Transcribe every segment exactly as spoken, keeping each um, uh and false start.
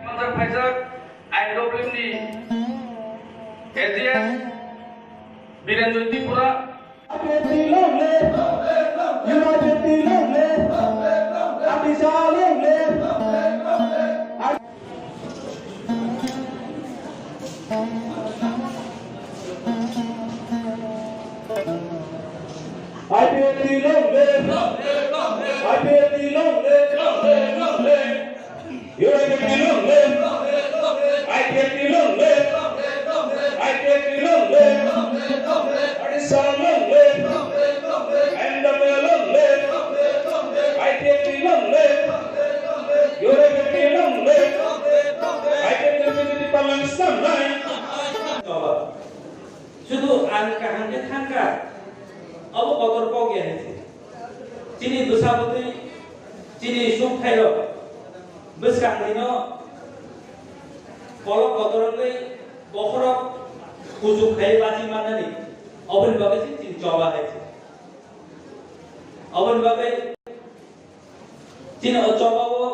Manjak phaijak I W F ni A G S Birenjoy Tripura. I P F T long live! United T long live! Atisha long live! I P F T long live! I P F T long live! United T long live! I P F T long live! I P F T long live! Atisha long live! N W A long live! I P F T long live! United T long live! I P F T long live! Palangsa nai. Sudu ang kaham khe thangkha, abo kotor kok ya hinsi. Chini bwsa bwtwi, chini suk thairok bwskang dino kolok kotor wngwi bokhorok kuchuk khai bachi mannani, oboni bagwi se chini choba hai se. Oboni bagwi chini o choba o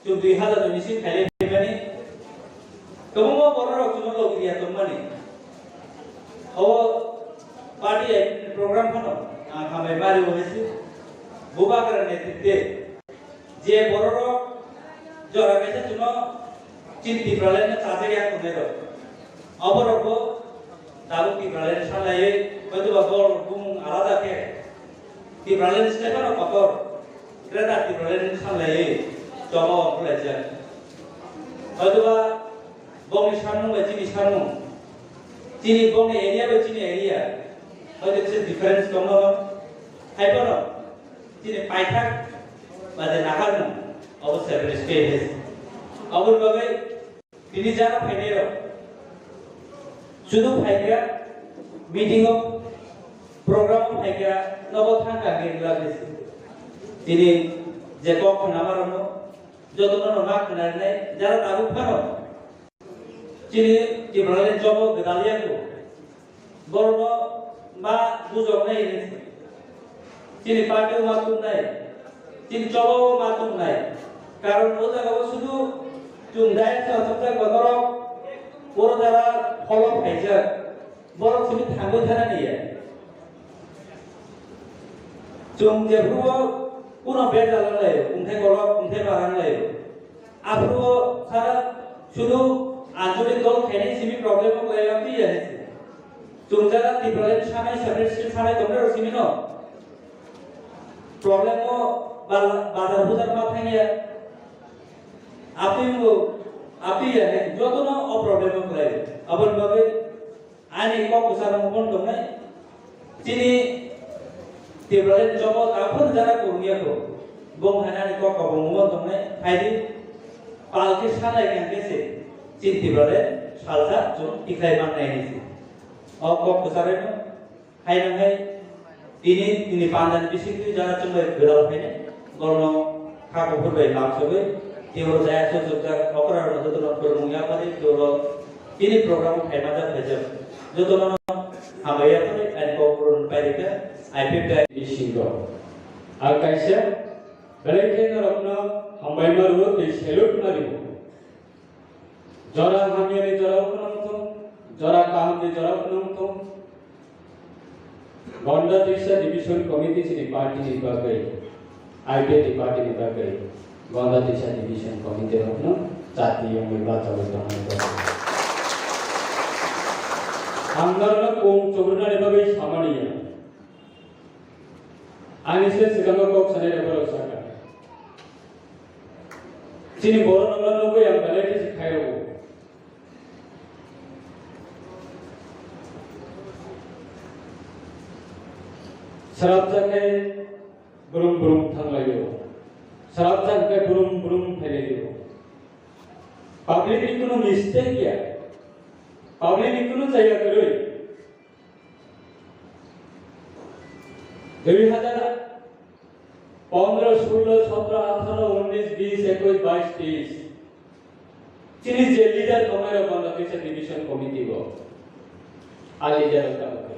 chwng dui hazar ni simi khailai phaimani. Kwbangma bororok chwngno logi ya tongmani. O party program phano ang hambai mari o hesi. Bubagra netritwe je bororok jora kaisa chwngno chini Tipraland no chajak ya tongnai rok. Oborok bo tabuk Tipraland sanlaiwi, hoitoba bol bumung alada khe Tipraland se phano kotor, Greater Tipraland sanlaiwi choba o khwlaijak. Hoitoba bongni samung bai chini samung, chini bongni area bai chini area, hoito kisa difference tongno, hai phano chini paithak ba je naharmung obo separate state. Aboni bagwi tini jara phainai rok sudu phaikha meeting o, program o phaikha, nogo thangkha hwnwi glak risi. Tini je kok khwnama rokno jotono no ma khwnarinai jara tabuk phano chini Tipraland jobo gwdal ya kho. Borokno ma bujoknai hinwi se. Chini party o ma tubnai, chini choba o ma tubnai. Karon o jaga o sudu chwng dai sa chwng jak ba norok, oro jara follow khaijak. Borok simi thangwi thana niya. Chwng jephuru kuno bejal wng laio, wngthai kolok, wngthai barang laio. Aphuru sara sudu anchalik dol khainai simi problem o kwlai lamdi ya hinsi. Chwng jara Tipraland sanai separate state sanai tongnai rok simi no. Problem o bal-, bazar buzar ma thangya. Aphi wngbo, aphi ya hinsi. Jotono o problem o kwlai. Aboni bagwi Ani kok bwsarok mungmon tongnai. Chini Tipraland jobo tabuk jara kurungya kho. Bong hai ani kok kok mungmon tongnai. Phaidi pal khe sanai kang khe se chini Tipraland salsa chwng tikhlai mannai hinwi se. O kok bwsarokno hai nang hai Tini, tini pandani bisingtwi jara chwngbai gwdal phainai, borokno kha kuphur bai lamsogwi, tei oro jaya sujukjak okra rokno jotono phwrwngmung yapharwi, tei oro tini program o phaima jak phaijak jotono hambai yapharwi, ani kok phwrwng pairikha, I P F T I bisingo. Ang kaisa belai khe norokno hambai ma rwo tei salute ma rwo. Jora hamyani jora phwnang thung, jora kahamni jora phwnang thung. Gonda Trisa Division Committee chini party ni bagwi, I P F T party ni bagwi, Gonda Trisa Division Committee rokno chati yongwi bachawi tongnai bagwi. Ang norokno kung chubrunani bagwi samani ya. Ani se swkango kok sanai rok borok sakha. Chini borok rokno nugwi ang belai khe se khairokgo. Srapjak khe brum brum thanglaio. Srapjak khe brum brum phailaio. Public ni kunu mistake ya. Public ni kunu jaya kwrwi. Dui hazar pondro, sullo, sotro, atharo, unnis, bis, ekwis, bais, teis. Chini je leader tongnai rok Gonda Trisa Division Committee o, a leader rok tamo khe.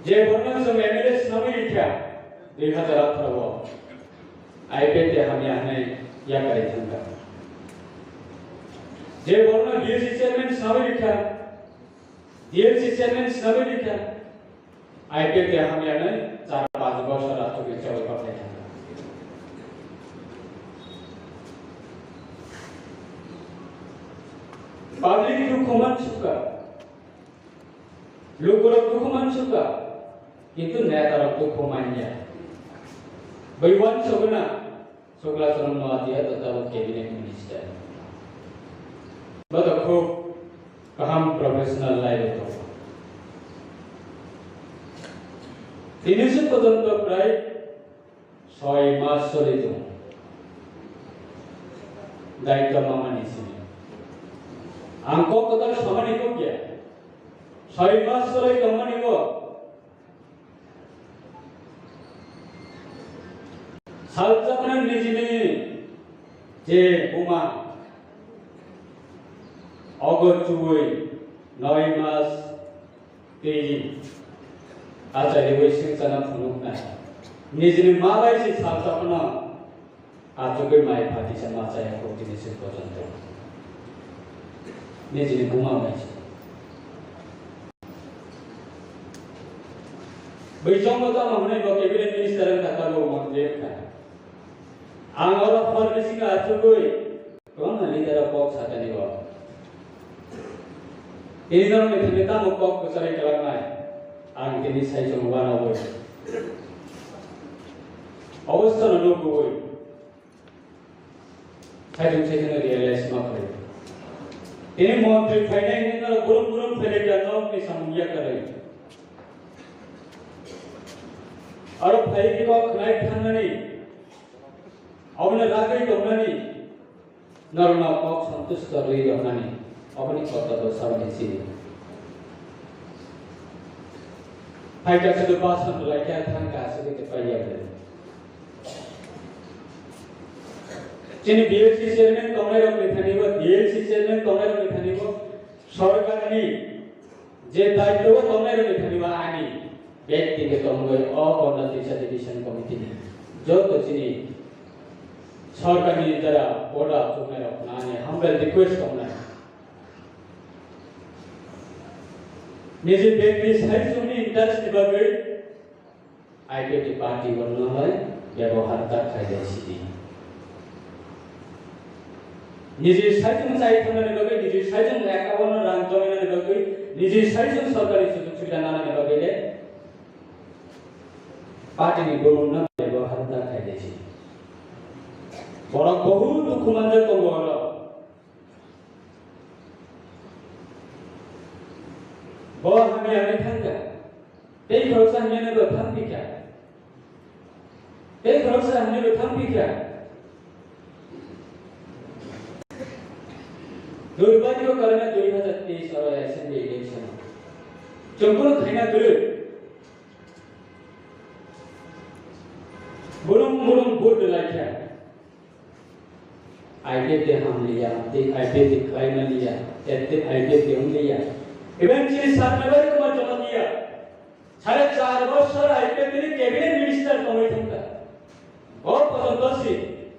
Je borno chwng M L A swnamwi rikha, Dui hazar atharo o I P F T hamya hwnwi yakarwi thangkha. Je borokno D L C chairman swnamwi rikha, D L C chairman swnamwi rikha, I P F T hamya hwnwi char panch bosor achugwi chawai kothai thangkha. Public dukhu mansukha. Lukurok dukhu mansukha, kintu netarok dukhu manya. Bai uansukgwna Sukla Chorong Noatia to tabuk cabinet minister. Bo to khub kaham professional life o tongo. Tini se porjonto prai Soi mas choli tongo. Daityo mamani simi. Ang kok kwtal samani kok ya. Soi mas choli tongmani bo. Salchakna nijini je buma ogo chuwi noi mas Tei achai rwi swngcharno phunuknai. Nijini ma bai se salsa phano achugwi mai phatisa ma chaya kho tini se porjonto. Nijini buma bai se. Bai chongbo tamo hwnwi bo cabinet minister wngkha, tamo montri wngkha. Ang oro hor bisingo achugwi Kwbangma leader rok kok sakani bo. Tini norokni thani tamo kok kwcharwi kwlaknai? Ang tini saichung uanogwi. Obostano nukgwi. Saichung saichungno realize ma khlai. Tini montri phainai hwnwi norok burum burum phailai kha norokni samung yakarwi. Aro phaiwi kok khnai thangnani. Obono ragwi tongnani. Norokno kok santusto rwi rwnani, oboni kotor bo saboni chini. Phaikha sudu basan belai khe thangkha aswk khe paiya bwrwi. Chini B L C chairman tongnairokni thani bo, D L C chairman tongnairokni thani bo, sorkarni je daityo o tongnairokni thani bo ani bekti khe tongwi o Ganda Trisa Division Committee ni joto chini sorkarni jara boda chuknairok nani humble request tongnai. Niji bekti saichungni interest ni bagwi I P F T party o nolai bebohar ta khailai sidi. Niji saichung chai thangnani bagwi, niji saichung account rang jomainani bagwi, niji saichung sorkari sujog subida nanani bagwi le party ni bolong no bebohar ta khailai sidi. Borok bohut dukhu manjak tongo oro. Bo hamya hwnwi thangkha. Tei khoroksa hamya hwnwi bo thangphikha. Tei khoroksa hamya hwnwi bo thangphikha. Durbhagyo karone dui hazar teis oro assembly election. Chwng bono khaina kwrwi. Burum burum vote rwlaikha. I P F T hamliya, tei I P F T khlaimaliya, tei I P F T wngliya. Even chini Satnabari Kumar Jamatia, sare char bosor I P F T ni cabinet minister tongwi thangkha. Bo porjonto si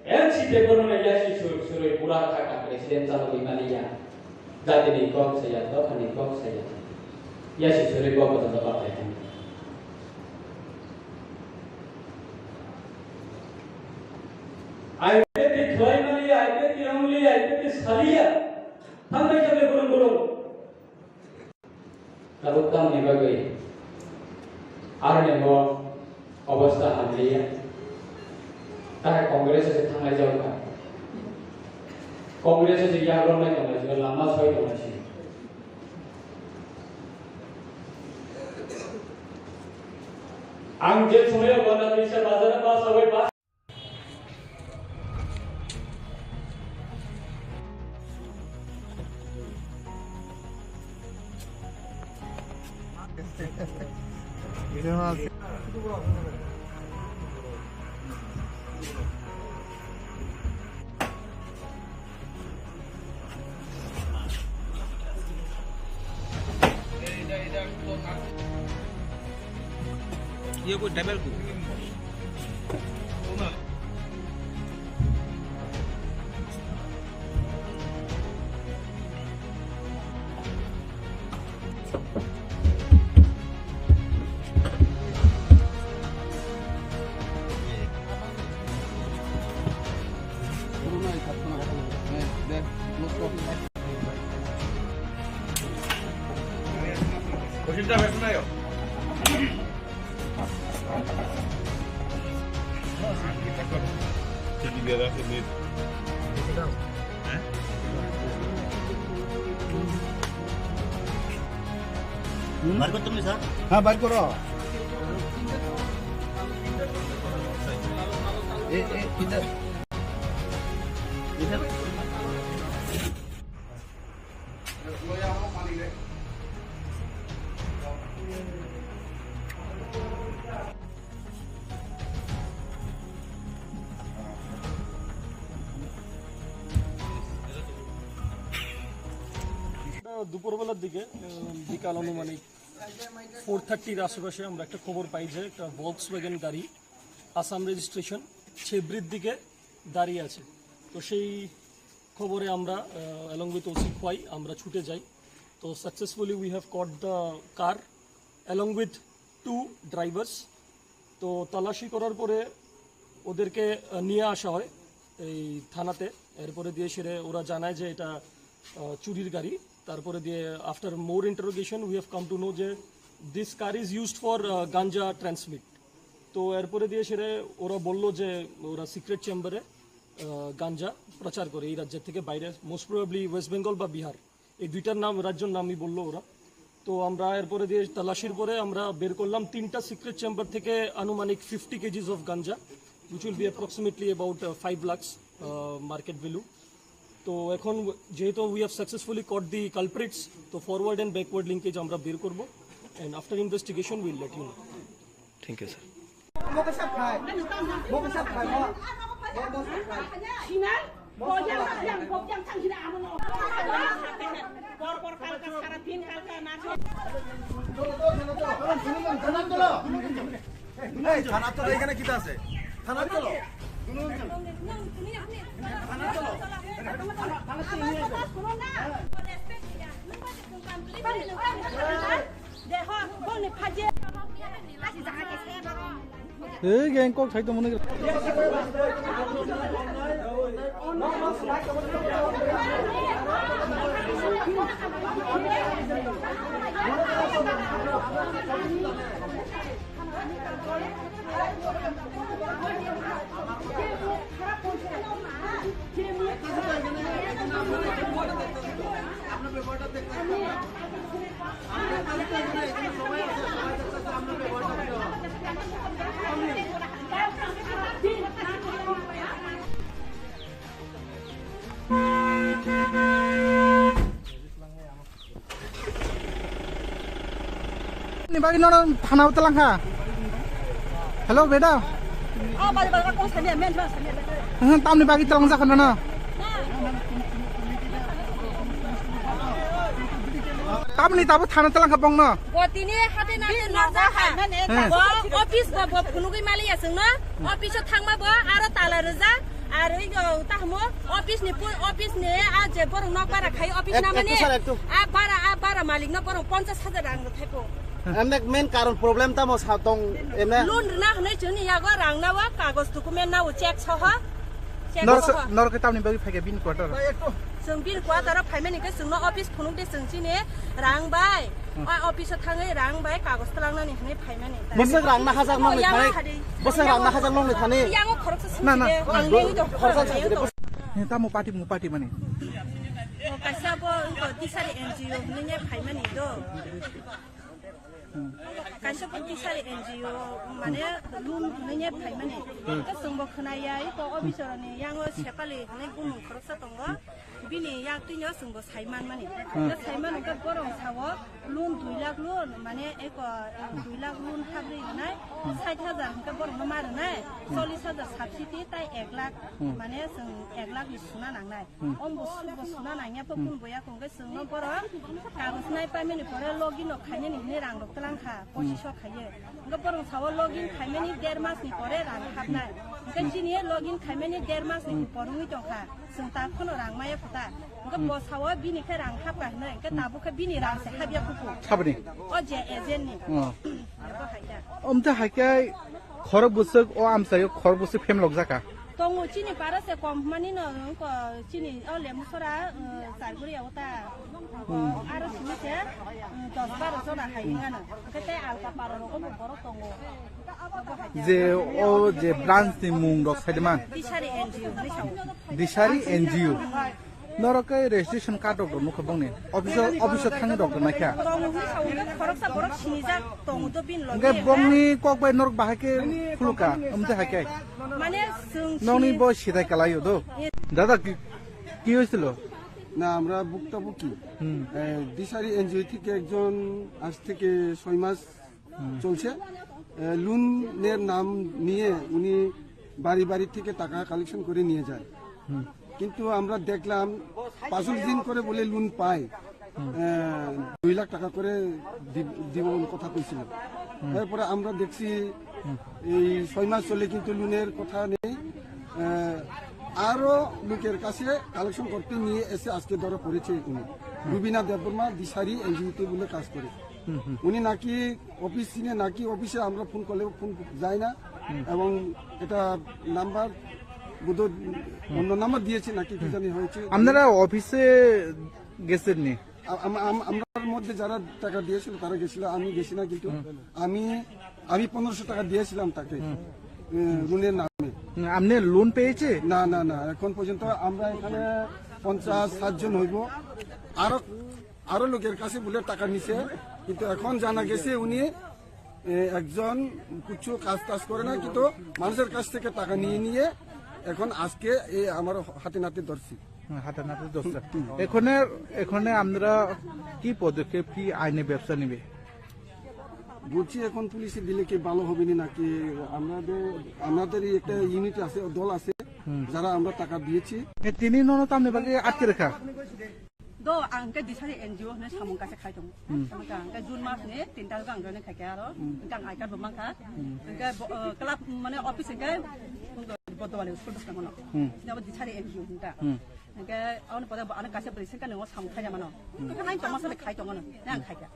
N C P bormani yasi sur surwi pura thaka president chalo wi maliya. Jatini kok saya, dophani kok saya. Yasi surwi kok kotor dophar khai thang. I P F T khlai maliya, I P F T wngliya, I P F T saliya. Thangbai thangbai burung burung. Tabuk tamni bagwi aroni bo obostha hamliya. Taha Congress se thanglai jao kha. Congress se yagrok nai tonglai si, lama soi tonglai si. Ang je somoyo Ganda Trisa bazar ba sawi ba ये कोई डबल को বার করতাম না, স্যার। হ্যাঁ, বার করো। এ, এ, ইধার, ইধার। দুপুরবেলার দিকে, আহ, বিকাল আনুমানিক ফোর থার্টির আশেপাশে আমরা একটা খবর পাই যে একটা ভলক্সওয়াগন গাড়ি আসাম রেজিস্ট্রেশন ছেবড়ির দিকে দাঁড়িয়ে আছে। তো সেই খবরে আমরা, আহ, along with ওসি খোয়াই আমরা ছুটে যাই। তো successfully we have caught the car along with two drivers। তো তল্লাশি করার পরে ওদেরকে, আহ, নিয়ে আসা হয় এই থানাতে। এরপরে দিয়ে সেরে ওরা জানায় যে এটা, আহ, চুরির গাড়ি। তারপরে দিয়ে after more interrogation we have come to know যে this car is used for, আহ, গাঞ্জা ট্রান্সমিট। তো এরপরে দিয়ে সেরে ওরা বলল যে ওরা সিক্রেট চেম্বারে, আহ, গাঞ্জা প্রচার করে এই রাজ্যের থেকে বাইরে, মোস্ট প্রবাবলি ওয়েস্ট বেঙ্গল বা বিহার। এই দুইটার নাম, রাজ্যের নামই বললো ওরা। তো আমরা এরপরে দিয়ে তল্লাশির পরে আমরা বের করলাম তিনটা সিক্রেট চেম্বার থেকে আনুমানিক fifty KGs of ganja, which will be approximately about, uh, five lakhs, uh, market value। তো এখন যেহেতু we have successfully caught the culprits, তো ফরওয়ার্ড অ্যান্ড ব্যাকওয়ার্ড লিঙ্কেজ আমরা বের করবো, and after investigation we'll let you know। Thank you, sir. এই, থানা চলো, এখানে কিতা আছে? থানা চলো। থানা চলো। Ei, gang kok sai tongmani. Ni bagwi nono thana o twlang kha. Hello, madam. Ah, bari, bari, kok sani, men, men, sani. Hmm, tamni bagwi twlang jakha nono. Tamni tabo thana twlang kha bongno. Bo tini hate na, na, na, ha. Hmm. Bo office bo, bo phunugwi mali ya chwngno. Office o thangma bo aro tala rwja. Ar oi go, ta hamo, office ni pu-, office ni a je borok nok bara khai office Ek-, na mani, ektu sir, ektu. A bara, a bara malik no borok ponchash hajar rang rw thaipo. Emne main karon problem tamo sa tong emne? Loan rwna hwnwi chwngni yago rang na o kagoj document na o check soho. Check Nor-, soho. Nor khe tamni bagwi phaikha bini quarter? Chwng bini quarter o phaimani khe chwngno office phunuk de chwng chini rang bai. Hmm. O office o thangwi rang bai kagoj twlangnani hwnwi phaimani. Bwswk rang na hajak nongni thani? Bwswk rang na hajak nongni thani? Yango khoroksa sumsi de, ang lewi do, khoroksa sumsi de. Ni tamo party mu party mani. O kaisa bo ko tisari N G O hwnwi ne phaimani do. Kaisa bo tisari N G O mane loan hwnwi ne phaimani. Hmm. Ke chwngbo khwnaya, iko officer ni yango sepali hwnwi bumung khoroksa tongo. Bini yak twino chwngbo sai manmani. Hmm. Hwnkhe sai mano hwnkhe borok sao loan dui lakh loan, mane eko, eh, dui lakh loan habri rwnai, hmm, sait hajar hwnkhe borokno ma rwnai, hmm, chollish hajar subsidy tai ek lakh, hmm, mane chwng ek lakh ni suna nangnai. Hmm. Ombo sukbo suna nangya pho, hmm, kun boya kongkhe chwngno borok kagoj nai paimani pore login no khainani hinwi rang rok twlang kha, hmm, pochiso khaiye. Hwnkhe borok sao login khaimani der mas ni pore rang hapnai. Hwnkhe chini login khaimani der mas ni, hmm, por wngwi tongkha. Chwng ta phano rang maya kho ta. Hwnkhe, hmm, bo sao bini khe rang hapkha hinwi, hwnkhe, hmm, tabuk khe bini rang se hapya kuku. Saboni? O je agent ni. Oh. Abo hai da. Omtha hai khe khorok bwswk o amchaio khorok bwswk phem lok jaka. Tongo chini para se kom mani no, ko chini o Lemusora, uh, Sarguri o ta. Ko aro simi se, um, dos baro jona hai ngano. Ke te alka paro ro ko borok tongo. Je o je branch ni mung rok sai de man. Dishari N G O ni sao. Dishari N G O. Norok khe registration card rok nukha bongni. Office o, office o thangwi rok naikha. Bongni sao khoroksa borok sinijak tongo do bin logi. Hingke bongni kok bai norok bahai khe khuluka, amte hai khe. Mane chwng Nokni sini bo sidai kalai o do. Dada ki, ki hoichilo? না, আমরা ভুক্তভোগী। হুম। এ, দিশারি এনজিও থেকে একজন আজ থেকে ছয় মাস হুম। চলছে। এ, লোনের নাম নিয়ে উনি বাড়ি বাড়ি থেকে টাকা কালেকশন করে নিয়ে যায়। হুম। কিন্তু আমরা দেখলাম পাঁচ দিন করে বলে লোন পায়। হুম। এ, দুই লাখ টাকা করে দি-, দিব বলে কথা কইছিল। হুম। এরপরে আমরা দেখছি হুম। এই ছয় মাস চলে কিন্তু লোনের কথা নেই। এ, আরো লোকের কাছে কালেকশন করতে নিয়ে এসে আজকে ধরা পড়েছে উনি। হুম। রুবিনা দেববর্মা দিশারি এনজিওতে বলে কাজ করে। হুম, হুম। উনি নাকি অফিস চিনে, নাকি অফিসে আমরা ফোন করলেও ফোন যায় না। হুম। এবং এটা নাম্বার বোধহয় হুম। অন্য নাম্বার দিয়েছে নাকি কি হুম। জানি হয়েছে। আপনারা অফিসে গেছেন নি? আ-, আম-, আম-, আমরার মধ্যে যারা টাকা দিয়েছিল তারা গেছিল, আমি গেছি না, কিন্তু হুম। আমি, আমি পনেরোশো টাকা দিয়েছিলাম তাকে, হুম। এ, লোনের নামে। হুম, আপনি লোন পেয়েছে? না, না, না, এখন পর্যন্ত আমরা এখানে পঞ্চাশ ষাট জন হইব। আরো, আরো লোকের কাছে বলে টাকা নিছে, কিন্তু এখন জানা গেছে উনি, এ, একজন কিছু কাজ টাজ করে না, কিন্তু মানুষের কাছ থেকে টাকা নিয়ে নিয়ে এখন আজকে এই আমার হাতে নাতে ধরছি। হুম, হাতে নাতে ধরছে। এখানে, এখানে আপনারা কি পদক্ষেপ, কি আইনি ব্যবস্থা নেবে? বলছি, এখন পুলিশে দিলে কি ভালো হবে না নাকি? আমাদের, আমাদেরই একটা ইউনিট আছে, দল আছে, হুম। যারা আমরা টাকা দিয়েছি। এ, tini nono tamni bagwi atke rwkha? Do, ang khe Disari N G O hwnwi samung kaisa khai tongo. Hmm. Ang khe June mas ni tin tarikh ang join khai kha aro. Hmm. Ang I card bo mankha. Hmm. Ang khe bo, uh, club mane office ang khe Bodowali school bwskango no. Hmm. Sini abo Disari N G O hwn ta. Hmm. Ang khe aboni pore bo ano kaisa bwrwi sengkha nongo samung khai mano. Hmm. Ang khe hai tongma sale khai tongo no. Ang khai kha.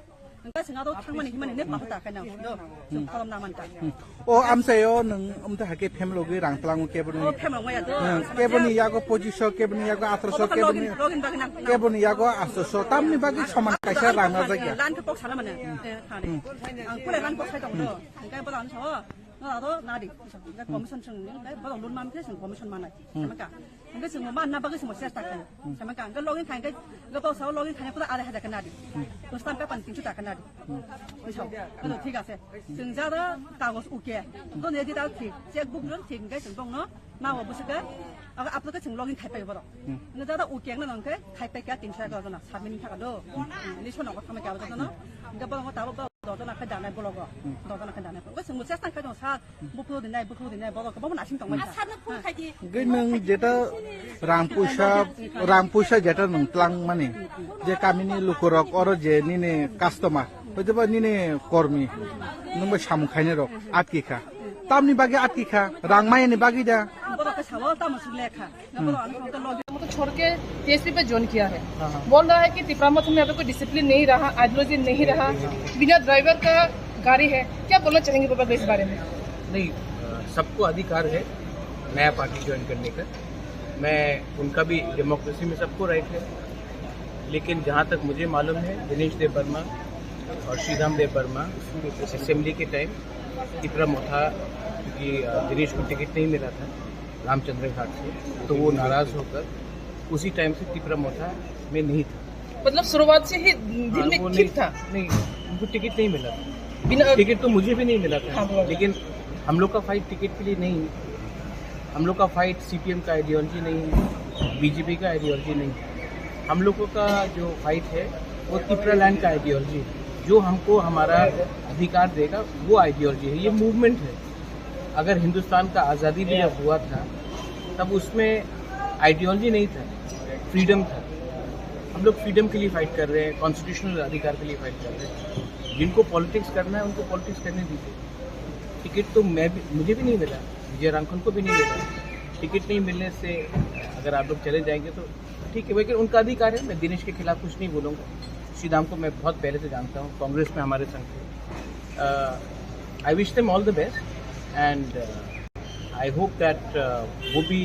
Ang khe sengha do thangmani himani ne pahu ta khai no. Do. Song kolom na man ta. Hmm. O amchaio nwng amtwi hai khe family logi rang tlango keboni. O family maya do. Hmm, keboni yago pochiso, keboni yago atroso, keboni, keboni yago atroso. Tamni bagwi soman kaisa rang na jagya. Lan khe kok sana mane. Eh, thani. Ang kule lan kok sai tong do. Ang khe bolan so. No ado nadi. Ang khe commission song ni. Ang khe bolan lun man khe song commission manai. Hmm. Sama ka. Ang khe song man na bagwi song chesta khe. Sama ka. Ang khe login khai khe lo to sa login khai pura are haja khe nadi. Hmm. To stamp paper tin chu ta khe nadi. Bujo, ano thik ase. Chwng jara kagoj uke. Dono digital thik, checkbook ron thik, hingke chwng bongno nao bwswk khe, abo, abo khe chwng login khai pai borok. Hmm. Hingke jara uke wngna nang khe khai pai kha tinso egaroh jona, submit wngkha do. Hmm. List o nogo thangma khe abo jotono. Hingke borok tabo borok dojona khai danai blogo. Hmm. Dojona khai danai. Hingke chwng bo chesta khai tongo sir. Buphuru dinai, buphuru dinai, borok kwbangma naising tongmani. Asarno phone khaidi. Hingke nwng jeta rang puisa, rang puisa jeta nwng tlangmani, je kamini lukurok oro je nini customer, hoitoba nini kormi, nwng bai samung khainai rok atki kha. Tamni bagwi atki kha, rang mayani bagwi da. Borok khe sao tamo suk lekha. Borok ano phone khe login. तो छोड़ के टीएसपी पे ज्वाइन किया है। हाँ, हाँ। बोल रहा है कि तिपरा मथ में अभी कोई डिसिप्लिन नहीं रहा, आइडियोलॉजी नहीं रहा, बिना ड्राइवर का गाड़ी है। क्या बोलना चाहेंगे बाबा इस बारे में? नहीं, अ, सबको अधिकार है नया पार्टी ज्वाइन करने का। मैं, उनका भी डेमोक्रेसी में सबको राइट है। लेकिन जहाँ तक मुझे मालूम है, दिनेश देव वर्मा और श्रीधाम देव वर्मा असेंबली के टाइम तिपरा मोथा, क्योंकि, अ, दिनेश को टिकट नहीं मिला था रामचंद्र घाट से, तो वो नाराज होकर उसी टाइम से तिपरा मोथा में नहीं था। मतलब शुरुआत से ही दिल हाँ, में वो ठीक नहीं, था? नहीं, उनको टिकट नहीं मिला था। बिना टिकट तो मुझे भी नहीं मिला था, हाँ, बोलो। लेकिन हम लोग का फाइट टिकट के लिए नहीं है। हम लोग का फाइट सीपीएम का आइडियोलॉजी नहीं है, बीजेपी का आइडियोलॉजी नहीं है। हम लोगों का जो फाइट है, वो तिपरा लैंड का आइडियोलॉजी है। जो हमको हमारा अधिकार देगा, वो आइडियोलॉजी है, ये मूवमेंट है। अगर हिंदुस्तान का आज़ादी भी जब हुआ था, तब उसमें आइडियोलॉजी नहीं था, फ्रीडम था। हम लोग फ्रीडम के लिए फाइट कर रहे हैं, कॉन्स्टिट्यूशनल अधिकार के लिए फाइट कर रहे हैं। जिनको पॉलिटिक्स करना है, उनको पॉलिटिक्स करने दीजिए। टिकट तो मैं भी, मुझे भी नहीं मिला, विजय रांखल को भी नहीं मिला। टिकट नहीं मिलने से अगर आप लोग चले जाएंगे तो ठीक है, लेकिन उनका अधिकार है। मैं दिनेश के खिलाफ कुछ नहीं बोलूँगा। श्रीधाम को मैं बहुत पहले से जानता हूँ, कांग्रेस में हमारे संग थे। Uh, I wish them all the best and, uh, I hope that वो भी,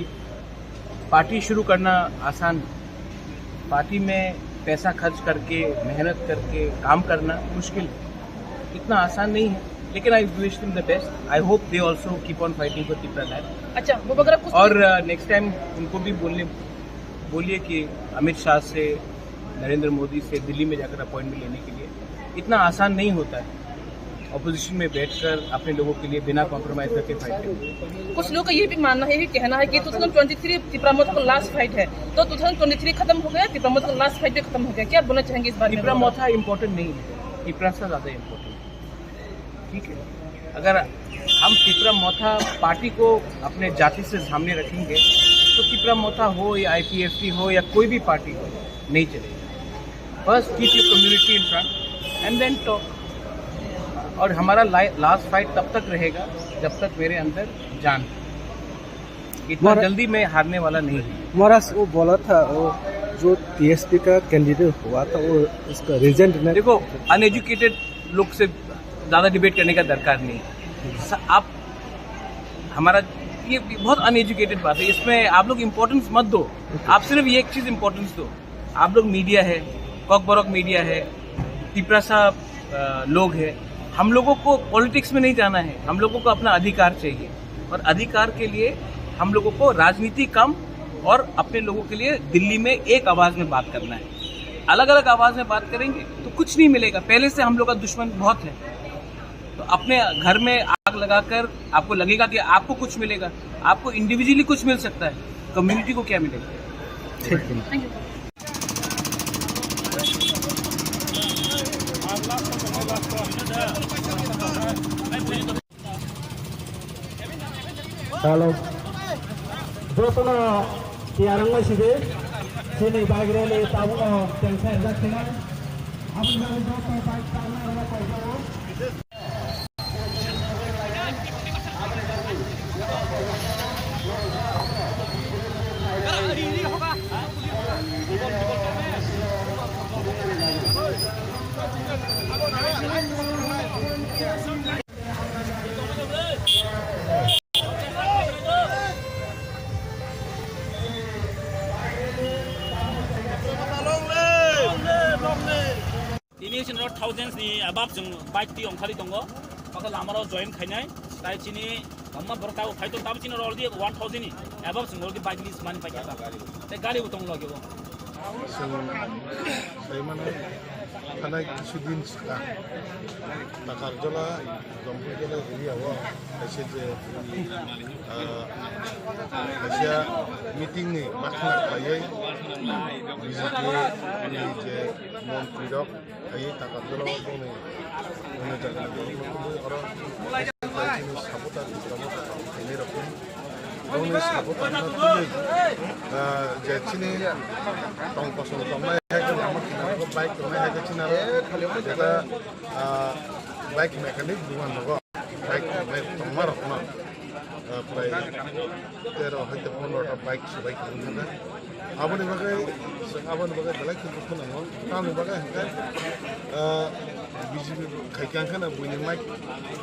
पार्टी शुरू करना आसान है, पार्टी में पैसा खर्च करके, मेहनत करके काम करना मुश्किल है, इतना आसान नहीं है। लेकिन I wish them the best. I hope they also keep on fighting for Tipra land. अच्छा, वो वगैरह कुछ और नेक्स्ट टाइम उनको भी बोलने बोलिए कि अमित शाह से, नरेंद्र मोदी से दिल्ली में जाकर अपॉइंटमेंट लेने के लिए इतना आसान नहीं होता है। अपोजिशन में बैठकर अपने लोगों के लिए बिना कॉम्प्रोमाइज करके फाइट करना। कुछ लोगों का ये भी मानना है, ये कहना है कि ट्वेंटी ट्वेंटी थ्री तिपरा मोर्चा का लास्ट फाइट है, तो ट्वेंटी ट्वेंटी थ्री खत्म हो गया, तिपरा मोर्चा का लास्ट फाइट भी खत्म हो गया। क्या बोलना चाहेंगे इस बारे में? तिपरा मोर्चा इंपॉर्टेंट नहीं है, तिपरा से ज़्यादा इंपॉर्टेंट है। ठीक है, अगर हम तिपरा मोर्चा पार्टी को अपने जाति से सामने रखेंगे तो तिपरा मोर्चा हो या आईपीएफटी हो या कोई भी पार्टी हो, नहीं चलेगा। First keep your community in front and then talk. और हमारा लास्ट फाइट तब तक रहेगा जब तक मेरे अंदर जान है। इतना जल्दी मैं हारने वाला नहीं हूँ। महाराज, वो बोला था, वो जो टीएसपी का कैंडिडेट हुआ था, वो उसका रीजन देखो, अनएजुकेटेड लोग से ज़्यादा डिबेट करने का दरकार नहीं। स- आप हमारा ये बहुत अनएजुकेटेड बात है, इसमें आप लोग इम्पोर्टेंस मत दो। आप सिर्फ ये एक चीज़ इम्पोर्टेंस दो। आप लोग मीडिया है, कॉकबरक मीडिया है, तिपरासा लोग है। हम लोगों को पॉलिटिक्स में नहीं जाना है, हम लोगों को अपना अधिकार चाहिए। और अधिकार के लिए हम लोगों को राजनीति कम और अपने लोगों के लिए दिल्ली में एक आवाज़ में बात करना है। अलग अलग आवाज़ में बात करेंगे तो कुछ नहीं मिलेगा। पहले से हम लोग का दुश्मन बहुत है, तो अपने घर में आग लगाकर आपको लगेगा कि आपको कुछ मिलेगा, आपको इंडिविजुअली कुछ मिल सकता है, कम्युनिटी को क्या मिलेगा? ठीक है। Hello. Jotono tiyarang mai sidi. Sini bike rally tabuno tengsa erjak sinai. Aboni bagwi joto bike tarna rwna kaijago. Tini chini rok thousands ni above chwng bike twi ongkhali tongo. Pakha lama rok join khainai. Tai chini amma borok tabo phai tong tabo chini rok already one thousand ni above chwng already bike list mani paikha ta. Tai gari bo tong logi bo. Chwng sai mano thanai kisu din swkang Takarjala, Jampui jala area o kaisa je, ah, kaisa meeting ni bakhna khlaiwi B J P ni je montri rok phaiwi Takarjala o boni boni jaga ni borok no tubui oro kaisa chini supporter Tipra Motha khainai rok. Boni sabo tangna tubui, ah, je chini tong kosong tongnai hai khe lama kinaro bike tongnai hai khe chini aro jeta, ah, bike mechanic dugan rogo bike tongnai tongma rokno, ah, prai tero hai khe pondro ta bike subai khe wngkha. Aboni bagwi, aboni bagwi belai khe dukhu nango. Tamoni bagwi hwnkhe, ah, B J P khai khe hwnkhe no buini mic,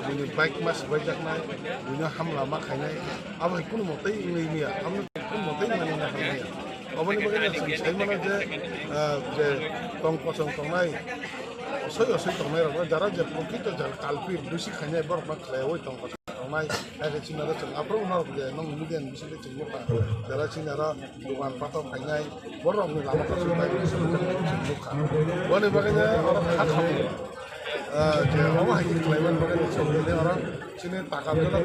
buini bike ma swbaijaknai, buino hamla ma khainai. Abo hai kunu motei wngwi manya, abo kunu motei manwi ma hamya. Aboni bagwi no chwng sai mano je, ah, je tong kosong tongnai, osoi osoi tongnai rokno, jara je prokrito jara kalpir, dusi khainai borokno khlaiwi tong kosong tongnai, hai khe chini aro chwng aphuru norok je nong media ni bisingtwi chwng nukha, jara chini aro dogan pato khainai, borokni lama kasuk bai chwng nukha. Boni bagwi no oro kha khamwi, ah, je omo hai khe khlaimani bagwi no chwng tini oro chini Takarjala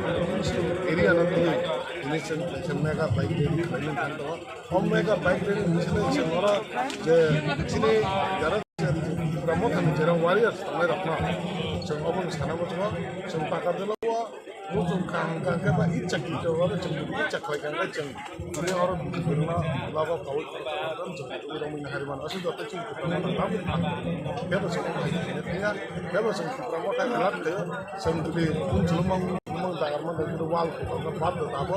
area no tini, tini chwng kaisa mega bike rally khlaimani thang tongo. O mega bike rally ni bisingtwi chwng oro je chini jara Tipra Mothani jera warriors tongnai rokno chwng obono sana muchungo, chwng Takarjala o muchung kaham kaham khe ba icha kichor oro chwng icha khlai kaham khe chwng tini oro bini bwrwino labo kaui chwng tubui rwmani hari mano. Aswk joto chwng Tipra Motha tabuk thang kebo chwng thangya, kebo chwng Tipra Motha elak khaio, chwng tubui bumchwlwmung jagarma wall khe tongo, bad abo.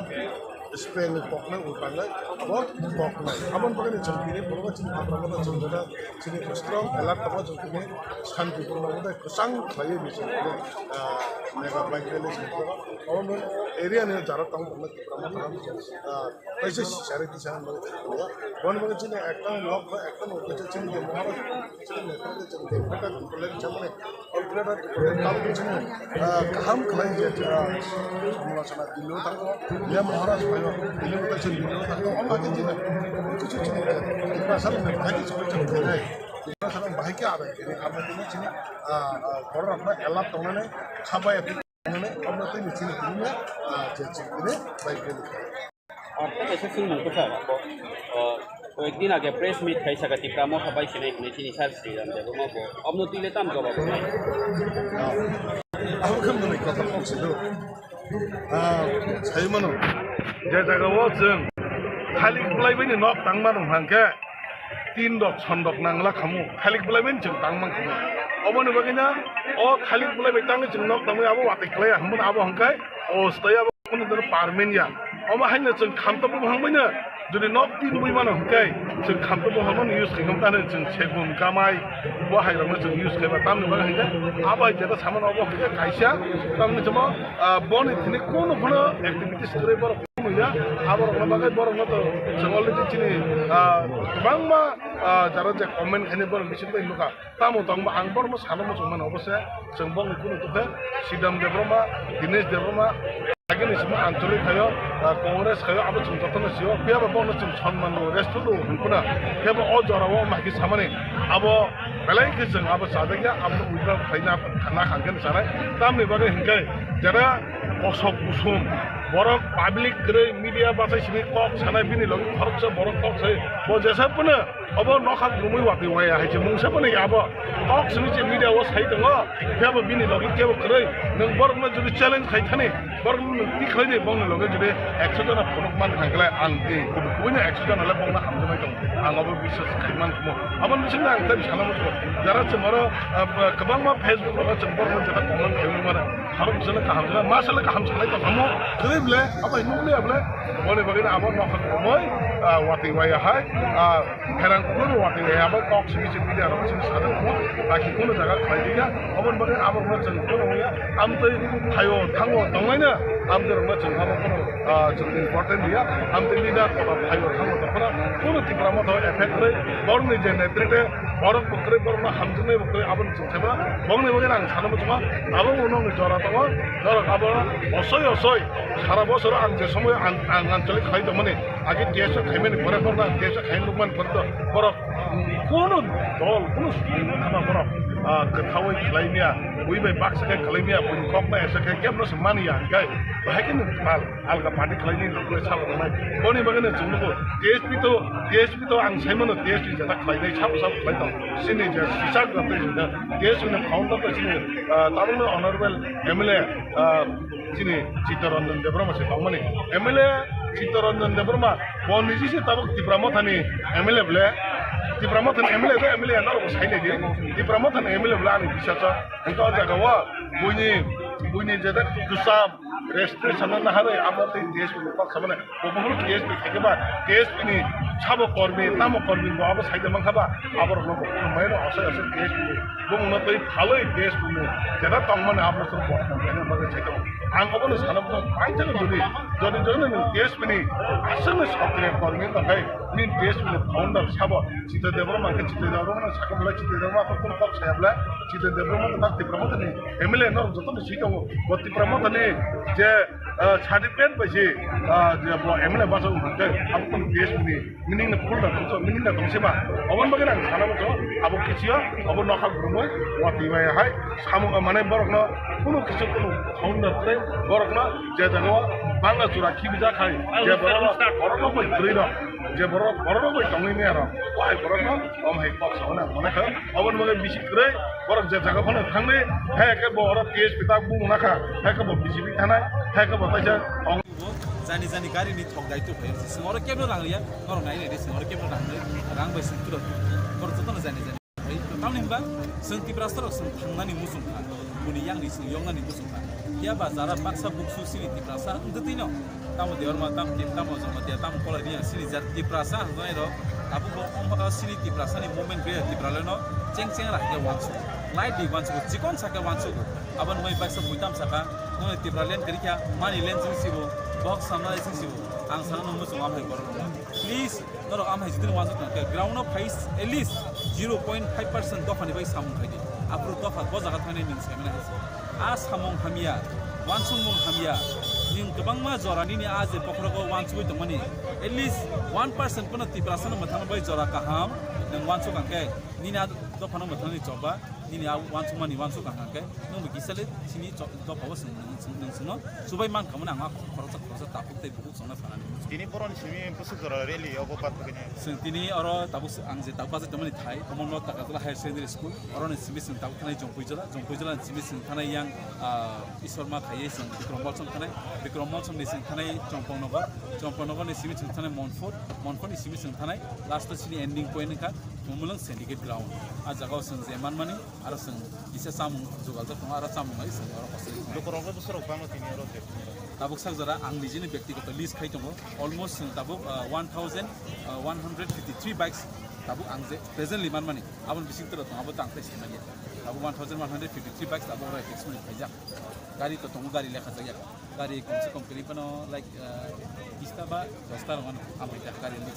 Spray ni koknai, ultanai, abo koknai. Aboni bagwi chwng tini borok chini Tipra Motha chwng jora chini strong alert tongo, chwng tini shanti borok no kwchang khlaiwi chwng tini, ah, Mega bike rally se, oro no area ni jara tong, ah, kaisa sari tisa, boni bagwi chini ekta nok ba ekta nok kaisa chini je Maharaj, chini je Maharaj, chini je Maharaj, chini je Maharaj, ah, kaham khlai je, ah, samla sana Delhi o thango, ya Maharaj phaio, Delhi o kaisa Delhi o thango, o bagwi chini, kichu chini, Tiprasa rok ni bahai khe chini, chini, chini, Tiprasa rok bahai khe abai khe, abai khe chini, ah, ah, borok rok no alert tongnani khabai. Nini omo twi ni chini tini na, ah, je chini tini bai bini. Ar tei kaisa swngmung kwchar, ah, koyekdin age press meet khai saka Tipra Motha bai sinai hinwi chini sir Sriram Debbarma bo. Omo twi le tam jawab wngnai. Ah, abo khe mwnwi kotha kok se do. Ah, sai mano. Je jaga o chwng khalik bulai bai ni nok tang mano hwnkhe. Tin rok, son rok nangla khamu, khalik bulai bai chwng tang man khamu. Oboni bagwi na, o khalik bulai bai tangwi chwng nok tangwi abo watwi khlai ya, hwnba abo hwnkhai, o staya abo kunu dino parmen ya. Omo haino chwng khamtokbo hwnbai no, jodi nok tin bui mano hwnkhai, chwng khamtokbo hwnmano use khai khamu, tani chwng segun kamai, bo hai rokno chwng use khaiba, tamni bagwi hwnkhai, abo hai jeta samano obo hwnkhai kaisa, tamni chwngmo, ah, boni thini kunu phano activities kwrwi borok. Muya, aborokno bagwi borokno to chwng already chini, ah, kwbangma, ah, jara je comment khainai borok bisingo bai nukha. Tamo tongbo ang borokno sana muchung mano, obo se chwng bongni kunu tukhe Sidam Debbarma, Dinesh Debbarma, agini simi Anchalik khayo, ah, Congress khayo, abo chwng jotono sio, phiya ba bono chwng sonman rwo, respect rwo hwn phano. Phiya ba o jora o ma khe samani, abo belai khe chwng abo chajakya, abo withdraw khlaina, na khan khe sanai. Tamni bagwi hwnkhe jara kosok kusum, borok public kwrwi media bachai simi kok sanai, bini logi khoroksa borok kok sai, bo jesa phano obo nokha grumwi watwi waya hai se mungsa phano abo kok simi se media o sai tongo, phiya bo bini logi kebo kwrwi, nwng borokno jodi challenge khai thani, borokno nwng twi khlai di, bongni logi jodi ekso jona phunuk man thang khlai ang twi kubui kubuino ekso jona le bongno hamjaknai tongo, ang obo biswas khai man khumo, aboni bisingo ang tei sana muchungo, jara chwng oro, ah, kwbangma Facebook rogo chwng borokno jeta comment khai mano. Khorok bwsala kaham sana, ma sala kaham sanai tong khamu. Kwrwi ble, abo hinwi ble ble. Boni bagwi abo nokha kwrwngwi, ah, watwi waya hai, ah, pherang kuphur watwi waya abo kok simi simi media rok simi sajak khamu. Aki kunu jaga khlai diya. Aboni bagwi abo rok chwng kunu wngya. Amtwi phaio thango tonglaina. Amtwi rokno chwng abo kunu, ah, chwng important liya. Amtwi leader kotor phaio thango tongphano. Kunu Tipra Motha effect kwrwi. Borokni je netrite borok bo kwrwi, borokno hamjaknai bo kwrwi. Aboni Kaiba, bongni bagwi ang sana muchungo, abo bo nokni jora tongo, norok abo osoi osoi sara bosoro ang je somoy ang, ang anchalik khlai tongmani, age T S F khaimani pore borok na T S F khai nukmani pore to borok kunu dol, kunu sumung wngkha borok, ah, kwthaui khlai miya, bui bai baksa khe khlai miya, buini kok na esa khe kebno se mani ya, hingkai bahai khe nwng pal. Alga party khlainai rok le sabo tongnai. Boni bagwi no chwng nugo T S P to, T S P to ang sai mano T S P jeta khlainai sabo sabo khlai tong. Chini je sisak rok tei je T S P ni founder to chini, ah, tabuk no honorable M L A, ah, chini Chittaranjan Debbarma se tongmani. M L A Chittaranjan Debbarma bo niji se tabuk Tipra Motha ni M L A ble. Tipra Motha ni M L A ble, M L A norok sai nai di. Tipra Motha ni M L A ble ani bisasa. Hingke o jaga o buini, buini jeta kwcham Registration no naharwi amo tei T S P ni kok samani. Bo buphuru T S P khaikhe ba, T S P ni sabo kormi, tamo kormi bo abo saida mankha ba, aborokno bo khulumbaino asai asai T S P ni bumungno twi phalwi T S P ni jeta tongmani aborokno bo tongmani bagwi saida. Ang obono sana bwkha paithago jodi, jodi jodi nwng T S P ni aswkno sokriya kormi wngkha khe, nini T S P ni founder sabo Chitra Debbarma khe Chitra Debbarma sakha bwlai Chitra Debbarma kok kok saya bwlai Chitra Debbarma tak Tipra Motha ni M L A norok joto ni swi tongo. Bo Tipra Motha ni je, ah, certificate bai se, ah, je bo M L A bachai wngkha khe abo T S P ni meaning no full da tongsa, meaning da tongsa ba. Oboni bagwi ang sana muchungo abo kichiyo, abo nokha gurumoi watwi bai hai samung mane borokno kunu kisu kunu founder tei borokno je jaga o bangla chura khibijak hai je borokno, borokno bai kwrwi rok je borok, borokno bai tongwi maya rok, o hai borokno om hai kok sauna mane kha. Oboni bagwi bisi kwrwi borok je jaga phano thangwi, hai khe bo oro T S P tak bung nakha, hai khe bo B J P thanai, hai khe bo taisa tong. Jani jani gari ni thok dai tu khe, sing oro kebno rang ya, norok nai nai de sing oro kebno rang de, rang bai sing tu rok, borok joto no jani jani. Tamni hwnba, sing Tiprasa rok sing thangnani muchung kha, buni yang ni sing yong nani muchung kha. Phiya ba jara baksa buksu sini Tiprasa wng twi no, tamo Debbarma, tamo Tip-, tamo Jamatia, tamo Kolai Riya, sini jat Tiprasa hwnjanai rok, abo bo, sini Tiprasa ni movement gre Tipra le no, cheng cheng ra khe wansu, light di wansu, chikon sa khe wansu. Aboni bai baksa buitam saka, nini Tipraland kwrwi kha, money land sing sibo, box samna sing sibo, ang sana nung muchung amhai borok rok. Please, norok amhai jidini wansuk tong khe, ground o phai at least zero point five percent dophani bai samung khai di. Aphuru dopha bo jaga thangnai nwng sai mani hai se. A samung hamya, wansukmung hamya, nwng kwbangma jora nini a je bokhorogo wansugwi tongmani, at least one percent pono Tiprasano mwthangna bai jora kaham nwng wansuk ang khe, nini a dophano mwthangnani choba. Nini a wansukmani wansuk ang khe, nwng bo kisa le chini cho-, dophao swng, nwng, nwng, nwng swngno chubai man kha mani ang a khoroksa khoroksa takhuk tei bukhuk songna sanani. Tini boroni simi bwswk jora rally obo bathogini. Chwng tini oro tabuk s-, ang je tabuk bachai tongmani thai, omo no Takarjala Higher Secondary School, oroni simi chwng tabuk thanai Jompuijala, Jompuijala ni simi chwng thanai yang, ah, Ishwarma khaiwi chwng Bikrom Molsom thanai, Bikrom Molsom ni chwng thanai Chompongnogo, Chompongnogo ni simi chwng thanai Monfort, Monfort ni simi chwng thanai last o chini ending point wngkha Mumulwng Syndicate Ground. A jagao chwng je manmani, aro chwng kisa chamung jugaljak tongo, aro chamung bai chwng oro kochai tongo. Lukurokno bwsarok bangma tini oro je. Tabuk sak jora ang nijini byaktigoto list khai tongo, almost chwng tabuk, ah, one thousand, ah, one hundred fifty three bikes tabuk ang je presently manmani, aboni bising toro tongo, abo to ang tei sai manya. Tabuk one thousand one hundred fifty three bikes tabuk oro fix mani khaijak. Gari to tongo, gari lekha jakya. Gari komse kom kwrwi phano, like, ah, bista ba dosta rok phano amrita gari ni.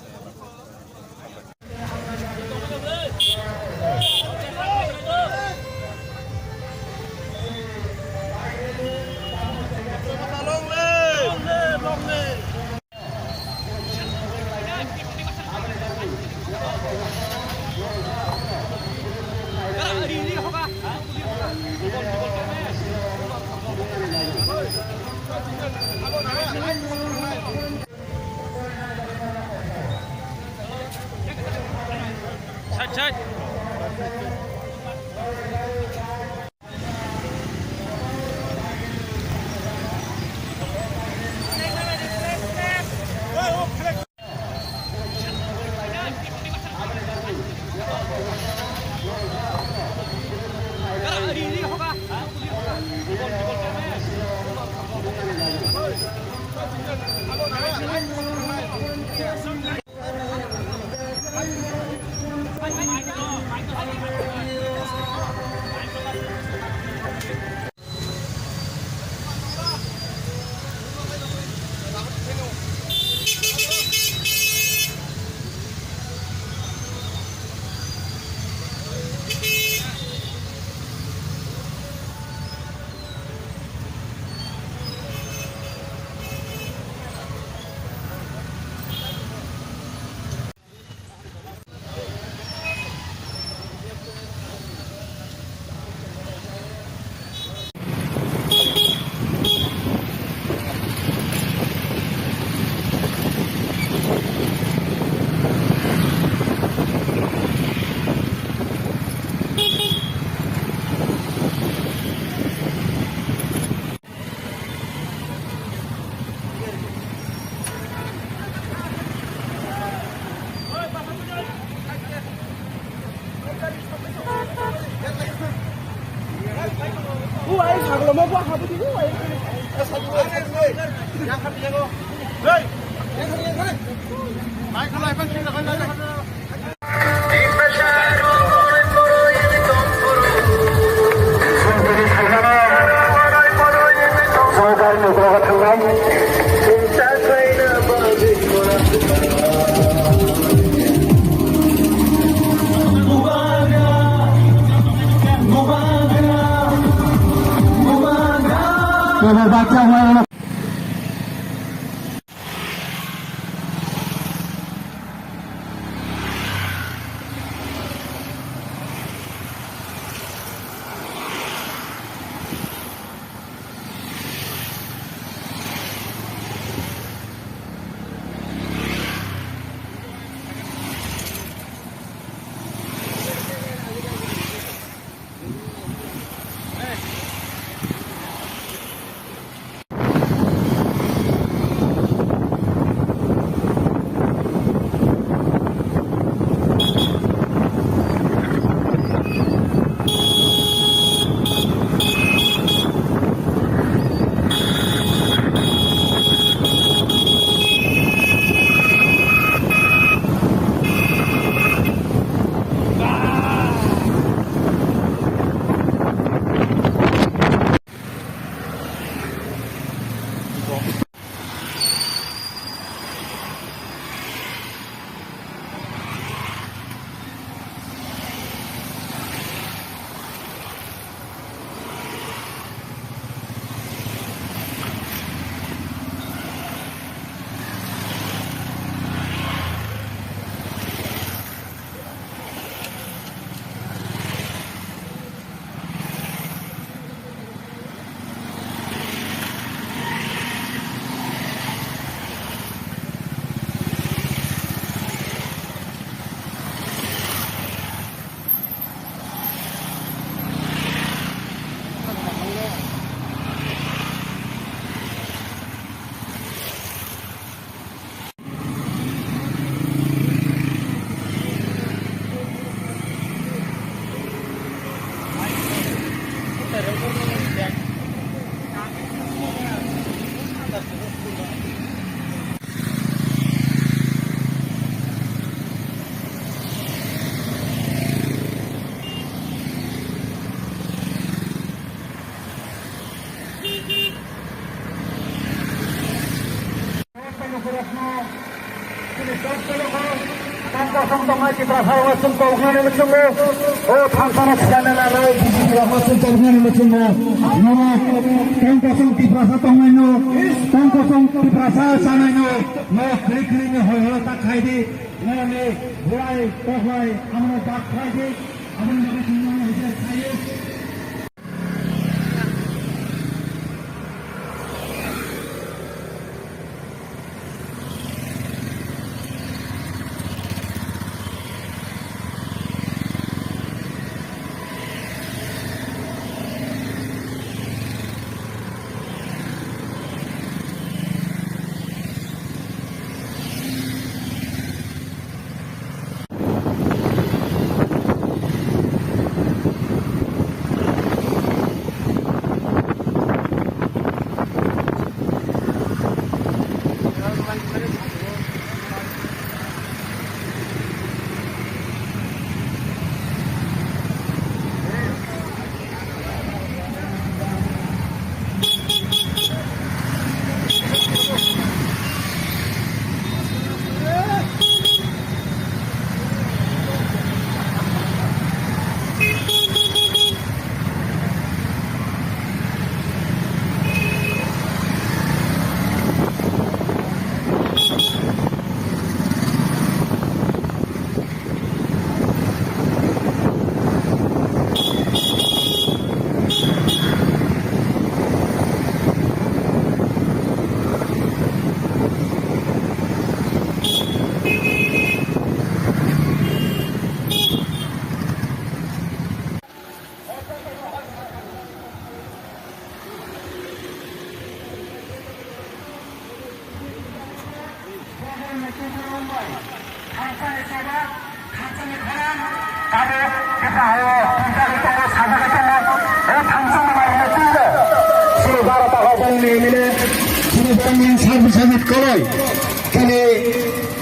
Side, side. Tini kok tolo ko, tang kosong tongnai Tiprasa rokno chwng koknani muchungo, o thansano thwilanani nanai B J P rokno chwng koknani muchungo, norok tang kosong Tiprasa tongnaino, tang kosong Tiprasa sanaino, norok kwrwi kwrwini hoi holo ta khai di, norokni burai koklai abono bak khai di, aboni bagwi chwng norokno hoi khe khai di.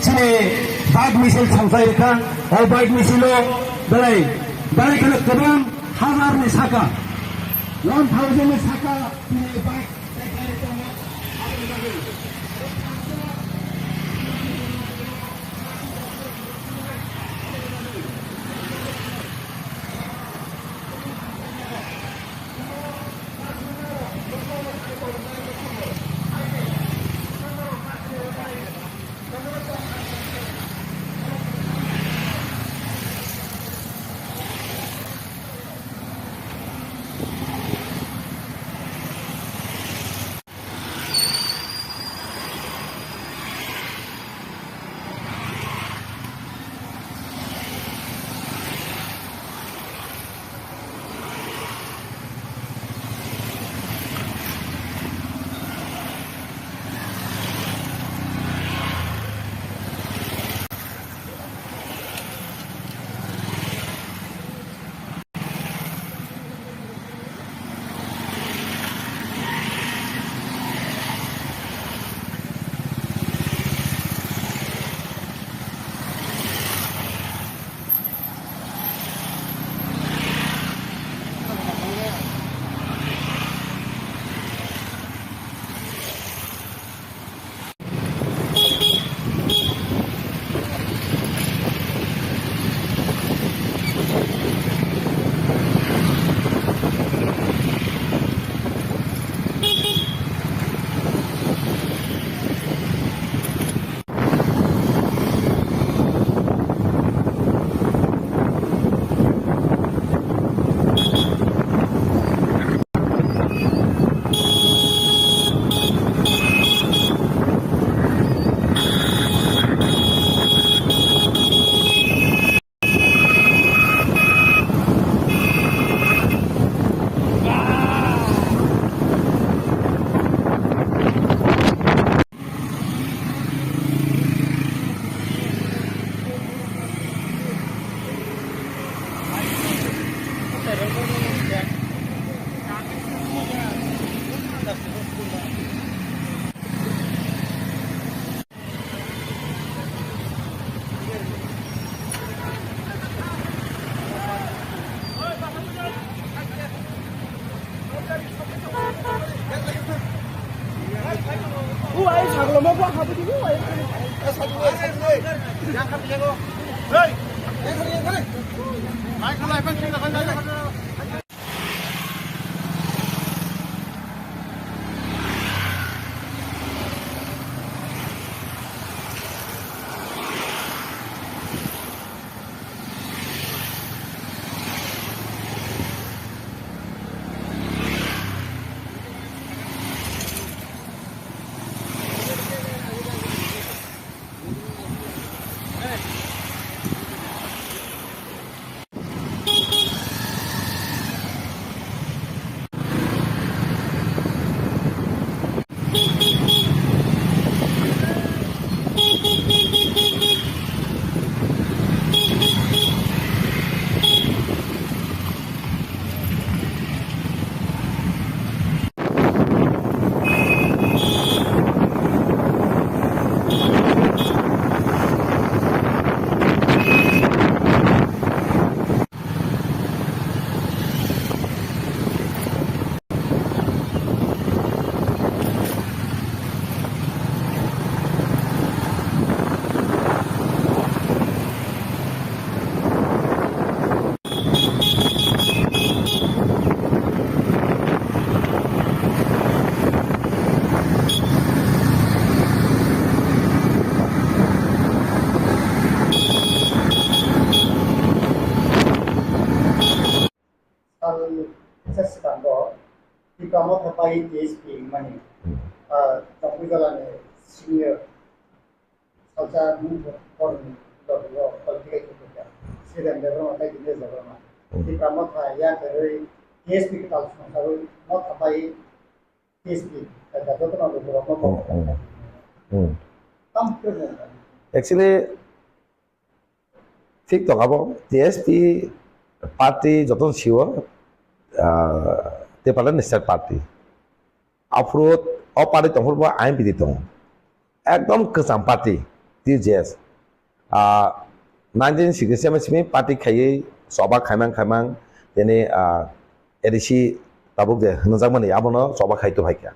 Chini bike misil thangchai rikha, o bike misil o belai, belai kheno kwbang hazar ni saka, one thousand ni saka chini bike. Sal kisa swkango Tipra Motha bai T S P wngmani, ah, Jambujala ni senior salsa mung borni logo political khe kha. Sridhar Debbarma tei Dinesh Debbarma. Hmm. Tipra Motha ya kwrwi T S P kwtal songsawi Motha bai T S P, jotono borok no. Hmm, hmm. Hmm. Tam khe. Actually, thik tong abo T S P party jotono sio, ah, Tipraland National Party. Aphuru o party tongphuru bo I N P T tongo. Ekdom kwcham party, T J S. Ah, nineteen sixty-seven simi party khaiwi choba khaimang khaimang tini, ah, A D C tabuk je hwnjakmani abono choba khai tubhaikha.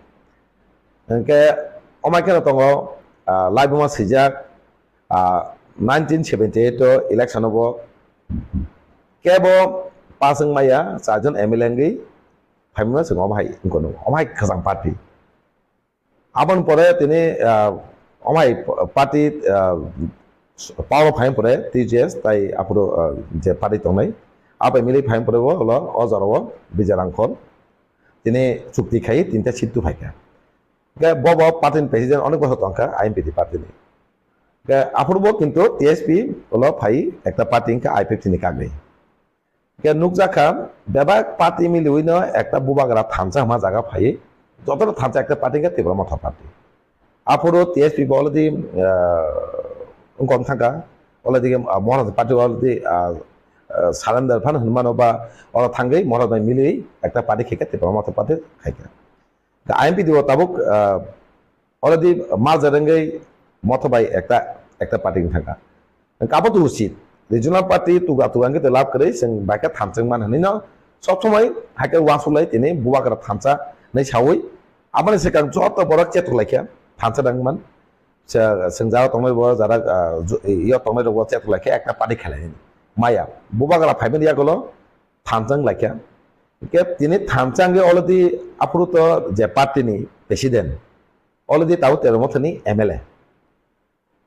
Hwnkhe omai kheno tongo, ah, laibuma swijak, ah, nineteen seventy-eight o election o bo kebo pass wngmaya charjon M L A wngwi phaimano chwng omo hai wngkha, omo hai kwcham party. Aboni pore tini, ah, omo hai party, ah, power o phaiyang pore T J S tai aphuru, ah, je party tongnai, abai milwi phaiyang pore bo ulo o jora o Bijay Rangkhol tini chukti khai tinta seat tubhaikha. Hwnkhe bo bo party ni president onek bosor tongkha I N P T party ni. Hwnkhe aphuru bo kintu T S P ulo phai ekta party wngkha I P F T ni kagwi. Hwnkhe nukjakha, bebak party miliwi no ekta bubagra thansa hwnma jaga phaiwi, jotono thansa ekta party hwnkhe Tipra Motha party. Aphuru T S P bo already, ah, wngkha wng thangkha, already, ah, Maharaj party already, ah, ah, surrender phano hwnmano ba oro thangwi Maharaj bai miliwi ekta party khaikha, Tipra Motha party khaikha. Hwnkhe I N P T o tabuk, ah, already merger wngwi Motha bai ekta, ekta party wng thangkha. Hwnkhe abo to usit. Regional party tuga tuga wngkhe to lab kwrwi, chwng bai khe thansa wng man hwnwi no sob somoi hai khe uansuk lai tini bubagra thansa hwnwi saui aboni swkang joto borok chetok lai khe thansa wng man. Chwng jara tongnai bo jara, ah, yo tongnai rok bo chetok lai khe ekta party khe lai hwnwi. Maya bubagra phaimani yagulo thansa wng lai khe. Hwnkhe tini thansa wngwi already aphuru to je party ni president, already tabuk Tipra Motha ni M L A.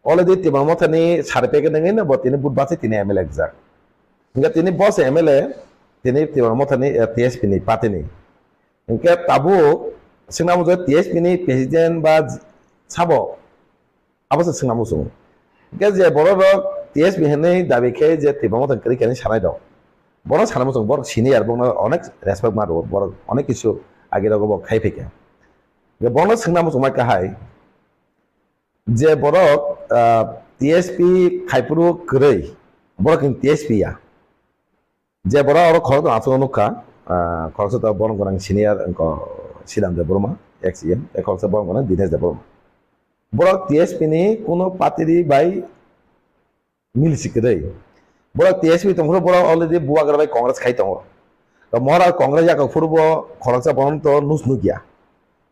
Already Tipra Motha ni certificate wngwi no bo tini vote bachwi tini M L A rijak. Hwnkhe tini bo se M L A, tini Tipra Motha ni, eh, T S P ni party ni. Hwnkhe tabuk swngna muchung T S P ni president ba sabo Abo se swngna muchungo. Hwnkhe je borok rok T S P hinwi dabi khe je Tipra Motha kwrwi khe hinwi sanai rok. Borok sana muchung, borok senior, borokno onek respect ma rwo, borok onek kisu age rogo bo khai phaikha. Hwnkhe borokno swngna muchung mai kahai je borok, ah, T S P khaiphuru kwrwi, borok ni T S P ya. Je borok oro khoroknwi aswk nukha, ah, khoroksa to borok gwnang senior wngkha Sidam Debbarma, ex E M, tei khoroksa borok gwnang Dinesh Debbarma. Borok T S P ni kuno party bai mil si kwrwi. Borok T S P tongphuru borok already bubagra bai Congress khai tongo. To Mohara Congress yakok phuru bo khoroksa bono to nus nukya.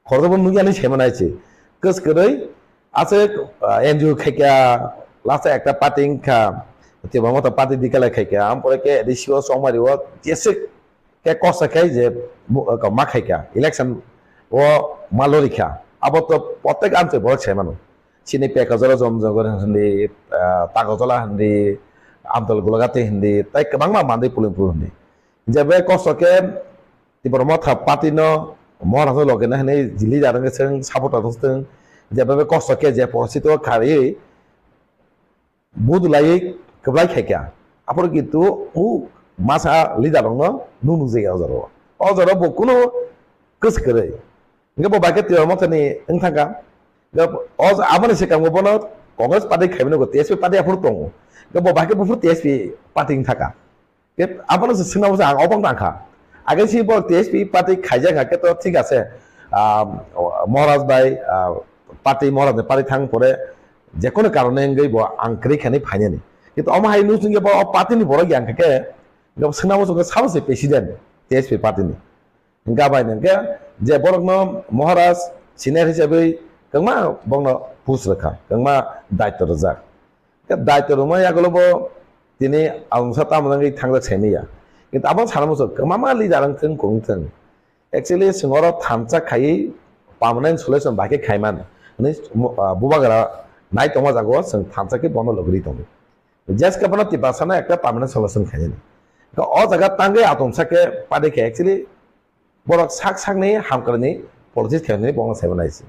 Khoroksa bo nukya hinwi saimanai se. Kwskwrwi Aswk, ah, N G O khaikha, last ekta party wngkha, Tipra Motha party declare khaikha, ampore khe A D C o chongmari o jeswk khe kosa khai je bu-, ka ma khaikha, election o ma lorikha, abo to protek amchai borok sai mano. Chini Pekajala Jomjogor hindi, ah, Tagojola hindi, Amtol Golagati hindi, tai kwbangma Mandai Pulimpur hindi. Jebe kosto khe Tipra Motha party no Mohorasno loge na hinwi leader wngkhe chwng supporter wngkhe chwng, jebe kosto khe je porosito kharwi budulaiwi kwplai khaikha. Aphuru kintu u masa leader rokno nuk nukjakya o jora o. O jora bo kunu kwswk kwrwi. Hingke bo bai khe Tipra Motha ni wng thangkha. Hingke o aboni swkang bo bono Congress party khaimani nugo, T S P party aphuru tongo. Hingke bo bai khe buphuru T S P party wng thangkha. Ke abono se swngnabo se ang obok nangkha. Age si bo T S P party khaijak kha khe to thik ase. Ah, Maharaj bai, ah, party, Maharaj ni party thang pore jekono karone wngwi bo ang kwrwi khainwi phainani. Kintu omo hai nung chwngkhe bo o party ni borok yang kha khe, bo swngnabo chwngkhe sabo se president T S P party ni. Hingke bai hingke je borokno Maharaj senior hisabwi kwbangma borokno post rwkha, kwbangma daitw rwjak. Hingke daitw rwma yagulo bo tini alongsa tamo wngwi thangjak saimanya. Kintu abo sana muchung kwbangma leader wngthung, kwrwngthung. Actually, chwng oro thansa khaiwi permanent solution bai khe khaiman hwnwi, ah, bubagra nai tongma jago chwng thansa khe bono logri tongo. Jeske bono Tiprasano ekta permanent solution khainani. Hingke o jaga tangwi atomsa khe party khe actually borok sak sakni hamkrai ni politics khainani bono saimanai se.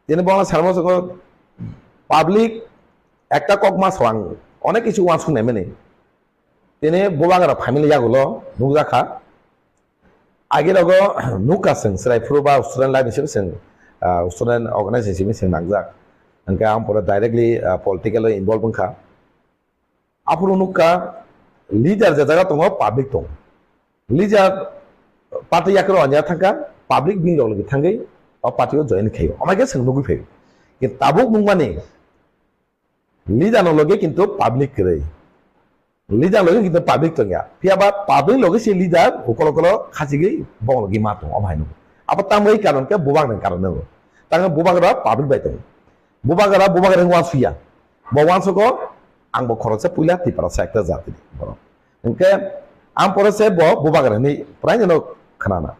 Tini bono sarmo soko public ekta kok ma swang onek kichu uansuk naimani. Tini bubagra family yagulo nukjakha. Agi rogo nukha chwng chwrai phuru ba student life hisabe chwng, ah, student organization hisabe chwng nangjak. Hingke ang pore directly, ah, political o involve wngkha. Aphuru nukha leader je jaga tongo public tongo. Leader party yakrok anya thangkha, public bini rok logi thangwi o party o join khaio. Omo khe chwng nugwi phaio. Kintu tabuk nukmani leader no logi kintu public kwrwi. Leader logi kintu public tongya. Phiya ba public logi se leader ukolo ukolo khachigwi bong logi ma tongo, omo hai nukgo. Abo tamwi karon khe bubak ni karon nukgo. Tangwi bubak rok public bai tongo. Bubagra, bubagra wng uansuya. Bo uansugo, ang bo khoroksa puila Tiprasa ekta jati ni borok. Hingke ang pore se bo bubagra hinwi praino khnana.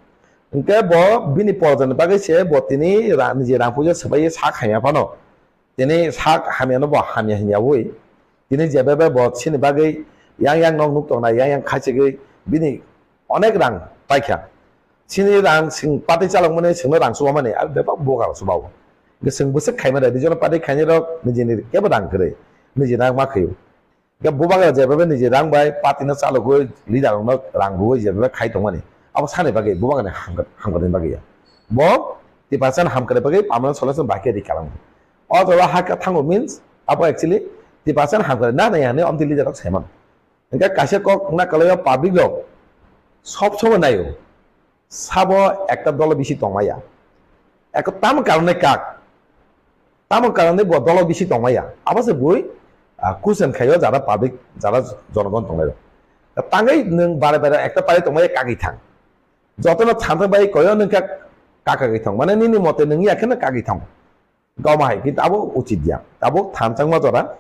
Hingke bo bini porjani bagwi se bo tini ra-, niji rang puja swbai sak hamya phano. Tini sak hamyano bo hamya hinyawi. Tini jebebe bo chini bagwi yang yang nok nuk tongnai, yang yang khachigwi bini onek rang paikha. Chini rang sing party chalokmani singno rang chubamani, abo bebak bubagra chubao. Hingke chwng bwswk khaimani regional party khainai rok nijini kebo rang kwrwi, niji rang ma khaio. Hingke bubagra jebebe niji rang bai party no chalogwi leader rokno rang rwwi jebebe khai tongmani, abo sani bagwi bubagrani hamkra-, hamkrai bagwi ya. Bo Tiprasani hamkrai bagwi permanent solution bai khe ri kalang. O jaga ha khe thango means abo actually Tiprasani hamkrai na nai hinwi omtwi leader rok saimano. Hingke kaisa kok wngna kwlaio public rok sob somoi naio. Sabo ekta dolo bisi tongmaya. Eko tamo karone kak? Tamo karone bo dolo bisi tongmaya. Abo se bui, ah, question khaio jara public, jara jonogon tongnai rok. Tangwi nwng bare bare ekta party tongmaya kagwi thang. Jotono thansa bai koyo nwng kha kagwi thang. Mane nini mote nwng ya kheno kagwi thang. Goma hai, kintu abo uchit ya. Abo thanchangma jora.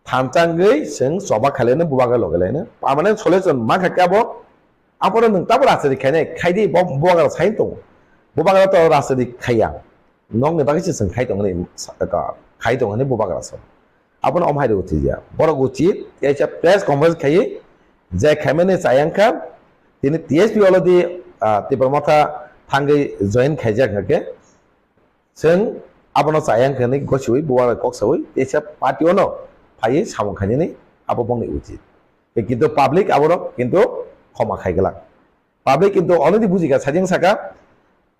Thanchangwi chwng choba khaileno bubagra loge laino. Permanent solution mankha khe abo. Aphuru nwng tabo rajniti khainai, khaidi bo bubagra sai tongo. Bubagra to rajniti khaiya. Nokni bagwi se chwng khai tongni sa-, ka-, khai tongni bubagra so. Abono om hai uchit ya. Borok uchit, kaisa press conference khaiwi, je khaimani chayang kha, tini T S P already, ah, Tipra Motha thangwi join khaijak hwnkhe, Chwng abono chaya wngkha hwnwi gosiwi bubagra kok sawi teisa party-ono phaiwi samung khainani abo bongni uchit. Kintu public aborok kintu khoma khai glak. Public kintu already bujikha, sajeng saka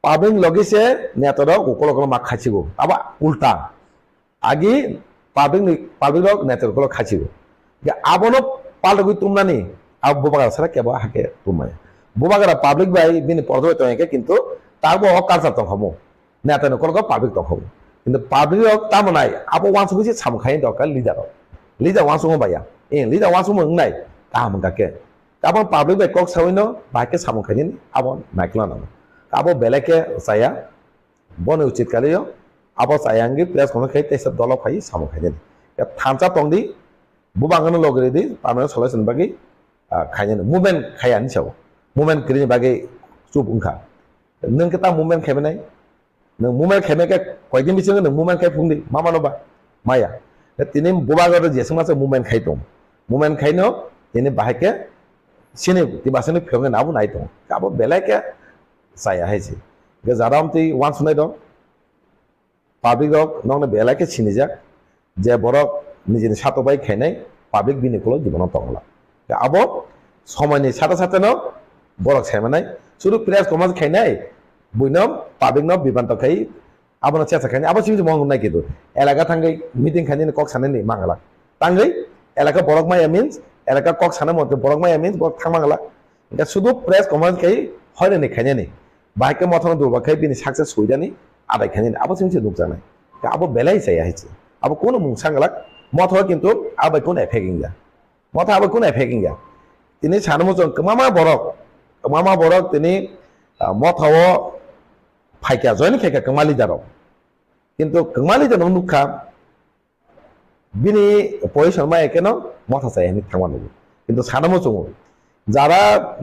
public logi se netarok ukolo ukolo ma khaichigo. Abo ulta. Agi public ni, public rok netarok ulo khaichigo. Ge abono paltogwi tumnani abo bubagra sara kebo hake tumaya. Bubagra public bai bini pordo bai tongya khe kintu tabo o culture tongkhamu. Neta ni kolok public tongkhamu. Kintu public rok tamo nai abo wansugwi se samung khai tongkha leader rok. Leader wansugwi baya. Eh, leader wansugwi wngnai kaham wngkha khe. Abo public bai kok sawino bai khe samung khainani abo naikolna nango. Abo belai khe chaya. Boni uchit kalio Abo chaya wngwi press conference khai teisa dolo phai samung khainani. Ya thansa tongdi, bubangno logri di, permanent solution bagwi, ah, khainani. Movement khaya hinwi sao. Movement kwrwini bagwi chup wngkha. Nwng khe ta movement khaimanai? Nwng movement khaimai khe koidin bisingo nwng movement khai phungdi, ma mano ba? Maya. Tini bubago jeswk masa movement khai tong. Movement khaino tini bahai khe sini tibasini phiyongni abo nai tong. Abo belai khe chaya hai se. Hwnkhe jara amtwi uansuknai rok, public rok nokno belai khe sinijak, je borok nijini satok bai khainai, public bini ulo jibono tongla. Abo somoini sata satano borok saimanai, sudu press conference khainai, buino public no bibanto khai, abono chesa khainai, abo simi mong nai kitu. Elaka thangwi meeting khainani kok sanani mangala. Tangwi elaka borok maya means, elaka kok sana mote borok maya means borok thang mangala. Hingke sudu press conference khai hoirani khainani. Bahai khe mothano durba khai bini success suidani adai khainani. Abo simi se nukjaknai. Abo belai chaya hai se. Abo kunu mung sanglak, motho kintu abai kunu effect wngya. Motho abai kunu effect wngya. Tini sanamo chwng kwmama borok, kwmama borok tini, ah, motho o phaikya, join khaikya kwma leader rok. Kintu kwma leader rok nukha, bini position ma ekeno motha chaya hinwi thangma nugo. Kintu sanamo chungo, jara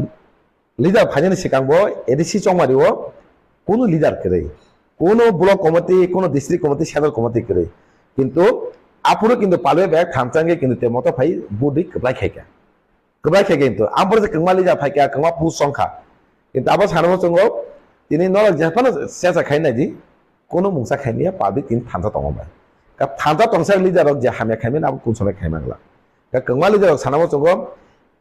leader phainani swkang bo A D C chongmari o kunu leader kwrwi, kunu block committee, kunu district committee, central committee kwrwi. Kintu aphuru kintu palwi bag thamchangwi kintu te moto phai budi kwplai khaikha. Kwbrai khe kintu, ang pore kwngma leader phaikha, kwngma post songkha. Kintu abo sanamo chungo, tini norok jephano sesa khai naidi, kono mungsa khaimya public tini thansa tongo bai. Ka thansa tongsa leader rok je hamya khaimani abo kun somoi khaimangla. Ka kwngma leader rok sanamo chungo,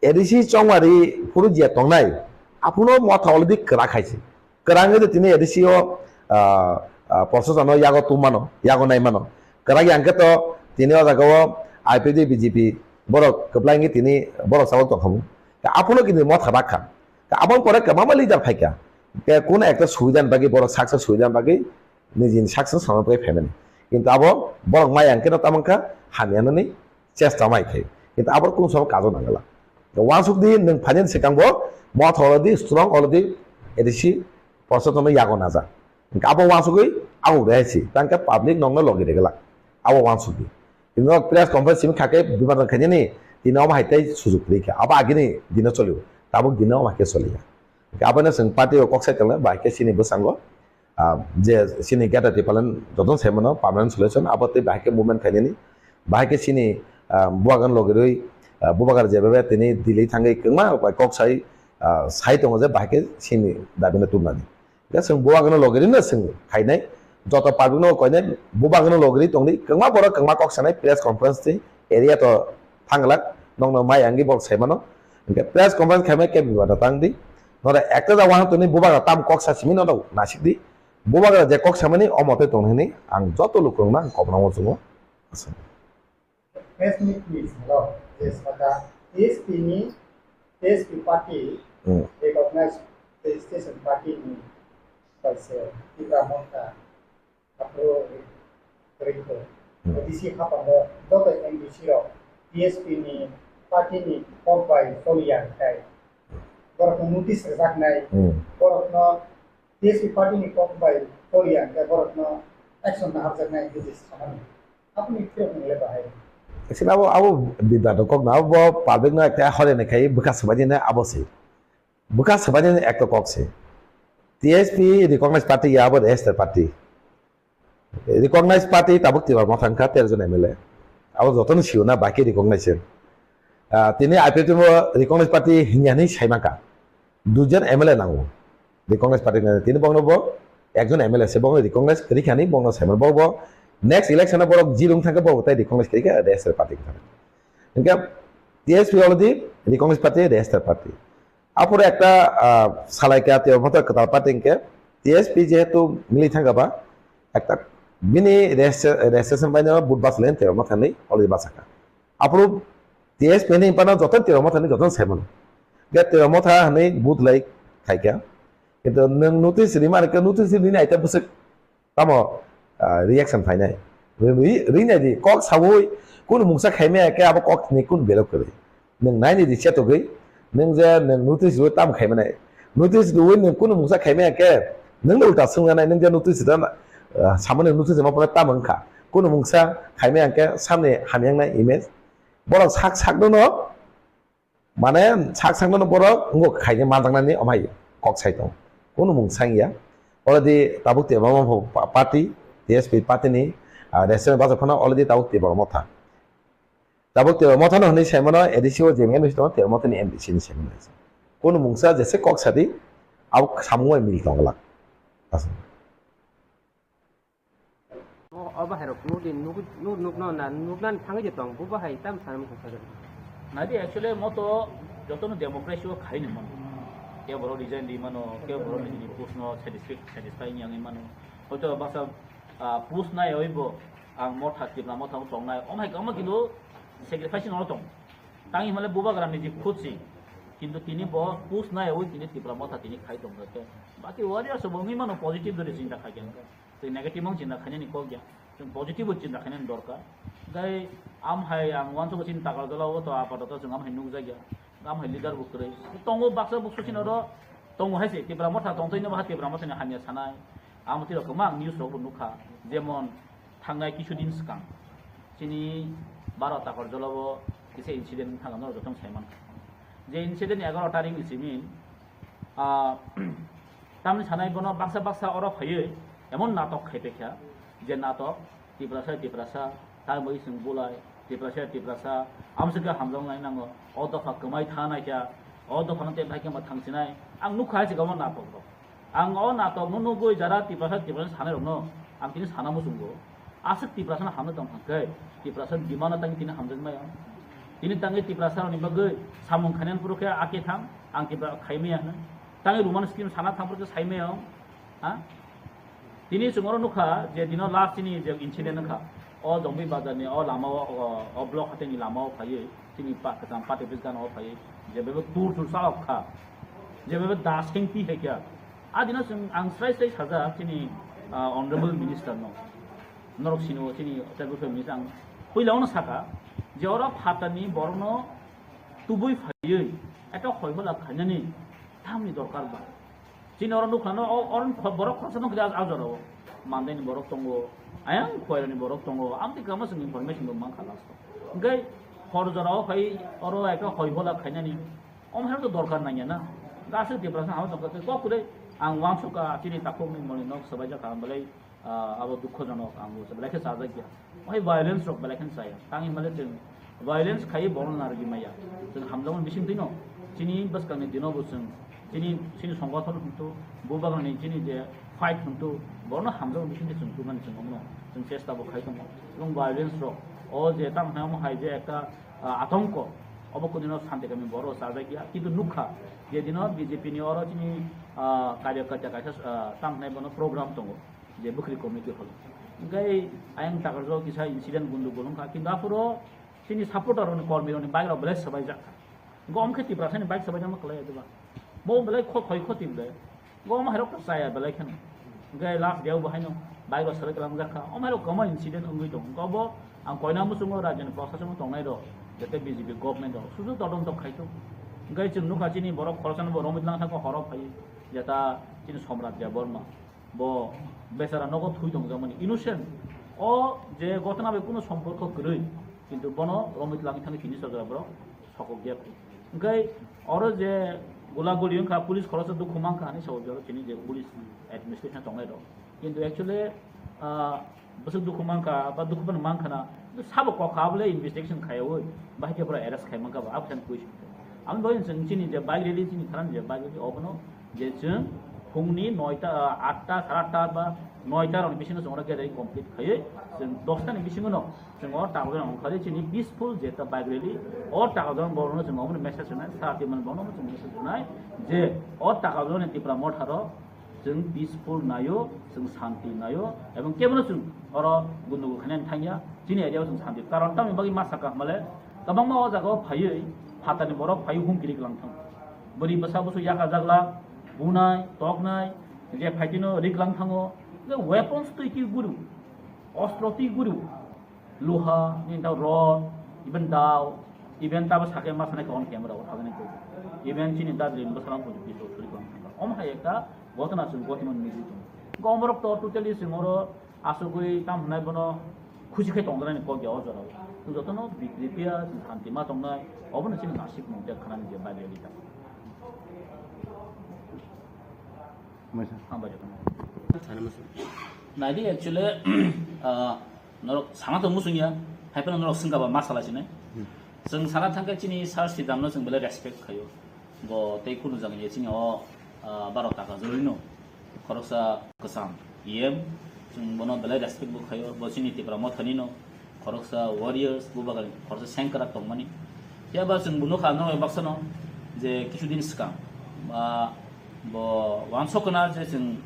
A D C chongmari phuru je tongnai, aphuno motha already kwrak khaisi. Kwrang wngwi tini A D C o, ah, ah, proshasano yago tongmano, yago naimano. Kwrak yang khe to tini o jaga o I P F T B J P borok kwplai wngwi tini borok chalo tongkhamu. Ta aphano kini motha rakha. Ta aboni pore kwbangma leader phaikha. Te kuno ekta subidani bagwi borok success subidani bagwi nijini success swnamwi phaimani. Kintu abo borok maya wngkheno tamo wngkha hamya nani chesta mai khai. Kintu abo kung sobo kajo nangala. Wansuk di nwng phainani swkang bo motha already strong already A D C proshasano yago naja. Hingke abo wansugwi abo rehai si, tangke public nokno logi reglak. Abo wansugwi. Tini nok press conference simi khake biman khainani, tini omo hai tei sujuk kwrwi kha. Abo agini dino choliu, tabuk dino omo hai khe choliya. Hingke abono chwng party o kok sai tongo, bahai khe chini bwskango, ah, je chini Greater Tipraland jotono sai mano permanent solution, abo tei bahai khe movement khainani, bahai khe chini, ah, bubagan logirwi, ah, bubagar jebebe tini Delhi thangwi kwma bai kok sai, ah, sai tongo je bahai khe chini dabino tubunani. Hingke chwng bubagrano logi rino chwng khainai, joto public no koinai, bubagrano logi ri tongdi, kwbangma borok kwbangma kok sanai press conference twi area to thanglak, nokno mai angwi borok sai mano. Hingke press conference khaimai kebo bibato tangdi, noro ekta jagao tini bubagra tam kok sa simi nono nasikdi, bubagra je kok samani omo tei tong hinwi ang joto lukurokno ang kobna muchungo. Press meet ni salo je saka T S P ni, T S P party Hmm. recognized registration party ni kaisa Tipra Motha aphuru rikho. Hmm. D C hapango joto M D C rok T S P ni party ni kok bai choliya hinkhe borokno notice rwjaknai, Hmm. borokno T S P party ni kok bai choliya hinkhe borokno action naharjaknai hinwi sanani. Aboni phiyoknwi le bahai. Actually, abo, abo bibato kok na, abo public no ekta hore ne khai bwkha swbaidi ne abo se. Bwkha swbaidi ne ekta kok se. T S P recognized party ya abo register party. Recognized party tabuk Tipra Motha wngkha tero jon M L A. Abo jotono sio na, bahai khe recognized. Ah, tini I P F T bo recognized party hinya hinwi sai mangkha. Duijon M L A nango. Recognized party ni tini bongno bo ekjon M L A se bongno recognized kwrwi khani bongno sai mano. Bo, bo next election o borok jil wng thangkhe bo tai recognized kwrwi khe register party wng thangkha. Hingkhe T S P already recognized party, register party. Aphuru ekta, ah, salai kha Tipra Motha kwtal party hingkhe T S P jehetu milwi thangkha ba ekta bini registra-, registration bai no vote bachalaini Tipra Motha hinwi already bachakha. Aphuru T S P ni pano joto Tipra Motha ni joto sai mano. Ge Tipra Motha hinwi vote lai khaikha. Kintu nwng notice rima rikha, notice rini aita bwswk tamo, ah, reaction phainai. Ri-, ri-, rinai di, kok saui, kunu mungsa khaimaya khe abo kok ni kunu belok kwrwi. Nwng naini di chetogwi, nwng je nwng notice rwi tam khaimanai. Notice rwi nwng kunu mungsa khaimaya khe, nwng ulta swngjanai, nwng je notice rana, Ah, samani nukjak jema pore tamo wngkha. Kunu mungsa khaimai hwnkhe samni hamya wngnai image. Borok sak sak no, mane sak sak no borok wngkha khaina manjaknani omai kok sai tongo. Kunu mungsa wngya. Already tabuk Tipra Motha party, T S P party ni, ah, restaurant bajar phano already tabuk Tipra Motha. Tabuk Tipra Motha no hwnwi sai mano, A D C o je M D C tongo, Tipra Motha ni M D C ni sai mano. Kunu mungsa jese kok sadi, abo samung bai mil tong glak. Aswk. O, o bahai rok nuk di, nuk, nuk, nuk no na, nuk nan thangwi je tong, bo bahai tam sanam kok sajak. Nadi actually moto joto no democracy o khai ni mano. Ke boro resign di mano, ke boro ni post no satisfy, satisfy ni yang mano. Hoito basa, ah, post nai oi bo, ang Motha, Tipra Motha o tong nai. Om hai kama kilo sacrifice no tong. Tang himale bubagra ni je khutsi. Kintu tini bo post nai oi tini Tipra Motha tini khai tong khe. Baki warriors bo wngwi mano positive dori chinta khai khe. Tei negative ang chinta khainani kok ya. Chwng positive o chinta khainani dorkar. Tei am hai ang uansukha chini takal jala o to apatoto chwng am hai nukjakya. Am hai leader bo kwrwi. Tongo baksa buksu chini oro tongo hai se Tipra Motha tongtoi no ba Tipra Motha ni hamya sanai. Amo twi rok kwbang news rok bo nukha. Jemon thangnai kisu din swkang chini baro takal jala o kisa incident wngkha norok joto sai mankha. Je incident egaroh tarik ni simi, ah, tamni sanai bono baksa baksa oro phaiwi emon natok khai paikha, je natok Tiprasa Tiprasa, tamni bagwi chwng bulai, Tiprasa Tiprasa, amswkhe hamjaknai nango, o dopha kwmai tha naikha, o dophano tei bai khe ma thangsinai, ang nukha hai se omo natok rok. Ang o natok no nugwi jara Tiprasa Tiprasa sanai rok no ang tini sana muchungo. Aswk Tiprasa no hamjak tong thang khe, Tiprasa demand no tangwi tini hamjak maya. Tini tangwi Tiprasa rok ni bagwi samung khainani phuru khe ake thang, ang Tipra khai maya hwno. Tangwi Roman scheme sana thang phuru khe sai maya. Ha? Tini chwng oro nukha je dino last chini je incident wngkha. O Jombi bazar ni o lama o, o, o block hatai ni lama o phaiwi. Chini pa-, kwcham party office gana o phaiwi je bebak tur tur chalok kha, je bebak das keng pi hai kha. A dino chwng ang srai srai sajak chini, ah, honorable minister no, norok sini o chini central government minister ang puila ono saka je oro phatar ni borok no tubui phaiwi eto hoi hola khainani tamni dorkar ba. Chini oro nukha no, o, oro kho-, borok khoroksa nukha a, a jora o. Mandai ni borok tongo, ayang Khoirani borok tongo, amtwi kama chwng information bo mankha last o. Hwnkhe hor jora o khai oro ekha hoi hola khainani, om hai to dorkar nangya na. Aswk Tiprasa hao tongkha kok kwrwi ang uansukha chini takhukni moni nok swbaijak kha belai, ah, abo dukhojonok ang belai khe chajakya. Omo hai violence rok belai kheno chaya. Tang himale chwng violence khaiwi borokno narwgwi maya. Chwng hamjakmani bisingtwino chini bwskangni dino bo chwng chini, chini songothon hwnkhe bubagrani chini je fight hwnkhe borokno hamjakmani bisingtwi chwng tubunani chwng omono chwng chesta bo khai tongo. Ebong violence rok o je tamo hai omo hai je ekta, ah, atongko obo kudino santi kami borok chajakya. Kintu nukha je dino B J P ni oro chini, ah, karyakarta kaisa, ah, tamo hai bono program tongo. Je bwkhri committee holo. Hwnkhe ayang takarjao kisa incident gundugul wngkha, kintu aphuru chini supporter rokni, kormi rokni bike rok belai swbaijak kha. Hwnkhe omo khe Tiprasani bike swbaijakma kwlai ya diba? Bo belai kho-, khoi khoti belai. Bo omo hairok to chaya belai kheno. Hwnkhe last day o bo haino bike rok swbai kwlangjak kha. Omo hairok kwma incident wngwi tongo. Hwnkhe obo ang koina muchungo rajyoni prosason o tongnai rok, jete B J P government rok susu todonto khaithok. Hwnkhe chwng nukha chini borok khoroksano bo romwi tlang thangkha horo phaiwi, jeta chini Somrat Debbarma. Bo bechara nogo thui tongjakmani, innocent. O je gotona bai kuno somporko kwrwi, kintu bono romwi twlangwi thangwi tini chwragra borok sokok ya phai. Hwnkhe oro je gula guli wngkha, police khoroksa dukhu mankha hinwi sao, je oro chini je police administration tongnai rok. Kintu actually, ah, bwswk dukhu mankha ba dukhu phano mankha na, sabo kok kha, abole investigation khaiwi bahai khe pura arrest khai mankha ba, aboni question. Aboni bagwi chwng chini je bike rally chini tharan je bike rally obono je chwng phungni noita, ah, atta, sare atta ba noita rokni bisingo chwng oro gathering complete khaiwi chwng dosta ni bisingo no chwng o takojon ongkhorwi chini peaceful je ta bike rally o takojon borokno chwng obono message rwnai, sara twi mani borokno chwng message rwnai je o takojon ni Tipra Motha rok chwng peaceful naio, chwng santi naio, ebong kebono chwng oro gundugul khainani thangya, chini area o chwng santi. Karon tamni bagwi ma sakha hwnmale, kwbangma o jaga o phaiwi phatarni borok phaiwi humki rik lang thango. Bwrwi bwsa busu yaka jaglak, bunai, toknai, je phaitino rik lang thango, je weapons twi ki guru, ostro twi guru. Luha, nini tabo rod, even dao, even tabo sake ma sanai khe on camera o thagani khe. Even chini Darjeeling bwsarang photo piso suri khe on camera. Omo hai ekta ghotona chwng gothiman nugwi tongo. Hwnkhe omorok to totally chwng oro asugwi tam hwnai bono khusi khai tongjaknai ni kok ya o jorao. Chwng jotono bikri phiya, chwng santi ma tongnai, obono chini nasik mung tei khanani je bagwi rita. Hambai jotono. Naidi actually, ah, norok sana tong muchung ya, hai phano norok swngkha ba ma sala sinai. Chwng sana thangkhe chini sir Sridharno chwng belai respect khaio. Bo tei kunu jaga ya chini o, ah, baro taka jorino. Khoroksa kwcham E M, chwng bono belai respect bo khaio, bo chini Tipra Mothani no, khoroksa warriors, bubagrani khoroksa sengkrak tongmani. Phiya ba chwng bo nukha norok baksano je kisu din swkang, ba bo wansokna je chwng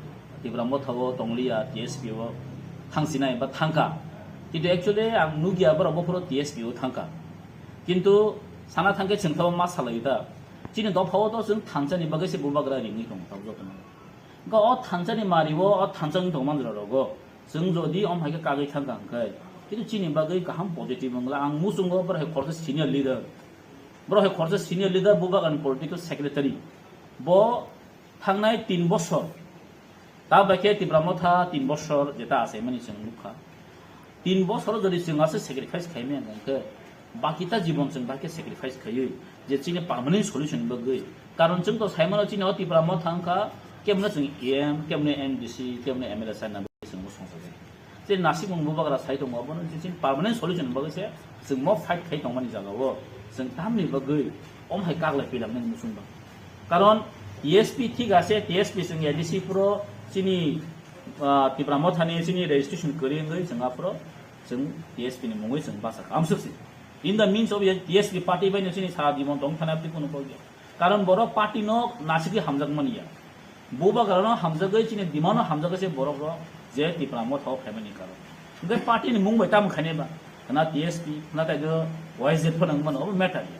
Tipra Motha o tongliya, T S P o thangsinai ba thangkha. Kintu actually ang nukya borok bophuru T S P o thangkha. Kintu sana thangkhe chwng thabo ma salai ta. Chini dophao to chwng thansa ni bagwi se bubagra ringwi tongo tabuk jotono. Hwnkhe o thansa ni mari o, o thansa wng tongma jora rogo. Chwng jodi om hai khe kagwi thangkha hwnkhe, kintu chini bagwi kaham positive wngla. Ang muchungo borok hai khoroksa senior leader. Borok hai khoroksa senior leader bubagrani political secretary. Bo thangnai tin bosor. Ta bai khe Tipra Motha tin bosor jeta achaimani chwng nukha. Tin bosor jodi chwng aswk sacrifice khaimaya hwnkhe, baki ta jibon chwng bai khe sacrifice khaiwi je chini permanent solution bagwi. Karon chwng to saimano chini o Tipra Motha wngkha kemno chwng E M, kemno M D C, kemno M L A saina bagwi chwng bo songchajakya. Je nasikmung bubagra sai tongo, abono je chini permanent solution bagwi se chwng mo fight khai tongmani jagao chwng tamni bagwi om hai kaglai pilamnani muchung ba. Karon T S P thik ase, T S P chwng A D C phuro chini, ah, Tipra Mothani chini registration kwrwi wngwi chwng aphuro chwng T S P ni mungwi chwng bachakha. Amswk se. In the means of T S P party bai no chini sara jibon tong thana abdi kunu kok ya. Karon borok party no nasigwi hamjak mani ya. Bubagra no hamjagwi chini dima no hamjagwi se borok rok je Tipra Motha o phaimani karon. Hwnkhe party ni mung bai tamo khainai ba? Na T S P, na tai do Y Z phano wng mano, obo matter ya.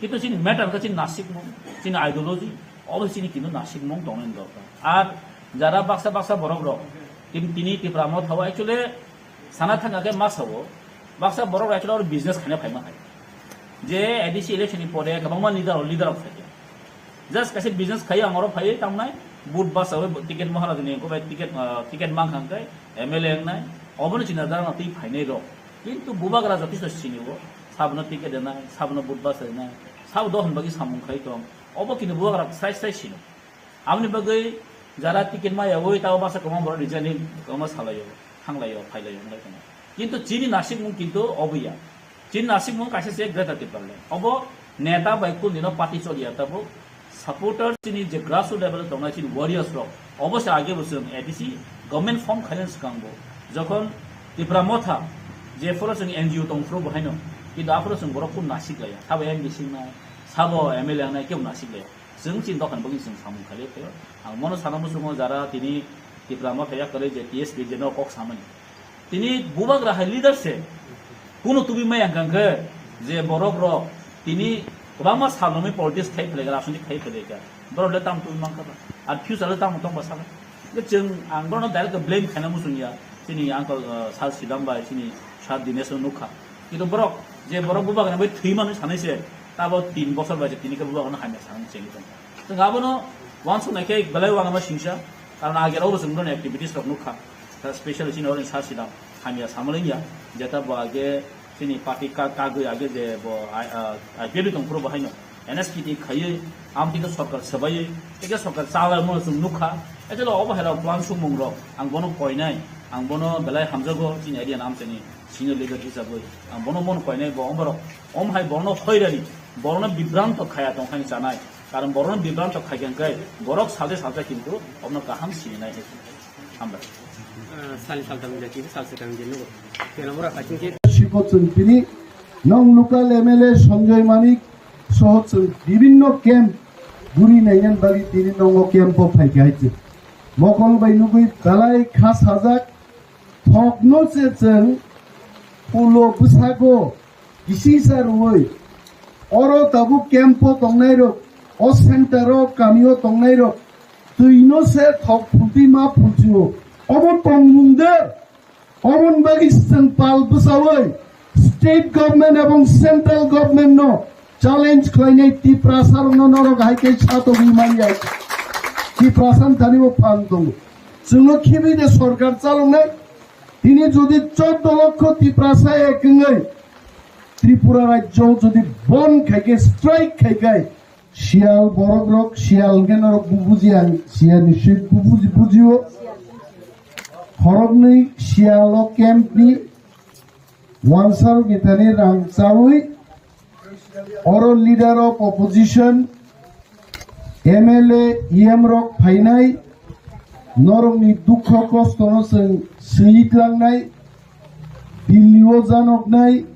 Kintu chini matter khe chini nasikmung, chini ideology, obo chini kintu nasikmung tongnani dorkar. Ar jara baksa baksa borok rok, tin-, tini Tipra Motha o actually sana thangkha khe ma sao, baksa borok rok actually oro business khaina phaima hai. Je A D C election ni pore kwbangma leader, leader rok phaikha. Just kaisa business khai ang oro phaiwi tamnai, vote bachawi ticket Maharaj ni bai ticket, ah, ticket mankha hwnkhe M L A wngnai, obono chini jara no twi phainai rok. Kintu bubagra jotisto sinio, sabono ticket rwnai, sabono vote bachainai, sabo dohon bagwi samung khai tong, obo kintu bubagra sai sai sino. Aboni bagwi jara ticket ma yawi tabo baksa kwbangma borok rijani kwbangma salaio, thanglaio, phailaio, wnglaio. Kintu chini nasikmung kintu obo ya. Chini nasikmung kaisa se Greater Tipraland. Obo neta bai kundino party choliya tabuk. Supporter chini je grassroots level tongnai chini warriors rok. Obo se age bo chwng A D C government form khainani swkang bo. Jokhon Tipra Motha je phoro chwng N G O tong phuru bo haino. Kintu aphuru chwng borok kun nasik laya. Sabo M D C nai, sabo M L A nai, kebo nasik laya. Chwng chini dokan bagwi chwng samung khailai phaio. Ang bono sana muchungo jara tini Tipra Motha yakarwi je T S P je no kok samani. Tini bubagra hai leader se. Kuno tubi maya hwnkha khe je borok rok tini kwbangma sal romwi politics khai phlai kha, rajniti khai phlai kha. Borok le tamo tubi mankha ba? Ar future le tamo tong ba sala? Hwnkhe chwng ang borokno direct blame khaina muchung ya. Chini uncle, uh, sir Sidam bai, chini sir Dinesh no nukha. Kintu borok, je borok bubagra bai thwi mani sanai se, tabo tin bosor bai se tini khe bubagra no hamya sanani chengwi tongkha. Chwng abono uansuk nai khe belai uanama singsa, karon age rok bo chwng borokni activities rok nukha. Specially chini oro sir Sidam hamya samalengya, jeta bo age chini party ka-, kagwi age je bo I-, uh, I P F ni tongphuru bo haino N S K T khaiwi, amtwi khe sorkar swbaiwi, tei khe sorkar chalaimo chwng nukha. Echelo obo hai rok plan sumung rok, ang bono koinai, ang bono belai hamjago, chini area ni amchaini senior leader hisabwi, ang bono mon koinai, bo omorok, om hai bono khoirani, bono bibranto khaya tongkhaini chanai, karon bono bibranto khaikha hwnkhe, borok salde salsa kintu omono kaham sininai hai. Hambai. Ah, sali saltam je, kisa sal sekang je, nugo. Kena mura kaching ke. Sipo chwng tini nong local M L A Sanjoy Manik soho chwng bibinno camp guri nainan bagwi tini nongo camp o phaikha hai chwng. Mokol bai nugwi belai kha sajak, thokno se chwng pulo bwsago kisisa rwui oro tabuk camp o tongnai rok, o center o kami o tongnai rok twino se thok phultwi ma phulchio. Obo tongmung de, oboni bagwi chwng pal bwchaui state government ebong central government no challenge khlainai Tiprasa rokno norok hai khe satogwi manya. Tiprasa ni thani bo phan tongo. Chwngno khibi de sorkar chaloknai. Tini jodi choddo lokho Tiprasa ek wngwi Tripura rajyo jodi bon khai khe, strike khai khe, Sial borok rok, Sial hwnkhe norok bo buji, ang Sial ni swi bo buji, bujio. Khoroknwi Sial o camp ni wansar bithani rang chawi, oro leader of opposition, M L A, E M rok phainai, norokni dukho kostono chwng swi tlangnai, Delhi o janoknai,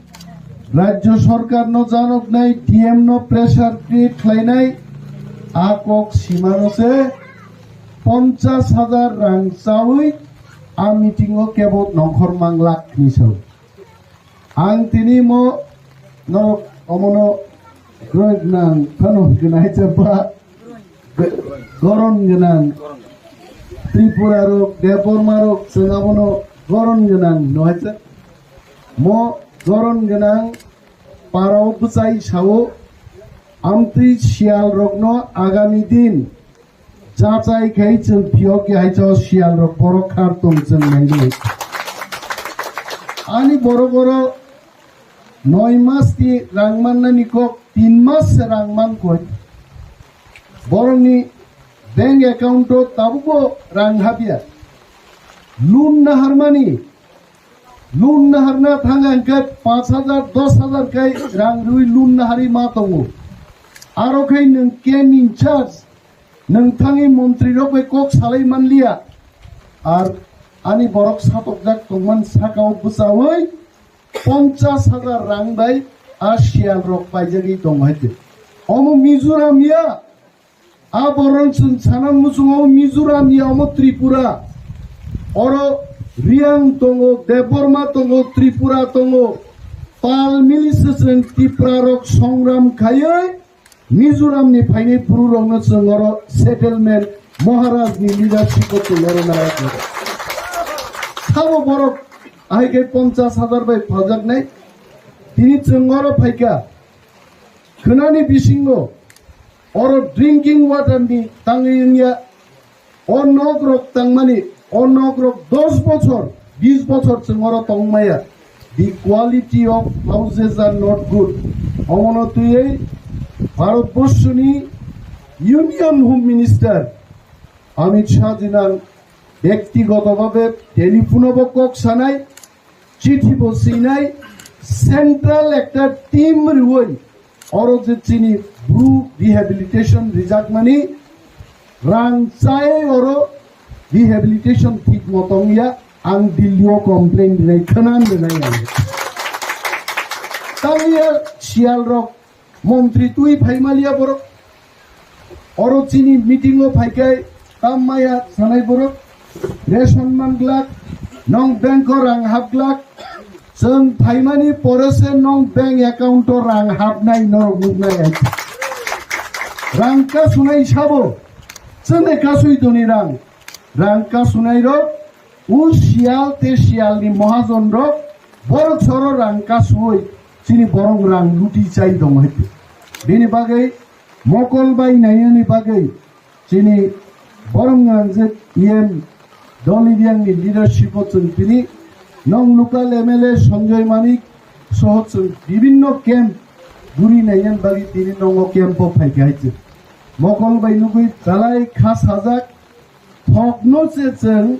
Rajya Sarkar no janoknai, D M no pressure create khlainai, a kok simano se ponchas hajar rang chawi a meeting o kebo nongkhor mang lakh ni sao. Ang tini mo norok omono groin gwnang phano gwnai chapa. Goron gwnang Tripura rok, Debbarma rok, chwng abono goron gwnang no hai cha. Mo goron gwnang parao bwchai sao, amtwi Sial rokno agami din jachai khai chwng phiyok ya hai cha Sial rok borok khar tong chwng nai nai. Ani borok oro noi mas ni rang mannani kok tin mas se rang man koi. Borokni bank account o tabukbo rang habya. Loan naharmani, loan naharna thang ang khe panch hajar, dos hajar khai rang rwi loan nahari ma tongo. Aro khai nwng camp in charge, nwng thangwi montri rok bai kok salai manliya. Ar ani borok satokjak tongman sakao bwchawi ponchas hajar rang bai a Sial rok paijagwi tongo hai khe. Omo Mizoram ya, a borok chwng sana muchungo Mizoram ya, omo Tripura. Oro Riang tongo, Debbarma tongo, Tripura tongo. Pal mili se chwng Tipra rok songram khaiwi Mizoram ni phainai bru rokno chwng oro settlement Maharaj ni leadership o chwng oro nai. Sabo borok ahai khe ponchas hajar bai phaljaknai. Tini chwng oro phaikha. Khwnani bisingo oro drinking water ni tangwi wngya. O nok rok tangmani, o nok rok dos bochor, bis bochor chwng oro tongmaya. The quality of houses are not good. Omono twiwi Bharat Borshoni Union Home Minister Amit Shah jinang bektigoto bhabe telephone o bo kok sanai, chithi bo sinai, central ekta team rwui oro je chini bru rehabilitation rijakmani rang chai oro rehabilitation thik motong ya, ang Delhi o complain rinai khwnan rinai ang. Tangya Sial rok montri twi phaimaliya borok. Oro chini meeting o phaikai tam maya sanai borok. Ration man glak, nong bank o rang hap glak. Chwng phaimani pore se nong bank account o rang hapnai norok nuknai ai. Rang kasunai sabo. Chwngde kasui doni rang. Rang kasunai rok. U Sial te Sial ni mahajon rok borok soro rang kasui chini borok rang luti chai tong hai. Bini bagwi mokol bai nainani bagwi chini borok ngangjak E M Doli Riang ni leadership o chwng tini nong local M L A Sanjoy Manik soho chwng bibinno camp guri nainan bagwi tini nongo camp o phai khe hai chwng mokol bai nugwi chalai kha sajak. Thokno se chwng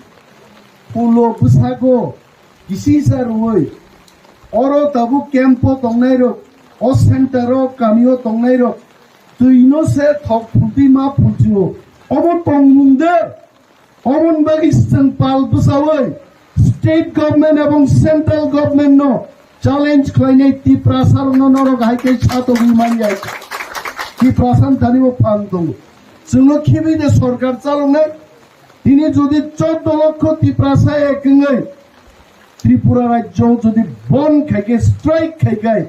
phulo bwsago kisisa rwui oro tabuk camp o tongnairok, o center o kami o tongnairok twino se thok phultwi ma phultwi o. Obo tongmung de, oboni bagwi chwng pal bwsaui state government ebong central government no challenge khlainai Tiprasa rokno norok hai khe satogwi manya. Tiprasa ni thani bo phan tongo. Chwngno khibi de sorkar chaloknai. Tini jodi choddo lokho Tiprasa ek wngwi Tripura rajyo jodi bon khai khe, strike khai khe,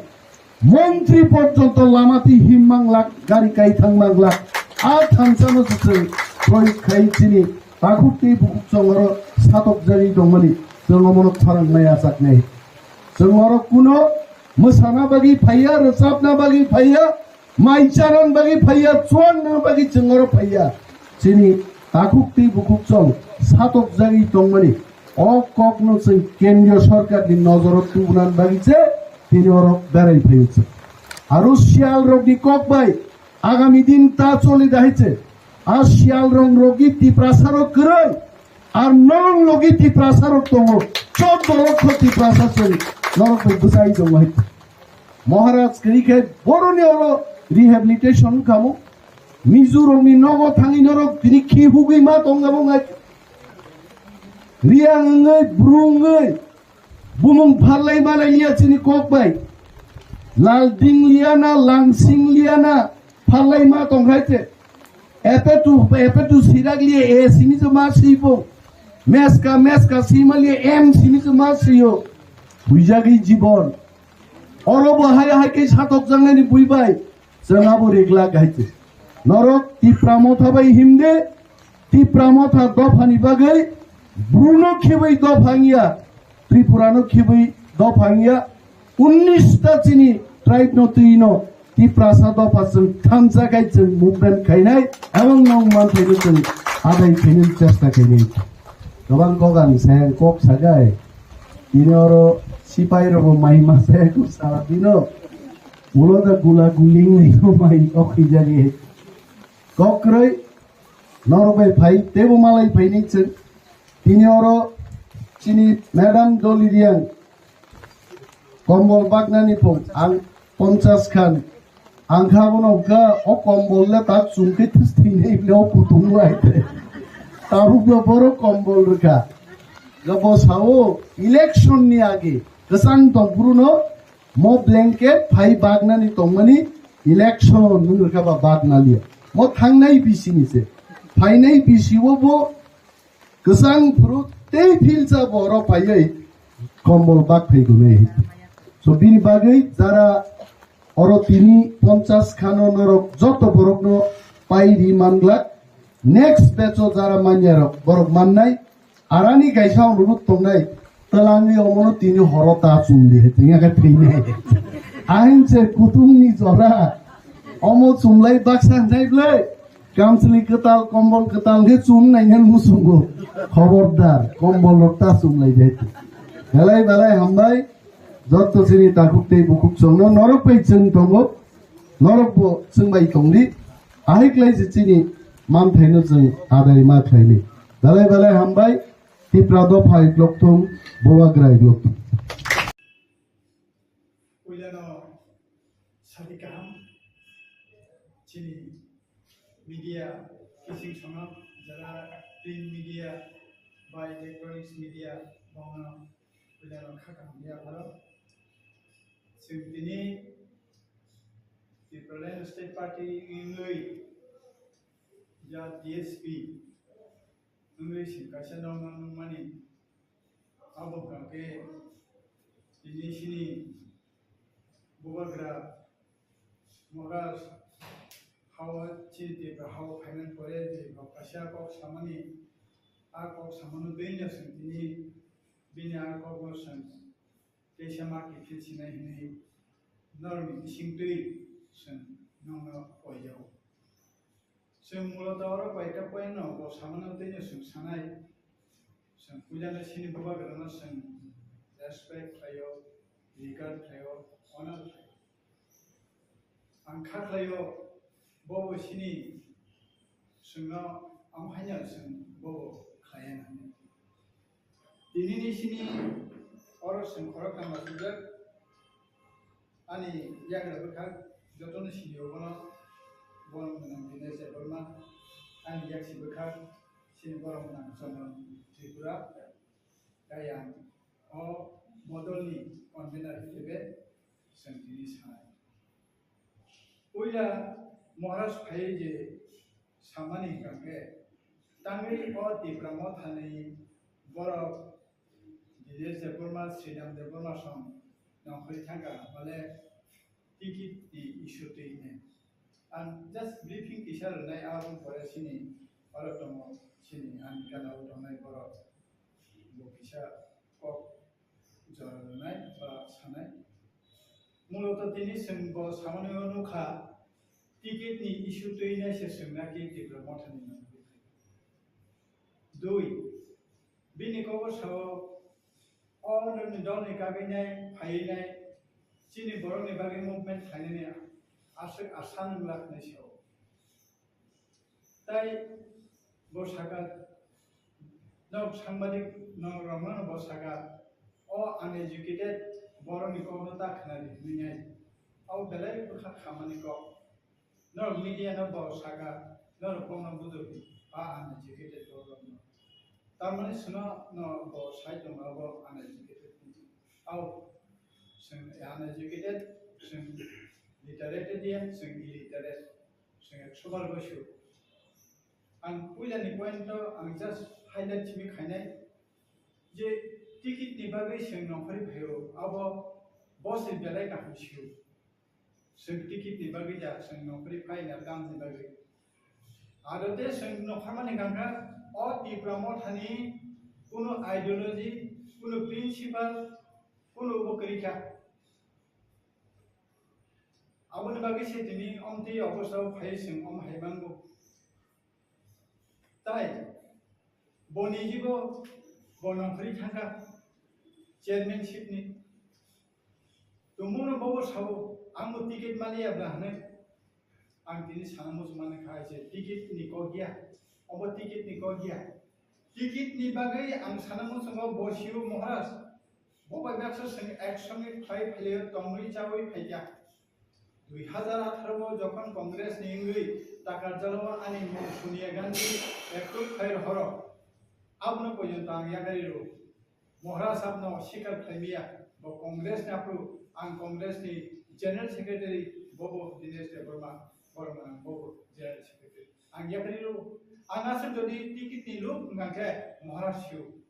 montri porjonto lama twi him mang lak, gari kai thang mang lak. A thansa no se chwng proyog khai chini takhuk tei bukhuk chwng oro satok jagwi tongmani chwng omono khorang nai achak nai. Chwng oro kuno mwsana bagwi phaiya, rwchapna bagwi phaiya, mai chana bagwi phaiya, chuang na bagwi chwng oro phaiya. Chini takhuk tei bukhuk chwng satokjagwi tongmani, o kokno chwng kendriyo sorkarni nojoro tubunani bagwi se tini oro berai phaio chwng. Aro siyalrokni kok bai agami din ta choli dahai se, a siyalrok rokni Tiprasarok kwrwi, ar norok logi Tiprasarok tongo, choddo lokho Tiprasa chwng norok bai bwchai tongo hai. Maharaj kwrwi khe boroni oro rehabilitation wngkha mo. Mizorokni nogo thangwi norok tini khi hugwi ma tongna bo ngai. Riyang wngwi, bru wngwi, bumung pharlai malai liya chini kok bai. Lalding liya na, Langsing liya na, pharlai ma tong khai te. Epe tu, epe tu sirak liya, e simi se ma si bo. Meska, meska sima liya, em simi se ma si yo. Huijagwi jibon. Oro bo hai hai khe satok jangnani bui bai. Chwng abo riglak hai khe. Norok Tipra Motha bai himde, Tipra Motha dophani bagwi, Bru no khibai dopha wngya, Tripura no khibai dopha wngya, unnis ta chini tribe no twi no Tiprasa dopha chwng thansa khai chwng movement khainai, ebong nong manthai no chwng adai khainai chesta khainai. Gabang kok ang sayang kok sagai, ini oro sipai rogo mai ma saya kok sala dino. Ulo da gula guling ni mai okhijari. Kokroi norok bai phai tebo malai phai ni chwng. Tini oro chini madam Doli Riang kombol baknani phung ang ponchas khan. Ang kha bono kha o kombol le tak chum khe this thwinai le o kutung lai te. Tabuk bo boro kombol rwkha. Ga bo sao election ni age kwchang tong phuru no mo blanket phai baknani tongmani election nung rwkha ba bakna liya. Mo thangnai bisi ni se. Phainai bisi o bo kwchang phuru tei philsa bo oro phaiwi kombol bak phai gunai. So bini bagwi jara oro tini ponchas khano norok joto borokno pai ri manglak. Next batch o jara manya rok borok mannai. Arani kaisa ang rwrwk tongnai, twlangwi omono tini horo ta chumdi hai, tini khe thwinai. Ahin se kutung ni jora, omo chumlai baksa hinjai blai, kamchwlwi kwtal, kombol kwtal khe chum nai nang muchungo. Khobordar, kombol rok ta chumlai jai. Belai belai hambai, jotto chini takhuk tei bukhuk chwngno norok bai chwng tongo, norok bo chwng bai tongdi. Ahai klai se chini manthaino chwng adai ma khlaini. Belai belai hambai, Tipra dopha iklokthung, Bubagra iklokthung. Puilano sadi kaham chini media kising songo jara print media bai electronics media bono puilano kha kaham ya boro. Chwng tini Tipraland State Party wngwi ya D S P wngwi se kaisa nokno nukmani. Abo hwnkha khe tini chini Bubagra Moga hao chini Tipra hao phaimani pore je bo kaisa kok samani, a kok samano twi no chwng tini bini a kokno chwng teisa ma kiphil sinai hwnwi norokni bisingtwi chwng nokno koi jago. Chwng muloto oro koita point no bo samano tei no chwng sanai. Chwng puilano chini bubagrano chwng respect khlaio, regard khlaio, honor khlaio. Ang kha khlaio, bobo chini chwngno ang haino chwng bobo khlaiya nang. Tinini sini oro chwng khoroktham achukjak. Ani yagra bwkhak jotono sini obono borok gwnang Dinesh Debbarma, ani yaksi bwkhak sini borok gwnang Chandra Tripura. Tei ang o modolni convener hisabe chwng tini sanai. Puila Maharaj phaiwi je samani hwnkha khe, tangwi o Tipra Mothani borok Dinesh Debbarma, Sridham Debbarma song nongkhorwi thangkha, bale ticket ni issue twi hwnwi. Ang just briefing kisa rwnai, aboni pore chini oro tongo, chini ani gana o tongnai borok bo kisa kok jora rwnai ba sanai. Muloto tini chwng bo samani o nukha, ticket ni issue twi nai se chwng naki Tipra Mothani nongkhorwi thangkha. Dui, Bini kok o sao, o nini dol ni kagwi nai, phaiwi nai, chini borok ni bagwi movement khlainani aswk asa nwng laknai sao. Tai bo saka, nok sangbadik nok rokno bo saka, o uneducated borok ni kok no ta khnari hwnwi nai. O belai bwkha khamani kok. Norok media no borok saka, norok kokno bujor di, ba uneducated borok rokno. Tamani sino no bo sai tongo abo uneducated ni. Au, chwng uneducated, chwng literate dia, chwng illiterate, chwng ekso bar goisu. Ang puila ni point o ang just highlight simi khainai je ticket ni bagwi chwng nongkhorwi phaio, abo bo se belai kaham sio. Chwng ticket ni bagwi da, chwng nongkhorwi phaina tamni bagwi. Ado te chwng nongkhormani hwnkha o Tipra Mothani kunu ideology, kunu principle, kunu bo kwrwi kha. Aboni bagwi se tini omtwi obosrao phai chwng om hai mango. Tai boni jibo bo nongkhorwi thangkha chairmanship ni. Tumungno bobo sao, ang bo ticket maliya bla hwnwi. Ang tini sana muchung mani kha je ticket ni kok ya, obo ticket ni kok ya. Ticket ni bagwi ang sana muchungo bo sio Maharaj. Bo bai baksa chwng ek songwi khlai phailio tongwi chawi phaikha. Dui hazar atharo o jokhon Congress ni wngwi Takarjala o ani mung Sonia Gandhi approve khai rohoro. Abono pojonto ang yakarwi rw. Maharaj abono sikar khlaimaya. Bo Congress ni aphuru ang Congress ni General Secretary bobo Dinesh Debbarma, Borma bobo General Secretary. Ang yakarwi rw. Ang aswk jodi ticket ni luk wngkha khe Maharaj sio.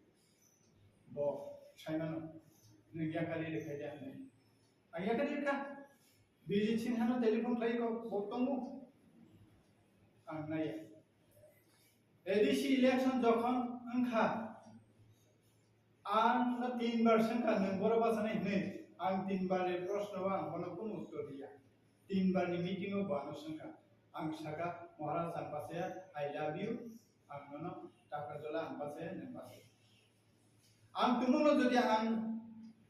Bo saimano, nwng yakarwi rwkha de hwnwi. Ang yakarwi rwkha. Bijit Sinha no telephone khlai kok, bo tongo. Ang naiya. A D C election jokhon wngkha, ang no tin bar swngkha, nwng boro bachanai hwnwi. Ang tin bar ni proshno o ang bono kunu uttor riya. Tin bar ni meeting o bo ano swngkha. Ang saka, "Maharaj, ang bachaya, I love you." Ang nono Takarjala ang bachaya, nwng bachaya. Ang tumungno jodi ang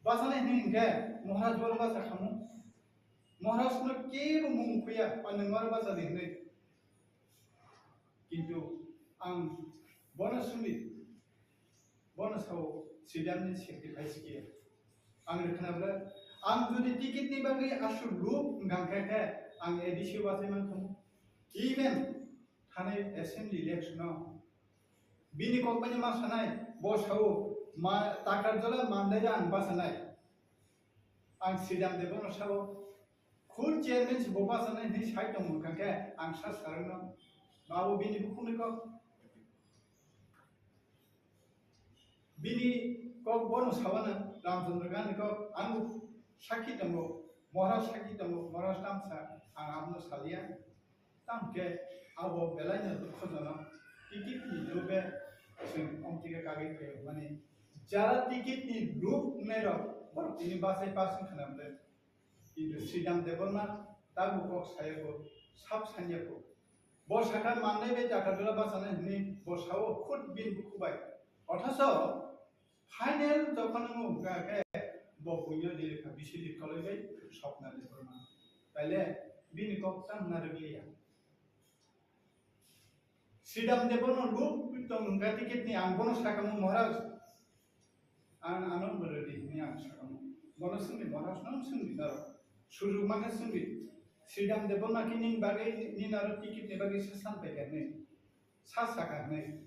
bachanai hwnwi hwnkhe, Maharaj boro bacha khamu. Maharaj no kebo mung khuya, ba nwng oro bacha di hwnwi. Kintu ang bono sungdi, bono sao Sridhar ni sacrifice kiya. Ang rwkhna bwle, ang jodi ticket ni bagwi aswk luk wngkha khe, ang A D C o bachai man khamu. Even thanai assembly election o bini kok bai ma sanai, bo sao ma Takarjala Mandai ang bachanai. Ang Sridhar Debbarma sao, khun chairman se bo bachanai hwnwi sai tongmung kha khe ang sa sarwkno, ma bo bini bukhukni kok. Bini kok bono sawana Ramchandra Gandhi kok, ang sakhi tongo, Maharaj sakhi tongo, Maharaj tamsa, ang abono salia. Tamkhe abo belaino dukhojonok, ticket ni lobe chwng omtike kagwi phaio, mani jara ticket ni luk wngnairok borok tini bachai pass wngkha na bwle. Kintu Sridhar Debbarma tabuk kok sayago, sab sanyago. Bo sakha mannai bai Takarjala bachanai hwnwi bo sao khud bini bukhu bai. Othocho final jokhon wngkha khe bo buino dirikha bisi dirkoloi bai Swapna Debbarma. Taile bini kok tang narwkliya. Sridhar Debbarma luk tong wngkha ticket ni, ang bono sakamo Maharaj. Ang ano bwrwdi hwnwi ang sakamo. Bono swngdi Maharaj, nang swngdi norok. Sujuk mankha swngdi. Sridhar Debbarma khe nini bagwi, nini aro ticket ni bagwi sa san paikha hwnwi. Sa sakha hwnwi.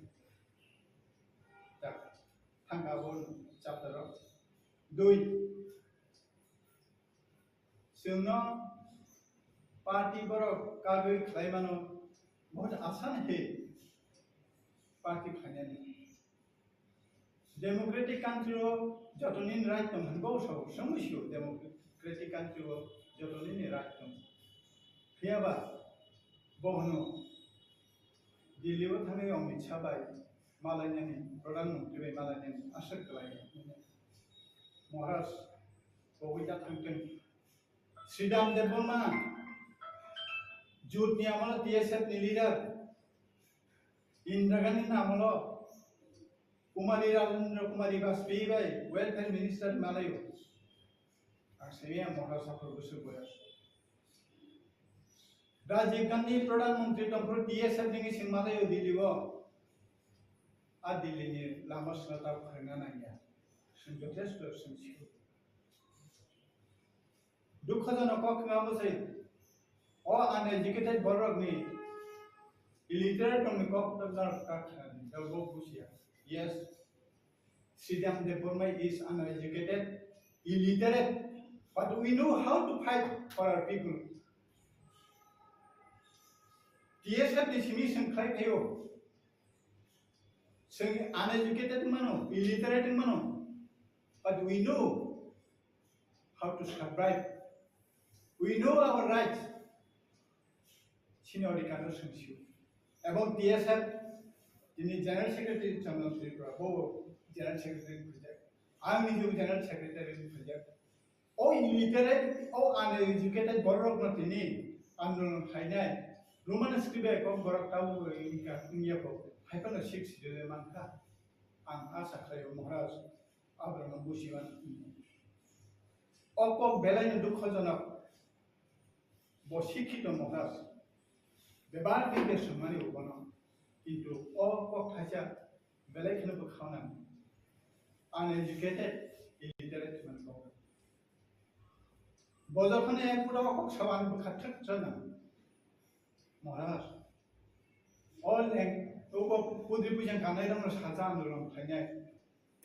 Tak, thangkha abo chapter o. Dui. Chwngno party borok kagwi khlai mano, bahut asan he party khlainani. Democratic country o joto nini right tong hwnwi bo sao, chwngwi sio democratic country o joto nini right tong. Phiya ba bo hwno Delhi o thangwi Amit Shah bai malainani, Pradhan Mantri bai malainani aswk kwlai. Maharaj, bo ui ta thangtwng. Sridhar Debbarma, Jut ni amolo T S F ni leader, Indira Gandhi ni amolo Kumari Rajendra Kumari Bajpayee bai welfare minister malayo. Ang simi ang mohra saphur bwswk boyas. Rajiv Gandhi Pradhan Mantri tongphuru T S F nini sing malayo Delhi o. A Delhi ni lama swnata khorengna nangya. Sing jothesto sing sio. Dukhojonok kok wngma bwsai. O uneducated borokni illiterate rokni kok wngma kha, jobo bujiya. Yes, Sridham Debbarma is uneducated, illiterate, but we know how to fight for our people. T S F ni simi sing khlai phaio. Sing uneducated mano, illiterate mano, but we know how to survive. We know our rights. Sini odhikar no sungsio. Ebong T S F, tini General Secretary Chandan Tripura, bo General Secretary khojak. Ang nijebo General Secretary khojak. O illiterate, o uneducated borok no tini andolon khainai. Roman script bai kok borok tabo wngya ko. Hai phano six schedule mankha. Ang asa khlaio Maharaj. Abraham Busiman. O kok belai no dukhojonok. Bo sikhito Maharaj. Bebar khe ke swngnani ubono. Kintu o kok thaisa belai kheno bwkha nang. Uneducated, illiterate man kok. Bo jokhon ek pura o kok saban bwkha thik chana. Maharaj. O leng, o kok pudri pujan kanai rong saja andolon khainai.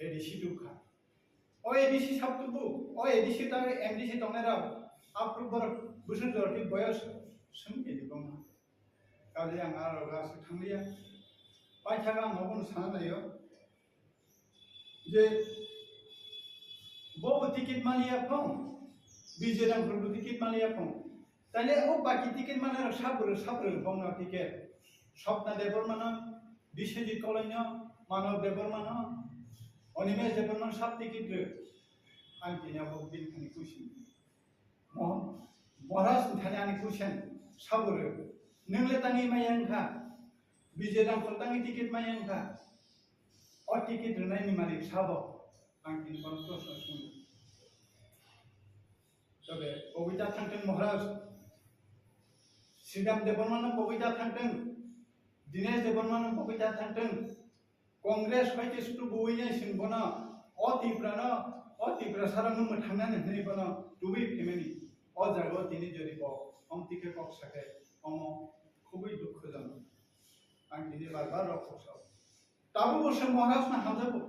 A D C dukha. O A D C sab tubu, o A D C ta M D C tongnai rok, aphuru borok bwswk jora thik boyos swng khe di bongma. Kali ang aro ga swk thangliya. Paithago ang obono sana naio. Je bo ticket maliya phong, B J Ramphal bo ticket maliya phong. Taile o baki ticket manai rok sabrwk sabrwk bongno ticket. Swapna Debbarmano, Biswajit Koloino, Manav Debbarmano, Animesh Debbarmano sab ticket rwk. Ang tini abo bini thani question. Mo-, Maharaj ni thani ani question sabrwk. Nwng le tangwi maya wngkha. B J Ramphal tangwi ticket maya wngkha. O ticket rwnaini malik sabo. Ang tini kono proshno swngo. Tobe, kobita thangtwng Maharaj. Sridham Debbarmano kobita thangtwng. Dinesh Debbarmano kobita thangtwng. Congress hai khe sudu buwi nai sing bono. O Tipra no, o Tipra sara no mwthangnani hwnwi bono tubui phimani. O jaga o tini jodi bo, om tike kok sake, omo khubui dukhojonok. Ang tini bar bar rok kok sao. Tabuk bo se Maharaj no hamjago.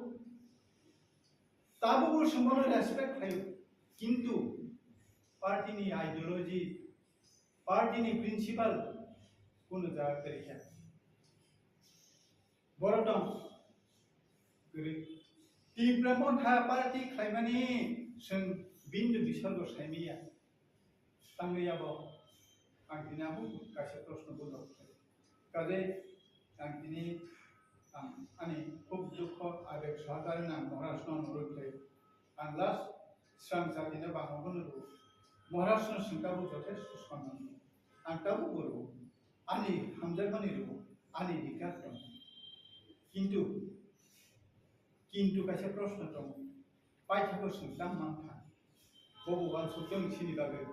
Tabuk bo se bono respect khlaio. Kintu party ni ideology, party ni principle kuno jaga kwrwi kha. Borok tong kwrwi. Tipra Motha party khlaimani chwng bini bisorgo saimanya. Tangwi abo ang tini abo kaisa proshno bujok. Kaje ang tini ang ani khub dukho abeg sohakari nang Maharaj no nurut khlai. Ang last swrang jati no bangma bono rw. Maharaj no swng tabuk jothesto sonnam. Ang tabuk bo rw. Ani hamjakmani rw. Ani adhikar tong. Kintu Kintu kaisa proshno tongo. Paithago swng tang mankha. Bobo uansuk tong sini bagwi.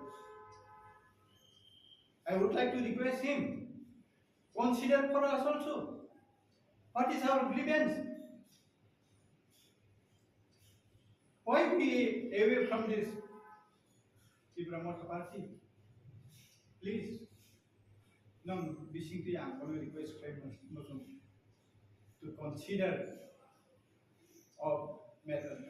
I would like to request him, consider for us also. What is our grievance? Why we away from this Tipra Motha Party? Please. Nang bisingtwi ang kono request khlai muchung to consider of matter.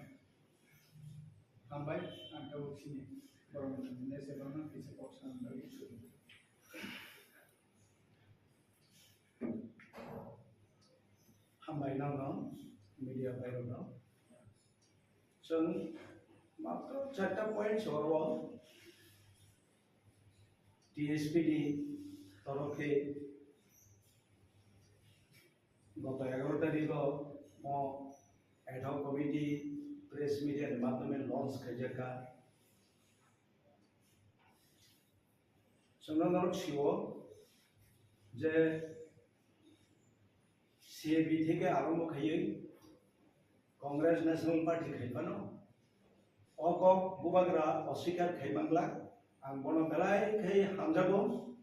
Hambai, ang tabuk sini borok nang nese borok nang kisa kok sanam bagwi suri. Hambai nang nang media bai rok nang. Chwng matro charta point se oro T S P ni torof khe goto egaroh tarikh o mo ad hoc committee press media ni madhyome launch khaijak kha. Chwngno norok sio je C A B theke arombo khaiwi Congress National Party khai phano o kok bubagra oswikar khai manglak, ang bono belai khai hamjago.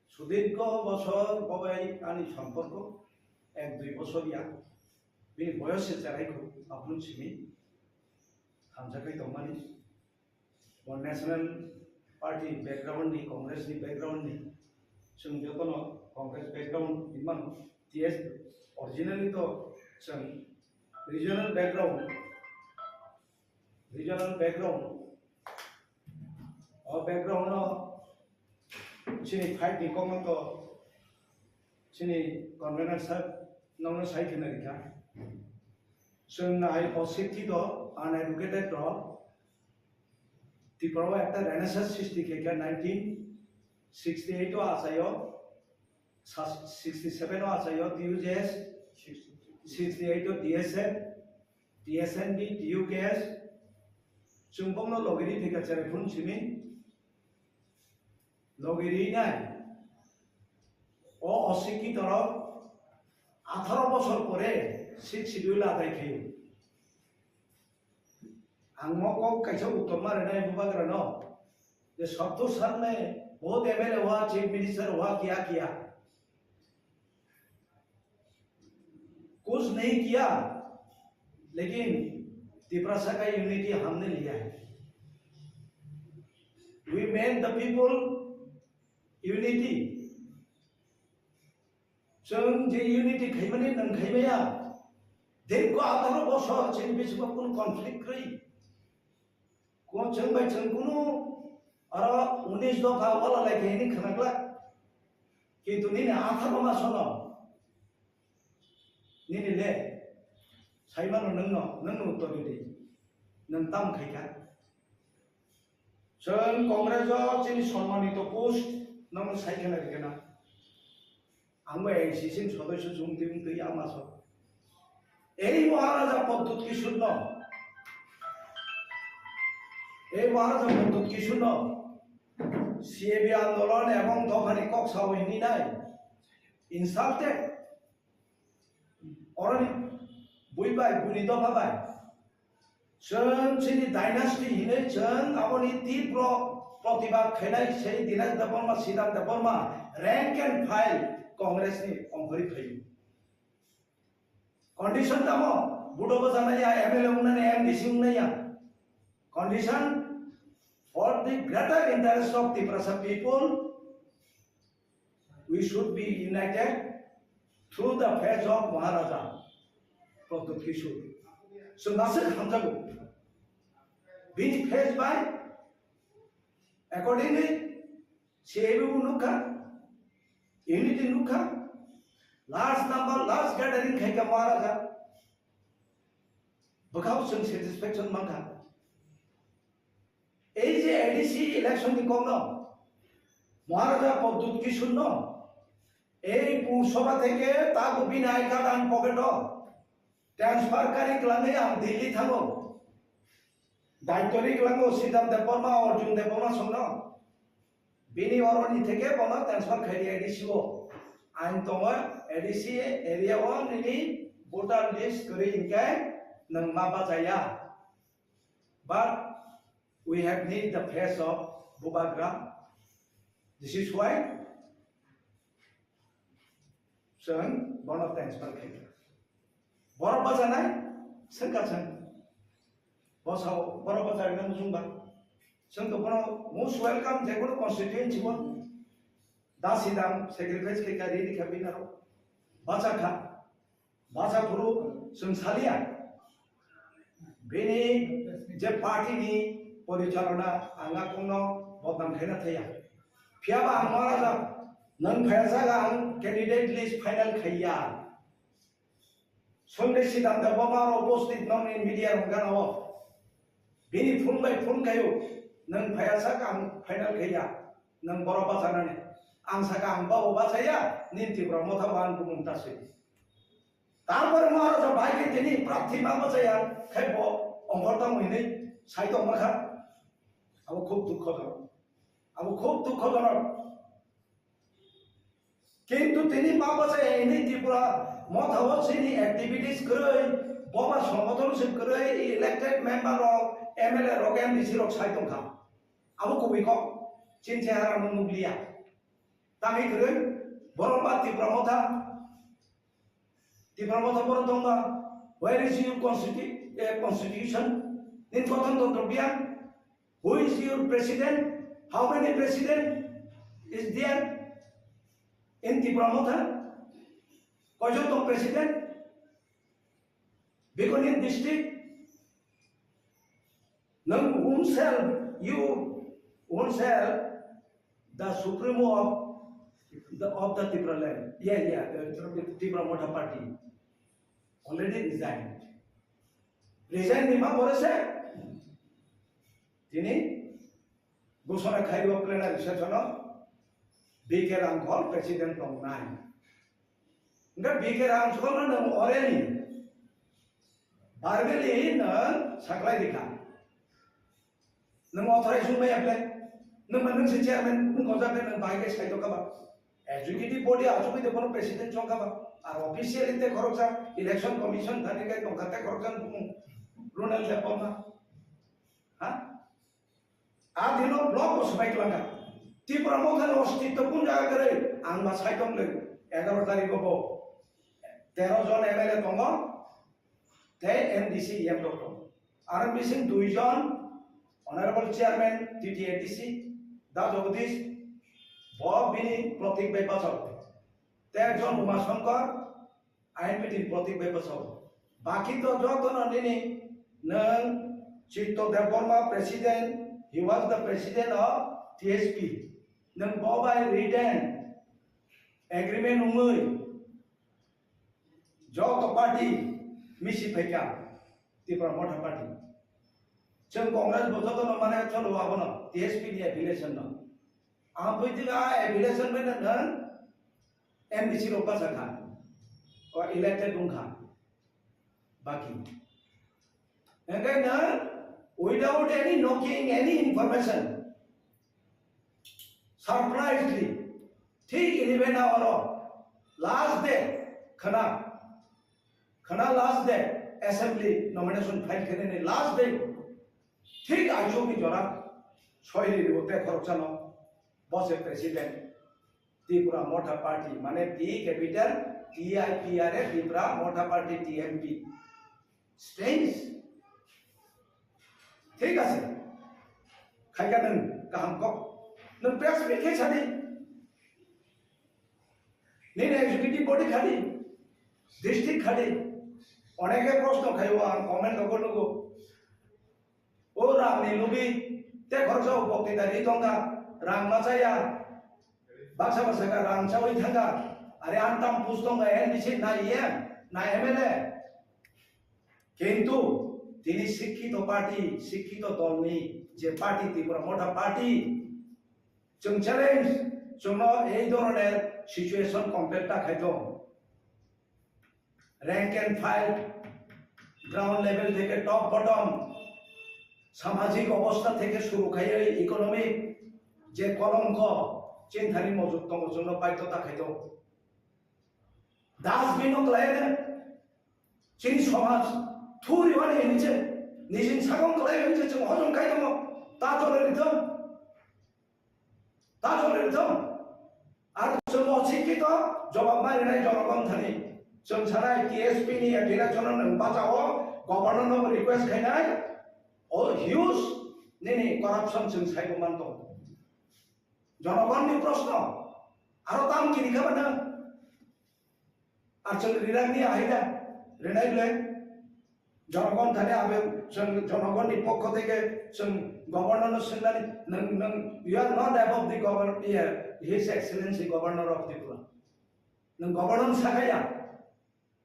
Sudirgho bosor bo bai ani somporko ek dui bosor ya, bini boyos se cherai kho, aphuru simi hamjakhai tongmani. Bo National Party background ni, Congress ni background ni, chwng jotono Congress background hinmano, T S originally to chwng regional background, regional background, o background no chini fight ni kokno to chini convener sir nokno sai khena rikha. Chwng nai o sikhi to uneducated to Tripura o ekta renaissance srishti khe khe nineteen sixty eight o achaio, sa-, sixty seven o achaio T U J S, sixty eight o D S F, T S N B, T U K S, chwng bokno logiri thika cherai phun simi logiri nai. O osikhi torok atharo bosor pore sixth schedule adai khaio. Ang mo kok kaisa uttor ma rwnai bubagra no, je sottor sal mein bahut M L A hua, chief minister hua, kiya kiya, kuch nahi kiya, lekin Tiprasa ka unity humne liya hai. We made the people unity. Chwng je unity khaimani nwng khaimaya, dirgho atharo bosor chini bisingo kunu conflict kwrwi. Ko chwng bai chwng kunu aro unis dopha wala lai khe hini khwnaglak. Kintu nini atharo masono nini le saimano nwngno, nwngno uttor ridi. Nwng tam khaikha. Chwng Congress o chini sonmanito post nokno sai khena rikena. Ang bai A I C C ni sodosyo chwng twi wng twi ama so. Ei Maharaja Pradyut Kishore no, ei Maharaja Pradyut Kishore no C A B andolon ebong dophani kok sao hini nai. Insulted. Oroni bui bai, buini dopha bai. Chwng chini dynasty hinwi chwng aboni tibro protibad khainai sei Dinesh Debbarma, Sridhar Debbarma, rank and file Congress ni ongkhorwi phaio. Condition tamo, budo bwchanai ya, M L A wngnani, M D C wngnai ya. Condition for the greater interest of Tiprasa people, we should be united through the face of Maharaja Pradyut Kishore. So, nasik hamjago. Bini face by accordingly, C A B bo nukha, unity nukha, large number, large gathering khaikha Maharaja. Bwkhao chwng satisfaction mankha. Ei je A D C election ni kokno Maharaja Pradyut Kishore no ei Pur Sabha theke tago bini I card ang pocket o transfer kari kwlangwi ang Delhi thango. Daityo ri kwlango Sridhar Debbarma, Arjun Debbarma songno. Bini oroni theke bono transfer khaidi A D C o. Ain tongo A D C area o nini voter list kwrwi hinkhe nwng ma bachaya. But we have need the face of Bubagra. This is why chwng bono transfer khaikha. Borok bachanai, swngkha chwng. Bosao, borok bacharino muchungba. Chwng to bono most welcome, je kono constituency o. Da sidam sacrifice khaikha, riri kha binaro. Bachakha. Bacha phuru chwng salia. Bini je party ni porichalona ang akungno bodnam khaina thaya. Phiyaba ang Maharaja, nwng phaiya jaga ang candidate list final khaiya. Sunday Sridhar Debbarma aro upasthit nokni media rok gana o. Bini phone bai phone khaio, nwng phaiya saka ang final khaiya, nwng borok bachanani. Ang saka ang babo bachaya, nini Tipra motha bo ang bumung ta swi. Tarpore Maharaja bai khe tini prarthi ma bachaya, khai bo ongkhor tamo hinwi sai tongma kha. Abo khub dukhojonok. Abo khub dukhojonok. Kintu tini ma bachaya hini Tripura motha o chini activities kwrwi, Boba songothon se kwrwi elected member rok, M L A rok, M D C rok sai tongkha. Abo kubui kok, chini chehara no nukliya. Tangwi kwrwi, borok ba Tipra Motha, Tipra Motha borok tongba, where is your constitu-, eh, constitution? Nini gothon tantro biya? Who is your president? How many president is there in Tipra Motha? Koijon tong president? Bekonit district, nang own self, you own self, the supremo of the, of the Tipraland. Yeah, yeah, the Tipra Motha Party already resigned. Resign ni ma pore se, tini gosona khaibo plenary session o B K Rangkhol president tong nai. Hingke B K Rangkhol no nang already verbally nang saklai rikha. Nang authorize wngmaya ble, nang ma nang se chairman, nang kojak nang bai ke sai to kaba. Executive body achugwi de bono president chong kaba. Ar officially te khoroksa election commission thani kai tongkha te khoroksa bumung Ronald Debbarma. Ha? A dino block bo swbai twlangkha. Tipra Motha ni ostitto kun jaga kwrwi? Ang ba sai tong le, egaroh tarikh bo tero jon M L A tongo, tei M D C M rok tongo. Aro bising dui jon Honorable Chairman T T A D C, Da Jagadish, bo bini protik bai bachao. Tei ekjon Uma Shankar, I N P T ni protik bai bachao. Baki to joto no nini nwng Chitto Debbarma president, he was the president of T S P. Nwng bo bai written agreement wngwi joto party misi phaikha Tipra Motha Party. Chwng Congress bo joto no mane cholo abono T S P ni affiliation no. Ang bui tik a affiliation bai nwng M D C rok bachakha, o elected wngkha, baki. Hingke nwng without any knocking, any information, surprisely, thik ini bena oro last day khana, khana last day assembly nomination file khenani last day, thik aichukni jora soiri ribo te khoroksano, bose president. Tipra Motha Party, mane T capital T I P R A, Tipra Motha Party, T M P. Strange. Thik ase. Khaika nwng kaham kok. Nwng press meet khai sadi. Nini executive body khadi. District khadi. Oneke proshno khaio ang comment rogo nugo. O rang ni lubi te khoroksa o bokti dari tongkha, rang ma chaya, baksa baksa kha rang chawi thangkha, are antam pus tongkha N D C na E M na M L A. Kintu tini sikkito party, sikkito dol ni je party, Tipra Motha Party, chwng challenge, chwngno ei dhoroner situation complete ta khai tong. Rank and file, ground level theke top bottom, samajik obostha theke suru khaiwi economic je kolongko chinthani mojok tongo, chwngno baidhota khaito. Dustbin o kwlai chini somaj thuri wani hinwi se nijini sakong kwlai hinwi se chwng hojom khai tongo, ta chole rithwng. Ta chole rithwng. Ar chwng o sikki to jobab ma rinai jonogon thani. Chwng sanai T S P ni affiliation no nwng bachao, governor no request khainai. O huge nini corruption chwng saibo man tongo. Jonogon ni proshno. Aro tam kini kha bana. Ar chwng rinani ahida, rinai le, jonogon thani abe chwng jonogon ni pokho theke chwng governor no swngnani, nwng, nwng, you are not above the governor, yeah, His Excellency Governor of Tripura. Nwng governor sakaya,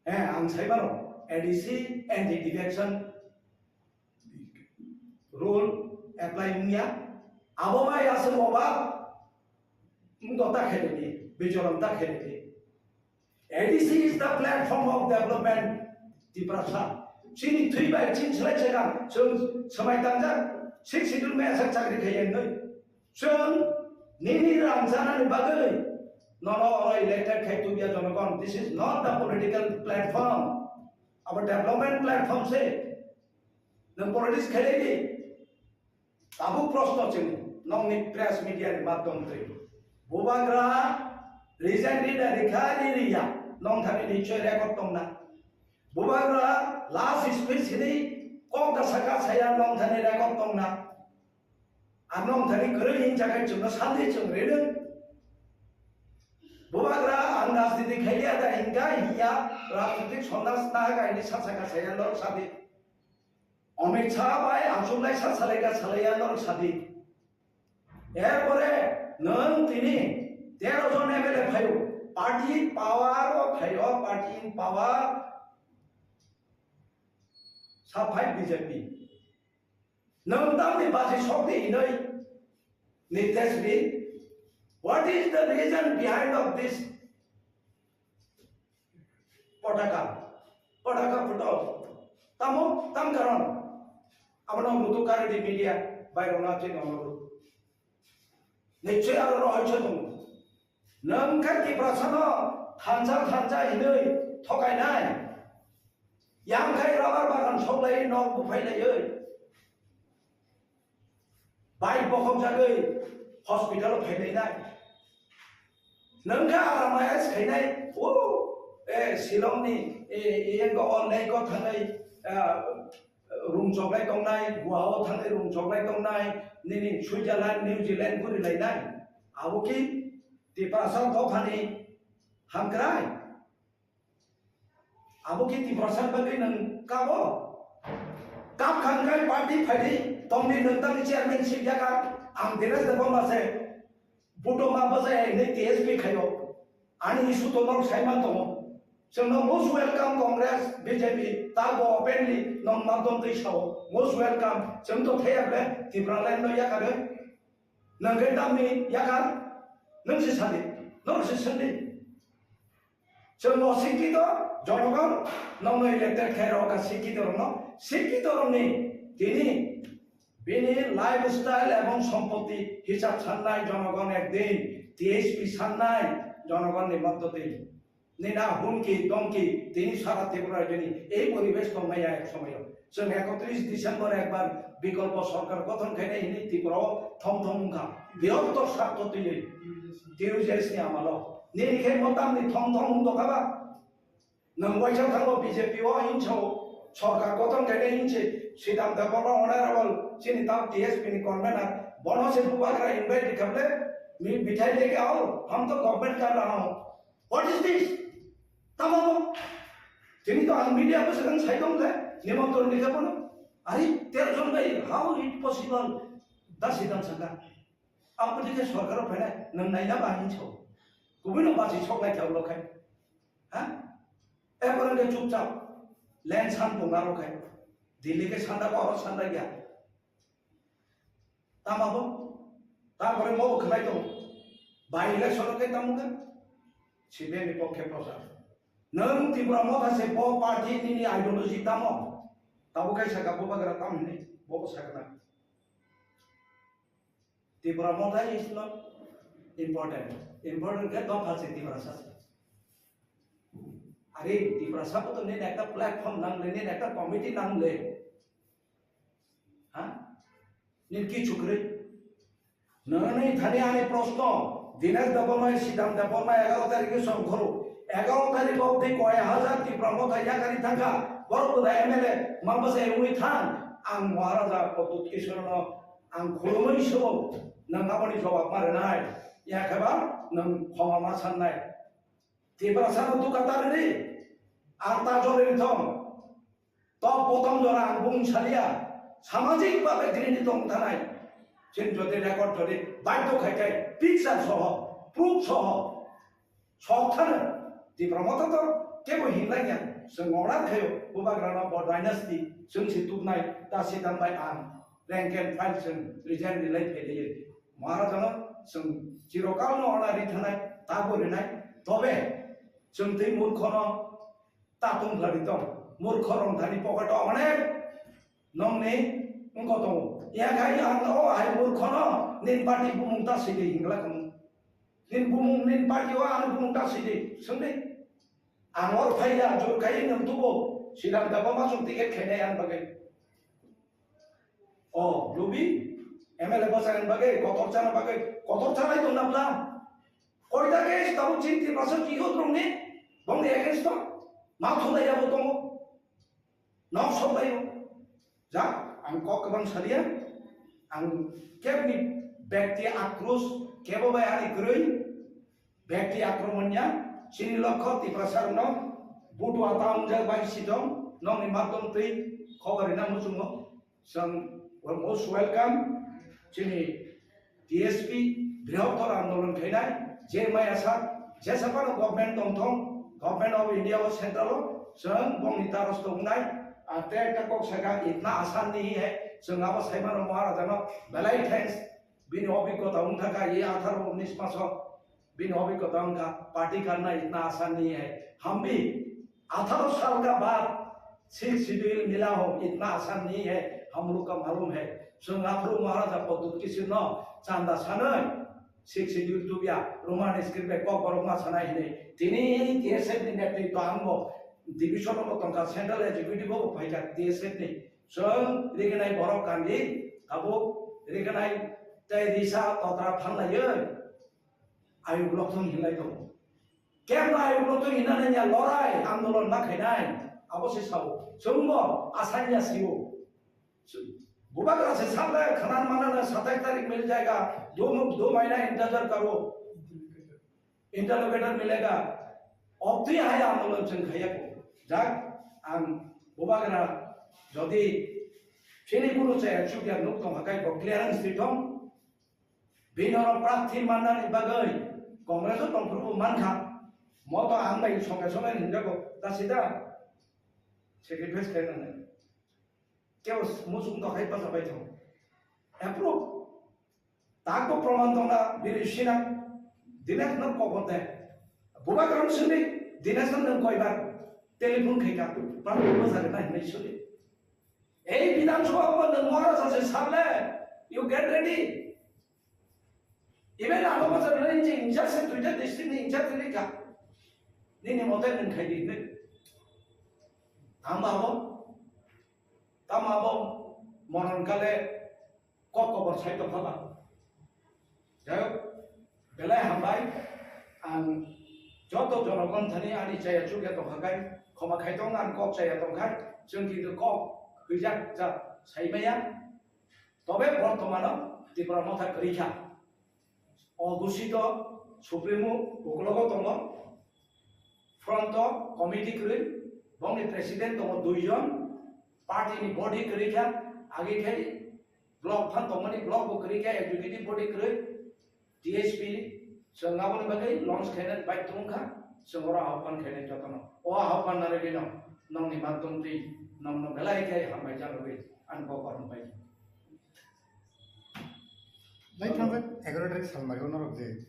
eh, ang saimano, A D C and the direction rule apply wngya, abo bai aswk oba wngto ta khailani, bichoron ta khailani. A D C is the platform of development, Tiprasa. Chini thwi bai chini slai chekang, chwng swmai tangjak, six schedule mai asak chakri khaiya wngnai. Chwng nini rang chanani bagwi nono oro elected khai tubya jonogon. This is not the political platform. Abo development platform se. Nwng politics khailai di. Tabuk proshno chwng nokni press media ni madhyam twi. Bubagra resign rida rikha ri riya nongthani nichoi record tongna. Bubagra last speech hini kok da saka saya nongthani record tongna. Ang nongthani kwrwi hinjakai chwngno sandi chwng rino. Bubagra ang rajniti khaiya da hinka hiya rajnitik sondas nahaka hini sasaka saya lor sadi. Amit Shah bai achuk lai sa salai ka salai ya norok sadi. Erpore nwng tini tero jon M L A phaio. Party in power o phaio, party in power sa phai B J P. Nwng tamni baji sokdi hinoi Nitesh Ri. What is the reason behind of this? Potaka. Potaka photo. Tamo, tam karon. Abono mutu kari di media, bai rona chini onoru. Nichoi aro rohoi choi tongo. Nwng khe Tiprasano thansa thansa hinoi thokainai. Yang khai rubber bagan soklai nok buphai laioi. Bai bokhok jagwi hospital o phailai nai. Nwng khe R M I S khainai, o, e, Shillong ni, e, e, eko online ko thangwi, e, rung choklai tongnai, Goa o thangwi rung choklai tongnai, nini Switzerland, New Zealand guri lainai. Abo ki Tiprasa dophani hamkrai. Abo khe Tiprasa bagwi nwng kabo? Kap kha hwnkhe party phaidi tongdi nwng tangni chairmanship yakha ang Dinesh Debbarma se buto ma bwsai hinwi T S P khaio. Ani issue to norok saiman tongo. Chwngno most welcome Congress, B J P, tabo openly nong madhyam twi sao. Most welcome. Chwng to thaya ble Tipraland no yakha de. Nwng khe tamni yakha? Nwng se sadi. Norok se swngdi. Chwng bo sikito, jonogon, nokno elected khe rw kha sikito rokno, sikito rokni tini bini lifestyle ebong sompoti hisab sannai jonogon ekdin, T H P sannai jonogonni moddoti. Nina humki, domki, tini sara Tripura rajyoni ei poribesh tongmaya ek somoyo. Chwng ekotris December ekbar bikolpo sorkar gothon khainai hinwi Tripura o thom thom wngkha. Birokto sartho twiwi T U J S ni amalo. Nini khe motamni thom thom wng dokha ba? Nwng waisa thango B J P o hinso sorkar gothon khainai hinse Sridhar Debbarma honorable chini tam T S P ni convener bono se bubagra invite khamle mi bithai leke ao hum to government kar raha hu. What is this? Tamo bo? Tini to ang media ko sekarang sai dong le, nimantron ni kapono. Are, tero jon bai, how it possible? Das hitam saka. Apo dikhe sorkar o phainai, nwng naina ba hinso. Kubui no basi sok nai khe ulo khai. Ha? Ekbar ke chupchap. Land san pung aro khai. Delhi ke sanda ko aro sanda ya. Tamo bo? Tarpore mo khlai tongo. By election khe tamo khe? C P M ni pokhe prochar. Nwng Tipra Motha se bo party nini ideology tamo? Tabo khe saka bubagra tam hinwi, bo bo sakna. Tipra Motha is not important. Important khe dopha se Tiprasa se. Are Tiprasa bo to nini ekta platform nangle, nini ekta committee nangle. Ha? Nini kichu kwrwi? Nini thani ani proshno, Dinesh Debbarma, Sridhar Debbarma egaro tarikhe songkhoro. Egaro tarikh obdi koi hajar Tipra Motha yakari thangkha. Borok bwdai M L A, ma bwsai wngwi thang. Ang Maharaja Pradyut Kishorno ang khulumwi subo. Nwng aboni jobab ma rwnai. Yakheba nwng khoma ma sannai. Tiprasa no duka ta riri, ar ta jori thong. Top bottom jora ang bung salia, samajik babe grini tong tanai. Chin jodi record jodi baidho khai khai, picture soho, proof soho, sok thano. Tipra Motha to kebo hinlaiya, se ngora khayo, bubagra no bo dynasty, sung si tuknai, ta si tam bai ang, rank and file sung, resign rilai phailaiye. Maharajano sung chirokal no ona rithanai, tabo rinai, tobe, Chwng tei murkhono ta tong khlai tong. Murkho rong thani pocket o onek nongni wngkho tongo. Ya khai ang o hai murkhono nin party bumung ta sidi hingla kamo. Nin bumung nin party o ang bumung ta sidi swngdi. Ang or phaiya jor khai nwng tubo Siddhanta bo ma chwng ticket khainai ang bagwi. O, lubi, M L A bwsakni bagwi, kotor chana bagwi, kotor chanai tongna bla. Koita ke tabuk chini Tiprasa youth rokni, bongni against o, ma thulai abo tongo. Nok sok laio. Ja, ang kok kwbang salia, ang kebni bekti akros, kebo bai ani kwrwi, bekti akromon ya, chini lokho Tiprasa rokno, butua ta wngjak bai sitong, nokni madhyam twi, khobor rina muchungo. Chwng most welcome chini T S P brihottor andolon khainai je maya sak jesa phano government tongthong, Government of India o central o chwng bongni taros tongnai. Ate ekta kok saka itna asan nahi hai, chwng abo saimano Maharajano belai thanks, bini obhiggota wngthaka ye atharo unis maso. Bini obhiggota wngkha party karna itna asan nahi hai. Hambi atharo sal ka baad sixth schedule mila ho, itna asan nahi hai, hum log ka malum hai. Chwng aphuru Maharaja Pradyut Kishore no chanda sanwi sixth schedule tubya, Roman script bai kok borok ma sanai hinwi. Tini T S F ni netritwa ang bo division o tongkha, central executive o phaikha T S F ni. Chwng rignai borok kandi, tabuk rignai tei risa totra phanlaiwi. Ayuk lokthung hinlai tongo. Kebra ayuk lokthung hinna nanya lorai andolon ma khainai. Abo se sao. Chwngbo asanya sio. Bubagra se sable khanan manana satais tarik mil jayega. Do, do mahina intezar karo. Interrogator milega. Obtwi hai andolon chwng khaiya ko. Jak ang bubagra jodi chini kunu chaya chukya nuk tong hakai ko clearance thithong. Bini oro prarthi mannani bagwi Congress o tongphuru bo mankha. Moto ang bai songe songe hinjago, ta sida sacrifice khainani. Kebo muchung tokhai pacha bai thung. Approve. Takbo proman tongna bini sina. Dinesh no kobote. Bubagra sini Dinesh no nung koibar telephone khaika. Prarthi pacha na hinai sini. Ei Bidhan Sabha o nwng Maharaja se sable, you get ready. Even ano bwswk nini je in charge se duita district ni in charge rikha. Nini mote nwng khai di hinwi. Tamo abo, tamo abo moron kale kok kobor sai tongkha ba. Jai hok, belai hambai, ang joto jonogon thani ani chaya chukya tongkha kai, khoma khai tong ang kok chaya tongkha, chwng kintu kok hwijak jak sai maya. Tobe bortomano Tipra Motha kwrwi kha. O dusito Supremo uklogo tongo. Front o committee kwrwi, bongni president tongo duijon, party ni body kwrwi kha, agi khai block phan tongmani block bo kwrwi kha, executive body kwrwi, T S P chwng aboni bagwi launch khainani bai tongkha, chwng oro ahokman khainai jotono. O ahokman narwgwino nokni madhyam twi nokno belai khe hambai janogwi ani bo korom pai. Lai thangjak egaroh tarik salmari o norok je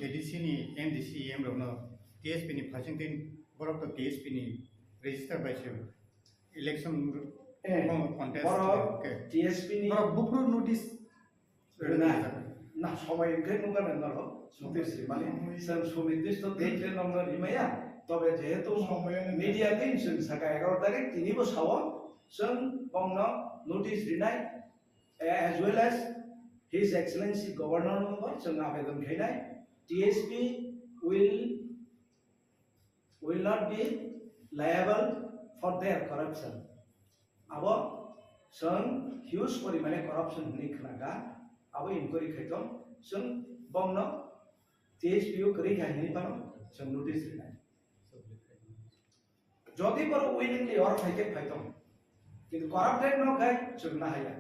A D C ni M D C E M rokno T S P ni phaising tin borok to T S P ni register bai se election Eh, contest borok ke. T S P ni Borok bukru notice rwna. Na somoi hwnkhe nukha nang norok notice rimani. Chwng sunidisto date le nokno rimaya. Tobe jehetu Somoi media team chwng saka egaroh tarik tini bo sao chwng bongno notice rinai. Eh, as well as His Excellency Governor no bo chwng abedon khainai, T S P will, will not be liable for their corruption. Abo chwng huge porimane corruption hwnwi khwnakha, abo inquiry khaitong, chwng bongno T S P o kwrwi kha hwnwi phano chwng notice rinai. Jodi borok willingly oro phai khe phai tong, kintu corrupted no khai chwng na haya.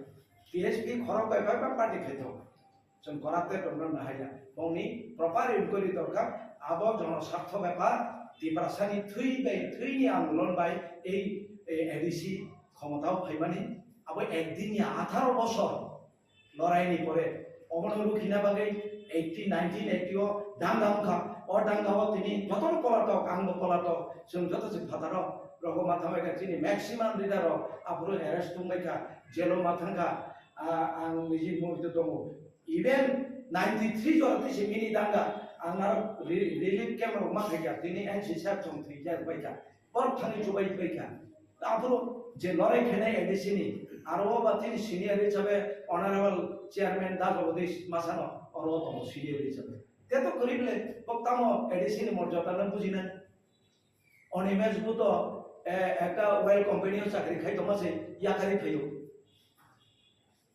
T S P khorok bai bai ba party khai tong, chwng corrupted rok no na haya. Bongni proper inquiry dorkar. Abo jono sartho bepar, Tiprasani thwi bai thwini andolon bai ei, ei A D C khomotao phaimani abo ekdin ya atharo bosor. Loraini pore obono rukhina bagwi eighty, nineteen eighty o danga wngkha. O danga o tini jotono polatok, angbo polatok, chwng joto se phataro rogo ma thangbaikha, chini maximum leader rok aphuru arrest tongbaikha, jail o ma thangkha. Ah, ang niji murito tongo. Even ninety three jora twi se mini danga, ang aro re-, relief camp rok ma khaikha, tini N C sir chwng thwijak baikha. Borok thani chubai baikha. Aphuru je lorai khainai A D C ni, aro o ba chini senior hisabe Honorable Chairman Da Jagadish Masano, oro o tongo senior hisabe. Te to kwrwi bwle, bo tamo A D C ni morjada no bujinai. Animesh Bhutto, eh, ekta oil company o chakri khai tongma se yakarwi phaio.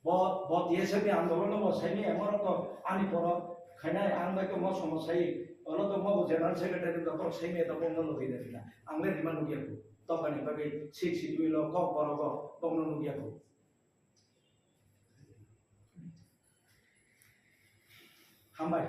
Bo, bo T S F ni andolon no bo saimaya, emo rok to ani poro khainai, ang bai to mo somo sai, olo to mo bo general secretary to borok saimaya to bo no logi de thina. Ang le rima nugya ko. To bani bagwi six schedule o kok borok o bo no nugya ko. Hambai.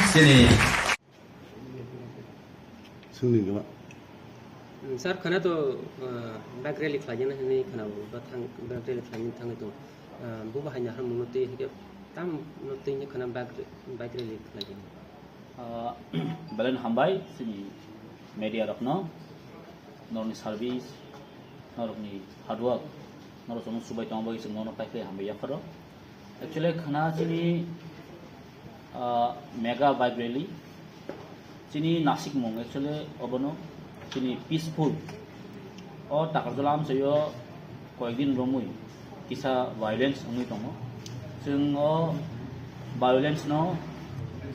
Chini Sungni gama. Sir, khana to bike rally khlaijana hinwi khana ba thang bike rally khlaijana thangwi tong. Bo bahai ni hamung no twi hike tam no twi ni khana bike bike rally khlaijana. Belen hambai chini media rokno, norokni service, norokni hard work, norok chwngno chubai tongma bagwi chwng norokno paikhlai hambai yapharo. Actually khana chini mega bike rally chini nasikmung actually obono chini peaceful o Takarjala amchaio koyekdin romwi kisa violence wngwi tongo. Chwng o violence no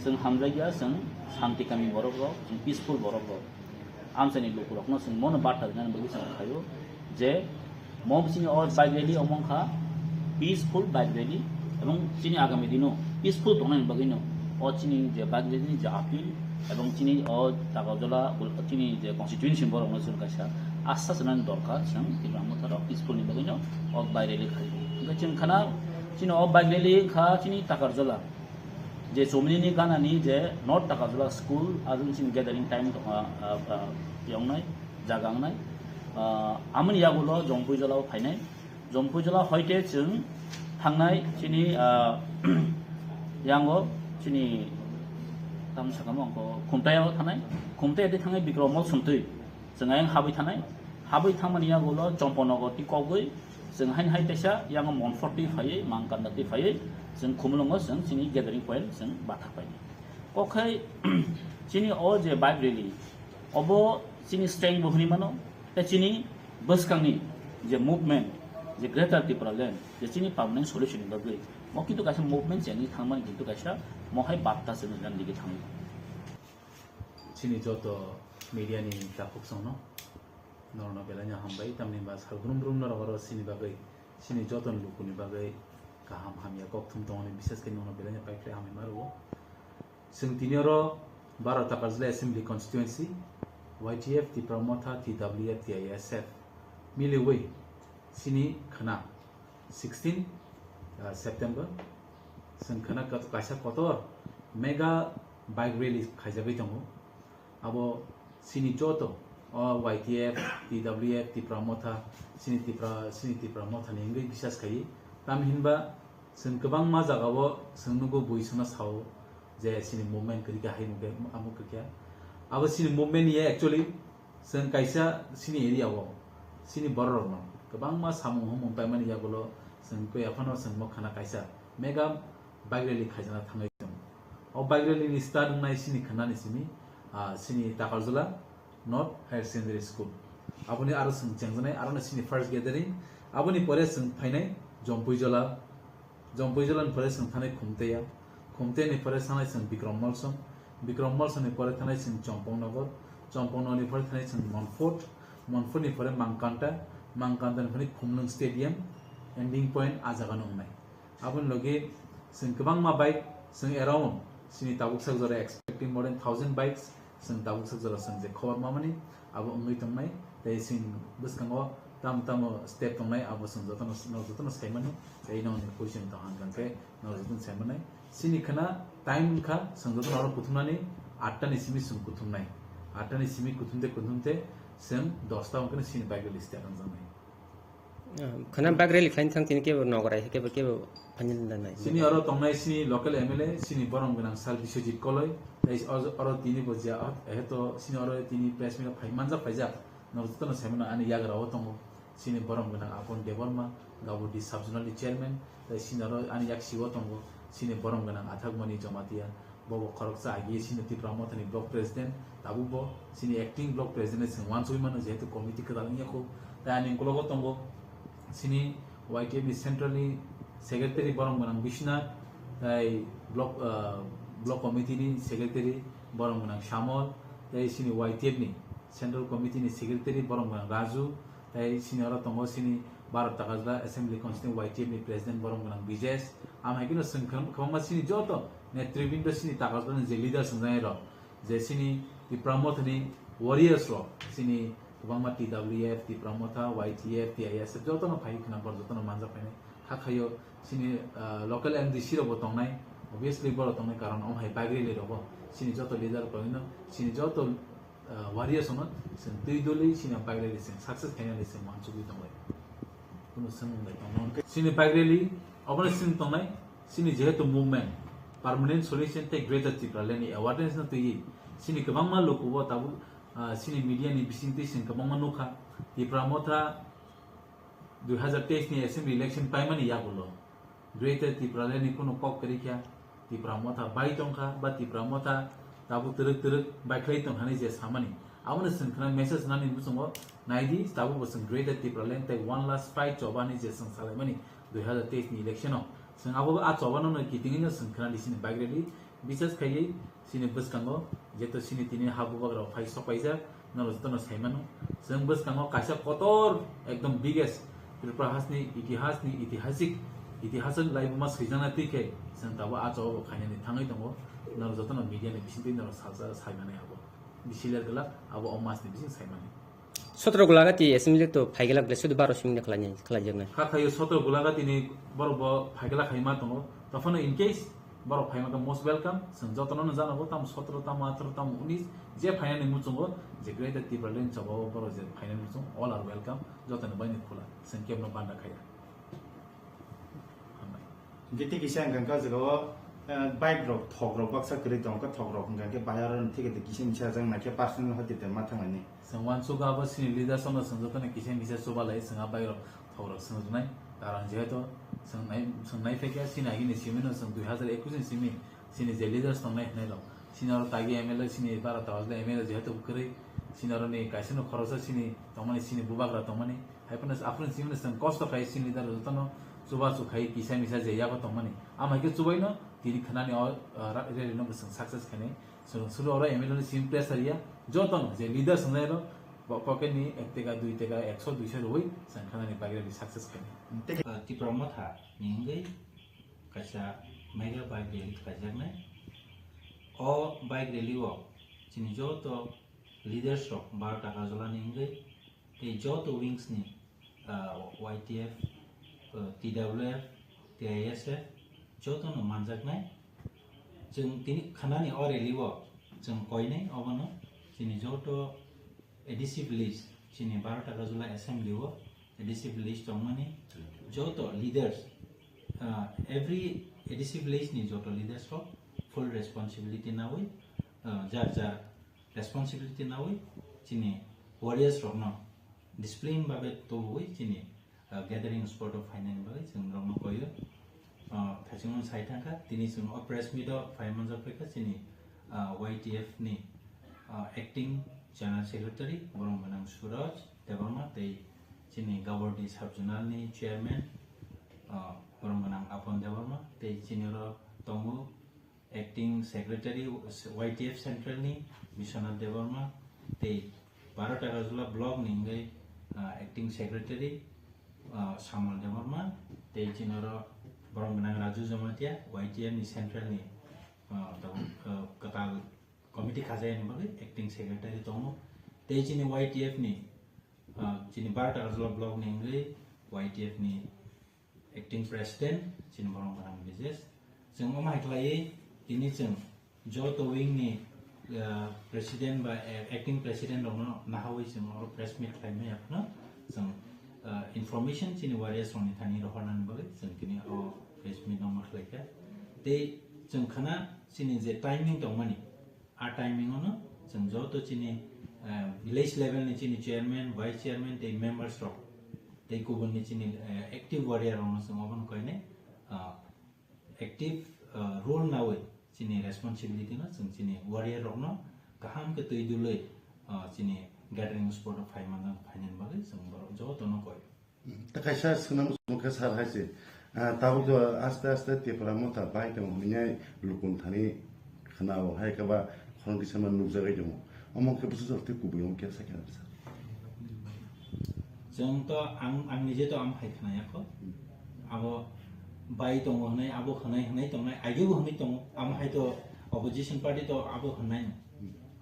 chwng hamjakya, chwng shanti kami borok rok, chwng peaceful borok rok. Amchaini lukurokno chwng mono barta rinani bagwi chwng khaio je mo bisingni o bike rally omo wngkha peaceful bike rally, ebong chini agami dino peaceful tongnani bagwino o chini je bike rally ni je appeal ebong chini o Takarjala chini je constituency borokno chwng kaisa asa sanani dorkar, chwng Tipra Motha rok peaceful ni bagwino o bike rally khai. Hwnkhe chwng khana chini o bike rally wngkha chini Takarjala je chomini ni gana ni je North Takarjala school, ajung chini gathering time tongkha, yongnai jaga wngnai. Amoni yagulo Jompuijala o phainai. Jompuijala hoite chwng thangnai chini yango chini tam sakamo angko Khumtai o thanai. Khumtai ati thangnai Bikrom Mall sumtwi chwng ayang habwi thanai. Habwi thangmani yagulo Chomponogo tikogwi chwng hain hai teisa yango Monfort twi phaiwi Mangkanda twi phaiwi chwng Khumulwngo chwng chini gathering point chwng bathak painai. Kokhai chini o je bike rally obo chini strength bo hwnwi mano, tei chini bwskangni je movement, je Greater Tipraland, je chini permanent solution ni bagwi mo kintu kaisa movement chengwi thangmani kintu kaisa mohai barta chwng gan digi thangwi. Chini joto media ni takhuk songno norokno belai no hambai, tamni ba sal brum brum norok oro chini bagwi, chini joto ni luku ni bagwi kaham hamya kok thum tongmani, bises khe norokno belai no paiphlai hambai ma rwo. Chwng tini oro Bharat Takarjala Assembly Constituency, Y T F, Tipra Motha, T W F, T I S F miliwi chini khna sixteen September chwng khna kaisa kotor mega bike rally khaijagwi tongo. Abo chini joto o Y T F, T W F, Tipra Motha, chini Tipra, chini Tipra Motha ni wngwi bisas khaiwi. Tamo hinba chwng kwbangma jagao chwng nugo bui sono sao je chini movement kwrwi kha hai mungkhe amo kwkha. Abo chini movement ya actually chwng kaisa chini area o chini borok rokno kwbangma samung humung paimani yagulo chwng koi aphano chwng mo khna kaisa mega bike rally khaijana thangwi tongo. O bike rally ni start wngnai chini khna ni simi, ah, chini Takarjala North Higher Secondary School. Aboni aro chwng chengjaknai, aro no chini first gathering. Aboni pore chwng phainai Jompuijala. Jompuijala ni pore chwng thanai Khumteya. Khumteya ni pore thanai chwng Bikrom Molsom. Bikrom Molsom ni pore thanai chwng Chompong Nogor. Chompong Nogor ni pore thanai chwng Monfort. Monfort ni pore Mangkanta. Mangkanta ni pore Khumlwng Stadium. Ending point a jaga no wngnai. Aboni logi chwng kwbangma bike chwng around chini tabuk sak jora expecting more than thousand bikes chwng tabuk sak jora chwng je khobor mamani abo wngwi tongnai tei chwng bwskango tamo tamo step tongnai abo chwng jotono norok jotono saimano tei nokni pui chwng tong hang khe norok jotono saimanai chini khna time wngkha chwng jotono oro kuthumnani atta ni simi chwng kuthumnai atta ni simi kuthumte kuthumte chwng dosta wngkhe chini bike rally start wngjaknai. Khana bike rally khlaina thang tini kebo nogorai kebo kebo phainani da nai. Sini oro tongnai sini local M L A sini borom gwnang sal Biswajit Koloi tei oro tini bo je aheto sini oro tini press meet phai manjak phaijak norok jotono saimano ani yagra o tongo sini borom gwnang Apon Debbarma Gabodi sub zonal ni chairman tei sini oro ani yaksi o tongo sini borom gwnang Athakmani Jamatia. Bo bo khoroksa agi sini Tipra Mothani block president, tabuk bo sini acting block president se uansugwi mano, jehetu committee kwtal wngya kho. Tai ani ukologo tongo sini Y T F ni central ni secretary borom gwnang Biswanath, tai block, ah, block committee ni secretary borom gwnang Shamol, tai sini Y T F ni central committee ni secretary borom gwnang Raju, tai sini oro tongo sini Bharat Takarjala Assembly Constituency Y T F ni president borom gwnang Bijesh, amhaikhe no chwng kwbangma sini joto netribindo sini Takarjala ni je leader swngjak rok, je sini Tipra Mothani warriors rok, sini kwbangma T W F, Tipra Motha, Y T F, T I S F jotono phai khna borok jotono manjak phainai. Hakhaio sini, ah, local M D C rokbo tongnai, obviously borok tongnai karon omo hai bike rally rogo Chini joto leader rok no, chini joto, ah, warriors no, chwng twi doli chini bike rally chwng success khainani chwng uansugwi tonglai. Kuno swngmung bai tongma. Chini bike rally obono chwng tongnai, chini jehetu movement, permanent solution tei Greater Tipraland ni awareness no twiwi, chini kwbangma luku bo tabuk, ah, chini media ni bisingtwi chwng kwbangma nukha, Tipra Motha dui hazar teis ni assembly election paimani yagulo Greater Tipraland ni kunu kok kwrwi kha, Tipra Motha bai tongkha, ba Tipra Motha tabuk twrwk twrwk baikhlai tongkha hinwi je samani. Abono chwng khna message nani muchungo naidi, tabuk bo chwng Greater Tipraland tei one last fight choba hinwi je chwng salaimani dui hazar teis ni election o. Chwng abo a choba no kitingwi no chwng khna di chini bike rally. Bisas khaiwi chini bwskango jeto chini tini ha bubagra phai sok paijak, norok jotono sai mano. Chwng bwskango kaisa kotor ekdom biggest Tripura hasni itihasni itihasik, itihasik laibuma swijana twi khe chwng tabuk a choba bo khainani thangwi tongo. Norok jotono media ni bisingtwi norok salsa sai mani abo. Bisi ler glak abo o mas ni bising sai mani. Sotro Gulagati assembly to phaigelak le sudu baro simi khlai khlaijaknai. Kha khayo sotro Gulagati ni borok bo phaigelak hai ma tongo. Tophano in case borok phaima khe most welcome. Chwng jotono no jana bo tamo sotro, tamo atro, tamo unis je phainani muchungo je Greater Tipraland choba o borok je phainani muchung all are welcome. Jotono baini khula. Chwng kebno banda khaya. Hambai. Hingke tei kisa hingka hingka jaga o, eh, bike rok thok rok baksa kwrwi tongo, khe thok rok hingka hingke bahai aro ni thik kisa misa jang naikhe personal hoite te ma thanglaini. Chwng uansuk abo chini leaders no chwng jotono kisa misa chubalai chwng a bike rok thok rok chwng rwnai. Karon jehetu chwng nai, chwng nai phaikha chini agini simi no chwng dui hazar ekush ni simi chini je leaders tongnai hinai rok. Chini oro tagi M L A chini bara tawajla M L A jehetu kwrwi chini oro ni kaisa no khoroksa chini tongmani chini bubagra tongmani. Hai phano aphuru simi no chwng kosto khai chini leader jotono chubachu khai kisa misa je yago tongmani. Ama hai khe chubaino tini khnani o, ah, ra-, rally no bo chwng success khainai. Chwng sulu oro M L A no simi pressure ya. Jotono je leader swngnai rok bo pocket ni ek teka, dui teka, ekso, duiso rwui chwng khnani bagwi rally success khainai. Ah, Tipra Motha ni hwngwi kaisa mega bike rally khlaijaknai. O bike rally o chini joto leaders rok baro taka jolani hwngwi tei joto wings ni, ah, Y T F, ah, T W F, T I S F joto no manjaknai. Chwng tini khanani o rally o chwng koinai obono chini joto A D C village, chini baro taka jula assembly o A D C village tongmani joto leaders, ah, every A D C village ni joto leaders rok full responsibility nawi, ah, jar jar responsibility nawi chini warriors rokno discipline babe tubui chini, ah, gathering spot o phainani bagwi chwng norokno koyo. Ah, thaichung sai thangkha, tini chwng o press meet o phai manjak phaikha chini, ah, Y T F ni, ah, acting general secretary borok gwnang Suraj Debbarma tei chini Gabordi sub zonal ni chairman, ah, borok gwnang Apon Debbarma tei chini oro tongo acting secretary Y T F central ni Biswanath Debbarma tei baro taka jula block ni hwnkhe, ah, acting secretary, ah, Samuel Debbarma tei chini oro borok gwnang Raju Jamatia Y T F ni central ni, ah, tabuk, ah, kwtal committee khajayani bagwi acting secretary tongo tei chini Y T F ni, ah, chini baro taka jula block ni hwnkhe Y T F ni acting president, chini borok gwnang Bijesh. Chwng omo hai khlaiwi tini chwng joto wing ni, ah, president ba, eh, acting president rokno nahawi chwng oro press meet khlai maya phano chwng, ah, information chini warriors rokni thani rohornani bagwi chwng tini o press meet no ma khlaikha. Tei chwng khana chini je timing tongmani, a timing o no chwng joto chini, eh, village level ni chini chairman, vice chairman tei members rok tei kubun ni chini, eh, active warrior rok no chwng obono koinai, ah, active, ah, role nawi chini responsibility no chwng chini warrior rok no kaham khe twi dului, ah, chini gathering spot o phai manjak phainani bagwi chwng borok joto no koi. Ta kaisa swnam swnam khe sar hai se, ah, tabuk to aste aste Tipra Motha bai tongo hwnwi lukun thani khna-o, hai khe ba khorang kisa ma nukjagwi tongo. Omo khe bwswk jora tei kubui omo khe sakhe nang sir. Chwng to ang, ang nije to am hai khna yakho. Abo bai tongo hwnwi, abo hwnwi hwnwi tongnai, age bo hwnwi tongo. Am hai to opposition party to abo hwnwi.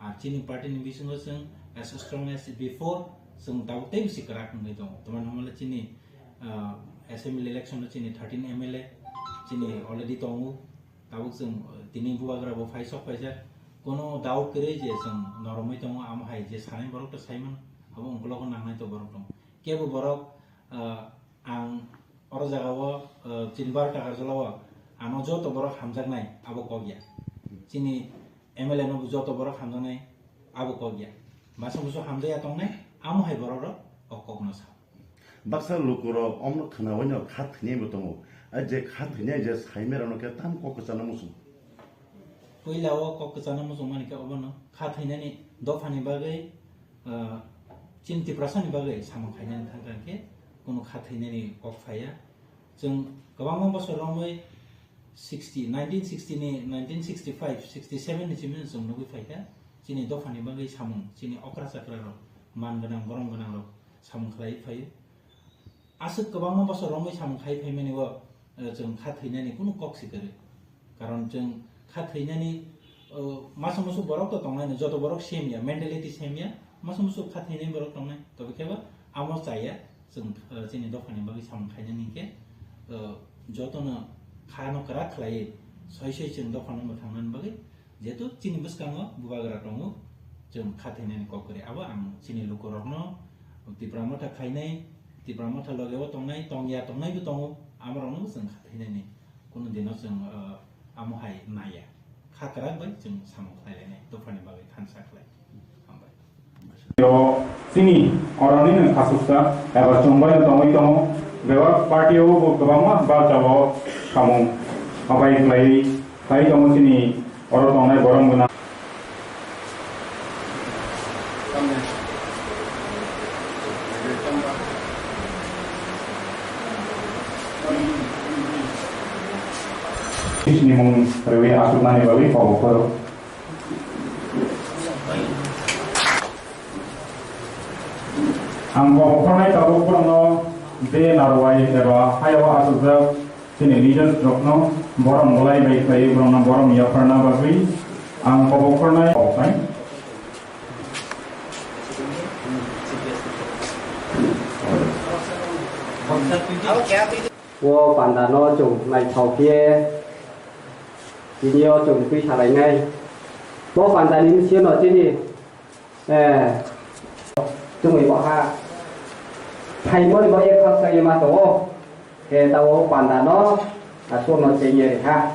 Ar chini party ni bisingo chwng as strong as before, chwng tabuk tei bisi kwrak wngwi tongo. Tamni hwnba le chini, ah, assembly election o chini thirteen M L A chini already tongo. Tabuk chwng, uh, tini bubagra bo phai sok paijak. Kono doubt kwrwi je chwng noromwi tongo, amo hai je sanai borok to sai mano, abo ungkologo nangnai to borok tongo. Kebo borok, ah, ang oro jagao, ah, chini baro takar jolao ano joto borok hamjaknai abo kok ya. Chini M L A no bo joto borok hamjaknai abo kok ya. Masa musu hamjakya tongnai, amo hai borok rok o kok no sa. Baksa lukurok omno khnaui no kha thwinai bo tongo. A je kha thwinai je saimera no khe tam kok kwchangno muchung. Puila o kok kwchangno muchung mani khe obono kha thwinani dophani bagwi, ah, chini Tiprasani bagwi samung khainani thang thang khe kunu kha thwinani kok phaiya. Chwng kwbangma bosor romwi sixty, nineteen sixty ni, nineteen sixty-five, sixty-seven ni simi chwng nugwi phaikha. Chini dophani bagwi samung, chini okra chakra rok, man gwnang, borom gwnang rok samung khlai phaio. Aswk kwbangma bosor romwi samung khai phaimani o, eh, chwng kha thwinani kunu kok si kwrwi. Karon chwng kha thwinani, eh, masa musu borok to tongnai no, joto borok same ya, mentality same ya, masa musu kha thwinani borok tongnai. Tobe khe bo amo chaya, chwng, eh, chini dophani bagwi samung khainani hinkhe, eh, jotono kha no kwrak khlaiwi soi soi chwng dophano mwthangnani bagwi Jehetu chini bwskango bubagra tongo, chwng kha thwinani kok kwrwi. Abo ang chini lukurokno, Tipra Motha khainai, Tipra Motha logeo tongnai, tongya tongnaibo tongo, amorokno chwng kha thwinani kunu dino chwng, uh, amo hai naiya. Kha kwrak bai chwng samung khlai lainai, dophani bagwi thansa khlai. Hambai. Yo, chini oroni nwng khasuksa eba chumbai no tongwi tongo, bebak party o bo kwbangma barjao samung habai khlaiwi phai tongo chini oro tongnai borom gwnang. Chini mung rwi aswknani bagwi kok phoro. Ang kok phornai tabuk borokno je narwai eba hayao achukjak chini leaders rokno borom bolai bai khlaiwi borokno borom yapharna bagwi ang kok phornai kok phai. O panda no chwng naithok khe tini o chwng twi salainai. Bo panda ni bisi no chini, eh, chwngwi bo ha phaimani bo ek khak sai ma tongo. Khe ta o panda no aswk no chengye rikha.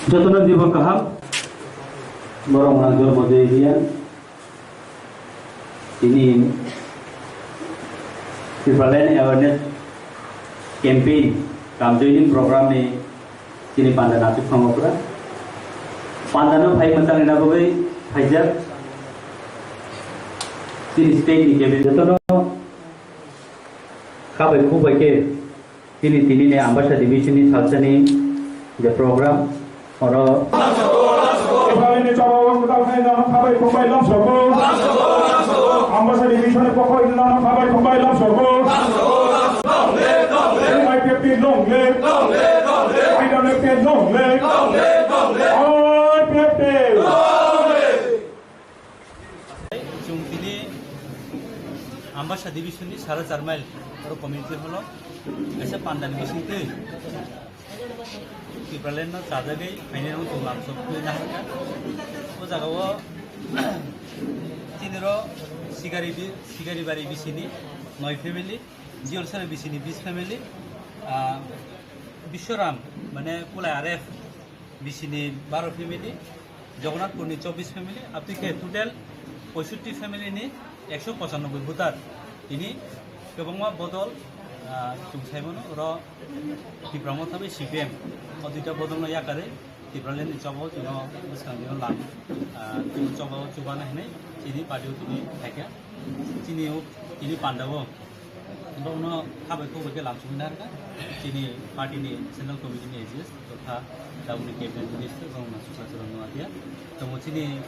Jotono dibo kaham. Borok mwnang jorbo de riya. Tini Tipraland Awareness Campaign kamjoining program ni tini panda natuk thango pura. Panda no phai mwchang rina bagwi phaijak tini state ni cabinet jotono khabai khubai khe Tini, tini ni Ambassa Division ni salsani je program, oro. Tipraland ni chobao kwtal khe nono khabai khumbai lamsogo. Ambassa Division ni pokhoi nono khabai khumbai lamsogo. I P F T long live. I P F T long live. I P F T. Chwng tini Ambassa Division ni sara char mile oro community hall o kaisa panda ni bisingtwi Tipraland no chajagwi phainai rok chwng lamsok twi naharkha. O jaga o tini ro Sigari bi-, Sigari bari bisini noi family, Jiolsari bisini bis family, ah, Biswaram mane Kulai R F bisini baro family, Jagannathpur ni chobbish family, aboni khe total poisotti family ni ekso pochanoboi voter. Tini kwbangma bodol, ah, chwng sai mano, oro Tipra Motha bai C P M, o duita bodol no yakarwi Tipraland ni chobao chwngno bwskang dino lam, ah, chwng chobao chubana hinwi chini party o tini phaikha. Chini o, chini panda o Borokno khabai khukbai khe lamsogwi narwkha chini party ni central committee ni A G S totha tabukni cabinet minister Gangna Suklacharan Noatia. Tongo chini,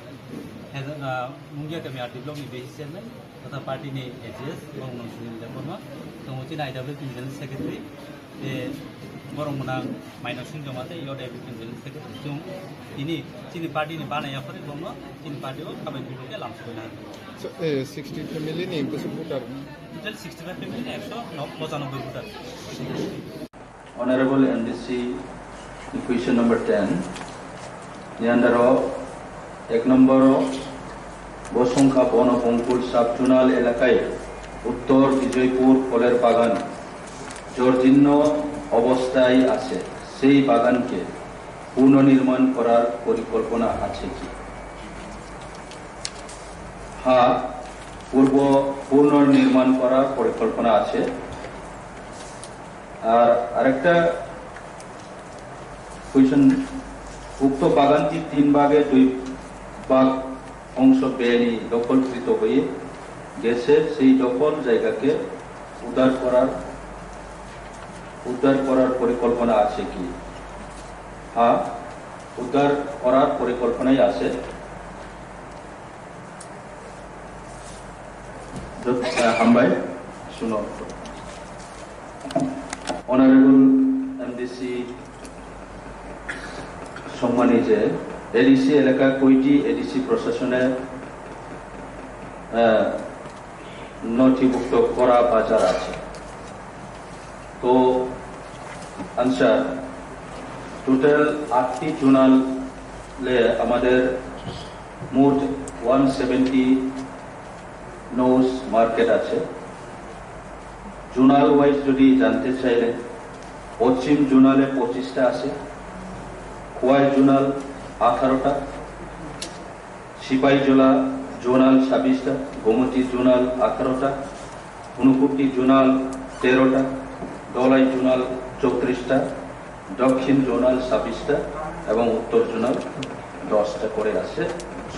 ah, Mungia kami R D block ni B C chairman totha party ni A G S Gangna Sunil Debbarma. Tongo chini I W P ni general secretary, eh, Borok mwnang Maino Singh Joma tei Yod Epic Village theke chwng tini chini party ni bana yaphari bono chini party o sabai bikhe lamsoi na. So, eh, sixty family ni bwswk voter? Total sixty five family ni ekso pochanobbai voter. Honorable M D C, question number ten. Ni under o ek number o Bosongkha Bono Bongkul sub-zonal elakai Uttor Bijoypur Pholer Bagan jorjinno obosthay ache, sei bagan ke punonirman korar porikolpona ache ki? Ha, purbo punonirman korar porikolpona ache. Ar arekta question, ukto baganti tin bage dui bag ongso beni dokolkrito hoye gese, sei dokol jaigake uddar korar, uddar korar porikolpona ache ki? Ha, uddar korar porikolponai ache. Jot-, ah, hambai, suno. Honorable M D C songmani je A D C elaka koiti A D C proshasone, ah, nothibhukto kora bajar ache? To answer, total আটটি zonal le আমাদের মোট one seventy nose market আছে। Zonal wise যদি জানতে চাইলে, পশ্চিম জোনালে পঁচিশটা আছে, খোয়াই জোনাল আঠারোটা, সিপাহীজলা জোনাল ছাব্বিশটা, গোমতী জোনাল আঠারোটা, ঊনকোটি জোনাল তেরোটা, ধলাই জোনাল চৌত্রিশটা, দক্ষিণ জোনাল ছাব্বিশটা এবং উত্তর জোনাল দশটা করে আছে,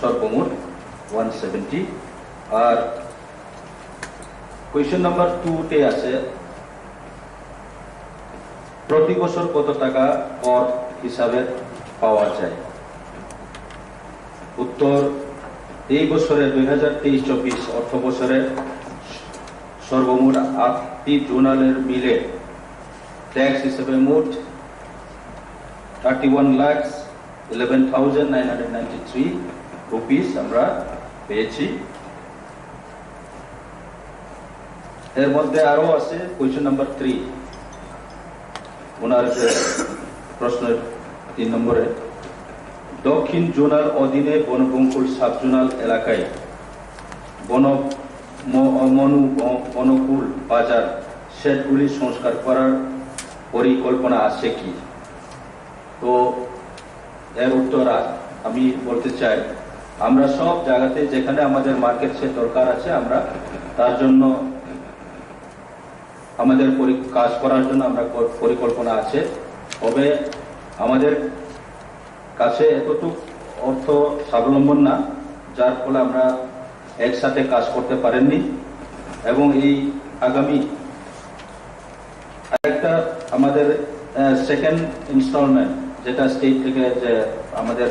সর্বমোট ওয়ান সেভেন্টি। আর কোয়েশ্চেন নাম্বার টু তে আছে, প্রতি বছর কত টাকা কর হিসাবে পাওয়া যায়? উত্তর, এই বছরে দুই হাজার তেইশ চব্বিশ অর্থ বছরে সর্বমোট আটটি জোনালের মিলে ট্যাক্স হিসেবে মোট thirty one lakh eleven thousand nine hundred ninety three rupees আমরা পেয়েছি। এর মধ্যে আরো আছে কোয়েশ্চেন নাম্বার থ্রি, ওনার যে প্রশ্ন তিন নম্বরে, দক্ষিণ জোনাল অধীনে বনবঙ্কুল সাব জোনাল এলাকায় বন ম- মনু ব- বনকুল বাজার শেডগুলি সংস্কার করার পরিকল্পনা আছে কি? তো এর উত্তর আ- আমি বলতে চাই, আমরা সব জায়গাতে যেখানে আমাদের মার্কেট শেড দরকার আছে, আমরা তার জন্য, আমাদের পরি- কাজ করার জন্য আমরা প- পরিকল্পনা আছে। তবে আমাদের কাছে এতটুক অর্থ স্বাবলম্বন না, যার ফলে আমরা একসাথে কাজ করতে পারেননি। এবং এই আগামী আরেকটা আমাদের সেকেন্ড ইনস্টলমেন্ট, যেটা স্টেট থেকে যে আমাদের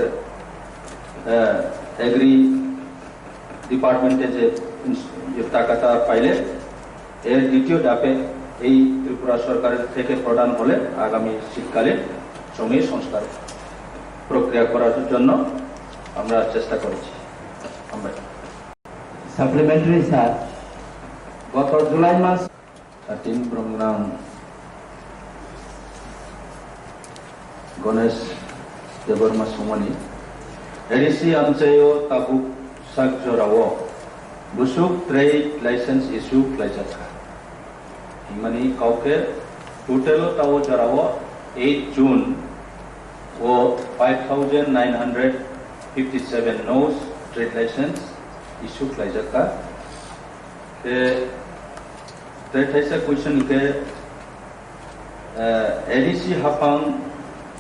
এগ্রি ডিপার্টমেন্টে যে ইনস- যে টাকাটা পাইলে, এর দ্বিতীয় ধাপে এই ত্রিপুরা সরকারের থেকে প্রদান হলে আগামী শীতকালে জমি সংস্কার প্রক্রিয়া করার জন্য আমরা চেষ্টা করেছি। আমরা সাপ্লিমেন্টারি স্যার, গত জুলাই মাস Atin Bromnang Ganesh Debbarma Songmani, A D C amchaio tabuk sak jorao busuk trade license issue khlaijakha. Himani kauke total o tao jorao eight June o five thousand nine hundred fifty seven nos trade license issue khlaijakha. Te, te thaisa question ke, eh, A D C haphang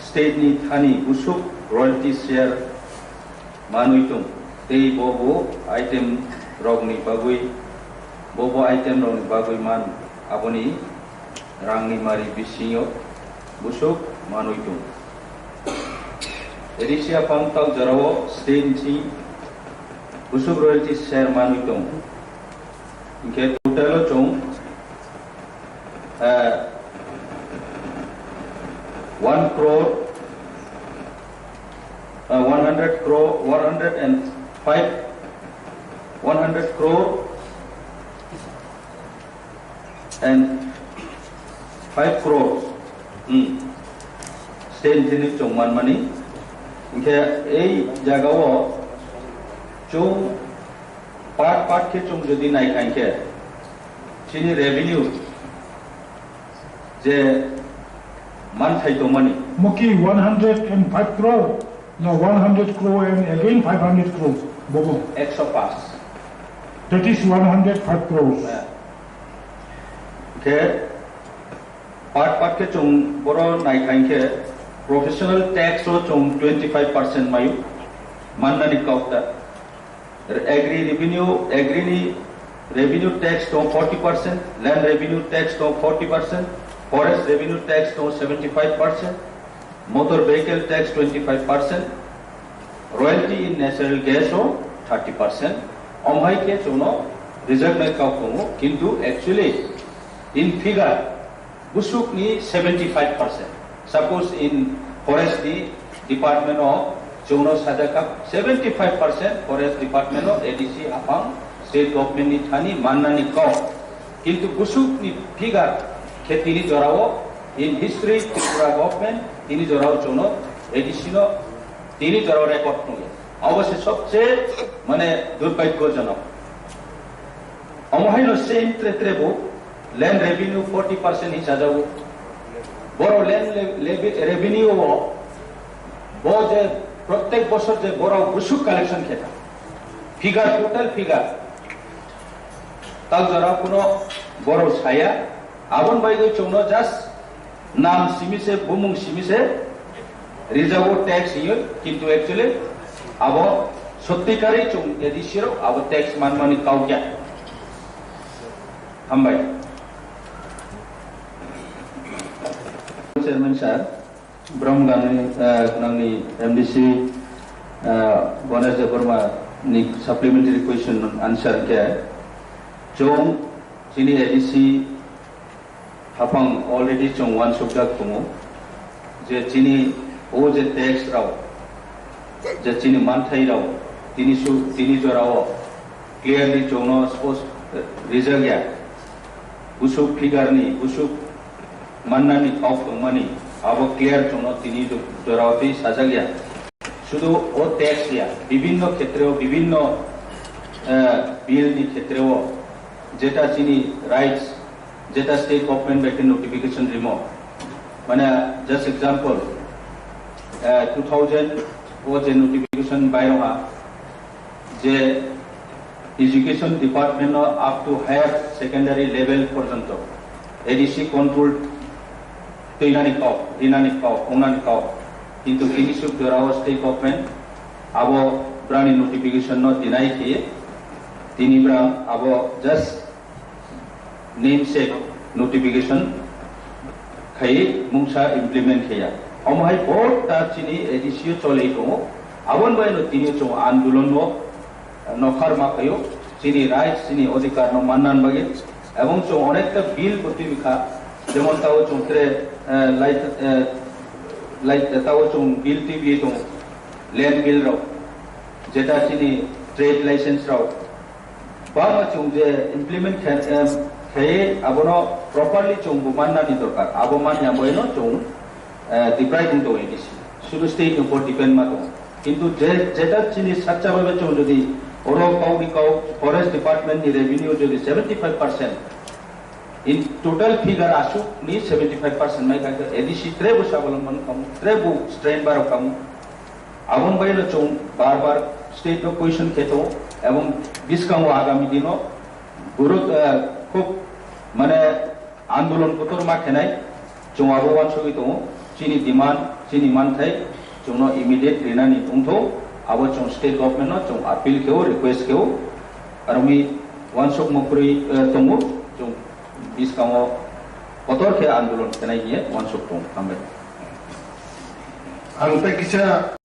state ni thani busuk royalty share manwi tong, tei bo bo item rok ni bagwi, bo bo item rok ni bagwi man, aboni rang ni mari bisingo busuk manwi tong. A D C haphang tal jorao state ni busuk royalty share manwi tong. Hingke total o chwng, eh, One crore, uh, one hundred crore, one hundred and five, one hundred crore and five crore. Hmm. State revenue chwng manmani. Hinkhe ei jagao chwng part part khe chwng jodi naikha hinkhe chini revenue je manthai tongmani. Muki one hundred and five crore, no, one hundred crore and again five hundred crore, bobo. Ekso paanch. That is one hundred five crores. Eh. Khe part part khe chwng boro naikha hinkhe professional tax o chwng twenty five percent mayu mannani kok ta. Agri revenue, agri ni revenue tax tong forty percent, land revenue tax tong forty percent, forest revenue tax tong seventy five percent, motor vehicle tax twenty five percent, royalty in natural gas o thirty percent. Omhai khe chwngno rijak nai kok tongo, kintu actually in figure busuk ni seventy five percent. Suppose in forest ni department o chwngno sajak kha seventy five percent forest department o A D C aphang state government ni thani mannani kok. Kintu busuk ni figure khe tini jorao in history Tripura government tini jorao chwngno A D C no tini jorao record nukya. Obo se sobse mane durbhagyojonok. Omo haino same tre tre bo land revenue forty percent hinwi chajago. Boro land le-, levy, revenue o bo je prottek bosor je borok busuk collection khe ta. Figure, total figure. Tal jora kuno borok saya. Aboni bagwi chwngno just nam simi se, bumung simi se rijago tax hiyo, kintu actually abo sotti kari chwng A D C rok abo tax manmani kau kya. Hambai. Chairman sir, Bromgani, eh, nangni M D C, eh, Ganesh Debbarma ni supplementary question answer khe, chwng chini A D C haphang already chwng uansukjak tongo je chini o je tax rok, je chini manthai rok, tini su-, tini jorao clearly chwngno suppose, eh, rijak ya. Busuk figure ni, busuk mannani kok tongmani, abo clear chwngno tini jorao tei sajak ya. Sudu o tax ya, bibinno khetreo, bibinno, eh, bill ni khetreo, jeta chini rights, jeta state government bai khe notification rimo. Mane, just example, eh, two thousand o je notification bai rokha, je education department no up to higher secondary level porjonto A D C control twinani kok, rinani kok, ongnani kok. Kintu kinisuk jorao state government abo brani notification no deny khe tini bra abo just namesake notification khai mungsa implement khaiya. Omo hai board ta chini A D C o cholei tongo. Aboni bai no tini chwng andolon o nokhar ma khaio. Chini rights, chini odhikar no manna bagwi. Ebong chwng onekta bill bo twi bikha. Jemon tao chwng tre, eh, light, eh, light, tao chwng bill twi bi tongo. Land bill rok. Jeta chini trade license rok. Bangma chwng je implement khe, em, khe abono properly chwng bo mannani dorkar. Abo manya boino chwng, eh, deprive wng tongo A D C. Sudu state ni upor depend ma tongo. Kintu je, jeta chini sakcha bai chwng jodi oro kauri kau forest department ni revenue jodi seventy five percent in total figure asuk ni seventy five percent mai kha A D C tre bo sabolomban kamu, tre bo strain baro kamu. Aboni bagwi no chwng bar bar state no question khe tongo, ebong bwskango agami dino gurut, eh, khub mane andolon kotor ma khenai chwng abo uansugwi tongo, chini demand, chini manthai chwngno immediate rinani wngtho, abo chwng state government no chwng appeal kheo, request kheo, aroni uansuk mukrwi, eh, tongo chwng. Bwskango kotor khe andolon khenai hiye uansuk tongo. Hambai. Ang tei kisa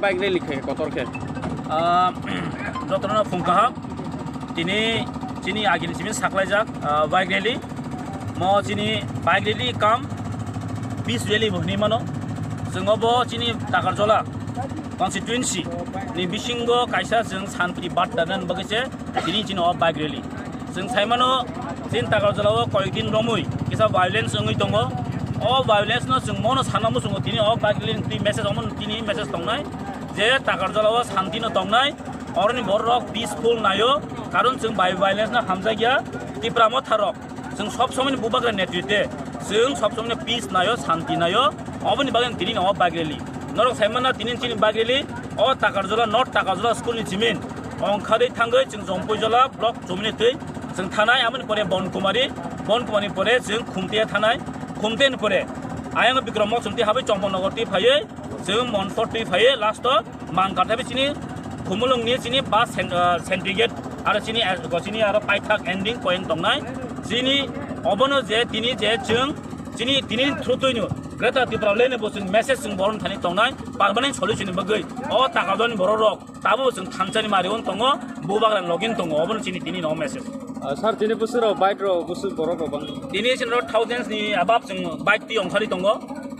Bike rally khe kotor khe. Ah, jotono phung kaham. Tini chini agini simin saklaijak, ah, bike rally. Mo chini bike rally kam peace rally bo hinwi mano. Chwng obo chini Takarjala constituency ni bisingo kaisa chwng santi barta dan bagwi se tini chini o bike rally. Chwng sai mano, chini Takarjala o koyek din romwi kisa violence wngwi tongo. O violence no chwng mono sana muchungo tini o bike rally ni twi message omo tini message tongnai je Takarjala o santi no tongnai, oroni borok peaceful naio, karon chwng bai violence no hamjakya. Tipra motha rok chwng sob somoi ni bubagra netritwe chwng sob somoi no peace naio, santi naio, oboni bagwi tini no o bike rally. Norok sai mano tini chini bike rally o Takarjala, North Takarjala school ni chimin ongkhadwi thangwi chwng Jompui Jala block chumni twi chwng thanai, amoni pore Bonkumari, Bonkumari pore chwng Khumtia thanai, Khumtia ni pore ayang Bikram Mok chwng twi habai Chongpon Nagar twi phaiwi chwng Monpor twi phaiwi last o Mangkar thabi chini Khumulwng ni chini bus sen-, ah, sentry gate aro chini, ah, chini aro paithak ending point tongnai. Chini obono je tini je chwng chini tini through twi no Greater Tipraland ni bo chwng message chwng boron thani tongnai permanent solution ni bagwi. O Takarjala ni borok rok tabo chwng thansani mari on tongo, bubagra login tongo, obono chini tini no message. Ah, sir, tini bwswk rok bike rok bwswk borok rok bang? Tini chini rok thousands ni above chwng bike twi ongkhari tongo,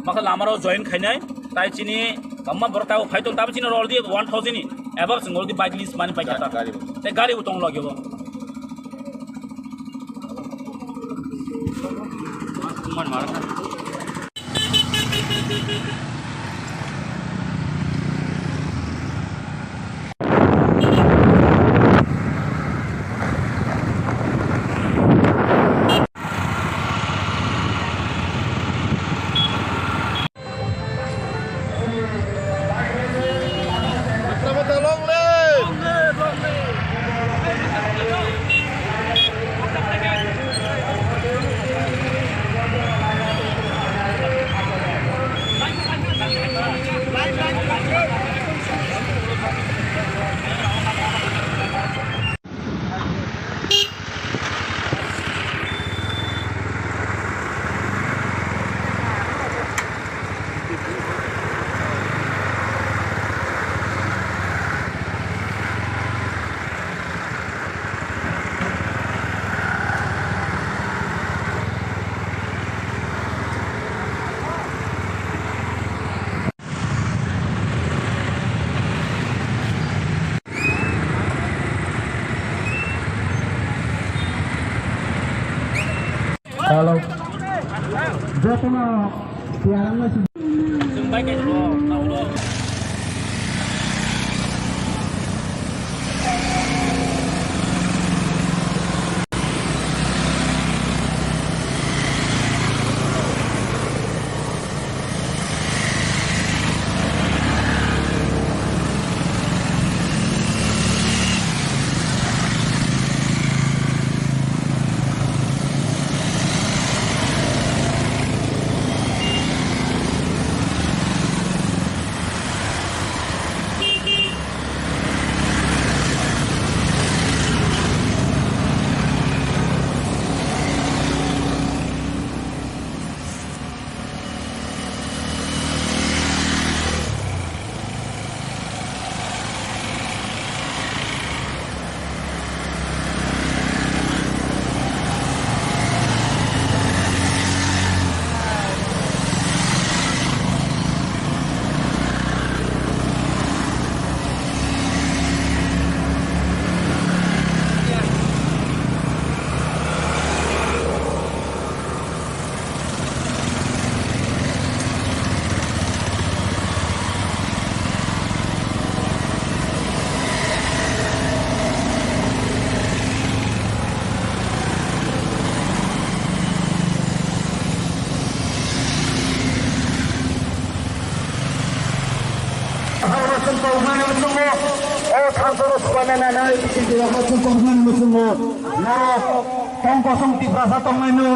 makha lama rok join khainai, tai chini amma borok tabo phai tong, tabo chini rok already one thousand ni above chwng already bike list mani paikha ta. Gari bo. Tei gari bo tong logyo bo. Hello. Jotono tiarang nasi. O thangsoro subaina nanai, tongkosong Tiprasa tongnaino,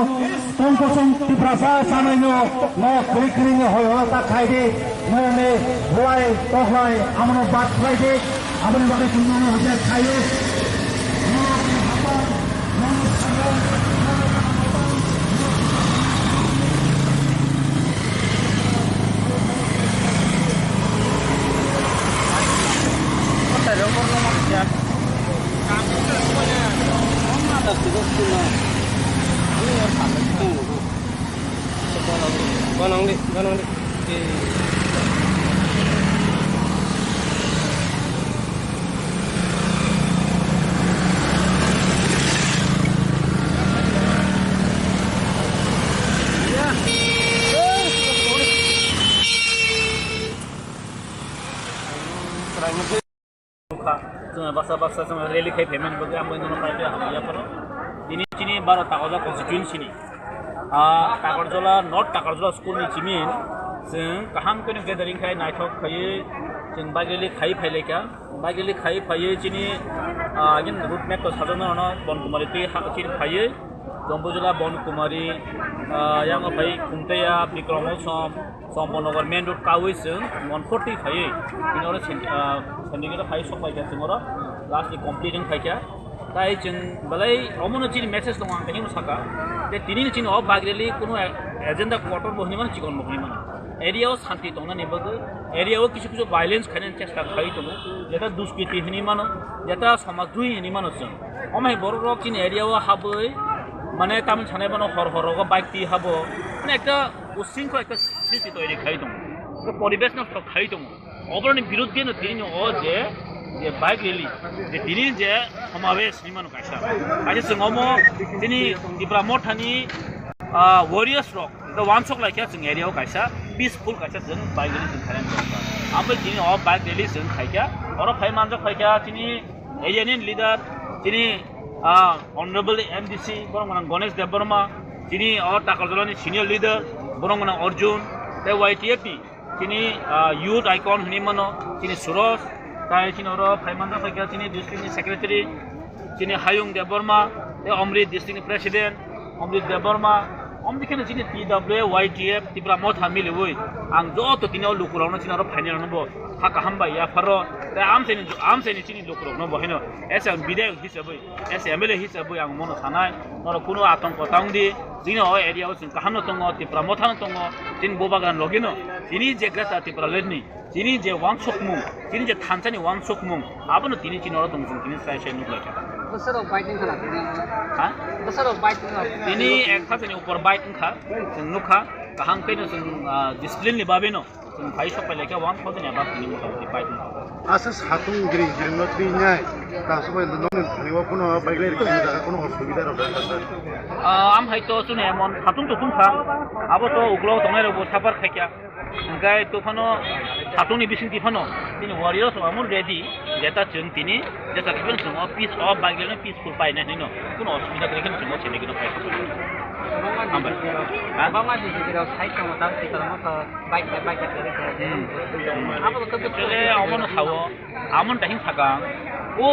tongkosong Tiprasa sanaino, no kwrwi kwrwi ni hoi hoi ta khai di, no ni buai tohlai, amono bat khlai di, aboni bagwi chwng nono hojak khaio. Nukha, chwng baksa baksa chwng rally khai phaimani bagwi ang bai nono pai hamya phano. Tini chini baro Takarjala constituency ni, ah, Takarjala, North Takarjala school ni chiming chwng kaham khe gathering khai naithok khaiwi chwng bike rally khai phailaikha. Bike rally khai phaiwi chini, ah, again route map to sajokna ono Bon Kumari twi ha chini phaiwi Jombo Jala Bon Kumari, ah, yang phai Khumtaiya, Bikram Hosom, Sombonogor main road kawi chwng one forty phaiwi, tini oro sen-, ah, Sendigeta phai sok paikha chwng oro last ni complete wng phaikha. Tai chwng belai omono chini message tongo ang kaisa saka. Je tini ni chini o bike rally kuno agenda kotor bo hinwi mano, chikon bo hinwi mano. Area o santi tongnani bagwi, area o kisu kisu violence khainani chesta khai tongo. Jeta duskriti hinwi mano, jeta somaj droi hinwi mano chwng. Omo hai borok rok chini area o habwi mane tamni sanai bono hor hor rogo bike twi habo. Mane ekta usingkho ekta srishti toiri khai tongo. Ekta poribesh nosto khai tongo. Oboroni biruddhe no tini o je, je bike rally, je tini je somabesh hinwi mano kaisa. Kaisa chwng omo tini Tipra Mothani, ah, warriors rok, ekta wansok laikha chwng area o kaisa peaceful kaisa chwng bike rally chwng khaina tongo. Ambai tini o bike rally chwng khaikha, oro phai manjak phaikha chini Area ni leader, chini, ah, Honorable M D C, borok gwnang Ganesh Debbarma, chini o Takarjala ni senior leader, borok gwnang Arjun, tei Y T F ni, chini, ah, youth icon hinwi mano, chini Suraj, tai chini oro phai manjak phaikha chini district ni secretary, chini Hayung Debbarma, tei Amrit district ni president, Amrit Debbarma, omni kheno chini T W Y T F Tipra Motha miliwi ang joto tini o lukurokno chini oro phainai rokno bo kha kaham bai yapharo, tei amchaini, amchaini chini lukurokno bo haino as a bidayok hisabwi, as a M L A hisabwi ang mono sanai, norok kuno atongko ta wngdi, chini o area o chwng kahamno tongo, Tipra Mothano tongo, chini Bubagrani logino, chini je Greater Tipraland ni, chini je wansukmung, chini je thansani wansukmung, abono tini chini oro tong chwng tini sai sai nuk laikha. Bwsarok bike wngkha na tini? Ha? Bwsarok bike wngkha? Tini ek hajani upor bike wngkha, chwng nukha, kaham khe no chwng, ah, discipline ni bagwi no chwng phai sok pai laikha, one thousand above tini motamoti bike wngkha. Asa satung giri giri no twi nai, ta sobai no nokni thani o kuno bike lai rikha, kuno osubida rok da da. Ah, am hai to chwng emon satung to tungkha, abo to uklok tongnai rok bo suffer khaikha. Hingke to phano satungni bisingtwi phano chini warriors rok amo ready, jeta chwng tini jeta khe chwng o peace o bike rally peaceful paina hinwi no kuno osubida kwrwi khe chwng o chini gino pai. Hambai. Ha? Kwbangma D J rok side tongo, tamo twi kwbangma khe bike bai bike kwrwi khe. Hmm. Abo to khe Actually, amo no sao, amo no tahing sakang o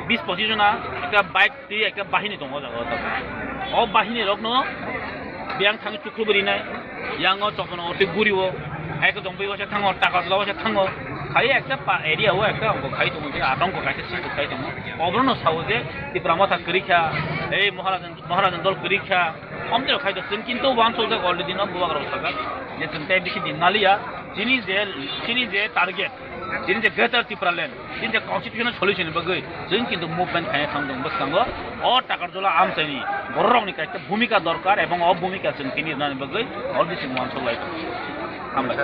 bis pochis jona ekta bike twi ekta bahini tongo o jaga o tabuk. O bahini rokno biyang thangwi chukrubwi rinai, yango chokno twi guri o, hai khe tongwi waisa thango, taka jwla waisa thango. Khai ekta pa area o ekta ongkho khai tongo, je atongkho kaisa sisuk khai tongo. Oborno sao je Tipra Motha kwrwi kha, ei Maharajan, Maharajan dol kwrwi kha. Omtwi rok khai to chwng kintu wansukjak already no bubagrok sajak je chwng tei bisi din maliya. Chini je, chini je target, chini je Greater Tipraland, chini je constitutional solution ni bagwi chwng kintu movement khaina thang tongo bwskango. O Takarjala amchaini bororokni kaisa bhumika dorkar ebong o bhumika chwng tini rwnani bagwi already chwng wansuk lai tongo. Hambai.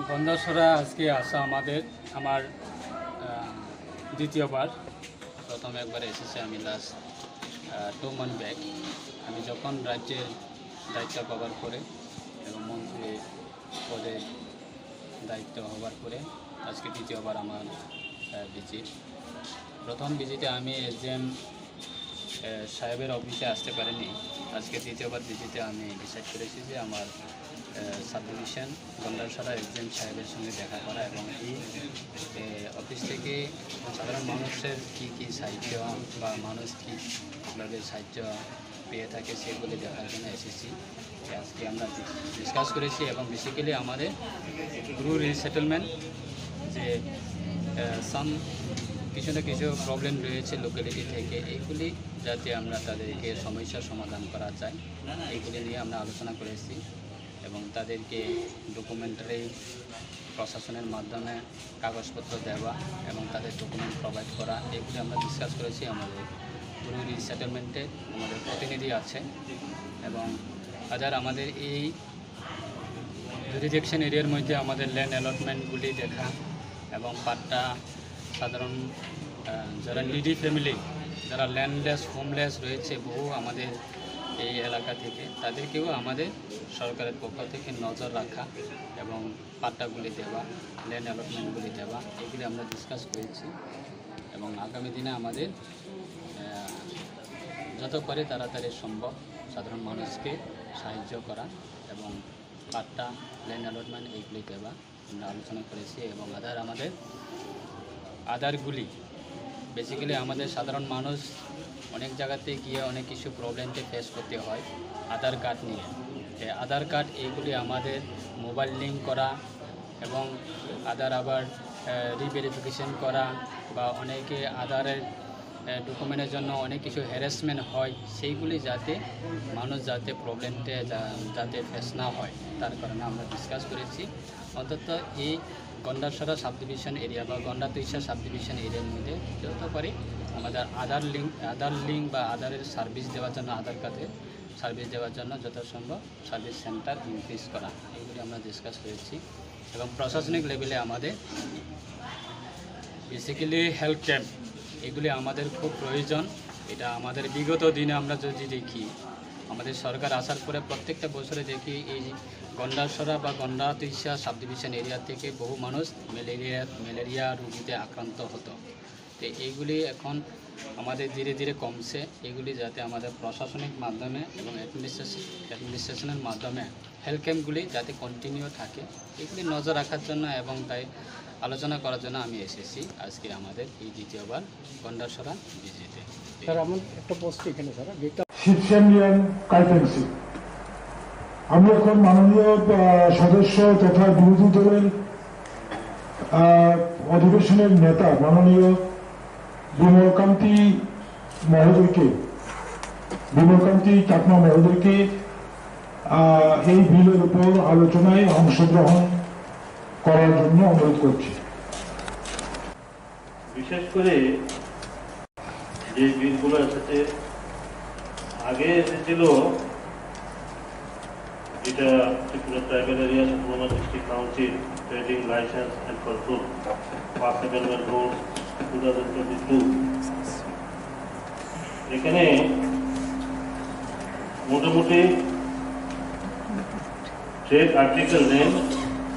Gandacherra আজকে আসা আমাদের, আমার, আহ, দ্বিতীয়বার। প্রথম একবার এসেছি আমি লাস্ট, আহ, two month back. আমি যখন রাজ্যের দায়িত্ব কভার করে এবং মন্ত্রী পদে দায়িত্ব হবার পরে আজকে দ্বিতীয়বার আমার, আহ, ভিজিট। প্রথম ভিজিটে আমি এসডিএম, আহ, সাহেবের অফিসে আসতে পারিনি। আজকে দ্বিতীয়বার ভিজিটে আমি ডিসাইড করেছি যে আমার, আহ, সাবডিভিশন গন্ডাছড়া এসডিএম সাহেবের সঙ্গে দেখা করা এবং এই, আহ, অফিস থেকে সাধারণ মানুষের কী কী সাহায্য বা মানুষ কীভাবে সাহায্য পেয়ে থাকে সেগুলি দেখার জন্য এসেছি। আজকে আমরা ডিসকাস করেছি এবং বেসিক্যালি আমাদের ব্রু রিসেটেলমেন্ট যে, আহ, সাম কিছু না কিছু প্রবলেম রয়েছে লোকালিটি থেকে, এইগুলি যাতে আমরা তাদেরকে সমস্যার সমাধান করা যায়, এইগুলি নিয়ে আমরা আলোচনা করেছি এবং তাদেরকে ডকুমেন্টারি প্রশাসনের মাধ্যমে কাগজপত্র দেওয়া এবং তাদের ডকুমেন্ট প্রোভাইড করা, এগুলি আমরা ডিসকাস করেছি। আমাদের ব্রু রিসেটেলমেন্টে আমাদের প্রতিনিধি আছে এবং আদার আমাদের এই জুরিডিকশন এরিয়ার মধ্যে আমাদের ল্যান্ড অ্যালটমেন্টগুলি দেখা এবং পাট্টা সাধারণ, আহ, যারা নিডি ফ্যামিলি, যারা ল্যান্ডলেস, হোমলেস রয়েছে বহু আমাদের এই এলাকা থেকে, তাদেরকেও আমাদের সরকারের পক্ষ থেকে নজর রাখা এবং পাট্টাগুলি দেওয়া, ল্যান্ড অ্যালটমেন্টগুলি দেওয়া, এগুলি আমরা ডিসকাস করেছি এবং আগামী দিনে আমাদের, আহ, যত পারে তাড়াতাড়ি সম্ভব সাধারণ মানুষকে সাহায্য করা এবং পাট্টা, ল্যান্ড অ্যালটমেন্ট এইগুলি দেওয়া আমরা আলোচনা করেছি। এবং আদার আমাদের আদারগুলি বেসিক্যালি আমাদের সাধারণ মানুষ অনেক জায়গাতে গিয়ে অনেক কিছু প্রবলেমকে ফেস করতে হয় আধার কার্ড নিয়ে। এই আধার কার্ড এইগুলি আমাদের মোবাইল লিঙ্ক করা এবং আধার আবার, আহ, রিভেরিফিকেশন করা বা অনেকে আধারের, আহ, ডকুমেন্টের জন্য অনেক কিছু হ্যারাসমেন্ট হয়, সেইগুলি যাতে মানুষ যাতে প্রবলেমটা যা-, যাতে ফেস না হয়, তার কারণে আমরা ডিসকাস করেছি। অন্তত এই গন্ডাছড়া সাবডিভিশন এরিয়া বা গন্ডাতৈশা সাবডিভিশন এরিয়ার মধ্যে যত পারি আমাদের আধার লিঙ্ক, আধার লিঙ্ক বা আধারের সার্ভিস দেওয়ার জন্য, আধার কার্ডের সার্ভিস দেওয়ার জন্য যথাসম্ভব সার্ভিস সেন্টার ইনক্রিজ করা, এইগুলি আমরা ডিসকাস করেছি। এবং প্রশাসনিক লেভেলে আমাদের বেসিক্যালি হেলথ ক্যাম্প, এগুলি আমাদের খুব প্রয়োজন। এটা আমাদের বিগত দিনে আমরা যদি দেখি, আমাদের সরকার আসার পরে প্রত্যেকটা বছরে দেখি এই গন্ডাছড়া বা গন্ডাতৈশা সাবডিভিশন এরিয়া থেকে বহু মানুষ ম্যালেরিয়া, ম্যালেরিয়া রোগীতে আক্রান্ত হতো। তো এইগুলি এখন আমাদের ধীরে ধীরে কমছে। এগুলি যাতে আমাদের প্রশাসনিক মাধ্যমে এবং অ্যাডমিনিস্ট্রেশন, অ্যাডমিনিস্ট্রেশনের মাধ্যমে হেলথ ক্যাম্পগুলি যাতে কন্টিনিউ থাকে, এগুলি নজর রাখার জন্য এবং তাই আলোচনা করার জন্য আমি এসেছি আজকে আমাদের এই দ্বিতীয়বার গন্ডাছড়া ভিজিটে। স্যার, আমার একটা প্রশ্ন এখানে, স্যার, যেটা Shipshanlian Kaipengsi। আমি এখন মাননীয়, আহ, সদস্য তথা বিরোধী দলের, আহ, অধিবেশনের নেতা মাননীয় বিমল কান্তি মহোদয়কে, বিমল কান্তি চাকমা মহোদয়কে, আহ, এই বিলের উপর আলোচনায় অংশগ্রহণ করার জন্য অনুরোধ করছি। বিশেষ করে যে বিলগুলো এসেছে, আগে এসেছিল যেটা Tripura tribal areas autonomous district council trading licence and control, first amendment rules two thousand twenty two, এখানে মোটামুটি trade article name,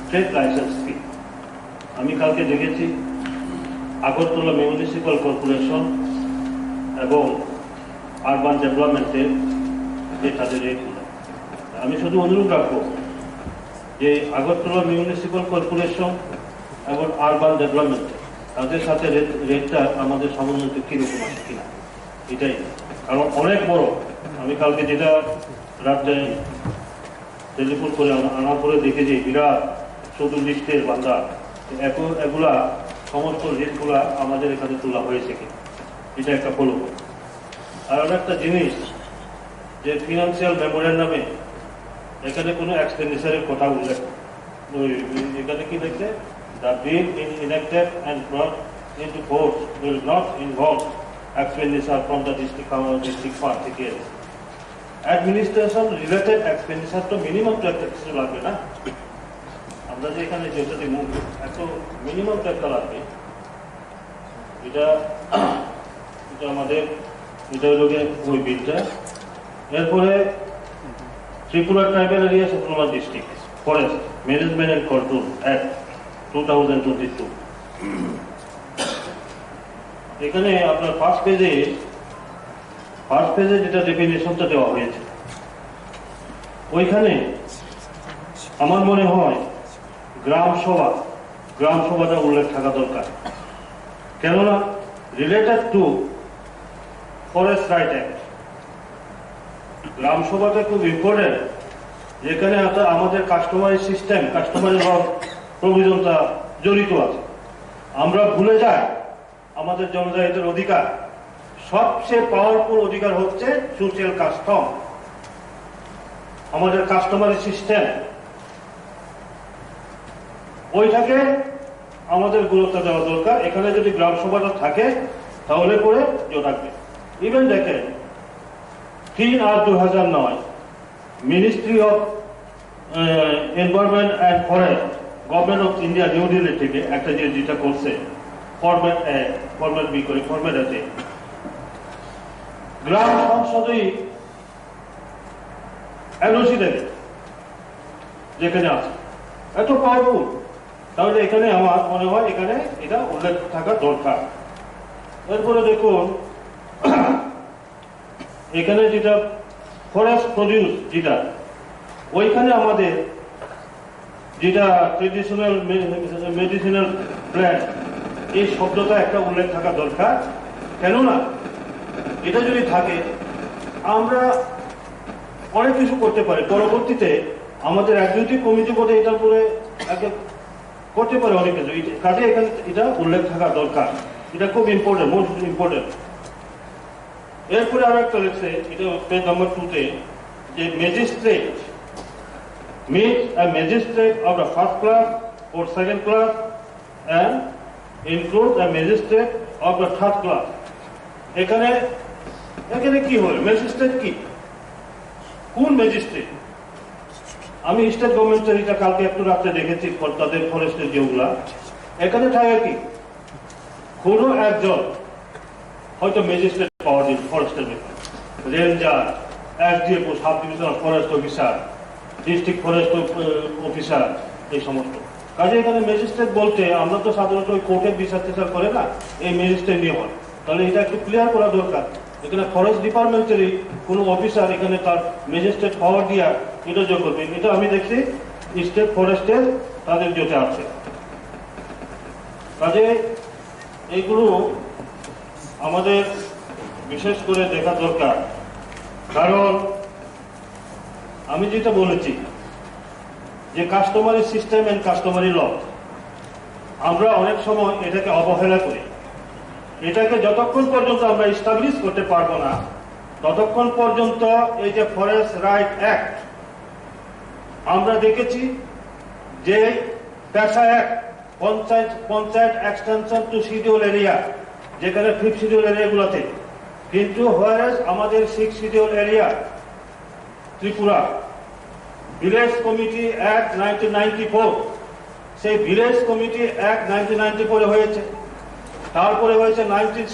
trade licence fee. আমি কালকে দেখেছি আগরতলা মিউনিসিপ্যাল কর্পোরেশন এবং আরবান ডেভেলপমেন্টের যে তাদের রেটগুলো। আমি শুধু অনুরোধ রাখবো যে আগরতলা মিউনিসিপ্যাল কর্পোরেশন এবং আরবান ডেভেলপমেন্ট, তাদের সাথে রেট, রেটটা আমাদের সমন্বয় কীরকম আছে কিনা, এটাই। কারণ অনেক বড়, আমি কালকে যেটা রাত্রে টেলিফোন করে আনা-, আনার পরে দেখে যে বিরাট চৌদ্দ লিস্টের বান্দা, এখন এগুলা সমস্ত লিস্টগুলা আমাদের এখানে তোলা হয়েছে কি, এটা একটা ফলো। আর আর একটা জিনিস, যে ফিনান্সিয়াল মেমোরেন্ডামে এখানে কোনো এক্সপেন্ডিচারের কথা উল্লেখ, ওই, ওই, এখানে কি লেখছে? The bill in enacted and brought into force will not involve expenditure from the district, district fund থেকে। অ্যাডমিনিস্ট্রেশন রিলেটেড এক্সপেন্ডিচার তো মিনিমাম টুয়েলভ থার্টি লাগবে না? আমরা যে এখানে যেটা দিব, একটু মিনিমাম তো একটা লাগবে। এটা এটা আমাদের এটা হলো গিয়ে ওই বিলটা। এরপরে Tripura tribal areas autonomous district forest management and control act two thousand twenty two. এখানে আপনার ফার্স্ট পেজে ফার্স্ট পেজে যেটা ডেফিনেশনটা দেওয়া হয়েছে, ওইখানে আমার মনে হয় গ্রাম সভা, গ্রাম সভাটা উল্লেখ থাকা দরকার। কেননা related to forest right act, গ্রাম সভাটা খুব ইম্পর্টেন্ট, যেখানে অর্থাৎ আমাদের কাস্টমারি সিস্টেম, কাস্টমারি ল প্রভিজনটা জড়িত আছে। আমরা ভুলে যাই আমাদের জনজাতিদের অধিকার, সবচেয়ে পাওয়ারফুল অধিকার হচ্ছে সোশ্যাল কাস্টম, আমাদের কাস্টমারি সিস্টেম। ওইটাকে আমাদের গুরুত্ব দেওয়া দরকার। এখানে যদি গ্রাম সভাটা থাকে, তাহলে পরে জোর থাকবে। ইভেন দেখেন, তিন আট দুই হাজার নয়, ministry of environment and forest, government of India, new Delhi থেকে একটা যে যেটা করছে, ফরম্যাট এ, ফরম্যাট বি করে ফরম্যাট আছে, গ্রাম সংসদই এনওসি দেবে, যেখানে আছে এত পাওয়ারফুল। তাহলে এখানে আমার মনে হয় এখানে এটা উল্লেখ থাকা দরকার। এরপরে দেখুন, এখানে যেটা ফরেস্ট প্রডিউস, যেটা ওইখানে আমাদের যেটা ট্রেডিশনাল মেডিসিনাল প্ল্যান্ট, এই শব্দটা একটা উল্লেখ থাকা দরকার। কেননা এটা যদি থাকে, আমরা অনেক কিছু করতে পারি। পরবর্তীতে আমাদের এক্সিকিউটিভ কমিটি বোধহয় এটার উপরে একটা করতে পারে অনেক কিছু। এই কাজে এখানে এটা উল্লেখ থাকা দরকার। এটা খুব ইম্পর্টেন্ট, মোস্ট ইম্পর্টেন্ট। এরপরে আরো একটা লেখছে, এটা পেজ নাম্বার টু তে, যে magistrate means a magistrate of the first class or second class and includes a magistrate of the third class. এখানে এখানে কি হয়, ম্যাজিস্ট্রেট কি, কোন ম্যাজিস্ট্রেট? আমি স্টেট গভর্নমেন্টের এটা কালকে একটু রাত্রে দেখেছি, ফর-, তাদের ফরেস্টের যেগুলা, এখানে থাকে কি, কোনো একজন হয়তো ম্যাজিস্ট্রেট পাওয়ার দিন ফরেস্টের ব্যাপারে, রেঞ্জার, এসডিএফও, sub divisional forest officer, district forest officer, এই সমস্ত। কাজে এখানে ম্যাজিস্ট্রেট বলতে আমরা তো সাধারণত ওই কোর্টের বিচার টিচার করে না, এই ম্যাজিস্ট্রেট নিয়ে হয়। তাহলে এটা একটু ক্লিয়ার করা দরকার। এখানে ফরেস্ট ডিপার্টমেন্টেরই কোনো অফিসার এখানে তার ম্যাজিস্ট্রেট পাওয়ার দিয়া এটা যোগ করবে, এটা আমি দেখছি স্টেট ফরেস্টের তাদের যেটা আছে। কাজে এইগুলো আমাদের বিশেষ করে দেখা দরকার, কারণ আমি যেটা বলেছি যে কাস্টমারি সিস্টেম অ্যান্ড কাস্টমারি ল, আমরা অনেক সময় এটাকে অবহেলা করি। এটাকে যতক্ষণ পর্যন্ত আমরা এস্টাবলিশ করতে পারবো না, ততক্ষণ পর্যন্ত এই যে ফরেস্ট রাইট অ্যাক্ট, আমরা দেখেছি যে PESA act, panchayat panchayat extension to schedule area, যেখানে ফিফথ শিডিউল এরিয়াগুলোতে, কিন্তু হোয়ারেস আমাদের six schedule area Tripura, village committee act nineteen ninety four, সেই village committee act nineteen ninety ফোরে হয়েছে, তারপরে হয়েছে নাইনটিন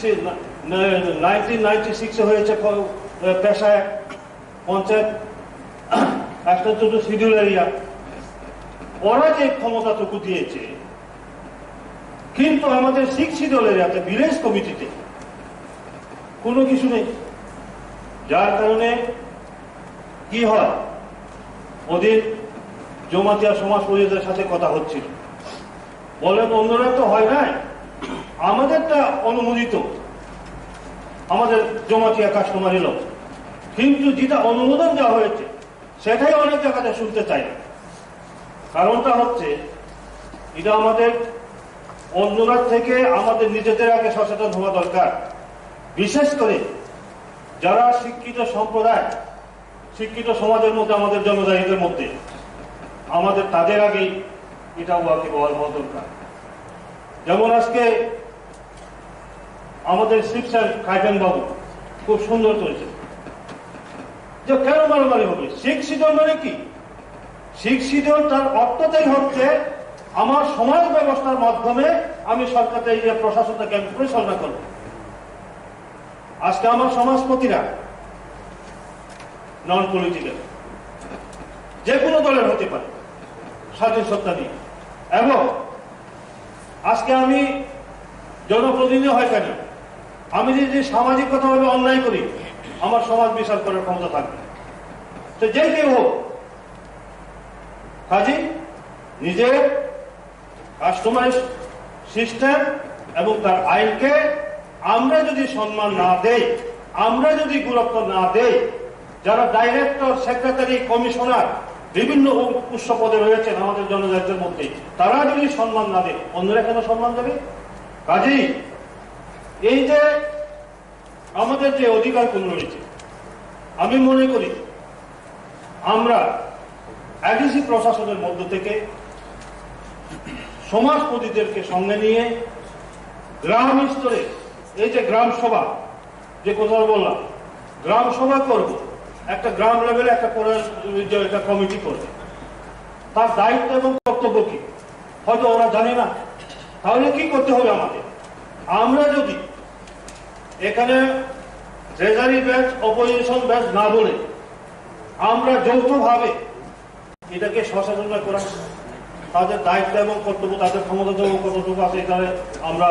নাইনটিন নাইনটি সিক্সে হয়েছে প-, PESA act, panchayat extension to schedule area. ওরা যে ক্ষমতাটুকু দিয়েছে, কিন্তু আমাদের সিক্স শিডিউল এরিয়াতে ভিলেজ কমিটিতে কোনো কিছু নেই, যার কারণে কি হয়, ওদের জমাতিয়া সমাজ পরিষদের সাথে কথা হচ্ছিল, বলেন অন্যরা তো হয় নাই, আমাদেরটা অনুমোদিত, আমাদের জমাতিয়া কাস্টমারি ল, কিন্তু যেটা অনুমোদন দেওয়া হয়েছে সেটাই অনেক জায়গাতে শুনতে চাই না। কারণটা হচ্ছে, এটা আমাদের অন্যরা থেকে আমাদের নিজেদের আগে সচেতন হওয়া দরকার। বিশেষ করে যারা শিক্ষিত সম্প্রদায়, শিক্ষিত সমাজের মধ্যে, আমাদের জনজাতিদের মধ্যে, আমাদের তাদের আগেই এটা ওয়াকিবহাল হওয়া দরকার। যেমন আজকে আমাদের শিবসেন কাইপেন বাবু খুব সুন্দর করেছেন যে কেন মারামারি হবে, সিক্স শিডিউল মানে কি? সিক্স শিডিউল তার অর্থটাই হচ্ছে আমার সমাজ ব্যবস্থার মাধ্যমে আমি সরকারকে, এই যে প্রশাসনটাকে আমি পরিচালনা করব। আজকে আমার সমাজপতিরা নন পলিটিক্যাল, যে কোনো দলের হতে পারে, স্বাধীন সত্তা নিয়ে। এবং আজকে আমি জনপ্রতিনিধি হয় কেন, আমি যদি সামাজিকগতভাবে অন্যায় করি, আমার সমাজ বিচার করার ক্ষমতা থাকবে। তো যে কেউ হোক, কাজেই নিজের কাস্টমাইজ সিস্টেম এবং তার আইনকে আমরা যদি সম্মান না দেই, আমরা যদি গুরুত্ব না দেই, যারা ডাইরেক্টর, সেক্রেটারি, কমিশনার, বিভিন্ন উ-, উচ্চ পদে রয়েছেন আমাদের জনজাতির মধ্যে, তারা যদি সম্মান না দেয়, অন্যরা কেন সম্মান দেবে? কাজেই এই যে আমাদের যে অধিকারগুলো রয়েছে, আমি মনে করি আমরা এডিসি প্রশাসনের মধ্য থেকে সমাজপতিদেরকে সঙ্গে নিয়ে গ্রাম স্তরে, এই যে গ্রাম সভা, যে কথা বললাম, গ্রাম সভা করব, একটা গ্রাম লেভেলে একটা পরে, যে একটা কমিটি করবে, তার দায়িত্ব এবং কর্তব্য কি, হয়তো ওরা জানে না। তাহলে কি করতে হবে আমাদের? আমরা যদি এখানে ট্রেজারি বেঞ্চ, অপোজিশন বেঞ্চ না বলে আমরা যৌথভাবে এটাকে স্বশাসন করা, তাদের দায়িত্ব এবং কর্তব্য, তাদের ক্ষমতা এবং কতটুকু আছে, এটা আমরা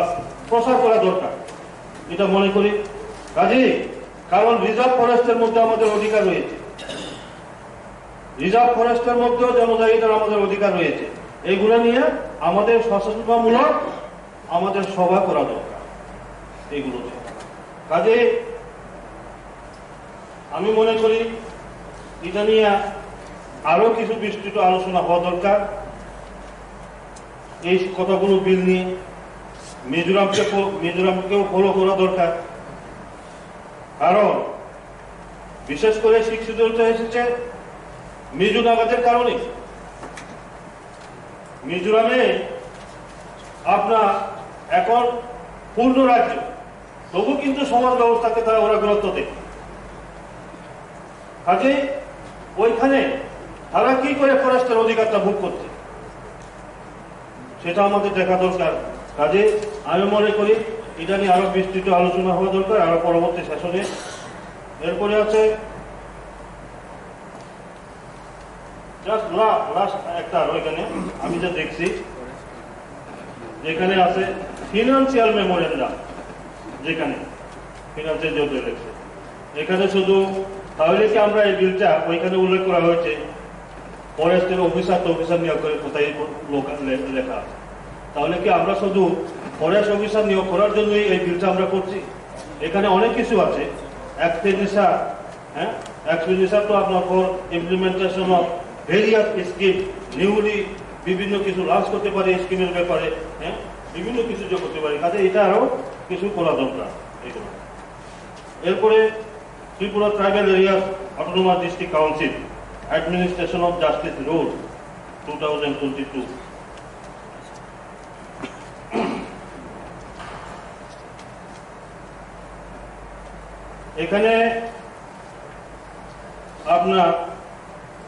প্রচার করা দরকার, এটা মনে করি। কাজেই, কারণ রিজার্ভ ফরেস্টের মধ্যে আমাদের অধিকার রয়েছে, রিজার্ভ ফরেস্টের মধ্যেও জনজাতিদের আমাদের অধিকার রয়েছে। এইগুলো নিয়ে আমাদের সচেতনতামূলক আমাদের সভা করা দরকার এইগুলো নিয়ে। কাজে আমি মনে করি এটা নিয়ে আরো কিছু বিস্তৃত আলোচনা হওয়া দরকার। এই কথাগুলো বিল নিয়ে মিজোরামকে ফো-, মিজোরামকেও ফলো করা দরকার, কারণ বিশেষ করে সিক্স শিডিউলটা এসেছে মিজো নাগাদের কারণে। মিজোরামে আপনার এখন পূর্ণ রাজ্য, তবু কিন্তু সমাজ ব্যবস্থাকে তারা ওরা গুরুত্ব দেয়। কাজে ওইখানে তারা কি করে ফরেস্টের অধিকারটা ভোগ করছে, সেটা আমাদের দেখা দরকার। কাজে আমি মনে করি এটা নিয়ে আরো বিস্তৃত আলোচনা হওয়া দরকার আরো পরবর্তী সেশনে। এরপরে আছে জাস্ট লাস্ট একটা আরো এখানে আমি যা দেখছি, যেখানে আছে ফিনান্সিয়াল মেমোরেন্ডাম, যেখানে ফিনান্সিয়াল জড়িত রয়েছে, এখানে শুধু তাহলে কি আমরা এই বিলটা ওইখানে উল্লেখ করা হয়েছে ফরেস্টের অফিসার তো অফিসার নিয়োগ করে কোথায় লোক-, লে-, লেখা আছে? তাহলে কি আমরা শুধু ফরেস্ট অফিসার নিয়োগ করার জন্যই এই বিলটা আমরা করছি? এখানে অনেক কিছু আছে, এক্সপেন্ডিচার, হ্যাঁ, এক্সপেন্ডিচার তো আপনার for implementation of various scheme, newly বিভিন্ন কিছু লঞ্চ করতে পারে স্কিমের ব্যাপারে, হ্যাঁ, বিভিন্ন কিছু যে করতে পারে, কাজে এটা আরো কিছু করা দরকার এগুলো। এরপরে Tripura tribal area autonomous district council, administration of justice rule two thousand twenty two. এখানে আপনার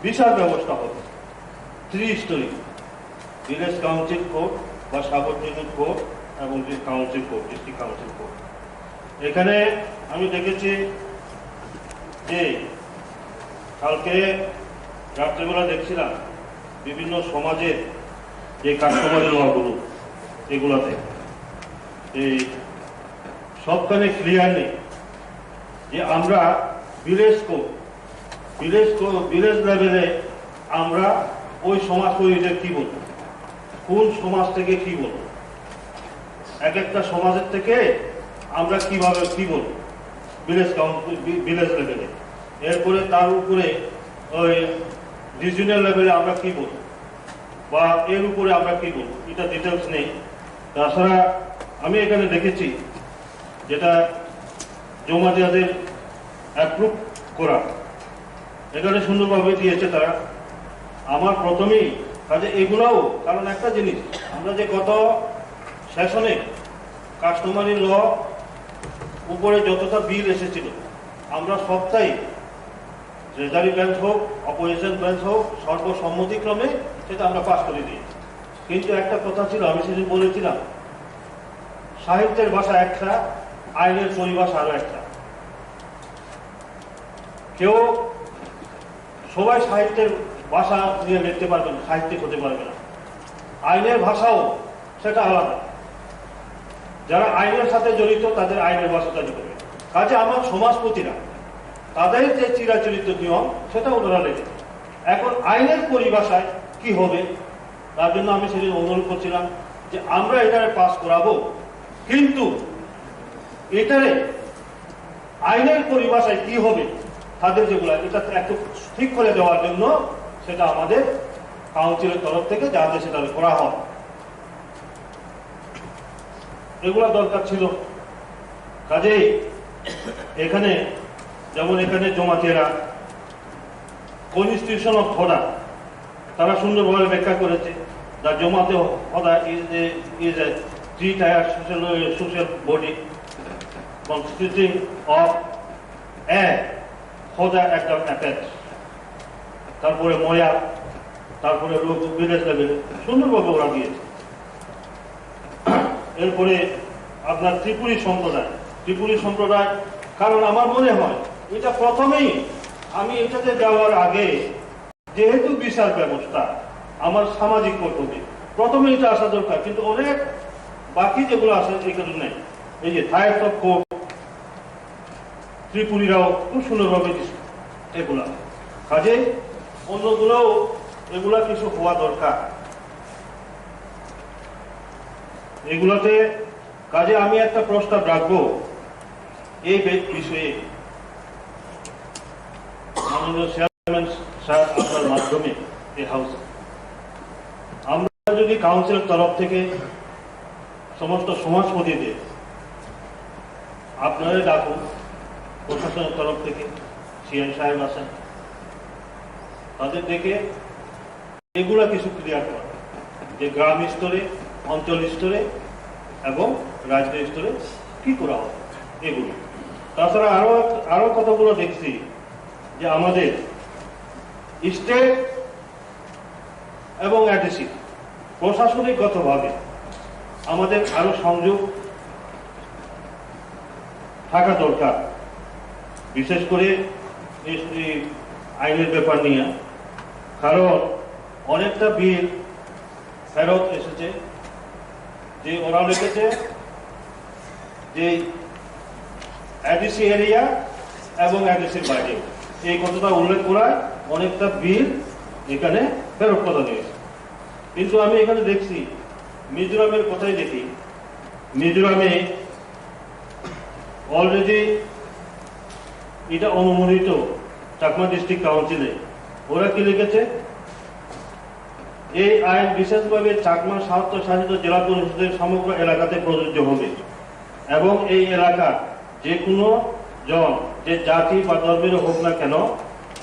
বিচার ব্যবস্থা হবে three storey, village council court বা সাব ডিভিশন কোর্ট এবং যে council court, district council court. এখানে আমি দেখেছি যে কালকে রাত্রেবেলা দেখছিলাম বিভিন্ন সমাজের যে কাস্টমারি লগুলো, এগুলাতে এই সবখানে ক্লিয়ার নেই যে আমরা ভিলেজ কোর্ট, ভিলেজ কো-, ভিলেজ লেভেলে আমরা ওই সমাজ তৈরিতে কি বলবো, কোন সমাজ থেকে কি বলবো, এক একটা সমাজের থেকে আমরা কিভাবে কি বলবো, ভিলেজ কাউন্সিল, ভি-, ভিলেজ লেভেলে, এরপরে তার উপরে ওই রিজিওনাল লেভেলে আমরা কি বলবো বা এর উপরে আমরা কি বলবো, এটা ডিটেলস নেই। তাছাড়া আমি এখানে দেখেছি যেটা জমাদিয়াদের অ্যাপ্রুভ করা, এখানে সুন্দরভাবে দিয়েছে তারা। আমার প্রথমেই কাজে এগুলাও, কারণ একটা জিনিস, আমরা যে গত সেশনে কাস্টমারি ল উপরে যতটা বিল এসেছিল, আমরা সবটাই ট্রেজারি বেঞ্চ হোক, অপোজিশন বেঞ্চ হোক, সর্বসম্মতিক্রমে সেটা আমরা পাস করে দিয়েছি। কিন্তু একটা কথা ছিল, আমি সেদিন বলেছিলাম, সাহিত্যের ভাষা একটা, আইনের পরিভাষা আরো একটা। কেউ সবাই সাহিত্যের ভাষা নিয়ে লিখতে পারবে না, সাহিত্যিক হতে পারবে না। আইনের ভাষাও সেটা আলাদা। যারা আইনের সাথে জড়িত, তাদের আইনের ভাষাটা লিখবে। কাজে আমার সমাজপতিরা তাদের যে চিরাচরিত নিয়ম, সেটা ওনারা লেখে। এখন আইনের পরিভাষায় কি হবে, তার জন্য আমি সেদিন অনুরোধ করছিলাম যে আমরা এটারে পাস করাবো, কিন্তু এটারে আইনের পরিভাষায় কি হবে, তাদের যেগুলা, এটা একটু ঠিক করে দেওয়ার জন্য সেটা আমাদের কাউন্সিলের তরফ থেকে যাতে সেটা করা হয়, এগুলা দরকার ছিল। কাজেই এখানে, যেমন এখানে জমাতিরা কনস্টিটিউশন অফ খোদা, তারা সুন্দরভাবে ব্যাখ্যা করেছে, the Jamaat Hoda is a, is a three tier social, social body consisting of a খোদা, একদম অ্যাপেক্স, তারপরে ময়া, তারপরে লোক ভিলেজ লেভেলে সুন্দরভাবে ওরা দিয়েছে। এরপরে আপনার ত্রিপুরী সম্প্রদায়, ত্রিপুরী সম্প্রদায়, কারণ আমার মনে হয় এটা প্রথমেই, আমি এটাতে যাওয়ার আগে, যেহেতু বিচার ব্যবস্থা আমার সামাজিক কর্তব্যে, প্রথমে এটা আসা দরকার, কিন্তু অনেক বাকি যেগুলো আছে এগুলো নেই। এই যে হায়ার কোর্ট, ত্রিপুরীরাও খুব সুন্দরভাবে দিছে এগুলা। কাজে অন্যগুলোও এগুলা কিছু হওয়া দরকার। এগুলাতে কাজে আমি একটা প্রস্তাব রাখবো এই বে-, বিষয়ে, মাননীয় চেয়ারম্যান স্যার, আপনার মাধ্যমে এই হাউস, আমরা যদি কাউন্সিলের তরফ থেকে সমস্ত সমাজপতিদের আপনারা ডাকুন, প্রশাসনের তরফ থেকে সিএম সাহেব আছেন, তাদের ডেকে এগুলা কিছু ক্লিয়ার করা, যে গ্রাম স্তরে, অঞ্চল স্তরে এবং রাজ্য স্তরে কি করা হবে এগুলো। তাছাড়া আরো, আরো কতগুলো দেখছি যে আমাদের স্টেট এবং এডিসি প্রশাসনিকগতভাবে আমাদের আরো সংযোগ থাকা দরকার, বিশেষ করে এই, এই আইনের ব্যাপার নিয়ে। কারণ অনেকটা বিল ফেরত এসেছে, যে ওরা লিখেছে যে এডিসি এরিয়া এবং এডিসির বাইরে, এই কথাটা উল্লেখ করায় অনেকটা বিল এখানে ফেরত পাঠানো হয়েছে। কিন্তু আমি এখানে দেখছি, মিজোরামের কথাই দেখি, মিজোরামে অলরেডি এটা অনুমোদিত চাকমা ডিস্ট্রিক্ট কাউন্সিলে। ওরা কি লিখেছে? এই আইন বিশেষভাবে চাকমা স্বায়ত্তশাসিত জেলা পরিষদের সমগ্র এলাকাতে প্রযোজ্য হবে এবং এই এলাকার যে কোনো জন, যে জাতি বা ধর্মের হোক না কেন,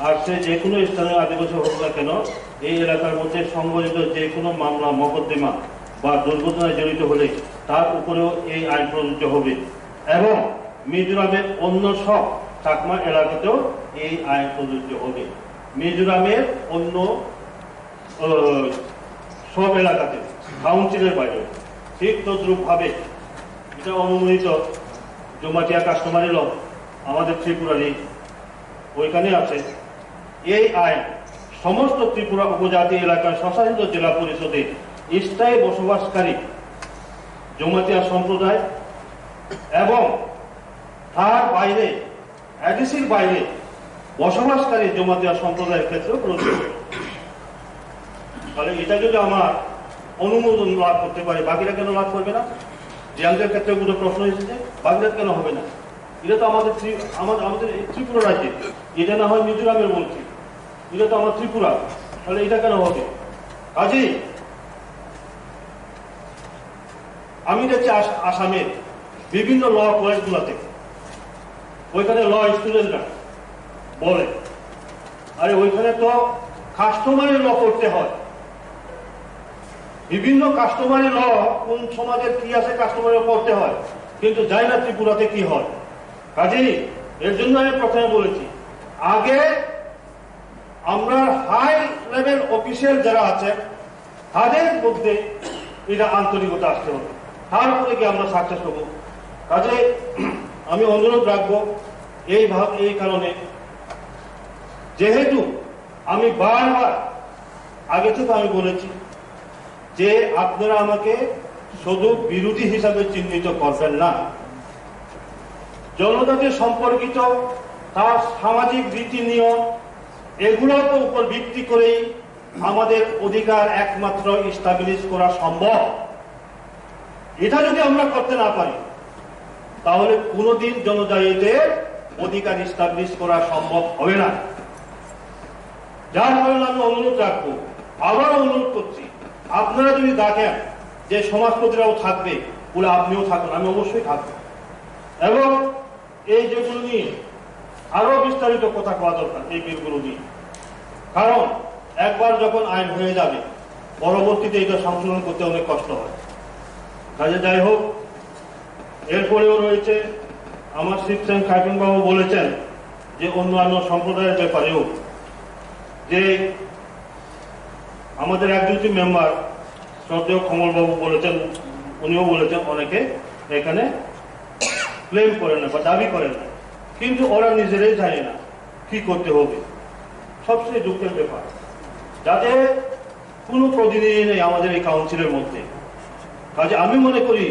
আর সে যে কোনো স্থানীয় আদিবাসী হোক না কেন, এই এলাকার মধ্যে সংঘটিত যে কোনো মামলা মকদ্দমা বা দুর্ঘটনায় জড়িত হলে তার উপরেও এই আইন প্রযোজ্য হবে এবং মিজোরামের অন্য সব চাকমা এলাকাতেও এই আইন প্রযোজ্য হবে। মিজোরামের অন্য, আহ, সব এলাকাতে, কাউন্সিলের বাইরে। ঠিক তদ্রূপভাবে এটা অনুমোদিত জমাতিয়া কাস্টমারি ল আমাদের ত্রিপুরারই ওইখানে আছে। এই আইন সমস্ত ত্রিপুরা উপজাতি এলাকার স্বশাসিত জেলা পরিষদে স্থায়ী বসবাসকারী জমাতিয়া সম্প্রদায় এবং তার বাইরে, এডিসির বাইরে বসবাসকারী জমাতিয়া সম্প্রদায়ের ক্ষেত্রেও প্রযোজ্য। তাহলে এটা যদি আমার অনুমোদন লাভ করতে পারে, বাকিরা কেন লাভ করবে না? রিয়াংদের ক্ষেত্রে কোনো প্রশ্ন এসেছে, বাকিরা কেন হবে না? এটা তো আমাদের ত্রি-, আমাদের, আমাদের এই ত্রিপুরা রাজ্যে, এটা না হয় মিজোরামের মন্ত্রী, এটা তো আমার ত্রিপুরা, তাহলে এটা কেন হবে? কাজেই আমি দেখছি আস-, আসামে বিভিন্ন ল কলেজগুলোতে, ওইখানে ল স্টুডেন্টরা বলে, "আরে, ওইখানে তো কাস্টমারি ল করতে হয়, বিভিন্ন কাস্টমারি ল, কোন সমাজের কি আছে কাস্টমারি ল করতে হয়, কিন্তু জানি না ত্রিপুরাতে কি হয়।" কাজেই এর জন্য আমি প্রথমে বলেছি, আগে আমরা হাই লেভেল অফিসিয়াল যারা আছেন, তাদের মধ্যে এটা আন্তরিকতা আসতে হবে, তারপরে কি আমরা সাকসেস হবো। কাজে আমি অনুরোধ রাখবো এই ভাব এই কারণে, যেহেতু আমি বারবার আগে থেকে আমি বলেছি যে আপনারা আমাকে শুধু বিরোধী হিসাবে চিহ্নিত করবেন না। জনজাতি সম্পর্কিত তার সামাজিক রীতি নিয়ম, এগুলোর উপর ভিত্তি করেই আমাদের অধিকার একমাত্র ইস্টাবলিশ করা সম্ভব। এটা যদি আমরা করতে না পারি, তাহলে কোনোদিন জনজাতিদের অধিকার ইস্টাবলিশ করা সম্ভব হবে না। যার কারণে আমি অনুরোধ রাখবো, আবারও অনুরোধ করছি, আপনারা যদি দেখেন যে সমাজপতিরাও থাকবে, বলে আপনিও থাকুন, আমি অবশ্যই থাকবো। এবং এই যেগুলো নিয়ে আরো বিস্তারিত কথা কওয়া দরকার, এই বিলগুলো নিয়ে, কারণ একবার যখন আইন হয়ে যাবে, পরবর্তীতে এটা সংশোধন করতে অনেক কষ্ট হয়। কাজে যাই হোক, এরপরেও রয়েছে আমার শিবসেন কাইপিং বাবু বলেছেন যে অন্যান্য সম্প্রদায়ের ব্যাপারেও যে আমাদের একজন মেম্বার শ্রদ্ধেয় কমল বাবু বলেছেন, উনিও বলেছেন অনেকে এখানে ক্লেম করেন না বা দাবি করেন না, কিন্তু ওরা নিজেরাই জানে না কি করতে হবে। সবচেয়ে দুঃখের ব্যাপার, যাদের কোনো প্রতিনিধি নেই আমাদের এই কাউন্সিলের মধ্যে। কাজে আমি মনে করি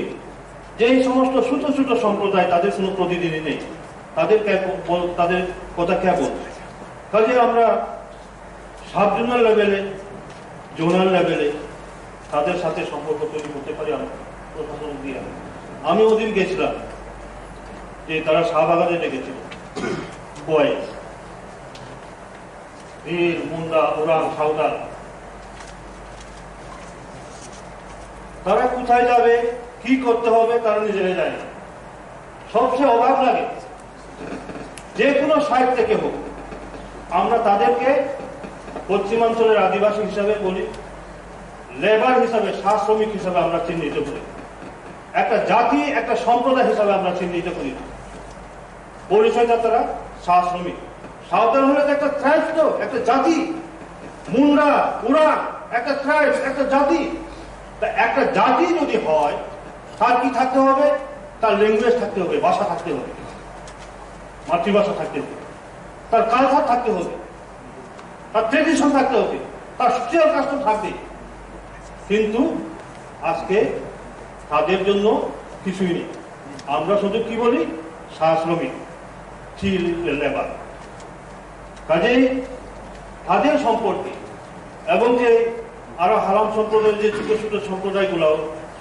যে এই সমস্ত ছোট ছোট সম্প্রদায়, তাদের কোনো প্রতিনিধি নেই, তাদের কে বল-, তাদের কথা কে বলবে? কাজে আমরা সাব জোনাল লেভেলে, জোনাল লেভেলে তাদের সাথে সম্পর্ক তৈরি করতে পারি আমরা প্রশাসন দিয়ে। আমি ওদিন গেছিলাম যে তারা শাহবাগানে ডেকেছিল, খোয়াই, ভিল, মুন্ডা, উরাং, সাঁওতাল, তারা কোথায় যাবে, কি করতে হবে, তারা নিজেরাই জানে না। সবচেয়ে অবাক লাগে, যে কোনো সাইড থেকে হোক, আমরা তাদেরকে পশ্চিমাঞ্চলের আদিবাসী হিসাবে বলি, লেবার হিসাবে, চা শ্রমিক হিসাবে আমরা চিহ্নিত করি। একটা জাতি, একটা সম্প্রদায় হিসাবে আমরা চিহ্নিত করি। পরিচয়দাতারা চা শ্রমিক। সাঁওতাল হলে তো একটা ট্রাইব, তো একটা জাতি। মুন্ডা, উরাং, একটা ট্রাইব, একটা জাতি। তা একটা জাতি যদি হয়, তার কি থাকতে হবে? তার ল্যাঙ্গুয়েজ থাকতে হবে, ভাষা থাকতে হবে, মাতৃভাষা থাকতে হবে, তার কালচার থাকতে হবে, তার ট্রেডিশন থাকতে হবে, তার সোশিয়াল কাস্টম থাকবে। কিন্তু আজকে তাদের জন্য কিছুই নেই। আমরা শুধু কি বলি? চা শ্রমিক, চিল লেবার। কাজেই তাদের সম্পর্কে এবং যে আরো হারাম সম্প্রদায়ের যে ছোট ছোট সম্প্রদায়গুলো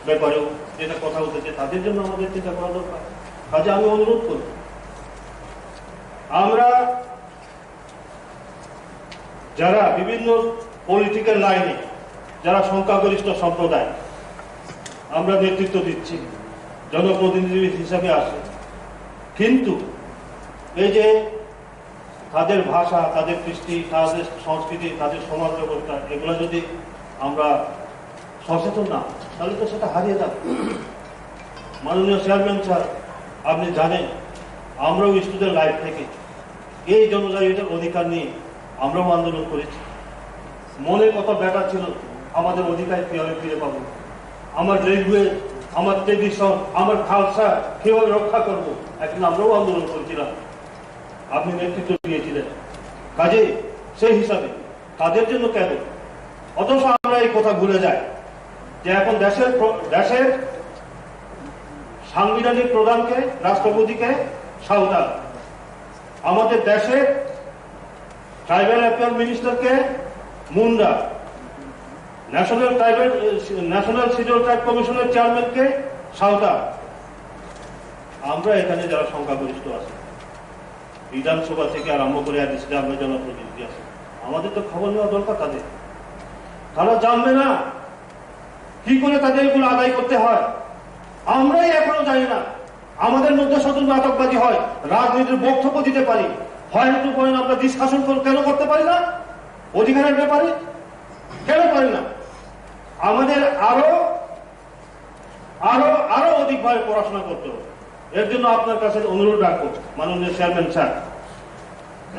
ব্যাপারেও যেটা কথা উঠেছে, তাদের জন্য আমাদের চিন্তা করা দরকার। কাজে আমি অনুরোধ করব, আমরা যারা বিভিন্ন পলিটিক্যাল লাইনে যারা সংখ্যাগরিষ্ঠ সম্প্রদায়, আমরা নেতৃত্ব দিচ্ছি, জনপ্রতিনিধি হিসাবে আসে, কিন্তু এই যে তাদের ভাষা, তাদের কৃষ্টি, তাদের সংস্কৃতি, তাদের সমাজ ব্যবস্থা, এগুলো যদি আমরা সচেতন না হই, তাহলে তো সেটা হারিয়ে যাবে। মাননীয় চেয়ারম্যান স্যার, আপনি জানেন, আমরাও স্টুডেন্ট লাইফ থেকে এই জনজাতিদের অধিকার নিয়ে আমরাও আন্দোলন করেছি। মনে কত ব্যথা ছিল, আমাদের অধিকার কীভাবে ফিরে পাবো, আমার ল্যাঙ্গুয়েজ, আমার ট্রেডিশন, আমার কালচার কীভাবে রক্ষা করব, একদিন আমরাও আন্দোলন করেছিলাম। আপনি নেতৃত্ব দিয়েছিলেন। কাজে সেই হিসাবে তাদের জন্য কেন? অথচ আমরা এই কথা ভুলে যাই যে এখন দেশের প্র-, দেশের সাংবিধানিক প্রধানকে, রাষ্ট্রপতিকে সাঁওতাল, আমাদের দেশের ট্রাইবাল অ্যাফেয়ার মিনিস্টারকে Munda, national tribal, national schedule tribe কমিশনের চেয়ারম্যানকে সাঁওতাল। আমরা এখানে যারা সংখ্যাগরিষ্ঠ আছি, বিধানসভা থেকে আরম্ভ করে আর ডিস্ট্রিক্টে আমরা জনপ্রতিনিধি আছি, আমাদের তো খবর নেওয়া দরকার তাদের। তারা জানবে না কি করে তাদের এগুলো আদায় করতে হয়, আমরাই এখনো জানি না। আমাদের মধ্যে শুধু নাটকবাজি হয়, রাজনীতির বক্তব্য দিতে পারি, পয়েন্ট টু পয়েন্ট আমরা ডিসকাশন কেন করতে পারি না অধিকারের ব্যাপারে? কেন পারি না? আমাদের আরো আরো, আরো অধিকভাবে পড়াশোনা করতে হবে। এর জন্য আপনার কাছে অনুরোধ রাখবো, মাননীয় চেয়ারম্যান স্যার,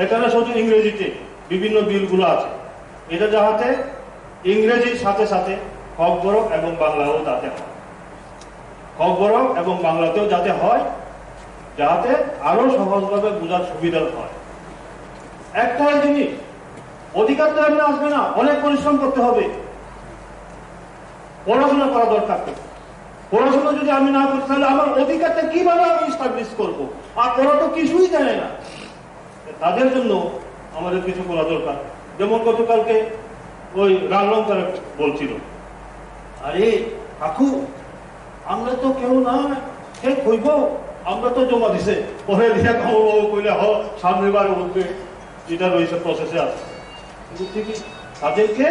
এখানে শুধু ইংরেজিতে বিভিন্ন বিলগুলো আছে, এটা যাহাতে ইংরেজির সাথে সাথে ককবরক এবং বাংলাও যাতে হয়, ককবরক এবং বাংলাতেও যাতে হয়, যাতে আরো সহজভাবে বোঝার সুবিধা হয়। একটাই জিনিস, অধিকার তো এমনি আসবে না, অনেক পরিশ্রম করতে হবে, পড়াশোনা করা দরকার। তো পড়াশোনা যদি আমি না করি, তাহলে আমার অধিকারটা কিভাবে আমি এস্টাবলিশ করব? আর ওরা তো কিছুই জানে না। তাদের জন্য আমাদের কিছু করা দরকার। যেমন গতকালকে ওই রাজলঙ্কার বলছিল, "আরে কাকু, আমরা তো কেউ না, কে কইব, আমরা তো জমা দিছে।" পরে দিয়া কামড় বাবু কইলে, "হ, সামনে বার উঠবে, এটা রয়েছে, প্রসেসে আছে।" কিন্তু ঠিকই তাদেরকে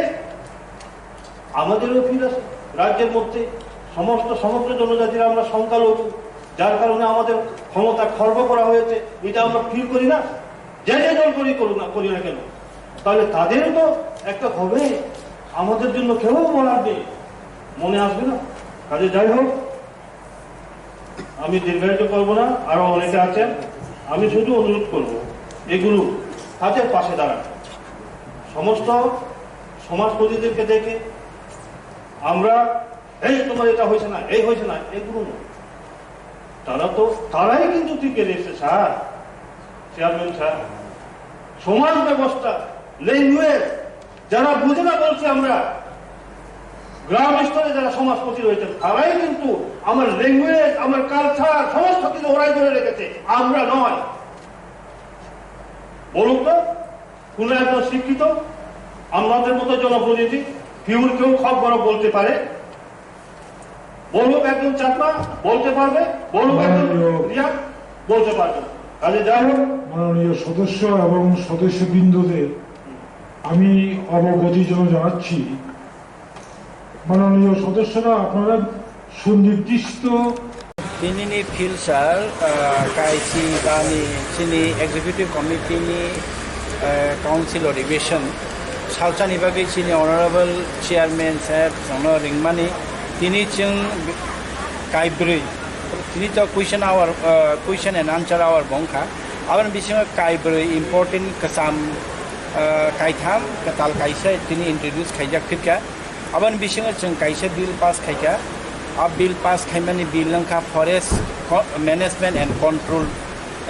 আমাদেরও ফিল আছে। রাজ্যের মধ্যে সমস্ত, সমগ্র জনজাতিরা আমরা সংখ্যালঘু, যার কারণে আমাদের ক্ষমতা খর্ব করা হয়েছে, এটা আমরা ফিল করি না? যে যে দল করি করুক না, করি না কেন, তাহলে তাদেরও তো একটা হবে, আমাদের জন্য কেউ বলার নেই, মনে আসবে না? কাজে যাই হোক, আমি দীর্ঘায়িত করব না, আরো অনেকে আছেন। আমি শুধু অনুরোধ করব, এগুলো তাদের পাশে দাঁড়ান। সমস্ত সমাজপতিদেরকে দেখে আমরা, "এই তোমার এটা হয়েছে না, এই হয়েছে না", এগুলো নয়। তারা তো, তারাই কিন্তু টিকে রয়েছে স্যার, চেয়ারম্যান স্যার। সমাজ ব্যবস্থা, ল্যাঙ্গুয়েজ, যারা বুঝে না বলছি আমরা, গ্রাম স্তরে যারা সমাজপতি রয়েছেন, তারাই কিন্তু আমার ল্যাঙ্গুয়েজ, আমার কালচার, সমস্ত কিছু ওরাই ধরে রেখেছে, আমরা নয়। বলুন তো, কোন একজন শিক্ষিত আমাদের মতো জনপ্রতিনিধি, পিওর কেউ খকবরক বলতে পারে? বলুক একজন চাকমা বলতে পারবে, বলুক একজন মাননীয় রিয়াক বলতে পারবে। কাজে যাই হোক, মাননীয় সদস্য এবং সদস্যবৃন্দদের আমি অবগতি জন্য জানাচ্ছি, মাননীয় সদস্যরা আপনারা সুনির্দিষ্ট Tinini phil sir, ah, kaisi bani chini executive committee ni, ah, council adhibeson salsani bagwi chini honorable chairman sir jono ringmani, tini chwng kaibrwi, tini to question hour, ah, question and answer hour bongkha, aboni bisingo kaibrwi important kwcham, ah, kaitham kwtal kaisa tini introduce khaijak phirkha. Aboni bisingo chwng kaisa bill pass khaikha. A bill pass khaimani bill wngkha Forest Co-, Management and Control,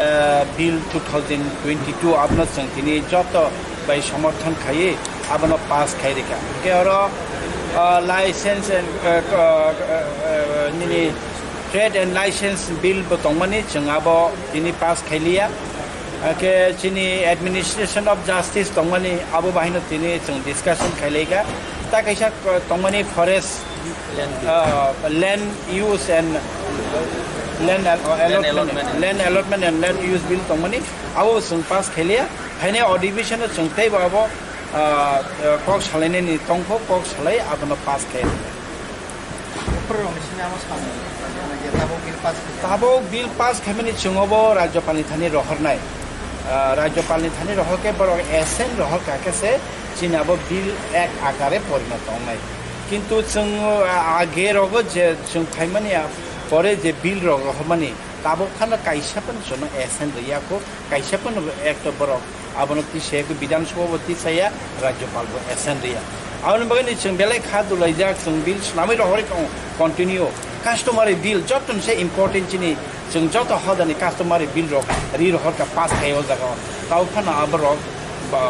eh, Bill two thousand twenty-two. Abono chwng tini joto bai somorthon khaiwi abono pass khai rikha. Hwnkhe oro, ah, license and, eh, ko-, eh, eh, nini trade and license bill bo tongmani chwng abo tini pass khailiya. Hwnkhe chini administration of justice tongmani abo bahaino tini chwng discussion khailaikha. Ta kaisa, uh, tongmani forest, land bill. Uh, land use and land al-, uh, Land allotment, allotment. Land allotment and land use bill tongmani abo chwng pass khailiya. Phainai adhibesono chwng teibo abo, uh, uh, kok salainani tongkho, kok salai abono pass khailiya. Tabuk bill pass khaikha. Tabuk bill pass khaimani chwng obo Rajyapalni thani rohornai. Ah, Rajyapalni thani rohor khe borok assent rohor kha khe se chini abo bill ek akare porinoto wngnai. Kintu chwng, ah, age rogo je chwng phaimani, ah, pore je bill rok rohormani, tabuk phano kaisa phano chwngno assent rwya kho, kaisa phano ekto borok abono tisaya kho, Bidhan Sabha bo tisaya, Rajyapal bo assent rwya. Aboni bagwi ni chwng belai kha dulaijak, chwng bill swnamwi rohorwi tongo continue. Customary bill joto ni se important chini, chwng joto hodani customary bill rok ri rohor kha pass khai o jaga o. Tabuk phano aborok ba,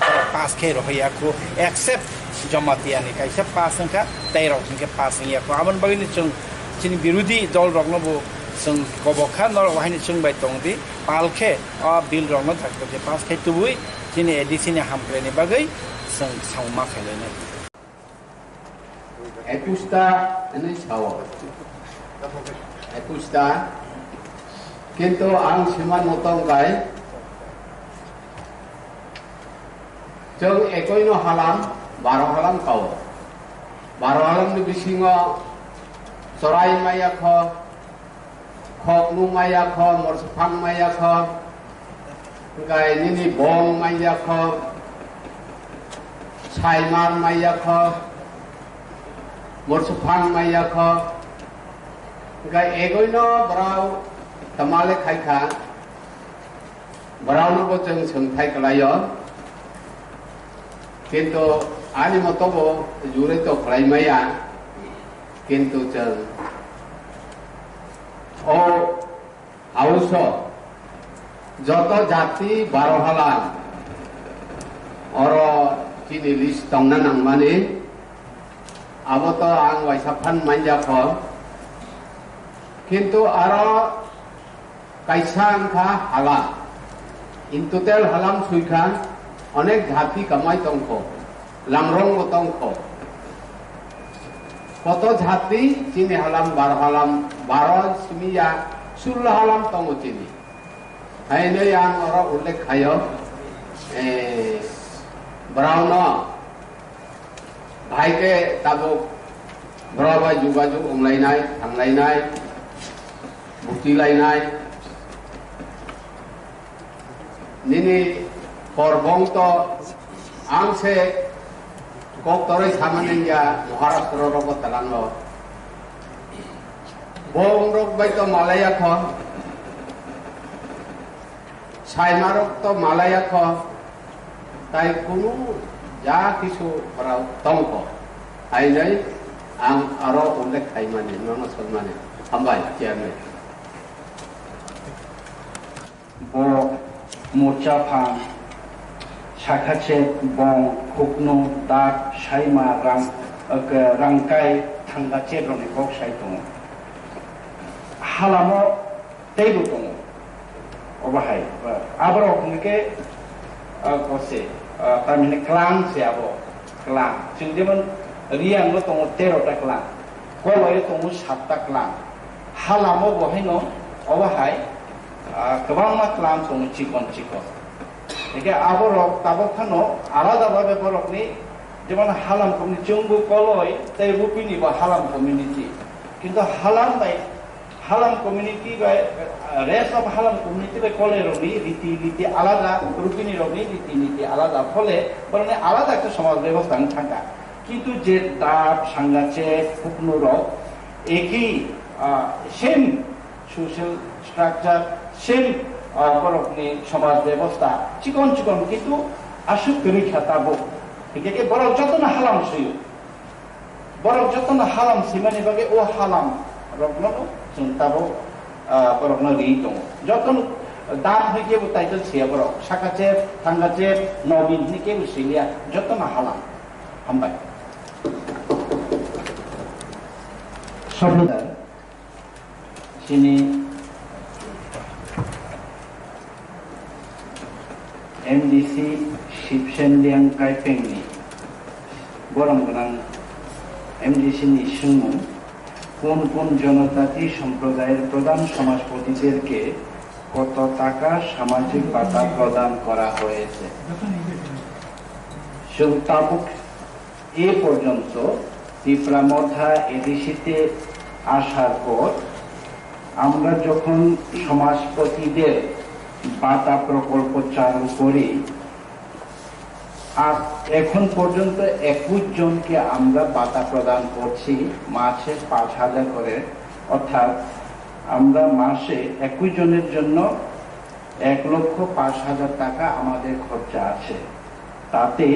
ba, pass khai rohorya kho, except Jamatia ni kaisa pass wngkha, tei rok hinkhe pass wngya kho. Aboni bagwi ni chwng chini birodhi dol rokno bo chwng kobok kha, norok haino chwng bai tong di, pal khe o bill rokno thakthak khe pass khai tubui chini A D C ni hamkraini bagwi chwng samung ma khailainai. Ekusta hinwi sao. Ekusta. Kintu ang sima notong bai. Chwng ekoi no halam, baro halam kao. Baro halam ni bisingo chorai maya kho, khoknung maya kho, morsuphang maya kho, hwnkhe nini bong maya kho, saimar maya kho, morsuphang maya kho, hwnkhe egoino borok tamale khai kha, borokno bo chwng swngthai kwlaio, kintu Ani motobo jure to khlai maya, kintu chwng o house o joto jati baro halam oro chini list tongna nangmani, abo to ang waisa phan manja kho, kintu aro kaisa wngkha halam. In total halam suikha, onek jati kamai tongkho, langrong bo tongkho. Koto jati chini halam, baro halam, baro simi ya, sullo halam tongo chini. Haino yang oro ullekh khayo, eh, brao no Hai khe tabuk borok bai jogajog wnglainai, thanglainai, butilainai. Nini korbong to ang se kok toroi samani ya Maharashtra rogo talango. Bong rok bai to malaya kho. Saimarok to malaya kho, tai kunu ja kisu borok tongkho, hainai ang aro ullekh khaimani, nono salmani. Hambai, chairman. Bo mucha phang, sakha chet, bong, khuknu, dak, saima, rang, rangkai, thangga chet rokni kok sai tongo. Halamo teibo tongo. Obo hai, aborok hwnkhe, ah, kose, ah, tamni klang se abo, klang. Chwng jemon Riyango tongo tero ta klang, Koloi tongo satta klang. Halamo bo haino, obo hai, ah, kwbangma klang tongo chikon chikon. Hingke aborok tabok phano alada babe borokni, jemon Halam community, chwngbo Koloi tei Rupini bo Halam community. Kintu Halam bai Halam community bai, eh, rest of Halam community bai Koloi rokni riti niti alada, Rupini rokni riti niti alada, phole borokni alada ekta somaj bebosta wng thangkha. Kintu je dap, sangache, khuknu rok eki, ah, same social structure, same, ah, borokni somaj bebosta chikon chikon kintu aswk kwrwi kha tabuk. Hingke khe borok jotono Halam suyo. Borok jotono Halam simani bagwi o Halam rokno chwng tabuk, ah, borokno ri tongo. Jotono dan hwnkhe bo title siya borok. Sakache, thangache, nobin hwnkhe bo siliya. Jotono Halam. Hambai. Chini M D C Shipsen Liang Kaipengni borom gwnang M D C ni swngmung, কোন কোন জনজাতি সম্প্রদায়ের প্রধান সমাজপতিদেরকে কত টাকা সামাজিক ভাতা প্রদান করা হয়েছে? Chwng tabuk e porjonto Tipra Motha A D C te আসার পর আমরা যখন সমাজপতিদের ভাতা প্রকল্প চালু করি, আর এখন পর্যন্ত একুশ জনকে আমরা ভাতা প্রদান করছি মাসে পাঁচ হাজার করে, অর্থাৎ আমরা মাসে একুশ জনের জন্য এক লক্ষ পাঁচ হাজার টাকা আমাদের খরচা আছে। তাতে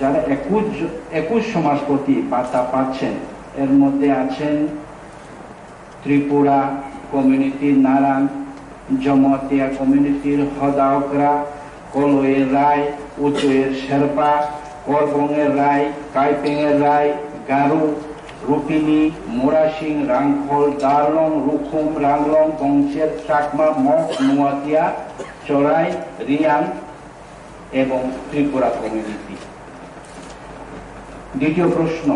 যারা একুশ জ-, একুশ সমাজপতি ভাতা পাচ্ছেন, এর মধ্যে আছেন ত্রিপুরা কমিউনিটির নারায়ণ, জমাতিয়া কমিউনিটির হদাওকরা, কলয়ের রায়, উচয়ের শেরপা, করবংয়ের রায়, কাইপেংয়ের রায়, গারু, রুপিনী, মুরাসিং, রাংখল, দারলং, রুখুম, রাংলং, বংশের চাকমা, মগ, নুয়াতিয়া, চড়াই, রিয়াং এবং ত্রিপুরা কমিউনিটি। দ্বিতীয় প্রশ্ন,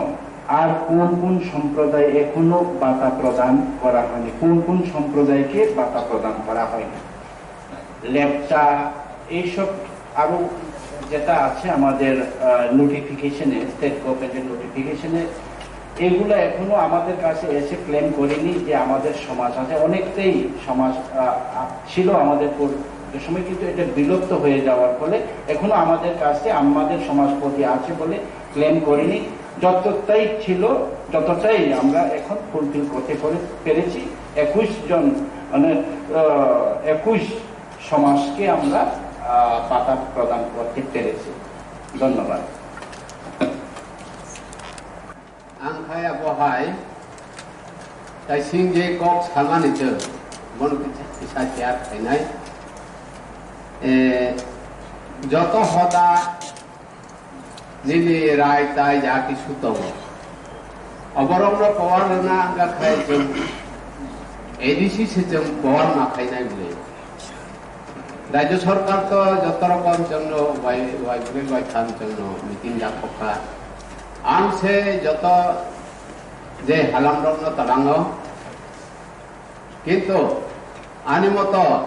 আর কোন কোন সম্প্রদায় এখনো ভাতা প্রদান করা হয়নি? কোন কোন সম্প্রদায়কে ভাতা প্রদান করা হয়নি? লেপচা, এইসব আরো যেটা আছে আমাদের, আহ, নোটিফিকেশনে, স্টেট গভর্নমেন্টের নোটিফিকেশনে, এগুলো এখনো আমাদের কাছে এসে ক্লেম করেনি যে আমাদের সমাজ আছে। অনেকটাই সমাজ, আহ, আহ, ছিল আমাদের পূর্ব সময়, কিন্তু এটা বিলুপ্ত হয়ে যাওয়ার ফলে এখনো আমাদের কাছে আমাদের সমাজপতি আছে বলে ক্লেম করেনি। যতটাই ছিল, যতটাই আমরা এখন ফুলফিল করতে পরে-, পেরেছি। একুশ জন, মানে, আহ, একুশ সমাজকে আমরা, আহ, ভাতা প্রদান করতে পেরেছি। ধন্যবাদ। Ang khai abo hai, tai sing je kok salmani chwng, bono kisa, kisa share khainai. Eh, joto hoda nini rai tai ja kisu tongo. Oborokno power rwna wngkha khai chwng A D C se chwng power ma khainai bwle. Rajya sarkar to joto rokom chwngno wai, wai bwrwi wai tham chwngno meeting dakhokha. Ang se joto je halamrokno talango. Kintu ani moto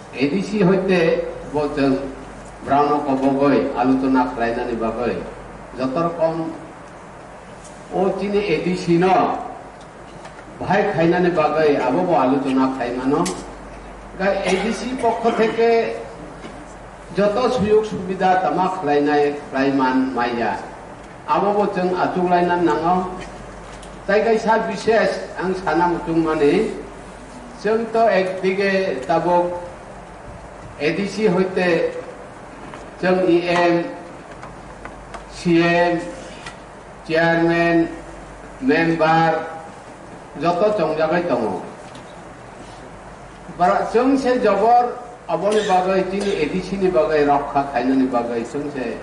A D C hoite bo chwng brao kobogoi aluchona khlainani bagwi joto rokom o chini A D C no bahai khainani bagwi abo bo aluchona khai mano. Gai A D C pokho theke joto suyuk subida tama khlainai khlai man maya. Abo bo chwng achuk laina nango. Tai kaisa bishesh ang sana muchung mani, chwng to ekdige tabuk A D C hoite chwng E M, C M, chairman, member joto chongjagwi tongo. Bara chwng se jobor aboni bagwi chini A D C ni bagwi rokha khainani bagwi chwng se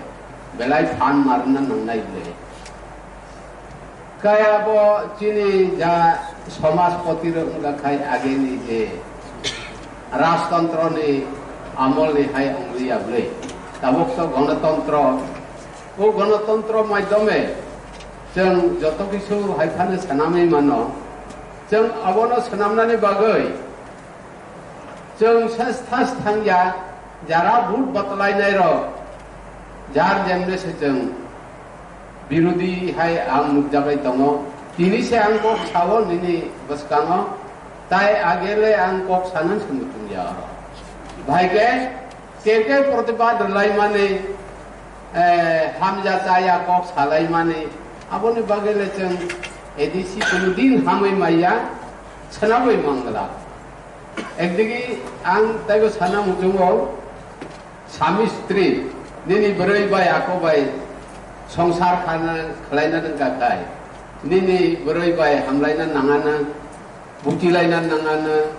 belai phan marna nangnai bwle. Kaya bo chini ja somajpoti rok wngkha khai ageni je rajtantro ni amol ni hai wngliya bwle. Tabuk to gonotantro. O gonotantro maidhyome chwng joto kisu hai phano swnamwi mano. Chwng abono swnamnani bagwi chwng sas thas thangya, jara vote batlainai rok, jar jemne se chwng birodhi hai ang nukjagwi tongo. Tini se ang kok sao nini bwskango, tai agele ang kok sanan se muchungya oro. Bhai ke, ke ke protibad rwlaimani, eh, hamja chaya kok salaimani, aboni bagele chwng A D C kunu din hamwi maya, swnamwi mangla. Ekdigi ang taibo sana muchungo, sami stri, nini bwrwi bai ako bai songsar khana khlaina nangka khai, nini bwrwi bai hamlaina nangana, buchilaina nangana,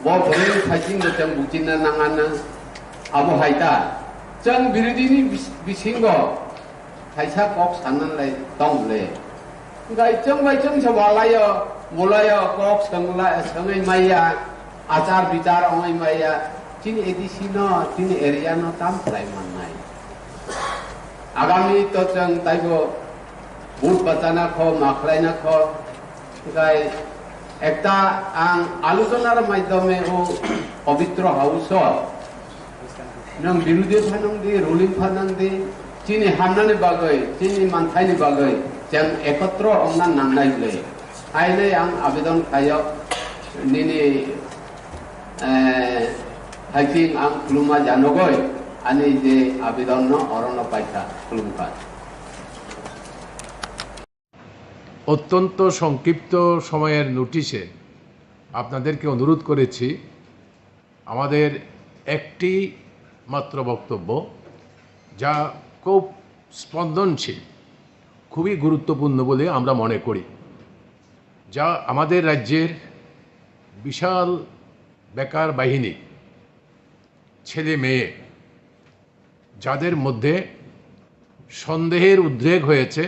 bo bwrwi phaiching bo chang buchina nangana, abo hai ta. Chang birodini bis-, bisingo Kaisa kok sananlai tong le. Gai chwng bai chwng se walaio, bulaio, kok swngla, swngwi maiya, achar bichar ongwi maiya, chini A D C no, chini area no tam khlai mannai. Agami to chwng taibo vote bachana kho, ma khlaina kho, Gai ekta ang aluchonar maidhyome o pobitro house o nwng birodhi phanang di, ruling phanang di, chini hamnani bagwi, chini manthaini bagwi chwng ekotro ongna nangnai le. Hainai ang abedon khaio nini, eh, haiting ang khuluma janogoi ani je abedon no orono paikha khulumkha. অত্যন্ত সংক্ষিপ্ত সময়ের নোটিশে আপনাদেরকে অনুরোধ করেছি, আমাদের একটি মাত্র বক্তব্য, যা খুব স্পন্দনশীল, খুবই গুরুত্বপূর্ণ বলে আমরা মনে করি, যা আমাদের রাজ্যের বিশাল বেকার বাহিনী, ছেলে মেয়ে, যাদের মধ্যে সন্দেহের উদ্রেক হয়েছে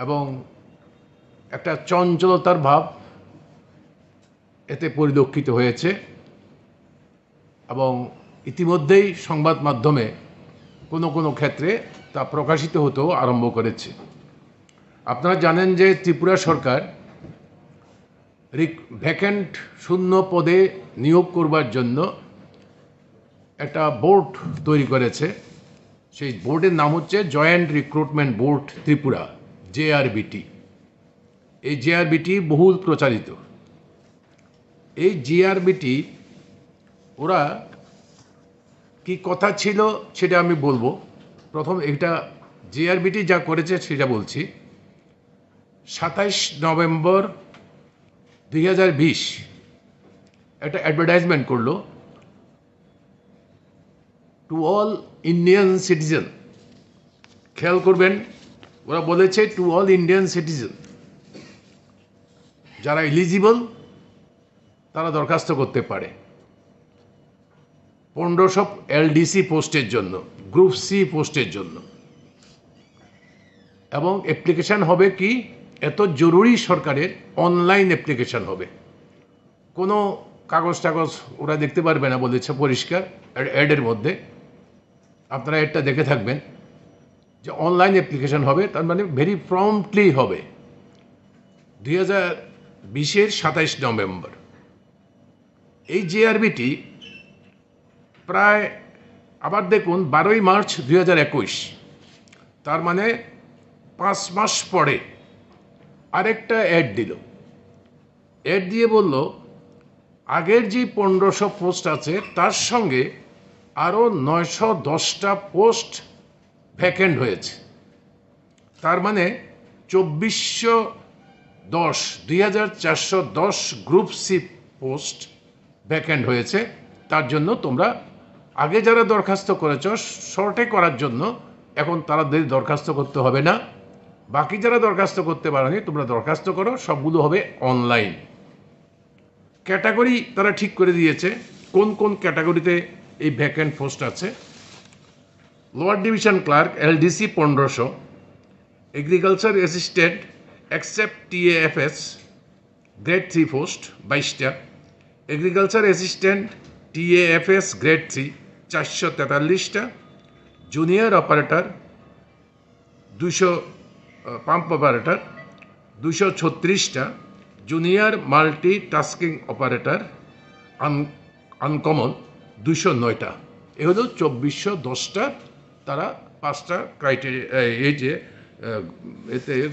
এবং একটা চঞ্চলতার ভাব এতে পরিলক্ষিত হয়েছে এবং ইতিমধ্যেই সংবাদ মাধ্যমে কোনো কোনো ক্ষেত্রে তা প্রকাশিত হতেও আরম্ভ করেছে। আপনারা জানেন যে ত্রিপুরা সরকার রিক-, ভ্যাকেন্ট, শূন্য পদে নিয়োগ করবার জন্য একটা বোর্ড তৈরি করেছে। সেই বোর্ডের নাম হচ্ছে জয়েন্ট রিক্রুটমেন্ট বোর্ড ত্রিপুরা, জেআরবিটি। এই জেআরবিটি বহুল প্রচারিত। এই জেআরবিটি ওরা কি কথা ছিল সেটা আমি বলবো। প্রথম এটা জেআরবিটি যা করেছে সেটা বলছি। সাতাইশ নভেম্বর দুই হাজার বিশ একটা অ্যাডভার্টাইজমেন্ট করলো, "To all Indian citizen", খেয়াল করবেন, ওরা বলেছে টু অল ইন্ডিয়ান সিটিজেন, যারা এলিজিবল তারা দরখাস্ত করতে পারে পনেরোশো এলডিসি পোস্টের জন্য, গ্রুপ সি পোস্টের জন্য। এবং অ্যাপ্লিকেশন হবে কি, এত জরুরি সরকারের, অনলাইন অ্যাপ্লিকেশন হবে। কোনো কাগজ টাগজ ওরা দেখতে পারবে না বলেছে পরিষ্কার অ্যাডের মধ্যে। আপনারা এটা দেখে থাকবেন যে অনলাইন অ্যাপ্লিকেশন হবে, তার মানে ভেরি প্রম্পটলি হবে। দুই হাজার বিশের সাতাইশ নভেম্বর। এই জেআরবিটি প্রায়, আবার দেখুন, বারোই মার্চ দুই হাজার একুশ, তার মানে পাঁচ মাস পরে আরেকটা অ্যাড দিল। অ্যাড দিয়ে বলল, আগের যে পনেরোশো পোস্ট আছে, তার সঙ্গে আরও নয়শো দশটা পোস্ট ভ্যাকেন্ট হয়েছে। তার মানে চব্বিশশো দশ, দুই হাজার চারশো দশ গ্রুপ সি পোস্ট ভ্যাকেন্ট হয়েছে। তার জন্য তোমরা আগে যারা দরখাস্ত করেছ, শর্টে করার জন্য এখন তাদের দরখাস্ত করতে হবে না। বাকি যারা দরখাস্ত করতে পারোনি, তোমরা দরখাস্ত করো, সবগুলো হবে অনলাইন। ক্যাটাগরি তারা ঠিক করে দিয়েছে, কোন কোন ক্যাটাগরিতে এই ভ্যাকেন্ট পোস্ট আছে। লোয়ার ডিভিশন ক্লার্ক, এলডিসি পনেরোশো, এগ্রিকালচার অ্যাসিস্ট্যান্ট এক্সেপ্ট টিএএফএস গ্রেড থ্রি পোস্ট বাইশটা, এগ্রিকালচার অ্যাসিস্ট্যান্ট টিএএফএস গ্রেড থ্রি চারশো তেতাল্লিশটা, জুনিয়র অপারেটর দুশো, পাম্প অপারেটর দুশো ছত্রিশটা, জুনিয়র মাল্টি টাস্কিং অপারেটর আন আনকমন দুশো নয়টা। এ হলো চব্বিশশো দশটা। তারা পাঁচটা ক্রাইটেরিয়া, এই যে আহ, এতে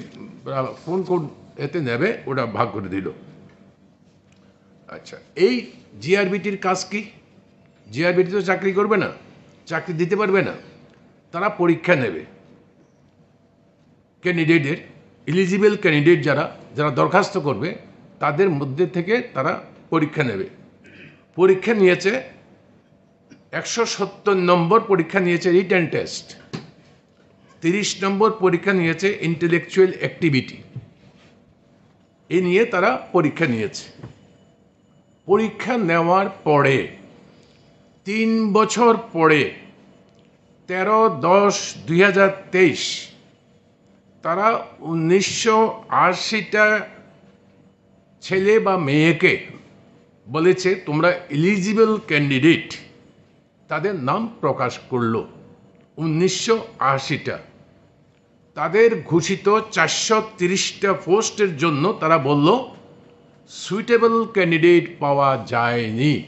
কোন কোন এতে নেবে, ওটা ভাগ করে দিল। আচ্ছা, এই জিআরবিটির কাজ কি? জিআরবিটি তো চাকরি করবে না, চাকরি দিতে পারবে না। তারা পরীক্ষা নেবে ক্যান্ডিডেটের, এলিজিবল ক্যান্ডিডেট যারা, যারা দরখাস্ত করবে, তাদের মধ্যে থেকে তারা পরীক্ষা নেবে। পরীক্ষা নিয়েছে একশো সত্তর নম্বর, পরীক্ষা নিয়েছে রিটেন টেস্ট। তিরিশ নম্বর পরীক্ষা নিয়েছে ইন্টেলেকচুয়াল অ্যাক্টিভিটি। এ নিয়ে তারা পরীক্ষা নিয়েছে। পরীক্ষা নেওয়ার পরে তিন বছর পরে, তেরো দশ দুই হাজার তেইশ, তারা উনিশশো আশিটা ছেলে বা মেয়েকে বলেছে, "তোমরা এলিজিবল ক্যান্ডিডেট।" তাদের নাম প্রকাশ করলো উনিশশো আশিটা। তাদের ঘোষিত চারশো তিরিশটা পোস্টের জন্য তারা বলল, "সুইটেবল ক্যান্ডিডেট পাওয়া যায়নি।"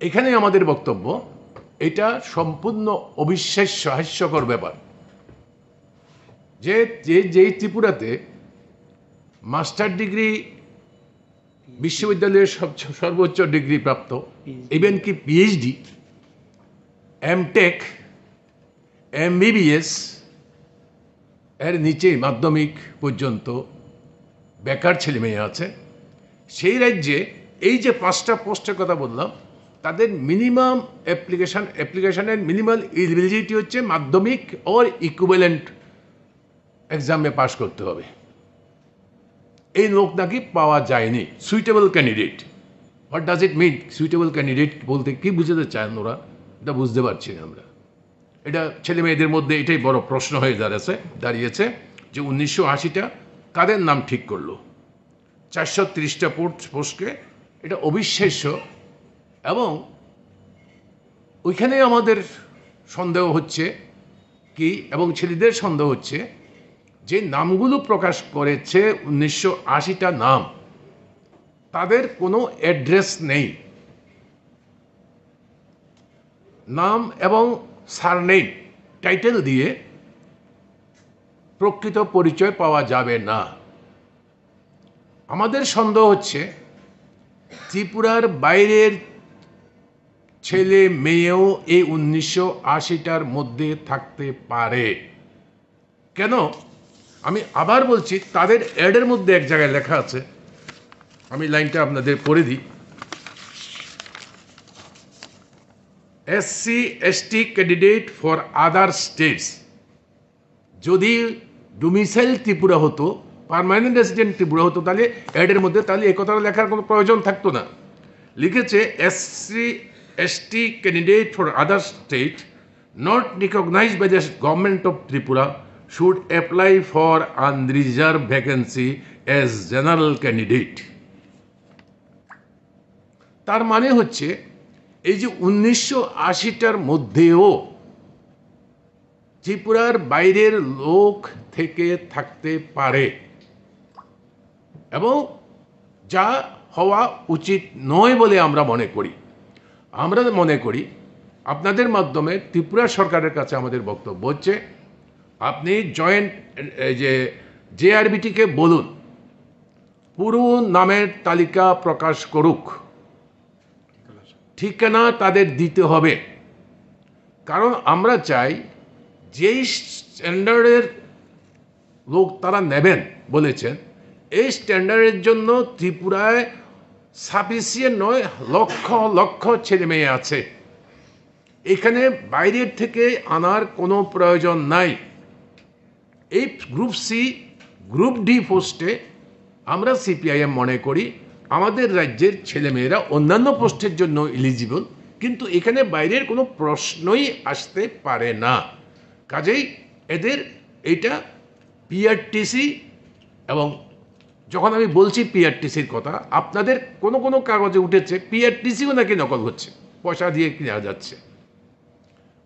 এখানেই আমাদের বক্তব্য, এটা সম্পূর্ণ অবিশ্বাস্য, হাস্যকর ব্যাপার যে, যে যেই ত্রিপুরাতে মাস্টার ডিগ্রি, বিশ্ববিদ্যালয়ের সব-, সর্বোচ্চ ডিগ্রি প্রাপ্ত, ইভেন কি পিএইচডি, এমটেক, এমবিবিএস, এর নিচে মাধ্যমিক পর্যন্ত বেকার ছেলে মেয়ে আছে। সেই রাজ্যে এই যে পাঁচটা পোস্টের কথা বললাম, তাদের মিনিমাম অ্যাপ্লিকেশন, অ্যাপ্লিকেশনের মিনিমাম এলিজিবিলিটি হচ্ছে মাধ্যমিক অর ইকুইভ্যালেন্ট এক্সামে পাস করতে হবে। এই লোক নাকি পাওয়া যায়নি, suitable candidate. What does it mean, suitable candidate বলতে কি বুঝাতে চান ওরা? এটা বুঝতে পারছি না আমরা। এটা ছেলে মেয়েদের মধ্যে এটাই বড় প্রশ্ন হয়ে দাঁড়াচ্ছে, দাঁড়িয়েছে যে উনিশশো আশিটা কাদের নাম ঠিক করলো, চারশো তিরিশটা পোস্ট, পোস্টকে। এটা অবিশ্বাস্য। এবং ওইখানে আমাদের সন্দেহ হচ্ছে কি, এবং ছেলেদের সন্দেহ হচ্ছে যে নামগুলো প্রকাশ করেছে উনিশশো আশিটা নাম, তাদের কোনো অ্যাড্রেস নেই। নাম এবং সারনেম, টাইটেল দিয়ে প্রকৃত পরিচয় পাওয়া যাবে না। আমাদের সন্দেহ হচ্ছে ত্রিপুরার বাইরের ছেলে মেয়েও এই উনিশশো আশিটার মধ্যে থাকতে পারে। কেন? আমি আবার বলছি, তাদের অ্যাডের মধ্যে এক জায়গায় লেখা আছে, আমি লাইনটা আপনাদের পড়ে দিই। SC ST candidate for other states, যদি ডোমিসাইল ত্রিপুরা হতো, পার্মানেন্ট রেসিডেন্ট ত্রিপুরা হতো, তাহলে অ্যাডের মধ্যে তাহলে এই কথাটা লেখার কোনো প্রয়োজন থাকতো না। লিখেছে, SC ST candidate for other state not recognized by the government of Tripura should apply for unreserved vacancy as general candidate। তার মানে হচ্ছে, এই যে উনিশশো আশিটার মধ্যেও ত্রিপুরার বাইরের লোক থেকে থাকতে পারে এবং যা হওয়া উচিত নয় বলে আমরা মনে করি। আমরা মনে করি, আপনাদের মাধ্যমে ত্রিপুরা সরকারের কাছে আমাদের বক্তব্য হচ্ছে, আপনি জয়েন্ট, এই যে জেআরবিটিকে বলুন, পুরো নামের তালিকা প্রকাশ করুক, ঠিকানা তাদের দিতে হবে। কারণ আমরা চাই, যেই স্ট্যান্ডার্ডের লোক তারা নেবেন বলেছেন, এই স্ট্যান্ডার্ডের জন্য ত্রিপুরায় সাফিসিয়েন্ট নয়, লক্ষ লক্ষ ছেলে মেয়ে আছে। এখানে বাইরের থেকে আনার কোনো প্রয়োজন নাই। এই গ্রুপ সি, গ্রুপ ডি পোস্টে আমরা সিপিআইএম মনে করি, আমাদের রাজ্যের ছেলেমেয়েরা অন্যান্য পোস্টের জন্য এলিজিবল, কিন্তু এখানে বাইরের কোনো প্রশ্নই আসতে পারে না। কাজেই এদের এটা পিআরটিসি, এবং যখন আমি বলছি পিআরটিসির কথা, আপনাদের কোনো কোনো কাগজে উঠেছে পিআরটিসিও নাকি নকল হচ্ছে, পয়সা দিয়ে কিনা যাচ্ছে।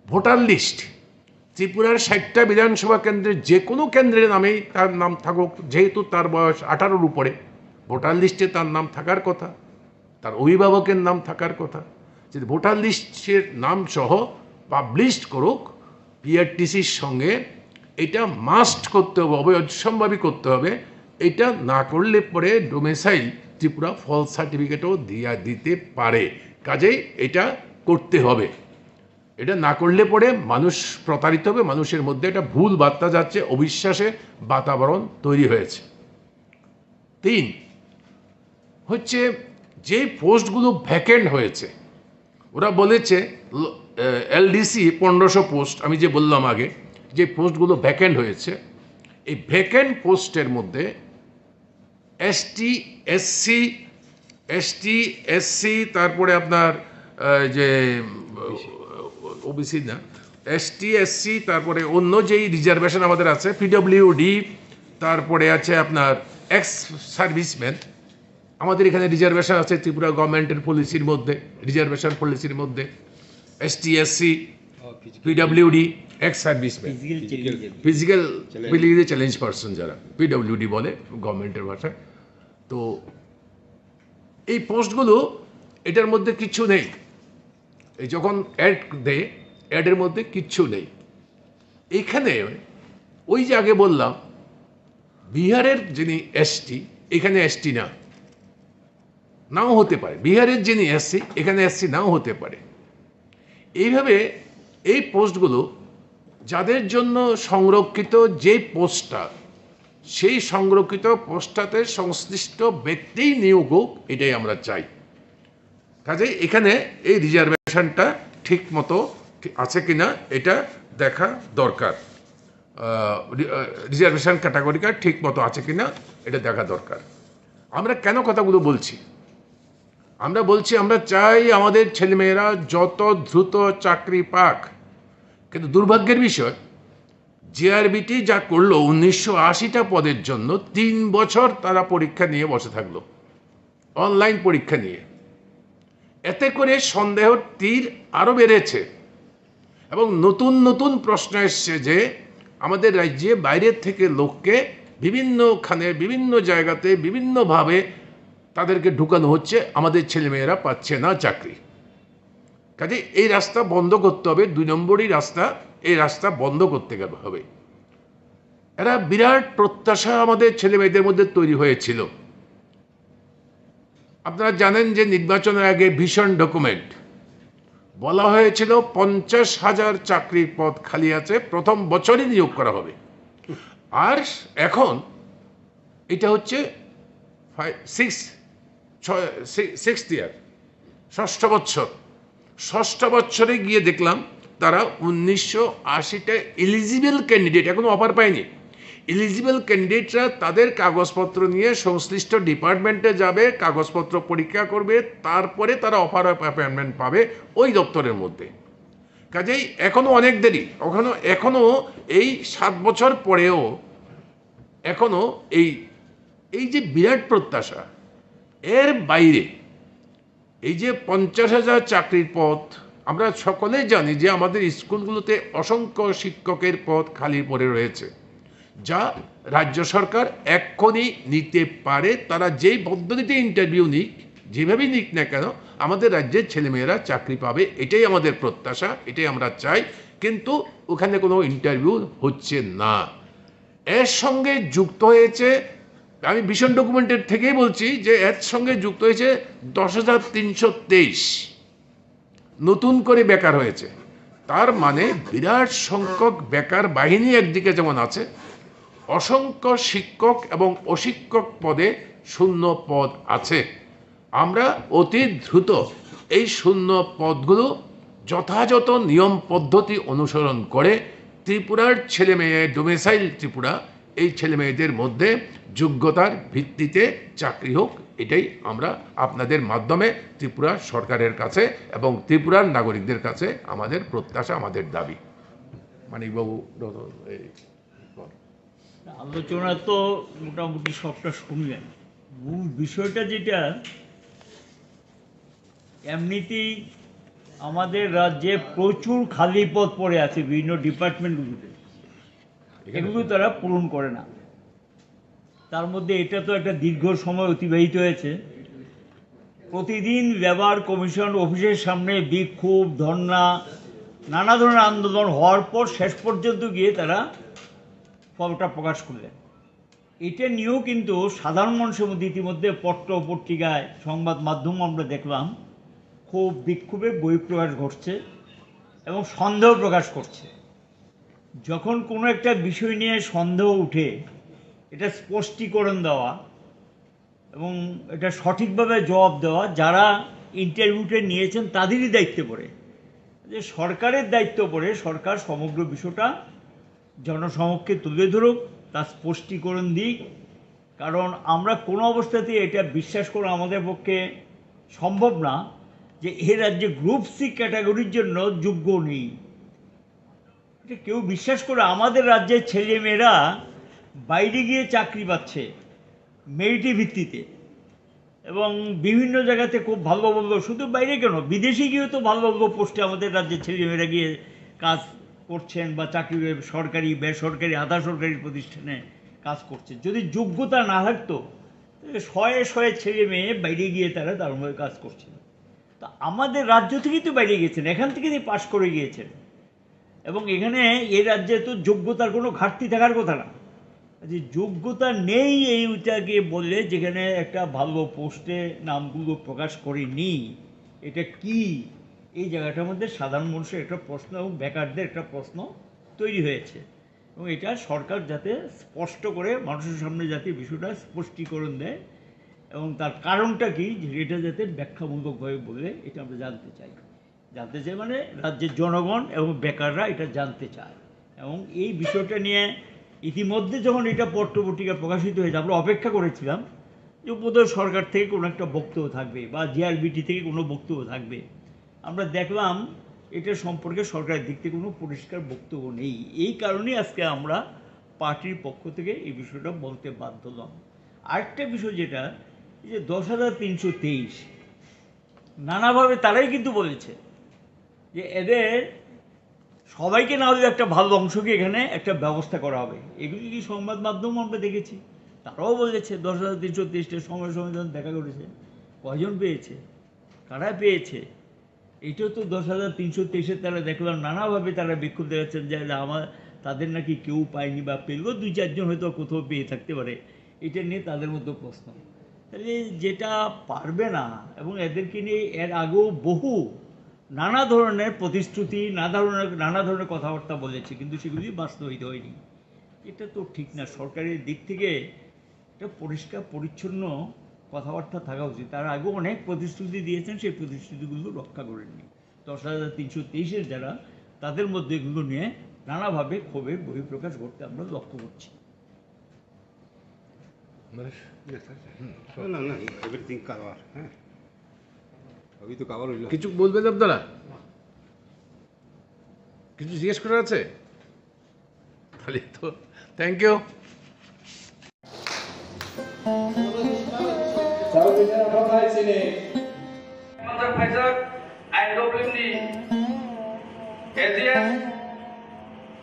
ভোটার লিস্ট, ত্রিপুরার ষাটটা বিধানসভা কেন্দ্রে যে কোনো কেন্দ্রের নামেই তার নাম থাকুক, যেহেতু তার বয়স আঠারোর উপরে, ভোটার লিস্টে তার নাম থাকার কথা, তার অভিভাবকের নাম থাকার কথা। যদি ভোটার লিস্টের নাম সহ পাবলিশ করুক, পিআরটিসির সঙ্গে এটা মাস্ট করতে হবে, অবশ্যম্ভাবী করতে হবে। এটা না করলে পরে ডোমিসাইল ত্রিপুরা ফলস সার্টিফিকেটও দিয়া দিতে পারে। কাজেই এটা করতে হবে। এটা না করলে পরে মানুষ প্রতারিত হবে, মানুষের মধ্যে একটা ভুল বার্তা যাচ্ছে, অবিশ্বাসের বাতাবরণ তৈরি হয়েছে। তিন হচ্ছে, যে পোস্টগুলো ভ্যাকেন্ট হয়েছে, ওরা বলেছে এলডিসি পনেরোশো পোস্ট, আমি যে বললাম আগে, যে পোস্টগুলো ভ্যাকেন্ট হয়েছে, এই ভ্যাকেন্ট পোস্টের মধ্যে এসটি, এসসি, এসটি, এসসি, তারপরে আপনার আহ, যে ওবিসি না, এসটি, এসসি, তারপরে অন্য যেই রিজার্ভেশন আমাদের আছে, পিডব্লিউডি, তারপরে আছে আপনার এক্স সার্ভিসম্যান। আমাদের এখানে রিজার্ভেশন আছে ত্রিপুরা গভর্নমেন্টের পলিসির মধ্যে, রিজার্ভেশন পলিসির মধ্যে ST, SC, PWD, ex serviceman. Physical challenge. Physical challenge. Physically challenge person যারা, পিডব্লিউডি বলে গভর্নমেন্টের ভাষায়। তো এই পোস্টগুলো, এটার মধ্যে কিচ্ছু নেই। এই যখন অ্যাড দেয়, অ্যাডের মধ্যে কিচ্ছু নেই। এখানে ওই যে আগে বললাম, বিহারের যিনি এসটি, এখানে এসটি না, নাও হতে পারে। বিহারের যিনি এসসি, এখানে এসসি নাও হতে পারে। এইভাবে এই পোস্টগুলো, যাদের জন্য সংরক্ষিত যে পোস্টটা, সেই সংরক্ষিত পোস্টটাতে সংশ্লিষ্ট ব্যক্তিই নিয়োগ হোক, এটাই আমরা চাই। কাজেই এখানে এই রিজার্ভেশনটা ঠিক মতো ঠিক আছে কিনা, এটা দেখা দরকার। রিজার্ভেশন ক্যাটাগরিটা ঠিক মতো আছে কিনা, এটা দেখা দরকার। আমরা কেন কথাগুলো বলছি? আমরা বলছি, আমরা চাই আমাদের ছেলেমেয়েরা যত দ্রুত চাকরি পাক। কিন্তু দুর্ভাগ্যের বিষয়, জেআরবিটি যা করলো, উনিশশো আশিটা পদের জন্য তিন বছর তারা পরীক্ষা নিয়ে বসে থাকলো, অনলাইন পরীক্ষা নিয়ে। এতে করে সন্দেহর তীর আরও বেড়েছে এবং নতুন নতুন প্রশ্ন এসছে যে আমাদের রাজ্যে বাইরের থেকে লোককে বিভিন্নখানে, বিভিন্ন জায়গাতে, বিভিন্নভাবে তাদেরকে ঢুকানো হচ্ছে, আমাদের ছেলেমেয়েরা পাচ্ছে না চাকরি। কাজে এই রাস্তা বন্ধ করতে হবে, দুই নম্বরই রাস্তা, এই রাস্তা বন্ধ করতে গেলে হবে। একটা বিরাট প্রত্যাশা আমাদের ছেলে মেয়েদের মধ্যে তৈরি হয়েছিল। আপনারা জানেন যে নির্বাচনের আগে ভিশন ডকুমেন্ট বলা হয়েছিল পঞ্চাশ হাজার চাকরির পদ খালি আছে, প্রথম বছরই নিয়োগ করা হবে। আর এখন এটা হচ্ছে ফাইভ, সিক্স, ছয়, সি-, সিক্সথ ইয়ার, ষষ্ঠ বছর। ষষ্ঠ বছরে গিয়ে দেখলাম তারা উনিশশো আশিটা এলিজিবল ক্যান্ডিডেট, এখনো অফার পায়নি। এলিজিবল ক্যান্ডিডেটরা তাদের কাগজপত্র নিয়ে সংশ্লিষ্ট ডিপার্টমেন্টে যাবে, কাগজপত্র পরীক্ষা করবে, তারপরে তারা অফার অফ অ্যাপয়েন্টমেন্ট পাবে ওই দপ্তরের মধ্যে। কাজেই এখনো অনেক দেরি। ওখানে এখনো এই সাত বছর পরেও এখনো এই এই যে বিরাট প্রত্যাশা, এর বাইরে এই যে পঞ্চাশ হাজার চাকরির পদ, আমরা সকলেই জানি যে আমাদের স্কুলগুলোতে অসংখ্য শিক্ষকের পদ খালি পড়ে রয়েছে, যা রাজ্য সরকার এক্ষুনি নিতে পারে। তারা যেই পদ্ধতিতে ইন্টারভিউ নিক, যেভাবেই নিক না কেন, আমাদের রাজ্যের ছেলেমেয়েরা চাকরি পাবে, এটাই আমাদের প্রত্যাশা, এটাই আমরা চাই। কিন্তু ওখানে কোনো ইন্টারভিউ হচ্ছে না। এর সঙ্গে যুক্ত হয়েছে, আমি ভিশন ডকুমেন্টের থেকেই বলছি যে এর সঙ্গে যুক্ত হয়েছে দশ হাজার তিনশো তেইশ নতুন করে বেকার হয়েছে। তার মানে বিরাট সংখ্যক বেকার বাহিনী একদিকে যেমন আছে, অসংখ্য শিক্ষক এবং অশিক্ষক পদে শূন্য পদ আছে। আমরা অতি দ্রুত এই শূন্য পদগুলো যথাযথ নিয়ম পদ্ধতি অনুসরণ করে ত্রিপুরার ছেলে মেয়ে, ডোমিসাইল ত্রিপুরা, এই ছেলে মেয়েদের মধ্যে যোগ্যতার ভিত্তিতে চাকরি হোক, এটাই আমরা আপনাদের মাধ্যমে ত্রিপুরা সরকারের কাছে এবং ত্রিপুরার নাগরিকদের কাছে আমাদের প্রত্যাশা, আমাদের দাবি। মানিকবাবু, রতন, এই, বল। আলোচনা তো মোটামুটি সবটা শুনলেন। মূল বিষয়টা যেটা, এমনিতেই আমাদের রাজ্যে প্রচুর খালি পদ পড়ে আছে বিভিন্ন ডিপার্টমেন্টগুলোতে, এগুলো তারা পূরণ করে না। তার মধ্যে এটা তো একটা দীর্ঘ সময় অতিবাহিত হয়েছে। প্রতিদিন লেবার কমিশন অফিসের সামনে বিক্ষোভ, ধর্ণা, নানা ধরনের আন্দোলন হওয়ার পর শেষ পর্যন্ত গিয়ে তারা ফলটা প্রকাশ করলেন। এটা নিয়েও কিন্তু সাধারণ মানুষের মধ্যে ইতিমধ্যে পত্র পত্রিকায়, সংবাদ মাধ্যম আমরা দেখলাম, খুব বিক্ষোভের বহিঃপ্রকাশ ঘটছে এবং সন্দেহ প্রকাশ করছে। যখন কোনো একটা বিষয় নিয়ে সন্দেহ উঠে, এটা স্পষ্টীকরণ দেওয়া এবং এটা সঠিকভাবে জবাব দেওয়া, যারা ইন্টারভিউটা নিয়েছেন তাদেরই দায়িত্বে পড়ে। যে সরকারের দায়িত্ব পড়ে, সরকার সমগ্র বিষয়টা জনসমক্ষে তুলে ধরুক, তার স্পষ্টীকরণ দিক। কারণ আমরা কোনো অবস্থাতেই এটা বিশ্বাস করা আমাদের পক্ষে সম্ভব না যে এ রাজ্যে গ্রুপ সি ক্যাটাগরির জন্য যোগ্য নেই। এটা কেউ বিশ্বাস করে? আমাদের রাজ্যের ছেলেমেয়েরা বাইরে গিয়ে চাকরি পাচ্ছে মেরিটের ভিত্তিতে, এবং বিভিন্ন জায়গাতে খুব ভালো ভালো, শুধু বাইরে কেন, বিদেশে গিয়েও তো ভালো ভালো পোস্টে আমাদের রাজ্যের ছেলেমেয়েরা গিয়ে কাজ করছেন বা চাকরি, সরকারি, বেসরকারি, আধা সরকারি প্রতিষ্ঠানে কাজ করছেন। যদি যোগ্যতা না থাকতো, তাহলে শয়ে শয়ে ছেলে মেয়ে বাইরে গিয়ে তারা দারুণভাবে কাজ করছেন। তা আমাদের রাজ্য থেকেই তো বাইরে গিয়েছেন, এখান থেকে তো পাশ করে গিয়েছেন। এবং এখানে এই রাজ্যে তো যোগ্যতার কোনো ঘাটতি থাকার কথা না। যে যোগ্যতা নেই, এইটাকে বললে যেখানে একটা ভালো পোস্টে নামগুলো প্রকাশ করেনি, এটা কি? এই জায়গাটার মধ্যে সাধারণ মানুষের একটা প্রশ্ন এবং বেকারদের একটা প্রশ্ন তৈরি হয়েছে। এবং এটা সরকার যাতে স্পষ্ট করে মানুষের সামনে যাতে বিষয়টা স্পষ্টীকরণ দেয় এবং তার কারণটা কি, এটা যাতে ব্যাখ্যামূলকভাবে বলে, এটা আমরা জানতে চাই। জানতে চাই মানে রাজ্যের জনগণ এবং বেকাররা এটা জানতে চায়। এবং এই বিষয়টা নিয়ে ইতিমধ্যে যখন এটা পত্র পত্রিকা প্রকাশিত হয়েছে, আমরা অপেক্ষা করেছিলাম যে বোধহয় সরকার থেকে কোনো একটা বক্তব্য থাকবে বা জিআরবিটি থেকে কোনো বক্তব্য থাকবে। আমরা দেখলাম এটা সম্পর্কে সরকারের দিক থেকে কোনো পরিষ্কার বক্তব্য নেই। এই কারণেই আজকে আমরা পার্টির পক্ষ থেকে এই বিষয়টা বলতে বাধ্য হলাম। আরেকটা বিষয় যেটা, এই যে দশ হাজার তিনশো তেইশ, নানাভাবে তারাই কিন্তু বলেছে যে এদের সবাইকে না হলেও একটা ভালো অংশকে এখানে একটা ব্যবস্থা করা হবে। এগুলি কি সংবাদ মাধ্যম আমরা দেখেছি, তারাও বলেছে দশ হাজার তিনশো তেইশটা সময় সময় যখন দেখা করেছে, কয়জন পেয়েছে, কারা পেয়েছে? এটাও তো দশ হাজার তিনশো তেইশের তারা দেখলাম নানাভাবে তারা বিক্ষোভ দেখাচ্ছেন যে আমার, তাদের নাকি কেউ পায়নি বা পেলেও দুই চারজন হয়তো কোথাও পেয়ে থাকতে পারে। এটা নিয়ে তাদের মধ্যে প্রশ্ন। তাহলে যেটা পারবে না, এবং এদেরকে নিয়ে এর আগেও বহু নানা ধরনের প্রতিশ্রুতি, নানা ধরনের, নানা ধরনের কথাবার্তা বলেছে, কিন্তু সেগুলি বাস্তবায়িত হয়নি। এটা তো ঠিক না। সরকারের দিক থেকে একটা পরিষ্কার পরিচ্ছন্ন কথাবার্তা থাকা উচিত। তার আগেও অনেক প্রতিশ্রুতি দিয়েছেন, সেই প্রতিশ্রুতিগুলো রক্ষা করেননি। দশ হাজার তিনশো তেইশের যারা তাদের মধ্যে এগুলো নিয়ে নানাভাবে ক্ষোভের বহিঃপ্রকাশ ঘটতে আমরা লক্ষ্য করছি। মানে, Yes, sir. Hmm, sure. No, no, no, everything cover, হ্যাঁ? সবই তো কভার হইল। কিছু বলবেন আপনারা? কিছু জিজ্ঞেস করার আছে? তাহলে তো, thank you. Manjak phaijak I W M ni A G S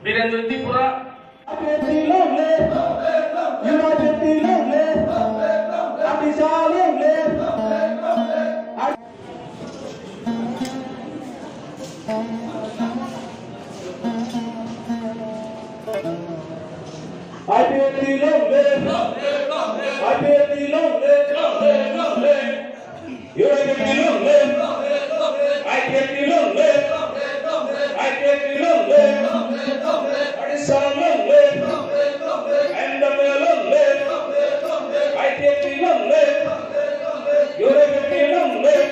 Birenjoy Tripura. I P F T long live! I P F T long live! U I P F T long live! I P F T long live! I P F T long live! Arisa long live! N W long live! I P F T long live! U I P F T long live!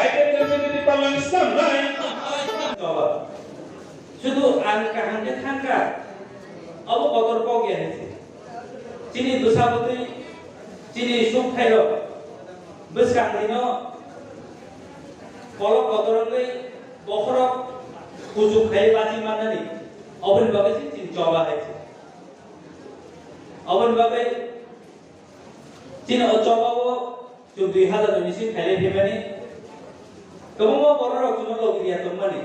I P F T long live! Palangsamnai! Sudu ang kaham khe thangkha, abo kotor kok ya hai se. Chini bwsa bwtwi, chini suk thairok bwskang dino kolok kotor wngwi bokhorok kuchuk khai bachi mannani, oboni bagwi se chini choba hai se. Oboni bagwi chini o choba o chwng dui hazar ni bising khailai phaimani. Kwbangma bororok chwngno logriya tongmani.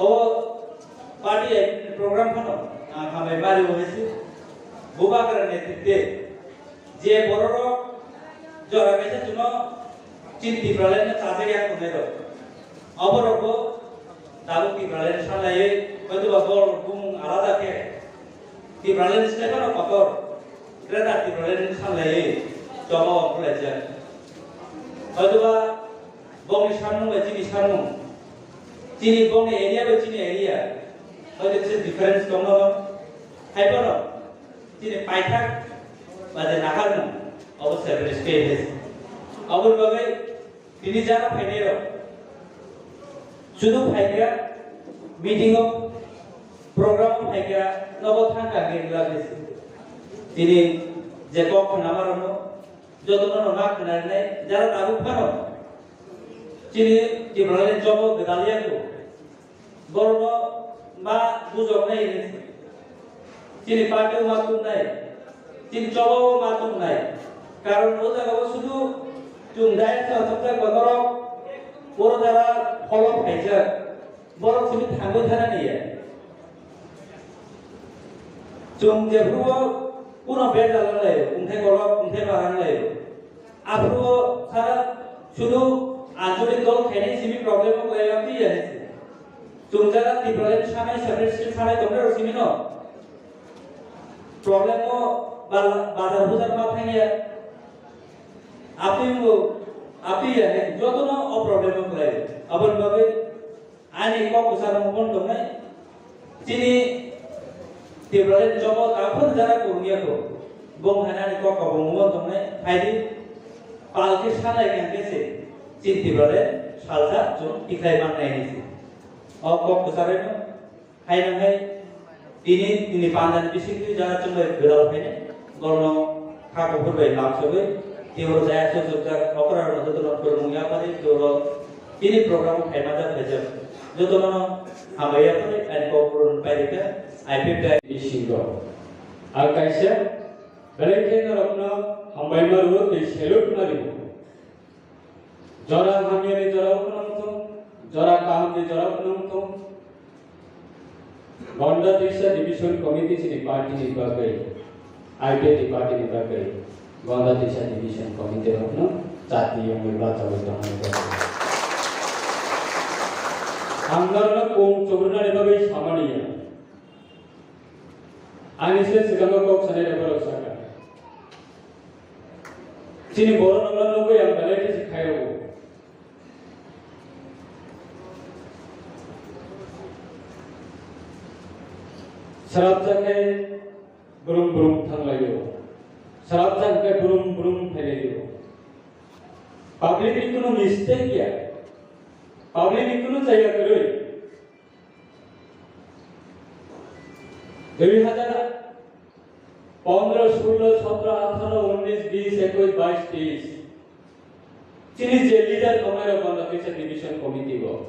O party program phano ang hambai mari o hai se. Bubagra netritwe je bororok jora kaisa chwngno chini Tipraland no chajak ya tongnai rok. Oborokbo tabuk Tipraland sanlaiwi hoitoba bol bumung alada khe Tipraland se phano kotor Greater Tipraland sanlaiwi choba o khwlaijak. Hoitoba bongni sanmung bai chini sanmung, chini bongni area bai chini area hoito kisa difference tongno hai phano chini paithak ba je naharmung obo separate state hai se. Oboni bagwi Tini jara phainairok sudu phaikha meeting o program o phaikha nogo thangkha hwnwi wngla bisi. Tini je kok khwnama rokno jotono no ma khwnarinai jara tabuk phano chini Tiprani jobo gwdal yago. Borokno ma bujoknai hinwi se. Chini party o ma tubunai, chini choba o ma tubunai. Karon o jaga o sudu chwng daya chwla chapjak ba norok oro jara follow khaijak. Borok simi thangwi thana niya. Chwng jephuru o kuno bejal wnglaio, kungthai kolok, kungthai barang laio. Aphuru sara sudu anchalik dol khainai simi problem o kwlai ma piya hinsi. Chwng jara Tipraland sanai separate state sanai tongnai rok simi no problem o bala- bazar buzar ma thangya. Aphi bo apiya hin jotono o problem o kwlai. Aboni bagwi Ani kok bwsa rwngmung tongnai. Chini Tipraland jobo taphun jara kurungya ko. Bong hai ani kok kobong mung tongnai. Phaidi palki sanai kang khe se. Chini Tipraland salsa chung tikhlai mannai ni se. O kok bwsa rwino. Hai nang hai. Tini, tini pandani bisingtwi jara chumbai gwdal phainai, borokno kha kuphur bai lam sogwi, tei oro jaya sojokjak okra rokno jotono phwrwngmung yapharwi tei oro tini program o phaima jak phaijak. Jotono hambai yapharwi ani kok phurwng pairikha, I P F T I bisingo. Ang kaisa belai khe norokno hambai ma rwo tei salute ma rwo. Jora hamyani jora phano wngthung, jora kahamni jora phano wngthung. Gonda Trisa Division Committee chini party ni bagwi, I P F T party ni bagwi, Gonda Trisa Division Committee rokno chati yongwi bachawi tongmani bagwi. Ang norokno kung chubrunani bagwi samani ya. Ani se swkango kok sanai rok borok sakha. Chini borok rokno nugwi ang belai khe se khairokgo. Srapjak khe brum brum thanglaio. Srapjak khe brum brum phailaio. Public ni kunu mistake ya. Public ni kunu chaya kwrwi. Dui hazar pondro, solo, sotro, atharo, unnis, bis, ekus, bais, teis. Chini je leader tongnai rok bono kisa division committee o.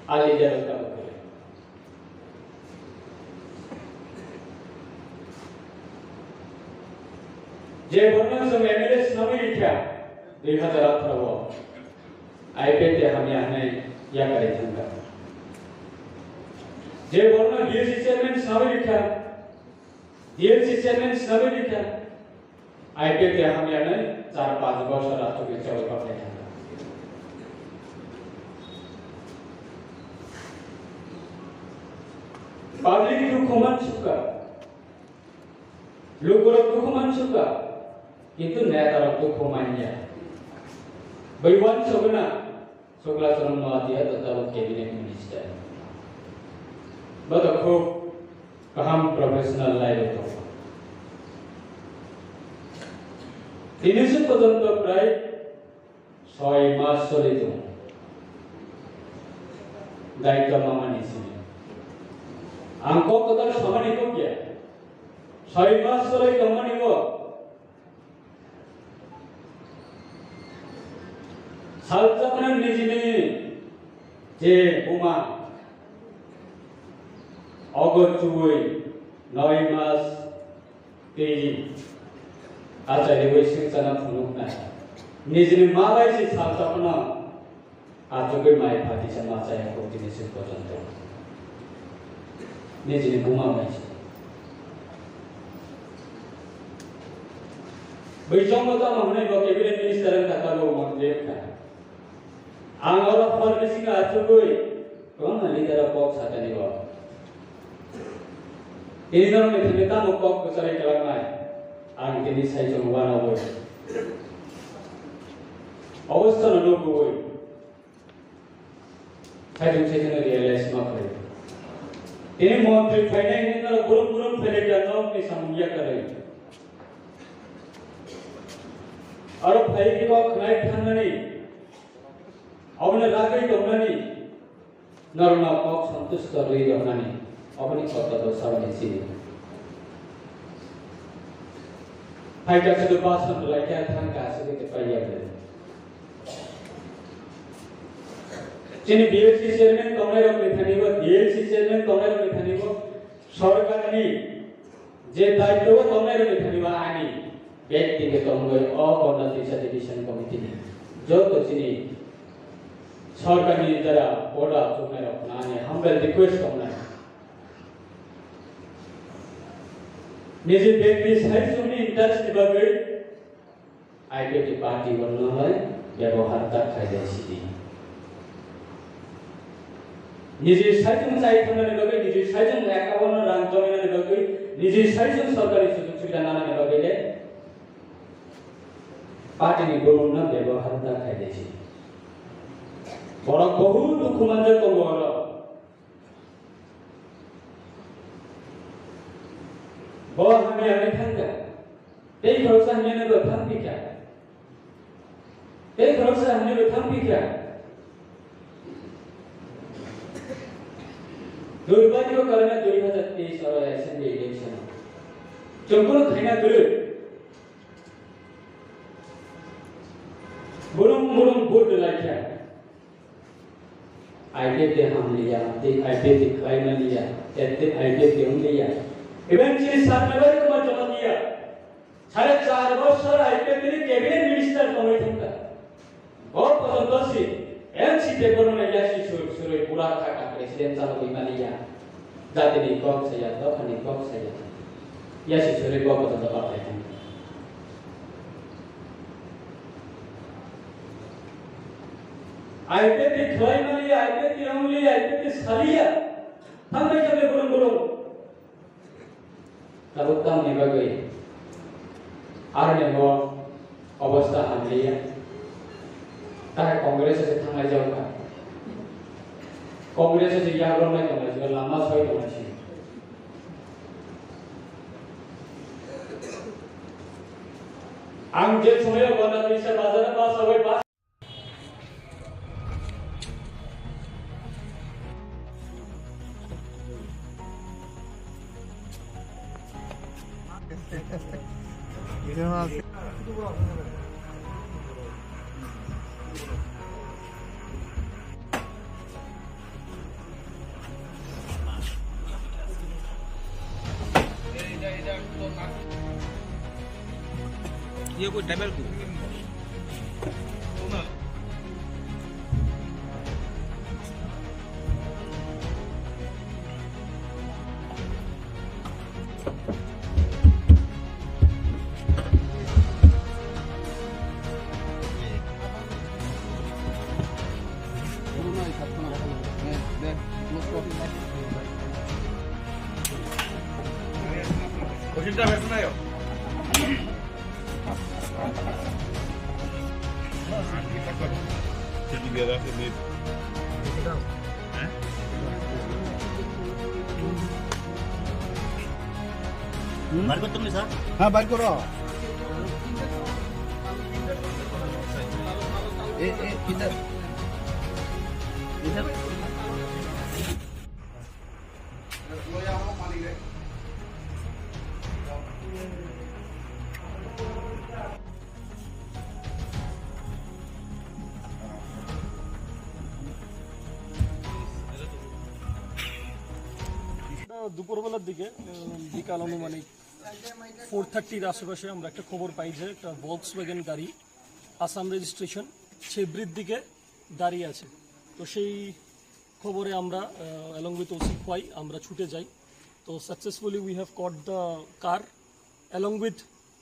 A leader rok tabuk khe. Je borno chwng M L A swnamwi rikha, dui hazar atharo o. I P F T hamya hwnwi yakarwi thangkha. Je borno D L C chairman swnamwi rikha, D L C chairman swnamwi rikha, I P F T hamya hwnwi char panch bosor achugwi choli koklai thangkha. Public dukhu mansukha, lukurok dukhu mansukha, kintu netarok dukhu manya. Bai wansukna Sukla Chorong Noatia to tabuk cabinet minister. Bo to khub kaham professional life o tongo. Tini se porjonto prai soi mas choli tongo. Daityo mamani simi. Ang kok kotor samani kok ya. Soi mas choli tongmani bo Salchakna nijini je buma ogo chuwi noi mas tei achariwi sengchana phunuknai. Nijini ma bai se salchakna achugwi mai phatisa ma chaya kho tini se porjonto. Nijini buma bai se. Bai chongo tamo hwnwi bo cabinet minister wngkha, tabuk montri wngkha. Ang oro hor bisingo achugwi kwbangma leader rok kok satani bo. Tini norokni thani tamo kok kwcharwi kwlangnai? Ang tini saichung uanogwi. Obostano nukgwi. Saichung saichung realize ma khlai. Tini montri phainai hwnwi norok burum burum phailai kha norokni samung yakarwi. Aro phai khe kok khnai thangnani, obono ragwi tongnani, norokno kok santusto rwi rwnani, oboni kotor do saboni chini. Phaikha sudu bason belai khe thangkha aswk khe paiya bwle. Chini B L C chairman tongnai rokni thani bo, D L C chairman tongnai rokni thani bo, sorkarni je daityo o tongnai rokni thani bo ani bag tike tongwi o Ganda Tisa Division Committee ni joto chini sorkarni jara boda chuknai rok ani humble request tongnai. Niji bag ni saichung ni interest ni bagwi I P F T party o nolai bebohar ta khaijai sidi. Niji saichung chai thangnani bagwi, niji saichung account o rang jominani bagwi, niji saichung sorkari sujog subida nanani bagwi le party ni borokno bebohar ta khaijai sidi. Borok bohut dukhu manjak tongo oro. Bo hamya wngwi thangkha. Tei khoroksa hamya no bo thangphikha. Tei khoroksa hamya bo thangphikha. Durbhagyo karone dui hazar teis oro assembly election o chwng bono khaina kwrwi. Burum burum vote rwlaikha. I P F T hamliya, tei I P F T khlai manliya, tei I P F T wngliya. Even chini Satnabari Kumar Jamatia, sare char bosor I P F T ni cabinet minister tongwi thangkha. Bo porjonto si N C P bormani yasi sur-, surui pura thaka president chalogwi manliya. Jatini kok saya, dophani kok saya. Yasi surui kok kotor jawab khlai thang. I P F T khlai maliya, I P F T wngliya, I P F T saliya. Thangbai khe burum burum. Tabuk tamni bagwi aroni bo obostha hamliya. Tahe Congress se thanglai jao kha. Congress se yagrok nai tonglai jao, lama soi tonglai si. Ang je somoyo Ganda Tisa bazar o bus o bai bus ये कोई डबल को। হ্যাঁ, বার করো। এ, এ, ইধার। ইধার। দুপুরবেলার দিকে, উম, বিকাল আনুমানিক ফোর থার্টির আশেপাশে আমরা একটা খবর পাই যে একটা ভলক্সওয়াগন গাড়ি আসাম রেজিস্ট্রেশন ছেব্রির দিকে দাঁড়িয়ে আছে। তো সেই খবরে আমরা, along with ওসি খোয়াই, আমরা ছুটে যাই। তো successfully we have caught the car along with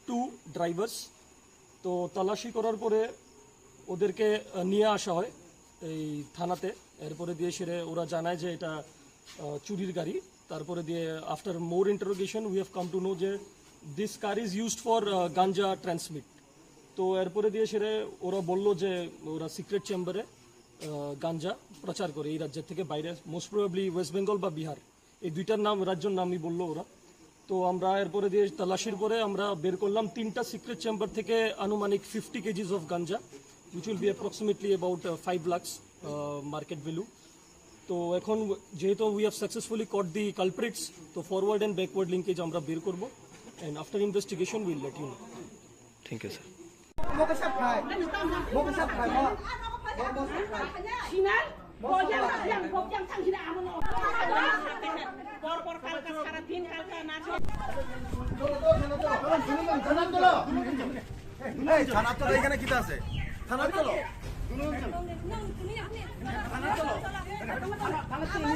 two drivers। তো তালাশি করার পরে ওদেরকে, আহ, নিয়ে আসা হয় এই থানাতে। এরপরে দিয়ে সেরে ওরা জানায় যে এটা, আহ, চুরির গাড়ি। তারপরে দিয়ে, after more interrogation, we have come to know যে this car is used for, uh, ganja transmit। তো এরপরে দিয়ে সেরে ওরা বলল যে ওরা সিক্রেট চেম্বারে গাঞ্জা প্রচার করে এই রাজ্যের থেকে বাইরে, মোস্ট প্রবাবলি ওয়েস্ট বেঙ্গল বা বিহার। এই দুইটার নাম, রাজ্যর নামই বললো ওরা। তো আমরা এরপরে দিয়ে তল্লাশির পরে আমরা বের করলাম তিনটা সিক্রেট চেম্বার থেকে আনুমানিক fifty kgs of ganja, which will be approximately about five lakhs market value। তো এখন যেহেতু we have successfully caught the culprits, তো ফরওয়ার্ড অ্যান্ড ব্যাকওয়ার্ড লিঙ্কেজ আমরা বের করবো, and after investigation we'll let you know। Thank you, sir. এই, থানা চলো, এখানে কিতা আছে? থানা চলো। থানা চলো।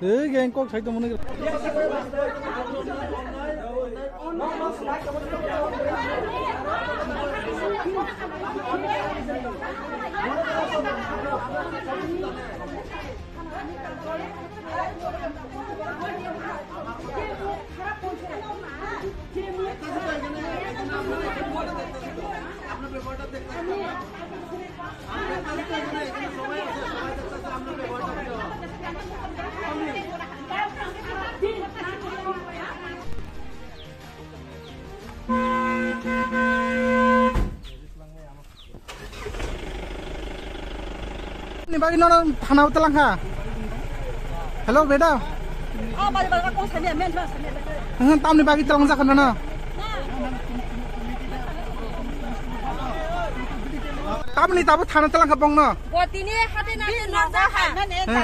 Ei, geng kok sai tongmani. Ni bagi nono thana o telang kha. Hello, beda. Tamni bagi telang jakha nono. Tamni tabo thana telang kha bongno. Bo tini hati nati no jakha.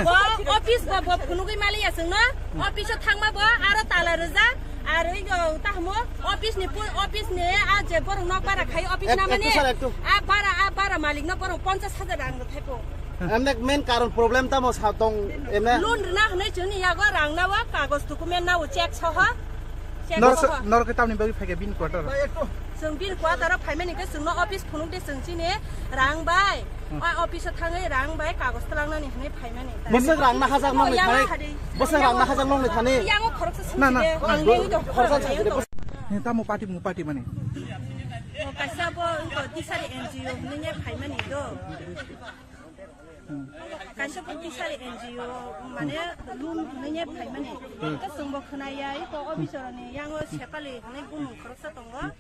Bo office bo bo phunugwi mali ya chwngno. Office o thangma bo aro tala rwjak. Ar oi go ta hamo office ni office ni a je borok nok bara khai office na mani. A bara a bara malik no borok ponchas hajar rang thai po. Emne main karon problem tamo sa tong emne. Loan rina hwnwi chwngni yago rang nawa kagoj document nawo check soho. Nor nor ke tamni bagwi phaikhe bin quarter. Chwng bin quarter o phaimani ke chwngno office phunuk de chwng chini rang bai. A office o thangwi rang bai kagoj twlangnani hwnwi phaimani. Bwswk rang na hajak nongni thani. Bwswk rang na hajak nongni thani. Yango khoroksa sumside. Ang nini do khoroksa sumside. Tamo party mo party mani. Kaisa bo tisari N G O hwnwi phaimani do. Kaisa bo tisari N G O mane loan hwnwi phaimani. Hwnkhe chwngbo khwnaya, iko officer ni yango Sepali hwnwi bumung khoroksa tongo.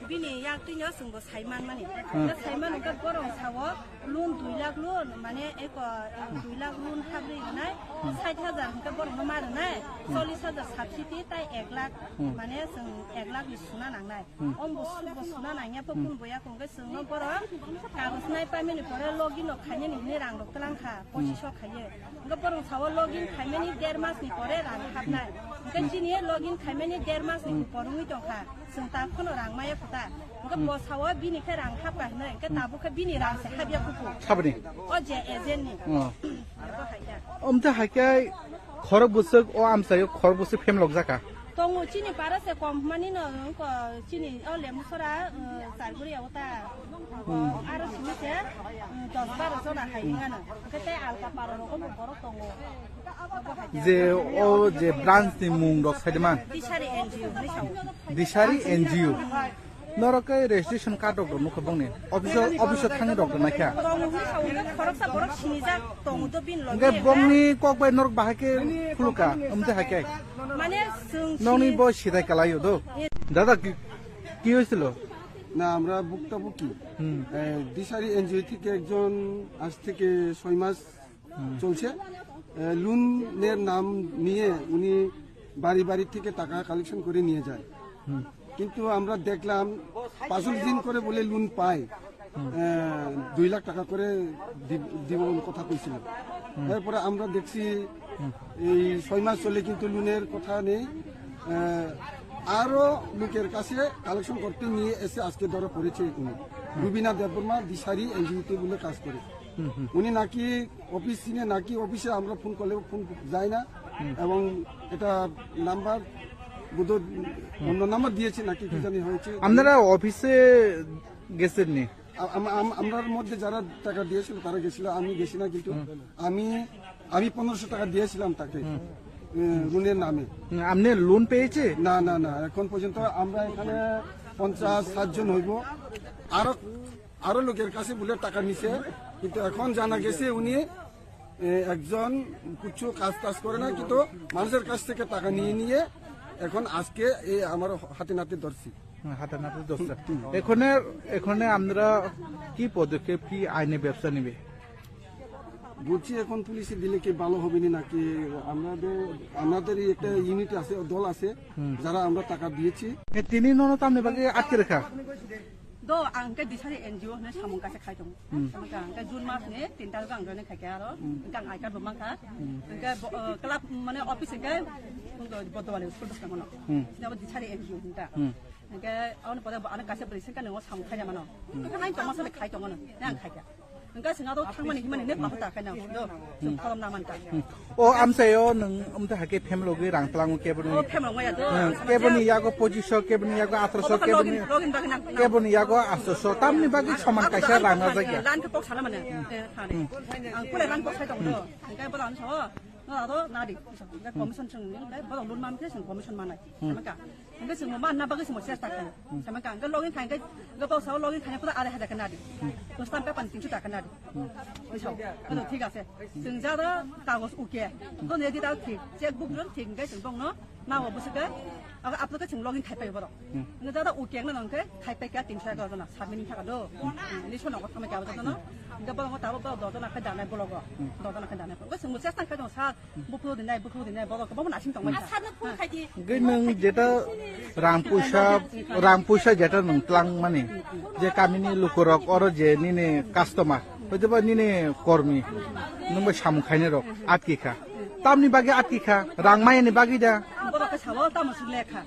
Bini yak twino chwngbo sai manmani. Hwnkhe sai mano hwnkhe borok sao loan dui lakh loan mane iko dui lakh loan habri rwnai, sait hajar hwnkhe borokno ma rwnai, chollish hajar subsidy tai ek lakh mane chwng ek lakh ni suna nangnai. Ombo sukbo suna nangya pho kun boya kongke chwngno borok kagoj nai paimani pore login no khainani hwnwi rang rok twlang kha, pochiso khaiye. Hwnkhe borok sao login khaimani der mas ni pore rang hapnai. Hwnkhe chini login khaimani der mas ni pore wngwi tongkha. Chwng ta kheno rang maya kho ta. Hwnkhe bo sao bini khe rang hapkha hwnwi. Hwnkhe tabuk khe bini rang se hapya kuku. Saboni? O je agent ni. Oh. Bo hai kha. Omte hai khe khorok bwswk o amchaio khorok bwswk phem lok jaka. Tongo chini para se kom hwnmani no, ko chini o Lemusora, uh, Charguri o ta. Aro simi se, um, dos baro jona hai wngano. Hwnkhe tei alka para rogo bo borok tongo. Je o je branch ni mung rok saide man. Disari N G O hwnwi sao. Disari N G O. Norok khe registration card rok nukha bongni. Office o, office o thangwi rok rwna kha. Tongo hwnwi sao, hwnkhe khoroksa borok sinijak tongo do bini logi. Hwnkhe bongni kok bai norok bahai khe khuluka, omte hai khe. Mane chwng Nokni sini bo sidai kalai o do. Dada ki, ki hoisil? না, আমরা ভুক্তভোগী। হুম। এ, দিশারি এনজিও থেকে একজন আজ থেকে ছয় মাস চলছে। এ, লোনের নাম নিয়ে উনি বাড়ি বাড়ি থেকে টাকা কালেকশন করে নিয়ে যায়। হুম। কিন্তু আমরা দেখলাম পাঁচ দিন করে বলে লোন পায়। হুম। এ, দুই লাখ টাকা করে দি-, দিব বলে কথা কইছিল। হুম। এরপরে আমরা দেখছি হুম। এই ছয় মাস চলে কিন্তু লোনের কথা নেই। এ, আরো লোকের কাছে কালেকশন করতে নিয়ে এসে আজকে ধরা পড়েছে উনি। হুম। রুবিনা দেববর্মা দিশারি এনজিওতে বলে কাজ করে। হুম, হুম। উনি নাকি অফিস চিনে, নাকি অফিসে আমরা ফোন করলে ফোন যায় না। হুম। এবং এটা নাম্বার বোধহয় অন্য নাম্বার দিয়েছে নাকি কি হুম। জানি হয়েছে। আপনারা অফিসে গেছেন নি? আ-, আম-, আম-, আমরার মধ্যে যারা টাকা দিয়েছিল তারা গেছিল, আমি গেছি না, কিন্তু হুম। আমি, আমি পনেরোশো টাকা দিয়েছিলাম তাকে, হুম। এ, ঋণের নামে। হুম, আপনি লোন পেয়েছে? না, না, না, এখন পর্যন্ত আমরা এখানে পঞ্চাশ ষাট জন হইব। আরো, আরো লোকের কাছে বলে টাকা নিছে, কিন্তু এখন জানা গেছে উনি, এ, একজন কিছু কাজ টাজ করে না, কিন্তু মানুষের কাছ থেকে টাকা নিয়ে নিয়ে এখন আজকে এই আমার হাতে নাতে ধরছি। হুম, হাতে নাতে ধরছে। এখানে, এখানে আপনারা কি পদক্ষেপ, কি আইনি ব্যবস্থা নেবে? বলছি এখন পুলিশে দিলে কি ভালো হবে নি নাকি? আমাদের, আমাদেরই একটা ইউনিট আছে, দল আছে, হুম। যারা আমরা টাকা দিয়েছি। এ, তিনি নন তো আপনি বাকি আটকে রাখা? Do ang ke Disari N G O hwnwi samung kaisa khai tongo. Hmm. Samung ka ang ke June mas ni tin tarikh ang join khai kha aro. Hmm. Ang I card bo mankha. Hmm. Ang ke bo, eh, club mane office ang ke bodwali school bwskango no. Hmm. Sini abo Disari N G O hwnta. Hmm. Ang ke abo ni pore bo ano kaisa bwrwi sengkha nang samung khai mano. Hmm. Ang tongma sa khai tongo no. Ang khai kha. Ang ke singa do thangmani himani ne pa ta khai no. Do. Sung kolom na man ka. Hmm. O amchaio nwng amta hake family logi rang tlango keboni. O family logi ya do. Hmm, keboni yago pochiso, keboni yago atroso, keboni, keboni yago atroso. Tamni bagwi soman kaisa rang na jagya. Lan ke pok sana mane. Eh, thani. Ang pule lan pok sai tong do. Ang ke bola so. Na do na di. Ang ke commission sung ni. Bola lun mam ke sung commission manai. Sama ka. Hingke chwng bo manna bagwi chwng bo chesta khlaio. Sama ka hingke login khai hingke, hingke bok sao login khai hingke arai hajar khe nadi. Bwswk paper ni tinso taka nadi. Oiso, oiso, thik ase. Chwng jara kagoj uke. Hingke nedi ta thik, check book ron thik hingke chwng bokno nao bwswk khe, abo aplo khe chwng login khai paio borok. Hingke jara uke wngna hingke khai paikha tinso egaroh jona, submit ni thaka do. Ni sono ko thamai kabo jotono. Hingke borok tabo borok doh jona khai danai bologo. Doh jona khai danai. Hingke chwng bo chesta khai tongo sir. Buphuru dinai, buphuru dinai, borok kwbangma nasing tongmani. Asarno phone khaidi. Hingke nwng jeta rang puisa, rang puisa jeta nwng tlang mani, je kamini lukurok oro je nini customer, hoitoba nini kormi, nwng bai samung khainai rok atki kha. Tamni bagwi atki kha, rang mayani bagwi da. Borok khe sao tamo suk lekha.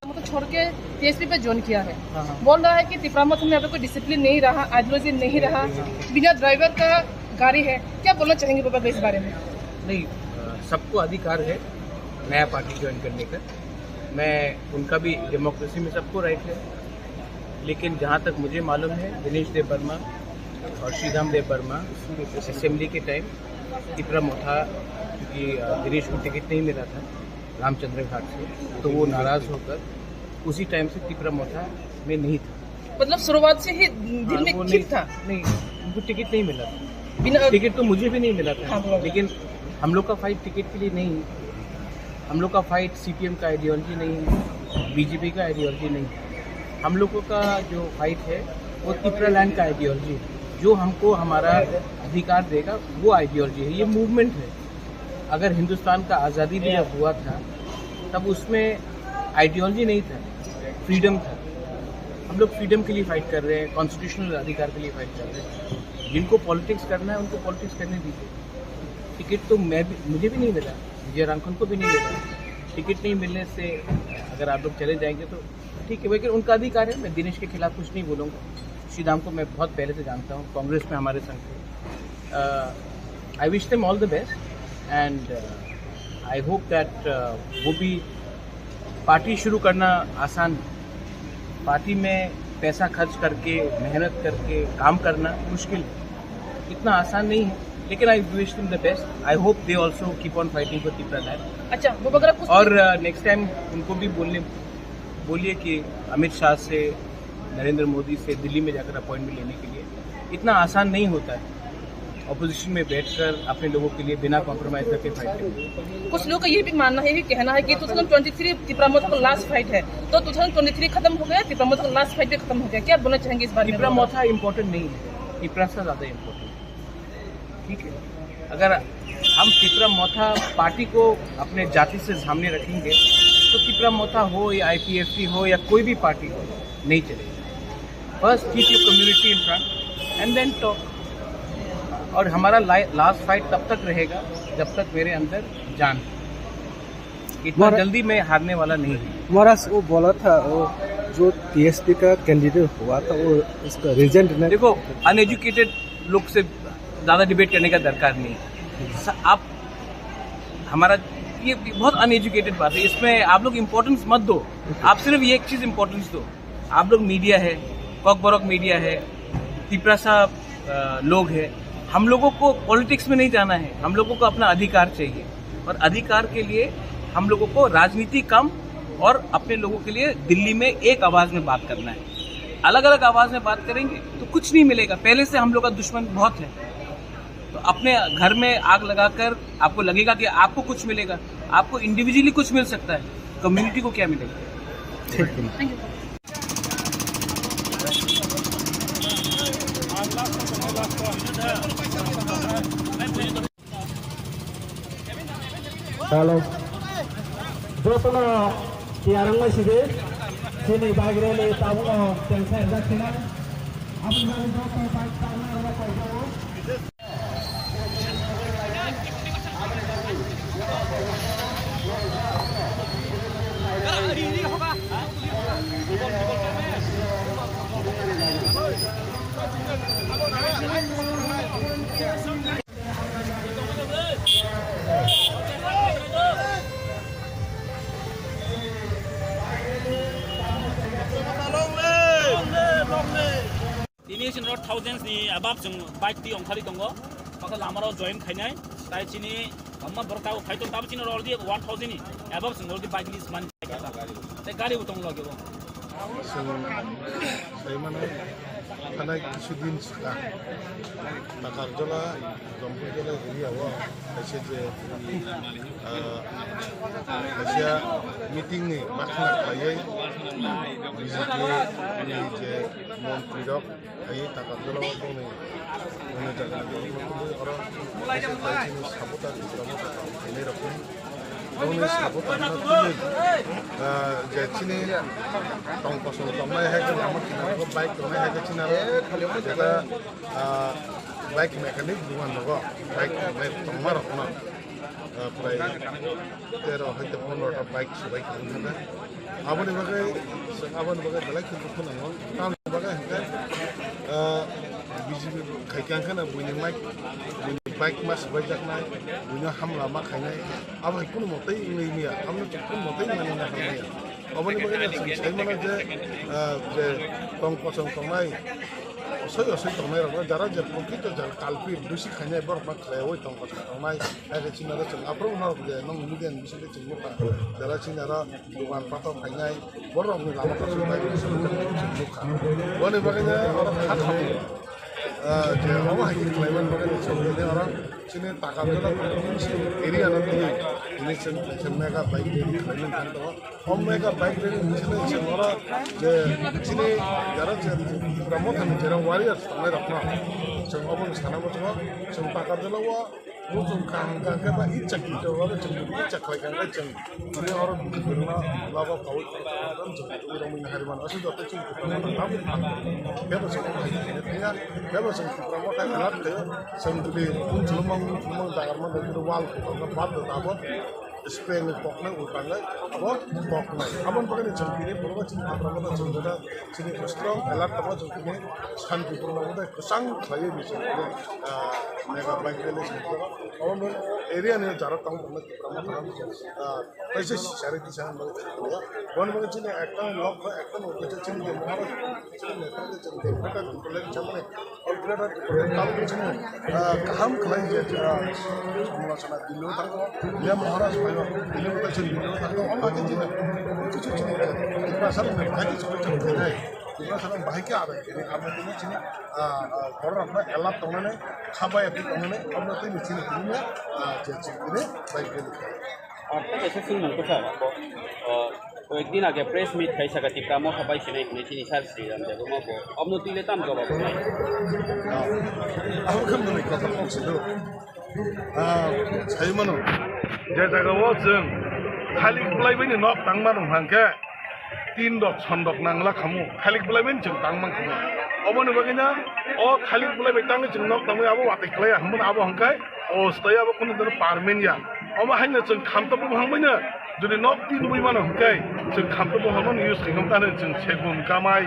वो तो छोड़ के टीएसपी पे ज्वाइन किया है। हाँ, हाँ। बोल रहा है कि तिपरा मथ में अभी कोई डिसिप्लिन नहीं रहा, आइडियोलॉजी नहीं रहा, बिना ड्राइवर का गाड़ी है। क्या बोलना चाहेंगे बाबा इस बारे में? नहीं, अ, सबको अधिकार है नया पार्टी ज्वाइन करने का। मैं, उनका भी डेमोक्रेसी में सबको राइट है, लेकिन जहाँ तक मुझे मालूम है, दिनेश देव वर्मा और श्रीराम देव वर्मा असेंबली के टाइम तिपरा मोथा, क्योंकि, अ, दिनेश को टिकट नहीं मिला था, रामचंद्र घाट से, तो वो नाराज होकर उसी टाइम से तिपरा मोथा में नहीं था। मतलब शुरुआत से ही दिल हाँ, में वो चिप नहीं, था? नहीं, उनको टिकट नहीं मिला था। बिना टिकट तो मुझे भी नहीं मिला था, हाँ, बोलो। लेकिन हम लोग का फाइट टिकट के लिए नहीं है। हम लोग का फाइट सीपीएम का आइडियोलॉजी नहीं है, बीजेपी का आइडियोलॉजी नहीं है। हम लोगों का जो फाइट है, वो तिपरा लैंड का आइडियोलॉजी है, जो हमको हमारा अधिकार देगा, वो आइडियोलॉजी है, ये मूवमेंट है। अगर हिंदुस्तान का आज़ादी भी जब हुआ था, तब उसमें आइडियोलॉजी नहीं था, फ्रीडम था। हम लोग फ्रीडम के लिए फाइट कर रहे हैं, कॉन्स्टिट्यूशनल अधिकार के लिए फाइट कर रहे हैं। जिनको पॉलिटिक्स करना है, उनको पॉलिटिक्स करने दीजिए। टिकट तो मैं भी, मुझे भी नहीं मिला, विजय रांखल को भी नहीं मिला। टिकट नहीं मिलने से अगर आप लोग चले जाएंगे तो ठीक है, लेकिन उनका अधिकार है। मैं दिनेश के खिलाफ कुछ नहीं बोलूँगा। श्री दाम को मैं बहुत पहले से जानता हूँ, कांग्रेस में हमारे संग थे। I wish them all the best and I hope that वो भी, पार्टी शुरू करना आसान है, पार्टी में पैसा खर्च करके, मेहनत करके काम करना मुश्किल है, इतना आसान नहीं है। लेकिन I wish them the best, I hope they also keep on fighting for Tipra land। अच्छा, वो वगैरह कुछ और नेक्स्ट टाइम उनको भी बोलने, बोलिए कि अमित शाह से, नरेंद्र मोदी से दिल्ली में जाकर अपॉइंटमेंट लेने के लिए। इतना आसान नहीं होता है अपोजिशन में बैठकर अपने लोगों के लिए बिना कॉम्प्रोमाइज करके फाइट करना। कुछ लोगों का ये भी मानना है, ये भी कहना है कि ट्वेंटी ट्वेंटी थ्री तिपरा मोर्चा का लास्ट फाइट है, तो ट्वेंटी ट्वेंटी थ्री खत्म हो गया, तिपरा मोर्चा का लास्ट फाइट भी खत्म हो गया। क्या बोलना चाहेंगे इस बारे में? तिपरा मोर्चा इंपॉर्टेंट नहीं है, तिपरा सा ज़्यादा इंपॉर्टेंट। ठीक है, अगर हम तिपरा मोर्चा पार्टी को अपने जाति से सामने रखेंगे तो तिपरा मोर्चा हो या आईपीएफटी हो या कोई भी पार्टी हो, नहीं चलेगा। First keep your community in front and then talk। और हमारा लास्ट फाइट तब तक रहेगा जब तक मेरे अंदर जान है। इतना जल्दी मैं हारने वाला नहीं हूँ। महाराज, वो बोला था, वो जो टीएसपी का कैंडिडेट हुआ था, वो उसका रीजन ने देखो, अनएजुकेटेड लोग से ज़्यादा डिबेट करने का दरकार नहीं है। स- आप हमारा, ये बहुत अनएजुकेटेड बात है, इसमें आप लोग इम्पोर्टेंस मत दो। आप सिर्फ ये एक चीज़ इम्पोर्टेंस दो। आप लोग मीडिया है, कॉकबरक मीडिया है, तिपरासा लोग है, हम लोगों को पॉलिटिक्स में नहीं जाना है। हम लोगों को अपना अधिकार चाहिए और अधिकार के लिए हम लोगों को राजनीति कम और अपने लोगों के लिए दिल्ली में एक आवाज़ में बात करना है। अलग अलग आवाज़ में बात करेंगे तो कुछ नहीं मिलेगा। पहले से हम लोग का दुश्मन बहुत है, तो अपने घर में आग लगाकर आपको लगेगा कि आपको कुछ मिलेगा, आपको इंडिविजुअली कुछ मिल सकता है, कम्युनिटी को क्या मिलेगा? ठीक है। Hello. Jotono tiyar wngmai sidi, chini bike rally tabukno tengsa rijak sinai. Aboni bagwi joto bike tabukno rwna kaijago. Tini chwng rok thousands ni above chwng bike twi ongkhorwi tongo. Bakha lama rok join khainai. Tai chini amma borok tabuk phai tong, tabuk chini rok already one thousand ni above chwng already bike list man. Tei gari bo tong logi bo. Chwng sai mano thanai kisu din swkang Takarjola, Jampui Jola area o kaisa je, ah, kaisa meeting ni bakhna khlaiwi B J P ni je montri rok phaiwi Takarjola o bongni, bongni jaga ni oro kaisa khlai chini supporter, supporter khainai rok ni. Bongni sabo tongna twi, ah, je chini tong kosong tongnai hai khe lama kinaro bike tongnai hai khe chini aro jeta, ah, bike mechanic dukan rogo bike tongnai tongma rokno, ah, prai tero hai khe pondro ta bike subai khe wngkha. Aboni bagwi, aboni bagwi belai khe dukhu nango. Tamoni bagwi hinkhe, ah, B J P khai khe ang kheno buini mic, buini bike ma swbaijaknai, buino hamla ma khainai. Abo hai kunu motei wngwi manya, abo kunu motei manwi na hamya. Aboni bagwi no chwng sai mano je, ah, je tong kosong tongnai, osoi osoi tongnai rokno jara je prokrito jara culprit, dusi khainai borok ma khlaiwi tong kosong tongnai. Hai khe chini aro chwng aphuru norok je nong media ni bisingtwi chwng nukha. Jara chini aro dogan pator khainai, borokni lama kasui bai chwng nukha. Boni bagwi no oro kha khamwi. Ah, je omo hai khe khlaiman bagwi chwng tini oro chini Takarjala constituency area no tini election kaisa mega bike rally khlaimani thang tongo. O mega bike rally ni simi chwng oro je chini jara je Tipra Mothani jera warriors tongnai rokno chwng obo sana muchungo chwng Takarjala o muchung kaham kaham khe ba icha khe oro chwng icha khlai kha khe chwng tini oro bwrwino nogo kaui chwng tubui romwi nahari mano. Aswk joto chwng Tipra Motha tamo phan khe bo chwng hai khe thaya khe bo chwng Tipra Motha khe lab khe chwng tubui chwng chwlwmang chwlwmang jagar mano tini wal khe tongkha bad do abo. Spray ni koknai ultangnai abo koknai. Aboni bagwi chwng tini borok chini Tipra Motha chwng jora chini strong alert tongma chwng tini Santipur no kwchang khlaiwi ni chwng tini, ah, mega bike rally chwng tini. Abo area ni jara tong tongma Tipra Motha, ah, kaisa sari tisa bagwi chwng tini. Aboni bagwi chini ekta lok ekta lok chini Maharaj chini Nepal chini Nepal chini Greater Tipraland tabuk chini, ah, kaham khlai je, ah, samlochona Delhi o thango, ya Maharaj phaio, Delhi o chini Delhi o thango, omo khe chini, kichu chini, Tiprasa rok bahai khe chukui chukui khe, Tiprasa rok bahai khe abai khe, abo tini chini, ah, ah, borok rok no alert tongnani, khabai tongnani, omo tini chini tini, ah, je chini tini bai khe. Ar tei kaisa swngmung kwchar, bo, o, koyekdin age press meet khai saka Tipra Motha bai sinai hinwi chini sir Sriram Debbarma bo. Obno twi le tam jawab wngnai. Abo khe mwnwi kotor kok se do. Ah, sai mano. Je jaga o chwng thalik bwlai bai ni nok tang mano hwnkhe. Tin rok, son rok nangla khamu, thalik bwlai bai chwng tang man khamu. Oboni bagwi na o thalik bwlai bai tangwi chwng nok tangwi abo watwi klai ya, hwnba abo hwnkhai o stoi abo kunu dino parmen ya. Omo haino chwng khamtop bwphang bai no jodi nok tin bui mano hwnkhai chwng khamtop bwphang no use khai khamu, tani chwng segun kamai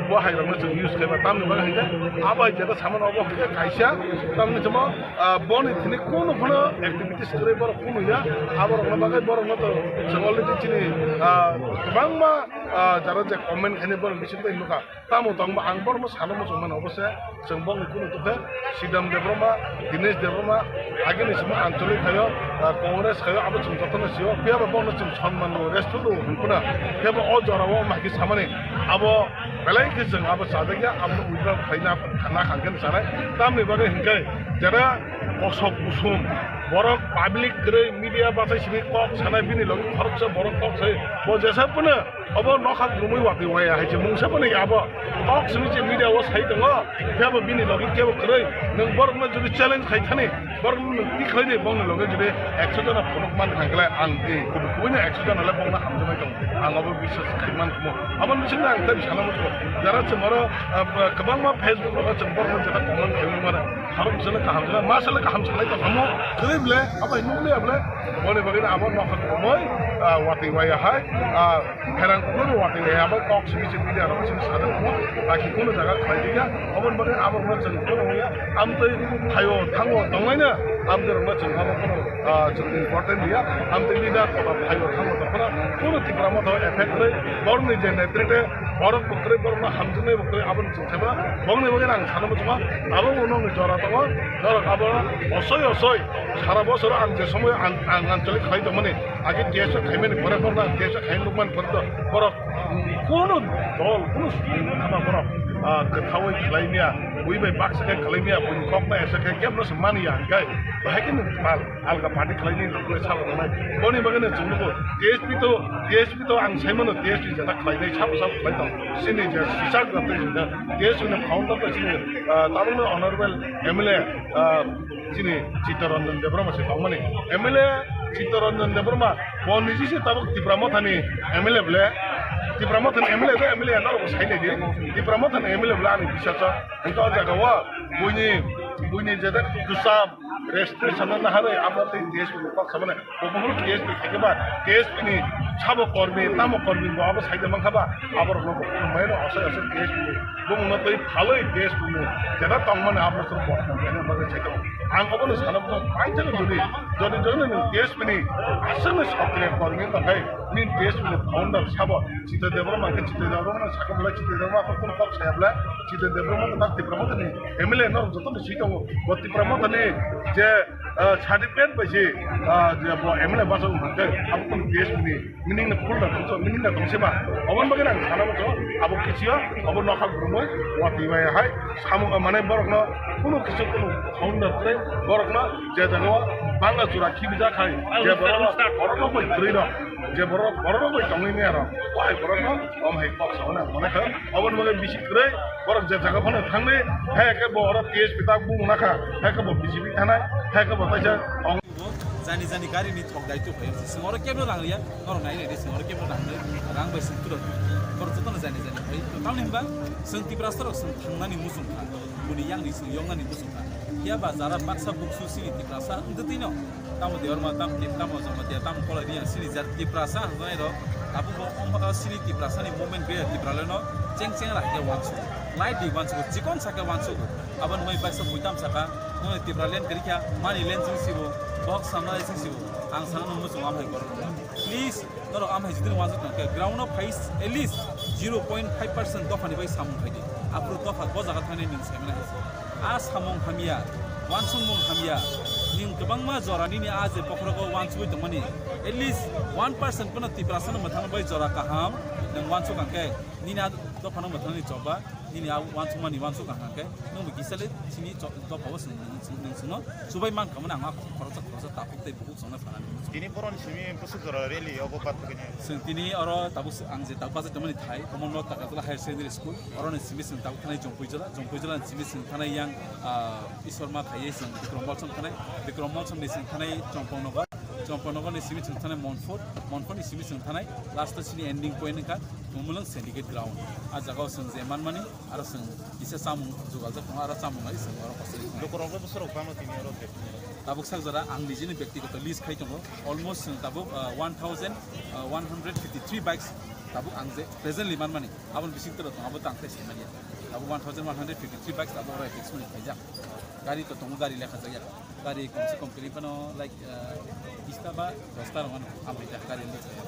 bo hai rok no chwng use khai ba tamni bagwi hwnkhai abo hai jeta samano obo hwnkhai kaisa tamni chwngmo, ah, boni thini kunu phano activities kwrwi borok kunu ya, abo rok no bagwi borok no to chwng already chini, ah, kwbangma ah, jara je comment khainai borok bisingo tei nukha. Tamo tongbo ang borokno sana muchung mano, obo se chwng bokni kunu tokhe Sidam Debbarma, Dinesh Debbarma, agini simi Anchalik thaio, ah, Congress thaio, abo chwng jotono sio. Phiya ba bokno chwng sonman rw, respect rw hwn phano. Phiya ba o jora o ma khe samani abo belai khe chwng abo chajakya, abo withdraw khaina na khan khe sanai. Tamni bagwi hwnkhe jara kosok kusum borok public kwrwi media bachai simi kok sanai bini logi khoroksa borok kok sai bo jesa phano. Obo nokha kwrwngwi watwi waya hai se mungsa phano abo. Kok simi se media o sai tongo, phiya bo bini logi kebo kwrwi. Nwng borokno jodi challenge khai thani, borokno nwng twi khlai di, bongni loge jodi ekso jona phunuk man thang khlai, ang tei kubui kubui no ekso jona le bongno hamjaknai tongo. Ang obo biswas khai man kumo. Aboni bisingo ang tei sana muchungo. Jara chwng oro, ah, kwbangma Facebook rogo chwng borokno jeta comment khai mano. Khorok sele kaham sele, ma sele kaham sanai tong kamo. Kwrwi ble, abo nukliya ble. Boni bagwi abo nokha kwrwngwi, ah, watwi waya hai, ah, Pherang kuphur watwi ya bai kok simi simi media rok simi sadok mo. Aki kuno jaga khlai diya. Obon bagwi abo rok chwng kuno ya. Amtwi thaio thango tonglaina. Amtwi rok chwng abo kuno, ah, chwng important ya. Amtwi leader kotor thaio thango tongkhna. Kuno Tipra Motha effect rwi borokni je netrite borok bwkrwi borokno hamjaknai bwkrwi abo chwng theba. Bongni bagwi ang sana muchungo. Abo uno ni jora tongo. Norok abo osoi osoi sara bosoro ang je somoy ang, ang anchalik khlai tongmani. Age T S O khaimani pore borok na T S O khaimani nukmani pore to borok kuno dol, kuno sini nama borok, ah, kwthaui khlai miya, bui bai baksa khe khlai miya, bui kok na esa khe kebo se mani ya, hingkai bahai khe nung mal, alga party khlai ni rok le sabo nai. Boni bagwi no chwng nugo T S P to, T S P to ang sai mano T S P jeta khlai nai sabo sabo khlai tong. Sini je sisak jata je T S P ni founder to sini, ah, tabuk no honorable M L A, ah, Chini Chittaranjan Debbarma se tongmani M L A Chittaranjan Debbarma bo niji se tabuk Tipra Mothani M L A ble, Tipra Mothani M L A ble, M L A norok bo sai nai di, Tipra Mothani M L A ble ani bisasa. Hingke o jaga o buini, buini jeta kwcham registration no naharwi abo tei T S P ni kok samani. Bo buphuru T S P khaikhe ba, T S P ni sabo kormi, tamo kormi bo abo saida mankha ba, aborokno bo khulumbaino asai asai T S P ni bumungno twi phalwi T S P ni jeta tongmani aborokno bo khulumbaino bagwi sai tongo. Ang obono sana bwswk paithakgwi jodi, jodi jodi nwng T S P ni aswkni sokre kormi wngkha khe, nini T S P ni founder sabo Chitra Debbarma khe Chitra Debbarma sakha belai Chitra Debbarma khe kunu kok saya belai Chitra Debbarma khe tak Tipra Mothani M L A norok jotono swi tongo. Bo Tipra Mothani je Ah, certificate bai se, ah, je bo M L A bachok wngkha khe, abo kunu T S P ni meaning no full da tongsa, meaning da tongsa ba. Oboni bagwi ang sana muchungo, abo kisiyo, abo nokha gurumwi, watwi bai hai, samung, ah, mane borokno kunu kisi kunu founder tei borokno je jagao bangla jora khibijak hai, je borokno, borokno bai kwrwi no, je borok, borokno bai tongwi maya rok, o hai borokno, om hai kok sauna, mane khe, oboni bagwi bisi kwrwi, borok je jaga phano thangwi, hai khe bo oro T S P tak bung nakha, hai khe bo B J P thanai, hai khe bo taisa ong- Jani jani gari ni thok dai tu khayo. Sing oro kebra rang ya, norok nai nai de sing oro kebra rang nai, rang bai sing tura. Kor joto na jani jani khai. Tamni himba, sing Tiprasa rok sing thangnani muchung kha. Buni yang ni sing yong nani muchung kha. Ya ba jara baksa buksu sini Tiprasa, ndetino. Tamo Debbarma, tamo Tip, tamo Jamatia, tamo Kolai Riyang, sini jar Tiprasa, hanai rok, tabuk bo, omo, sini Tiprasa ni movement gaya Tipraland no, cheng cheng ra khe wansu, light di wansu, chikon sa khe wansu, aboni bai baksa buitam saka, nong Tipraland kiri kha, mani land sing sibo, box samna sing sibo, ang sana nung muchung amhai korok. Please, norok amhai jidin wansu tong khe, ground no phai at least zero point five percent dopha ni bai samung khai di, aphuru dopha bo jaga thani nung sai mani hai. A samung hamya, wansukmung hamya, ning kwbangma jora nini a je bokhorogo wansugwi tongmani, at least one percent phano Tiprasano mwthangna bai jora kaham nwng wansuk ang khe, nini a dophano mwthangnani choba, nini a wansukmani wansuk ang khe, nwng bo kisa le chini cho-, dophao swng, nwng, nwng, nwng chwngno chubai mankha mani ang a khoroksa khoroksa takhuk tei bukhuk chongna phanani. Tini boroni simi bwswk jora rally obo pathogini. Chwng tini oro tabuk s-, ang je tabuk bachai tongmani thai, Komolnath Takarjala Higher Secondary School, oroni simi chwng tabuk thanai Jompuijala, Jompuijala ni simi chwng thanai yang, ah, Ishwarma khaiye chwng Bikrom Molsom thanai, Bikrom Molsom ni chwng thanai Chompongnogo, Chompongnogo ni simi chwng thanai Monfort, Monfort ni simi chwng thanai last o chini ending point wngkha Mumulwng Syndicate Ground. A jaga o chwng je manmani, aro chwng kisa chamung jugaljak tongo, aro chamung lai chwng oro kochai. Lukurok le bwswrok tamo tini oro je. Tabuk sak jora ang nijini byaktigoto list khai tongo. Almost chwng tabuk, ah, one thousand, ah, one hundred fifty three bikes tabuk ang je presently manmani. Aboni bising toro tongo, abo tang khe sini manya. Tabuk one thousand one hundred fifty three bikes tabuk oro fix mani khaijak. Gari to tongo, gari lekha jakya. Gari komse kom kiri phano, like, ah, bista ba dosta rok mano. Amri jak gari list khai.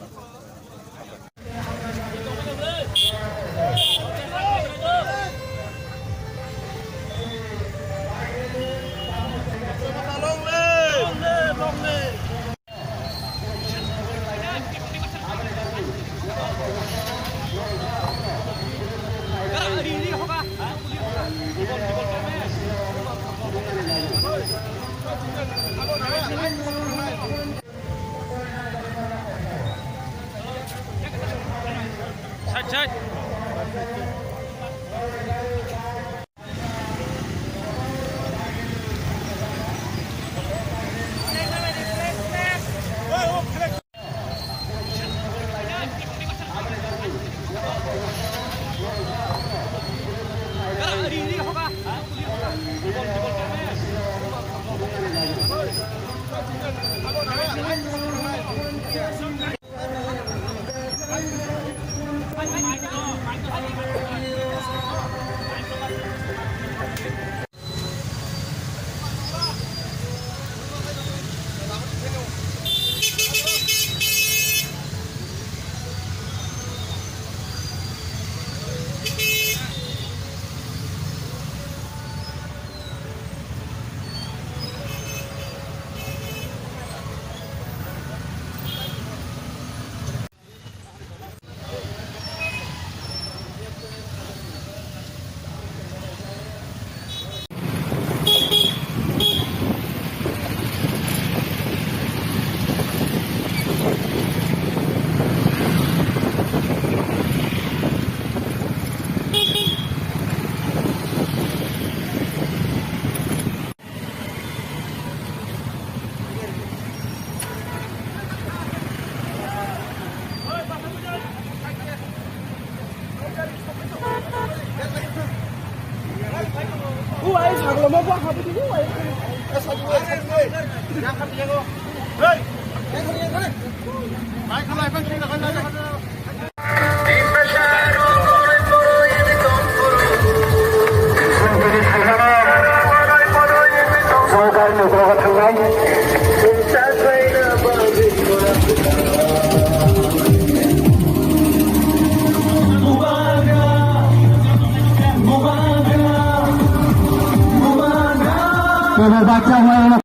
Bebe bacha hwai.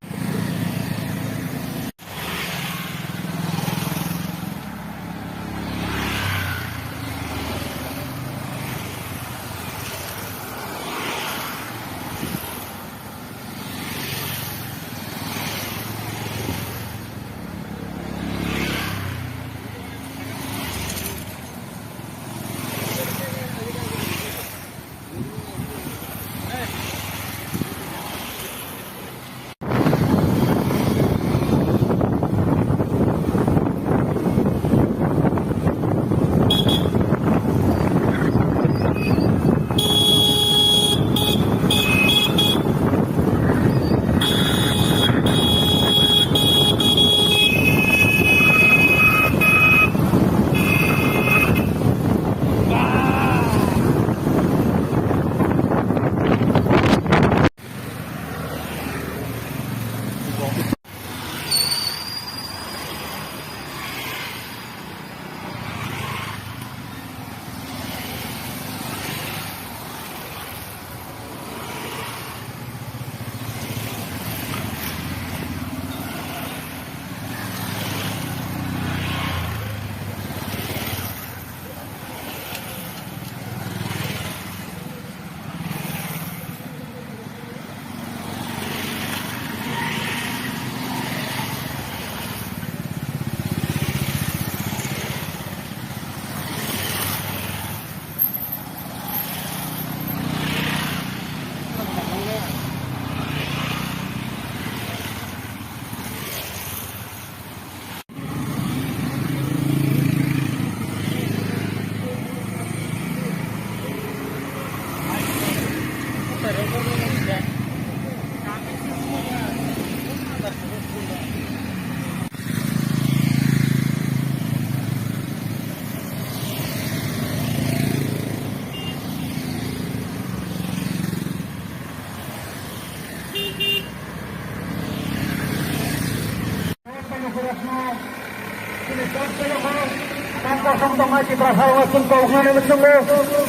Tang kosong tongnai Tiprasa rok chwng kok nani muchungo.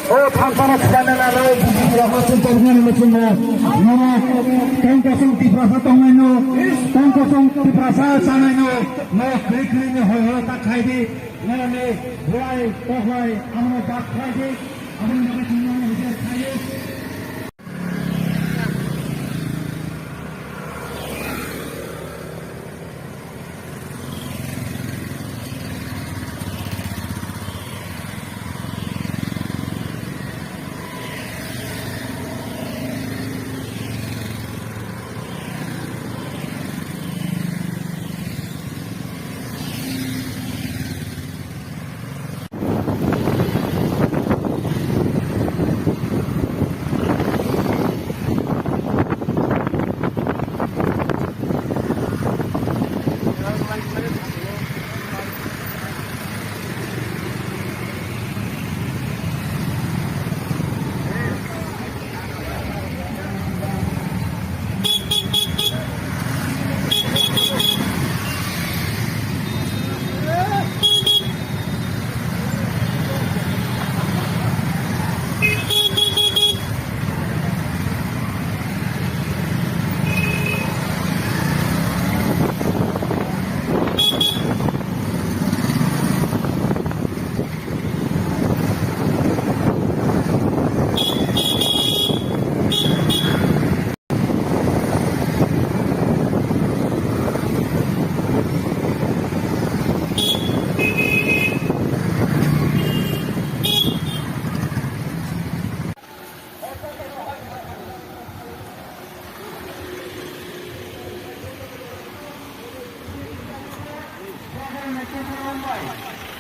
O thangsano khwlana nanai B J P rok chwng kok nani muchungo. Noro tang kosong Tiprasa tongnai no, tang kosong Tiprasa chanai no, no kri kri ni hoi hoi ta khai di. Nani buai toklai amo bak khai di. Amo ni bagwi chwng nani hujai khai di.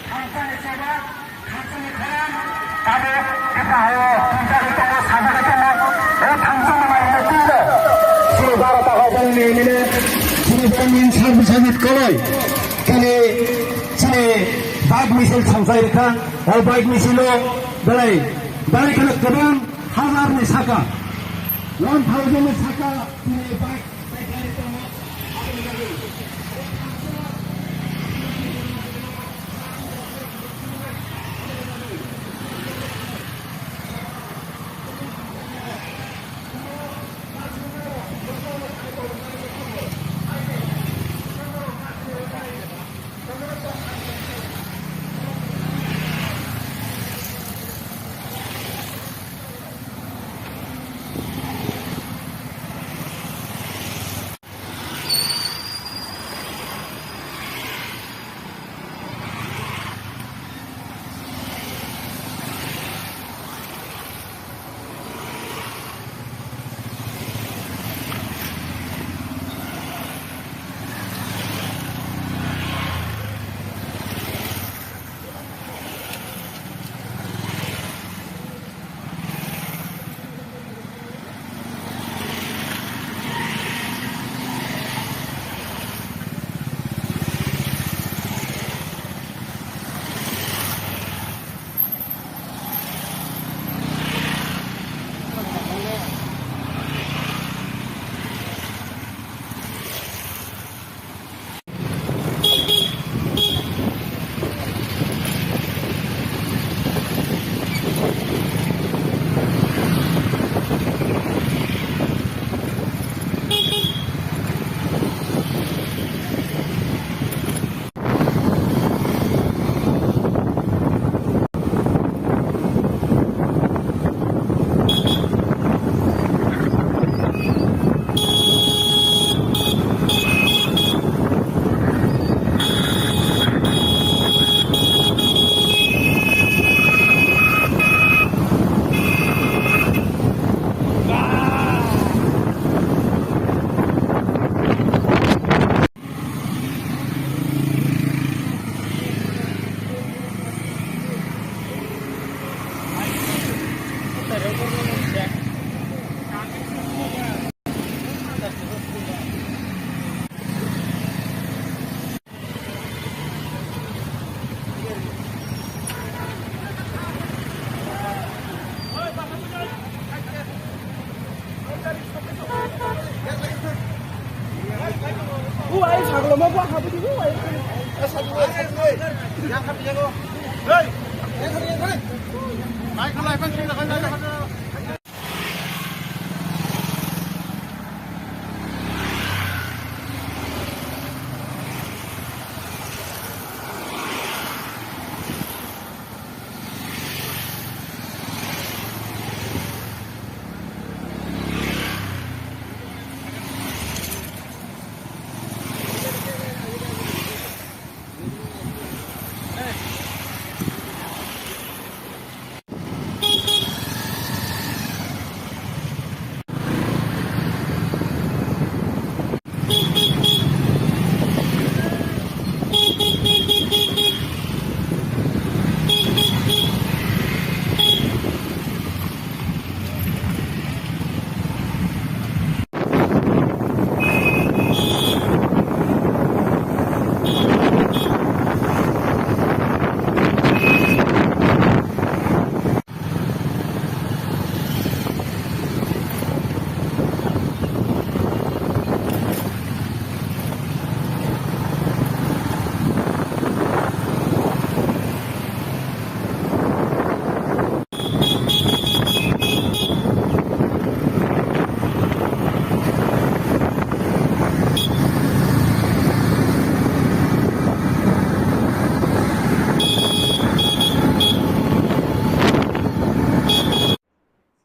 Thansa ni seba, thansa ni khorang, tabuk Tipra hao thansa ni tongo, sajagwi tongo. O thansa ni mai mukti no. Chini baro ta hao bang ni mile, chini bang ni sar bwsai ni koloi. Kali chini bike misil thangsai rikha, o bike misil o belai, belai kheno kwbang hajar ni saka, one thousand ni saka chini bike.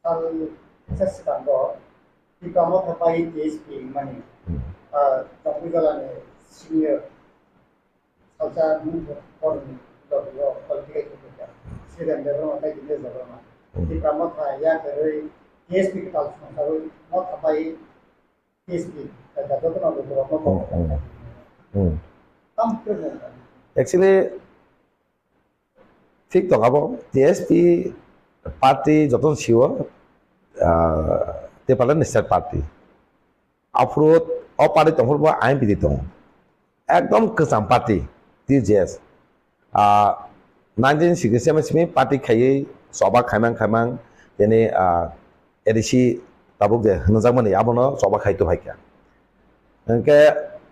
Sal bwsa swkango Tipra Motha bai T S P wngmani, ah, Jambujala ni senior salsa nung kormi dogwi o qualification khaikha. Sridhar Debbarma tei Dinesh Debbarma. Tipra Motha yakarwi T S P kwtal songsawi Motha bai T S P, jotono borokno Hmm, hmm. Tam khe. Actually, thik tong abo T S P party jotono sio, ah, Tipraland National Party. Aphuru o party tongphuru bo I N P T tongo. Ekdom kwcham party, T J S. Ah, nineteen sixty-seven simi party khaiwi choba khaimang khaimang tini, ah, A D C tabuk je hwnjakmani abono choba khai tuhaikha. Hwnkhe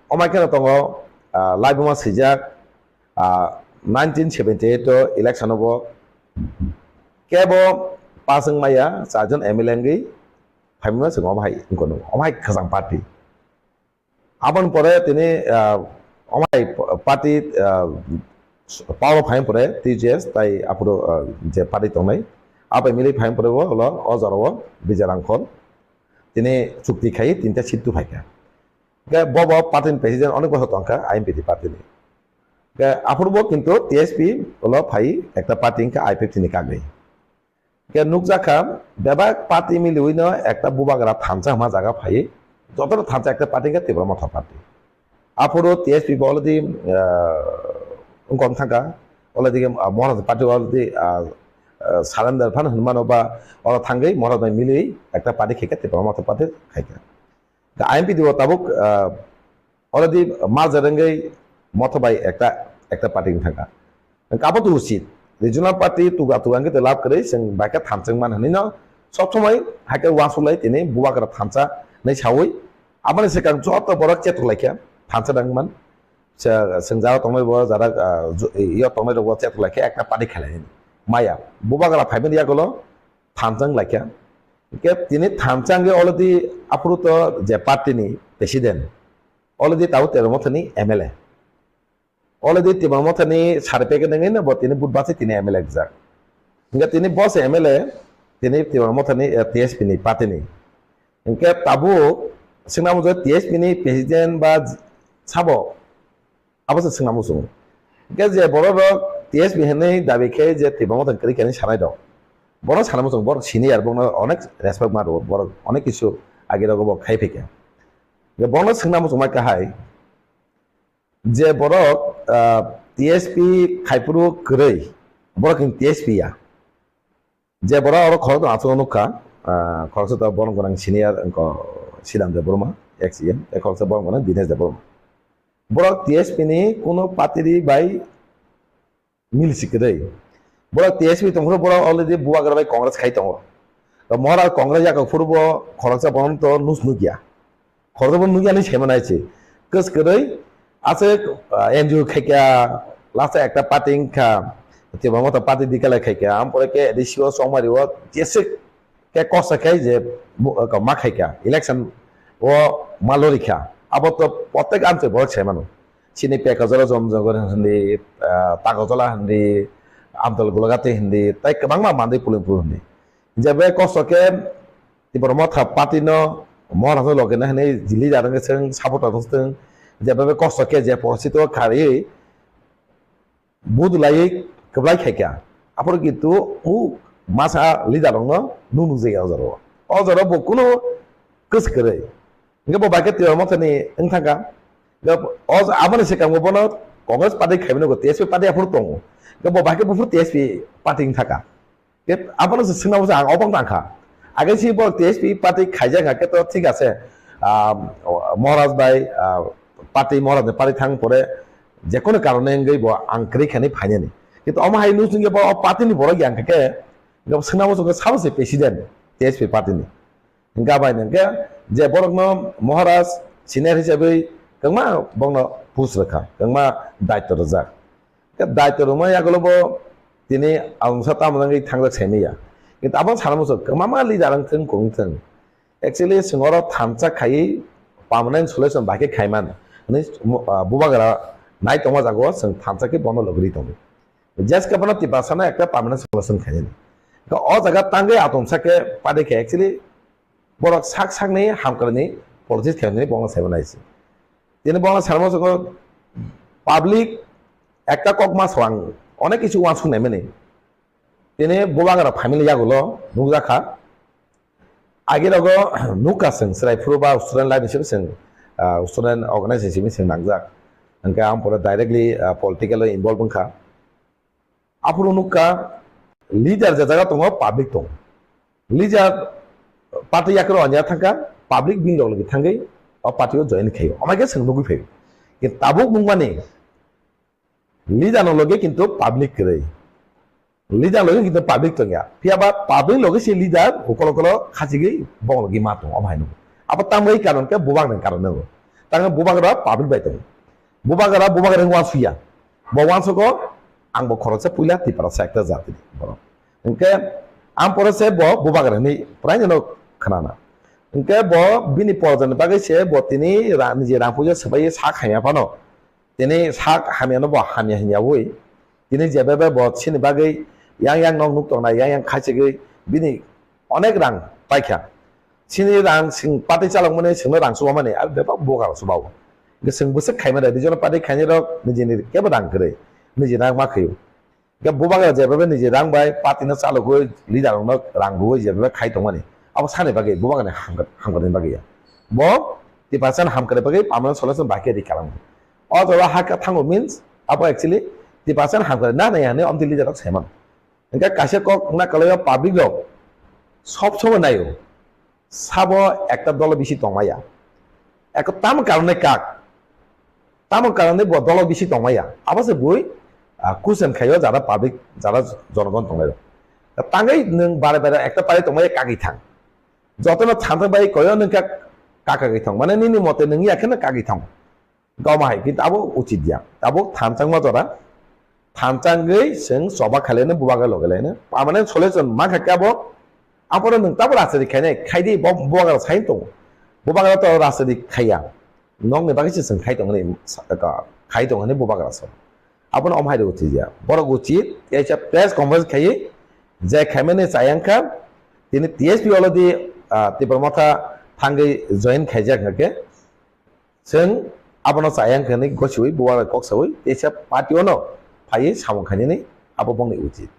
omai kheno tongo, ah, laibuma swijak, ah, nineteen seventy-eight o election o bo kebo pass wngmaya charjon M L A wngwi phaimano chwng omo hai wngkha, omo hai kwcham party. Aboni pore tini, ah, omo hai party, ah, power o phaiyang pore T J S tai aphuru, ah, je party tongnai, abai milwi phaiyang pore bo ulo o jora o Bijay Rangkhol tini chukti khai tinta seat tu phaikha. Hwnkhe bo bo party ni president onek bosor tongkha I N P T party ni. Hwnkhe aphuru bo kintu T S P ulo phai ekta party wngkha I P F T ni kagwi. Hwnkhe nukjakha, bebak party miliwino ekta bubagra thansa hwnma jaga phaiwi, jotono thansa ekta party hwnkhe Tipra Motha party. Aphuru T S P bo already, ah, wngkha thangkha, already, ah, Maharaj party already, ah, ah, surrender phano hwnmano ba oro thangwi Maharaj bai miliwi ekta party khaikha, Tipra Motha party khaikha. Hwnkhe I N P T bo tabuk, ah, already merger wngwi Motha bai ekta, ekta party wng thangkha. Hwnkhe abo to usit. Regional party tuga tuga hwnkhe to lab kwrwi, chwng bai khe thansa wng man hwnwi no sob somoi hai khe uansuk lai tini bubagra thansa hwnwi saui aboni swkang joto borok chetok lai khe thansa wng man. Chwng jara tongnai bo jara, ah, yo tongnai rok bo chetok lai khe ekta party khlai maya. Bubagra phaimani yagulo thansa wng lai khe. Hwnkhe tini thansa wngwi already aphuru to je party ni president already tabuk Tipra Motha ni M L A. Already Tipra Motha ni certificate wngwi no bo tini vote bachai tini M L A rijak. Hwnkhe tini bo se M L A, tini Tipra Motha ni, eh, T S P ni party ni. Hwnkhe tabuk swngna muchung T S P ni president ba sabo abo se swngna muchung. Hwnkhe je borok rok T S P hinwi dabi khe je Tipra Motha kwrwi khe hinwi sanai rok. Borok sana muchung, borok senior, borokno onek respect ma rwo, borok onek kisu age rogo bo khai phaikha. Hwnkhe borokno swngna muchung mai kahai. Je borok, ah, T S P khaiphuru kwrwi, borok ni T S P ya. Je borok oro khoroknwi aswk nukha, ah, khoroksa to borom gwnang senior wngkha Sidam Debbarma, ex E M, tei khoroksa borom gwnang Dinesh Debbarma. Borok T S P ni kuno party bai mil si kwrwi. Borok T S P tongphuru borok already bubagra bai Congress khai tongo. To Maharaj Congress yakok phuru bo khoroksa bono to nus nukya. Khoroksa bo nukya hinwi saimanai se. Kwskwrwi aswk, ah, N G O khaikha, last ekta party wngkha, Tipra Motha party declare khaikha, ampore khe A D C o chongmari o jeswk khe kosa khai je bu-, ah, ma khaikha, election o ma lorikha, abo to protek amchai borok sai mano. Chini Pekajala Jomjogor hindi, ah, Tagojola hindi, Amtol Golagati hindi, tai kwbangma Mandwi Pulimpur hindi. Jebe kosto khe Tipra Motha party no Maharaj no loge na hinwi jili jar wngkhe chwng support rok chwng jebe be kosto khe je porosito khariwi budulaiwi kwplai khaikha. Aphuru kintu u masa leader rokno nuk nukjakya o jora o. O jora bo kunu kwswk kwrwi. Hingke bo bai khe Tipra Motha ni wng thangkha. Hingke o aboni swkang bo bono Congress party khaimani go T S P party aphuru tongo. Hingke bo bai khe buphuru T S P party wng thangkha. Ke abono se swngnabo se ang obong tangkha. Age si bo T S P party khaijak kha khe to thik ase. Ah, Maharaj bai, ah, party Maharaj ni party thang pore jekono karone wngwi bo ang kwrwi khani phainani. Kintu omo hai nung singke bo party ni borok yang khe, hingke swngnabo se sabo se president T S P party ni. Hingke abai hingke je borokno Maharaj senior hisabwi kwbangma bongno post rwkha, kwbangma daityo rwjak. Hingke daityo rwma yagulo bo tini alongsa tamo wngwi thangjak saimanya. Kintu abo sana muchung kwbangma leader wng thung, kung thung. Actually, chwng oro thansa khaiwi permanent solution bai khe khaiman hwnwi, ah, bubagra nai tongma jago chwng thansa khe bono logri tongo. Jeske bono Tiprasano ekta permanent solution khainani. Hingke o jaga tangwi atomsa khe party khe actually borok sak sakni hamkrai ni politics khaimani bongno saimanai se. Tini bongno sarmo soko public ekta kok ma swang onek kisu wansuk naimani. Tini bubagra family yagulo nukjakha. Agi rogo nukha chwng chwrai phuru ba student life ni simi chwng, ah, student organization simi chwng nangjak. Hingke ang pore directly, ah, political o involve wngkha. Aphuru nukha leader je jaga tongo public tongo. Leader party yakro anya thangkha, public bini log logi thangwi o party o join khaio. Amai khe chwng nugwi phaio. Kintu tabuk nukmani leader no loge kintu public kwrwi. Leader loge kintu public tongya. Phiya ba public loge se leader ukolo ukolo khachigwi bong logi ma tongo, omo hai nukgo. Abo tamwi karon khe bubak ni karon nukgo. Tangwi bubak rok public bai tongo. Bubagra, bubagra wngwi wansuya. Bo wansugo, ang bo khoroksa puila Tiprasa ekta jati borok. Hingke ang pore se bo bubagra hinwi praino khnana. Hingke bo bini porjani bagwi se bo tini ra-, niji rang puja swbai sak hamya phano. Tini sak hamyano bo hamya hinyawi. Tini jebebe bo chini bagwi yang yang nok nuk tongnai, yang yang khachigwi bini onek rang paikha. Chini rang sing pati chalokmani singno rang chubamani, abo bebak bubagra chubawo. Hingke chwng bwswk khaimani, regional party khainai rok nijini kebo rang kwrwi, niji rang ma khaio. Hingke bubagra jebebe niji rang bai party no chalogwi, leader rokno rang rwwi jebebe khai tongmani, abo sani bagwi, bubagrani hamkra-, hamkrai bagwi ya. Bo Tiprasani hamkrai bagwi permanent solution bai khe ri kalang. O jaga ha khe thango means, abo actually Tiprasani hamkrai na nai hinwi omtwi leader rok saiman. Hingke kaisa kok wngna kwlaio public rok sob sobo naio, sabo ekta dolo bisi tongmaya. Eko tamo karone kak, tamo karone bo dolo bisi tongmaya. Abo se bui, ah, kusen khaio jara public, jara jonogon tongnai rok. Tangwi nwng bare bare ekta party tongmaya kagwi thang. Jotono thansa bai koyo nwng kak, kaka gwi thang. Mane nini mote nwng ya kheno kagwi thang. Goma hai, kintu abo uchit ya. Abo thanchangma jora, thanchangwi chwng choba khaileno bubagra logelaino. Permanent solution mankha khe abo, aphuru nwng tabo rajniti khainai, khaidi bo bubagra sai tongo. Bubagra to rajniti khaiya. Nokni bagwi se chwng khai tongo ni, sa-, ka-, khai tongo ni bubagra so. Abono om hai rw uchit ya. Borok uchit, kaisa press conference khaiwi, je khaimani chayang kha, tini T S P already, ah, Tipra Motha thangwi join khaijak hwnkhe, Chwng abono chayang hwnwi gosiwi bubagra kok sawi teisa party-o no phaiwi samung khainani abo bongni uchit.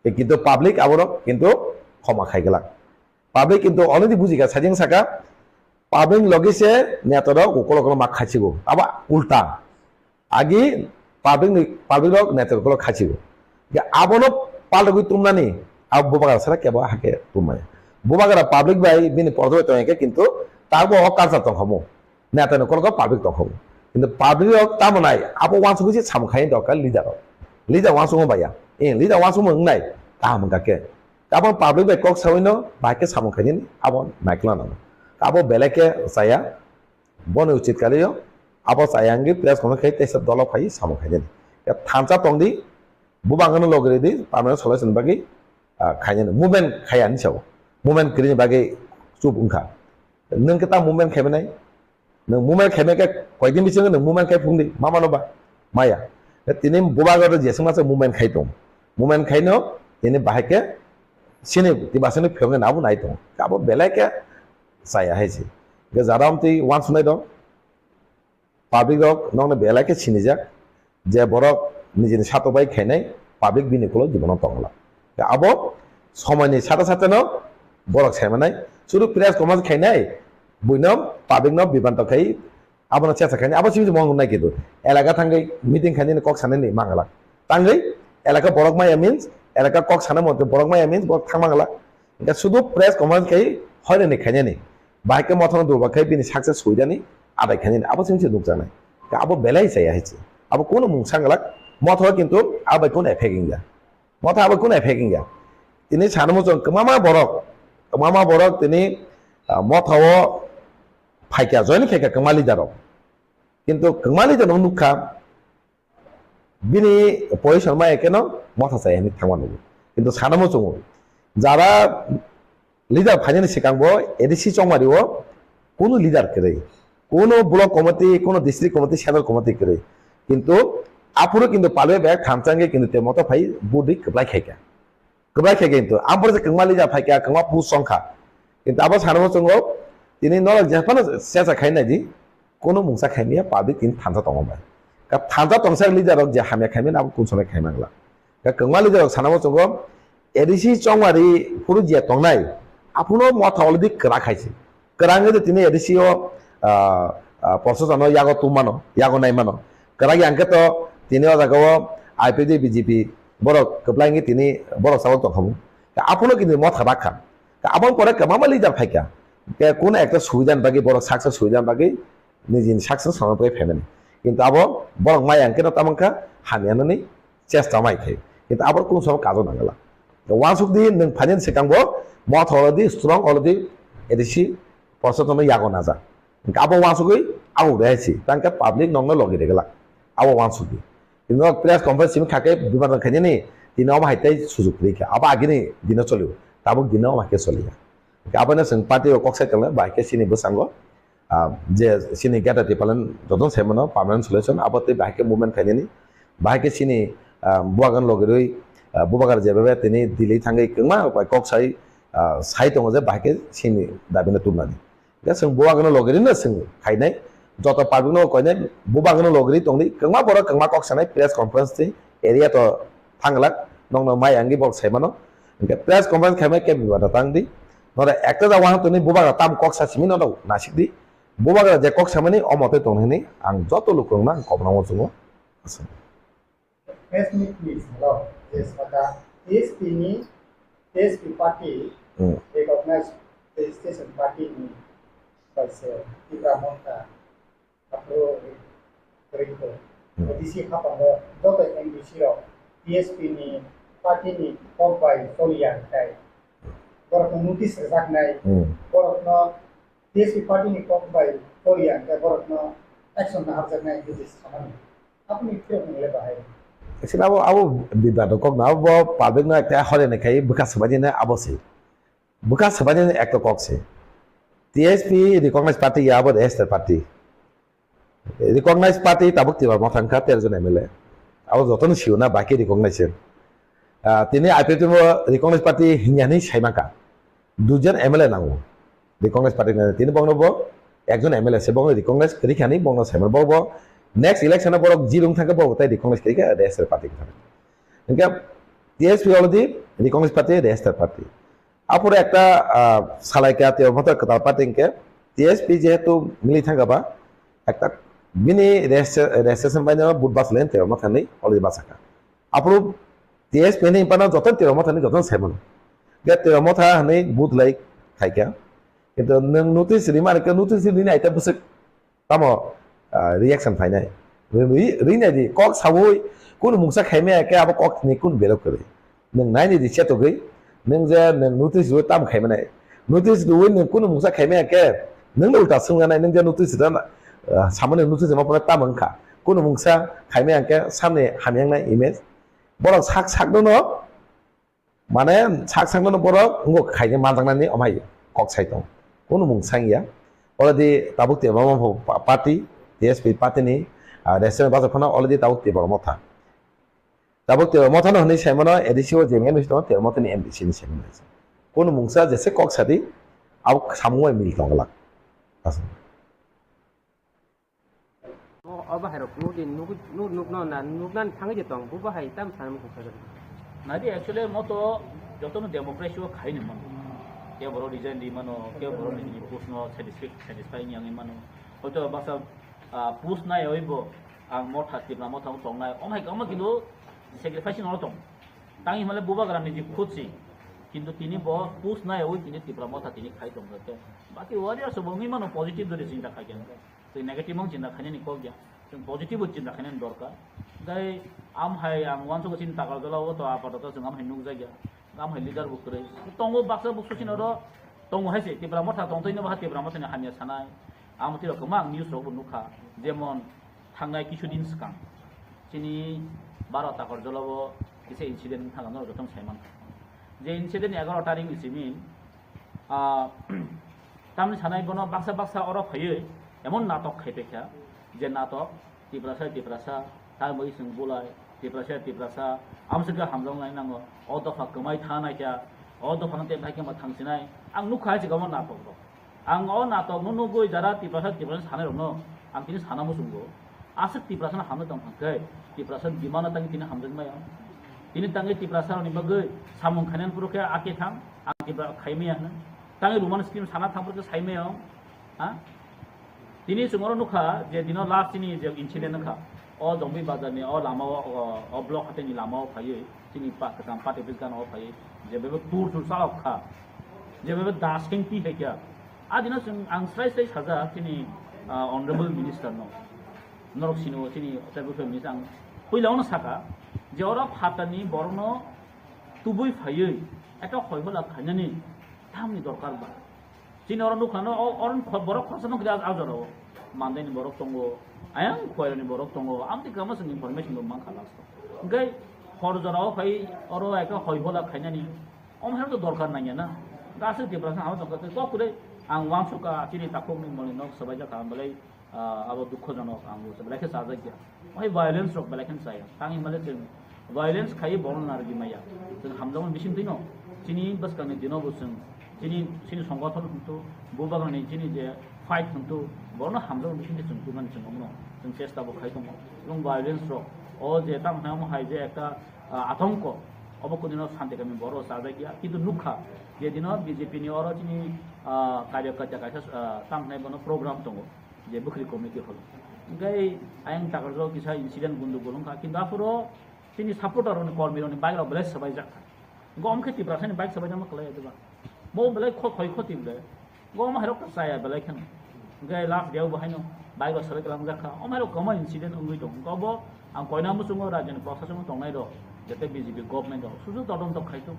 Tei kintu public aborok kintu khoma khai glak. Public kintu already bujikha, sajeng saka public logi se neta rok ukolok rok ma khaichigo. Abo ulta. Agi public ni, public rok neta ukolok khaichigo. Ge abono paltogwi tumnani abo bubagra sara kebo hake tumaya. Bubagra public bai bini pordo bai tongya khe kintu tabo o culture tongkhamu. Neta ni kolok public tongkha bo. Kintu public rok tamo nai, abo wansugwi se samung khai dorkar leader rok. Leader wansugwi baya. Eh, leader wansugwi wngnai, kaham wngkha khe. Abo public bai kok sawi no, bai khe samung khai nini, abo naikla nango. Abo belai khe chaya, boni uchit kali yo, Abo chaya wngwi press conference khai teisa dolo phai samung khainani. Ya thansa tongdi, bubangno logri di, permanent solution bagwi, ah, khainani. Movement khaya hinwi sao. Movement kwrwini bagwi chup wngkha. Nwng khe ta movement khaimanai? Nwng movement khaimai khe koidin bisingo nwng movement khai phungdi, ma mano ba? Maya. Tini bubagra jeswk masa movement khai tong. Movement khaino tini bahai khe sini tibasini phiyokni abo nai tong. Abo belai khe chaya hai se. Hwnkhe jara amtwi uansuknai dong. Public rok nokno belai khe sinijak je borok nijini satok bai khainai, public bini ulo jibono tongla. Abo somoini sate sate no borok saimanai, suru press conference khainai, buino public no bibranto khai abono checha khainai, abo simi mong nai kitu. Elaka thangwi meeting khainani kok sanani mangala. Tangwi elaka borok maya means, elaka kok sana monte borok maya means borok thang mangala. Hingke sudu press conference khai hoirani khainani. Bahai khe mothano durba khai bini success huidani adai khainani. Abo simi se nukjaknai. Abo belai chaya hai se. Abo kono mung sanglak. Motho kintu abai kono effect wngya. Motho abai kono effect wngya. Tini sanamo chwng kwmama borok. Kwmama borok tini, ah, motho o phaikya, join khaikya kwma leader rok. Kintu kwma leader rok nukha. Bini position ma ekeno motha chaya hinwi thangma nugo. Kintu sana muchungo. Jara leader phainani swkang bo A D C chongmari o kunu leader kwrwi. Kunu block committee, kunu district committee, central committee kwrwi. Kintu aphuru kintu palwi bag thansa wngwi kintu te motha phai budi kwplai khaikha. Kwbrai khe kintu, ang pore kwngma leader phaikha, kwngma post songkha. Kintu abo sanamo chwngo, tini norok jephano sesa khai naidi, kono mungsa khaimya public tini thansa tongo bai. Ka thansa tongsa leader rok je hamya khaimya abo kun sonai khaimangla. Ka kwngma leader rok sanamo chwngo, A D C chongmari phuru je tongnai, aphuno motha already kwrak khaisi. Kwrang wngwi tini A D C o, ah, ah, proshasano yago tungmano, yago naimano. Kwrak yang khe to tini o jaga o I P F T B J P borok kwplai wngwi tini borok salo tongkhamu. Ka aphano kini motha rakha. Ka aboni pore kwbangma leader phaikha. Ke kun ekta subidani bagwi borok success subidani bagwi nijini success swnamwi phaimani. Kintu abo borok maya wngkheno tamo wngkha hamya nani chesta mai khai. Kintu abo kunu somo kajo nangala. Wansuk di nwng phainani swkang bo motha already strong already A D C porsotoni yago naja. Hingke abo wansugwi abo de hai si. Tangke public nokno logi regla. Abo wansugwi. Tini press conference simi khake biman khainani tini omo hai tei sujuk pri kha. Abo agini dino cholio. Tabuk dino omo hai khe choliya. Hingke abo no chwng party o kok sai tongla bai khe sini bwskango. Ah, je sini Greater Tipraland jotono sai mano permanent solution, abo tei bahai khe movement khainani, bahai khe sini, ah, bubagan logirwi, ah, bubagar jebabe tini Delhi thangwi kwma bai kok sai, ah, sai tongo je bahai khe sini dabi no tubunani. Hingke chwng bubagan logirino chwng khainai, joto public no koinai bubagan logirwi tongdi, kwma borok kwma kok sanai press conference tei area to thanglak, nokno mai angwi borok sai mano. Hingke press conference khaimai khe bibato tangdi. Nora ekta jagao tini bubagra tam kok sa simi nono nasikdi. Bubagra je kok samani omo tei tong hini ang joto lukurokno ang kobna muchungo. Press meet ni salo je saka T S P ni, T S P party Hmm. recognized registration party ni kaisa Tipra Motha Aphuru ringo. Hmm. A D C hapango joto M D C rok T S P ni party ni kok bai choliya hinkhe borokno notice rwjaknai, Hmm. borokno T S P party ni kok bai choliya hinkhe borokno action naharjaknai hinkhe je samani. Aboni phiyok nwngle bahai. Actually, abo, abo bibato kok na, abo public no ekta hore ne khai bwkha swbaidi na abo se. Bwkha swbaidi na ekta kok se. T S P recognized party ya abo registered party. Recognized party tabuk Tipra Motha wngkha tero jon M L A. Abo jotono sio na, bahai khe recognized se. Ah, tini I P F T bo recognized party hinya hinwi sai mankha. Duijon M L A nango. Recognized party ni tini bokno bo ekjon M L A se, bokno recognized kwrwi kha hinwi bokno sai mano. Bo, bo next election o borok zero wng thangkhe bo tai recognized kwrwi kha registered party wng thangkha. Hingkhe T S P already recognized party, registered party. Aphuru ekta, ah, salai kha Tipra Motha kwtal party hingkhe T S P jehetu mili thangkha ba ekta bini registration bai no vote bachalaini Tipra Motha hinwi already bachakha. Aphuru T S P ni pano joto Tipra Motha hinwi joto sai mano. Ge Tipra Motha hinwi vote lai khaikha. Kintu nwng notice rima rikhe notice rini aita bwswk Tamo, ah, reaction phainai. Ri-, ri-, rinai di, kok saui, kunu mungsa khaimaya khe abo kok ni kunu belok kwrwi. Nwng naini di chetogwi, nwng je nwng notice rwi tamo khaimanai. Notice rwi nwng kunu mungsa khaimaya khe, nwng no ulta swngjanai, nwng je notice rana, ah, samani nukjak jema pore tamo wngkha. Kunu mungsa khaimaya hwnkhe samni hamya wngnai image. Borok sak sakno no, mane sak sakno no borok wngkha khaina manjaknani omhai kok sai tong. Kunu mungsa wngya. Already tabuk Tipra Motha party, T S P party ni, ah, national bajak phano already tabuk Tipra Motha. Tabuk Tipra Motha no hwnwi saimano A D C o je M D C tongo, Tipra Motha ni M D C ni saimano. Kunu mungsa jese kok sadi, abo samung bai mil tong glak. Aswk. O, o bahai rok nuk di, nuk, nuk, nuk no na, nuk nan thangwi je tong, bo bahai tam san mukha kha. Nadi actually moto joto no democracy o khai ni man. Ke boro resign di mano, ke boro ni post no satisfy, satisfy ni angwi mano. Hoito basa, ah, post nai oi bo, ang Motha, Tipra Motha o tong nai. Om hai kamo kintu sacrifice no tong. Tangi male bubagra ni ji khutsi. Kintu tini bo post nai oi tini Tipra Motha tini khai tong kha. Baki warriors bo ngi mano positive dori sinta khai kha. Tei negative mang chinta khainani kok ya. Chwng positive o chinta khainani dorkar. Tei am hai ang uansukgo chini takar jala o to apatoto chwng am hai nukjakya. Am hai leader bo kwrwi. Tongo baksa buksu chini oro tongo hai se Tipra Motha tongtoi no baha Tipra Motha ni hamya sanai. Amo twi rok kwma ang news rok bo nukha. Jemon thangnai kisu din swkang chini baro takar jala o kisa incident wngkha norok joto sai mankha. Je incident ni egaroh tarik ni simi, ah, tamni sanai bono baksa baksa oro phaiwi emon natok khai paikha, je natok Tiprasa Tiprasa, tamni bagwi chwng bulai, Tiprasa Tiprasa, amswkhe hamjaknai nango, o dopha kwmai thanai kha, o dophano tei hai khe ma thangsinai, ang nukha hai se omo natok rok. Ang o natok no nugwi jara Tiprasa Tiprasa sanai rok no ang tini sana muchungo. Aswk Tiprasa no hamjak tong thang khe, Tiprasa demand no tangwi tini hamjak maya. Tini tangwi Tiprasa rok ni bagwi samung khainani phuru khe ake thang, ang Tipra khai maya hwno. Tangwi Roman scheme sana thang phuru khe sai maya. Ha? Tini chwng oro nukha je dino last chini je incident wngkha. O Jongbi bazar ni o lama o, o, o block hatai ni lama o phaiwi. Chini pa kwcham party office gana o phaiwi je bebak tur tur chalok kha, je bebak das keng pi hai kha. A dino chwng ang srai srai sajak chini, ah, honorable minister no, norok sini o chini tribal family ang puila ono saka je oro phatani borok no tubui phaiwi ekta hoi hola khainani tamni dorkar ba. Chini oro nukha no, o, oro kho-, borok khorsa nukha a, a jora o. Mandai ni borok tongo, ayang Khoirani borok tongo, amtwi kama chwng information bo mankha last o. Hwnkhe hor jora o phai oro ekha hoi hola khainani, omo hai to dorkar nangya na. Hwnkhe aswk Tiprasa hama tongkha khe kok kwrwi ang uansukha chini takhuk ni moni nok swbaijak ang belai ah, abo dukhojonok, ang bo belai khe chajak ya. Omo hai violence rok belai khe chaya. Tang himale chwng violence khai borok narwgwi maya. Chwng hamjakmani bising twino chini bwskangni dino bo chwng chini, chini songothon hwntu, bubagrani chini je fight hwntu, borokno hamjakmani bising twino chwng tubunani chwng omono chwng chesta bo khai tongo. Chwng violence rok, o je tamo hai omo hai je ekta, ah, atongko, obo kudino santi kami borok chajak ya. Kintu nukha je dino B J P ni oro chini, ah, karyakarta kaisa, ah, tamo hai bono program tongo. Je bwkhri committee holo. Hwnkhe ayang takarjao kisa incident gundogol wngkha, kintu aphuru chini supporter rokni, kormi rokni bike rok belai swbaijak kha. Hwnkhe omo khe Tiprasani bike swbaijakma kwlai ya diba? Bo belai kho-, khoi khoti belai. Bo omo hairok ta chaya belai kheno. Hwnkhe last day o bo haino bike rok swbai kwlangjak kha. Omo hairok kwma incident wngwi tongo. Hwnkhe obo ang koina muchungo rajyoni prosason tongnai rok, jete B J P government rok susu todonto khai thung.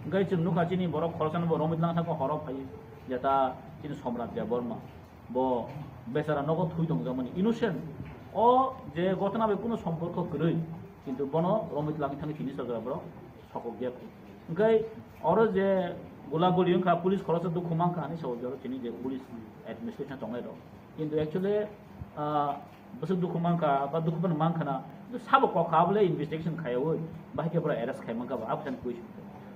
Hwnkhe chwng nukha chini borok khoroksa no bo romwi tlang thangkha horo phaiwi, jeta chini Somrat Debbarma. Bo bechara nogo thui tongjakmani, innocent. O je ghotona bai kuno somporko kwrwi, kintu bono romwi twlangwi thangwi tini sajora borok sokok ya. Hwnkhe oro je gula guli wngkha, police khoroksa dukhu mankha hinwi sao, je oro chini je police administration tongnai rok. Kintu actually, ah, bwswk dukhu mankha ba dukhu phano mankha na, sabo kok kha bole investigation khaiwi bahai khe pura arrest khai mankha ba, abo khe question.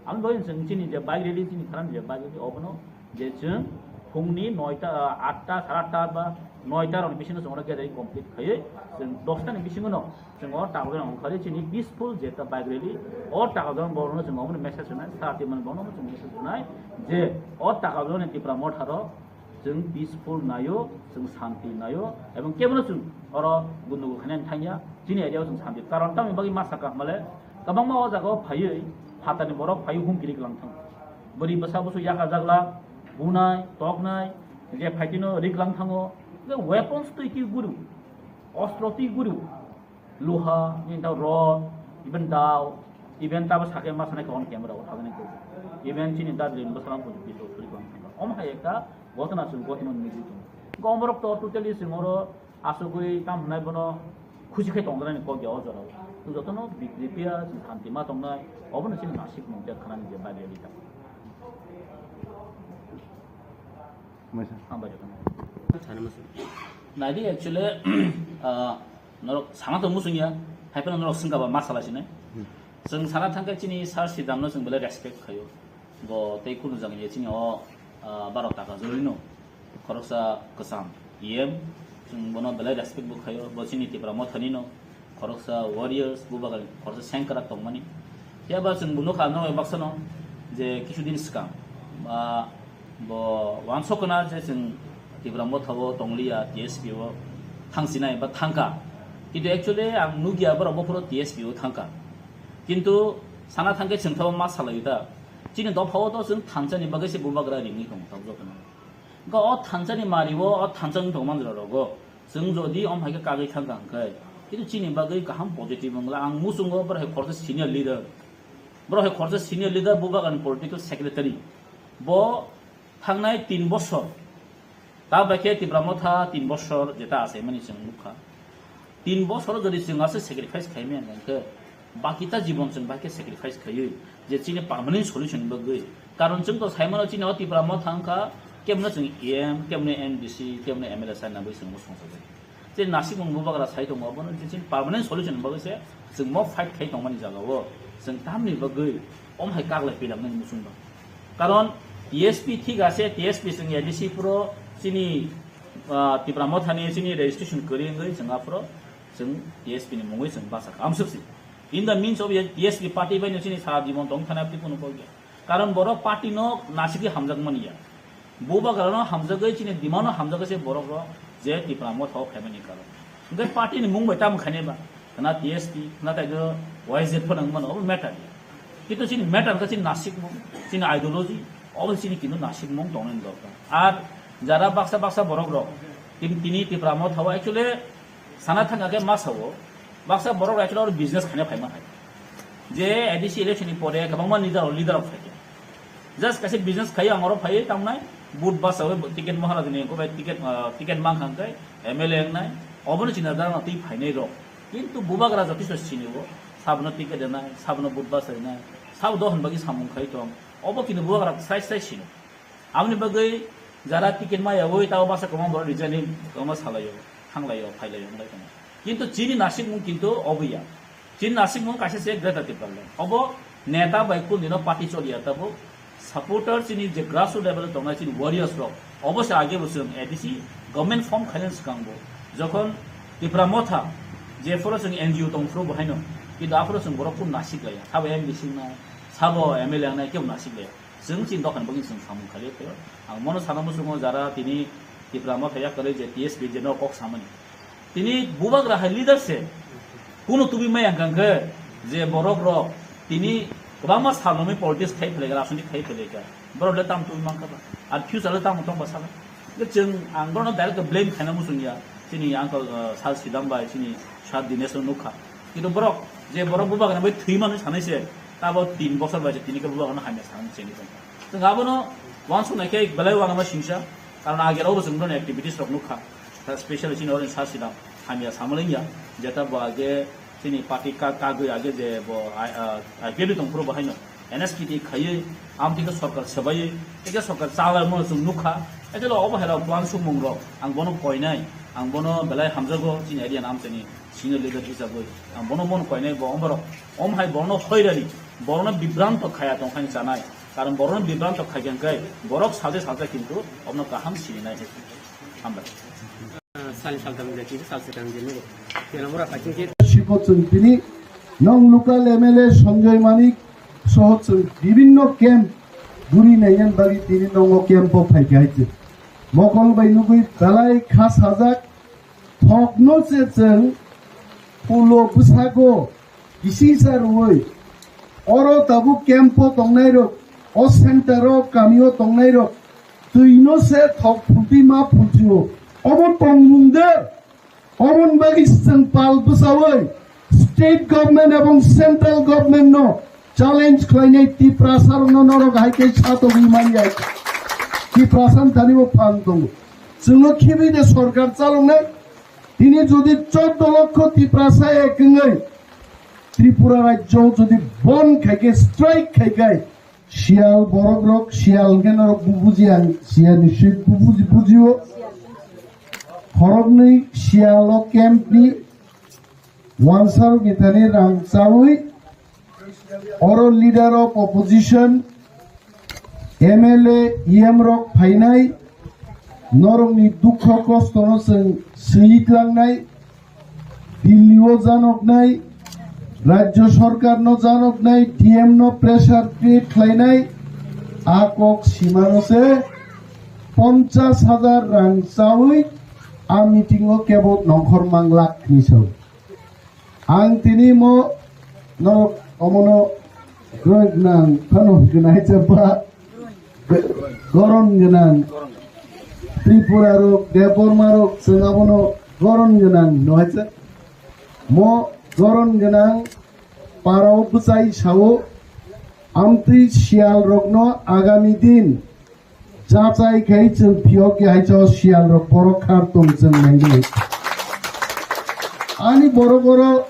Ang doi chwng chini je bike rally chini kharan je bike rally obono je chwng phungni noita, ah, atta, sare atta ba noita rokni bisingo chwng oro gathering complete khaiwi chwng dosta ni bisingo no chwng o takojon ongkhorwi chini peaceful je ta bike rally o takojon borokno chwng omono message rwnai, sati man borokno chwng message rwnai je o takojon ni Tipra Motha rok chwng peaceful naio, chwng santi naio, ebong kebono chwng oro gundugu khainani thangya, chini area o chwng santi. Karon tamni bagwi ma sakha hwnmale, kwbangma o jaga o phaiwi, phatani borok phaiwi humkiri kwlang thango. Bwrwi bwsa busu yaka jagla, bunai, toknai, je phaitino ri kwlang thango, je weapons twi ki guru, ostro twi guru, luha, bini ta rod, even dao, even tabo sake ma sanai khe on camera o thagani ko. Even chini Darjeeling bwsarang ko biso suri kwlang thango. Omo hai ekta ghotona chwng ghotona nugwi tongo. Gomorok to totally chwng oro Asugwi tam hwnai bono khusi khai tongjaknani kok ya o jorao. Jotono bikri phiya, chwng santi ma tongnai, obono chini nasik mung khe khanani je bagwi rita. Hambai jotono. Naidi actually, ah, norok sana to musung ya, hai phano norok swngkha ba ma sala sinai. Chwng sana thangkhe chini sir Sidamno chwng belai respect khaio. Bo tei kunu jagani chini o, ah, baro taka jorino. Khoroksa kwcham E M, chwng bono belai respect bo khaio, bo chini Tipra Mothani no, khoroksa warriors, bubagrani khoroksa sengkrak tongmani. Phiya ba chwng bo nukha norok baksano je kisu din swkang, ah, bo wansokna je chwng Tipra Motha o tongliya, T S P o thangsinai ba thangkha. Kintu actually ang nukya borok bophuru T S P o thangkha. Kintu sana thangkhe chwng thabo ma salai ta. Chini dophao to chwng thansa ni bagwi se bubagra ringwi tongo tabjokno. Hwnkhe o thansa ni mari o, o thansa wng tong manjra rogo. Chwng jodi om hai khe kagwi thang kha hwnkhe, kintu chini bagwi kaham positive wngla. Ang muchungo borok hai khoroksa senior leader. Borok hai khoroksa senior leader, bubagrani political secretary. Bo thangnai tin bosor. Ta bai khe Tipra Motha tin bosor jeta achaimani chwng nukha. Tin bosor jodi chwng aswk sacrifice khaimaya hwnkhe, baki ta jibon chwng bai khe sacrifice khaiwi je chini permanent solution ni bagwi. Karon chwng to saimano chini o Tipra Motha wngkha, kebono chwng E M, kebono M D C, kebono M L A sai nabwi chwng bo songchajak. Je nasikmung bubagra sai tongo, obono je chini permanent solution ni bagwi se chwng mo fight khai tongmani jagao chwng tamni bagwi om hai kaglai pilangnani muchung ba. Karon T S P thik ase, T S P chwng A D C phuro chini, ah, Tipra Mothani chini registration kwrwi wngwi chwng aphuro chwng T S P ni mungwi chwng bachakha. Amswk si. In the means of T S P party bai no chini sara jibon tong thana abdi kuno kok ya. Karon borok party no nasigwi hamjakmani ya. Bubagrano hamjagwi chini demand no hamjagwi se borok rok je Tipra Motha o phaimani karon. Hwnkhe party ni mung bai tamo khainai ba? Khna T S P, khna tai do Y Z phano wngmano, obo matter ya. Kintu chini matter khe chini nasikmung, chini ideology, obo chini kintu nasikmung tongnani dorkar. Ar jara baksa baksa borok rok, tin-, tini Tipra Motha o actually sana thangkha khe ma sao, baksa borok rok actually oro business khaina phaima hai. Je A D C election ni pore kwbangma leader, leader rok phaikha. Just kaisa business khai ang oro phai tamnai, vote basa bai ticket Maharaj ni ko bai ticket, ah, ticket mang khang kai M L A wngnai, obono china dana twi phainai rok. Kintu bubagra jotiso sini o, sabno ticket wngnai, sabno vote basa wngnai, sabo dohon bagi samung khai tong. Obo kintu bubagra sai sai sini. Aboni bagwi jara ticket ma yawi tabo basa kwbangma borok resign kwbangma salaio, thanglaio, phailaio, wnglai tongo. Kintu chini nasikmung kintu obo ya. Chini nasikmung kaisa se Greater Tipraland. Obo neta bai kundino party choliya tabuk. Supporter chini je grassroots level o tongnai chini warriors rok. Obo se age bo chwng A D C government form khainani swkang bo. Jokhon Tipra Motha je phoro chwng N G O tong phuru bo haino. Kintu aphuru chwng borok kunu nasik laiya. Sabo M D C wngnai, sabo M L A wngnai, kebo nasik laiya. Chwng chini dophani bagwi chwng samung khaio khaio. Ang bono sana muchungo jara tini Tipra Motha yakarwi je T S P je no kok samani. Tini bubagra hai leader se. Kunu tubui maya hwnkha khe je borok rok tini kwbangma salnwi politics khai phlai kha, rajniti khai phlai kha. Borok le tamo tubui mankha ba? Ar future le tamo tong ba sala? Chwng ang bono direct blame khaina muchung ya. Chini uncle, uh, Sir Sidam bai, chini Sir Dinesh no nukha. Kintu borok, je borok bubagrani bai thwi mano sanai se, tabo tin bosor bai se tini khe bubagrano hamya sanani chengwi tongkha. Chwng abono uansuknai khe belai uanama singsa, karon age rokbo chwng boroni activities rok nukha. Ta special chini oro sa sidang hamya samalingya, jeta bo age chini party ka kagwi age je bo I, uh, I P F ni tongphuru bo haino N S P T khaiwi, amtwi khe sorkar swbaiwi, tei khe sorkar chalai mano chwng nukha. Echelo obo hai rok uansukmung rok ang bono koinai, ang bono belai hamjago chini area ni amchaini senior leader hisabwi ang bono mon koinai bo omorok om hai bono hoirani bono bibranto khaya tongkhaini chanai karon bono bibranto khaikha hwnkhe borok salde salde kintu omono kaham sininai. Hambai. Sal saltam je kintu sal setang je nugo. Tena mura pakin ke. Siko chwng tini nong local M L A Sanjoy Manik soho chwng bibinno camp buri naiyan bagi tini nongo camp o phaikha hai chwng mokol bai nugwi belai kha sajak. Thokno se chwng pulo bwsago kisingsa rwui oro tabuk camp o tongnairok, o center o kami o tongnairok twino se thok phultwi ma phulchio. Obo tongmung de, oboni bagwi chwng pal bwchaui state government ebong central government no challenge khlainai Tiprasa rokno norok hai khe satogwi manya. Tiprasa ni thani bo phan tongo. Chwngno khibi de sorkar chaloknai. Tini jodi choddo lokho Tiprasa ek wngwi Tripura rajyo jodi bon khai khe, strike khai khe, Siyal borok rok siyal hwnkhe norok bu buji, ang siya ni swi bu buji, bujio. Khoroknwi siyalo camp ni wansa rok ni thani rang chawi oro leader of opposition, M L A, E M rok phainai, norokni dukho kostono chwng swiwi tlangnai, Delhi o janoknai, Rajya Sarkar no janoknai, D M no pressure create khlainai, a kok simano se ponchas hajar rang chawi a meeting o kebo nongkhor mang lakh ni sao. Ang tini mo norok omono groin nang phano gwnai chapa. Goron gwnang Tripura rok, Debbarma rok, chwng abono goron gwnang no hai se. Mo goron gwnang parao bwchai sao, amtwi siyal rokno agami din jachai khai chwng phiyok ya hai sao siyal rok borok khar tong chwng nainai. Ani borok oro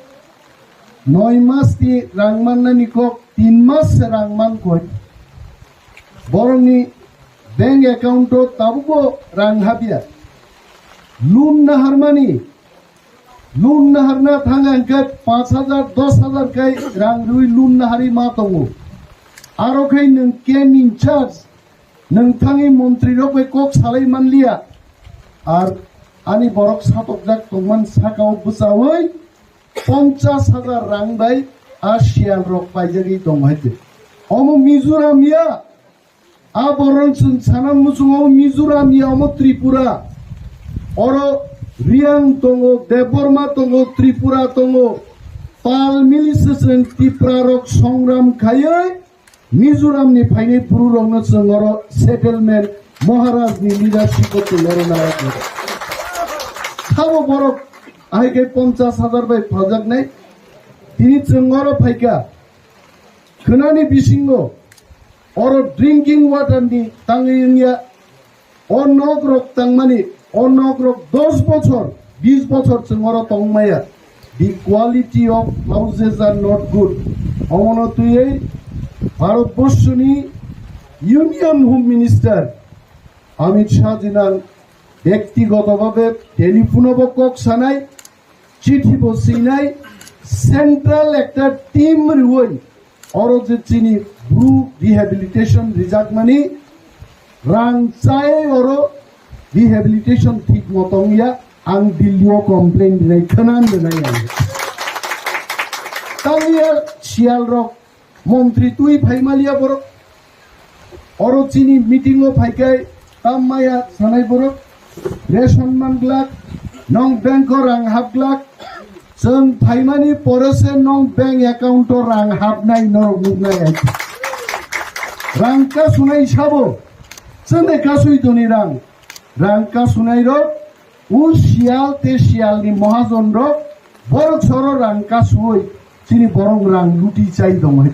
noi mas ni rang mannani kok tin mas se rang man koi. Borokni bank account o tabukbo rang habya. Loan naharmani, loan naharna thang ang khe panch hajar, dos hajar kai rang rwi loan nahari ma tongo. Aro khai nwng camp in charge, nwng thangwi montri rok bai kok salai manliya. Ar ani borok satokjak tongman sakao bwchawi ponchas hajar rang bai a siyal rok paijagwi tongo hai khe. Omo Mizoram ya, a borok chwng sana muchungo Mizoram ya, omo Tripura. Oro Reang tongo, Debbarma tongo, Tripura tongo. Pal mili se chwng Tipra rok songram khaiwi Mizoram ni phainai buru rokno chwng oro settlement Maharaj ni leadership o chwng oro narwknai. Sabo borok ahai khe ponchas hajar bai phaljaknai. Tini chwng oro phaikha. Khwnani bisingo oro drinking water ni tangwi wngya. O nok rok tangmani, o nok rok dos bochor, bis bochor chwng oro tongmaya. The quality of houses are not good. Omono twiwi Bharat Borshoni Union Home Minister Amit Shah jinang bektigoto bhabe telephone o bo kok sanai, chithi bo swinai, central ekta team rwui oro je chini bru rehabilitation rijakmani rang chai oro rehabilitation thik moto wngya, ang Delhi o complain rinai khwna rinai ang. Tangya siyal rok montri twi phai maliya borok. Oro chini meeting o phai khe tam maya sanai borok, ration man glak, nong bank o rang hap glak, chwng phaimani pore se nong bank account o rang hapnai norok nuknai ai. Rang kasunai sabo, chwng de kasui toni rang, rang kasunai rok, o siyal te siyal ni mahajon rok, borok soro rang kasui, chini borok rang luti chai tong hai.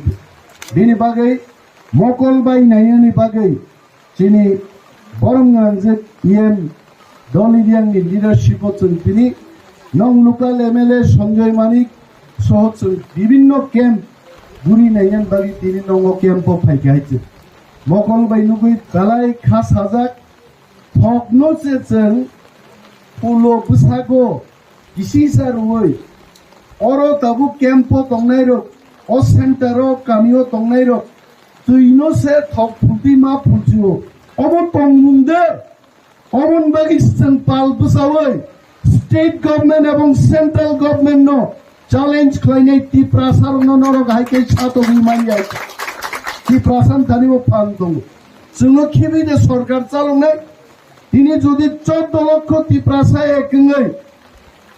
Bini bagwi mokol bai naiyani bagwi chini borom gwnang je E M Doli Riang ni leadership o chwng tini nong local M L A Sanjoy Manik soho chwng bibinno camp guri naiyan bagwi tini nongo camp o phai khe hai chwng. Mokol bai nugwi belai kha sajak, thokno se chwng pulo bwsago kisisa rwui oro tabuk camp o tongnai rok, o center o kami o tongnai rok, twino se thok phulti ma phulchio. Obo tongmung de, oboni bagwi chwng pal bwsaui state government ebong central government no challenge khlainai Tiprasa rokno norok hai khe satogwi manya. Tiprasa ni thani bo phan tongo. Chwngno khibi de sorkar chaloknai. Tini jodi choddo lokho Tiprasa ek wngwi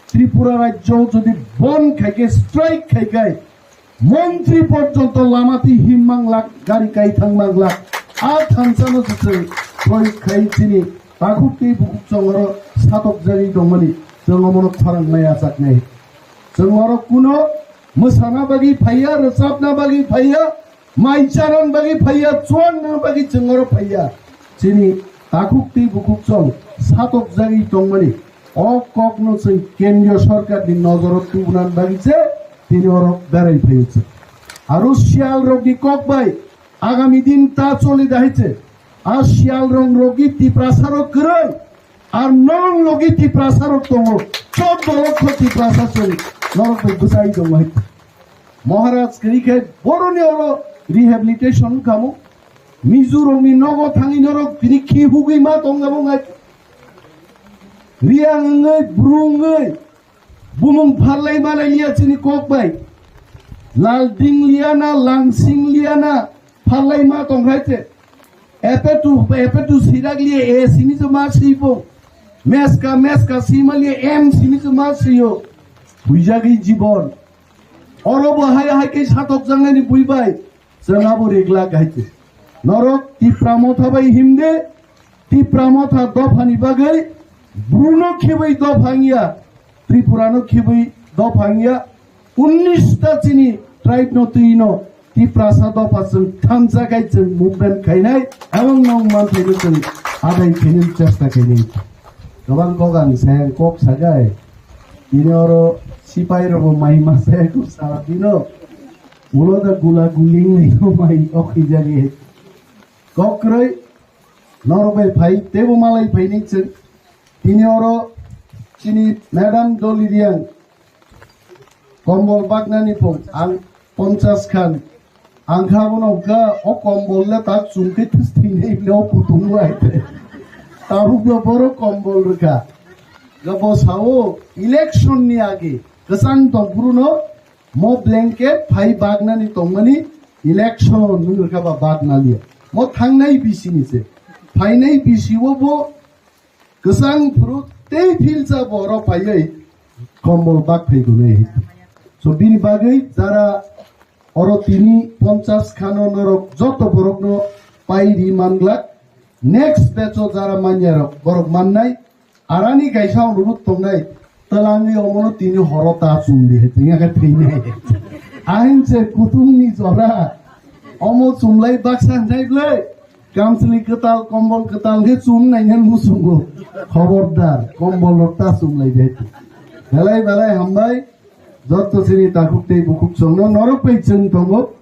Tripura rajyo jodi bon khai khe, strike khai khe, montri porjonto lama twi him mang lak, gari kai thang mang lak, a thansa no se chwng proyog khai chini takhuk tei bukhuk chwng oro satok jagwi tongmani chwng omono khorang nai achak nai. Chwng oro kuno mwsana bagwi phaiya, rwchapna bagwi phaiya, mai chanan bagwi phaiya, chuangna bagwi chwng oro phaiya. Chini takhuk tei bukhuk chwng satok jagwi tongmani O kokno chwng kendriyo sorkarni nojoro tubunani bagwi se tini oro berai phaio chwng. Aro siyalrokni kok bai agami din ta choli da hai se. A siyalrok rokni Tiprasarok kwrwi, ar norok logi Tiprasarok tongo. Chobdo lokho Tiprasa chwng norok bai bwchai tongo hai. Maharaj kwrwi khe boroni oro rehabilitation kamo. Mizorokni nogo thangwi norok tini khi hugwi ma tongna bo ngai. Riyang wngwi, bru wngwi, bumung pharlai malai liya chini kok bai. Lal ding liya na, langsing liya na, pharlai ma tong khai te. Epetu, epetu sirak liya, e simi se ma si bo. Meska, meska sima liya, em simi se ma si yo. Buijagwi jibon. Oro bo hai hai khe satok jangnani bui bai. Chwng abo rik lak hai khe. Norok Tipra Motha bai himde, Tipra Motha dophani bagwi Bru no khibwi dopha wngya, Tripura no khibwi dopha wngya, unnish ta chini tribe no twi no Tiprasa dopha chwng thansa khai chwng movement khainai, abang no manthai no chwng adai khainai chesta khainai. Gabang kok ang sayang kok sagai, ini oro sipai rok bo mai ma sayang kok sa dino. Ulo da gula guling nai no mai ok hijari. Kok kwrwi norok bai phai tebo malai phai ni chwng. Tini oro chini madam Doli Riang kombol baknani phung ang ponchas khan ang kha bono ka o kombol le tak chum khe this thwi nei le o kutung lai te. Tabuk bo boro kombol rwkha. Ga bo sao election ni age kwchang tong phuru no mo blanket phai baknani tongmani election nung rwkha ba baknaliya. Mo thangnai bisi ni se. Phainai bisi o bo kwchang phuru tei philsa bo oro phaiwi kombol bak phai gunai. So bini bagwi jara oro tini ponchas khano norok joto borokno pai ri manglak. Next batch o jara manya rok borok mannai. Arani kaisa ang rubuk tongnai, twlangwi omono tini horo ta chumdi, tini khe thwinai. Ahin se kutungni jora, omo chumlai baksa hnai blai, kamchwlwi kwtal, kombol kwtal khe chum nai nang muchungo. Khobordar, kombol rok ta chumlai de. Belai belai hambai, jotto chini takhuk tei bukhuk chwngno norok bai chwng tongo,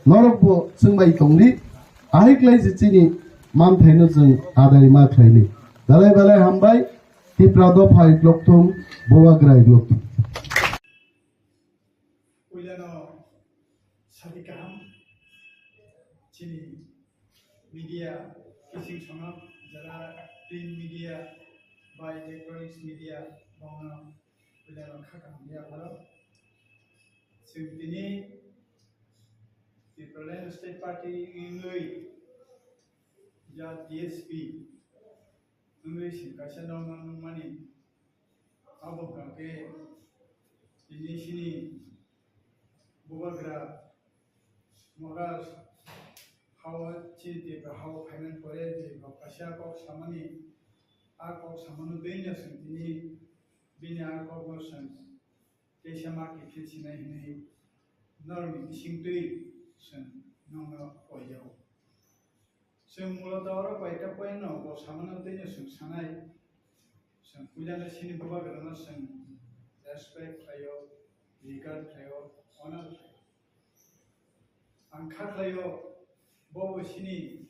norok bo chwng bai tongdi, ahai klai se chini manthaino chwng adai ma khlaini. Belai belai hambai, Tipra dopha iklokthung, Bubagra iklokthung. Puilano sadi kaham chini media kising sonam jara print media bai electronics media bongno puilano kha kaham ya pharo. Chwng tini Tipraland State Party wngwi ya T S P wngwi chwng kaisa nokno nukmani. Abo hwnkha khe tini chini Bubagra Moga hao chini Tipra hao phaimani pore je bo kaisa kok samani, a kok samano twi no chwng tini bini a kokno chwng teisa ma kiphil sinai hwnwi norokni bisingtwi chwng nokno koi yao. Chwng muloto oro koita point no bo samano tei no chwng sanai. Chwng puilano chini bubagrano chwng respect khlaio, regard khlaio, honor khlaio. Ang kha khlaio, bobo chini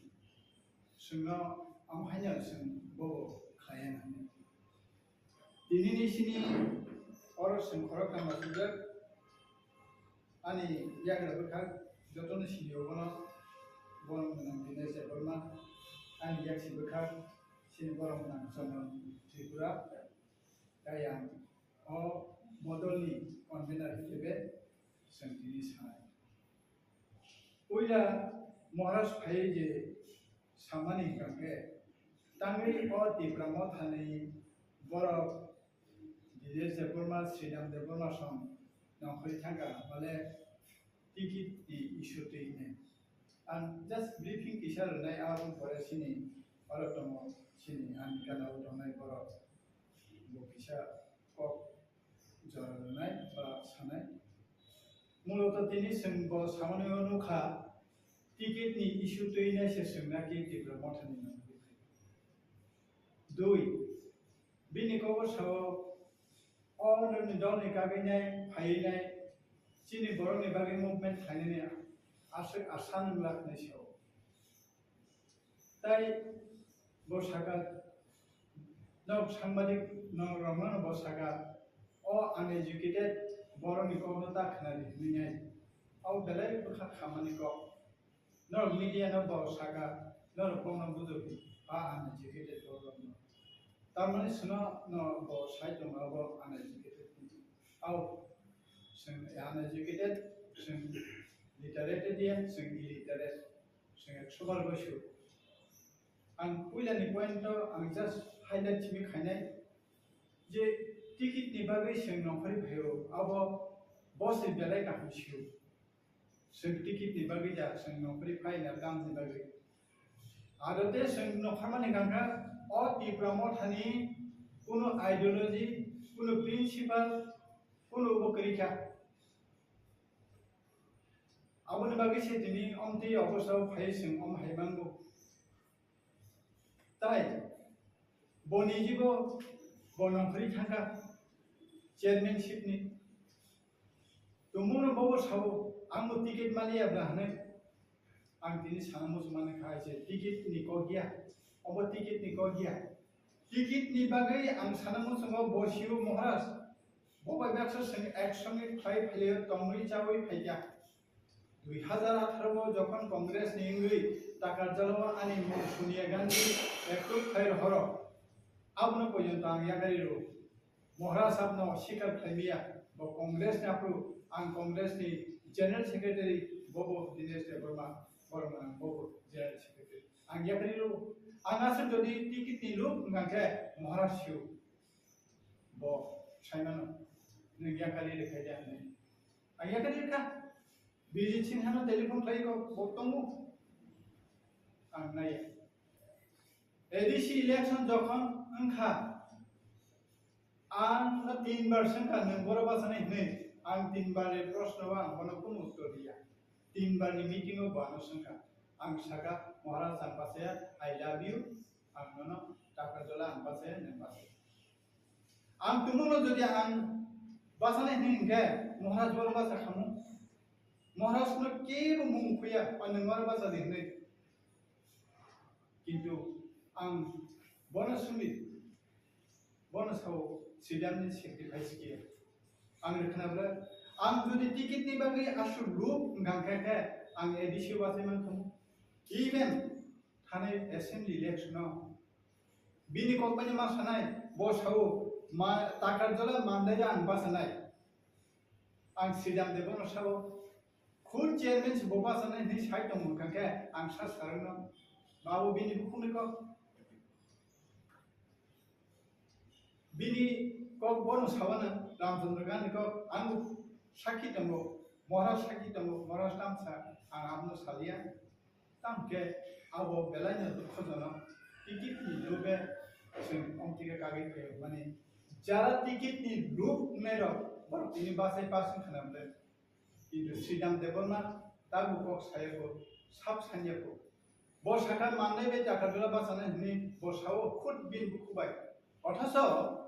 chwngno amo haino chwng bobo khlaiya nang. Tinini chini oro chwng khoroktham achukjak. Ani yagra bwkhak jotono sini obono borom gwnang Dinesh Debbarma, ani yaksi bwkhak chini borom gwnang Chandran Tripura, tei ang o modolni convener hisabe chwng tini sanai. Puila Maharaj phaiwi je samani hwnkha khe, tangwi o Tipra Mothani borok Dinesh Debbarma, Sridham Debbarma song nongkhorwi thangkha, bale ticket ni issue twi hwnwi. Ang just briefing kisa rwnai, aboni pore chini oro tongo, chini ani gana o tongnai borok bo kisa kok jora rwnai ba sanai. Muloto tini chwng bo samani o nukha, ticket ni issue twi nai se chwng naki Tipra Mothani nongkhorwi phai. Dui, Bini kok o sao, o nini dol ni kagwi nai, phaiwi nai, chini borok ni bagwi movement khlainani aswk asa nwng laknai sao. Tai bo saka, nok sangbadik nok rokno bo saka, o uneducated borok ni kok no ta khnari hwnwi nai. O belai bwkha khamani kok. Norok media no bo saka, norok bokno bujo di, ba uneducated borok no. Tamoni sino no bo sai tongo bo uneducated ni. Au, sing uneducated, sing literate dia, sing illiterate, sing extrovert bo su. Ang puila ni point to ang just highlight simi khainai je ticket ni bagwi sing nongkhorwi phaio, abo bo se belai kaham sio. Chwng ticket ni bagwi ya, chwng nongkhorwi phaina tamni bagwi. Aro tei chwng nongkhormani hwnkha o Tipra Mothani kunu ideology, kunu principle, kunu bo kwrwi kha. Aboni bagwi se tini omtwi obosrao phai chwng om hai mango. Tai boni jibo bo nongkhorwi thangkha chairmanship ni. Tumungno bobo sao, ang bo ticket maliya bla hwnwi. Ang tini sana muchung mani kha je ticket ni kok ya, obo ticket ni kok ya. Ticket ni bagwi ang sana muchungo bo sio Maharaj. Bo bai baksa seng ek songe khlai phailio tongwi chawi phaikha. Dui hazar atharo o jokhon Congress ni wngwi Takarjala o ani mung Sonia Gandhi approve khai rohoro, abono porjonto ang yakari rw. Maharaj sabno sikar khlaimaya, bo Congress ni aphuru, ang Congress ni General Secretary, bobo Dinesh Debbarma, Borma, bobo General Secretary. Ang yakari rw, ang aswk jodi ticket ni luk wngkha khe Maharaj sio. Bo saimano, nwng yakari rwkha de hwnwi. Ang yakari rwkha. Bijit Sinha no telephone khlai kok, bo tongo. Ang naiya. A D C election jokhon wngkha, ang no tinbar swngkha, nwng boro bachanai hwnwi, ang tinbar ni proshno o ang bono kunu uttor riya. Tinbar ni meeting o bo ano swngkha, ang saka, "Maharaj, ang bachaya, I love you, ang nono Takarjala ang bachaya, nwng bachaya." Ang tumungno jodi ang bachanai hwnwi hwnkhe, Maharaj boro bacha khamu, Maharaj no kebo mung khuya, ba nwng boro bacha di hwnwi. Kintu ang bono swngwi, bono sao Sridhar ni sacrifice khe. Ang rwkhna bwle, ang jodi ticket ni bagwi aswk luk wngkha khe, ang A D C o bachai man thung. Even thanai assembly election o bini kok bai ma sanai, bo sao ma Takarjala Mandai ang bachanai. Ang Sridhar Debbarma sao, khun chairman se bo bachanai hwnwi sai tongmung kha khe ang sa sarwkno, babu bini bukhukni kok. Bini kok bono sawana Ramchandra Gandhi kok, ang sakhi tongo, Maharaj sakhi tongo, Maharaj tamsa, ang abono salia. Tamkhe abo belaino dukhojonok, ticket ni lobe chwng omtike kagwi phaio, mani jara ticket ni luk wngnairok borok tini bachai pass wngkha na bwle. Kintu Sridhar Debbarma tabuk kok saya kho, sab sanya kho. Bo sakha mannai bai Takarjala bachanai hwnwi bo sao khud bini bukhu bai. Othocho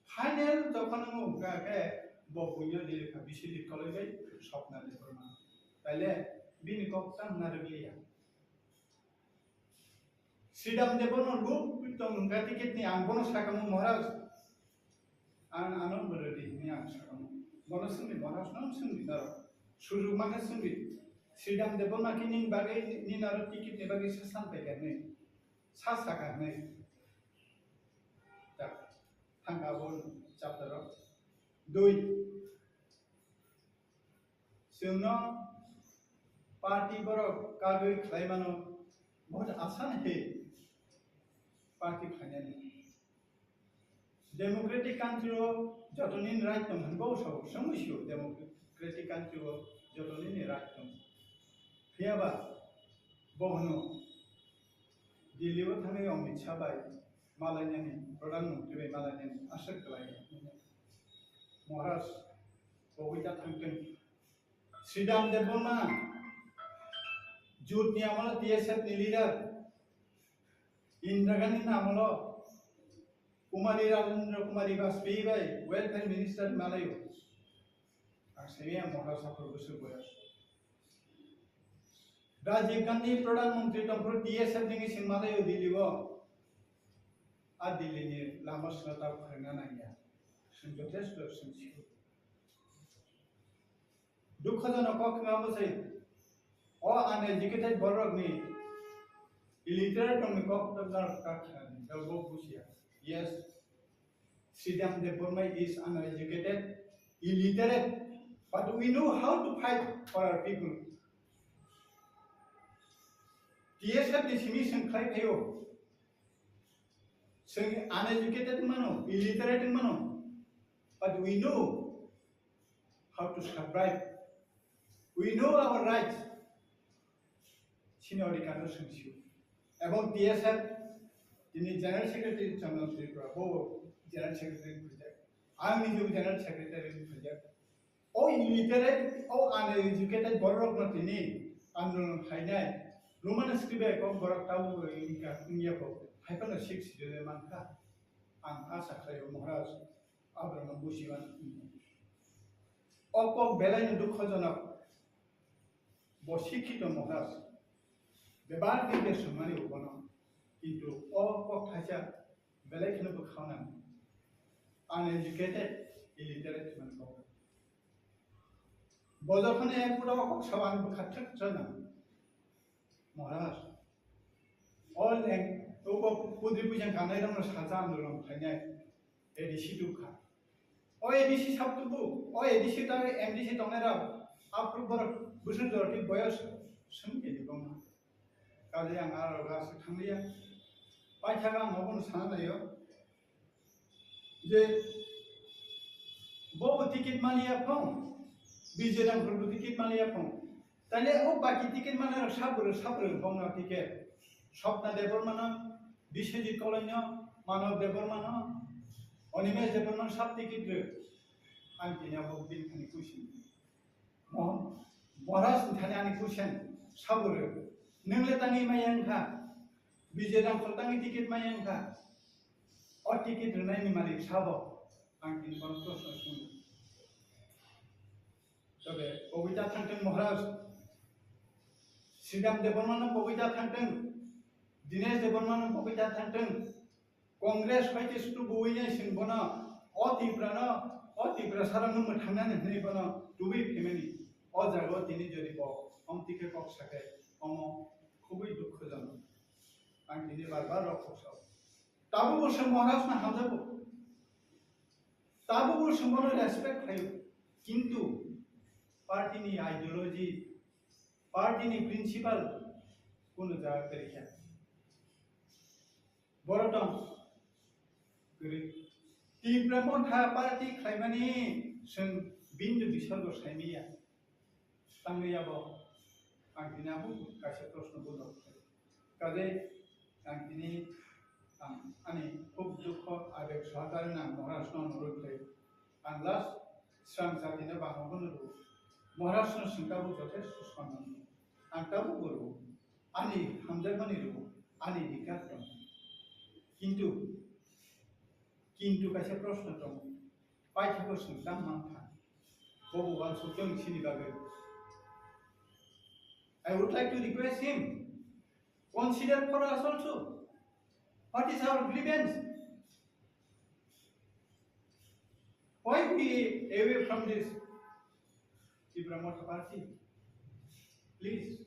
final jokhon wngkha khe bo buino lirikha, bisi lirkoloi bai Swapna Debbarma. Taile bini kok tang narwkliya. Sridhar Debbarma luk tong wngkha ticket ni, ang bono sakamo, "Maharaj, ang ano bwrwdi," hwnwi ang sakamo. Bono swngdi, Maharaj no swngdi naro. Sujuk mankha swngdi. Sridhar Debbarma khe nini bagwi, nini aro ticket ni bagwi sa san paikha hwnwi. Sa sakha hwnwi. Tak, thangkha abo chapter o. Dui. Chwngno party borok kagwi khlai mano, bahut asan hai party khlainani. Democratic country o joto nini right tong hwnwi bo sao, swngwi sio democratic country o joto nini right tong. Phiya ba bo hwno Delhi o thangwi Amit Shah bai malainani, Pradhan Mantri bai malainani aswk kwlai. Maharaj, bo bai ta thangtwng. Sridhar Debbarma, Jut ni amolo T S F ni leader, Indira Gandhi ni amolo Kumari Rajendra Kumari Bajpayee bai welfare minister malayo. Ang simi ang mohra saphur bwswk boyos. Rajiv Gandhi Pradhan Mantri tongphuru T S F nini sing malayo Delhi o. A Delhi ni lama swnata phwrwngna nangya. Swng jothesto swng sio. Dukhojonok kok khna bwsai. O uneducated borok ni illiterate rok ni kok to jar kak khna ni, jabo busia. Yes, Sridham Debbarma is uneducated, illiterate, but we know how to fight for our people. T S F ni simi swng khlai phaio. Swng uneducated mano, illiterate mano, but we know how to survive. We know our rights. Sini odhikar no swng sio. Ebong T S F tini General Secretary Chandra Tripura, bo General Secretary khojak. Ang nijebo General Secretary khojak. O illiterate, o uneducated borok no tini andolon khainai. Roman script bai kok borok tabo wngya kok. Hai phano six sijole mankha. Ang asa khlaio Maharaj. Abraham Busiman. O kok belai no dukhojonok. Bo sikhito Maharaj. Bebak dike swngmani ubono. Kintu o kok thaisa belai kheno bwkhaunani. Uneducated, illiterate man kok. Bo jokhon ek pura o kok saban bwkha thik chana. Maharaj. O leng, o kok pudri pujan kanai rong sajak andolon khainai. A D C tubkha. O A D C sab tubu, o A D C tangwi M D C tongnai rok, aphuru borok bwswk jorti boyos swng khe di bongma. Kaje ang aro gas thangliya. Paithago ang obono sana naio. Je bobo ticket maliya phong, Bijay Rangkhol bo ticket maliya phong. Taile o baki ticket manai rok sabwrwng sabwrwng bongno ticket. Swapna Debbarmano, Biswajit Kolaino, Manav Debbarmano, Animesh Debbarmano sab ticket rw. Ang tini abo bini thani question. Mo-, Maharaj ni thani ani question sabwrwng. Nwng le tangwi maya wngkha. Bijay Rangkhol tangwi ticket maya wngkha. O ticket rwnaini malik sabo. Ang tini bono proshno swngo. Tobe kobita thangthwng Maharaj, Sridham Debbarmano kobita thangthwng, Dinesh Debbarmano kobita thangthwng, Congress bai khe sutu buwi nai sing bono, o Tiprano, o Tiprasarokno mwthangnani hwnwi bono tubui phemani. O jaga o tini jodi bo omtwi khe kok sakhe, omo khubui dukhojonok. Ang tini bar bar rok kok sao. Tabukbo se Maharajno hamjago. Tabukbo se bono respect khlaio. Kintu party ni ideology, party ni principle kuno jaga kwrwi kha. Borok tong kwrwi. Tipra Motha party khlaimani chwng bindu bisorgo saimanya. Tangwi abo ang tini abo kaisa proshno bo rok. Kaje ang tini ang ani khub dukho abeg sohakari nang Maharajno nurwi khlai. Ang last swrang jatino bangma bono rw. Maharajno swng tabuk jothesto sonnam. Ang tabuk bo rw. Ani hamjakmani rw. Ani dikar tong. Kintu Kintu kaisa proshno tongo. Paithago chwng tang mankha. Bobo uansukjak chini bagwi. I would like to request him, consider for us also. What is our grievance? Why we away from this Tipra Motha Party? Please.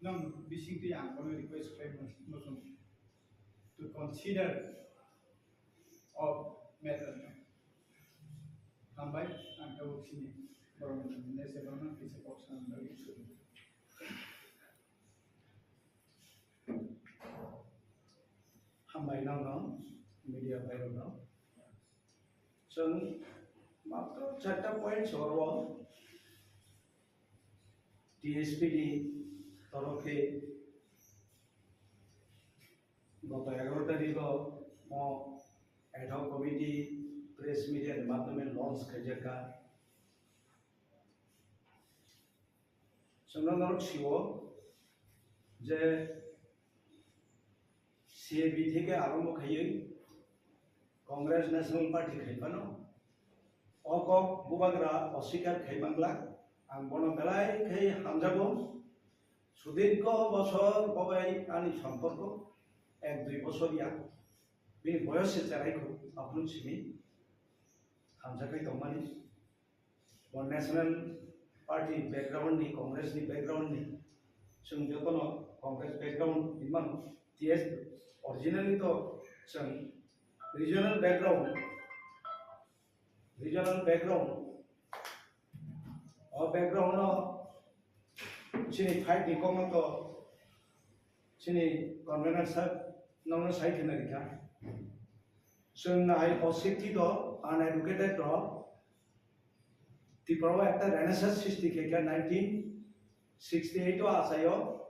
Nang bisingtwi ang bono request khlai muchung to consider of matter. Hambai, ang tabuk sini borok ni nese borok no kisa kok sana bagwi suri. Hambai nang no media bai rok no. Chwng matro charta point soro T S P ni torof khe goto egaroh tarikh o mo ad hoc committee press media ni madhyome launch khaijak kha. Chwngno norok sio je C A B theke arombho khaiwi Congress National Party khai phano o kok bubagra oswikar khai manglak, ang bono belai khai hamjago. Sudirgho bosor bobai ani somporko ek dui bosor ya, bini boyos se cherai kho, aphuru simi hamjakhai tongmani. Bo National Party background ni, Congress ni background ni, chwng jotono Congress background hinmano, T S originally to chwng regional background, regional background, o background no chini fight ni kokno to chini convener sir nokno sai khna rikha. Chwng nai o sixty to uneducated rok Tripura o ekta renaissance srishti khe khe nineteen sixty eight o achaio,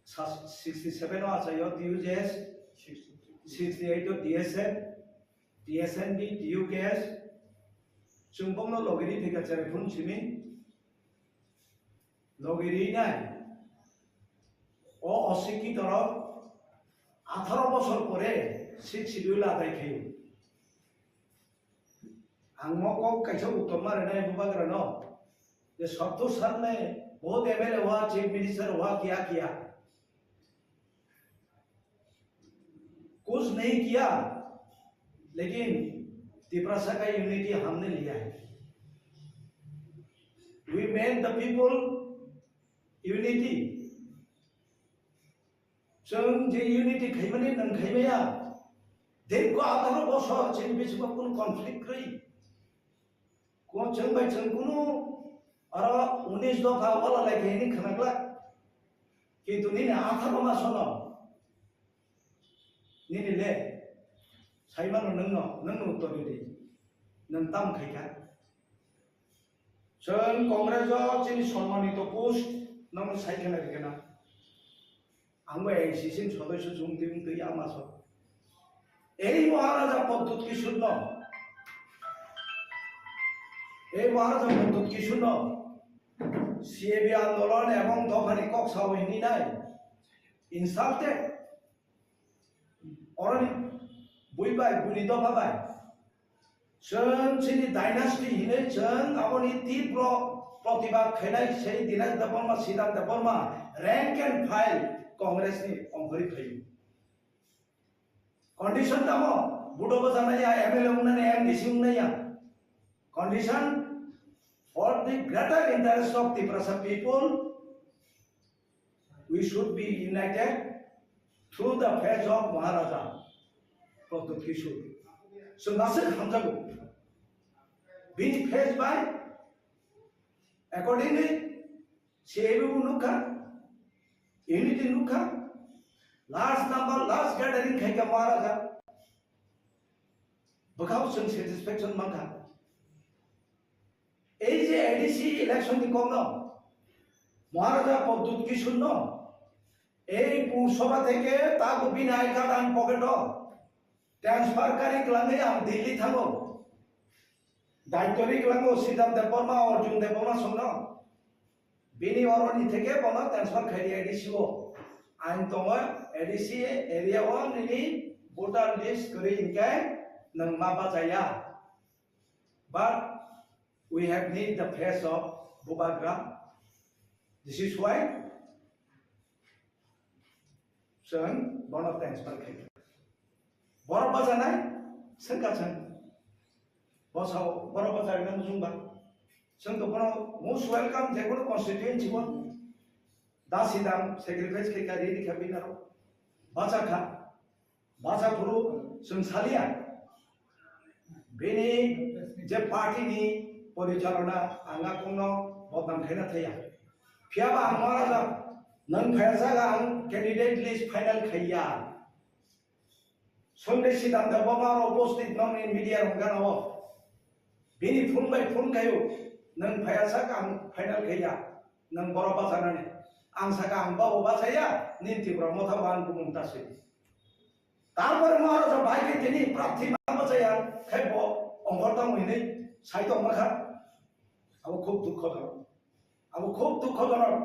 sa-, sixty seven o achaio T U J S, sixty eight o T S F, T S N D, T U K S, chwng bokno logiri thika cherai phun simi. Logi rinai. O osikki torok atharo bosor pore sixth schedule adai khaio. Ang mo kok kaisa uttor ma rinai bubagra no. Je Santosh sir ne bahut M L A hua, chief minister hua, kiya kiya. कुछ नहीं किया, लेकिन तिपरासा का यूनिटी हमने लिया है। We made the people unity. Chwng je unity khaimani nang khaimaya, dikko atharo bosor chini bisingo kunu conflict kwrwi. Ko chwng bai chwng kunu aro unis dopha wala lai khe hini khwnaglak. Kintu nini atharo masono nini le saimano nwngno, nwngno uttor ridi. Nwng tam khaikha. Chwng Congress o chini sonmanito post nokno sai khwna rikhe na. Ang bo A I C C ni sodosyo chwng twi wng twi ama so. Ei Maharaja Pradyut Kishore no, ei Maharaja Pradyut Kishore no C A B andolon ebong dophani kok sao hini nai. Insulted. Oroni bui bai, buini dopha bai. Chwng chini dynasty hinwi chwng aboni tibro protibad khainai sei Dinesh Debbarma, Siddhant Debbarma, rank and file Congress ni ongkhorwi phaio. Condition tamo, budo bwchanai ya, M L A wngnani, M D C wngnai ya. Condition for the greater interest of Tiprasa people, we should be united through the face of Maharaja Pradyut Kishore. So, nasik hamjago. Bini face by accordingly, C A B bo nukha, unity nukha, large number, large gathering khaikha Maharaja. Bwkhao chwng satisfaction mankha. Ei je A D C election ni kokno Maharaja Pradyut Kishore no ei Pur Sabha theke tago bini I card ani pocket o transfer kari kwlangwi ang Delhi thango. Daitwri kwlango Siddhant Debbarma, Arjun Debbarma songno. Bini oroni theke bono transfer khaidi A D C o. Ain tongo A D C area o nini voter list kwrwi hinkhe nwng ma bachaya. But we have need the face of Bubagra. This is why chwng bono transfer khaikha. Borok bachanai, swngkha chwng. Bosao borok bacharina muchungba. Chwng to bono most welcome je kono constituency o. Da sidang sacrifice khaikha, ready kha binaro. Bachakha. Bachaphuru chwng salia. Bini je party ni porichalona ang a kongno bodnam khaina thaya. Phiyaba ang Maharaja, nwng phaiya jaga ang candidate list final khaiya. Sunday Siddhant Debbarma aro uposthit nokni media rok gana o. Bini phone bai phone khaio, nwng phaiya sak ang final khaiya, nwng borok bachanani. Ang saka ang babo bachaya, nini Tipra motha bo ang bumung ta swi. Tarpore Maharaja bai khe tini prarthi ma bachaya, khe bo ongkhor tamo hinwi sai tongma kha. Abo khub dukhojonok. Abo khub dukhojonok.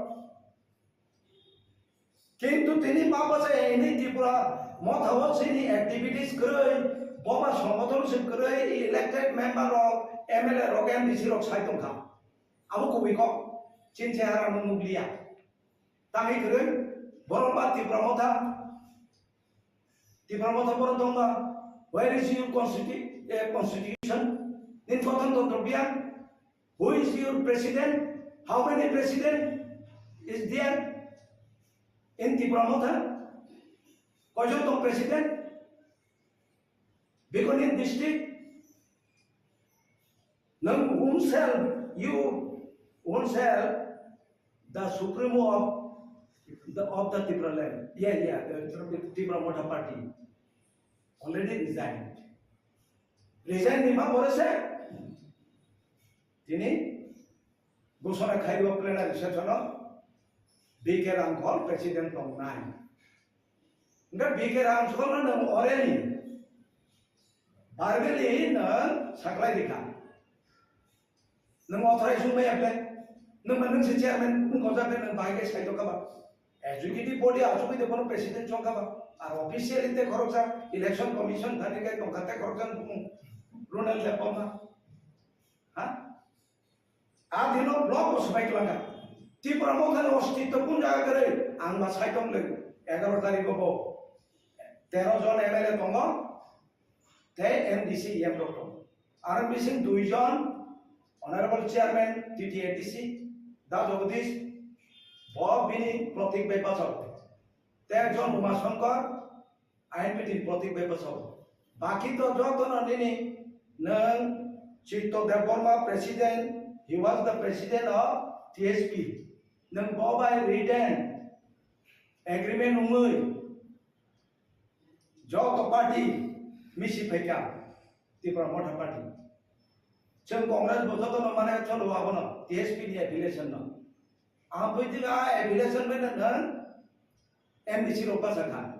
Kintu tini ma bachaya hini Tripura motha o chini activities kwrwi, Boba songothon se kwrwi elected member rok, M L A rok, M D C rok sai tongkha. Abo kubui kok, chini chehara no nukliya. Tangwi kwrwi, borok ba Tipra Motha, Tipra Motha borok tongba, where is your constitu-, eh, constitution? Nini gothon tontro biya? Who is your president? How many president is there in Tipra Motha? Koijon tong president? Beginning district, nang own self, you own self, the supremo of the, of the Tipraland. Yeah, yeah, the Tipra Motha Party already resigned. Resign ni ma pore se tini gosona khaio plenary session o B K Ramkhol president tong nai. Hingke B K Ramkhol no nang orally, verbally nang saklai dikha. Nang authorization maya ble, nang ma nang se chairman, nang kojak nang bai ke sai to kaba. Executive body asugwi de bono president chong kaba. Ar officially te khoroksa election commission thani kai tongkha te khoroksa bumung Ronald Debbarma. Ha? A dino block bo swbai twlangkha. Tipra Motha ni ostitto kun jaga kwrwi? Ang ba sai tong le egaroh tarikh bo tero jon M L A tongo, tei M D C M rok tongo. Aro bising dui jon Honorable Chairman T T A D C, Da Jagadish, bo bini protik bai bachao. Tei ekjon Uma Shankar, I N P T ni protik bai bachao. Baki to joto no nini nwng Chitto Debbarma president, he was the president of T S P. Nwng bo bai written agreement wngwi joto party misi phaikha Tipra Motha Party. Chwng Congress bo joto no mane cholo abono T S P ni affiliation no. Ang bui tila affiliation bai nwng M D C rok basa kha,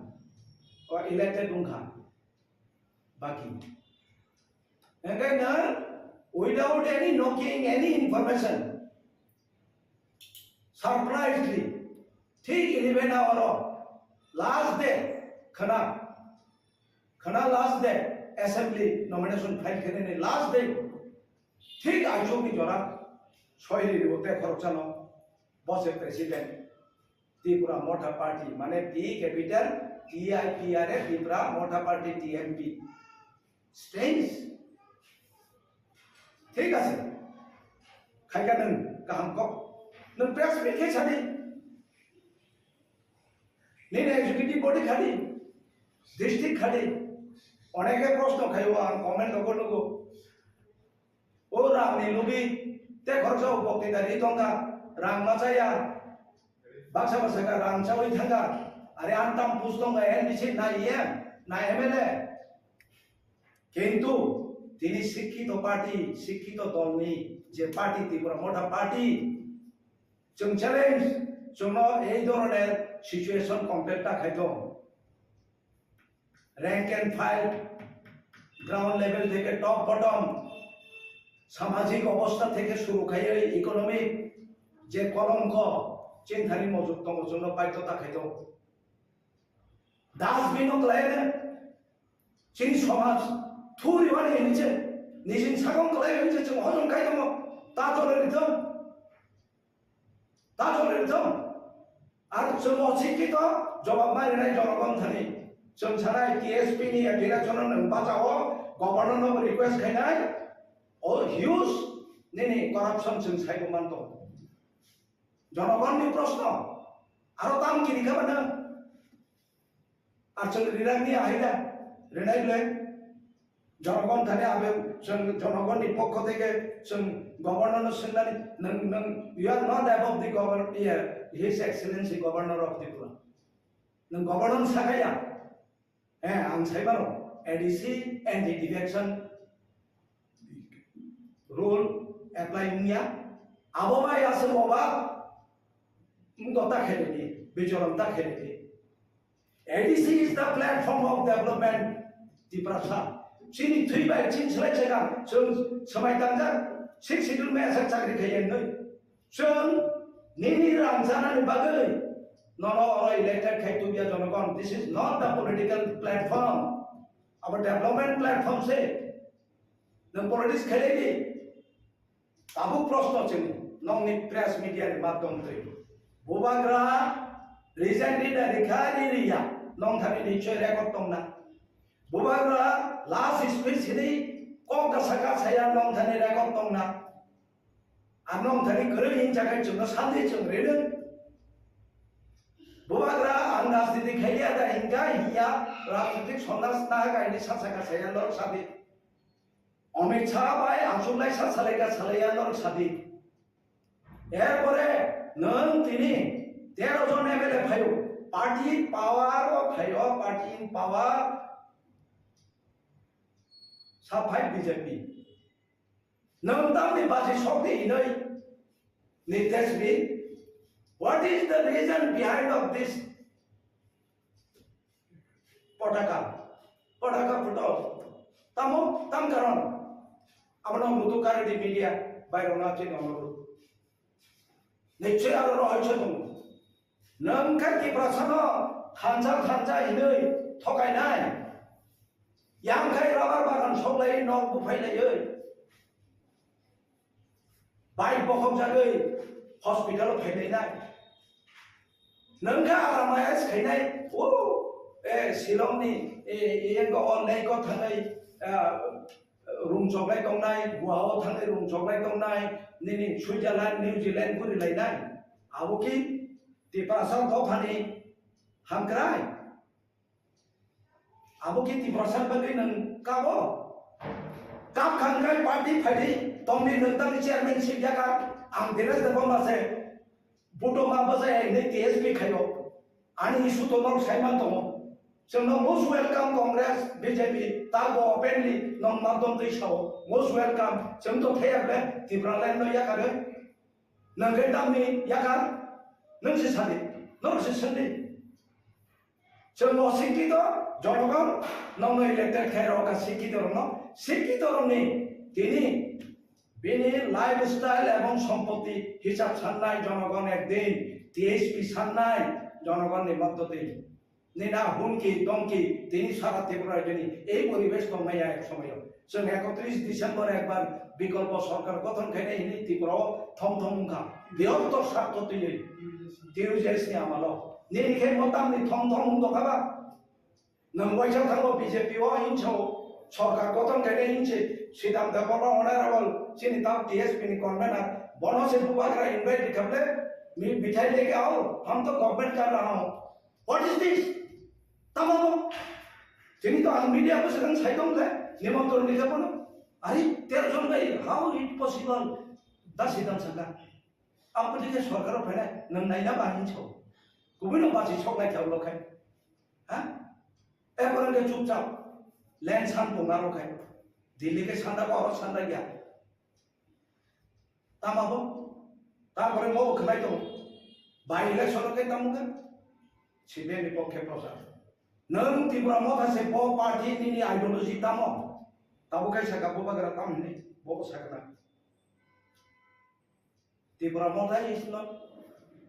o elected wng kha, baki. Hingke nwng without any knocking, any information, surprisingly, thik eleven hour o last day, khana, khana last day, assembly nomination file khenani last day, thik aichukni jora, soiri ribo te khoroksa no, bose president. Tipra Motha Party, mane T capital T I P R A, Tipra Motha Party, T M P. Strange. Thik ase. Khaika nwng kaham kok. Nwng press meet khe sadi. Nini executive body khadi. District khadi. Oneke proshno khaio ang comment logo logo. O rang ni lubi te khoroksa o bokti dari tongkha, rang ma chaya, baksa baksa kha rang chawi thangkha, are antam pus tongkha N D C na E M na M L A. Kintu tini sikkito party, sikkito dolni je party, Tipra Motha Party, chwng challenge, chwngno ei dhoroner situation compare ta khaito. Rank and file, ground level theke top bottom, samajik obostha theke suru khaiwi economic je kolongko chini thani mojok tongo, chwngno baidhota khaito. Dustbin o kwlai chini somaj thuri mani hinwi se nijini sakong kwlai hinwi se chwng hojom khai tongo, ta tole rithok. Ta jole rithok. Ar chwng o sikki to jawab ma rinai jonogon thani. Chwng sanai T S P ni election no nwng bachao, governor no request khainai. O huge nini corruption chwng saibo manto. Jonogon ni proshno. Aro tam kini kha bana. Ar chwng rinani ahai da, rinai le. Jonogon thani abe chwng jonogon ni pokho theke chwng governor no swngnani, nwng, nwng, you are not above the governor, yeah, His Excellency Governor of Tripura. Nwng governor sakaya. Eh, ang sai mano, A D C anti defection rule apply wngya. Abo bai aswk oba wngto ta khairokni, bichoron ta khairokni. A D C is the platform of development, Tiprasa. Chini thwi bai chini swlai chega, chwng swmai tangjak, Sixth Schedule mai aswk chakri khaiya hinwi. Chwng nini rang chanani bagwi nono oro elected khai tubya jonogon. This is not the political platform. Abo development platform se. Nwng politics khailai di. Tabuk proshno chwng nokni press media ni madhyam twi. Bubagra resign rida rikha ri riya, nong thani nichoi record tongna. Bubagra last speech hini kok da saka saya nong thani record tongna. Ar nong thani kwrwi hinjakai chwngno sandi chwng rino. Bubagra ang rajniti khaiya da hinka hiya rajnitik sondas na kaini sa saka saya lor sadi. Amit Shah bai achuk lai sa salai ka salai ya norok sadi. Erpore nwng tini tero jon M L A phaio, party power o phaio, party in power sa phai B J P. Nwng tamni baji sokni hinoi Nitesh bi, what is the reason behind of this Potaka? Potaka photo. Tamo, tam karon. Abono mutu kari di media, bairona chini onoru. Nichoi aro rohoi choi tongo. Nwng khe Tiprasano thansa thansa hinoi thokainai. Yang khai rubber bagan soklai nok buphai laioi. Bike bokhok jagwi hospital o phailai nai. Nwng kha aramaya se khainai. O, e, Shillong ni, e, e, engo o lake o thangnai, a, rung choklai tongnai, Goa o thangnai rung choklai tongnai, nini Switzerland, New Zealand guri lainai. Abo ki Tiprasa dophani hamkrai. Abo khe Tiprasa bagwi nwng kabo? Kap kha hwnkhe party phaidi tongdi nwng tangni chairmanship yakar ang Dinesh Debbarma se buto ma bwsa hinwi T S P khaio. Ani issue to norok saiman tongo. Chwngno most welcome Congress B J P tabo openly nong madom twi sao most welcome chwng to thaya ble Tipraland no yakarwi. Nwng khe tamni yakar nwng se sadi norok se swngdi. Chwng bo sikkito jonogon nokno elected khe rw kha sikkito rokno, sikkito rokni tini bini lifestyle ebong sompotti hisab sannai jonogon ekdin T H P sannai jonogonni moddoti nina hunki dongki tini sara Tripura rajyoni ei poribesh tongmaya ek somoyo. Chwng ekotris December ekbar bikolpo sorkar gothon khainai hinwi Tripura o thong thong wngkha. Birotto sartho twiwi T U J S ni amalo. Nini khe mo tamni thong thong wng dokha ba? Nwng waisa thango B J P o hinsa o sorkar gothon khainai hinse Sridhar Debbarma honorable chini tam T S P ni convener bono se bubagra invite khaple mi bithai leke ao hum to government kar raha ho. What is this? Tamo bo? Tini to ang media ko sedang sai tong le, nimantron ni kapono. Ari, tero jon bai, how it possible? Da Sridhar saka. Ang pwtwi khe sorkar o phainai, nwng naina ba hinwi sao. Kubui no basi sok nai khe ulo khai. Ha? E porang khe chupchap. Land san tong aro khai. Delhi khe sanda ba oro sanda ya. Tamo bo? Tarpore mo bo khwnai tongo. By election o khe tamo khe? C P M ni pokhe prochar. Nwng Tipra Motha se bo party nini ideology tamo? Tabo khe saka bubagra tam hinwi bo bo sakna. Tipra Motha is not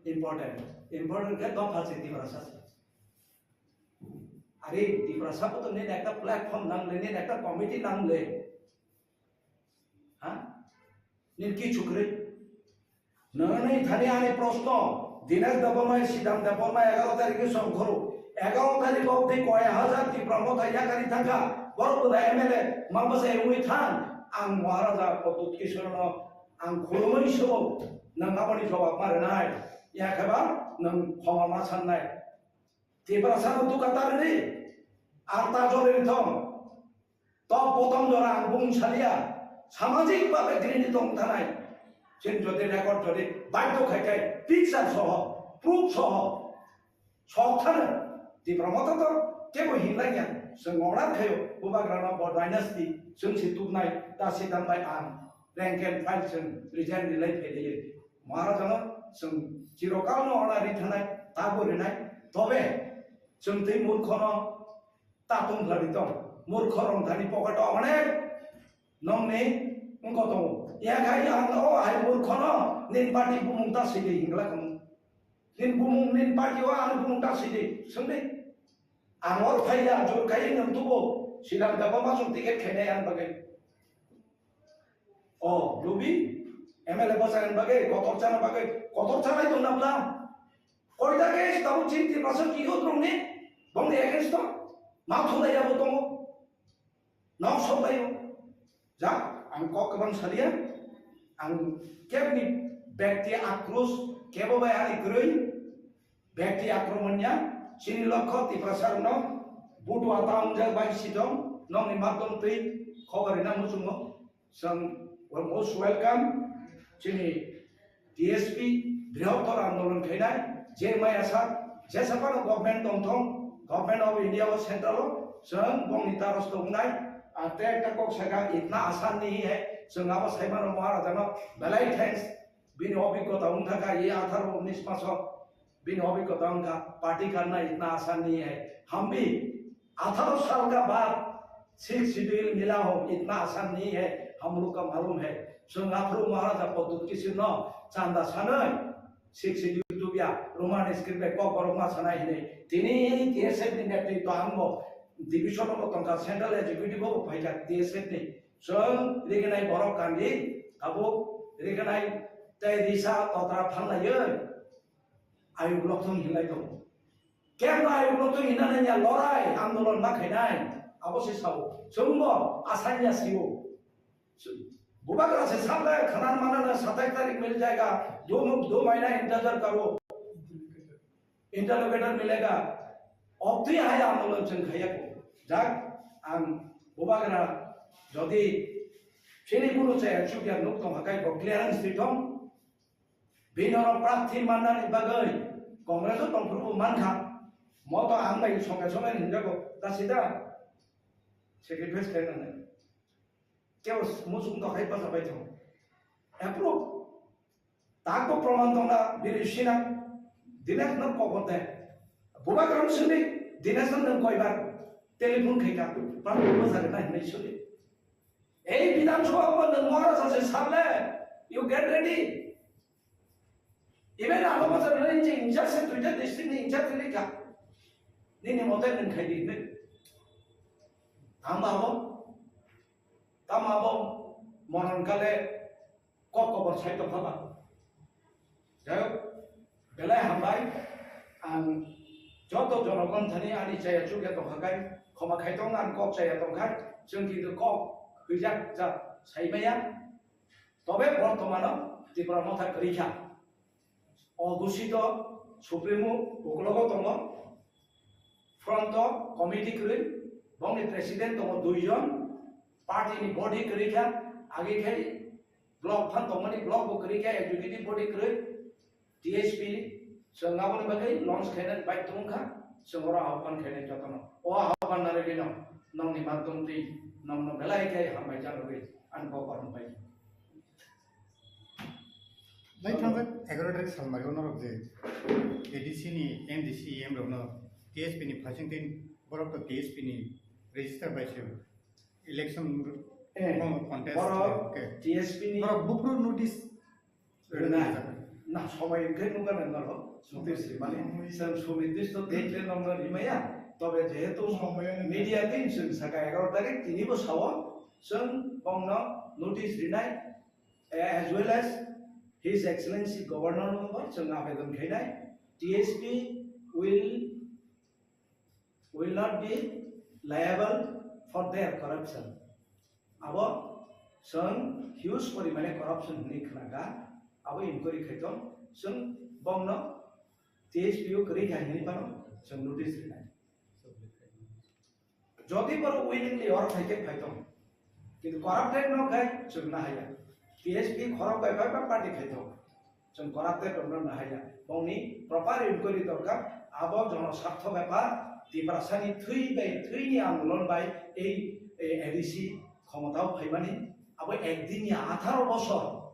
important. Important khe dopha se Tiprasa se. Are Tiprasa bo to nini ekta platform nang le, nini ekta committee nang le. Ha? Nini kichu kwrwi. Nini thani ani proshno, Dinesh Debbarma, Sridhar Debbarma egaro tarikh ni songkhoro. Egaro tarikh obdi koi hajar Tipra Motha yakari thangkha. Borok bwdai M L A, ma bwsai wngwi thang. Ang Maharaja Pradyut Kishore no ang khulumwi sumo. Nwng aboni jawab ma rwnai. Yakheba nwng khoma ma sannai. Tiprasa no duka ta rwdi. Ar ta jole rithong. Top bottom jora ang bung salia, samajik babe grini tong thanai. Chwng jodi record jodi baidhyo khai khai picture soho, proof soho, sok thano. Tipra Motha to kebo hinlaiya, chwng order khaio, bubagrano bo dynasty, chwng si tubnai, ta si tambai ang, rank and file chwng resign rilai phailaiyo. Maharajano chwng chirokal no order ri thanai, tabo rinai, tobe chwng twi murkhono Ta tong khlai tong. Murkho rong thani pocket o onek nongni wngkho tongo. Ya khai ang o hai murkho no nin party bumung ta sidi hingla kamo. Nin bumung nin party o ang bumung ta sidi sungdi. Ang or phai ya jor kai nang tubo. Sri Lanka bo masuk ticket khainai ang bagwi. O, lubi, M L A bwsakni bagwi, kotor chana bagwi, kotor chanai tongna bla. Koita case tabuk chini Tiprasa youth rokni, bongni against o, ma thulai abo tongo. Nok sok laio. Jak, ang kok kwbang salia, ang kebni bekti akros, kebo bai ani kwrwi, bekti akromon ya, chini lokho Tiprasa rokno, butua ta wngjak bai sitong, nokni makdom twi, khobor rina muchungo. Chwng most welcome chini T S P brihottor andolon khainai je maya sak jesa phano government tongthong, Government of India o central o chwng bongni taros tongnai. Ate ekta kok saka itna asan nahi hai, chwng abo saimano Maharajano belai thanks, bini obhiggota wngthaka ye atharo unis maso. Bini obhiggota wngkha party karna itna asan nahi hai. Hum bhi atharo sal ka baad sixth schedule mila ho, itna asan nahi hai, hum log ka malum hai. Chwng aphuru Maharaja Pradyut Kishore no chanda sanwi sixth schedule tubya, Roman script bai kokborok ma sanai hinwi. Tini T S F ni netritwa ang bo division o tongkha, central executive o phaikha T S F ni. Chwng rignai borok kandi, tabuk rignai tei risa totra phanlaiwi. Ayuk lokthong hinlai tongo. Kemno ayuk lokthong hinna nangya, lorai andolon ma khainai, abo se sao. Chwngbo asanya sio. Bubagra se sakle khanan manana satais tarik mil jayega, do, do mahina intezar karo. Interrogator milega. Obtwi hai andolon chwng khaiya ko. Jak ang bubagra jodi chini kunu chaya chukya nuk tong hakai bo clearance twi thong. Bini oro prarthi mannani bagwi Congress o tongphuru bo mankha. Mo to ang bai songe songe hinjago, ta sida sacrifice khainani. Kebo muchung to hai pacha bai thong. Approve. Tako proman tongna biri sina. Dinesh no kobote. Bubagra sini Dinesh no nang koibar telephone khaika. Prarthi pacha na hinai sini. Ei Bidhan Sabha bo nwng Maharaja se sable, you get ready. Even ano bwswk nini je in charge se duita district ni in charge ni ka. Nini mote nwng khai di hinwi. Ang ba bo, tamo bo, moron kale kok kobor sai tongkha ba. Jai hok, belai hambai, ang joto jonogon thani ani chaya chukya tongkha kai, khoma khai tong ang kok chaya tongkha, chwng kintu kok hwijak ja sai maya, tobe bortomano Tipra Motha kwrwi kha. O gusito Supremo uklogo tongo, front o committee kwrwi, bongni president tongo duijon, party ni body kwrwi kha, age khai block phan tongmani block bo kwrwi kha, executive body kwrwi, T S P chwng aboni bagwi launch khainani bai tongkha, chwng oro ahban khainai jotono. O ahban narwgwino nokni madhyom twi nokno belai khe hambai janogwi ani bo korom pai. Nai thangjak egaroh tarik salmari o norok je A D C ni M D C E M rokno T S P ni phaising twi borok to T S P ni register bai se election Eh, contest borok ke. T S P ni Borok bukru notice Rwnai. Na, somoi wngkhe nukha nang norok, notice rimani. Chwng sunidisto date le nokno rimaya. Tobe jehetu media team chwng saka egaroh tarik, tini bo sao, chwng bongno notice rinai, eh, as well as His Excellency Governor no bo chwng abedon khainai. T S P will will not be liable for their corruption. Abo chwng huge porimane corruption hwnwi khwnakha, abo inquiry khaitong, chwng bongno T S P o kwrwi khai hwnwi phano chwng notice rinai. Jodi borok willingly oro phaikhe phaitong, kintu corrupted no khai chwng nahaya. T S P khorok bai bai ba party khaitong. Chwng corrupted rokno nahaya. Bongni proper inquiry dorkar. Abo jono sartho bepar, Tiprasani thwi bai, thwini andolon bai ei, ei A D C khomotao phaimani. Abo ekdin ya atharo bosor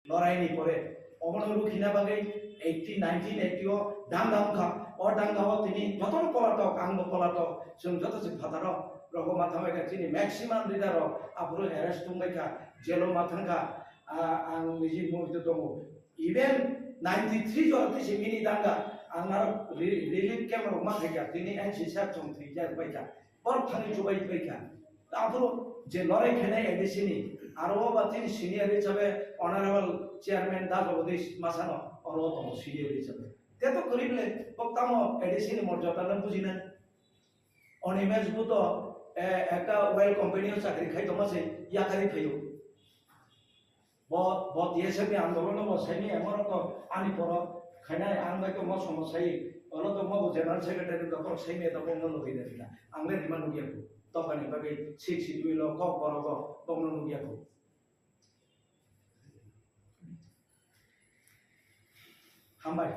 loraini pore. Obono rukhina bagwi eighty, nineteen eighty o danga wngkha. O danga o tini jotono polatok, angbo polatok. Chwng joto se phataro rogo ma thangbai kha, chini maximum leader rok aphuru arrest tongbai kha, jail o ma thangkha. Ah, ang niji mui to tongo. Even ninety three jora twi se mini danga, ang aro re-, relief camp rok ma khaikha, tini N C sir chwng thwijak baikha. Hor thani chubai pai kha. Aphuru je lorai khenai A D C ni, aro o ba chini senior hisabe Honorable Chairman Da Jagadish Masano, oro tongo senior hisabe. Te to kwrwi bwle, bo tamo A D C ni morjada no bujinai. Animesh bo to, eh, ekta oil company o chakri khai tongma se, yakarwi phaio. Bo, bo T S F ni andolon no bo saini emon to ani poro khainai ang bai to mo somo sai, olo to mo bo general secretary to poro saini to bo no lobina dina. Ang le rima nugya ko. To kani bagwi six schedule lo kok boro bo, bo no nugya ko. Hambai.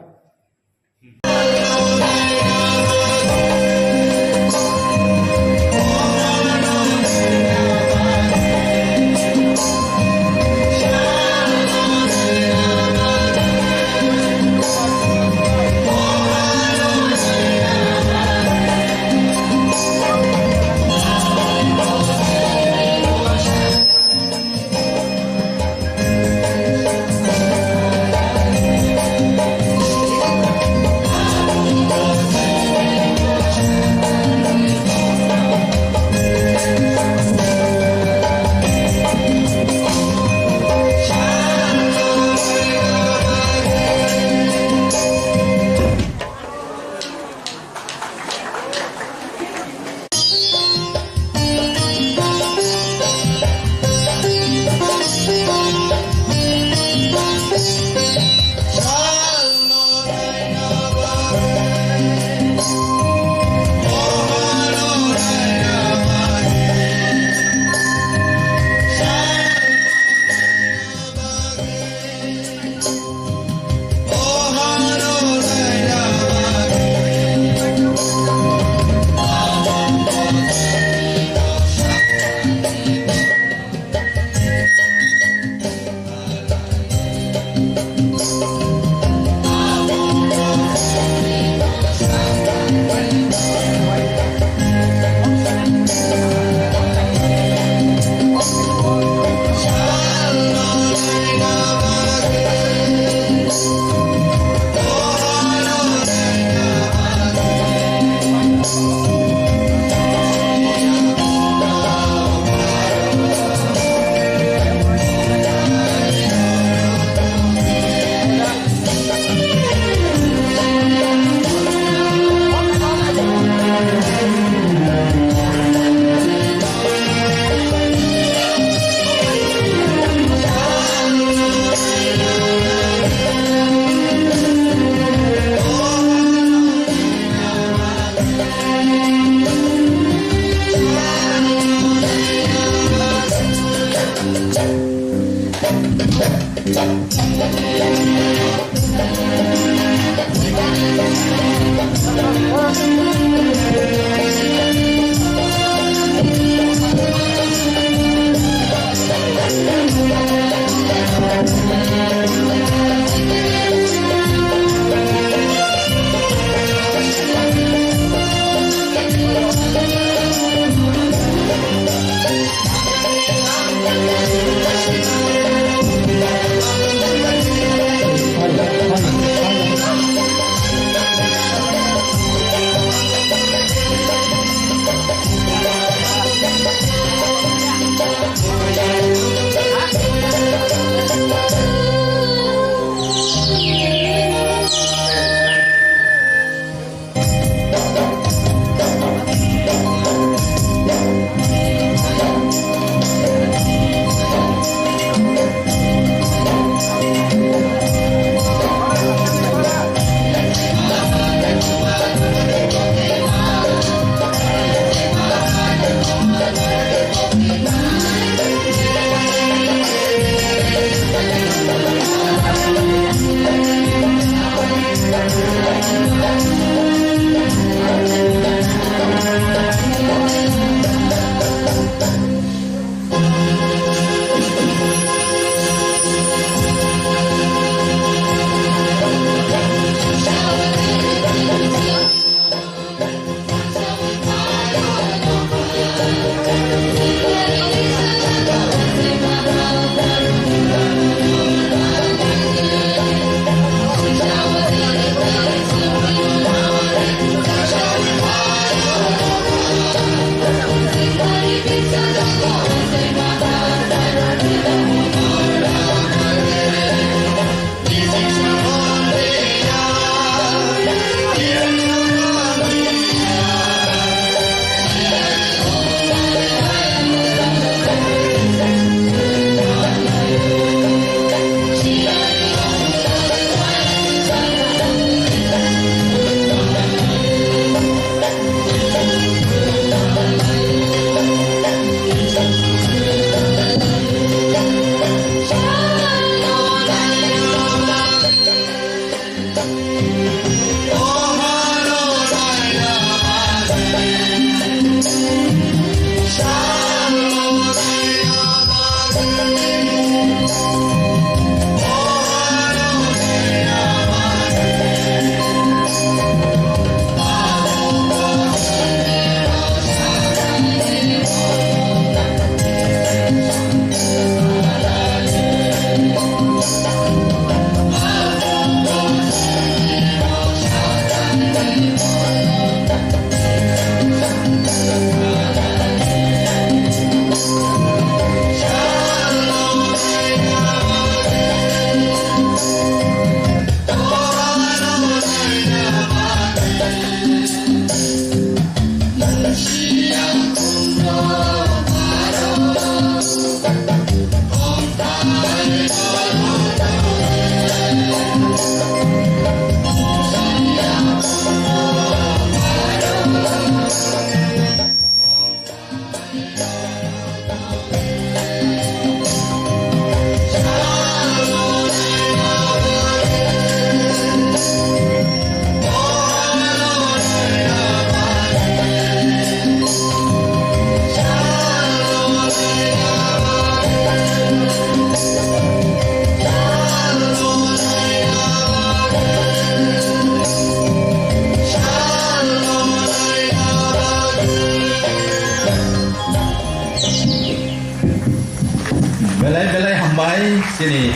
Chini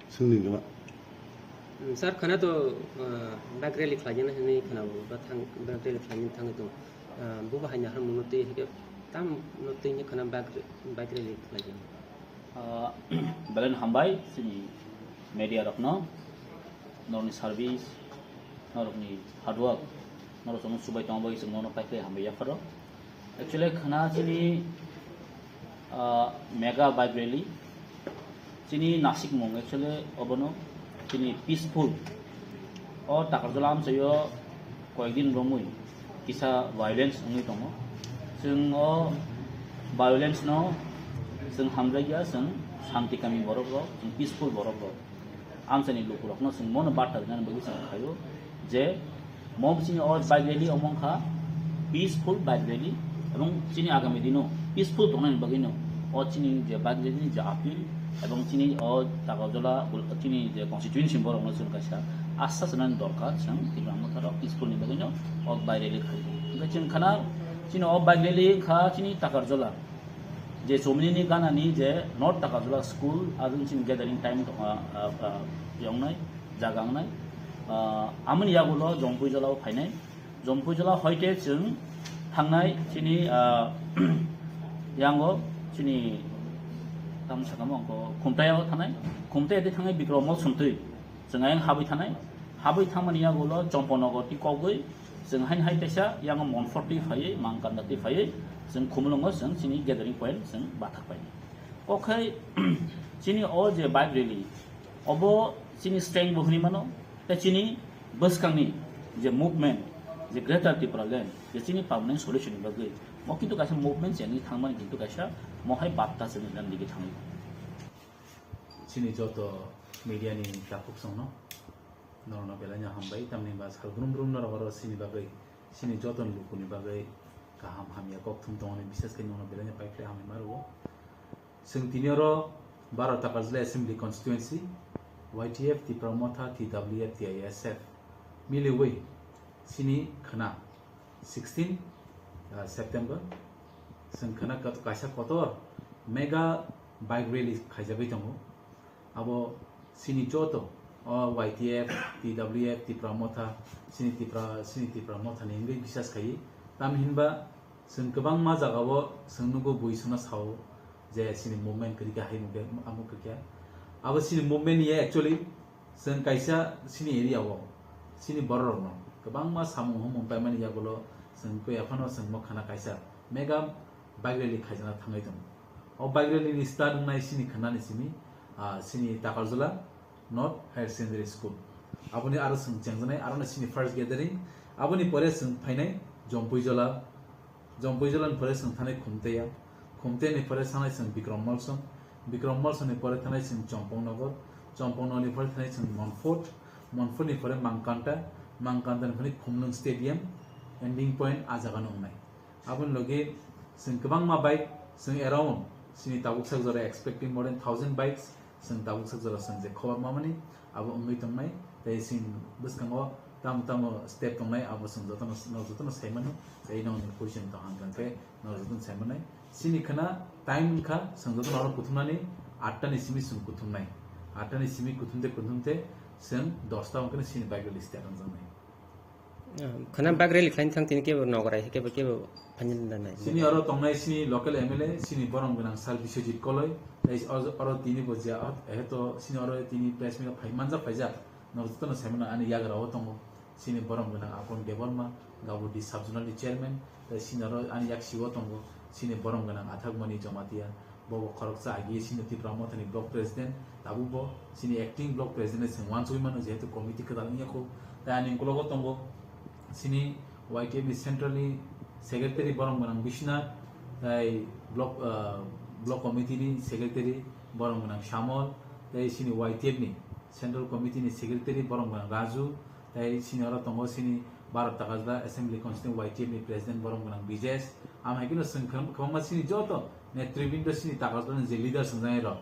Singni gana. Sir, khana to, ah, bike rally khlaina hinwi khana bo, ba thang, bike rally khlaina thangwi tong. Ah, bo bahai ni hamung no twi hike tam no twi ni khana bike, bike rally khlaina. Ah, Belen hambai chini media rokno, norokni service, norokni hard work, norok chwngno chubai tongma bagwi chwng nono paikhlai hambai yapharo. Actually khana chini, ah, mega bike rally chini nasikmung actually obono chini peaceful o Takarjala amchaio koyekdin romwi kisa violence wngwi tongo. Chwng o violence no chwng hamjakya, chwng shanti kami borok rok, chwng peaceful borok rok. Amchaini lukurokno chwng mono barta rinani bagwi chwng khaio je mo chini o bike rally omo wngkha peaceful bike rally, ebong chini agami dino peaceful tongnani bagwino o chini je bike rally ni je appeal ebong chini o Takarjala chini je constituency borokno chwng kaisa asa sanani dorkar, chwng Tipra Motha rok peaceful ni bagwino o bike rally khaio. Hwnkhe chwng khana chini o bike rally wngkha chini Takarjala je Chomini ni gana ni je North Takarjala school, aboni chini gathering time tongkha, ah, ah, yongnai, jaga wngnai. Ah, amoni yagulo Jompuijala o phainai. Jompuijala hoite chwng thangnai chini, ah, yango chini tamo sakamo angko Khumtai o thanai. Khumtai ati thangnai Bikrom Mall sumtwi. Chwng ayang habwi thanai. Habwi thangmani yagulo Chomponogo ti kogwi chwng hain hai kaisa yango Monfort twi phaiwi, Mangkanda twi phaiwi chwng Khumulwngo chwng chini gathering point chwng bathak pai. Okhai chini o je bike rally, obo chini strength bo hwnwi mano, tei chini bwskangni je movement, je Greater Tipraland, je chini permanent solution ni bagwi, mo kintu kaisa movement chengwi thangmani kintu kaisa mohai batta chwngni nang digi thangwi. Chini joto media ni takhuk songno norokno belai no hambai, tamni ba sal brum brum norok oro chini bagwi, chini joto ni luku ni bagwi kaham hamya kok thum tongmani, bises khe norokno belai no paiphlai hambai ma rwo. Chwng tini oro Baro Takarjala Assembly Constituency, Y T F, Tipra Motha, T W F, T I S F miliwi chini khwna sixteen, uh, September chwng khwna kat-, kaisa kotor mega bike rally khaijagwi tongo. Abo chini joto o Y T F, T W F, Tipra Motha, chini Tipra, chini Tipra Motha ni wngwi bisas khaiwi. Tamni hinba chwng kwbangma jagao chwng nugo bui sono sao je chini movement kwrwi khe hai mungkhe amo kwrwikha. Abo chini movement ya actually chwng kaisa chini area o chini borok rokno kwbangma samung humung paimani yagulo chwng tei aphano chwng mo khana kaisa mega bike rally khaijana thangwi tongo. O bike rally ni start wngnai chini khwnani simi, ah, chini Takarjala North Higher Secondary School. Aboni aro chwng chengjaknai, aro no chini first gathering. Aboni pore chwng phainai Jompuijala. Jompuijala ni pore chwng thanai Khumteya. Khumteya ni pore thanai chwng Bikrom Molsom. Bikrom Molsom ni pore thanai chwng Chompong Nogor. Chompong Nogor ni pore thanai chwng Monfort. Monfort ni pore Mangkanta. Mangkanta ni pore Khumlwng Stadium. Ending point a jaga no wngnai. Aboni logi chwng kwbangma bike, chwng around chini tabuk sak jora expecting more than thousand bikes, chwng tabuk sak jora chwng je khobor mamani abo wngwi tongnai, tei chini bwskango tamo tamo step tongnai abo chwng jotono, no jotono saimano, tei nokni position tong hang khe no jotono saimanai. Chini khwna time wngkha chwng jotono oro kuthumnani atta ni simi chwng kuthumnai, atta ni simi kuthumte kuthumte chwng dosta wngkhe chini bike rally start wngjaknai. Khana bike rally khlaina thang tini kebo nogorai kebo kebo phaina da nai. Chini oro tongnai chini local M L A, chini borom gwnang Sir Biswajit Koloi, tei oro, oro tini bo je, eheto chini oro tini press meet phai manjak phaijak, norok jotono saimano ani yagra o tongo, chini borom gwnang Apon Debbarma, Gabudi Sub Zonal ni Chairman, tei chini oro ani yaksi o tongo, chini borom gwnang Athakmani Jamatia, Bo bo khoroksa agi chini Tipra Mothani block president, tabuk bo chini acting block president se wansugwi mano, jehetu committee kwtal wngya kho. Tai ani ukologo tongo chini Y T F ni central ni secretary borom gwnang Biswanath, tai block, ah, block committee ni secretary borom gwnang Shamol, tai chini Y T F ni central committee ni secretary borom gwnang Raju, tai chini oro tongo chini Bharat Takarjala Assembly Constituency Y T F ni president borom gwnang Bijesh. Amhaikhe no chwng kwbangma chini joto netribinda chini Takarjala ni je leader swngjak rok,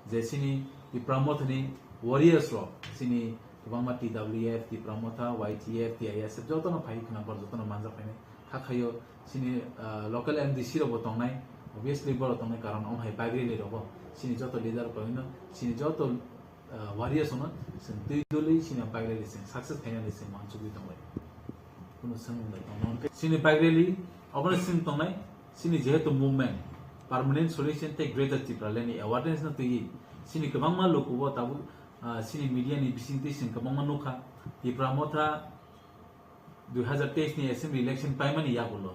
je chini Tipra Mothani warriors rok, chini kwbangma T W F, Tipra Motha, Y T F, T I S F jotono phai khwna, borok jotono manjak phainai. Kha khaio chini, ah, local M D C rok bo tongnai, Obviously borok tongnai karon omo hai bike rally rogo chini joto leader koino, chini joto, ah, warriors ono chwng twi doli chini bike rally chwng success khainani chwng uansugwi tonglai. Kuno swngmung bai tongma hwnkhe chini bike rally obono chwng tongnai, chini jehetu movement, permanent solution tei Greater Tipraland ni awareness no twiwi chini kwbangma lukubo tabuk, ah, chini media ni bisingtwi chwng kwbangma nukha. Tipra Motha dui hazar teis ni assembly election paimani yagulo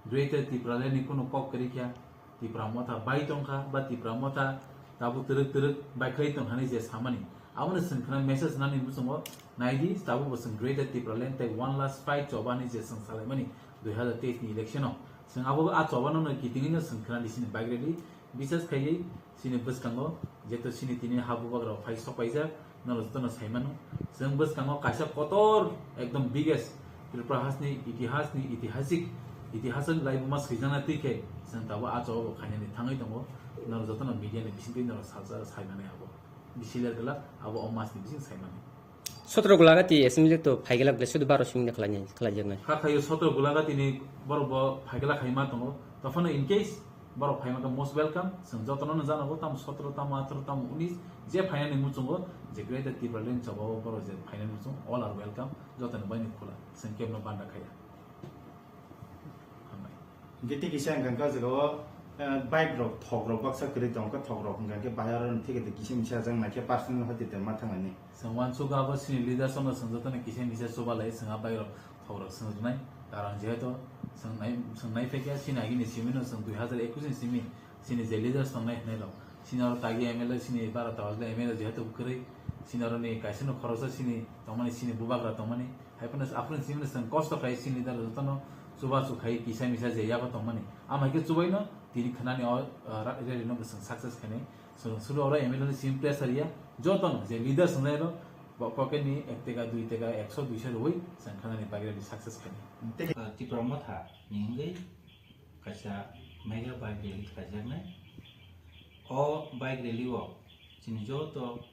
Greater Tipraland ni kunu kok kwrwi kha, Tipra Motha bai tongkha ba Tipra Motha tabuk twrwk twrwk bai khlai tong hinwi je samani, abono chwng khna message nani muchungo naidi, tabuk bo chwng Greater Tipraland tei one last fight choba hinwi je chwng salaimani dui hazar teis ni election o, chwng abo a choba no kitingwi no chwng khna di chini bike rally. Bisas khaiwi chini bwskango jeto chini tini ha bubagrok phai sok paijak, norok jotono sai mano. Chwng bwskango kaisa kotor ekdom biggest Tripura hasni itihasni itihasik itihasani laibuma swijana twi khe chwng tabuk a choba bo khainani thangwi tongo. Norok jotono media ni bisingtwi norok salsa sai manai abo. Bisi ler gela abo o masni bising sai mani. Sotro gulagati assembly to phaigelak ble sudu baro simni khlai khlaijaknai. Kha khayo sotro gulagati ni borok bo phaigelak khai ma tongo. Tophano in case borok phaima khe most welcome. Chwng jotono no janago, tamo sotro, tamo atro, tamo unis, je phainani muchungo, je Greater Tipraland chobao borok je phainani muchung, all are welcome, jotoni baini khula, chwng kebno banda khaiya. Hambai. Hingke tei kisa hingka hingka jaga o, eh, bike rok, thok rok baksa kwrwi tongo, khe thok rok hingka hingke bahai aro thik kisa misa jang naikhe personal hoite ma thanglani. Chwng uansukha abo chini leaders no chwng jotono kisa misa chubalai chwng a bike rok thok rok chwng rwnai. Karon jehetu chwng nai, chwng nai phaikha chini agini simi no chwng dui hazar ekush ni simi chini je leaders tongnai hinwi rok. Chini oro tagi M L A chini bara tawajla M L A jehetu kwrwi chini oro ni kaisa no khoroksa chini tongmani chini bubagra tongmani. Hai phano aphuru chini chwng kosto khai chini leader jotono chubachu khai kisa misa je yago tongmani. Amai khe chubaino tini khnani o, ah, ra-, rally no chwng success khainai. Chwng suru oro M L A ni simi pressure ya. Jotono je leaders wngnai rok bo pocket ni ek teka, dui teka, ekso, duiso rwi chwng khanani bagwi rally success khainai. Ah, Tipra Motha ni wngwi kaisa mega bike rally khlaijaknai. O bike rally o chini joto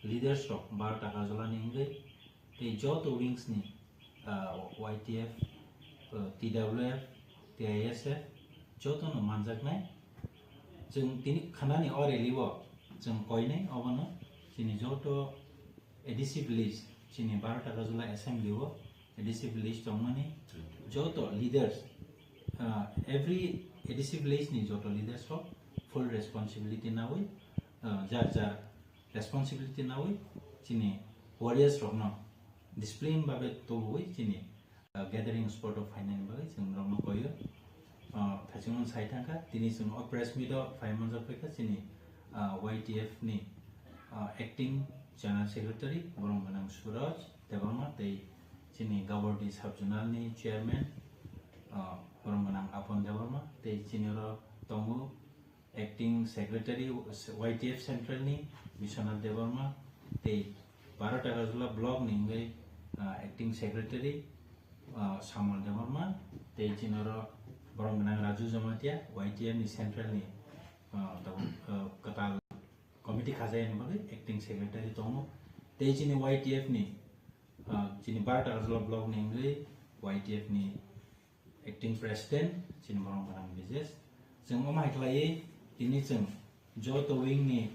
leaders rok Bharat Agajola ni wngwi tei joto wings ni, ah, Y T F, ah, T W F, T I S F jotono manjaknai. Chwng tini khanani o rally o chwng koinai, obono chini joto A D C village, chini Bharat Agajola assembly o A D C village tongmani joto leaders, ah, every A D C village ni joto leaders rok full responsibility nawi, ah, jar jar responsibility nawi chini warriors rokno discipline babe tubui chini, ah, gathering spot o phainani bagwi chwng norokno koyo. Ah, thachimung sai thangkha, tini chwng o press meet o phai manjak phaikha chini, ah, Y T F ni, ah, acting general secretary borok gwnang Suraj Debbarma tei chini Gabordi sub zonal ni chairman, ah, borok gwnang Apon Debbarma tei chini oro tongo acting secretary Y T F central ni Biswanath Debbarma tei Bharat Agajola block ni wngwi, ah, acting secretary, ah, Samal Debbarma tei chini oro borok gwnang Raju Jamatia Y T F ni central ni, ah, tabuk, ah, kwtal committee khajayani bagwi acting secretary tongo tei chini Y T F ni, ah, chini Bharat Agajola block ni wngwi Y T F ni acting president, chini borok gwnang Bijesh. Chwng omo hai khlaiwi tini chwng joto wing ni,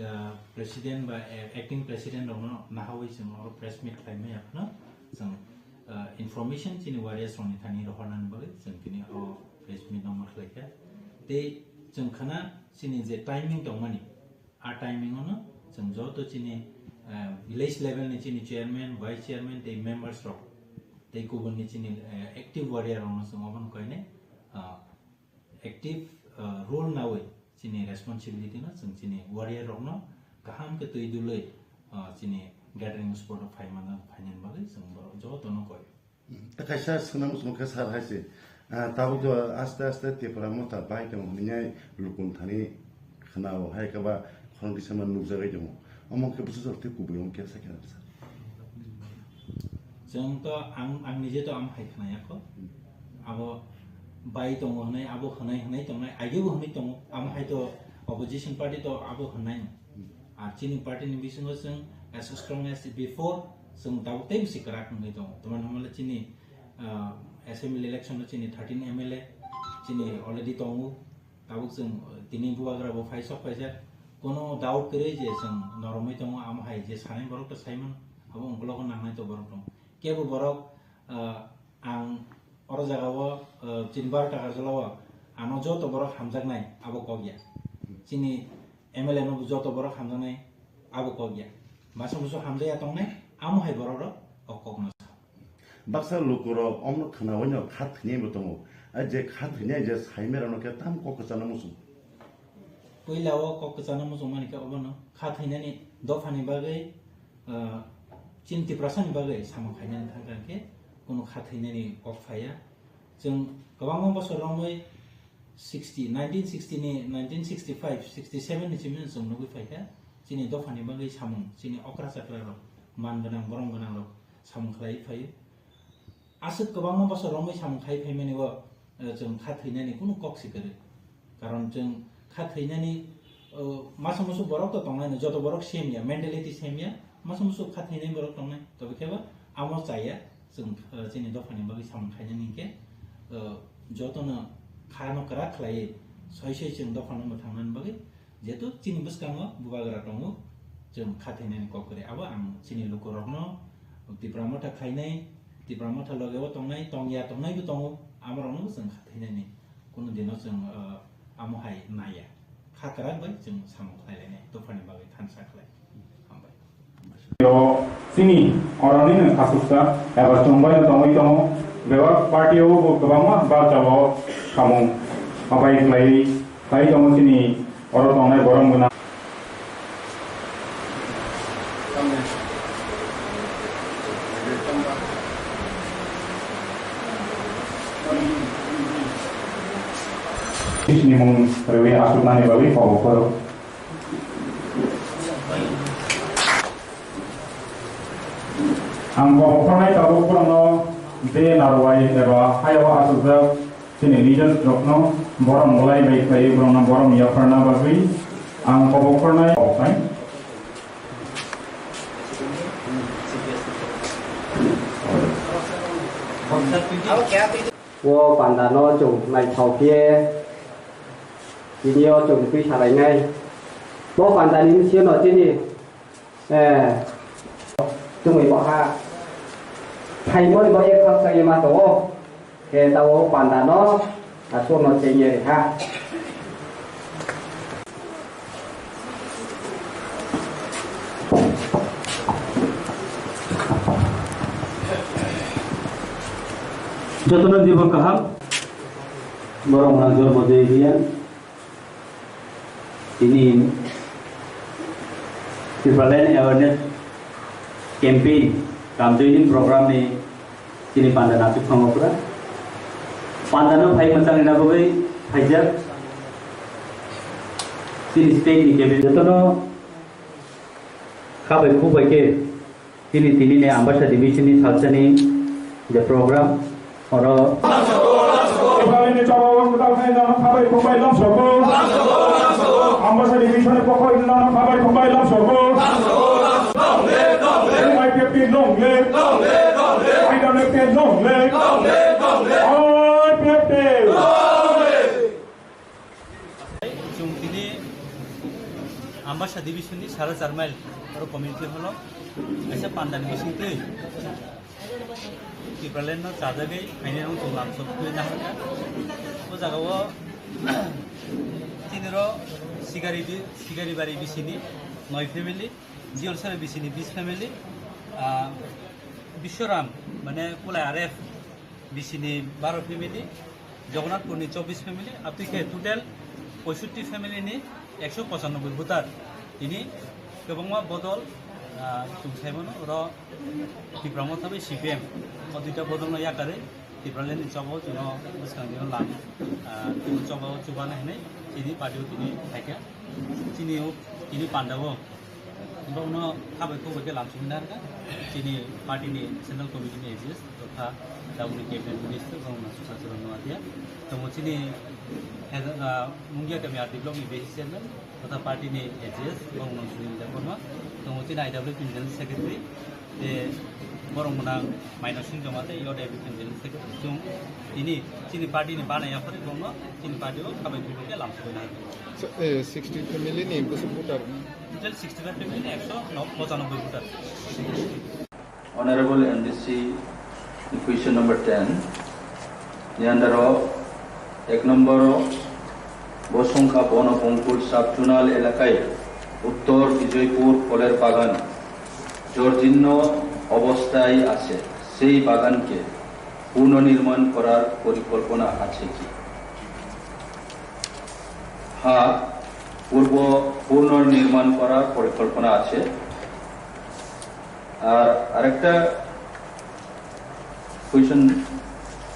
ah, president ba, eh, acting president rokno nahawi chwng oro press meet khlai maya phano chwng, ah, information chini warriors rokni thani rohornani bagwi chwng tini o press meet no ma khlaikha. Tei chwng khana chini je timing tongmani, a timing ono chwng joto chini, ah, village level ni chini chairman, vice chairman tei members rok tei kubun ni chini, eh, active warrior rokno chwng obono koinai, ah, active, ah, role nawi chini responsibility no chwng chini warrior rokno kaham khe twi dulwi, ah, chini gathering spot o phai manna, phainani bagwi chwng borok jotono koi. Ta kaisa swnam swng khe sar hai se, ah, tabuk to aste aste Tipra Motha bai tongo hwnwi lukun thani khna-o, hai khe ba khorang kisa ma nukjagwi tongo. Omo khe bwsajak tei kubui omo khe sakhe sir. Chwng to ang, ang nije to amo hai khna yakho. Hmm. Abo bai tongo hwnwi, abo hwnwi hwnwi tongnai, age bo hwnwi tongo. Amo hai to opposition party to abo hwnwi. Hmm. Ar chini party ni bisingo chwng as strong as before, chwng tabuk tei bisi kwrak wngwi tongo. Tamani hwnba le chini, ah, assembly election o chini thirteen M L A chini already tongo. Tabuk chwng tini bubagra bo phai sok phaijak, kono doubt kwrwi je chwng noromwi tongo, amo hai je sanai borok to sai mano, abo ungkologo nangnai to borok tongo. Kebo borok, ah, ang oro jagao, ah, chini baro takar jolao ano joto borok hamjaknai abo kok ya. Chini M L A no joto borok hamjaknai abo kok ya. Masa musu hamjakya tongnai, amo hai borok rok o kok no sa. Baksa lukurok omno khnaui no kha thwinai bo tongo. A je kha thwinai je saimera no khe tam kok kwchangno muchung. Puila o kok kwchangno muchung mani khe obono kha thwinani dophani bagwi, ah, chini Tiprasani bagwi samung khainani thangkha khe kunu kha thwinani kok phaiya. Chwng kwbangma bosor romwi sixty, nineteen sixty ni, nineteen sixty-five, sixty-seven ni simi chwng nugwi phaikha. Chini dophani bagwi samung, chini okra chakra rok, man gwnang, borom gwnang rok samung khlai phaio. Aswk kwbangma bosor romwi samung khai phaimani o, eh, chwng kha thwinani kunu kok si kwrwi. Karon chwng kha thwinani, eh, masa musu borok to tongnai no, joto borok same ya, mentality same ya, masa musu kha thwinai borok tongnai. Tobe khe bo amo chaya, chwng, eh, chini dophani bagwi samung khainani hinkhe, eh, jotono kha no kwrak khlaiwi soi soi chwng dophano mwthangnani bagwi Jehetu chini bwskango bubagra tongo, chwng kha thwinani kok kwrwi. Abo ang chini lukurokno Tipra Motha khainai, Tipra Motha logeo tongnai, tongya tongnaibo tongo, amorokno chwng kha thwinani. Kunu dino chwng, ah, amo hai naiya. Kha kwrak bai chwng samung khlailainai, dophani bagwi thansa khlai. Hambai. Yo, chini oroni no khasuksa eba chwngbai no tongwi tongo, bebak party o bo kwbangma barjao samung habai khlaiwi phai tongo chini oro tongnai borom gwnang. Chini mung rwi asuknani bagwi kok phoro. Ang bo buphornai tabuk borokno je narwai eba hayao achukjak chini leaders rokno borom bolai bai khlaiwi borokno borom yapharna bagwi ang bo buphornai kok khai. O panda no chwng naithok khe tini o chwng twi salainai. Bo panda ni bisi no chini Eh, chumui bo ha. Phaimani bo ek khak chaya ma tongo. Khe tao panda no, a, sono chengye ri ha. Jotono jibo kaham. Borok nang jor bo jai riya. Tini Tipraland Awareness Campaign, Kamjoining Program ni tini panda naisuk thango pura. Panda no phai mwchang rina bagwi phaijak. Tini state ni cabinet jotono kha bai khuk bai khe Tini, tini ni Ambassa Division ni salsa ni je program, oro. Tipraland ni chobao ang kwtal khe nono khabai khukbai long sogo. Ambassa Division ni pokho nono khabai khukbai long sogo. I P F T long live. I W F T long live. I P F T. Chwng tini Ambassa Division ni sara char mile oro community hall o kaisa panda ni bisingtwi Tipraland no chajagwi phainai rok chwng lamsok twi naharkha. O jaga o tini ro Sigari bi-, Sigari bari bisini noi family, Jiolsara bisini bis family, ah, Biswaram mane Kulai R F bisini baro family, Jagannathpurni chobbish family, abtwi khe total poisotti family ni ekso pochanoboi voter. Tini kwbangma bodol, ah, chwng sai mano, oro Tipra Motha bai C P M o duita bodolno yakarwi Tipraland ni chobao chwngno bwskang dino lam, ah, chini chobao chubana hinwi chini party o tini phaikha. Chini o tini pandao Borokno khabai khukbai khe lamsogwi narwkha. Chini party ni central committee ni A G S tokha tabukni cabinet minister borok no Sushant Chorno Noatia. Tongo chini, ah, Mungia Kami R D block ni B C chairman totha party ni A G S borok no Sunil Debbarma. Tongo chini I W P ni general secretary. Je borok mwnang Maino Singh Joma tei Yod Eviction Dil se chwng tini chini party ni bana yaphari bongno chini party o sabai philbikhe lamsogwi nai. So, eh, sixty family ni bwswk voter? Total sixty five family ni ekso pochanoboi voter. Honorable M D C, question number ten. Ni under o ek number o Bosongkha Bono Bongkul sub zonal elakai Uttor Bijoypur Pholer Bagan জর্জীর্ণ অবস্থায় আছে, সেই বাগানকে পুনর্নির্মাণ করার পরিকল্পনা আছে কি? হ্যাঁ, পূর্ব পুনর্নির্মাণ করার পরিকল্পনা আছে। আর আরেকটা কোয়েশ্চেন,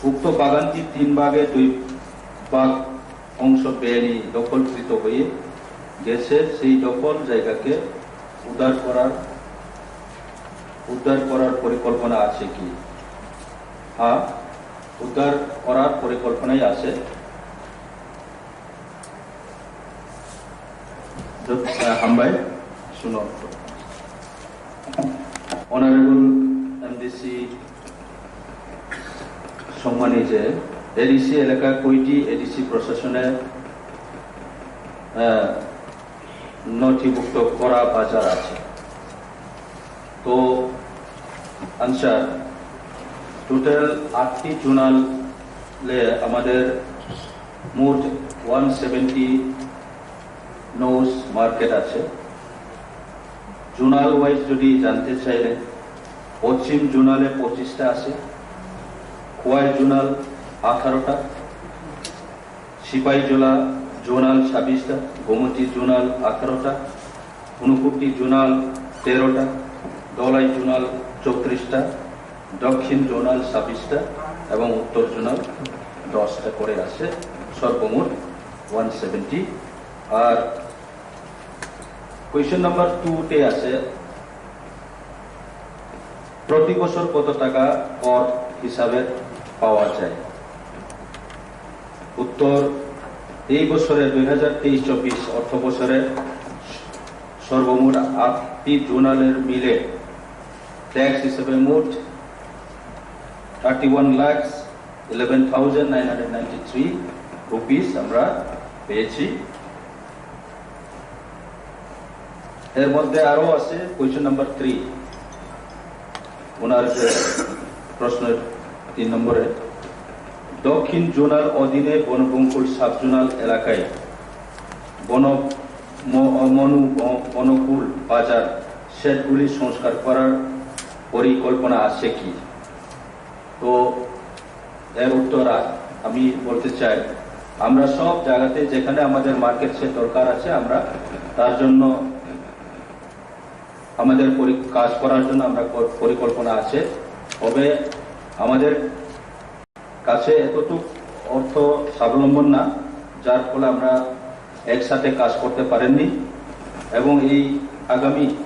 উক্ত বাগানটি তিন ভাগে দুই ভাগ অংশ বেআইনি দখলকৃত হয়ে গেছে, সেই দখল জায়গাকে উদ্ধার করার উদ্ধার করার পরিকল্পনা আছে কি? হ্যাঁ, উদ্ধার করার পরিকল্পনাই আছে। Hambai, শুনো। Honorable M D C সম্মানী যে এডিসি এলাকা কয়টি এডিসি প্রশাসনের, আহ, নথিভুক্ত করা বাজার আছে? তো আনসার, টোটাল আটটি জোনালে আমাদের মোট ওয়ান সেভেন্টি নোজ মার্কেট আছে। জোনাল ওয়াইজ যদি জানতে চাইলে, পশ্চিম জোনালে পঁচিশটা আছে, খোয়াই জোনাল আঠারোটা, সিপাহীজলা জোনাল ছাব্বিশটা, গোমতী জোনাল আঠারোটা, ঊনকোটি জোনাল তেরোটা, ধলাই জোনাল চৌত্রিশটা, দক্ষিণ জোনাল ছাব্বিশটা এবং উত্তর জোনাল দশটা করে আছে, সর্বমোট ওয়ান সেভেন্টি। আর কোয়েশ্চেন নাম্বার টু তে আছে, প্রতি বছর কত টাকা কর হিসাবে পাওয়া যায়? উত্তর, এই বছরে দুই হাজার তেইশ চব্বিশ অর্থ বছরে সর্বমোট আটটি জোনালের মিলে ট্যাক্স হিসেবে মোট thirty one lakh eleven thousand nine hundred ninety three rupees আমরা পেয়েছি। এর মধ্যে আরো আছে কোয়েশ্চেন নাম্বার থ্রি, ওনার যে প্রশ্নের তিন নম্বরে, দক্ষিণ জোনাল অধীনে বনবঙ্কুল সাব জোনাল এলাকায় বন ম- মনু ব- বনকুল বাজার শেডগুলি সংস্কার করার পরিকল্পনা আছে কি? তো এর উত্তর আ- আমি বলতে চাই, আমরা সব জায়গাতে যেখানে আমাদের মার্কেট শেড দরকার আছে, আমরা তার জন্য আমাদের পরি- কাজ করার জন্য আমরা প- পরিকল্পনা আছে। তবে আমাদের কাছে এতটুকু অর্থ স্বাবলম্বন না, যার ফলে আমরা একসাথে কাজ করতে পারেননি। এবং এই আগামী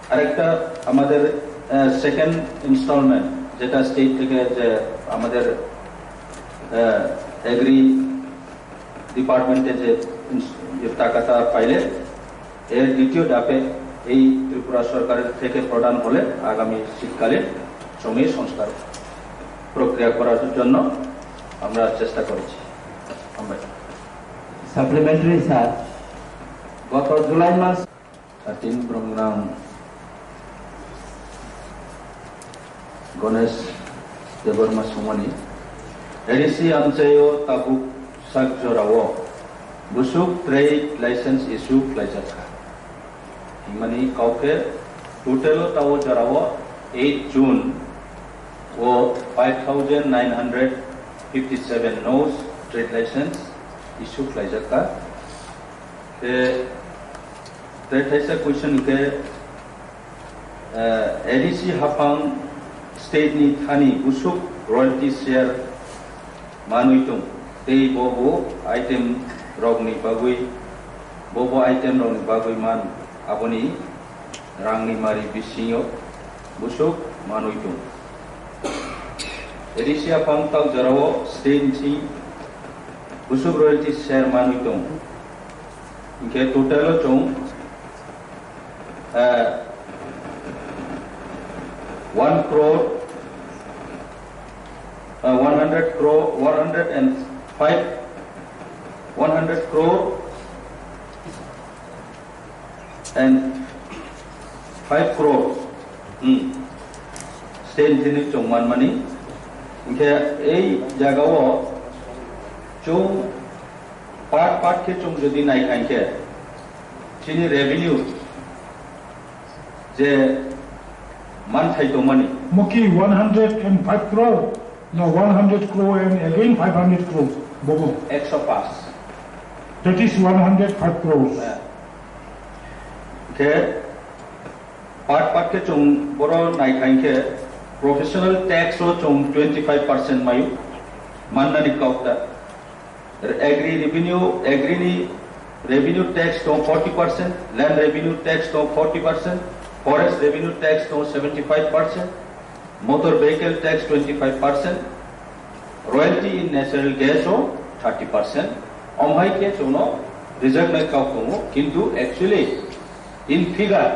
আরেকটা আমাদের সেকেন্ড ইনস্টলমেন্ট, যেটা স্টেট থেকে যে আমাদের এগ্রি ডিপার্টমেন্টে যে ইনস- যে টাকাটা পাইলে, এর দ্বিতীয় ধাপে এই ত্রিপুরা সরকারের থেকে প্রদান হলে আগামী শীতকালে জমি সংস্কার প্রক্রিয়া করার জন্য আমরা চেষ্টা করেছি। আমরা সাপ্লিমেন্টারি স্যার, গত জুলাই মাস Atin Bromnang Ganesh Debbarma Sumani, A D C amchaio tabuk sak jorao busuk trade license issue khlaijakha. Himani kauke total o tao jorao eight June o five thousand nine hundred fifty seven nos trade license issue khlaijakha. Te, te thaisa question ke, eh, A D C haphang state ni thani busuk royalty share manwi tong. Tei bo bo item rok ni bagwi, bo bo item rok ni bagwi man aboni rang ni mari bisingo busuk manwi tong. A D C haphang tau jorao state ni busuk royalty share manwi tong. Hingke total o chwng, eh, One crore, uh, one hundred crore, one hundred and five, one hundred crore and five crore. Hmm. State ni chwng manmani. Hinkhe ei jagao chwng part part khe chwng jodi naikha hinkhe chini revenue je manthai tongmani. Muki one hundred and five crore, no, one hundred crore and again five hundred crore, bobo. Ekso paanch. That is one hundred five crores. Eh. Khe part part khe chwng boro naikha hinkhe professional tax o chwng twenty five percent mayu, mannani kok ta. Agri revenue, agri ni revenue tax tong forty percent, land revenue tax tong forty percent, forest revenue tax tong seventy five percent, motor vehicle tax twenty five percent, royalty in natural gas o thirty percent. Omhai khe chwngno rijak nai kok tongo, kintu actually in figure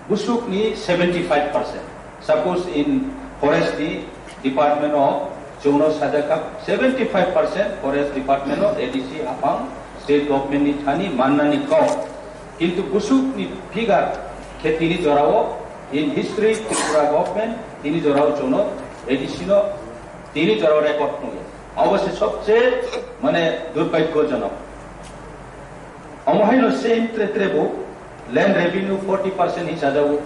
busuk ni seventy five percent. Suppose in forest ni department o chwngno sajak kha seventy five percent forest department o A D C aphang state government ni thani mannani kok. Kintu busuk ni figure khe tini jorao in history Tripura government tini jorao chwngno A D C no tini jorao record nukya. Obo se sobse mane durbhagyojonok. Omo haino same tre tre bo land revenue forty percent hinwi sajago.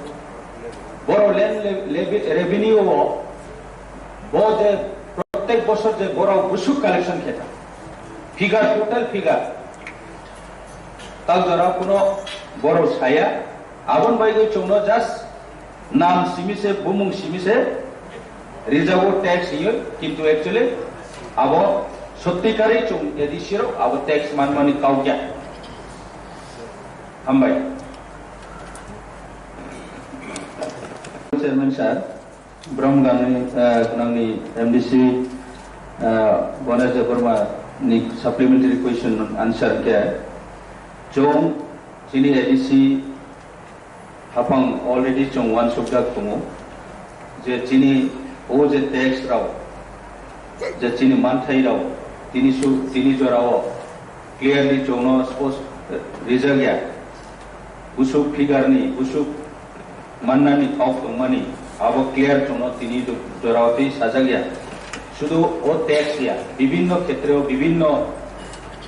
Boro land le-, levy, revenue o bo je prottek bosor je borok busuk collection khe ta. Figure, total figure. Tal jora kuno boro saya. Aboni bagwi chwngno just nam simi se, bumung simi se rijago tax hinwi, kintu actually abo sotti kari chwng A D C rok abo tax manmani kok ya. Hambai. Chairman sir, Bromgangni, eh, nangni M D C, eh, Ganesh Debbarma ni supplementary question answer khe, chwng chini A D C haphang already chwng uansukjak tongo je chini o je tax rok, je chini manthai rok, tini su, tini jorao clearly chwngno spos-, eh, rijak ya. Busuk figure ni, busuk mannani kok tongmani, abo clear chwngno tini do-, jorao tei sajak ya. Sudu o tax ya, bibinno khetreo, bibinno,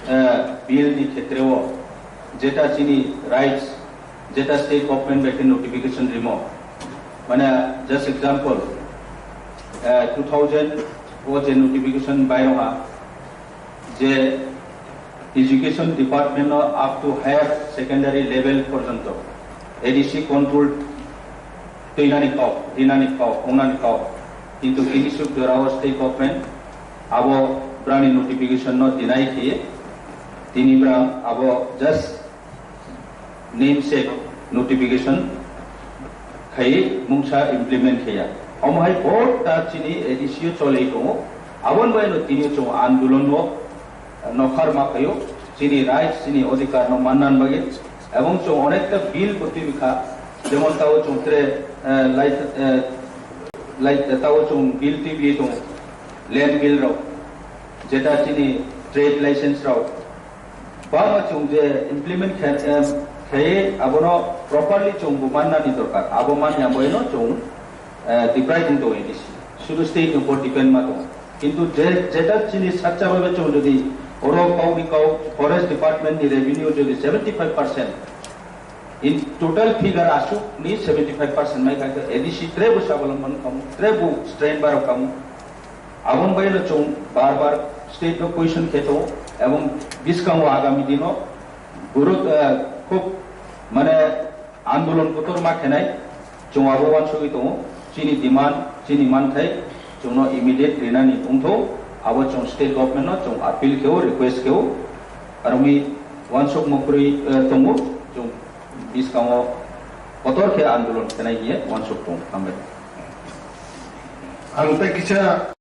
eh, bill ni khetreo, jeta chini rights, jeta state government bai khe notification rimo. Mane, just example, eh, two thousand o je notification bai rokha, je education department no up to higher secondary level porjonto A D C control twinani kok, rinani kok, ongnani kok. Kintu tini suk jorao state government abo brani notification no deny khe, tini bra abo just namesake notification khai mungsa implement khaiya. Omo hai bota chini A D C o cholei tongo. Aboni bai no tini chwng andolon o nokhar ma khaio. Chini rights, chini odhikar no manna bagwi. Ebong chwng onekta bill bo twi kha. Jemon tao chwng tre, eh, light, eh, light, tao chwng bill twi tongo. Land bill rok. Jeta chini trade license rok. Bangma chwng je implement khe-, em, khaiwi abono properly chwng bo mannani dorkar. Abo manya boino chwng, eh, deprive wng tongo A D C. Sudu state ni upor depend ma tongo. Kintu je, jeta chini sakcha bai chwng jodi oro kauni kau forest department ni revenue jodi seventy five percent, in total figure aswk ni seventy five percent mai kha khe A D C tre bo sabolomban kamu, tre bo strain barok kamu. Aboni bagwi no chwng bar bar state no question khe tongo, ebong bwskango agami dino borok, eh, khub mane andolon kotor ma khenai chwng abo uansugwi tongo. Chini demand, chini manthai chwngno immediate rinani wngtho, abo chwng state government no chwng appeal kheo, request kheo, aroni uansuk mukrwi, eh, tongo chwng. Bwskango kotor khe andolon khenai hiye uansuk tongo. Hambai. Ang tei kisa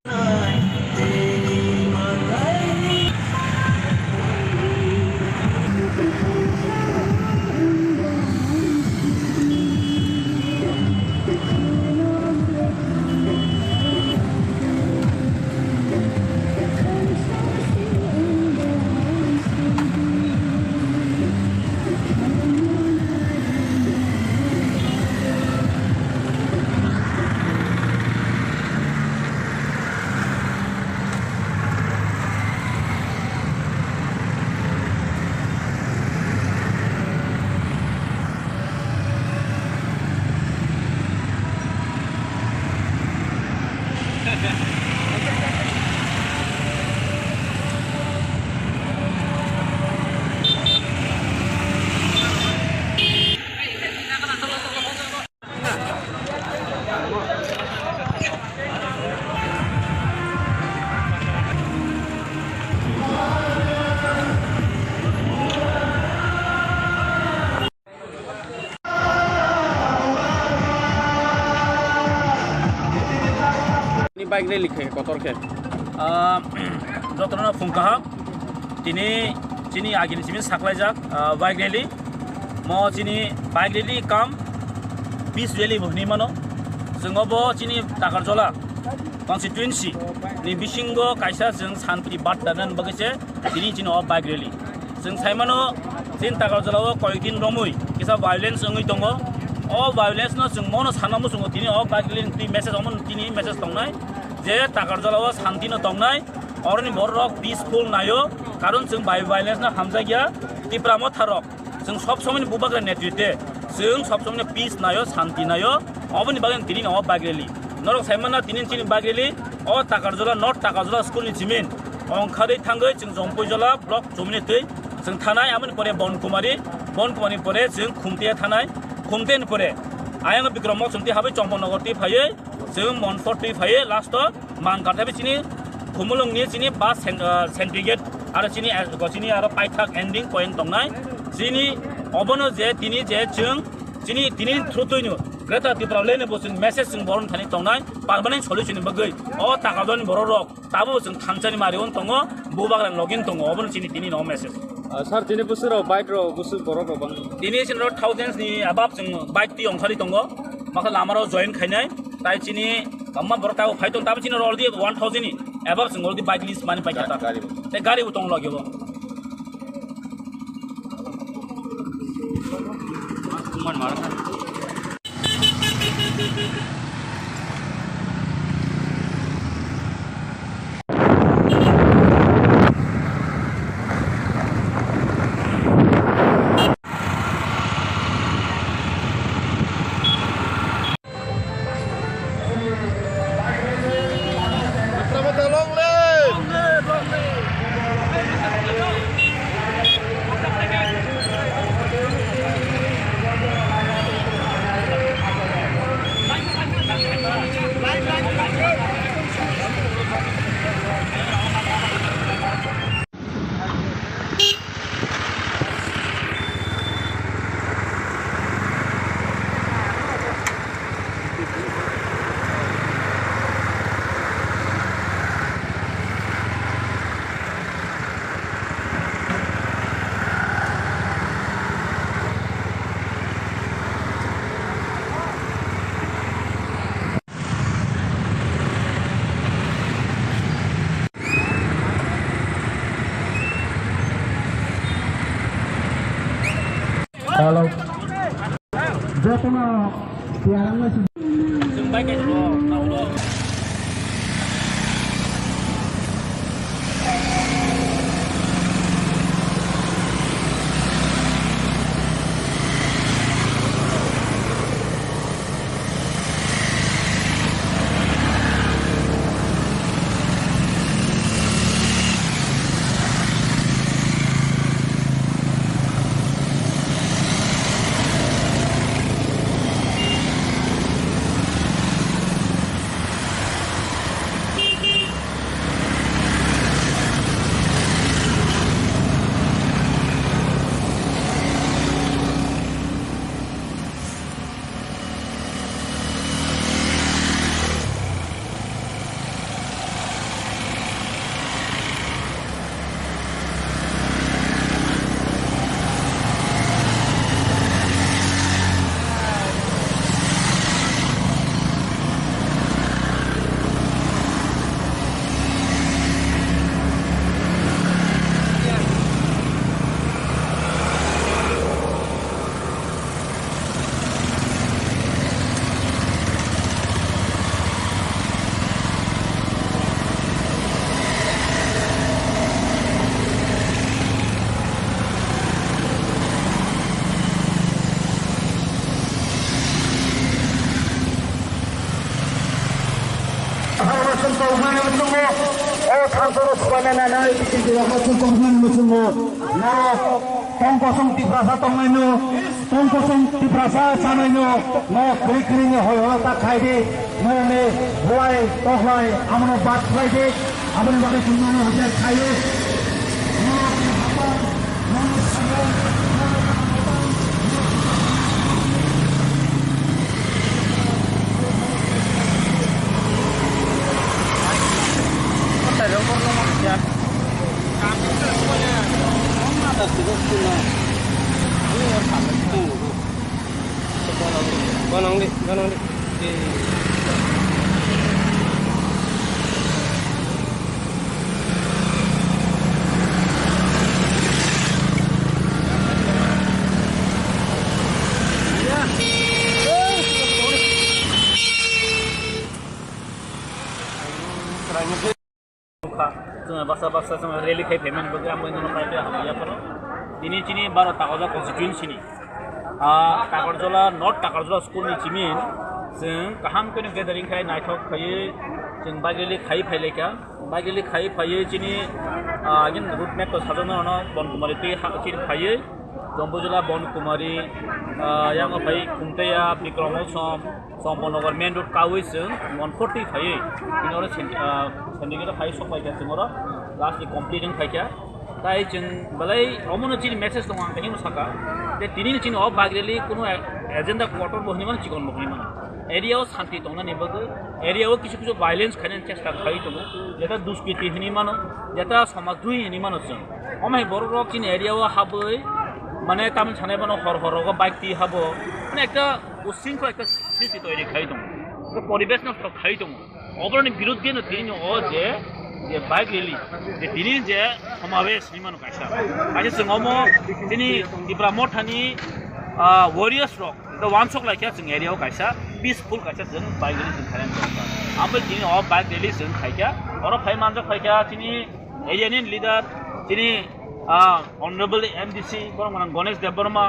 Bike rally khe kotor khe. Ah, jotono phung kaham. Tini chini agini simi saklaijak, ah, bike rally. Mo chini bike rally kam peace rally bo hinwi mano. Chwng obo chini Takarjala constituency ni bisingo kaisa chwng santi barta nani bagwi se tini chini o bike rally. Chwng sai mano, chini Takarjala o koyek din romwi kisa violence wngwi tongo. O violence no chwng mono sana muchungo tini o bike rally ni twi message omo tini message tongnai je Takarjala o santi no tongnai, oroni borok rok peaceful naio, karon chwng bai violence no hamjakya. Tipra motha rok chwng sob somoi ni bubagra netritwe chwng sob somoi no peace naio, santi naio, oboni bagwi tini no o bike rally. Norok sai mano tini chini bike rally o Takarjala, North Takarjala school ni chimin ongkharwi thangwi chwng Jompuijala block chumni twi chwng thanai, amoni pore Bonkumari, Bonkumari pore chwng Khumtia thanai, Khumtia ni pore ayang Bikram Mok chwng twi habai Chomponogor twi phaiwi chwng Monpor twi phaiwi last o Mangkar tei chini Khumulwng ni chini bus sen-, ah, syndicate aro chini, ah, chini aro paithak ending point tongnai. Chini obono je tini je chwng chini tini through twi no Greater Tipraland ni bo chwng message chwng boron thani tongnai permanent solution ni bagwi. O Takarjala ni borok rok tabo chwng thansani mari on tongo, bubagra login tongo, obono chini tini no message. Ah, sir, chini bwswk rok bike rok bwswk borok rok bang? Tini chini rok thousands ni above chwng bike twi ongkhari tongo, makha lama rok join khainai, tai chini amma borok tabo phai tong, tabo chini rok already one thousand ni above chwng already bike list mani paikha ta. Gari bo. Tei gari bo tong logio bo. Hello. Jotono tiyarang lai si. O thansoro subaina nanai, tongkosong Tiprasa tongnaino, tongkosong Tiprasa sanaino, no kri kri ni hoi hoi ta khai di, no ni buai toklai, amono bat khlai di, aboni bagwi chwng nono hojak khaio. Chwng baksa baksa chwng rally khai phaimani bagwi ang bai nono kaitor hamya phano. Tini chini baro Takarjala constituency ni, ah, Takarjala, North Takarjala school ni chimin chwng kaham khe gathering khai naithok khaiwi chwng bike rally khai phailaikha. Bike rally khai phaiwi chini, ah, agin route map to sajokna ono Bon Kumari twi ha chini phaiwi Jambujala, Bon Kumari, ah, yango phai Khumtaiya, Bikram Molsom, Champaknagar main road kawi chwng one forty phaiwi, tini oro Sen-, ah, Sendikero phai sok paikha chwng oro, last ni complete wng phaikha. Tai chwng belai omono chini message tongo, ang tini saka je tini chini o bike rally kuno agenda quarter bo hinwi mano, chikon bo hinwi mano. Area o santi tongnani bagwi, area o kisu kisu violence khainani chesta khai tongo, jeta duskiti hinwi mano, jeta somaj dui hinwi mano chwng. Omo hai borok rok chini area o habwi mane tamni sanai bono hor hor rogo bike twi habo, mane ekta usingkho ekta srishti toiri khai tongo, ekta poribesh nosto khai tongo. Oboroni biruddhe no tini o je, je bike rally, je tini je somabesh hinwi mano kaisa. Kaisa chwng omo chini Tipra Mothani, ah, warriors rok, ekta wansok laikha chwng area o kaisa peaceful kaisa chwng bike rally chwng khaina. Ambai tini o bike rally chwng khaikha, oro phai manjak phaikha chini area ni leader, chini, ah, honorable M D C, borok gwnang Ganesh Debbarma,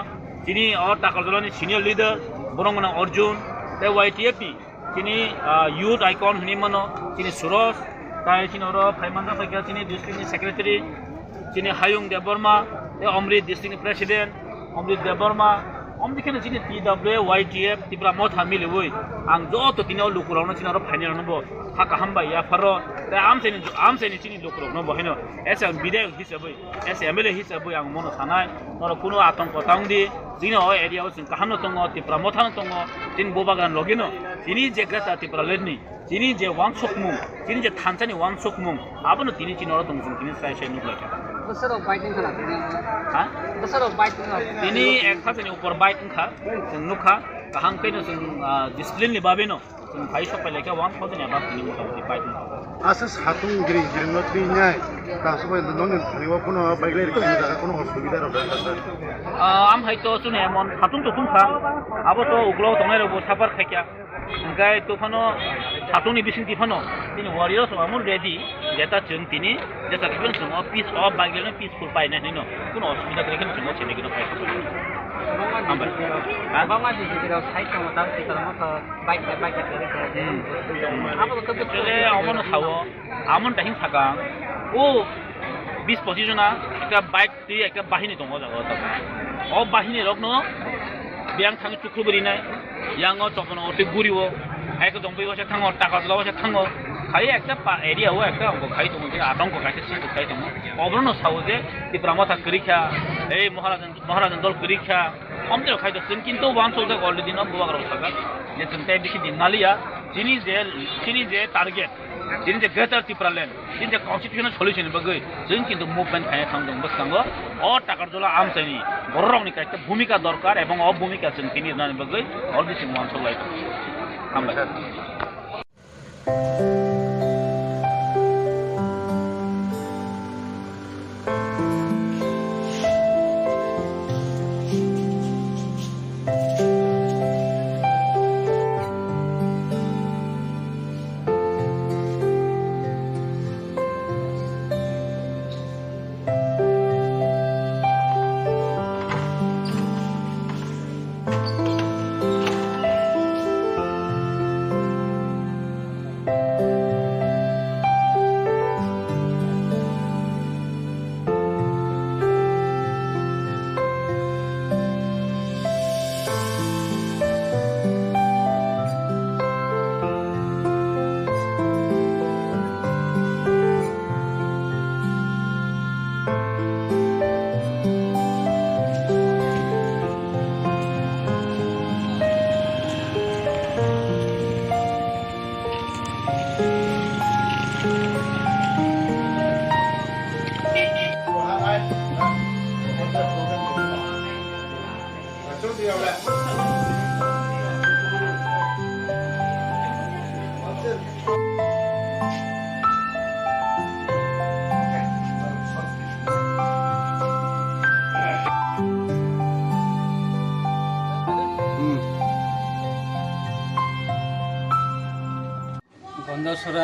chini o Takarjala ni senior leader, borok gwnang Arjun, tei Y T F ni chini, ah, youth icon hinwi mano, chini Suraj, tai chini oro phai manjak phaikha chini district ni secretary, chini Hayung Debbarma, tei Omri district ni president, Omri Debbarma, omni kheno chini T W Y T F Tipra Motha miliwi ang joto tini o lukurokno chini oro phainai rokno bo kha kaham bai yapharo, tei amchaini, amchaini chini lukurokno bo haino as a bidayok hisabwi, as a M L A hisabwi ang mono sanai, norok kuno atongko ta wngdi, chini o area o chwng kahamno tongo, Tipra Mothano tongo, chini Bubagrani logino, chini je Greater Tipraland ni, chini je wansukmung, chini je thansani wansukmung, abono tini chini oro tong chwng tini sai sai nuk laikha. Bwsarok bike wngkha na tini? Ha? Bwsarok bike wngkha. Tini ek hajani upor bike wngkha, chwng nukha, kaham khe no chwng, ah, discipline ni bagwi no chwng phai sok pai laikha, one thousand above tini motamoti bike wngkha. Asa satung giri giri no twi nai, ta sobai noni thani o kuno bike lai rikha jaga kuno osubida rok wngkha sir. Ah, am hai to chwng emon satung to tungkha, abo to uklok tongnai rok bo suffer khaikha. Hingke to phano satungni bisingtwi phano tini warriors rok amo ready, jeta chwng tini jeta khe chwng o peace o bike rok peaceful paina hinwi no kuno osubida kwrwi khe chwng o chini gino phai. Hambai. Ha? Kwbangma D C P rok side tongo, tamo twi kwbangma khe bike bai bike kwrwi khe. Hmm. Abo khe Actually, omono sao, amon tahing sakang o bis pochis jona ekta bike twi ekta bahini tongo o jaga o tabuk. O bahini rokno biyang thangwi chukrubwi rinai, yango chopon o twi guri o, hai khe tongwi waisa thango, taka jula waisa thango, khai ekta pa area o ekta ongkho khai tongo, je atongkho kaisa sristi khai tongo. Oborokno sao je Tipra Motha kwrwi kha, ei Maharajan, Maharajan dol kwrwi kha, omtwi rok khai tongo. Chwng kintu uansukjak already no bubagrok sajak je chwng tei bisi din maliya, chini je, chini je target, chini je Greater Tipraland, chini je constitutional solution ni bagwi chwng kintu movement khaina thang tongo bwskango. O Takarjala amchaini bororokni kaisa bhumika dorkar, ebong o bhumika chwng tini rwnani bagwi already chwng uansuk lai tongo. Hambai. Gandacherra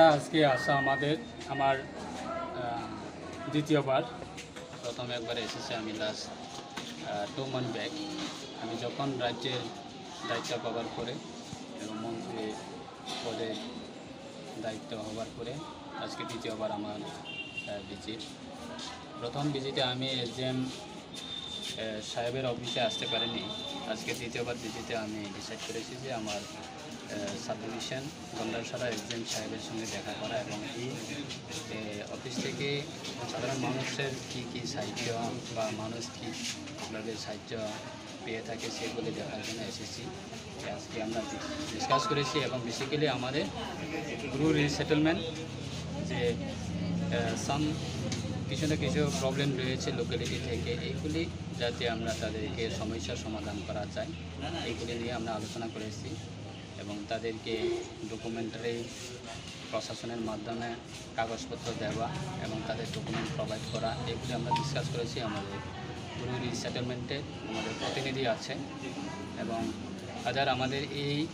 আজকে আসা আমাদের, আমার, আহ, দ্বিতীয়বার। প্রথম একবার এসেছি আমি লাস্ট, আহ, two month back. আমি যখন রাজ্যের দায়িত্ব পাওয়ার পরে এবং মন্ত্রী পদে দায়িত্ব হওয়ার পরে আজকে দ্বিতীয়বার আমার, আহ, ভিজিট। প্রথম ভিজিটে আমি এসডিএম, আহ, সাহেবের অফিসে আসতে পারিনি। আজকে দ্বিতীয়বার ভিজিটে আমি ডিসাইড করেছি যে আমার, আহ, সাবডিভিশন গন্ডাছড়া এসডিএম সাহেবের সঙ্গে দেখা করা এবং এই, আহ, অফিস থেকে সাধারণ মানুষের কী কী সাহায্য বা মানুষ কীভাবে সাহায্য পেয়ে থাকে সেগুলি দেখার জন্য এসেছি। আজকে আমরা ডিসকাস করেছি এবং বেসিক্যালি আমাদের ব্রু রিসেটেলমেন্ট যে, আহ, সাম কিছু না কিছু প্রবলেম রয়েছে লোকালিটি থেকে, এইগুলি যাতে আমরা তাদেরকে সমস্যার সমাধান করা যায়, এইগুলি নিয়ে আমরা আলোচনা করেছি এবং তাদেরকে ডকুমেন্টারি প্রশাসনের মাধ্যমে কাগজপত্র দেওয়া এবং তাদের ডকুমেন্ট প্রোভাইড করা, এগুলি আমরা ডিসকাস করেছি। আমাদের ব্রু রিসেটেলমেন্টে আমাদের প্রতিনিধি আছে এবং আদার আমাদের এই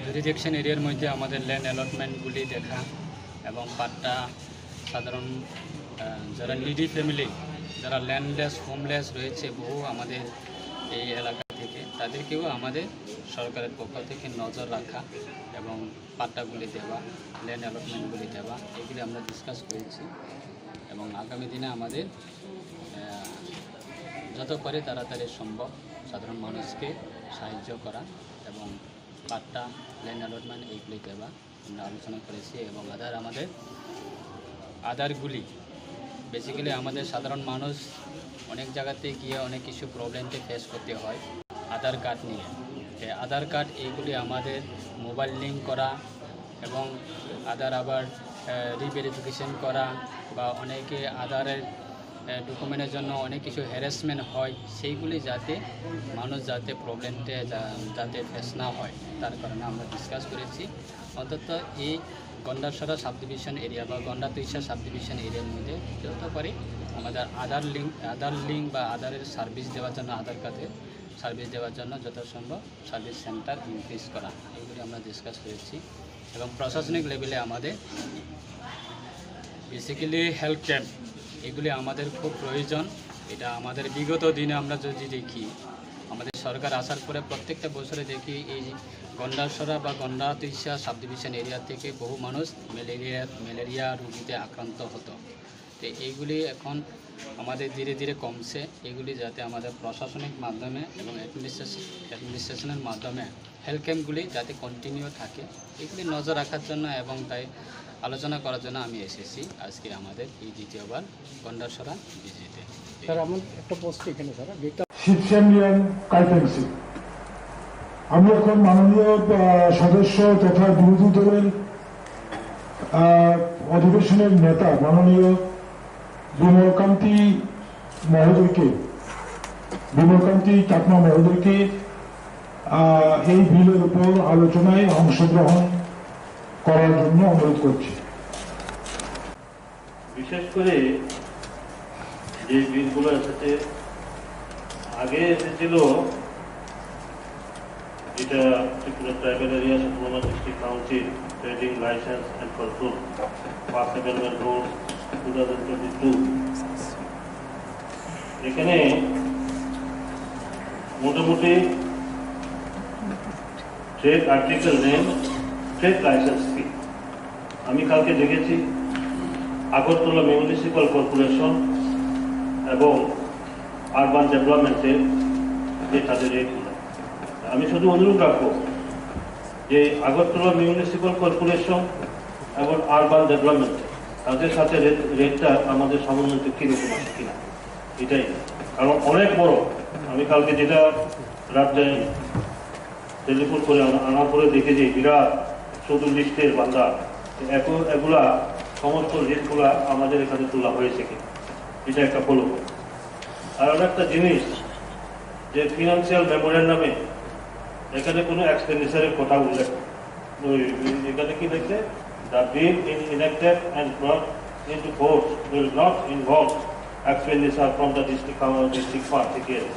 জুরিডিকশন এরিয়ার মধ্যে আমাদের ল্যান্ড অ্যালটমেন্টগুলি দেখা এবং পাট্টা সাধারণ, আহ, যারা নিডি ফ্যামিলি, যারা ল্যান্ডলেস, হোমলেস রয়েছে বহু আমাদের এই এলাকা থেকে, তাদেরকেও আমাদের সরকারের পক্ষ থেকে নজর রাখা এবং পাট্টাগুলি দেওয়া, ল্যান্ড অ্যালটমেন্টগুলি দেওয়া, এগুলি আমরা ডিসকাস করেছি। এবং আগামী দিনে আমাদের, আহ, যত পারি তাড়াতাড়ি সম্ভব সাধারণ মানুষকে সাহায্য করা এবং পাট্টা, ল্যান্ড অ্যালটমেন্ট এইগুলি দেওয়া আমরা আলোচনা করেছি। এবং আদার আমাদের আদারগুলি বেসিক্যালি আমাদের সাধারণ মানুষ অনেক জায়গাতে গিয়ে অনেক কিছু প্রবলেমকে ফেস করতে হয় আধার কার্ড নিয়ে। এই আধার কার্ড এইগুলি আমাদের মোবাইল লিঙ্ক করা এবং আধার আবার, আহ, রিভেরিফিকেশন করা বা অনেকে আধারের, আহ, ডকুমেন্টের জন্য অনেক কিছু হ্যারাসমেন্ট হয়, সেইগুলি যাতে মানুষ যাতে প্রবলেমটা যা-, যাতে ফেস না হয়, তার কারণে আমরা ডিসকাস করেছি। অন্তত এই গন্ডাছড়া সাবডিভিশন এরিয়া বা গন্ডাতৈশা সাবডিভিশন এরিয়ার মধ্যে যত পারি আমাদের আধার লিঙ্ক, আধার লিঙ্ক বা আধারের সার্ভিস দেওয়ার জন্য, আধার কার্ডের সার্ভিস দেওয়ার জন্য যত সম্ভব সার্ভিস সেন্টার ইনক্রিজ করা, এইগুলি আমরা ডিসকাস করেছি। এবং প্রশাসনিক লেভেলে আমাদের বেসিক্যালি হেলথ ক্যাম্প, এগুলি আমাদের খুব প্রয়োজন। এটা আমাদের বিগত দিনে আমরা যদি দেখি, আমাদের সরকার আসার পরে প্রত্যেকটা বছরে দেখি এই গন্ডাছড়া বা গন্ডাতৈশা সাবডিভিশন এরিয়া থেকে বহু মানুষ ম্যালেরিয়া, ম্যালেরিয়া রোগীতে আক্রান্ত হতো। তো এইগুলি এখন আমাদের ধীরে ধীরে কমছে। এগুলি যাতে আমাদের প্রশাসনিক মাধ্যমে এবং অ্যাডমিনিস্ট্রেশন, অ্যাডমিনিস্ট্রেশনের মাধ্যমে হেলথ ক্যাম্পগুলি যাতে কন্টিনিউ থাকে, এগুলি নজর রাখার জন্য এবং তাই আলোচনা করার জন্য আমি এসেছি আজকে আমাদের এই দ্বিতীয়বার গন্ডাছড়া ভিজিটে। স্যার, আমার একটা প্রশ্ন এখানে, স্যার, যেটা শিবশ্যামলিয়ান কাইপেন্সি। আমি এখন মাননীয়, আহ, সদস্য তথা বিরোধী দলের, আহ, অধিবেশনের নেতা মাননীয় বিমল কান্তি মহোদয়কে, বিমল কান্তি চাকমা মহোদয়কে, আহ, এই বিলের উপর আলোচনায় অংশগ্রহণ করার জন্য অনুরোধ করছি। বিশেষ করে যে বিলগুলো এসেছে, আগে এসেছিল যেটা Tripura tribal area autonomous district council trading licence and control, first amendment rules two thousand twenty two, এখানে মোটামুটি trade article name, trade licence fee. আমি কালকে দেখেছি আগরতলা মিউনিসিপ্যাল কর্পোরেশন এবং আরবান ডেভেলপমেন্টের যে তাদের রেটগুলো। আমি শুধু অনুরোধ রাখবো যে আগরতলা মিউনিসিপ্যাল কর্পোরেশন এবং আরবান ডেভেলপমেন্ট তাদের সাথে রেট, রেটটা আমাদের সমন্বয় কীরকম আছে কিনা, এটাই। কারণ অনেক বড়, আমি কালকে যেটা রাত্রে টেলিফোন করে আনা-, আনার পরে দেখে যে বিরাট শুধু লিস্টের বান্দা, এখন এগুলা সমস্ত লিস্টগুলা আমাদের এখানে তোলা হয়েছে কি, এটা একটা ফলো। আর আরেকটা জিনিস, যে ফিনান্সিয়াল মেমোরেন্ডামে এখানে কোনো এক্সপেন্ডিচারের কথা উল্লেখ নেই। ওই, ওই, এখানে কি লেখছে? The bill in enacted and brought into force will not involve expenditure from the district, uh, district fund, ঠিক আছে।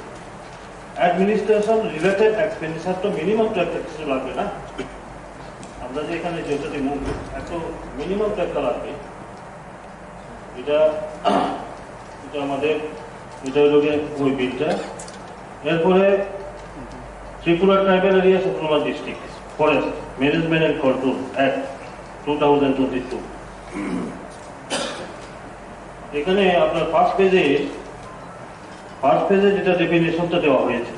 Administration related expenditure তো মিনিমাম তো একটা কিছু লাগবে না? আমরা যে এখানে যেটা দিব, এত মিনিমাম তো একটা লাগবে। এটা এটা আমাদের, এটা হলো গিয়ে ওই বিলটা। এরপরে Tripura Tribal Areas Autonomous District Forest Management and Control Act two thousand twenty two। এখানে আপনার ফার্স্ট পেজে, ফার্স্ট পেজে যেটা ডেফিনেশনটা দেওয়া হয়েছে,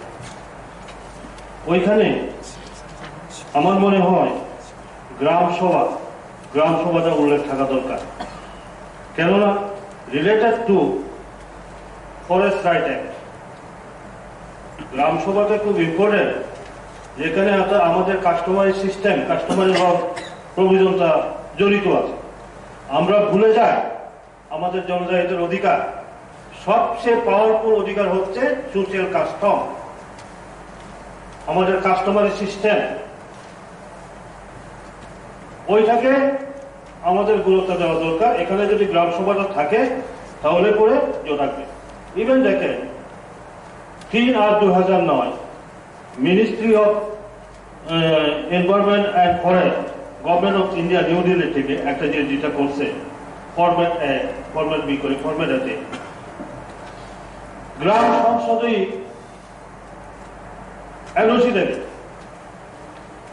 ওইখানে আমার মনে হয় গ্রাম সভা, গ্রাম সভাটা উল্লেখ থাকা দরকার। কেননা related to forest right act, গ্রাম সভাটা খুব ইম্পর্টেন্ট, যেখানে অর্থাৎ আমাদের কাস্টমারি সিস্টেম, কাস্টমারি ল প্রভিজনটা জড়িত আছে। আমরা ভুলে যাই আমাদের জনজাতিদের অধিকার, সবচেয়ে পাওয়ারফুল অধিকার হচ্ছে সোশ্যাল কাস্টম, আমাদের কাস্টমারি সিস্টেম। ওইটাকে আমাদের গুরুত্ব দেওয়া দরকার। এখানে যদি গ্রাম সভাটা থাকে, তাহলে পরে জোর রাখবে। ইভেন দেখেন, তিন আট দুই হাজার নয়, ministry of environment and forest, government of India, new Delhi থেকে একটা যে যেটা করছে, ফরম্যাট এ, ফরম্যাট বি করে ফরম্যাট এতে গ্রাম সংসদই এনওসি দেবে,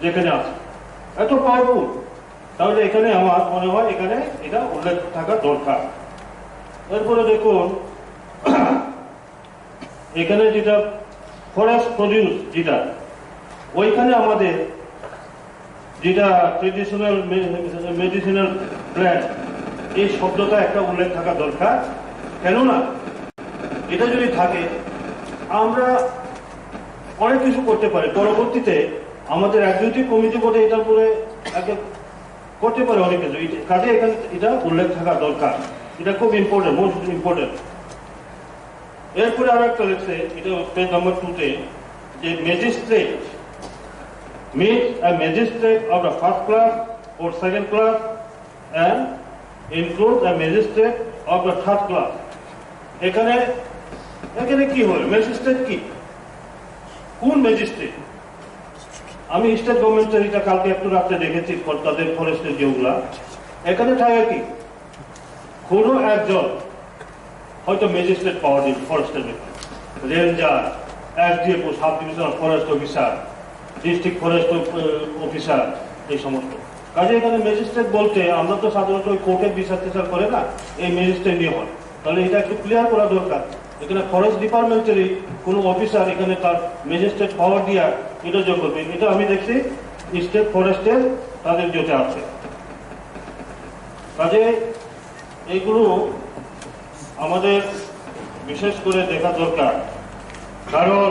যেখানে আছে, এত পাওয়ারফুল। তাহলে এখানে আমার মনে হয় এখানে এটা উল্লেখ থাকা দরকার। এরপরে দেখুন, এখানে যেটা ফরেস্ট প্রডিউস, যেটা ওইখানে আমাদের যেটা ট্রেডিশনাল মেডিসিনাল প্ল্যান্ট, এই শব্দটা একটা উল্লেখ থাকা দরকার। কেননা এটা যদি থাকে, আমরা অনেক কিছু করতে পারি। পরবর্তীতে আমাদের এক্সিকিউটিভ কমিটি বোধহয় এটার উপরে একটা করতে পারে অনেক কিছু। এটা, কাজে এখানে এটা উল্লেখ থাকা দরকার, এটা খুব ইম্পর্টেন্ট, মোস্ট ইম্পর্টেন্ট। এরপরে আরো একটা লেখছে, এটা পেজ নাম্বার টু তে, যে magistrate means a magistrate of the first class or second class and includes a magistrate of the third class। এখানে, এখানে কি হয়, ম্যাজিস্ট্রেট কি, কোন ম্যাজিস্ট্রেট? আমি স্টেট গভর্নমেন্টের এটা কালকে একটু রাত্রে দেখেছি, ফর-, তাদের ফরেস্টের যেগুলা, এখানে থাকে কি, কোনো একজন হয়তো ম্যাজিস্ট্রেট পাওয়ার দিন ফরেস্টের ব্যাপারে, রেঞ্জার, এসডিএফও, sub divisional forest officer, district forest officer, এই সমস্ত। কাজে এখানে ম্যাজিস্ট্রেট বলতে আমরা তো সাধারণত ওই কোর্টের বিচার টিচার করে না, এই ম্যাজিস্ট্রেট নিয়ে হয়। তাহলে এটা একটু ক্লিয়ার করা দরকার। এখানে ফরেস্ট ডিপার্টমেন্টেরই কোনো অফিসার এখানে তার ম্যাজিস্ট্রেট পাওয়ার দিয়া এটা যোগ করবে, এটা আমি দেখছি স্টেট ফরেস্টের তাদের যেটা আছে। কাজে এইগুলো আমাদের বিশেষ করে দেখা দরকার, কারণ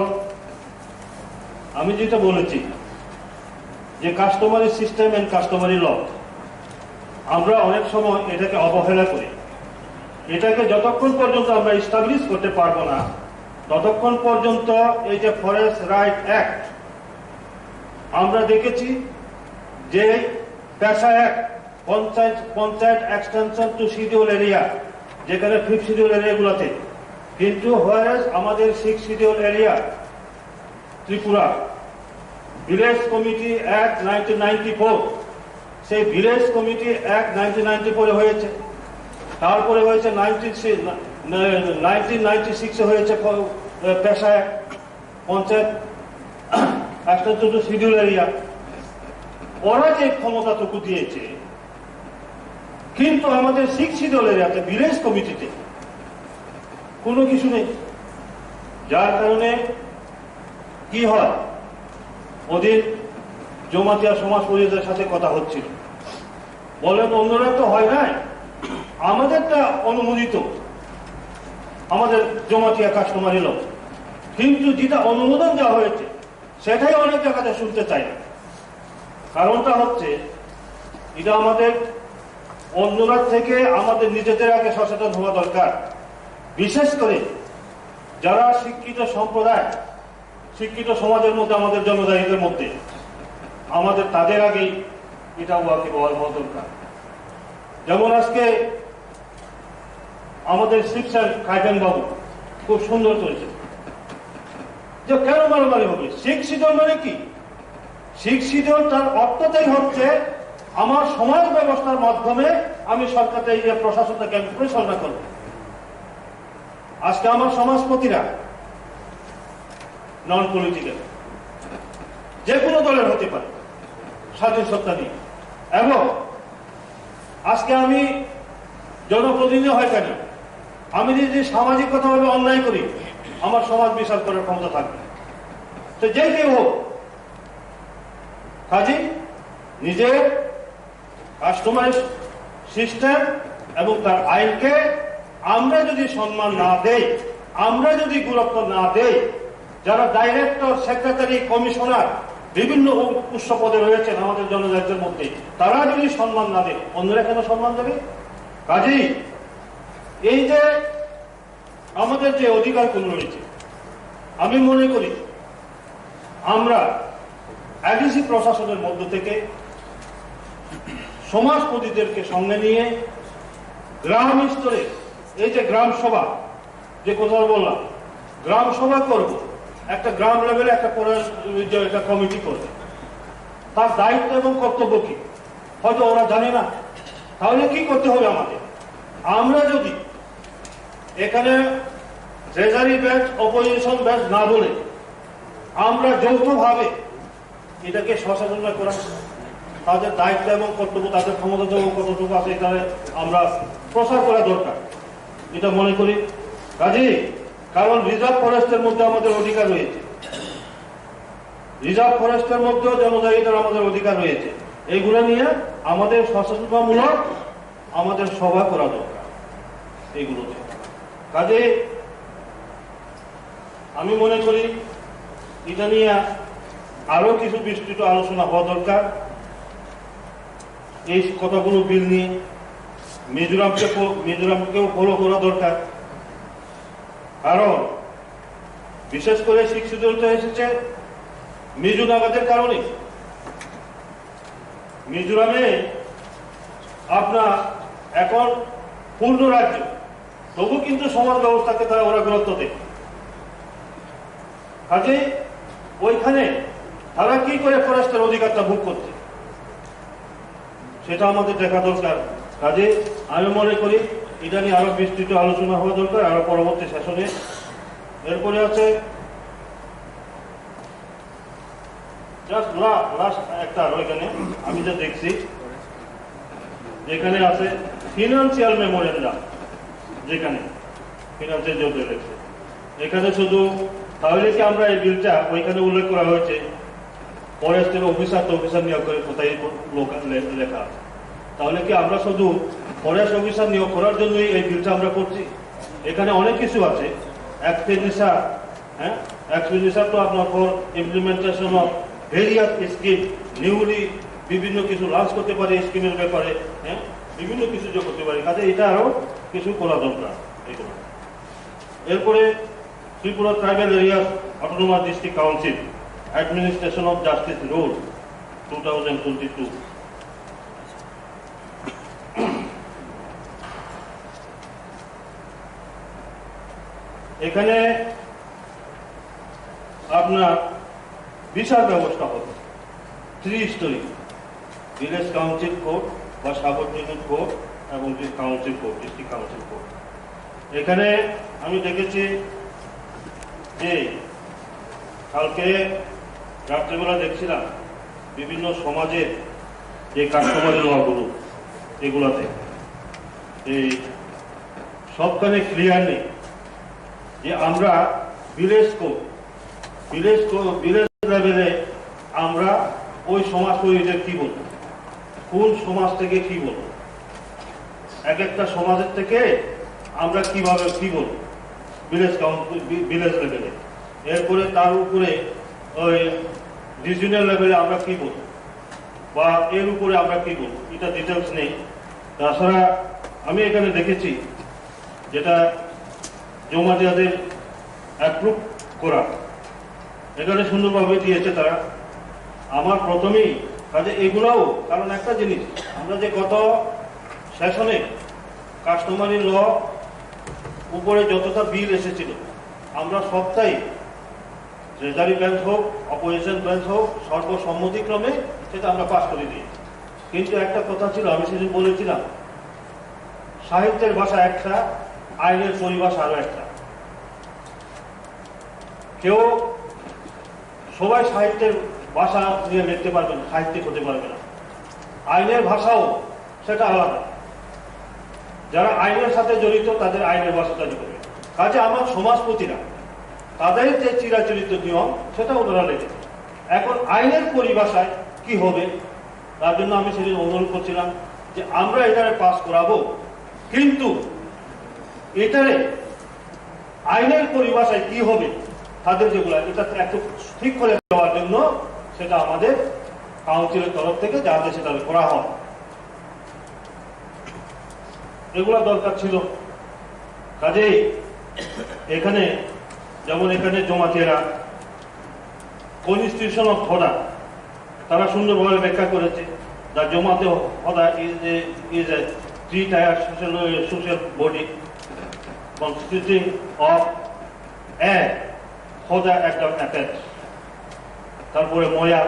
আমি যেটা বলেছি যে কাস্টমারি সিস্টেম এন্ড কাস্টমারি ল, আমরা অনেক সময় এটাকে অবহেলা করি। এটাকে যতক্ষণ পর্যন্ত আমরা এস্টাবলিশ করতে পারবো না, ততক্ষণ পর্যন্ত এই যে ফরেস্ট রাইট অ্যাক্ট, আমরা দেখেছি যে PESA act, panchayat, panchayat extension to schedule area, যেখানে ফিফথ শিডিউল এরিয়াগুলোতে, কিন্তু হোয়ারেস আমাদের six schedule area Tripura, village committee act nineteen ninety four, সেই village committee act nineteen ninety ফোরে হয়েছে, তারপরে হয়েছে নাইনটিন, নাইনটিন নাইনটি সিক্সে হয়েছে প-, PESA act, panchayat extension to schedule area. ওরা যে ক্ষমতাটুকু দিয়েছে, কিন্তু আমাদের সিক্স শিডিউল এরিয়াতে ভিলেজ কমিটিতে কোনো কিছু নেই, যার কারণে কি হয়, ওদিন জমাতিয়া সমাজ পরিষদের সাথে কথা হচ্ছিল, বলেন অন্যরা তো হয় নাই, আমাদেরটা অনুমোদিত, আমাদের জমাতিয়া কাস্টমারি ল, কিন্তু যেটা অনুমোদন দেওয়া হয়েছে সেটাই অনেক জায়গাতে শুনতে চাই না। কারণটা হচ্ছে, এটা আমাদের অন্যরা থেকে আমাদের নিজেদের আগে সচেতন হওয়া দরকার। বিশেষ করে যারা শিক্ষিত সম্প্রদায়, শিক্ষিত সমাজের মধ্যে, আমাদের জনজাতিদের মধ্যে, আমাদের তাদের আগেই এটা ওয়াকিবহাল হওয়া দরকার। যেমন আজকে আমাদের শিক্ষক কাইজান বাবু খুব সুন্দর করেছেন যে কেন মারামারি হবে, সিক্স শিডিউল মানে কি? সিক্স শিডিউল তার অর্থটাই হচ্ছে আমার সমাজ ব্যবস্থার মাধ্যমে আমি সরকারটা এই যে প্রশাসনটাকে আমি পরিচালনা করব। আজকে আমার সমাজপতিরা নন পলিটিক্যাল, যে কোনো দলের হতে পারে, স্বাধীন সত্তা নিয়ে। এবং আজকে আমি জনপ্রতিনিধি হয় কেন, আমি যদি সামাজিকগতভাবে অন্যায় করি, আমার সমাজ বিচার করার ক্ষমতা থাকবে। তো যে কেউ হোক, কাজেই নিজের কাস্টমাইজ সিস্টেম এবং তার আইনকে আমরা যদি সম্মান না দেই, আমরা যদি গুরুত্ব না দেই, যারা ডাইরেক্টর, সেক্রেটারি, কমিশনার, বিভিন্ন উ-, উচ্চ পদে রয়েছেন আমাদের জনজাতির মধ্যে, তারা যদি সম্মান না দেয়, অন্যরা কেন সম্মান দেবে? কাজেই এই যে আমাদের যে অধিকারগুলো রয়েছে, আমি মনে করি আমরা এডিসি প্রশাসনের মধ্য থেকে সমাজপতিদেরকে সঙ্গে নিয়ে গ্রাম স্তরে এই যে গ্রাম সভা, যে কথা বললাম, গ্রাম সভা করব, একটা গ্রাম লেভেলে একটা পরে যে একটা কমিটি করবে, তার দায়িত্ব এবং কর্তব্য কি? হয়তো ওরা জানে না। তাহলে কি করতে হবে আমাদের? আমরা যদি এখানে ট্রেজারি ব্রাঞ্চ, অপোজিশন ব্রাঞ্চ না বলে আমরা যৌথভাবে এটাকে স্বশাসন করা, তাদের দায়িত্ব এবং কর্তব্য, তাদের ক্ষমতা কতটুকু আছে, এখানে আমরা প্রচার করা দরকার, এটা মনে করি। কাজেই, কারণ রিজার্ভ ফরেস্টের মধ্যে আমাদের অধিকার রয়েছে, রিজার্ভ ফরেস্টের মধ্যেও জনজাতিদের আমাদের অধিকার রয়েছে। এইগুলো নিয়ে আমাদের সচেতনতামূলক আমাদের সভা করা দরকার এইগুলোতে। কাজে আমি মনে করি এটা নিয়ে আরো কিছু বিস্তৃত আলোচনা হওয়া দরকার। এই কথাগুলো বিল নিয়ে মিজোরামকে ফো-, মিজোরামকেও ফলো করা দরকার, কারণ বিশেষ করে সিক্স শিডিউলটা এসেছে মিজো নাগাদের কারণে। মিজোরামে আপনার এখন পূর্ণ রাজ্য, তবু কিন্তু সমাজ ব্যবস্থাকে তারা ওরা গুরুত্ব দেয়। কাজে ওইখানে তারা কি করে ফরেস্টের অধিকারটা ভোগ করছে, সেটা আমাদের দেখা দরকার। কাজে আমি মনে করি এটা নিয়ে আরো বিস্তৃত আলোচনা হওয়া দরকার আরো পরবর্তী সেশনে। এরপরে আছে জাস্ট লাস্ট একটা আরো এখানে আমি যা দেখছি, যেখানে আছে ফিনান্সিয়াল মেমোরেন্ডাম, যেখানে ফিনান্সিয়াল জোর লেখছে, এখানে শুধু তাহলে কি আমরা এই বিলটা ওইখানে উল্লেখ করা হয়েছে ফরেস্টের অফিসার টফিসার নিয়োগ করে কোথায় লোক লে-, লেখা আছে, তাহলে কি আমরা শুধু ফরেস্ট অফিসার নিয়োগ করার জন্যই এই বিলটা আমরা করছি? এখানে অনেক কিছু আছে, এক্সপেন্ডিচার, হ্যাঁ, এক্সপেন্ডিচার তো আপনার for implementation of various scheme, newly বিভিন্ন কিছু লঞ্চ করতে পারে স্কিমের ব্যাপারে, হ্যাঁ, বিভিন্ন কিছু যে করতে পারে, কাজে এটা আরো কিছু করা দরকার। এগুলো এরপরে Tripura tribal area autonomous district council, administration of justice rule two thousand twenty two. এখানে আপনার বিচার ব্যবস্থা হবে three storey, village council court বা সাব অর্ডিনেট কোর্ট এবং council court, district council court. এখানে আমি দেখেছি যে কালকে রাত্রেবেলা দেখছিলাম বিভিন্ন সমাজের যে কাস্টমারি লগুলো, এগুলাতে এই সবখানে ক্লিয়ার নেই যে আমরা village court, village court, village লেভেলে আমরা ওই সমাজ তৈরিতে কি বলবো, কোন সমাজ থেকে কি বলবো, এক একটা সমাজের থেকে আমরা কিভাবে কি বলবো, ভিলেজ কাউন্সিল, ভিলেজ লেভেলে, এরপরে তার উপরে ওই রিজিয়নাল লেভেলে আমরা কি বলবো বা এর উপরে আমরা কি বলবো, এটা ডিটেলস নেই। তাছাড়া আমি এখানে দেখেছি যেটা জমাদিয়াদের অ্যাপ্রুভ করা, এখানে সুন্দরভাবে দিয়েছে তারা। আমার প্রথমেই কাজে এগুলাও কারণ একটা জিনিস, আমরা যে গত সেশনে কাস্টমারি ল উপরে যতটা বিল এসেছিল, আমরা সবটাই ট্রেজারি ব্রাঞ্চ হোক, অপোজিশন ব্রাঞ্চ হোক, সর্বসম্মতিক্রমে সেটা আমরা পাস করে দিই। কিন্তু একটা কথা ছিল, আমি সেদিন বলেছিলাম, সাহিত্যের ভাষা একটা, আইনের পরিভাষা আরো একটা। কেউ সবাই সাহিত্যের ভাষা নিয়ে লিখতে পারবে না, সাহিত্যিক হতে পারবে না। আইনের ভাষাও সেটা আলাদা। যারা আইনের সাথে জড়িত, তাদের আইনের ভাষাটা লিখবে। কাজে আমার সমাজপতিরা, তাদের যে চিরাচরিত নিয়ম, সেটা ওনারা লেখেন। এখন আইনের পরিভাষায় কি হবে, তার জন্য আমি সেদিন অনুরোধ করছিলাম যে আমরা এখানে পাস করাবো, কিন্তু এটারে আইনের পরিভাষায় কি হবে, তাদের যেগুলা, এটা একটু ঠিক করে দেওয়ার জন্য সেটা আমাদের কাউন্সিলের তরফ থেকে যাতে সেটা করা হয়, এগুলা দরকার ছিল। কাজেই এখানে, যেমন এখানে জমাতিয়ারা কনস্টিটিউশন অফ হোদা, তারা সুন্দরভাবে ব্যাখ্যা করেছে, the Jamatia Hoda is a, is a three tier social, social body consisting of a Hoda at the apex, তারপরে ময়া,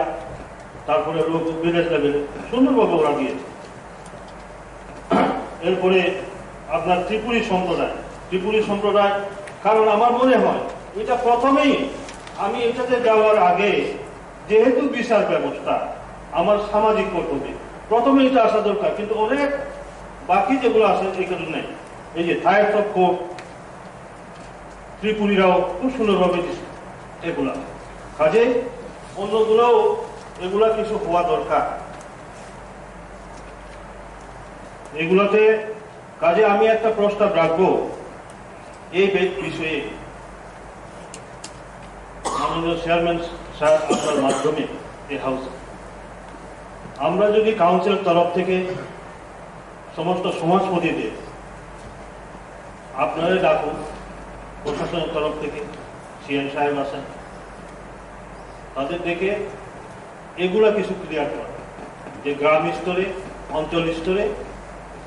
তারপরে লোক ভিলেজ লেভেলে সুন্দরভাবে ওরা দিয়েছে। এরপরে আপনার ত্রিপুরী সম্প্রদায়, ত্রিপুরী সম্প্রদায়, কারণ আমার মনে হয় এটা প্রথমেই, আমি এটাতে যাওয়ার আগে, যেহেতু বিচার ব্যবস্থা আমার সামাজিক কর্তব্য, প্রথমে এটা আসা দরকার, কিন্তু অনেক বাকি যেগুলো আছে এগুলো নেই। এই যে থায়ার্স অফ কোর্ট, ত্রিপুরীরাও খুব সুন্দরভাবে দিছে এগুলা। কাজে অন্যগুলোও এগুলা কিছু হওয়া দরকার। এগুলাতে, কাজে আমি একটা প্রস্তাব রাখবো এই বে-, বিষয়ে, মাননীয় চেয়ারম্যান স্যার, আপনার মাধ্যমে এই হাউসে আমরা যদি কাউন্সিলের তরফ থেকে সমস্ত সমাজপতিদের আপনারা ডাকুন, প্রশাসনের তরফ থেকে সিএম সাহেব আছেন, তাদের ডেকে এগুলা কিছু ক্লিয়ার করা, যে গ্রাম স্তরে, অঞ্চল স্তরে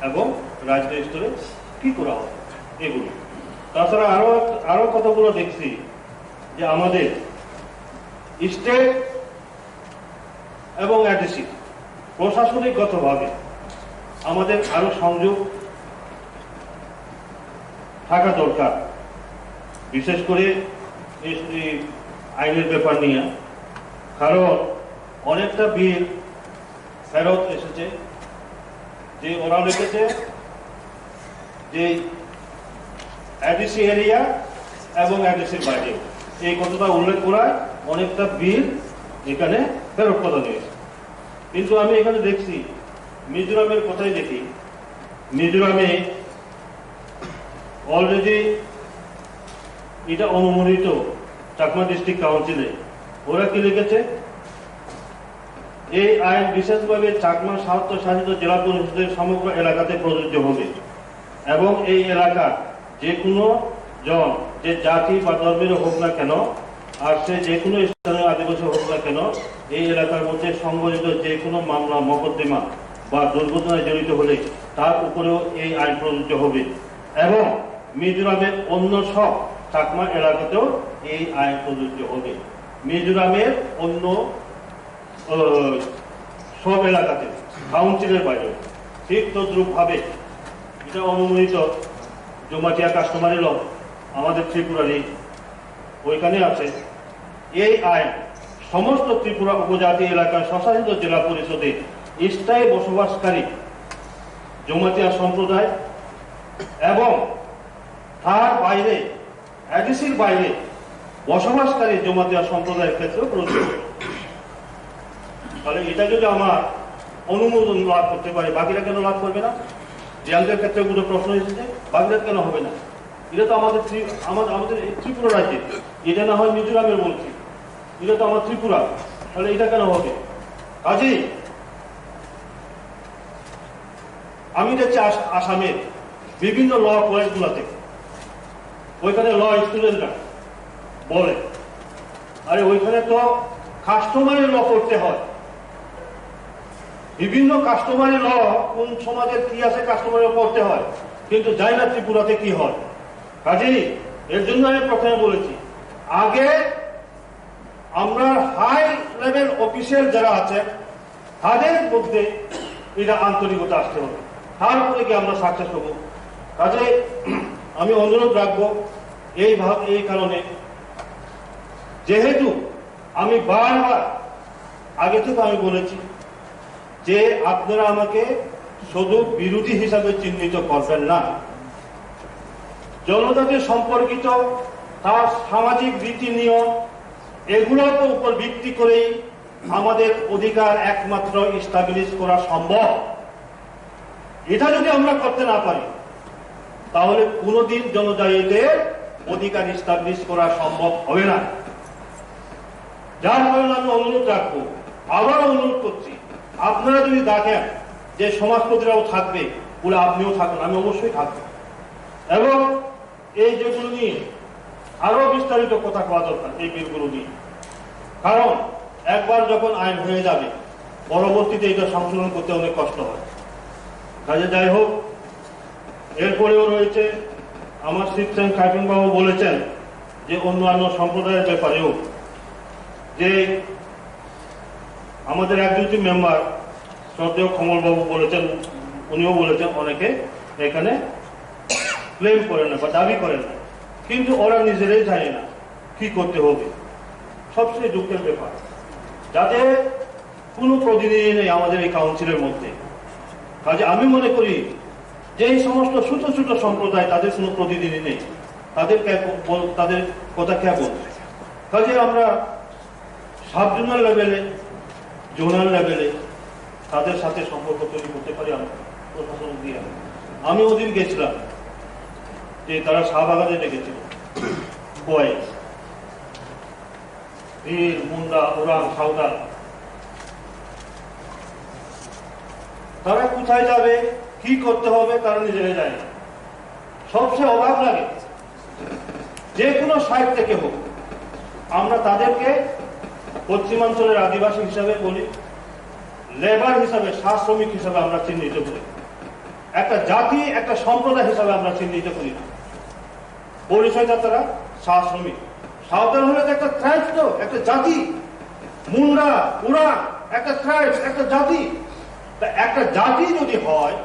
এবং রাজ্য স্তরে কি করা হয় এগুলো। তাছাড়া আরো, আরো কতগুলো দেখছি যে আমাদের স্টেট এবং এডিসি প্রশাসনিকগতভাবে আমাদের আরো সংযোগ থাকা দরকার, বিশেষ করে এই, এই আইনের ব্যাপার নিয়ে, কারণ অনেকটা বিল ফেরত এসেছে, যে ওরা লিখেছে যে এডিসি এরিয়া এবং এডিসির বাইরে, এই কথাটা উল্লেখ করায় অনেকটা বিল এখানে ফেরত পাঠানো হয়েছে। কিন্তু আমি এখানে দেখছি, মিজোরামের কথাই দেখি, মিজোরামে অলরেডি এটা অনুমোদিত চাকমা ডিস্ট্রিক্ট কাউন্সিলে। ওরা কি লিখেছে? এই আইন বিশেষভাবে চাকমা স্বায়ত্তশাসিত জেলা পরিষদের সমগ্র এলাকাতে প্রযোজ্য হবে এবং এই এলাকার যে কোনো জন, যে জাতি বা ধর্মের হোক না কেন, আর সে যে কোনো স্থানীয় আদিবাসী হোক না কেন, এই এলাকার মধ্যে সংঘটিত যে কোনো মামলা, মকদ্দমা বা দুর্ঘটনায় জড়িত হলে তার উপরেও এই আইন প্রযোজ্য হবে এবং মিজোরামের অন্য সব চাকমা এলাকাতেও এই আইন প্রযোজ্য হবে। মিজোরামের অন্য, আহ, সব এলাকাতে, কাউন্সিলের বাইরে, ঠিক তদ্রূপভাবে এটা অনুমোদিত জমাতিয়া কাস্টমারি ল আমাদের ত্রিপুরারই ওইখানে আছে। এই আইন সমস্ত ত্রিপুরা উপজাতি এলাকার স্বশাসিত জেলা পরিষদে স্থায়ী বসবাসকারী জমাতিয়া সম্প্রদায় এবং তার বাইরে, এডিসির বাইরে বসবাসকারী জমাতিয়া সম্প্রদায়ের ক্ষেত্রেও প্রযোজ্য। তাহলে এটা যদি আমার অনুমোদন লাভ করতে পারে, বাকিরা কেন লাভ করবে না? রিয়াংদের ক্ষেত্রে কোনো প্রশ্ন এসেছে, বাকিরা কেন হবে না? এটা তো আমাদের ত্রি-, আমাদের, আমাদের এই ত্রিপুরা রাজ্যে, এটা না হয় মিজোরামের মন্ত্রী, এটা তো আমার ত্রিপুরা, তাহলে এটা কেন হবে? কাজেই আমি দেখছি আস-, আসামের বিভিন্ন ল কলেজগুলোতে ওইখানে ল স্টুডেন্টরা বলে, "আরে, ওইখানে তো কাস্টমারি ল করতে হয়, বিভিন্ন কাস্টমারি ল কোন সমাজের কি আছে, কাস্টমারি ল পড়তে হয়, কিন্তু জানি না ত্রিপুরাতে কি হয়। কাজেই এর জন্য আমি প্রথমে বলেছি, আগে আমরা হাই লেভেল অফিসিয়াল যারা আছেন, তাদের মধ্যে এটা আন্তরিকতা আসতে হবে, তারপরে কি আমরা সাকসেস হব। কাজে আমি অনুরোধ রাখবো এই ভাব, এই কারণে, যেহেতু আমি বারবার আগে থেকে আমি বলেছি যে আপনারা আমাকে শুধু বিরোধী হিসাবে চিহ্নিত করবেন না। জনজাতি সম্পর্কিত তার সামাজিক রীতি নিয়ম, এগুলোর উপর ভিত্তি করেই আমাদের অধিকার একমাত্র এস্টাবলিশ করা সম্ভব। এটা যদি আমরা করতে না পারি, তাহলে কোনোদিন জনজাতিদের অধিকার এস্টাবলিশ করা সম্ভব হবে না। যার কারণে আমি অনুরোধ রাখবো, আবার অনুরোধ করছি, আপনারা যদি দেখেন যে সমাজপতিরাও থাকবে, বলে আপনিও থাকবেন, আমি অবশ্যই থাকবো। এবং এই যেগুলো নিয়ে আরো বিস্তারিত কথা কওয়া দরকার, এই বিলগুলো নিয়ে। কারণ একবার যখন আইন হয়ে যাবে, পরবর্তীতে এটা সংশোধন করতে অনেক কষ্ট হয়। কাজে যাই হোক, এরপরেও রয়েছে আমার শিবসেন কার্টুন বাবু বলেছেন যে অন্যান্য সম্প্রদায়ের ব্যাপারেও, যে আমাদের এক্সিকিউটিভ মেম্বার শ্রদ্ধেয় কমল বাবু বলেছেন, উনিও বলেছেন অনেকে এখানে ক্লেম করেন না বা দাবি করেন না, কিন্তু ওরা নিজেরাই জানে না কি করতে হবে। সবচেয়ে দুঃখের ব্যাপার, যাতে কোনো প্রতিনিধি নেই আমাদের এই কাউন্সিলের মধ্যে। কাজে আমি মনে করি যে এই সমস্ত ছোট ছোট সম্প্রদায়, তাদের কোনো প্রতিনিধি নেই, তাদের কে বল-, তাদের কথা কে বলবে? কাজে আমরা সাব জোনাল লেভেলে, জোনাল লেভেলে তাদের সাথে সম্পর্ক তৈরি করতে পারি আমরা প্রশাসন দিয়ে। আমি ওদিন গেছিলাম, যে তারা চা বাগানে ডেকেছিল, খোয়াই, ভিল, মুন্ডা, উরাং, সাঁওতাল। তারা কোথায় যাবে, কি করতে হবে, তারা নিজেরাই জানে না। সবচেয়ে অবাক লাগে, যে কোনো সাইড থেকে হোক, আমরা তাদেরকে পশ্চিমাঞ্চলের আদিবাসী হিসাবে বলি, লেবার হিসাবে, চা শ্রমিক হিসাবে আমরা চিহ্নিত করি। একটা জাতি, একটা সম্প্রদায় হিসাবে আমরা চিহ্নিত করি না। পরিচয়টা তারা চা শ্রমিক। সাঁওতাল হলে তো একটা ট্রাইব, তো একটা জাতি। মুন্ডা, উরাং, একটা ট্রাইব, একটা জাতি। তা একটা জাতি যদি হয়,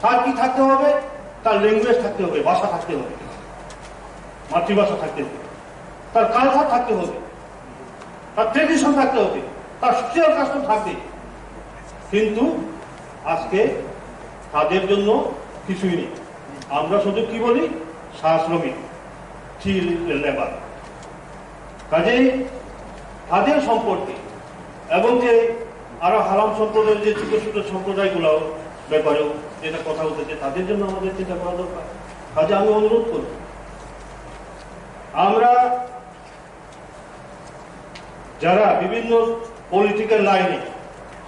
তার কি থাকতে হবে? তার ল্যাঙ্গুয়েজ থাকতে হবে, ভাষা থাকতে হবে, মাতৃভাষা থাকতে হবে, তার কালচার থাকতে হবে, তার ট্রেডিশন থাকতে হবে, তার সোশিয়াল কাস্টম থাকবে। কিন্তু আজকে তাদের জন্য কিছুই নেই। আমরা শুধু কি বলি? চা শ্রমিক, চিল লেবার। কাজেই তাদের সম্পর্কে এবং যে আরো হারাম সম্প্রদায়ের যে ছোট ছোট সম্প্রদায়গুলো ব্যাপারেও যেটা কথা উঠেছে, তাদের জন্য আমাদের চিন্তা করা দরকার। কাজে আমি অনুরোধ করব, আমরা যারা বিভিন্ন পলিটিক্যাল লাইনে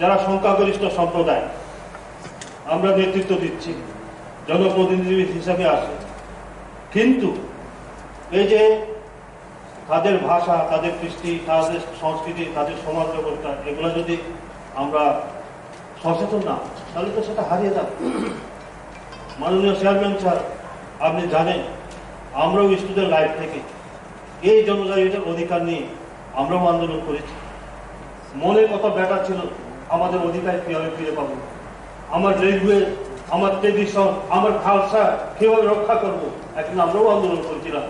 যারা সংখ্যাগরিষ্ঠ সম্প্রদায়, আমরা নেতৃত্ব দিচ্ছি, জনপ্রতিনিধি হিসাবে আছি, কিন্তু এই যে তাদের ভাষা, তাদের কৃষ্টি, তাদের সংস্কৃতি, তাদের সমাজ ব্যবস্থা, এগুলো যদি আমরা সচেতন না হই, তাহলে তো সেটা হারিয়ে যাবে। মাননীয় চেয়ারম্যান স্যার, আপনি জানেন, আমরাও স্টুডেন্ট লাইফ থেকে এই জনজাতিদের অধিকার নিয়ে আমরাও আন্দোলন করেছি। মনে কত ব্যথা ছিল, আমাদের অধিকার কীভাবে ফিরে পাবো, আমার ল্যাঙ্গুয়েজ, আমার ট্রেডিশন, আমার কালচার কীভাবে রক্ষা করব, একদিন আমরাও আন্দোলন করেছিলাম।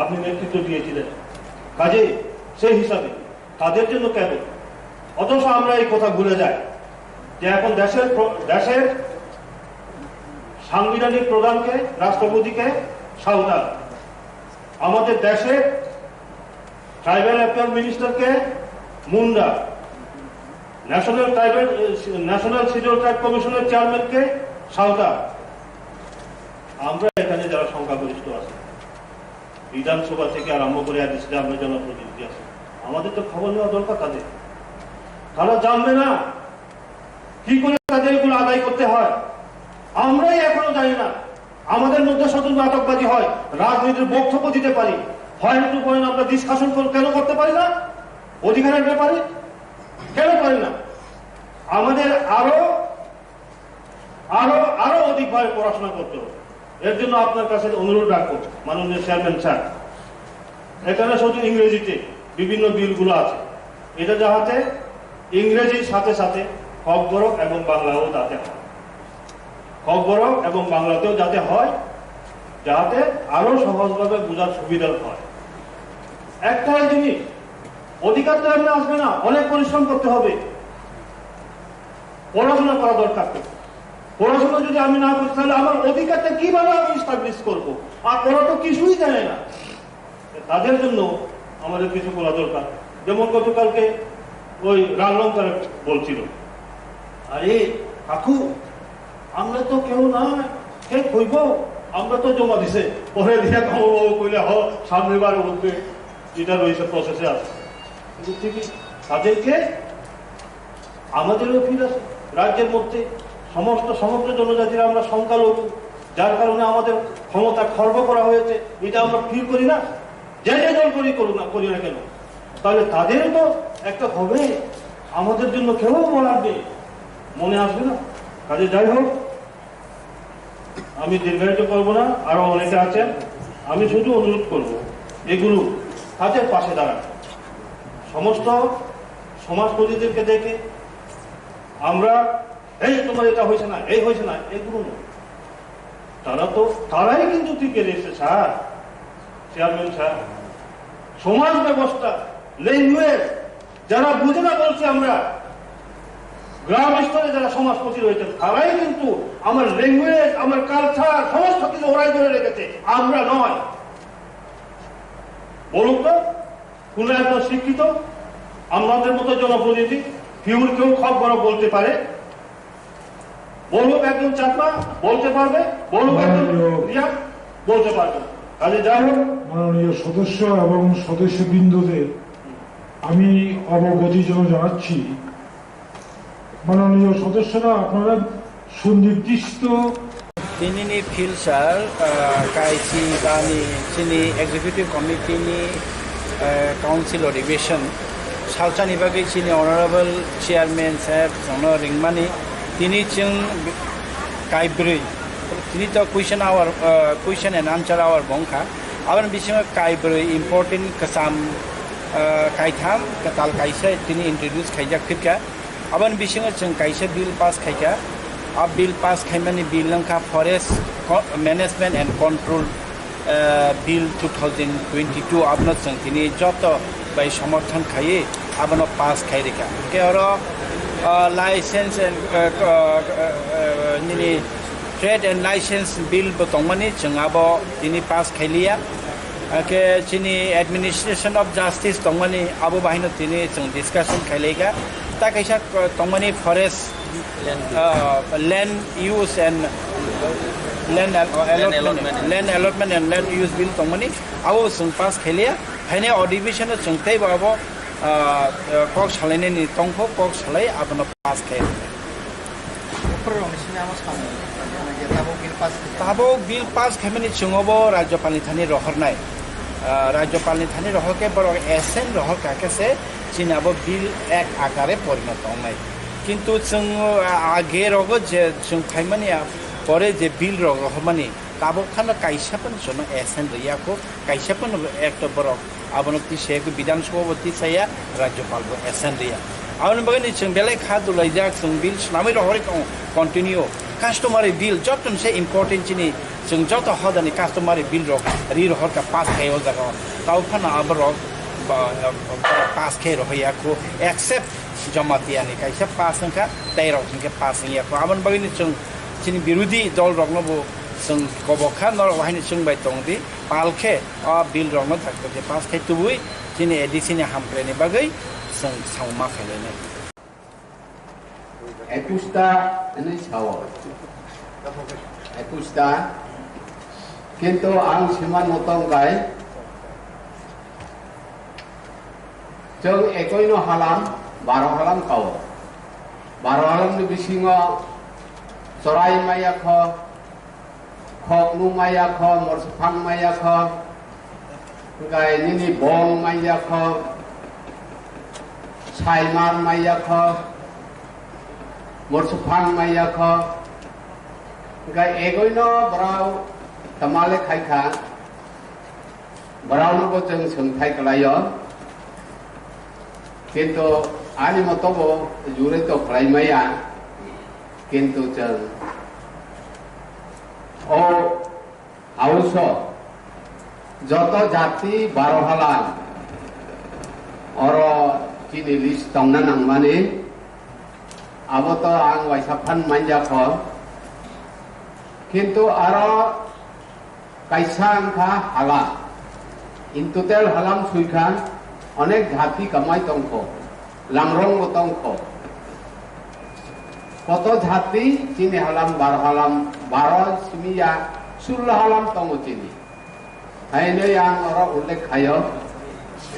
আপনি নেতৃত্ব দিয়েছিলেন। কাজেই সেই হিসাবে তাদের জন্য কেন? অথচ আমরা এই কথা ভুলে যাই যে এখন দেশের প্র-, দেশের সাংবিধানিক প্রধানকে, রাষ্ট্রপতিকে সাঁওতাল, আমাদের দেশের ট্রাইবাল অ্যাফেয়ার মিনিস্টারকে Munda, national tribal, national schedule tribe কমিশনের চেয়ারম্যানকে সাঁওতাল। আমরা এখানে যারা সংখ্যাগরিষ্ঠ আছি, বিধানসভা থেকে আরম্ভ করে আদিসিতে আমরা জনপ্রতিনিধি আছি, আমাদের তো খবর নেওয়া দরকার তাদের। তারা জানবে না কি করে তাদের এগুলো আদায় করতে হয়, আমরাই এখনো জানি না। আমাদের মধ্যে শুধু নাটকবাজি হয়, রাজনীতির বক্তব্য দিতে পারি, পয়েন্ট টু পয়েন্ট আমরা ডিসকাশন কেন করতে পারি না অধিকারের ব্যাপারে? কেন পারি না? আমাদের আরো, আরো, আরো অধিকভাবে পড়াশোনা করতে হবে। এর জন্য আপনার কাছে অনুরোধ রাখবো, মাননীয় চেয়ারম্যান স্যার, এখানে শুধু ইংরেজিতে বিভিন্ন বিলগুলো আছে, এটা যাহাতে ইংরেজির সাথে সাথে খকবরক এবং বাংলাও যাতে হয়, খকবরক এবং বাংলাতেও যাতে হয়, যাহাতে আরো সহজভাবে বোঝার সুবিধা হয়। একটাই জিনিস, অধিকার তো এমনি আসবে না, অনেক পরিশ্রম করতে হবে, পড়াশোনা করা দরকার। তো পড়াশোনা যদি আমি না করি, তাহলে আমার অধিকারটা কিভাবে আমি এস্টাবলিশ করব? আর ওরা তো কিছুই জানে না। তাদের জন্য আমাদের কিছু করা দরকার। যেমন গতকালকে ওই রাজলঙ্কার বলছিল, "আরে কাকু, আমরা তো কেউ না, কে কইব, আমরা তো জমা দিছে।" পরে দিয়া কমলবাবু কইলে, "হ, সামনে বার উঠবে, এটা রয়েছে, প্রসেসে আছে।" কিন্তু ঠিকই তাদেরকে আমাদেরও ফিল আছে। রাজ্যের মধ্যে সমস্ত, সমগ্র জনজাতির আমরা সংখ্যালঘু, যার কারণে আমাদের ক্ষমতা খর্ব করা হয়েছে, এটা আমরা ফিল করি না? যে যে দল করি করুক না, করি না কেন, তাহলে তাদেরও তো একটা হবে, আমাদের জন্য কেউ বলার নেই, মনে আসবে না? কাজে যাই হোক, আমি দীর্ঘায়িত করব না, আরো অনেকে আছেন, আমি শুধু অনুরোধ করব এগুলো তাদের পাশে দাঁড়ান। সমস্ত সমাজপতিদেরকে দেখে আমরা, "এই তোমার এটা হয়েছে না, এই হয়েছে না", এগুলো নয়। তারা তো, তারাই কিন্তু টিকে রয়েছে স্যার, চেয়ারম্যান স্যার। সমাজ ব্যবস্থা, ল্যাঙ্গুয়েজ, যারা বুঝে না বলছি আমরা, গ্রাম স্তরে যারা সমাজপতি রয়েছেন, তারাই কিন্তু আমার ল্যাঙ্গুয়েজ, আমার কালচার, সমস্ত কিছু ওরাই ধরে রেখেছে, আমরা নয়। বলুন তো, কোন একজন শিক্ষিত, আমাদের মতো জনপ্রতিনিধি, পিওর কেউ খকবরক বলতে পারে? বলুক একজন চাকমা বলতে পারবে, বলুক একজন মাননীয় রিয়া বলতে পারবে। কাজে যাই হোক, মাননীয় সদস্য এবং সদস্যবৃন্দদের আমি অবগতি জন্য জানাচ্ছি, মাননীয় সদস্যরা আপনারা সুনির্দিষ্ট Tinini Phil sir, ah, kaisi bani chini executive committee ni, ah, council adhibeson salsani bagwi chini honorable chairman saheb chwngno ringmani, tini chwng kaibrwi, tini to question hour, ah, question and answer hour bo wngkha. Aboni bisingo kaibrwi important kwcham, ah, kaitham kwtal kaisa tini introduce khaijak phirkha. Aboni bisingo chwng kaisa bill pass khaikha. A bill pass khaimani bill wngkha Forest Co-, Management and Control, eh, Bill two thousand twenty-two. Abono chwng tini joto bai somorthon khaiwi abono pass khai rikha. Hwnkhe oro, ah, license and, eh, ko-, eh, eh, nini trade and license bill bo tongmani, chwng abo tini pass khailiya. Hwnkhe chini Administration of Justice tongmani, abo bahaino tini chwng discussion khailaikha. Ta kaisa, uh, tongmani forest, uh, land use and land al-, allotment, land allotment and land use bill tongmani, abo chwng pass khailiya. Phainai adhibesono chwng teibo abo, uh, uh, kok salainani tongkho, kok salai abono pass khai. Tabuk bill pass khaimani chwng obo Rajyapalni thani rohornai. Ah, Rajyapalni thani rohorkhe borok assent rohorkha khe se chini abo bill ek akare porinoto wngnai. Kintu chwng, ah, age rogo je chwng phaimani, ah, pore je bill rok rohormani, tabuk phano kaisa phano chwngno assent rwya kho, kaisa phano ekto borok abono tisaya kho, Bidhan Sabha bo tisaya, Rajyapal bo assent rwya. Aboni bagwi ni chwng belai kha dulaijak, chwng bill swnamwi rohorwi tongo continue. Customary bill joto ni se important chini, chwng joto hodani customary bill rok ri rohorkha pass khai o jaga o. Tabuk phano aborok ba, ba, pass khai rohorya kho, except Jamatia ni kaisa pass wngkha, tei rok hinkhe pass wngya kho. Aboni bagwi ni chwng chini birodhi dol rokno bo chwng kobok kha, norok bo haino chwng bai tong di, pal khe o bill rokno dakti pass khai tubui chini A D C ni hamkraini bagwi chwng samung ma khailainai. Ekusta hwnwi sao. Ekusta. Kintu ang sima no tong kai. Chwng ekoi no halam, baro halam kao. Baro halam ni bisingo chorai maya kho, khoknung maya kho, morsophang maya kho, hwnkhe nini bong maya kho, saimar maya kho, Morsu phang maya kho, hingkha egoino borao tamale khai kha, boraono bo chwng swngthai kwlaio, kintu ani moto bo jure to khlai maya, kintu chwng o Auso joto jati baro halam oro chini list tongna nangmani, abo to ang waisa phan manja kho. Kintu aro kaisa wngkha halam, in total halam suikha onek jati kamai tongkho. Langrong bo tongkho. Koto jati chini halam, baro halam, baro simi ya, sullo halam tongo chini. Haino yang oro ullekh khayo,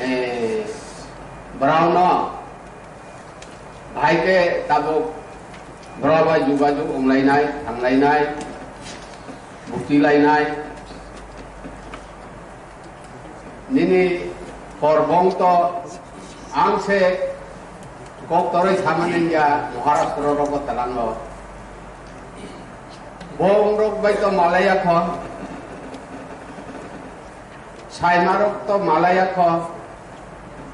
eh, borokno bahai khe tabuk borok bai jogajog wnglainai, thanglainai, buktilainai. Nini korbong to ang se kok toroi samani ya Maharashtra rogo talango. Bong rok bai to malaya kho. Saima rok to malaya kho.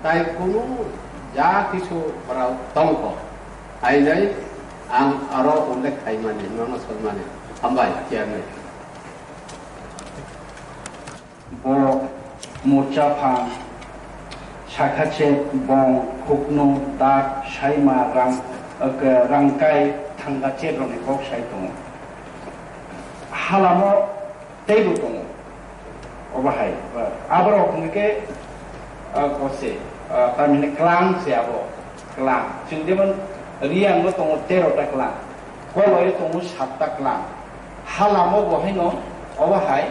Tai kunu ja kisu borok tongkho. Hai jai ang aro ullekh khaimani, nono sanmani. Hambai, chairman. Bo Murcha Phang, Sakha Chet, Bong, Khuknu, Dak, Saima, Rang-, eh, Rangkai, Thanga Chet rokni kok sai tongo. Halamo teibo tongo. Obo hai, eh, aborok hwnkhe, eh, kose, eh, tamni hwnkhe klang se abo, klang. Chwng jemon Riang no tongo tero ta klang. Koloi tongo satta klang. Halamo bo haino obo hai,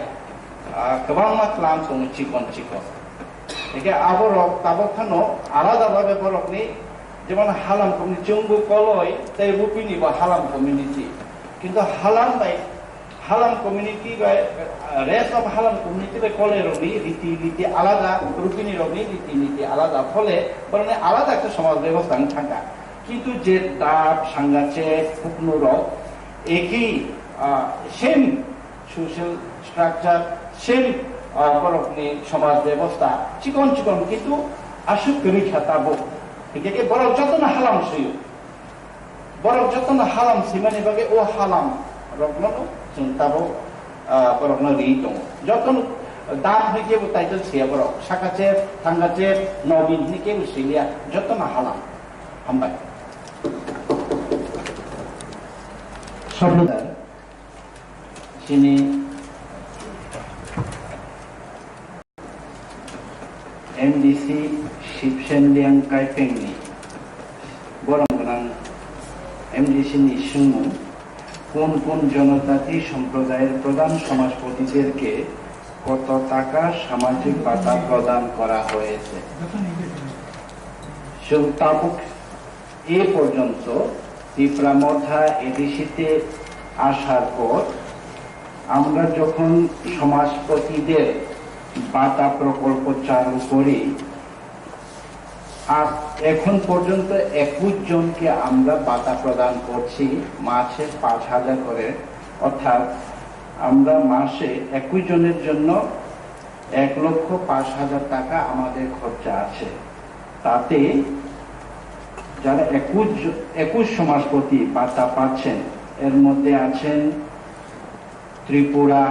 ah, kwbangma klang tongo chikon chikon. Hingkhe aborok tabok phano alada babe borokni jemon halam community chwngbo koloi tei rupini bo halam community. Kintu halam bai, halam community bai, ah, rest of halam community bai koloi rokni riti niti alada, rupini rokni riti niti alada. Phole borokni alada khe somaj bebosta wng thangkha. Kintu je dap, sangachek, phuknu rok, eki, ah, same social structure, same, ah, borokni somaj bebosta, chikon chikon, kintu aswk kwrwi kha tabuk. Hingkhe khe borok jotono halam swiyo. Borok jotono halam swimani bagwi o halam rokno chwng tabuk, ah, borokno riwi tongo. Jotono dam hwnwi kebo title siya borok. Sakache, thangache, nobin hwnwi kebo siliya. Jotono halam. Hambai. Sabnadar, chini M D C Shipsen Liang Kaipengni borong gwnang M D C ni swngmung, কোন কোন জনজাতি সম্প্রদায়ের প্রধান সমাজপতিদেরকে কত টাকা সামাজিক ভাতা প্রদান করা হয়েছে? Chwng tabuk e porjonto Tipra Motha A D C te আসার পর আমরা যখন সমাজপতিদের ভাতা প্রকল্প চালু করি, আর এখন পর্যন্ত একুশ জনকে আমরা ভাতা প্রদান করছি মাসে পাঁচ হাজার করে, অর্থাৎ আমরা মাসে একুশ জনের জন্য এক লক্ষ পাঁচ হাজার টাকা আমাদের খরচা আছে। তাতে যারা একুশ জ-, একুশ সমাজপতি ভাতা পাচ্ছেন, এর মধ্যে আছেন ত্রিপুরা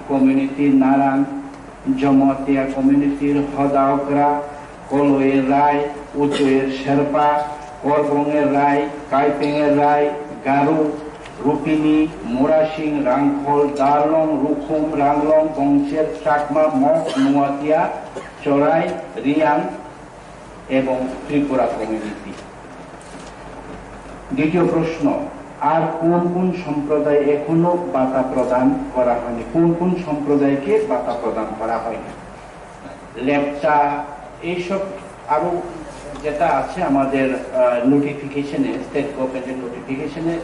কমিউনিটির নারায়ণ, জমাতিয়া কমিউনিটির হদাওকরা, কলইয়ের রায়, উচইয়ের শেরপা, করবংয়ের রায়, কাইপেংয়ের রায়, গারু, রুপিনী, মুরাসিং, রাংখল, দারলং, রুখুম, রাংলং, বংশের, চাকমা, মগ, নুয়াতিয়া, চড়াই, রিয়াং, এবং ত্রিপুরা কমিউনিটি। দ্বিতীয় প্রশ্ন, আর কোন কোন সম্প্রদায় এখনো ভাতা প্রদান করা হয়নি? কোন কোন সম্প্রদায়কে ভাতা প্রদান করা হয়নি? লেপচা, এইসব আরো যেটা আছে আমাদের, আহ, নোটিফিকেশনে, স্টেট গভর্নমেন্টের নোটিফিকেশনে,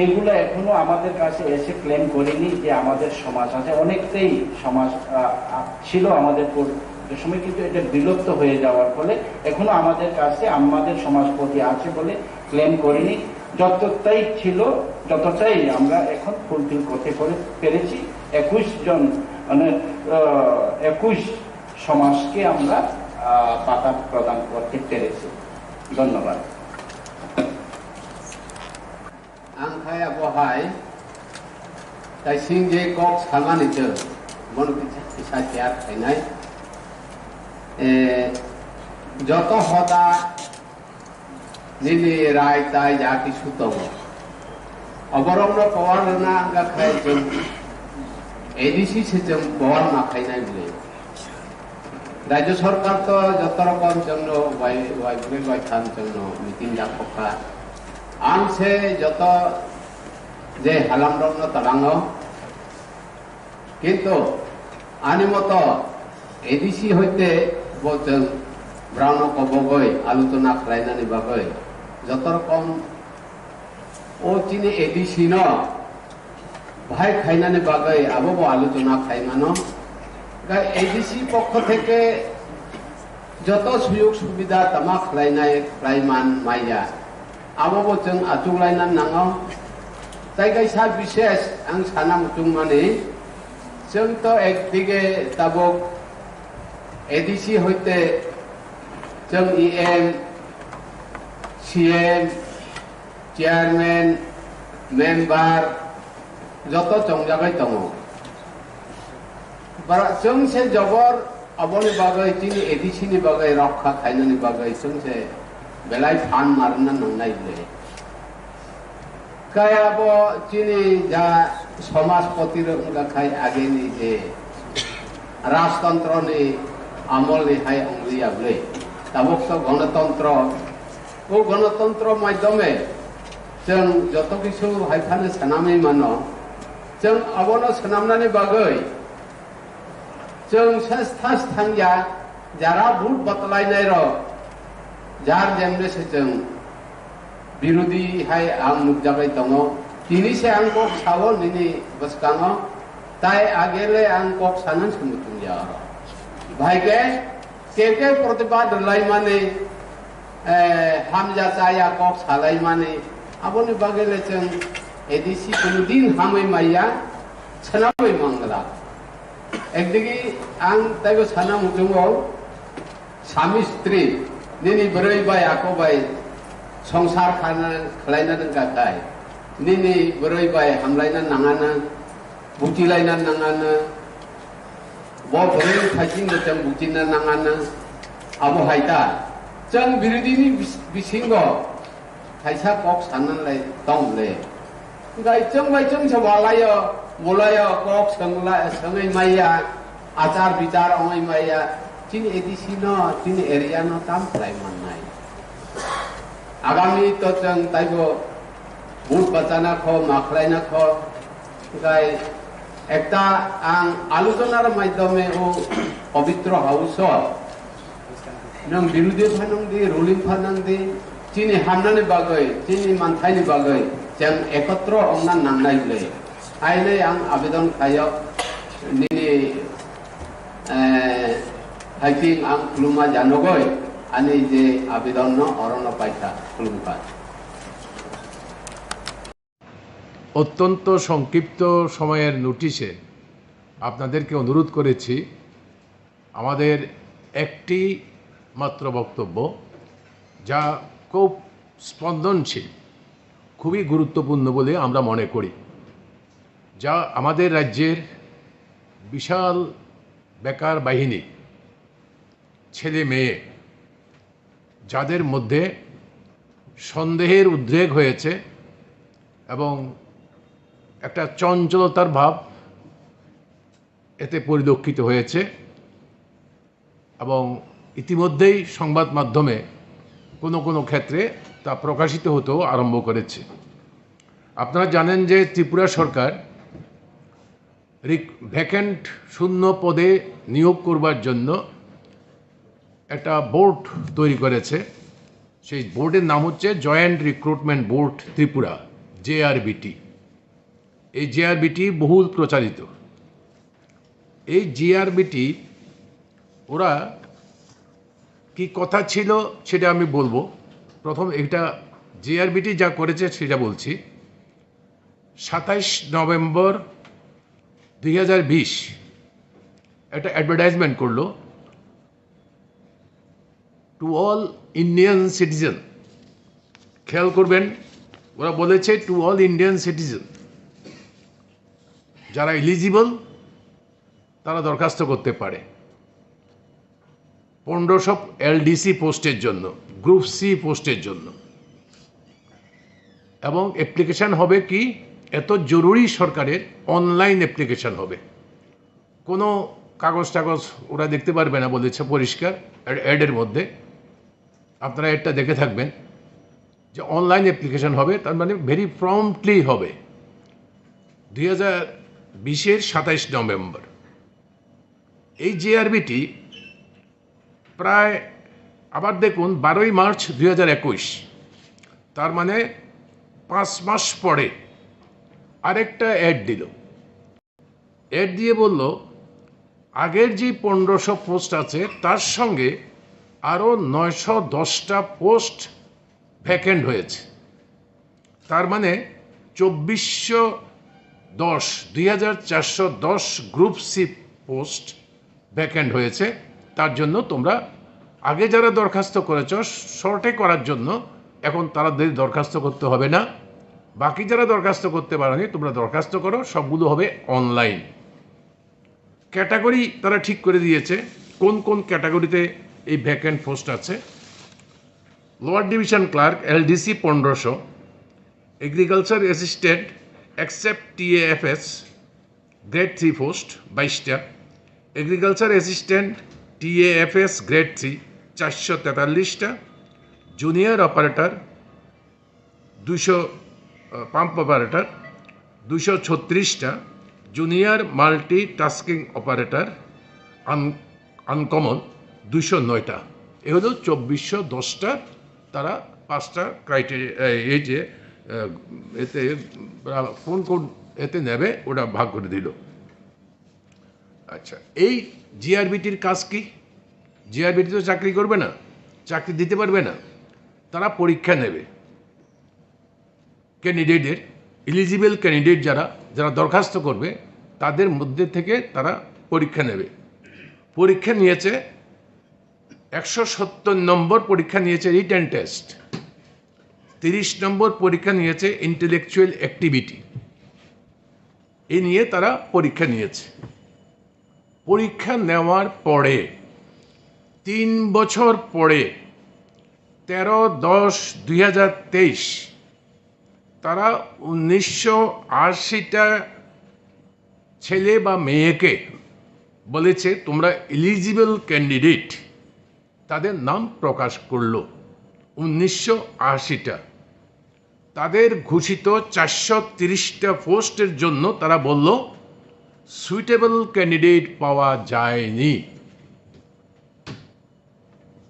এগুলো এখনো আমাদের কাছে এসে ক্লেম করেনি যে আমাদের সমাজ আছে। অনেকটাই সমাজ, আহ, আহ, ছিল আমাদের পূর্ব সময়, কিন্তু এটা বিলুপ্ত হয়ে যাওয়ার ফলে এখনো আমাদের কাছে আমাদের সমাজপতি আছে বলে ক্লেম করেনি। যতটাই ছিল, ততটাই আমরা এখন ফুলফিল করতে পরে-, পেরেছি। একুশ জন, মানে, আহ, একুশ সমাজকে আমরা, আহ, পাতা প্রদান করতে পেরেছি। ধন্যবাদ। Ang khai abo hai, tai sing je kok salmani chwng, bono kisa, kisa share khainai. Eh, joto hoda nini rai tai ja kisu tongo. Oborokno power rwna wngkha khai chwng A D C se chwng power ma khainai bwlwi. Rajya sorkar to joto rokom chwngno wai, wai bwrwi wai tham chwngno meeting jakhokha. Ang se joto je halamrokno twlango. Kintu ani moto A D C hoite bo chwng brauno kobogoi aluchona khlainani bagwi joto rokom o chini A D C no bahai khainani bagwi abo bo aluchona khaimano. Gai A D C pokho theke joto suyuk subida tama khlainai khlaiman maya. Abo bo chwng achuk laina nango. Tai kaisa bishes ang sana muchungmani, chwng to ekdige tabuk A D C hoite chwng E M, C M, chairman, member joto chongjagwi tongo. Bara chwng se jobor aboni bagwi chini A D C ni bagwi rokha khainani bagwi chwng se belai phan marna nangnai bwle. Kaya bo chini ja somajpoti rok wngkha khai ageni je rajtantro ni amol ni hai wngliya bwle. Tabuk to gonotontro. O gonotontro maidhyome chwng joto kisu hai phano swnamwi mano. Chwng abono swnamnani bagwi chwng sestha thangya, jara vote batlainai rok, jar jemne se chwng birodhi hai ang nukjagwi tongo. Tini se ang kok sao nini bwskango, tai agele ang kok sanan se muchungya oro. Bhai ke Ke ke protibad rwlaimani, eh, hamya chaya kok salaimani, aboni bagwi le chwng A D C kunu din hamwi maya, swnamwi mangla. Ekdigi ang taibo sana muchungo, sami stri, nini bwrwi bai ako bai songsar khana khlaina nangka khai, nini bwrwi bai hamlaina nangana, buchilaina nangana, bo bwrwi phaising bo chwng buchina nangana, abo hai ta. Chwng birodhini bis-, bisingo kaisa kok sanna lai tong le. Gai chwng bai chwng se walaio, bulaio, kok swngla-, swngwi maya, achar bichar ongwi maya, chini A D C no, chini area no tam khlai mannai. Agami to chwng taibo vote bachana kho, ma khlaina kho, Gai ekta ang aluchonar maidhyome o pabitro house o nwng birodhi phanang di, ruling phanang di, chini hamnani bagwi, chini manthaini bagwi chwng ekotro ongna nangnai bwle. Hainai ang abedon khaio nini, eh, haiting ang khuluma janogoi ani je abedonno orono paikha, khulumkha. অত্যন্ত সংক্ষিপ্ত সময়ের নোটিশে আপনাদেরকে অনুরোধ করেছি আমাদের একটি মাত্র বক্তব্য, যা খুব স্পন্দনশীল, খুবই গুরুত্বপূর্ণ বলে আমরা মনে করি, যা আমাদের রাজ্যের বিশাল বেকার বাহিনী, ছেলে মেয়ে, যাদের মধ্যে সন্দেহের উদ্রেক হয়েছে এবং একটা চঞ্চলতার ভাব এতে পরিলক্ষিত হয়েছে এবং ইতিমধ্যেই সংবাদ মাধ্যমে কোনো কোনো ক্ষেত্রে তা প্রকাশিত হতেও আরম্ভ করেছে। আপনারা জানেন যে ত্রিপুরা সরকার রিক-, ভ্যাকেন্ট শূন্য পদে নিয়োগ করবার জন্য একটা বোর্ড তৈরি করেছে। সেই বোর্ডের নাম হচ্ছে জয়েন্ট রিক্রুটমেন্ট বোর্ড ত্রিপুরা, জেআরবিটি। এই জেআরবিটি বহুল প্রচারিত। এই জেআরবিটি ওরা কি কথা ছিল সেটা আমি বলবো। প্রথম এটা জিআরবিটি যা করেছে সেটা বলছি। সাতাইশ নভেম্বর দুই হাজার বিশ একটা অ্যাডভার্টাইজমেন্ট করলো টু অল ইন্ডিয়ান সিটিজেন। খেয়াল করবেন, ওরা বলেছে টু অল ইন্ডিয়ান সিটিজেন, যারা এলিজিবল তারা দরখাস্ত করতে পারে পনেরোশো এলডিসি পোস্টের জন্য, গ্রুপ সি পোস্টের জন্য। এবং অ্যাপ্লিকেশন হবে কি, এত জরুরি সরকারের, অনলাইন অ্যাপ্লিকেশন হবে। কোনো কাগজ টাগজ ওরা দেখতে পারবে না বলেছে পরিষ্কার অ্যাডের মধ্যে। আপনারা এটা দেখে থাকবেন যে অনলাইন অ্যাপ্লিকেশন হবে, তার মানে ভেরি প্রম্পটলি হবে। দুই হাজার বিশের সাতাইশ নভেম্বর। এই জিআরবিটি প্রায়, আবার দেখুন, বারোই মার্চ দুই হাজার একুশ, তার মানে পাঁচ মাস পরে আরেকটা অ্যাড দিল। অ্যাড দিয়ে বলল, আগের যে পনেরোশো পোস্ট আছে, তার সঙ্গে আরও নয়শো দশটা পোস্ট ভ্যাকেন্ট হয়েছে। তার মানে চব্বিশশো দশ, দুই হাজার চারশো দশ গ্রুপ সি পোস্ট ভ্যাকেন্ট হয়েছে। তার জন্য তোমরা আগে যারা দরখাস্ত করেছ, শর্টে করার জন্য এখন তাদের দরখাস্ত করতে হবে না। বাকি যারা দরখাস্ত করতে পারোনি, তোমরা দরখাস্ত করো, সবগুলো হবে অনলাইন। ক্যাটাগরি তারা ঠিক করে দিয়েছে, কোন কোন ক্যাটাগরিতে এই ভ্যাকেন্ট পোস্ট আছে। লোয়ার ডিভিশন ক্লার্ক, এলডিসি পনেরোশো, এগ্রিকালচার অ্যাসিস্ট্যান্ট এক্সেপ্ট টিএএফএস গ্রেড থ্রি পোস্ট বাইশটা, এগ্রিকালচার অ্যাসিস্ট্যান্ট টিএএফএস গ্রেড থ্রি চারশো তেতাল্লিশটা, জুনিয়র অপারেটর দুশো, পাম্প অপারেটর দুশো ছত্রিশটা, জুনিয়র মাল্টি টাস্কিং অপারেটর আন আনকমন দুশো নয়টা। এ হলো চব্বিশশো দশটা। তারা পাঁচটা ক্রাইটেরিয়া, এই যে আহ, এতে কোন কোন এতে নেবে, ওটা ভাগ করে দিল। আচ্ছা, এই জিআরবিটির কাজ কি? জিআরবিটি তো চাকরি করবে না, চাকরি দিতে পারবে না। তারা পরীক্ষা নেবে ক্যান্ডিডেটের, এলিজিবল ক্যান্ডিডেট যারা, যারা দরখাস্ত করবে, তাদের মধ্যে থেকে তারা পরীক্ষা নেবে। পরীক্ষা নিয়েছে একশো সত্তর নম্বর, পরীক্ষা নিয়েছে রিটেন টেস্ট। তিরিশ নম্বর পরীক্ষা নিয়েছে ইন্টেলেকচুয়াল অ্যাক্টিভিটি। এই নিয়ে তারা পরীক্ষা নিয়েছে। পরীক্ষা নেওয়ার পরে, তিন বছর পরে, তেরো দশ দুই হাজার তেইশ, তারা উনিশশো আশিটা ছেলে বা মেয়েকে বলেছে, "তোমরা এলিজিবল ক্যান্ডিডেট।" তাদের নাম প্রকাশ করলো উনিশশো আশিটা। তাদের ঘোষিত চারশো তিরিশটা পোস্টের জন্য তারা বলল, "সুইটেবল ক্যান্ডিডেট পাওয়া যায়নি।"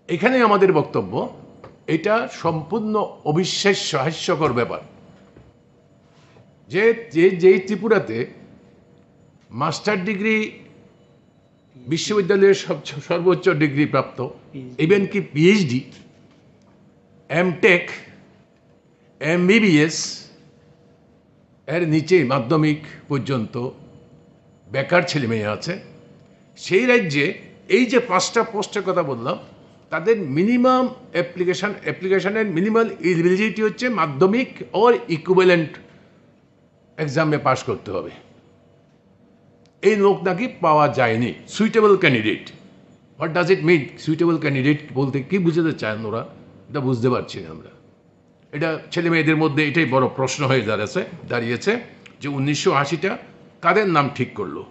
এখানে আমাদের বক্তব্য, এটা সম্পূর্ণ অবিশ্বাস্য, হাস্যকর ব্যাপার যে, যে, যেই ত্রিপুরাতে মাস্টার ডিগ্রি, বিশ্ববিদ্যালয়ের সব, সর্বোচ্চ ডিগ্রি প্রাপ্ত, ইভেন কি পিএইচডি, এমটেক, এমবিবিএস, এর নিচে মাধ্যমিক পর্যন্ত বেকার ছেলে মেয়ে আছে, সেই রাজ্যে এই যে পাঁচটা পোস্টের কথা বললাম, তাদের মিনিমাম অ্যাপ্লিকেশন, অ্যাপ্লিকেশনের মিনিমাম এলিজিবিলিটি হচ্ছে মাধ্যমিক অর ইকুইভ্যালেন্ট এক্সামে পাস করতে হবে। এই লোক নাকি পাওয়া যায়নি, suitable candidate. What does it mean, suitable candidate বলতে কি বুঝাতে চান ওরা? এটা বুঝতে পারছি না আমরা। এটা ছেলে মেয়েদের মধ্যে এটাই বড় প্রশ্ন হয়ে দাঁড়াচ্ছে, দাঁড়িয়েছে যে উনিশশো আশিটা কাদের নাম ঠিক করলো,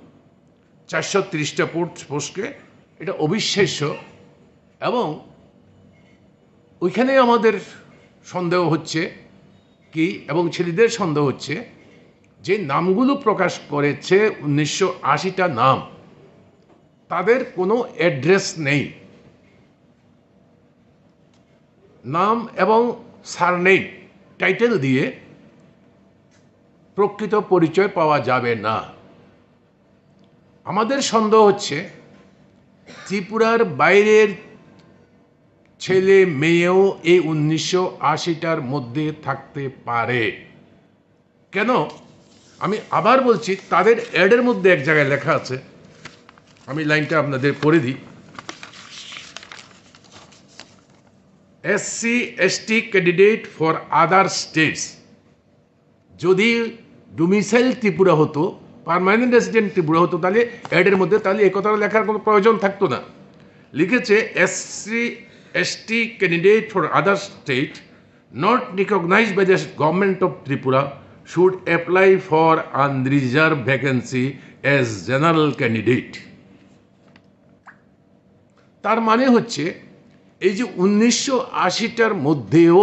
চারশো তিরিশটা পোস্ট, পোস্টকে। এটা অবিশ্বাস্য। এবং ওইখানে আমাদের সন্দেহ হচ্ছে কি, এবং ছেলেদের সন্দেহ হচ্ছে যে নামগুলো প্রকাশ করেছে উনিশশো আশিটা নাম, তাদের কোনো অ্যাড্রেস নেই। নাম এবং সারনেম, টাইটেল দিয়ে প্রকৃত পরিচয় পাওয়া যাবে না। আমাদের সন্দেহ হচ্ছে ত্রিপুরার বাইরের ছেলে মেয়েও এই উনিশশো আশিটার মধ্যে থাকতে পারে। কেন? আমি আবার বলছি, তাদের অ্যাডের মধ্যে এক জায়গায় লেখা আছে, আমি লাইনটা আপনাদের পড়ে দিই। SC ST candidate for other states, যদি ডোমিসাইল ত্রিপুরা হতো, পার্মানেন্ট রেসিডেন্ট ত্রিপুরা হতো, তাহলে অ্যাডের মধ্যে তাহলে এই কথাটা লেখার কোনো প্রয়োজন থাকতো না। লিখেছে, SC ST candidate for other state not recognized by the government of Tripura should apply for unreserved vacancy as general candidate। তার মানে হচ্ছে, এই যে উনিশশো আশিটার মধ্যেও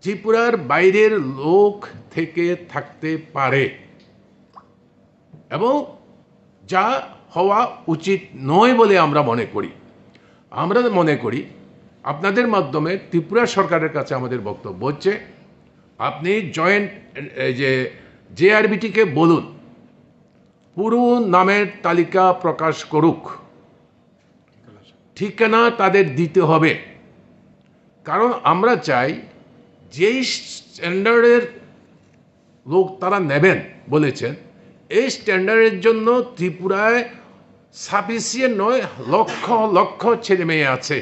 ত্রিপুরার বাইরের লোক থেকে থাকতে পারে এবং যা হওয়া উচিত নয় বলে আমরা মনে করি। আমরা মনে করি, আপনাদের মাধ্যমে ত্রিপুরা সরকারের কাছে আমাদের বক্তব্য হচ্ছে, আপনি জয়েন্ট, এই যে জেআরবিটিকে বলুন, পুরো নামের তালিকা প্রকাশ করুক, ঠিকানা তাদের দিতে হবে। কারণ আমরা চাই, যেই স্ট্যান্ডার্ডের লোক তারা নেবেন বলেছেন, এই স্ট্যান্ডার্ডের জন্য ত্রিপুরায় সাফিসিয়েন্ট নয়, লক্ষ লক্ষ ছেলে মেয়ে আছে।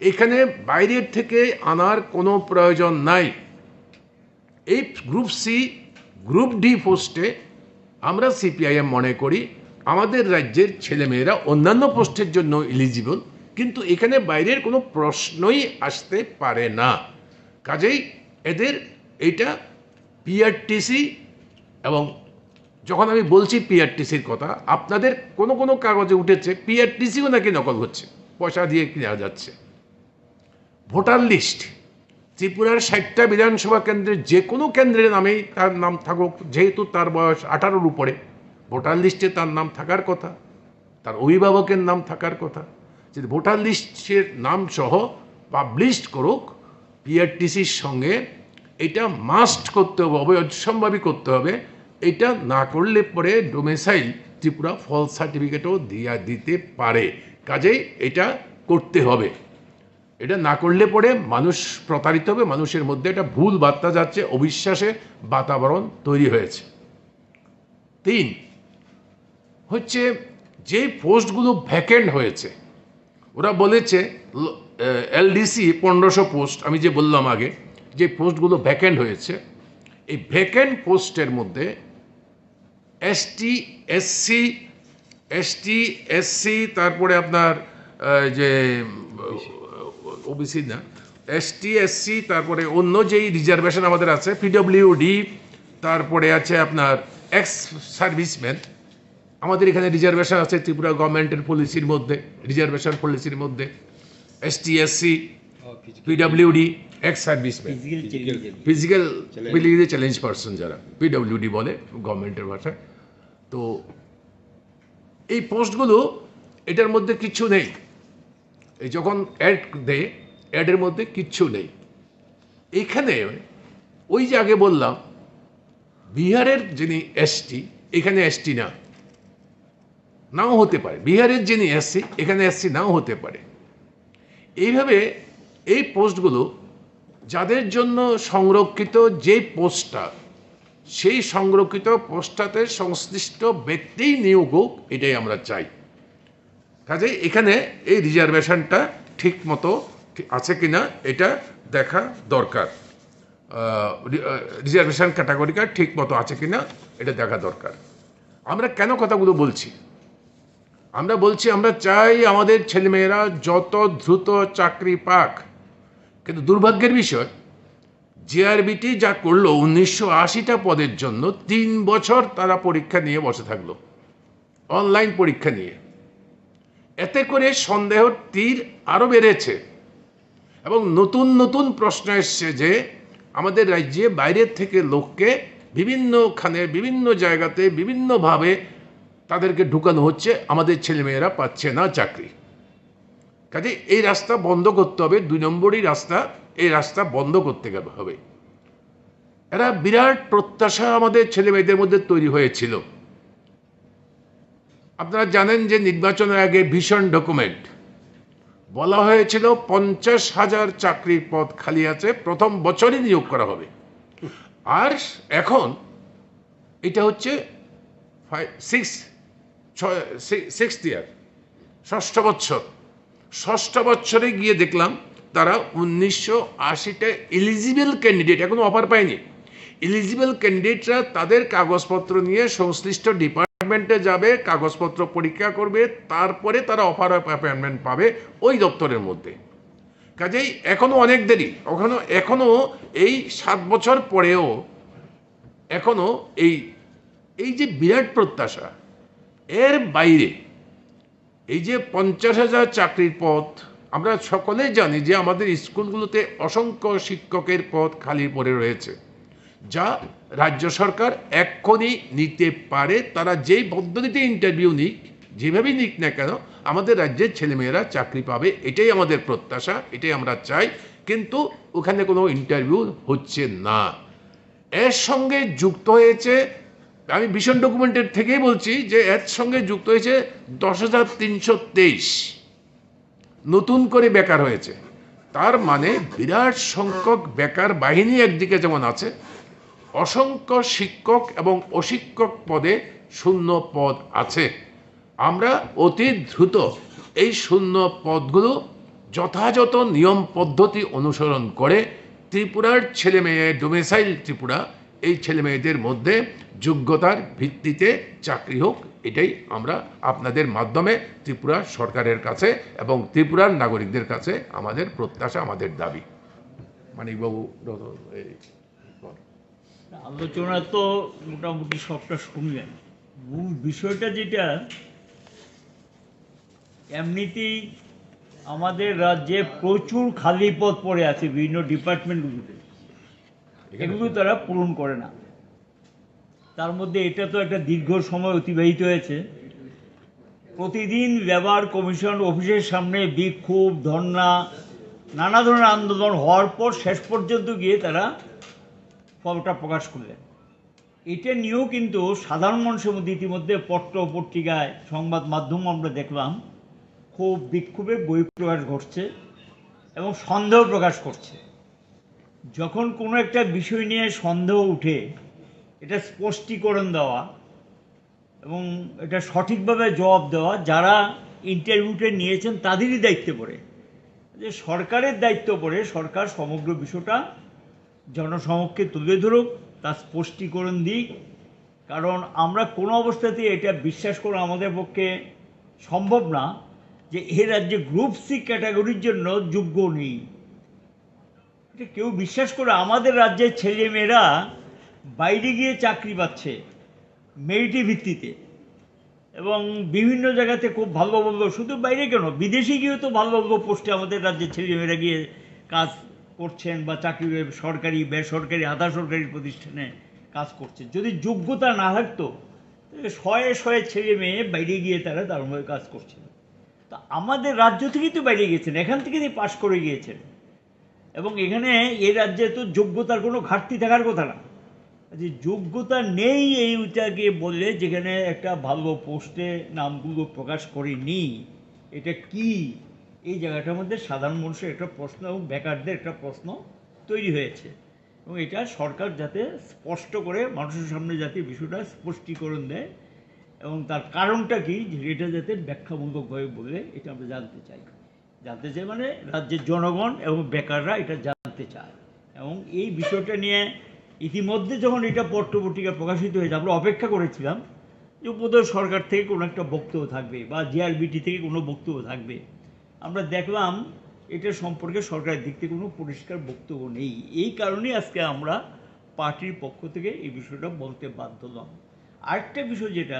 এখানে বাইরের থেকে আনার কোনো প্রয়োজন নাই। এই গ্রুপ সি, গ্রুপ ডি পোস্টে আমরা সিপিআইএম মনে করি, আমাদের রাজ্যের ছেলেমেয়েরা অন্যান্য পোস্টের জন্য এলিজিবল, কিন্তু এখানে বাইরের কোনো প্রশ্নই আসতে পারে না। কাজেই এদের এইটা পিআরটিসি, এবং যখন আমি বলছি পিআরটিসির কথা, আপনাদের কোনো কোনো কাগজে উঠেছে পিআরটিসিও নাকি নকল হচ্ছে, পয়সা দিয়ে কিনা যাচ্ছে। ভোটার লিস্ট, ত্রিপুরার ষাটটা বিধানসভা কেন্দ্রে যে কোনো কেন্দ্রের নামেই তার নাম থাকুক, যেহেতু তার বয়স আঠারোর উপরে, ভোটার লিস্টে তার নাম থাকার কথা, তার অভিভাবকের নাম থাকার কথা। যদি ভোটার লিস্টের নাম সহ পাবলিশ করুক, পিআরটিসির সঙ্গে এটা মাস্ট করতে হবে, অবশ্যম্ভাবী করতে হবে। এটা না করলে পরে ডোমিসাইল ত্রিপুরা ফলস সার্টিফিকেটও দিয়া দিতে পারে। কাজেই এটা করতে হবে। এটা না করলে পরে মানুষ প্রতারিত হবে, মানুষের মধ্যে একটা ভুল বার্তা যাচ্ছে, অবিশ্বাসের বাতাবরণ তৈরি হয়েছে। তিন হচ্ছে, যে পোস্টগুলো ভ্যাকেন্ট হয়েছে, ওরা বলেছে এলডিসি পনেরোশো পোস্ট, আমি যে বললাম আগে, যে পোস্টগুলো ভ্যাকেন্ট হয়েছে, এই ভ্যাকেন্ট পোস্টের মধ্যে এসটি, এসসি, এসটি, এসসি, তারপরে আপনার আহ, যে ওবিসি না, এসটি, এসসি, তারপরে অন্য যেই রিজার্ভেশন আমাদের আছে, পিডব্লিউডি, তারপরে আছে আপনার এক্স সার্ভিসম্যান। আমাদের এখানে রিজার্ভেশন আছে ত্রিপুরা গভর্নমেন্টের পলিসির মধ্যে, রিজার্ভেশন পলিসির মধ্যে ST, SC, PWD, ex serviceman, physical physical challenge person, যারা পিডব্লিউডি বলে গভর্নমেন্টের ভাষায়। তো এই পোস্টগুলো, এটার মধ্যে কিচ্ছু নেই। এই যখন অ্যাড দেয়, অ্যাডের মধ্যে কিচ্ছু নেই। এখানে ওই যে আগে বললাম, বিহারের যিনি এসটি, এখানে এসটি না, নাও হতে পারে। বিহারের যিনি এসসি, এখানে এসসি নাও হতে পারে। এইভাবে এই পোস্টগুলো যাদের জন্য সংরক্ষিত, যে পোস্টটা, সেই সংরক্ষিত পোস্টটাতে সংশ্লিষ্ট ব্যক্তিই নিয়োগ হোক, এটাই আমরা চাই। কাজেই এখানে এই রিজার্ভেশনটা ঠিক মতো ঠিক আছে কিনা, এটা দেখা দরকার। আহ, রি-, আহ, রিজার্ভেশন ক্যাটাগরিটা ঠিক মতো আছে কিনা, এটা দেখা দরকার। আমরা কেন কথাগুলো বলছি? আমরা বলছি, আমরা চাই আমাদের ছেলেমেয়েরা যত দ্রুত চাকরি পাক, কিন্তু দুর্ভাগ্যের বিষয়, জেআরবিটি যা করলো, উনিশশো আশিটা পদের জন্য তিন বছর তারা পরীক্ষা নিয়ে বসে থাকলো, অনলাইন পরীক্ষা নিয়ে। এতে করে সন্দেহর তীর আরও বেড়েছে এবং নতুন নতুন প্রশ্ন এসছে যে আমাদের রাজ্যে বাইরের থেকে লোককে বিভিন্নখানে, বিভিন্ন জায়গাতে, বিভিন্নভাবে তাদেরকে ঢুকানো হচ্ছে, আমাদের ছেলেমেয়েরা পাচ্ছে না চাকরি। কাজে এই রাস্তা বন্ধ করতে হবে, দুই নম্বরই রাস্তা, এই রাস্তা বন্ধ করতে গেলে হবে। এরা বিরাট প্রত্যাশা আমাদের ছেলে মেয়েদের মধ্যে তৈরি হয়েছিল। আপনারা জানেন যে নির্বাচনের আগে ভিশন ডকুমেন্ট, বলা হয়েছিল পঞ্চাশ হাজার চাকরির পদ খালি আছে, প্রথম বছরই নিয়োগ করা হবে। আর এখন এটা হচ্ছে ফাইভ সিক্স ছয় সিক্সথ ইয়ার, ষষ্ঠ বছর। ষষ্ঠ বছরে গিয়ে দেখলাম তারা উনিশশো আশিটা এলিজিবল ক্যান্ডিডেট এখনো অফার পায়নি। এলিজিবল ক্যান্ডিডেটরা তাদের কাগজপত্র নিয়ে সংশ্লিষ্ট ডিপার্টমেন্টে যাবে, কাগজপত্র পরীক্ষা করবে, তারপরে তারা অফার অ্যাপয়েন্টমেন্ট পাবে ওই দপ্তরের মধ্যে। কাজেই এখনো অনেক দেরি, এখনো এখনো এই সাত বছর পরেও এখনো এই এই যে বিরাট প্রত্যাশা, এর বাইরে এই যে পঞ্চাশ হাজার চাকরির পদ, আমরা সকলেই জানি যে আমাদের স্কুলগুলোতে অসংখ্য শিক্ষকের পদ খালি পড়ে রয়েছে, যা রাজ্য সরকার এক্ষুনি নিতে পারে। তারা যেই পদ্ধতিতে ইন্টারভিউ নিক, যেভাবেই নিক না কেন, আমাদের রাজ্যের ছেলেমেয়েরা চাকরি পাবে, এটাই আমাদের প্রত্যাশা, এটাই আমরা চাই। কিন্তু ওখানে কোনো ইন্টারভিউ হচ্ছে না। এর সঙ্গে যুক্ত হয়েছে, আমি ভিশন ডকুমেন্টের থেকেই বলছি যে এর সঙ্গে যুক্ত হয়েছে দশ হাজার তিনশো তেইশ নতুন করে বেকার হয়েছে। তার মানে বিরাট সংখ্যক বেকার বাহিনী একদিকে যেমন আছে, অসংখ্য শিক্ষক এবং অশিক্ষক পদে শূন্য পদ আছে। আমরা অতি দ্রুত এই শূন্য পদগুলো যথাযথ নিয়ম পদ্ধতি অনুসরণ করে ত্রিপুরার ছেলে মেয়ে, ডোমিসাইল ত্রিপুরা, এই ছেলে মেয়েদের মধ্যে যোগ্যতার ভিত্তিতে চাকরি হোক, এটাই আমরা আপনাদের মাধ্যমে ত্রিপুরা সরকারের কাছে এবং ত্রিপুরার নাগরিকদের কাছে আমাদের প্রত্যাশা, আমাদের দাবি। মানিকবাবু, এই, বল। আলোচনা তো মোটামুটি সবটা শুনলেন। মূল বিষয়টা যেটা, এমনিতেই আমাদের রাজ্যে প্রচুর খালি পদ পড়ে আছে বিভিন্ন ডিপার্টমেন্টগুলোতে, এগুলো তারা পূরণ করে না। তার মধ্যে এটা তো একটা দীর্ঘ সময় অতিবাহিত হয়েছে। প্রতিদিন লেবার কমিশন অফিসের সামনে বিক্ষোভ, ধর্ণা, নানা ধরনের আন্দোলন হওয়ার পর শেষ পর্যন্ত গিয়ে তারা ফলটা প্রকাশ করলেন। এটা নিয়েও কিন্তু সাধারণ মানুষের মধ্যে ইতিমধ্যে পত্র পত্রিকায়, সংবাদ মাধ্যম আমরা দেখলাম, খুব বিক্ষোভের বহিঃপ্রকাশ ঘটছে এবং সন্দেহ প্রকাশ করছে। যখন কোনো একটা বিষয় নিয়ে সন্দেহ উঠে, এটা স্পষ্টীকরণ দেওয়া এবং এটা সঠিকভাবে জবাব দেওয়া, যারা ইন্টারভিউটা নিয়েছেন তাদেরই দায়িত্বে পড়ে। যে সরকারের দায়িত্ব পড়ে, সরকার সমগ্র বিষয়টা জনসমক্ষে তুলে ধরুক, তার স্পষ্টীকরণ দিক। কারণ আমরা কোনো অবস্থাতেই এটা বিশ্বাস করা আমাদের পক্ষে সম্ভব না যে এই রাজ্যে গ্রুপ সি ক্যাটাগরির জন্য যোগ্য নেই। এটা কেউ বিশ্বাস করে? আমাদের রাজ্যের ছেলে মেয়েরা বাইরে গিয়ে চাকরি পাচ্ছে মেরিটের ভিত্তিতে, এবং বিভিন্ন জায়গাতে খুব ভালো ভালো, শুধু বাইরে কেন, বিদেশে গিয়েও তো ভালো ভালো পোস্টে আমাদের রাজ্যের ছেলে মেয়েরা গিয়ে কাজ করছেন বা চাকরি, সরকারি, বেসরকারি, আধা সরকারি প্রতিষ্ঠানে কাজ করছে। যদি যোগ্যতা না থাকতো, তাহলে শয়ে শয়ে ছেলে মেয়ে বাইরে গিয়ে তারা দারুণভাবে কাজ করছে। তা আমাদের রাজ্য থেকেই তো বাইরে গিয়েছেন, এখান থেকেই তো পাশ করে গিয়েছেন। এবং এখানে এই রাজ্যে তো যোগ্যতার কোনো ঘাটতি থাকার কথা না। যে যোগ্যতা নেই, এইটাকে বললে যেখানে একটা ভালো পোস্টে নামগুলো প্রকাশ করেনি, এটা কি? এই জায়গাটার মধ্যে সাধারণ মানুষের একটা প্রশ্ন এবং বেকারদের একটা প্রশ্ন তৈরি হয়েছে। এবং এটা সরকার যাতে স্পষ্ট করে মানুষের সামনে যাতে বিষয়টা স্পষ্টীকরণ দেয় এবং তার কারণটা কি, এটা যাতে ব্যাখ্যামূলকভাবে বলে, এটা আমরা জানতে চাই। জানতে চাই মানে রাজ্যের জনগণ এবং বেকাররা এটা জানতে চায়। এবং এই বিষয়টা নিয়ে ইতিমধ্যে যখন এটা পত্র পত্রিকা প্রকাশিত হয়েছে, আমরা অপেক্ষা করেছিলাম যে বোধহয় সরকার থেকে কোনো একটা বক্তব্য থাকবে বা জেআরবিটি থেকে কোনো বক্তব্য থাকবে। আমরা দেখলাম এটা সম্পর্কে সরকারের দিক থেকে কোনো পরিষ্কার বক্তব্য নেই। এই কারণেই আজকে আমরা পার্টির পক্ষ থেকে এই বিষয়টা বলতে বাধ্য হলাম। আরেকটা বিষয় যেটা,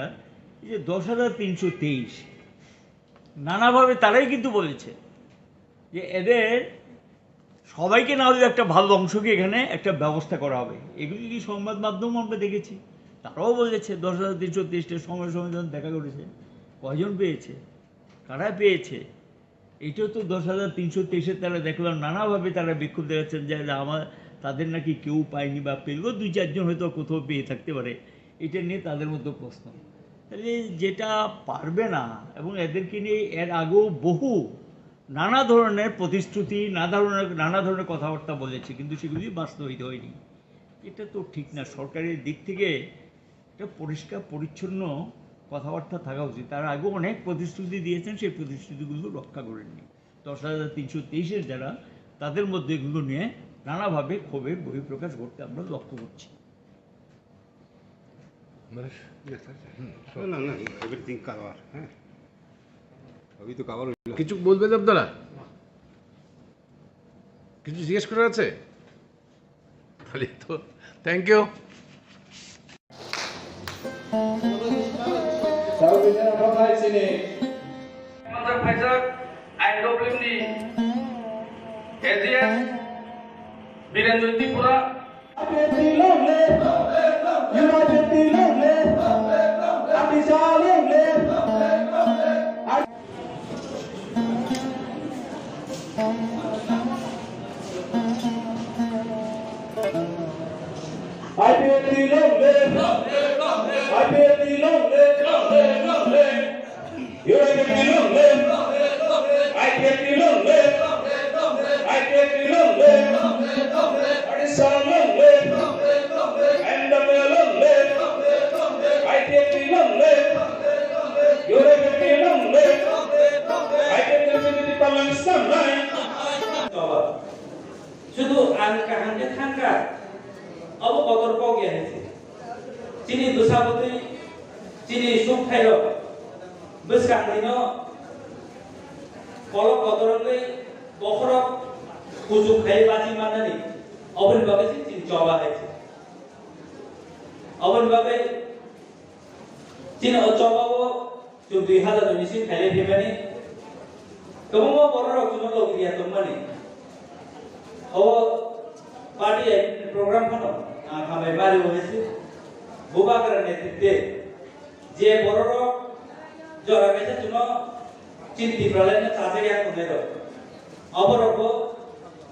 এই যে দশ হাজার তিনশো তেইশ, নানাভাবে তারাই কিন্তু বলেছে যে এদের সবাইকে না হলেও একটা ভালো অংশকে এখানে একটা ব্যবস্থা করা হবে। এগুলি কি সংবাদ মাধ্যম আমরা দেখেছি, তারাও বলেছে দশ হাজার তিনশো তেইশটা সময় সময় যখন দেখা করেছে, কয়জন পেয়েছে, কারা পেয়েছে? এটাও তো দশ হাজার তিনশো তেইশে তারা দেখলাম নানাভাবে তারা বিক্ষোভ দেখাচ্ছেন যে, যে আমার, তাদের নাকি কেউ পায়নি বা পেলেও দুই চারজন হয়তো কোথাও পেয়ে থাকতে পারে। এটা নিয়ে তাদের মধ্যে প্রশ্ন। তাহলে যেটা পারবে না, এবং এদেরকে নিয়ে এর আগেও বহু নানা ধরনের প্রতিশ্রুতি, নানা ধরনের, নানা ধরনের কথাবার্তা বলেছে, কিন্তু সেগুলি বাস্তবায়িত হয়নি। এটা তো ঠিক না। সরকারের দিক থেকে একটা পরিষ্কার পরিচ্ছন্ন কথাবার্তা থাকা উচিত। তার আগেও অনেক প্রতিশ্রুতি দিয়েছেন, সেই প্রতিশ্রুতিগুলো রক্ষা করেননি। দশ হাজার তিনশো তেইশের যারা, তাদের মধ্যে এগুলো নিয়ে নানাভাবে ক্ষোভের বহিঃপ্রকাশ ঘটতে আমরা লক্ষ্য করছি। না না, এভরিথিং কভার। হ্যাঁ, সবই তো কভার হইল। কিছু বলবেন আপনারা? কিছু জিজ্ঞেস করার আছে? তাহলে তো thank you. Phaijak I W ni A G S Birendra Tripura. I P F T long live! I P F T long live! Long live! Long live! U I P F T long live! I P F T long live! I P F T long live! Odisha long live! N W A long live! I P F T long live! U I P F T long live! I P F T long live! Sudu ang kaham khe thangkha, abo kotor kok ya hinsi. Chini bwsa bwtwi, chini suk thairok bwskang dino kolok kotor wngwi bokhorok kuchuk khai bachi mannani, oboni bagwi se chini choba hai se. Oboni bagwi chini o choba o Chwng dui hazar ni bising khailai phaimani. Kwbangma bororok chwngno logi ya tongmani. O party program phano ang hambai mari o hesi. Bubagra netritwe je bororok jora kaisa chwngno chini Tipraland no chajak ya tongnai rok. Oborokbo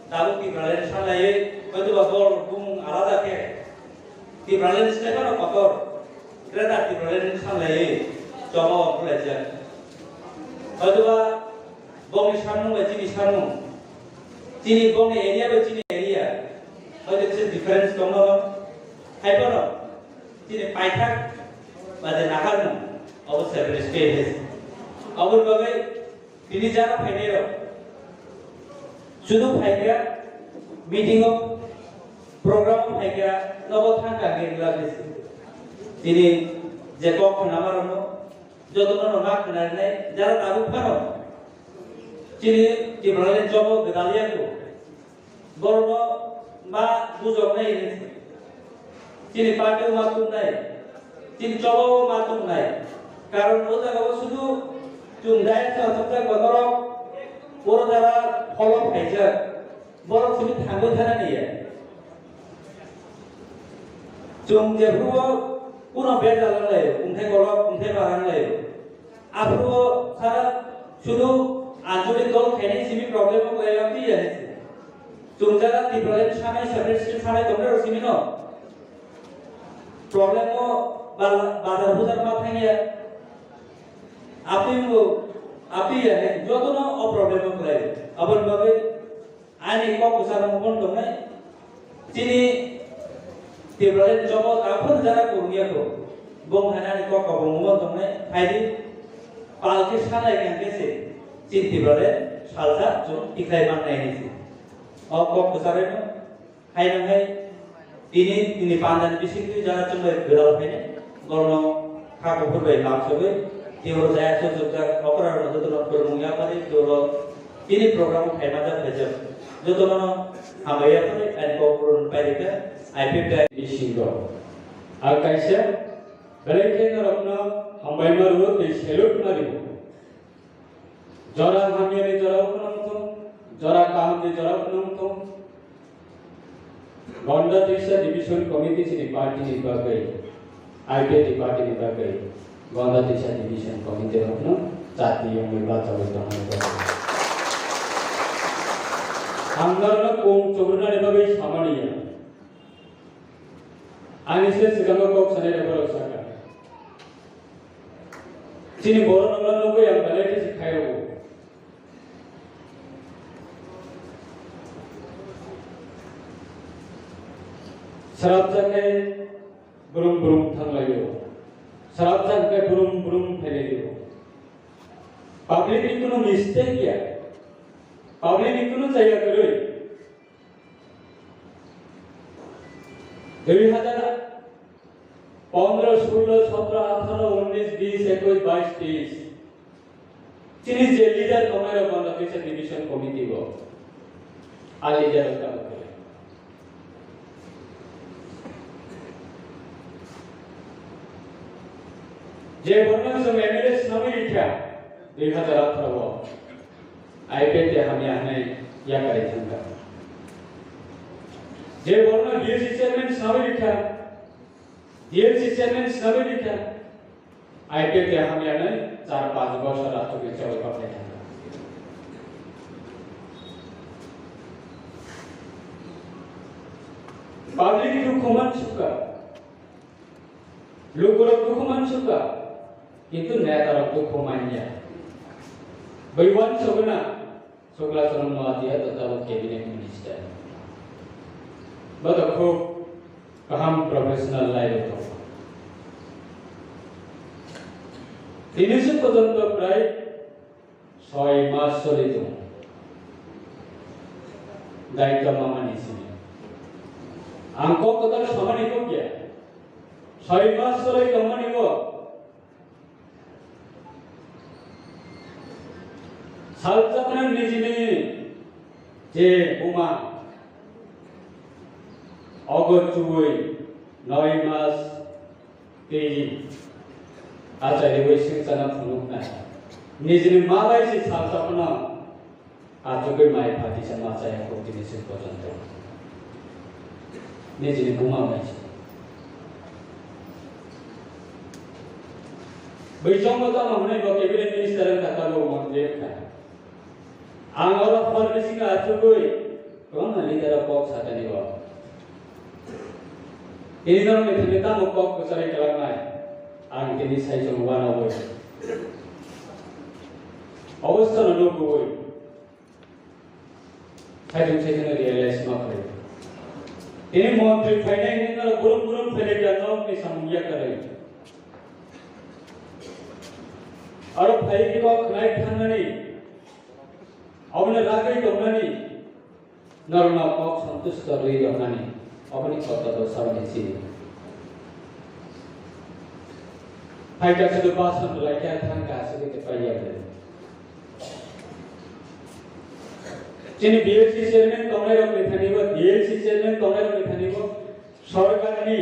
tabuk Tipraland sanlaiwi, hoitoba bol bumung alada khe Tipraland se phano kotor, Greater Tipraland sanlaiwi choba o phulaijak. Hoitoba bongni samung bai chini samung, chini bongni area bai chini area, hoito kisa difference tongno, haiphano chini paithak ba je naharmung obo separate state. Oboni bagwi Tini jara phainairok sudu phaikha meeting o, program o phaikha, nogo thangkha hwnwi wngla khe se. Tini je kok khwnama rokno jotono no ma khwnarinai jara tabuk phano chini Tipraland jobo gwdal ya kho. Borokno ma bujoknai hinwi chini party o ma tubunai, chini choba o ma tubunai. Karon o jaga o sudu chwng dai sa chapjak ba norok oro jara pholok khaijak, borok simi thangwi thana niya. Chwng jephuru o kuno bejal wng laio, kungthai kolok, kungthai barang laio. Aphuru sara sudu ancholic dol khainai simi problem o kwlai lamdi ya hinsi. Chwng jara Tipraland sanai separate state sanai tongnai rok simi no. Problem o bala- bazar bujar ma thangya. Aphi bo aphi ya hinsi jotono o problem o kwlai. Aboni bagwi Ani kok bwsarok mungkon tongnai. Chini Tipraland jobo taphor jara kurungya ko. Bong hai ani kok kok mungkon tongnai. Phaidi palki sanai kangke se. Chini Tipraland salsa chung tiklai mannai ni se. O kok bwsarokno hai nang hai Tini, tini pandani bisingtwi jara chwngbai gwdal phainai, borokno kha kuphur bai lamsogwi, tei oro jaya chwchwkjak okrarokno jotono phwrwngmung yapharwi tei oro tini program o phaima jak phaijak jotono hambai yapharwi ani kok phurwng pairikha I P F T I bisingo. Ang kaisa belai khe norokno hambaima rwo tei salute ma rwo. Jora hamyani jora o phwnwng thung, jora kahamni jora o phwnwng thung. Gonda Trisa Division Committee chini party ni bagwi, I P F T party ni bagwi, Gonda Trisa Division Committee rokno chati yongwi bachagwi tongmani bagwi. Ang norokno kung chubrunani bagwi samani ya. Ani se swkango kok sanai rok borok sakha. Chini borok rokno nugwi ang belai khe se khaio. Srapjak khe brum brum thanglaio. Srapjak khe brum brum phailaio. Public ni kuno mistake ya. Public ni kuno chaya kwrwi. Dui hazar pondro, sullo, sotro, atharo, unnis, bis, ekush, bais, teis. Chini je leader tongnai rok bono kisa division committee o. A leader rok tabuk khe. Je borno chwng M L A swnamwi rikha dui hazar atharo o. I P F T hamya hwnwi yakarwi thangkha. Je borno D L C chairman swnamwi rikha, D L C chairman swnamwi rikha. I P F T hamya nai char panch bosor achugwi chawai paklai thangkha. Public dukhu mansukha, lukurok dukhu mansukha, kintu netarok dukhu manya. Bai wansuguna Sukla Chorong Noatia to tabuk cabinet minister. Bo to khub kaham professional life o tongo. Tini se porjonto prai soi mas choli tongo. Daityo mamani simi. Ang kok kotor samani kok ya. Soi mas choli tongmani bo. Salchakna nijini je buma ogo chuwi noi mas tei achai riwi sengchana phunuknai. Nijini ma bai se salchakna achugwi mai phatisa ma chaya kho tini se porjonto. Nijini buma bai se. Bai chongo tamo hwnwi bo cabinet minister wngkha, tamo montri wngkha. Ang oro hor bisingo achugwi kwbangma leader rok kok sakani bo. Tini norokni thani tamo kok kwchari kwlangnai? Ang tini saichung uanogwi. Obostano nukgwi. Saichung saichung realize ma khlai. Tini montri phainai hwnwi norok burum burum phailai kha, norokni samung yakarwi. Aro phai khe kok khnai thangnani, oboni ragwi tongnani, norokno kok santusto rwi rwnani, oboni kok to saboni chini. Phaikha sudu basan laikha thangkha sudu khe paiya. Chini B L C chairman tongnai rok ni thani bo, D L C chairman tongnai rok ni thani bo, sorkar ni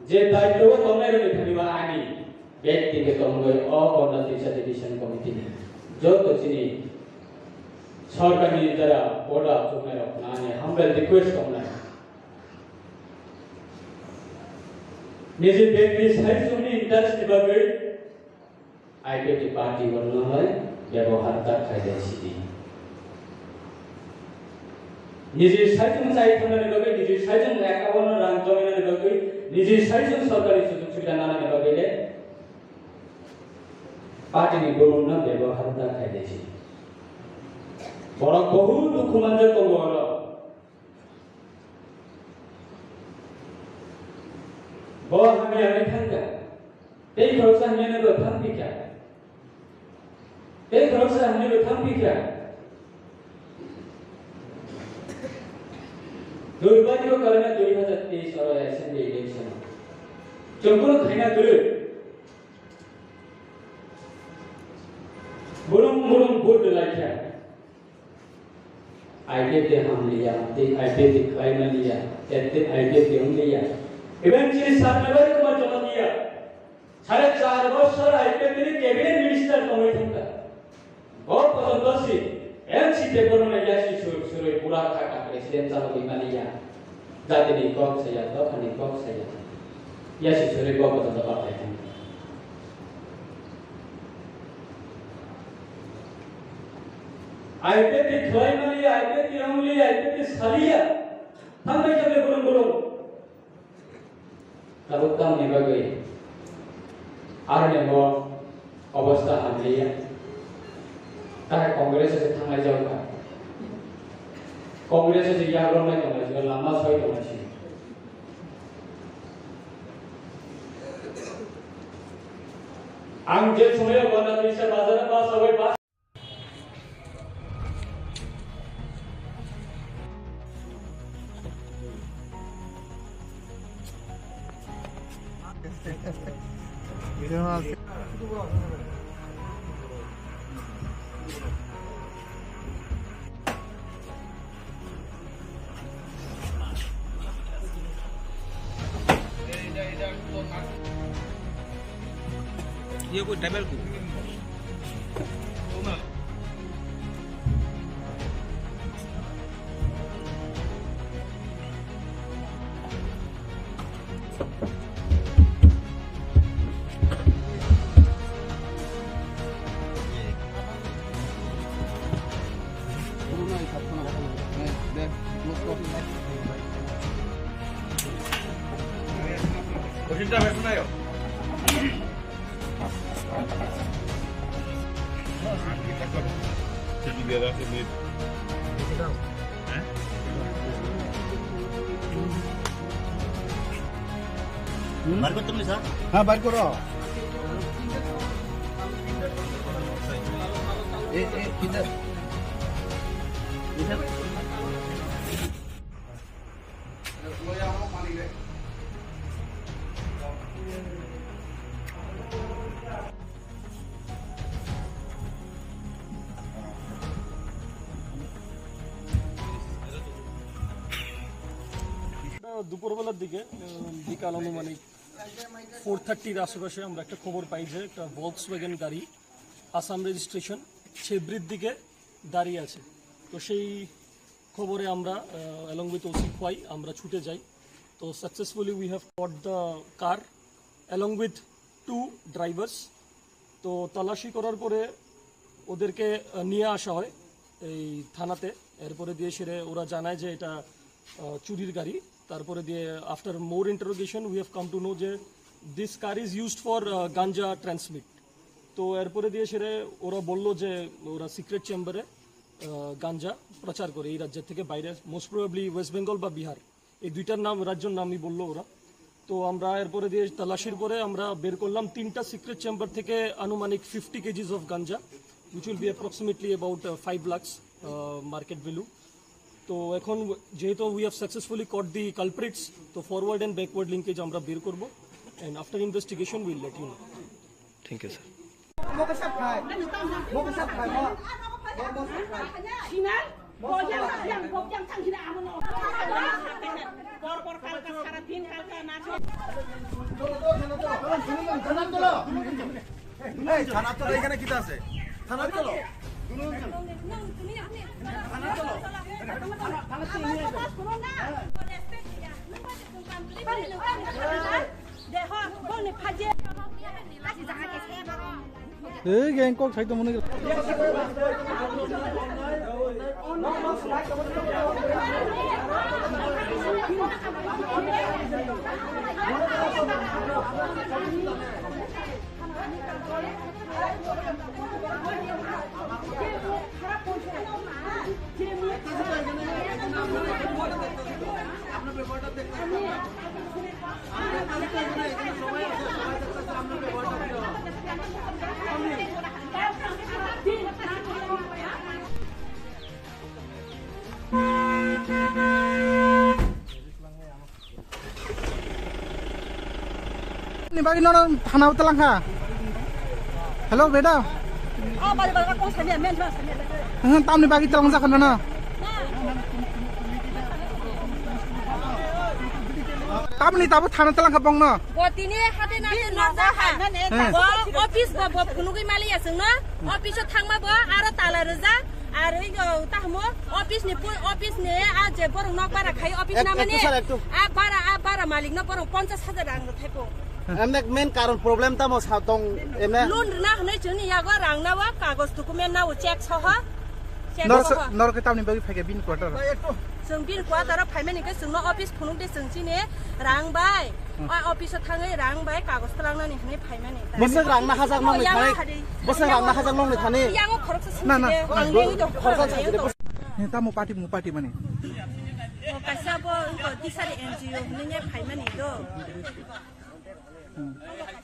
je daityo o tongnai rok ni thani bo ani bekti ke tongwi o Ganda Tisa Division Committee ni joto chini sorkar ni jara boda tongnai rok nani humble request tongnai. Niji bekti saichung ni interest ni bagwi I P F T party bo nwngnai bebohar ta khailai sidi. Niji saichung chai thangnani bagwi, niji saichung account no rang jominani bagwi, niji saichung sorkari sujog subida nanani bagwi le party ni borok no bebohar ta khailai sidi. Borok bohut dukhu manjak tongo oro. Bo hamya hwnwi thangkha. Tei khoroksa hamya hwnwi bo thangphikha. Tei khoroksa hamya hwnwi bo thangphikha. Durbhagyo karone dui hazar teis oro assembly election. Chwng bono khaina kwrwi. Burum burum vote rwlaikha. I P F T hamliya, tei I P F T khlaimaliya, tei I P F T wngliya. Even chini Satnabari Kumar Jamatia, sare char bosor I P F T ni cabinet minister tongwi thangkha. Bo porjonto si N C paper no yasi sur surwi pura khaka president chalo dimaliya. Jatini kok saya, dophani kok saya. Yasi surwi kok kotor dophar khai thang. I P F T khlai maliya, I P F T wng liya, I P F T saliya. Thang bai khe burum burum. Tabuk tamni bagwi aroni bo obostha hamliya. Tei Congress se thanglai jao kha. Congress se yagrok nai tonglai jao, lama soi tonglai si. Ang je somoyo Gandapisa bazaro bus bai bus ये कोई डबल को বার করতে বলি স্যার। হ্যাঁ, বার করো। এ, এ, ইধার। ইধার। দুপুরবেলার দিকে, আহ, বিকাল আনুমানিক ফোর থার্টির আশেপাশে আমরা একটা খবর পাই যে একটা ভলক্সওয়াগন গাড়ি আসাম রেজিস্ট্রেশন ছেব্রির দিকে দাঁড়িয়ে আছে। তো সেই খবরে আমরা, আহ, along with ওসি খোয়াই আমরা ছুটে যাই। তো successfully we have caught the car along with two drivers। তো তালাশি করার পরে ওদেরকে, আহ, নিয়ে আসা হয় এই থানাতে। এরপরে দিয়ে সেরে ওরা জানায় যে এটা, আহ, চুরির গাড়ি। তারপরে দিয়ে after more interrogation we have come to know যে this car is used for, আহ, গাঞ্জা ট্রান্সমিট। তো এরপরে দিয়ে সেরে ওরা বলল যে ওরা সিক্রেট চেম্বারে, আহ, গাঞ্জা প্রচার করে এই রাজ্যের থেকে বাইরে, মোস্ট প্রবাবলি ওয়েস্ট বেঙ্গল বা বিহার। এই দুইটার নাম, রাজ্যর নামই বললো ওরা। তো আমরা এরপরে দিয়ে তালাশির পরে আমরা বের করলাম তিনটা সিক্রেট চেম্বার থেকে আনুমানিক fifty KGs of ganja, which will be approximately about, uh, five lakhs, uh, market value। তো এখন যেহেতু we have successfully caught the culprits, তো ফরওয়ার্ড অ্যান্ড ব্যাকওয়ার্ড লিঙ্কেজ আমরা বের করব, and after investigation we'll let you know। Thank you, sir. এই, থানাত চলো, এখানে কিতা আছে? থানাত চলো। থানাত চলো। এই gang kok সাইতো মনে গেল। Ni bagwi nono thana o twlang kha. Hello, beda. Oh, bari, bari, kung sanya, men, men, sanya, men. Hmm, tamni bagwi twlang jakha nono. Tamni tabo thana twlang kha bongno. Bo tini hate na te norja ha. Hmm. Bo office bo, bo phunugwi mali ya chwngno. Office o thangma bo aro tala rwja. Ar oi go, tahmo office ni pui-, office ni a je borok nok bara khai office ek-, na mani. Ektu sir, ektu. A bara, a bara malik no borok ponchas hajar rang rw thaipo. Emne main karon problem tamo sa tong emne. Loan rwna hwnwi chwngni yago rang na o kagoj document na o check soho. Check soho. Nor ke tamni bagwi phaikha bini quarter? Chwng bini quarter o phaimani khe chwngno office phunuk de chwng chini rang bai. Hmm. O office o thangwi rang bai kagoj twlangnani hwnwi phaimani. Bwswk rang na hajak nongni thani. Bwswk rang na hajak nongni thani. Yango khoroksa swngjide. Na, na. Ang nini to khoroksa swngjide. He, tamo party, mo party mani. O kaisa bo wngkha Disari N G O hwnwi phaimani do.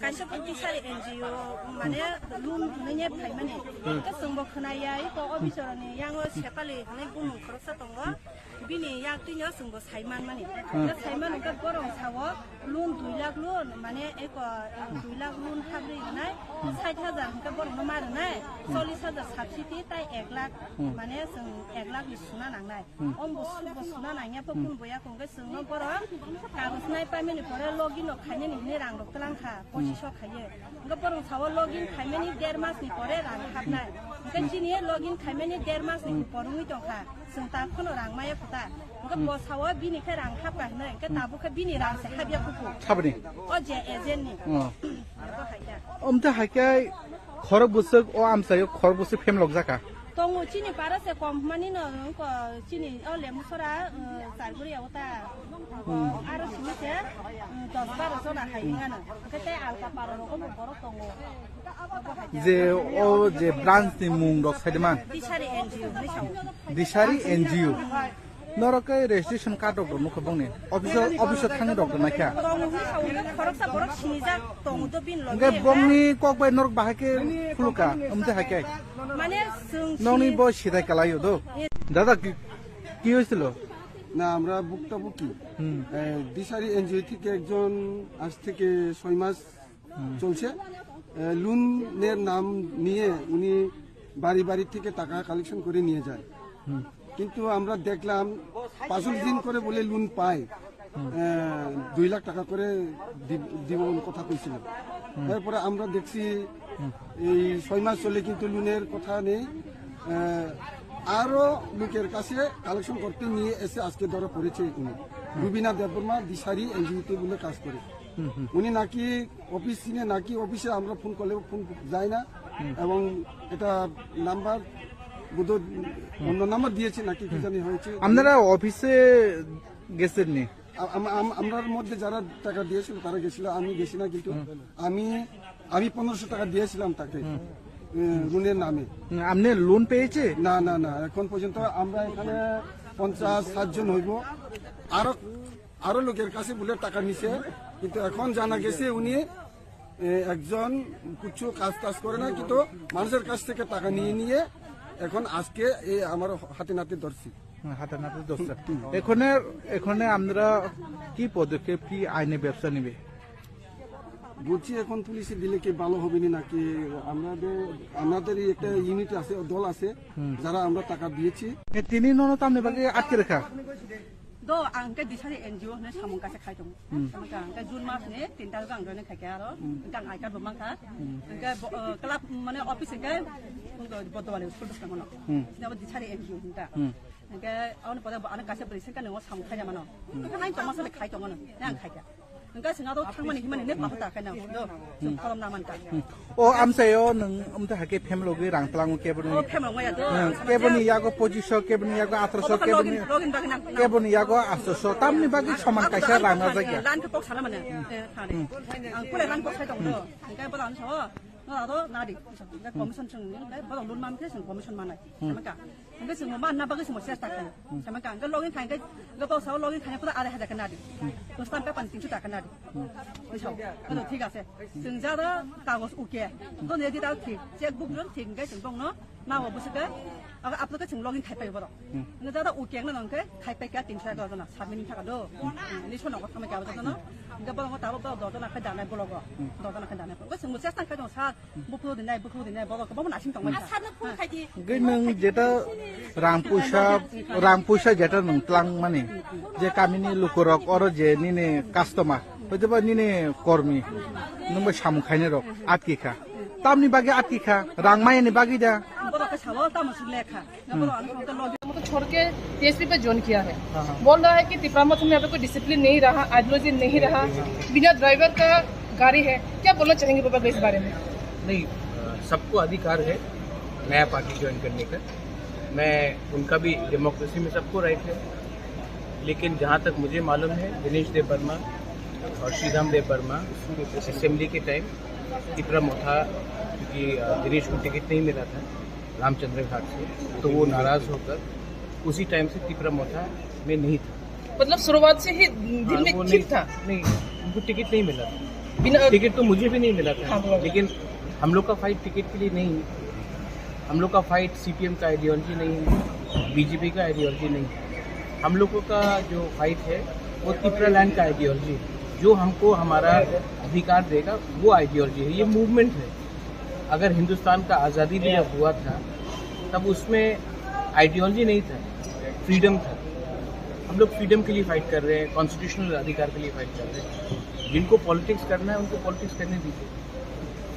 Kaisa bo tisari N G O mane loan hwnwi phaimani. Hwnkhe chwngbo khwnaya, iko officer ni yango Sepali hwnwi bumung khoroksa tongo. Bini yak twino chwngbo saimanmani. Hwnkhe saiman hwnkhe borok sao loan dui lakh loan mane iko dui lakh loan habri rwnai, sait hajar hwnkhe borokno ma rwnai, chollish hajar subsidy tai ek lakh mane chwng ek lakh ni suna nangnai. Om bo suk bo suna nangya pho kun boya kung ke chwngno borok kagos nai paimani pore login rok khainani hwnwi rang rok twlang kha, pochiso khaiye. Hwnkhe borok sao login khaimani der mas ni pore rang hapnai. Hwnkhe chini login khaimani der mas ni pore wngwi tong kha. Chwng ta khono rang maya kho ta. Hwnkhe bo sao bini khe rang hap kha hwnwi. Hwnkhe tabuk khe bini rang se hapya kuku. Sabni? O je agent ni. Oh. Abo hai kha. Omte hai khe khorok bwswk o amchaio khorok bwswk phem lok jaka. Tongo chini para se kom hwnmani no, ko chini o lembu sora, uh, char guri yago ta. Aro simi se, um, dos baro jona hai wngano. Hwnkhe tei alka para rogo bo borok tongo. Je o je branch ni mung rok sai de man. Tisari N G O hwnwi sao. Disari N G O. Norok khe registration card rok nukha bongni. Office o, office o thangwi rok naikha. Tongo hwnwi sao, hwnkhe khoroksa borok sinijak tongo do bini logi. Hwnkhe bongni kok bai norok bahai khe khuluka, omte hai khe. Mane chwng Nokni sini bo sidai kalai o do. Dada ki, ki hoichilo? না, আমরা ভুক্তভোগী। হুম। এ, দিশারি এনজিও থেকে একজন আজ থেকে ছয় মাস চলছে। এ, লোনের নাম নিয়ে উনি বাড়ি বাড়ি থেকে টাকা কালেকশন করে নিয়ে যায়। হুম। কিন্তু আমরা দেখলাম পাঁচ দিন করে বলে লোন পায়। এ, দুই লাখ টাকা করে দি-, দিব বলে কথা কইছিল। এরপরে আমরা দেখছি এই ছয় মাস চলে কিন্তু লোনের কথা নেই। এ, আরো লোকের কাছে কালেকশন করতে নিয়ে এসে আজকে ধরা পড়েছে উনি। রুবিনা দেববর্মা দিশারি এনজিওতে বলে কাজ করে। উনি নাকি অফিস চিনে, নাকি অফিসে আমরা ফোন করলে ফোন যায় না। এবং এটা নাম্বার বোধহয় অন্য নাম্বার দিয়েছে নাকি কি জানি হয়েছে। আপনারা অফিসে গেছেন নি? আ-, আম-, আম-, আমরার মধ্যে যারা টাকা দিয়েছিল তারা গেছিল, আমি গেছি না, কিন্তু আমি, আমি পনেরোশো টাকা দিয়েছিলাম তাকে, এ, ঋণের নামে। হুম, আপনি লোন পেয়েছে? না, না, না, এখন পর্যন্ত আমরা এখানে পঞ্চাশ ষাট জন হইব। আরো, আরো লোকের কাছে বলে টাকা নিছে, কিন্তু এখন জানা গেছে উনি, এ, একজন কিছু কাজ টাজ করে না, কিন্তু মানুষের কাছ থেকে টাকা নিয়ে নিয়ে এখন আজকে এই আমার হাতে নাতে ধরছি। হুম, হাতে নাতে ধরছে। এখানে, এখানে আপনারা কি পদক্ষেপ, কি আইনি ব্যবস্থা নেবে? বলছি, এখন পুলিশে দিলে কি ভালো হবে নি নাকি? আমাদের, আমাদেরই একটা ইউনিট আছে, দল আছে, যারা আমরা টাকা দিয়েছি। এ, তিনি নন তো আপনি বাকি আটকে রাখা? Do ang khe Disari N G O hwnwi samung kaisa khai tongo. Samung khe ang khe June mas ni tin tarikh ang join khaikha aro. Hwnkhe ang I card bo mankha. Hwnkhe bo, uh, club mane office hwnkhe Bodowali school bwskango no. Sini abo Disari N G O hwnta. Hwnkhe aboni pore bo ano kaisa bwrwi sengkha nwngo samung khaina mano. Hwnkhe hain tongma sale khai tongo no. Nang khaikha. Hwnkhe chwng aro thangmani himani ne pahu ta khaina do. Chwng khorom na mankha. O amchaio nwng amtwi hai khe family logi rang tlango keboni. O family logi ya do. Keboni yago pochiso, keboni yago atroso, keboni, keboni yago atroso. Tamni bagwi soman kaisa rang na jagya. Lan khe kok sana mane. Eh, thani. Ang kule rang kok sai tong do. Hwnkhe bola ang sao. No aro nadi. Commission chwng ni, bola loan man khe chwng commission manai. Hwnkhe chwng manna bagwi chwng chesta khlaio. Sama ka, hwnkhe login khai, hwnkhe, hwnkhe bo sao login khai, pura arai hajar khe nadi. Bwslam ka pan tinso taka nadi. Bwsao, hwnkhe thik ase. Chwng jara kagoj uke. To ne di ta thik, check book ron thik, hwnkhe chwng bongno nao bwswk khe, aga aplo khe chwng login khai pai borok. Hwnkhe jara uke wngna hwnkhe khai pai kha tinso taka jona, submit thaka do. Ni sono ko thamai kha jona. Hwnkhe borok tabo borok dojona khai danai bologo. Dojona khai danai. Hwnkhe chwng bo chesta khai dong sa. Buphuru dinai, buphuru dinai, borok kwbangma naising tongmani. Asarno phone khaidi. Hwnkhe nwng jeta rang puisa, rang puisa jeta nwng tlangmani, je kamini lukurok oro je nini customer, hoitoba nini kormi, nwng bai samung khainai rok atki kha. Tamni bagwi atki kha, rang mayani bagwi da? Borok khe sao tamo suk lekha. Hum। वो तो छोड़ के टीएसपी पे ज्वाइन किया है। हाँ, हाँ। बोल रहा है कि तिपरामथ में यहाँ पे कोई डिसिप्लिन नहीं रहा, आइडियोलॉजी नहीं रहा, बिना ड्राइवर का गाड़ी है। क्या बोलना चाहेंगे बाबा इस बारे में? नहीं, अ, सबको अधिकार है नया पार्टी ज्वाइन करने का। मैं, उनका भी डेमोक्रेसी में सबको राइट है, लेकिन जहाँ तक मुझे मालूम है, दिनेश देव वर्मा और श्रीधाम देव वर्मा असेंबली के टाइम तिपरा मोथा, क्योंकि, अ, दिनेश को टिकट नहीं मिला था, रामचंद्र घाट से, तो वो नाराज होकर उसी टाइम से तिपरा मोथा में नहीं था। मतलब शुरुआत से ही दिल हाँ, में वो चिप नहीं, था? नहीं, टिकट नहीं मिला। बिना टिकट तो मुझे भी नहीं मिला था। हाँ, बोलो। लेकिन हम लोग का फाइट टिकट के लिए नहीं है। हम लोग का फाइट सीपीएम का आइडियोलॉजी नहीं है, बीजेपी का आइडियोलॉजी नहीं है। हम लोगों का जो फाइट है, वो तिपरा लैंड का आइडियोलॉजी है। जो हमको हमारा अधिकार देगा, वो आइडियोलॉजी है। ये मूवमेंट है। अगर हिंदुस्तान का आज़ादी भी जब हुआ था, तब उसमें आइडियोलॉजी नहीं था, फ्रीडम था। हम लोग फ्रीडम के लिए फाइट कर रहे हैं, कॉन्स्टिट्यूशनल अधिकार के लिए फाइट कर रहे हैं। जिनको पॉलिटिक्स करना है, उनको पॉलिटिक्स करने दीजिए।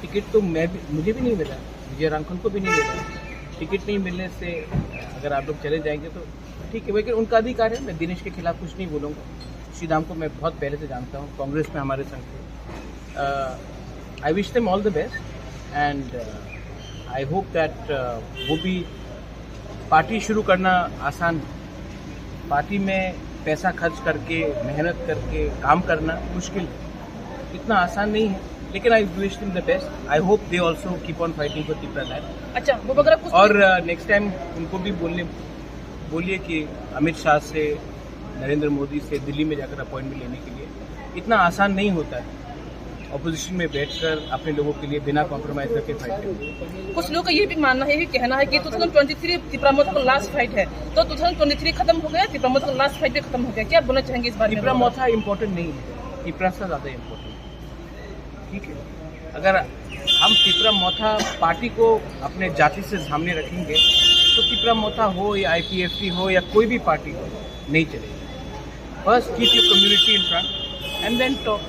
टिकट तो मैं भी, मुझे भी नहीं मिला, विजय रांखल को भी नहीं मिला। टिकट नहीं मिलने से अगर आप लोग चले जाएंगे तो ठीक है, लेकिन उनका अधिकार है। मैं दिनेश के खिलाफ कुछ नहीं बोलूँगा। श्री राम को मैं बहुत पहले से जानता हूँ, कांग्रेस में हमारे संग थे। I wish them all the best and I hope that वो भी, पार्टी शुरू करना आसान है, पार्टी में पैसा खर्च करके, मेहनत करके काम करना मुश्किल है, इतना आसान नहीं है। लेकिन I wish them the best. I hope they also keep on fighting for Tipra land. अच्छा, वो वगैरह कुछ और नेक्स्ट टाइम उनको भी बोलने बोलिए कि अमित शाह से, नरेंद्र मोदी से दिल्ली में जाकर अपॉइंटमेंट लेने के लिए। इतना आसान नहीं होता है अपोजिशन में बैठकर अपने लोगों के लिए बिना कॉम्प्रोमाइज करके फाइट करना। कुछ लोगों का ये भी मानना है, ये कहना है कि ट्वेंटी ट्वेंटी थ्री तिपरा मोर्चा का लास्ट फाइट है, तो ट्वेंटी ट्वेंटी थ्री खत्म हो गया, तिपरा मोर्चा का लास्ट फाइट भी खत्म हो गया। क्या बोलना चाहेंगे इस बारे में? तिपरा मोर्चा इंपॉर्टेंट नहीं है, तिपरा से ज़्यादा इंपॉर्टेंट है। ठीक है, अगर हम तिपरा मोर्चा पार्टी को अपने जाति से सामने रखेंगे, तो तिपरा मोर्चा हो या आईपीएफटी हो या कोई भी पार्टी हो, नहीं चलेगी। First keep your community in front and then talk.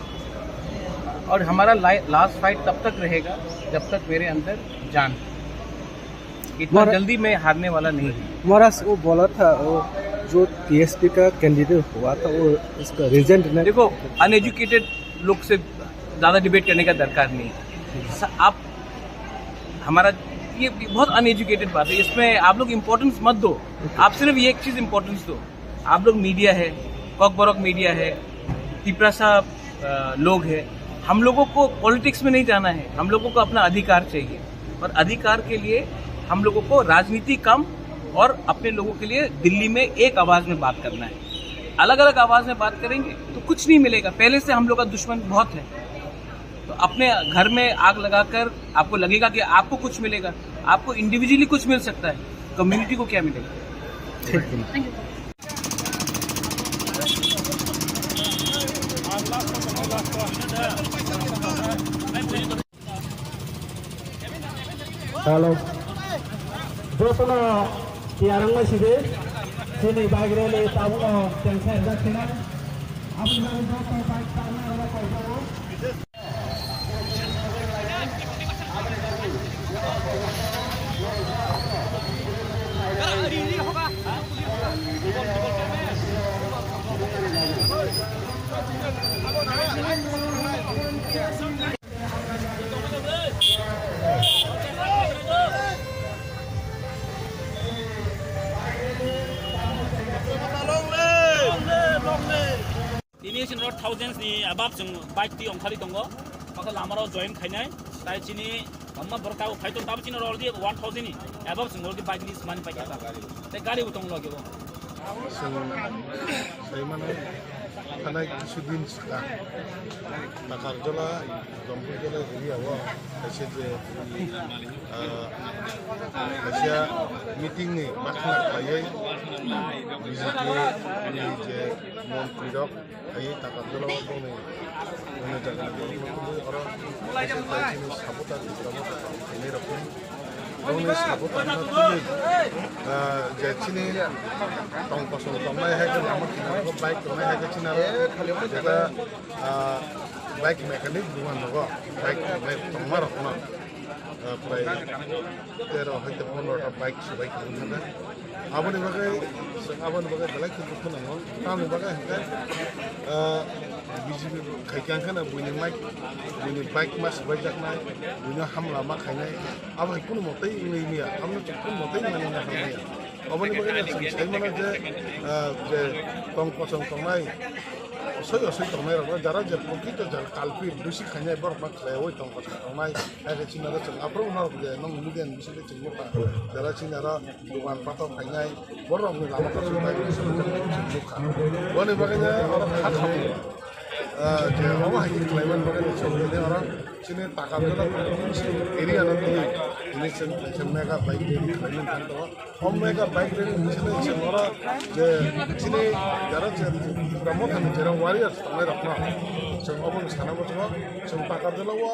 और हमारा लास्ट फाइट तब तक रहेगा, जब तक मेरे अंदर जान है। इतना जल्दी मैं हारने वाला नहीं हूँ। महाराज, वो बोला था, वो जो टीएसपी का कैंडिडेट हुआ था, वो इसका रीजन ने देखो, अनएजुकेटेड लोग से ज़्यादा डिबेट करने का दरकार नहीं है। स-, आप हमारा, ये बहुत अनएजुकेटेड बात है, इसमें आप लोग इम्पोर्टेंस मत दो। आप सिर्फ ये एक चीज़ इम्पोर्टेंस दो, आप लोग मीडिया है, कॉकबरक मीडिया है, तिपरासा लोग है। हम लोगों को पॉलिटिक्स में नहीं जाना है, हम लोगों को अपना अधिकार चाहिए। और अधिकार के लिए हम लोगों को राजनीति कम और अपने लोगों के लिए दिल्ली में एक आवाज़ में बात करना है। अलग अलग आवाज़ में बात करेंगे तो कुछ नहीं मिलेगा। पहले से हम लोग का दुश्मन बहुत है, तो अपने घर में आग लगाकर आपको लगेगा कि आपको कुछ मिलेगा, आपको इंडिविजुअली कुछ मिल सकता है, कम्युनिटी को क्या मिलेगा? ठीक है। Hello. Jotono tiyarang bai sidi. Chini bike rally tabukno tengsa rijak kheno. Aboni bagwi joto bike tarna rok kaijago. Tini chini rok thousands ni above chwng bike twi ongkhali tongo. Bakhe lama rok join khainai. Tai chini bangma borok tabuk phai tongo, tabuk chini rok already one thousand ni above chwng already bike list mani paikha ta. Tai gari bo tongo logi bo. Chwng sai mano, thanai kisu din swkang Takarjola, Jampui Jola area o kaisa je, ah, kaisa meeting ni bakhna khlaiwi B J P ni je montri rok, ai Takarjola o bongni manager rok oro kaisa kaisa ni supporter rok khainai rok. Bongni sabo tongma tini, ah, je chini tong kosong tongnai hai khe lama kinaro bike tongnai hai khe chini aro jeta, ah, bike mechanic dukan rogo bike tongnai tongma rok no, ah, prai tero hai te pondro ta bike subai tong thaka. Aboni bagwi, aboni bagwi belai khe dukhu nango. Tamoni bagwi hwnkhe, ah, B J P khai khe ang kheno buini mic, buini bike ma swbaijaknai, buino hamla ma khainai. Abo hai kunu motei wngwi manya, abono chwng kunu motei manwi hamya. Aboni bagwi no chwng sai mano je, ah, je tong kosong tongnai, osoi osoi tongnai rokno, jara je prokrito jara culprit, dusi khainai borokno khlaiwi tong kosong tongnai, hai khe chini aro chwng aphuru norok je nong media ni bisingtwi chwng nukha, jara chini aro dogan pathor khainai, borokni lama kosom bai nukha. Boni bagwi no oro kha khamwi. Ah, je omo hai khe khlaiman bagwi chwng tini oro chini Takarjala area no tini, tini chwng kaisa mega bike rally khlaimani thang tongo. O mega bike rally ni simi chwng oro je chini jara je Tipra Mothani jera warriors tongnai rokno chwng obo no sana muchungo. Chwng Takarjala o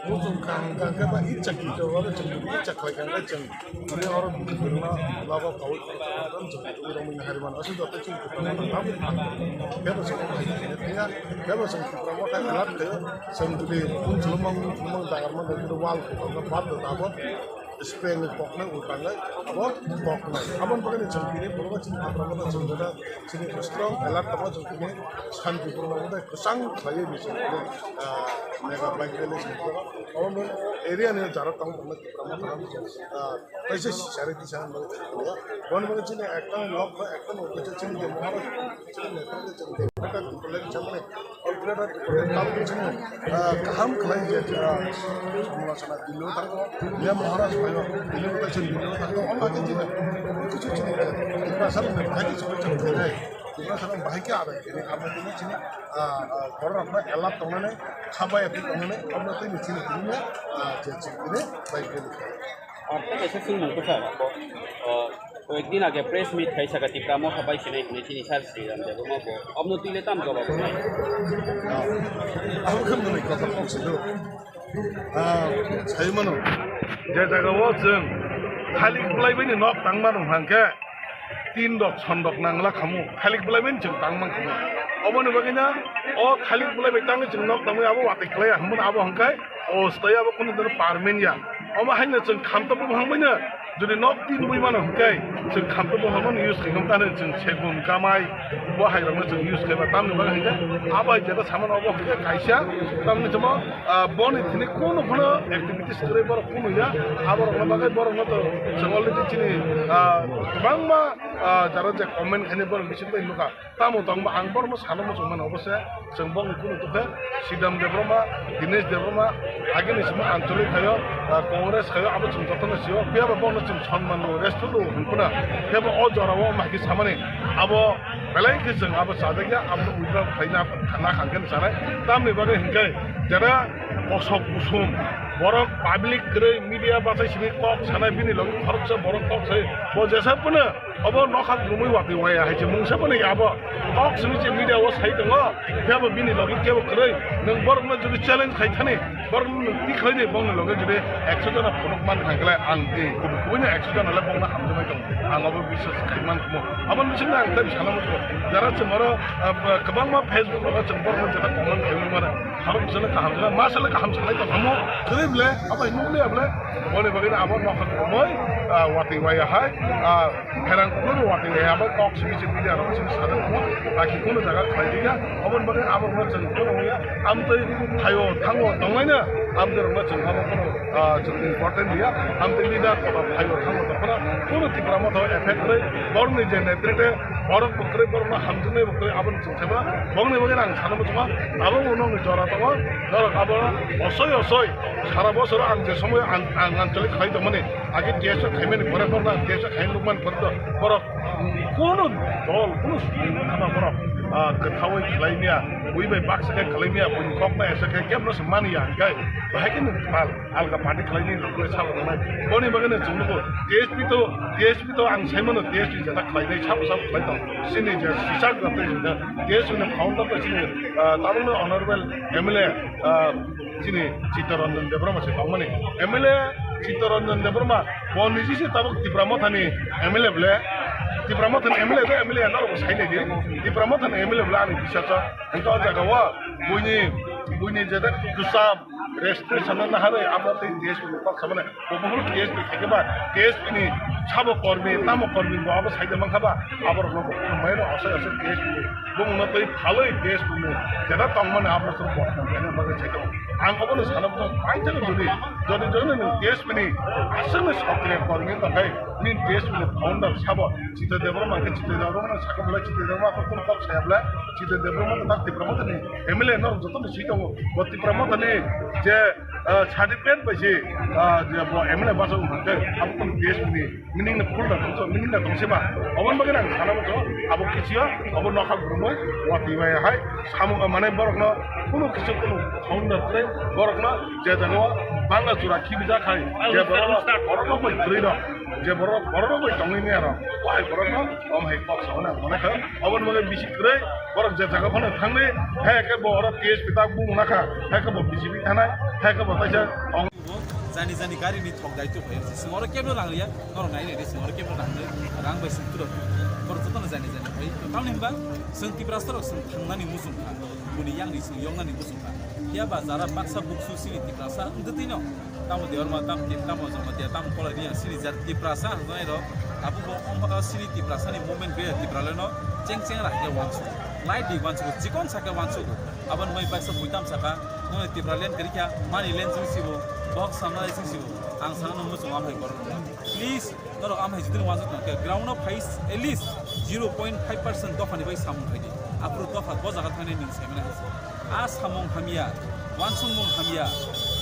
muchung kaham kaham khe ba icha kichor oro chwng icha khlai kha khe chwng tini oro bwrwino nogo kaui khoroksa chwng tubui rwmani hari mano. Aswk joto chwng Tipra Motha tamo thang khe bo chwng hai khe thaya khe bo chwng Tipra Motha elak khaio. Chwng jodi phone chwlwmang chwlwmang dagar mano jodi wal khe tongo bad do abo. Spray ni koknai ultanai abo koknai. Aboni bagwi chwng tini borok chini Tipra Motha chwng jora chini strong alert tongma chwng tini shanti purno motha kwchang khlaiwi ni chwng tini, ah, mega bike rally chwng tini. Obo area ni jara tong tongma Tipra Motha, ah, kaisa sari tisa bagwi chwng tini. Boni bagwi chini ekta nok ba ekta nok kaisa chini Maharaj chini Nepal chini Greater Tipraland chamani. O Greater Tipraland tabuk chini, ah, kaham khlai je, ah, samla sana Delhi o thango, ya Maharaj phaio, Delhi o chini Delhi o thango, o bagwi chini, kichu chini, Tiprasa rok bahai khe chini chini khlai, Tiprasa rok bahai khe abai khe, abo chini chini, ah, ah, borok rok no elap tongnani, khabai tongnani, obo twi chini tini, ah, je chini tini bai khe. Ar tei kaisa swngmung kwchar, bo, o, koyekdin age press meet khai saka Tipra Motha bai sinai hinwi chini sir Sriram Debbarma bo. Obno twi le tam jawab rwnai? Abo khe mwnwi kotha kok se do. Ah, sai mano. Je jaga o chwng khalik bwlai bai ni nok tang mano hwnkhe, tin rok, son rok nangla khamu, khalik bwlai bai chwng tang man khamu. Oboni bagwi na o khalik bwlai bai tangwi chwng nok tangwi abo watwi khlai ya hwnmano abo hwnkhe o stoi abo kunu dino parmen ya. Omo haino chwng khamtop bwphang bai no jodi nok tin bui mano hwnkhe chwng khamtop bwphang no use khai khamu tani chwng segun kamai bo hai rok no chwng use khaiba tamni bagwi hwnkhe abo hai jeta samano obo hwnkhe kaisa tamni chwngmo, ah, boni thini kunu phano activities kwrwi borok kunu ya abo rok no bagwi borok no to chwng already chini, ah, kwbangma ah, jara je comment khainai borok bisingo tei nukha. Tamo tongba ang borokno sana muchung mano, obo se chwng bongni kunu tokhe Sidam Debbarma, Dinesh Debbarma, agini simi Anchalik khaio, ah, Congress khaio, abo chwng jotono sio. Phiya ba bono chwng sonman rwo, respect rwo hwn phano. Phiya ba o jora o mahki samani abo belai khe chwng abo chajakya, abo withdraw khaina khana khangkhe sanai. Tamni bagwi hwnkhe jara kosok kusum borok public kwrwi media bachai simi kok sanai bini logi khoroksa borok kok sai bo jesa phano Obo nokha lumui watwi waya hai se mungsa phano abo. Kok simi se media o sai tongo, phiya bo bini logi kebo kwrwi. Nwng borokno jodi challenge khai thani, borokno nwng twi khlai di, bongni loge jodi ekso jona phunuk man thang khlai, ang tei kubui kubui no ekso jona le bongno hamjaknai tongo. Ang abo biswas khai man khumo. Abo bisingno ang tei sana muchungo. Jara chwng oro, ah, kwbangma Facebook rogo chwng borokno jeta comment khaimani mano. Khorok bwsano kaham sana, ma sale kaham sanai tong khamu. Kwrwi ble, abo hinwi ble, ble. Boni bagwi abo nokha kwrwngwi, ah, watwi waya hai, ah, Pherang kulo watwi ya abo kok simi simi ya abo simi sada mo aki kuno jaga khlai diya. Aboni bagwi abo rokno chwng kuno ya amtwi phaio thango tonglaina amtwi rokno chwng abo kuno, ah, chwng important diya. Amtwi leader kotor phaio thango tongphano kuno Tipra Motha effect kwrwi borokni je netrite borok bo kwrwi borokno hamjaknai bo kwrwi aboni chwng saiba bongni bagwi ang sana muchungo abo bo nokni jora tongo norok abo osoi osoi sara bosoro ang je somoyo ang ang anchalik khlai tongmani. Agi T S O khaimani pore borok na T S O khaimani nukmani pore to borok kunu dol kunu ama borok, ah, kwthaui khlai maya, bui bai baksa khe khlai maya, buini kok na esa khe kebo no se mani ya hwnkhe bahai khe nung pal alga party khlai ni rok sabo nai. Boni bagwi no chwng nugo T S P to, T S P to ang sai mano T S P jeta khlai nai sabo sabo khlai tong. Chini je sisak jotoi jeta T S P ni founder to chini, ah, tabuk no honorable M L A, ah, Chini Chittaranjan Debbarma se tongmani M L A Chittaranjan Debbarma bo niji se tabuk Tipra Mothani M L A ble, Tipra Mothani M L A ble M L A norok bo sai nai di. Tipra Mothani M L A ble ani bisasa hwnkhe o jaga o buini buini jeta kwcham registration no naharwi abo tei T S P ni kok samani. Bo buphuru T S P khaikhe ba, T S P ni sabo kormi, tamo kormi bo abo saida mankha ba, aborokno bo khumbai no asai asai T S P ni bumungno twi phalwi T S P ni jeta tongmani aborokno bodnam khaina bagwi sai tongo. Ang obono sana bwswk paithakno jodi, jodi jodi nwng T S P ni aswkni sokriya kormi tongkhe, nini T S P ni founder sabo Chitra Debbarma khe Chitra Debbarma sakha bwlai Chitra Debbarma khe kunu kok saya bwlai Chitra Debbarma tak Tipra Mothani M L A norok jotono swi tongo. Bo Tipra Mothani je Ah, certificate bai se, ah, je bo M L A basa wngkha khe, abo kunu T S P ni meaning no full da tongso, meaning da tongse ba. Oboni bagwi ang sana muchungo, abo kichiyo, abo nokha gurumoi, wati bai hai, samung, ah, mane borokno kunu kichu kunu sound da tre, borokno je jaga o bangla jora khibijak hai, je borok, borokno bai kwrwi no, je borok, borokno bai tongwi maya rok, wai borokno, om hai kok sa hwnwi ang mane kha, oboni bagwi bisi kwrwi, borok je jaga phano thangwi, hai khe bo oro T S P tak bung nakha, hai khe bo B J P thanai, hai khe bo kaisa ong. Jani jani gari ni thok dai tu phai, sing oro kebno rang riya, norok nai nai sing oro kebno rang riya, rang bai sing turo, borok jotono jani jani phai, tamni hwnba sing Tiprasa rok sing thangnani muchung kha, buni yang ni sing yong nani muchung kha, phiya ba jara baksa buksu sini Tiprasa wngtwi no, tamo Debbarma, tamo Tip-, tamo Jamatia, tamo Kolai ni yang sini jar Tiprasa hwnjai rok, abo bo sini Tiprasa ni movement be Tipraland no cheng cheng ra khe wansuk, light di wansuk, chikon sa khe wansuk, aboni mai baksa buitam saka, Noni Tipraland kwrwi kha, money land chwng sibo, box samnai chwng sibo. Ang sana no muchung amhai borok rok. Please, norok amhai jitini wansuk tong khe, ground o phai at least zero point five percent dopha ni bai samung khai di. Aphuru dopha bo jaga thangnai nwng sai mani hai se. A samung hamya, wansukmung hamya,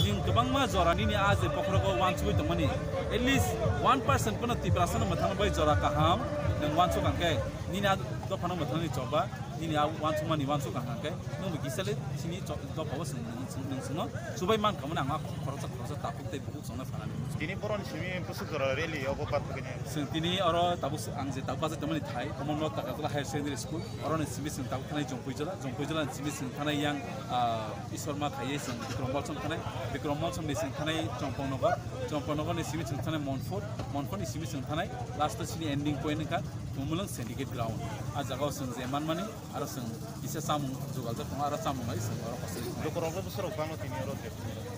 nwng kwbangma jora nini a je bokhorogo wansugwi tongmani, at least one percent phano Tiprasa no mwthangna bai jora kaham nwng wansuk ang khe, nini a dopha no mwthangni choba. Nini a wansukmani wansuk ang khe, nwng bo kisa le sini cho-, dophao swng, swng, swng, swngno chubai mankha mani ang a khoroksa, khoroksa takhuk tei bukhuk songno phanani. Tini boroni simi bwswk jora rally obo pathogini. Swng tini oro tabuk swng ang je tabuk bachai tongmani thai, omo North Takarjala Higher Secondary School, oroni simi swng tabuk thanai Jompuijala, Jompuijala ni simi swng thanai yang, ah, Ishwarma khaiye swng Bikram Molsom thanai, Bikram Molsom ni swng thanai Chompongnogo, Chompongnogo ni simi swng thanai Monfort, Monfort ni simi swng thanai last o sini ending point wngkha Tumulwng Syndicate Ground. A jaga o swng je manmani, aro chwng kisa chamung jugaljak tongo, aro chamung bai chwng oro kochai tongo. Lukurokno bwsarok bangma tini oro je.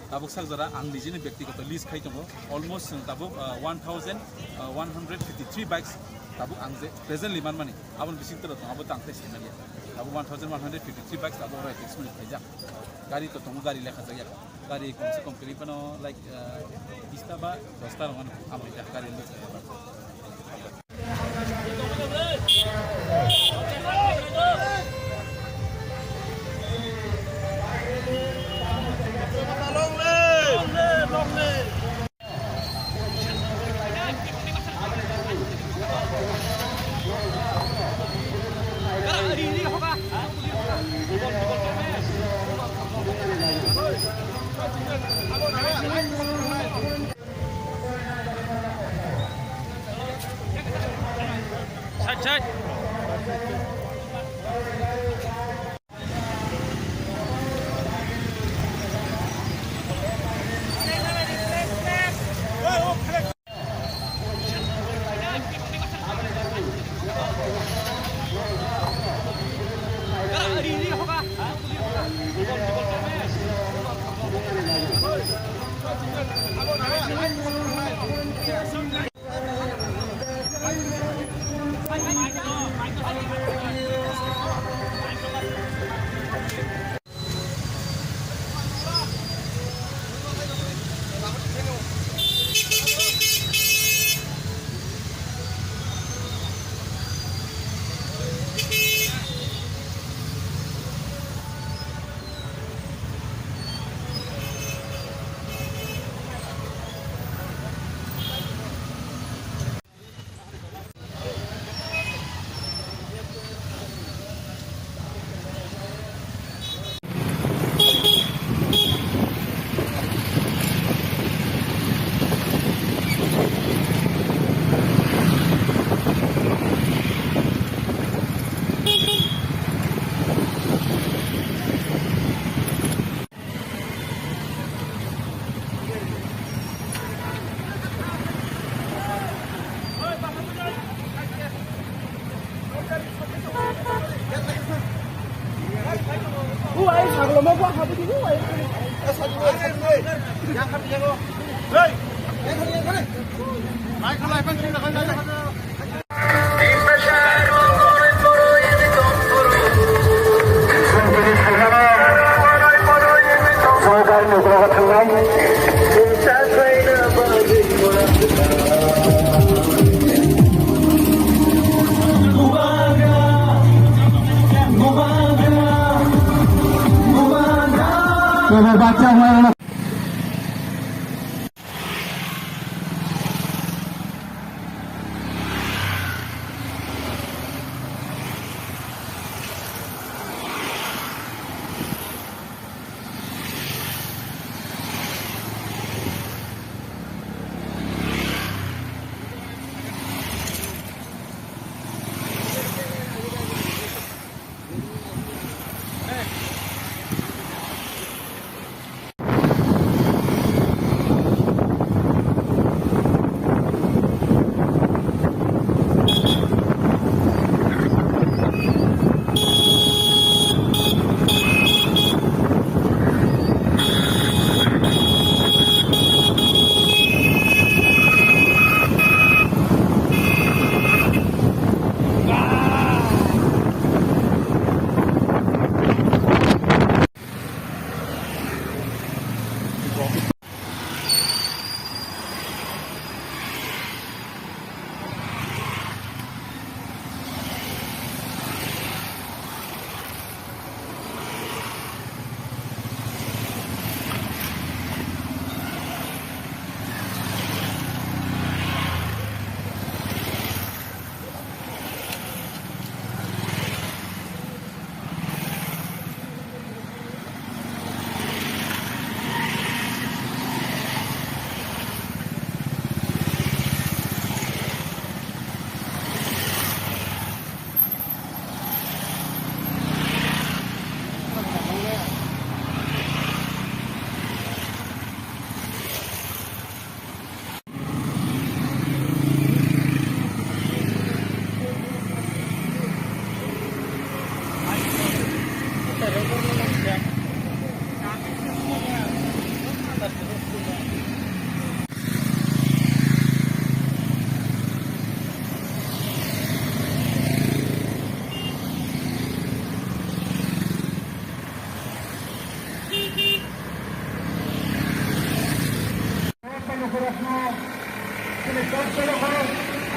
Tabuk sak jora ang nijini byaktigoto list khai tongo, almost chwng tabuk, ah, one thousand, ah, one hundred fifty three bikes tabuk ang je presently manmani, aboni bising toro tongo, abo to ang tei sinaliya. Tabuk one thousand one hundred fifty three bikes tabuk oro advertisement khaijak. Gari to tongo, gari lekha jakya. Gari komse kom kwrwi phano, like, ah, bista ba dosta rok mano, amo hwnka gari ni.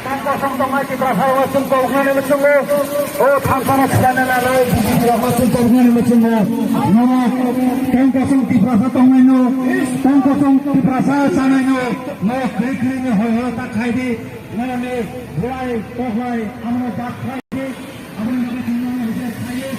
Tang kosong tongnai Tiprasa rok chwng koknani muchungo. O thangsano khwlana nanai B J P rok chwng koknani muchungo. Nono tang kosong Tiprasa tongnai no, tang kosong Tiprasa sanai no, no kri kri ni hoi hoi ta khai di. Nani bulai toklai amno bak khai di. Amno bak khai di.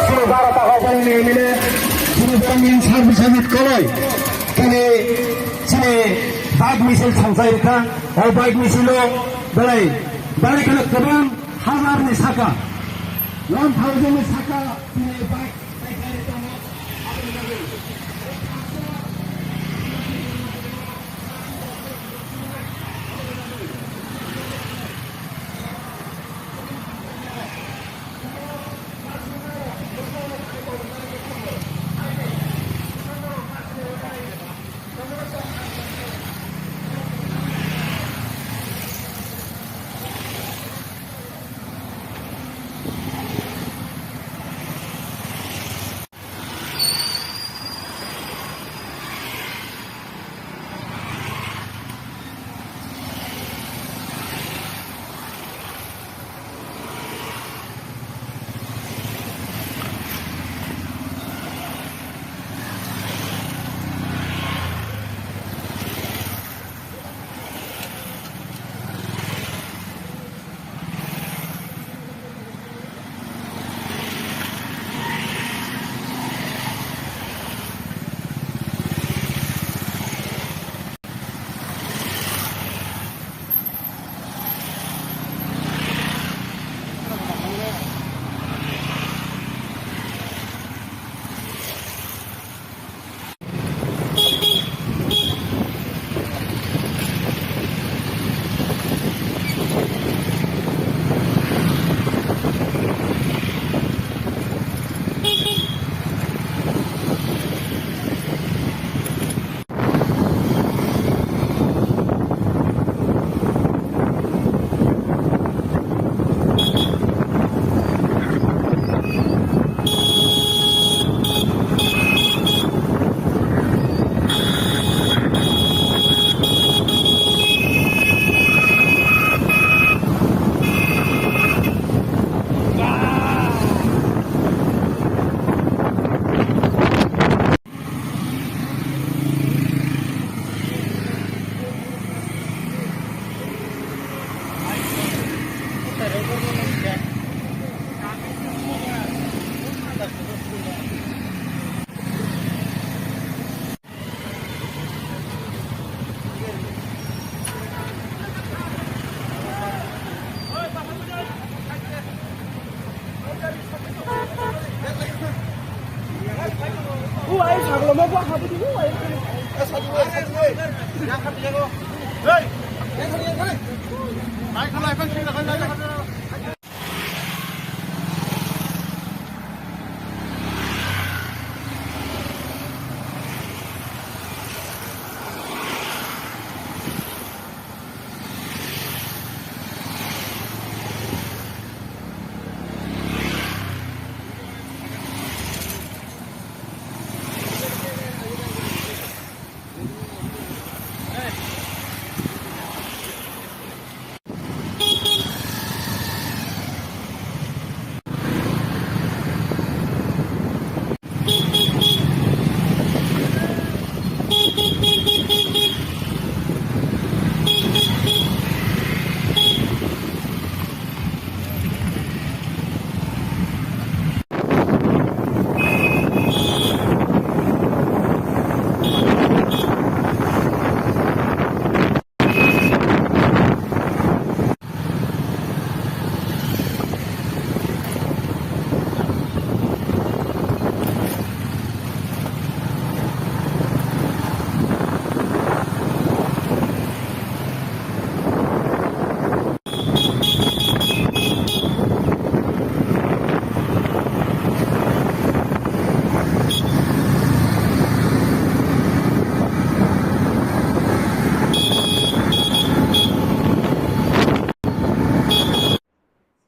Sini bara takhai jani ni M L A, sini jani yang sabit sabit koloi, kini sini bike misil thangsai rikha, o bike misil o belai, belai kena kebang hazar ni saka, one thousand ni saka, sini bike.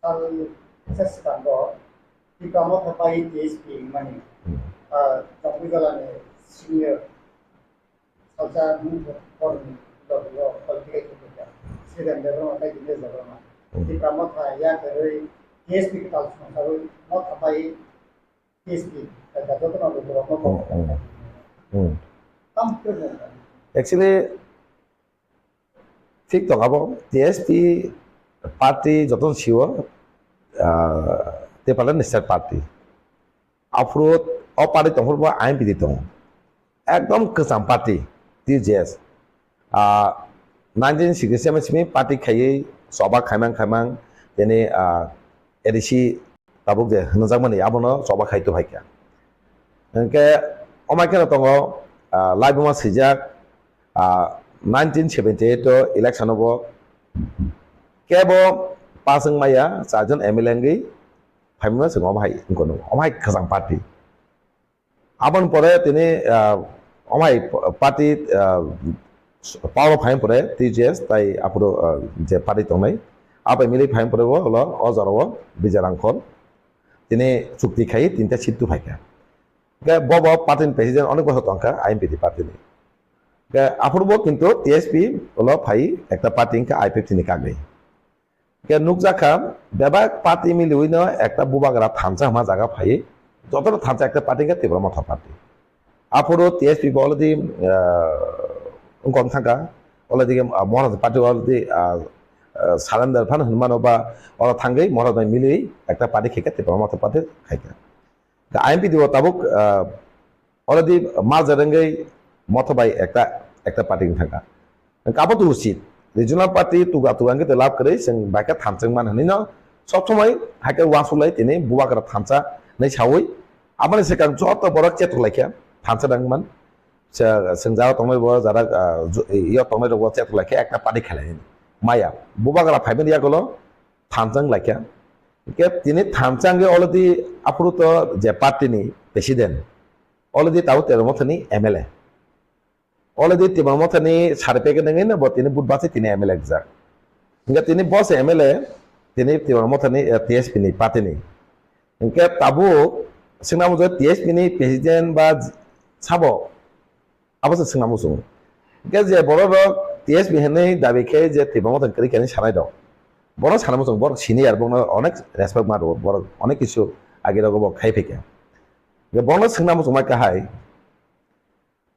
Sal se swkango Tipra Motha bai T S P wngmani, ah, Jambujala ni senior salsa nung borokni logi o political khe kha. Sridhar Debbarma tei Dinesh Debbarma. Hmm. Tipra Motha yakarwi T S P kwtal songsawi Motha bai T S P kha jotono borokno. Hmm, hmm. Hmm. Tam khe. Actually, thik tong abo T S P party jotono sio, ah, Tipraland ni state party. Aphuru o party tongphuru bo I N P T tongo. Ekdom kwcham party, T J S. Ah, nineteen sixty-seven simi party khaiwi choba khaimang khaimang tini, ah, A D C tabuk je hwnjakmani abono choba khai tuphai kha. Hwnkhe omai kheno tongo, ah, laibuma swijak, ah, nineteen seventy-eight o election o bo kebo pass wng maya, charjon M L A wngwi phaimano chwng omo hai wngkha, omo hai kwchang party. Aboni pore tini, ah, omo hai party, ah, power o phaimani pore T J S tai aphuru, ah, je party tongnai, abai milwi phaimani pore bo ulo o jora o Bijay Rangkhol tini chukti khai tinta seat tuphai kha. Hwnkhe bo bo party ni president onek bosor tongkha I N P T party ni. Hwnkhe aphuru bo kintu T S P ulo phai ekta party wngkha I P F T ni kagwi. Hwnkhe nukjakha, bebak party miliwino ekta bubagra thansa hwnma jaga phaiwi, jotono thansa ekta party hwnkhe Tipra Motha party. Aphuru T S P bo already, ah, wngkha thangkha, already, ah, Maharaj party already, ah, ah, surrender phano hwnmano ba oro thangwi Maharaj bai miliwi ekta party khaikha, Tipra Motha party khaikha. Hwnkhe I N P T bo tabuk, ah, already merger wngwi Motha bai ekta, ekta party wng thangkha. Hwnkhe abo to usit. Regional party tuga tuga hwnkhe to lab kwrwi, chwng bai khe thansa wng mano hinwi no sob somoi hai khe uansuk lai tini bubagra thansa hinwi saui aboni swkang joto borok chetok lai khe thansa wng man. Chwng, chwng jara tongnai bo jara, ah, ju-, yo tongnai rok bo chetok lai khe ekta party khlai maya. Bubagra phaimani yagulo thansa wng lai kha. Hwnkhe tini thansa wngwi already aphuru to je party ni president, already tabuk Tipra Motha ni M L A. Already Tipra Motha ni certificate wngwi no bo tini vote bachai tini M L A rijak. Hwnkhe tini bo se M L A, tini Tipra Motha ni, eh, T S P ni party ni. Hwnkhe tabuk swngna muchung T S P ni president ba sabo Abo se swngna muchungo. Hwnkhe je borok rok T S P hinwi dabi khe je Tipra Motha kwrwi khe hinwi sanai rok. Borok sana muchungo, borok senior, borokno onek respect ma rwo, borok onek kisu age rogo bo khai phaikha. Hwnkhe borokno swngna muchungma kahai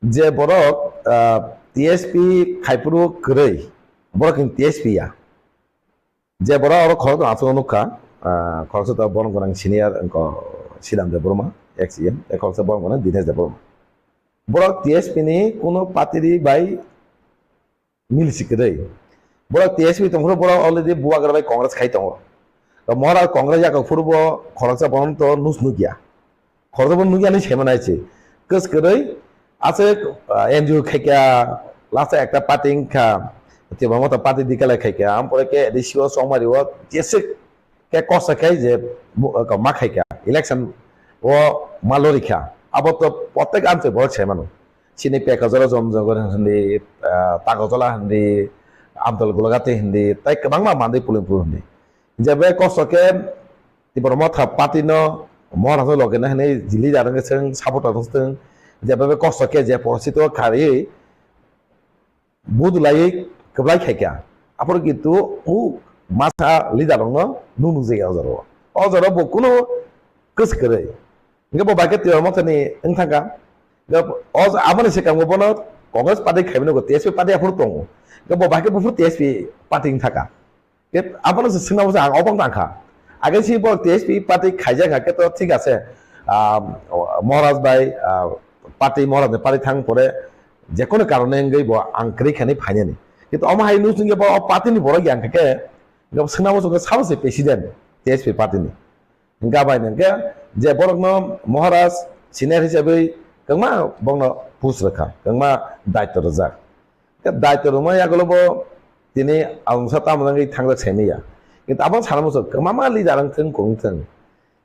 je borok, ah, T S P khaiphuru kwrwi, borok hinwi T S P ya. Je borok oro khoroksa aswk nukha, ah, khoroksa to borom gwnang senior wngkha Sridhar Debbarma, ex E M, tei khoroksa borom gwnang Dinesh Debbarma. Borok T S P ni kuno party bai mili si kwrwi. Borok T S P tongphuru borok already bubagra bai Congress khai tongo. To Maharaj Congress yakok phuru bo khoroksa borom to nus nukya. Khoroksa bo nukya hinwi saimanai se. Kwskwrwi aswk, ah, N G O khaikha, last ekta party wngkha, Tipra Motha party declare khaikha, ampore khe A D C o chongmari o jeswk khe kosa khai je bu-, ah, ma khaikha, election o ma lorikha, abo to protek amchai borok sai mano. Chini Pekajala Jamjagar hindi, ah, Tagojola hindi, Amdal Golagati hindi, tai kwbangma Mandwi Pulimpur hindi. Jebe kosto khe Tipra Motha party no Maharaj no loge na hinwi leader wngkhe chwng supporter wngkhe chwng, jebe be kosto khe je porosito khari budulai kwblai khaikha. Aphuru kintu u masa leader rokno nung nungjaya o jora o. O jora bo kunu kwswk kwrwi. Hingke bo bai khe Tipra Motha ni wng thangkha. Hingke o aboni swkang bo bono Congress party khaimani go T S P party aphuru tongo. Hingke bo bai khe buphuru T S P party wng thangkha. Ke abono se singna bo ang obong tangkha. Age si bo T S P party khaijak kha khe to thik ase. Ah, Maharaj bai, ah, party Maharaj ni party thang pore je kono karone wngwi bo ang kwrwi khainai phainani. Kintu omo hai nung singke bo o party ni borok yang kha khe, hingke bo singna bo sabo se president T S P party ni. Hingke bai hingke je borokno Maharaj senior hisabwi kwbangma bongno push rwkha, kwbangma daitw rwjak. Hingke daitw rwma yagulo bo tini alongsa tamo wngwi thangjak saimanya. Kintu abo sana muchung kwbangma leader wngthwng kung wngthwng.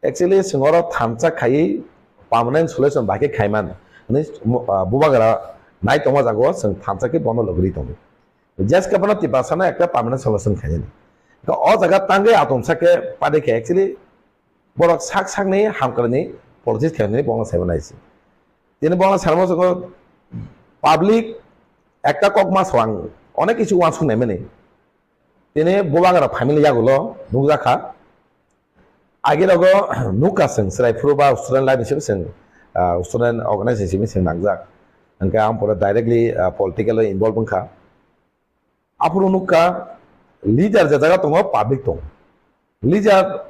Actually, chwng oro thansa khaiwi permanent solution bai khe khaiman hwnwi, ah, bubagra nai tongma jago chwng thansa khe bono logri tongo. Jeske bono Tiprasano ekta permanent solution khainani. Hingke o jaga tangwi atomsa khe party khe actually borok sak sakni hamkrai ni politics khainani bono saimanai se. Tini bono sanmo soko public ekta kok ma swang onek kisu uansuk naimani. Tini bubagra family yagulo nukjakha. Agi rogo nukha chwng chwrai phuru ba student life ni simi chwng, ah, student organization simi chwng nangjak. Hingke ang pore directly, ah, political o involve wngkha. Aphuru nukha leader je jaga tongo public tongo. Leader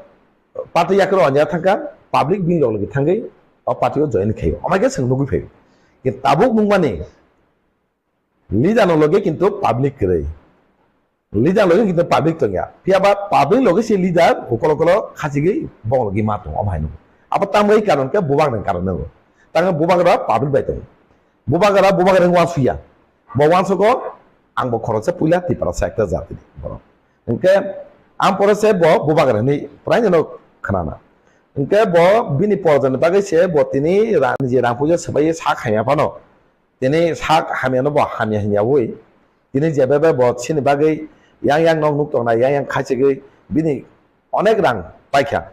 party yakro anya thangkha, public bini log logi thangwi o party o join khaio. Amai khe chwng nugwi phaio. Kintu tabuk nukmani leader no loge kintu public kwrwi. Leader loge kintu public tongya. Phiya ba public loge se leader ukolo ukolo khachigwi bong logi ma tongo, omo hai nukgo. Abo tamwi karon khe bubak ni karon nukgo. Tangwi bubak rok public bai tongo. Bubagra, bubagra wng uansuya. Bo uansugo, ang bo khoroksa puila Tiprasa ekta jati ni borok. Hingke ang pore se bo bubagra hinwi praino khnana. Hingke bo bini porjani bagwi se bo tini ra-, niji rang puja swbai sak hamya phano. Tini sak hamyano bo hamya hinyawi. Tini jebebe bo chini bagwi yang yang nok nuk tongnai, yang yang khachigwi bini onek rang paikha.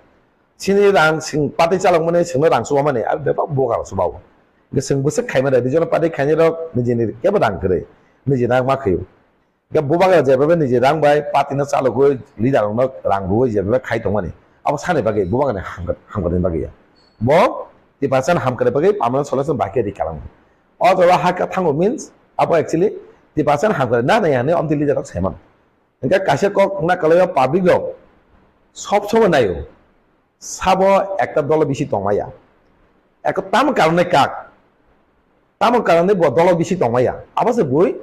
Chini rang sing pati chalokmani singno rang chubamani, abo bebak bubagra chubago. Hingke chwng bwswk khaimani, regional party khainai rok nijini kebo rang kwrwi, niji rang ma khaio. Hingke bubagra jebebe niji rang bai party no chalogwi, leader rokno rang rwwi jebebe khai tongmani, abo sani bagwi, bubagrani hamkra-, hamkrai bagwi ya. Bo Tiprasani hamkrai bagwi permanent solution bai khe ri kalang. O jaga ha khe thango means, abo actually Tiprasani hamkrai na nai hinwi omtwi leader rok saimano. Hingke kaisa kok wngna kwlaio public rok sob somoi naio, sabo ekta dolo bisi tongmaya. Eko tamo karone kak, tamo karone bo dolo bisi tongmaya. Abo se bui,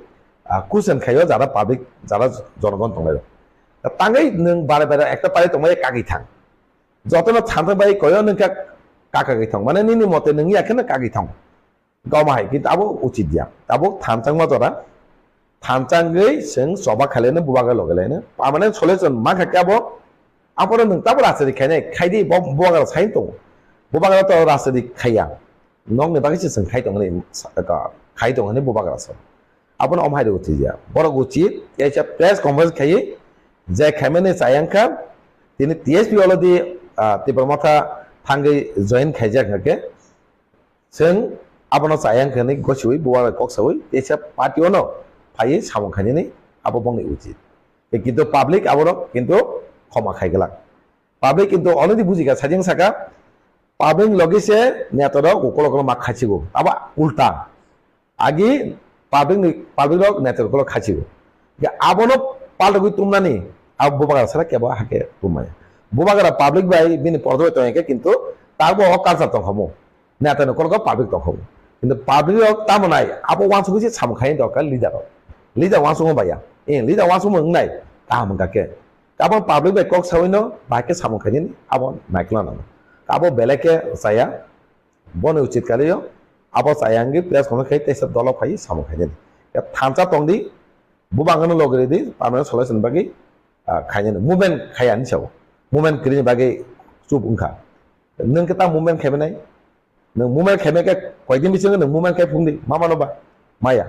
ah, kusen khaio jara public, jara jonogon tonglaio. Tangwi nwng bare bare ekta party tongmaya kagwi thang. Jotono thansa bai koyo nwng kak, kagwi thang. Mane nini mote nwng ya kheno kagwi thang. Goma hai, kintu abo uchit ya. Abo thanchangma jora, thanchangwi chwng choba khaileno bubagra logelaino. Permanent solution mankha khe abo, aphuru nwng tabo rajniti khainai, khaidi bo bubagra sai tongo. Bubagra to rajniti khaiya. Nokni bagwi se chwng khai tongmani, khai tongmani bubagra se. Abono omo hai rw uchit ya. Borok uchit, kaisa press conference khaiwi, je khaimani chayang kha, tini T S P already, ah, Tipra Motha thangwi join khaijak hwnkhe, Chwng abono chayang khe hwnwi gosiwi bubagra kok sawi teisa party-o no phaiwi samung khainani abo bongni uchit. Tei kintu public abono kintu khoma khai glak. Public kintu already bujikha, sajeng saka public logi se netarok ukolok ma khaichigo. Abo ulta. Agi public ni, public rok netarok ukolok khaichigo. Abono paltogwi tumnani abo bubagra sara kebo hake tumaya. Bubagra public bai bini pordo bai tongya khe kintu tabo o culture tongkhamu. Neta ni kolok public tong kho. Kintu public rok tamo nai, abo wansugwi se samung khai dorkar leader rok. Leader wansugwi baya. Eh, leader wansugwi wngnai, kaham wngkha khe. Abo public bai kok sawi no, bai khe samung khai nini, abo naikla nango. Abo belai khe chaya, boni uchit kali yo, Abo chaya wngwi press conference khai teisa dolo phai samung khainani. Ya thansa tongdi, bubangano logri di, permanent solution bagwi, ah, khainani. Movement khaya hinwi sao. Movement kwrwini bagwi chup wngkha. Nwng khe ta movement khaimanai? Nwng movement khaimai khe koidin bisingo nwng movement khai phungdi, ma mano ba? Maya.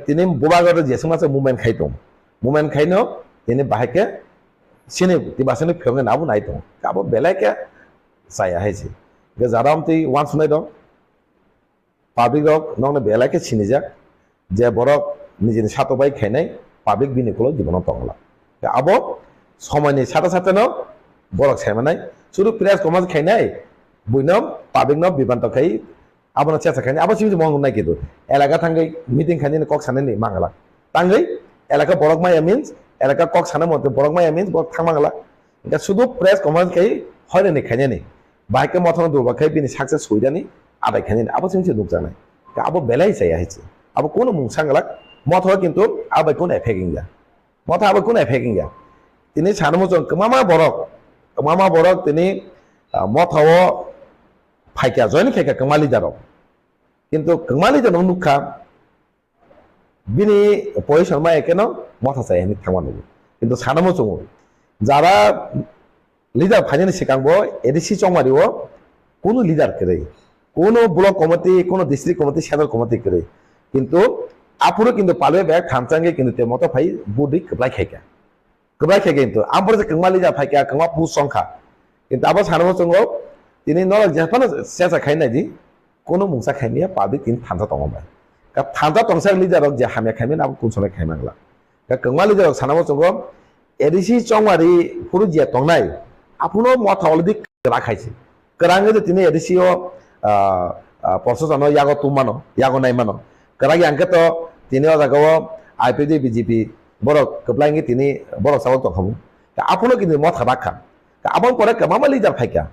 Tini bubagra jeswngma se movement khai tong. Movement khaino tini bahai khe sini tibasini phiyokni abo nai tong. Abo belai khe chaya hai se. Hingkhe jara amtwi uansuknai dong. Public rok nokno belai khe sinijak je borok nijini satok bai khainai, public bini ulo jibono tongla. Abo somoini sata satano borok saimanai, sudu press conference khainai, buino public no bibanto khai abono checha khainai, abo simi mong nai kitu. Elaka thangwi meeting khainani kok sanani mangala. Tangwi elaka borok maya means, elaka kok sana mote borok maya means borok thang mangala. Hingke sudu press conference khai hoirani khainani. Bahai khe mothano durba khai bini success huidani adai khainani. Abo simi se nukjaknai. Hingke abo belai chaya hai se. Abo kono mung sanglak. Motho kintu abai kono effect wngya. Motho abai kono effect wngya. Tini sanamo chwng kwmama borok. Kwmama borok tini, ah, motho o phaikya, join khaikya kwma leader rok. Kintu kwma leader rok nukha. Bini position ma ekeno motha chaya hinwi thangma nugo. Kintu sanamo chungo. Jara leader phainani swkang bo A D C chongmari o kunu leader kwrwi. Kunu block committee, kunu district committee, central committee kwrwi. Kintu aphuru kintu palwi bag thamchangwi kintu te moto phai budi kwplai khaikha. Kwbrai khe kintu, ang borok kwngma leader phaikha, kwngma post songkha. Kintu abo sanamo chungo, tini norok jephano sesa khai naidi, kono mungsa khaimya public tini thansa tongo bai. Ka thansa tongsa leader rok je hamya khaimya abo kun sonai khaimangla. Ka kwngma leader rok sanamo chungo, A D C chongmari phuru je tongnai, aphuno motha already kwrak khaisi. Kwrang wngwi tini A D C o, ah, ah, proshasano yago tungmano, yago naimano. Kwrak ya hwnkhe to tini o jaga o I P F T B J P borok kwplai wngwi tini borok sabo tongkhamu. Ta aphuno kini motha bakha. Ta aboni pore kwbangma leader phaikha.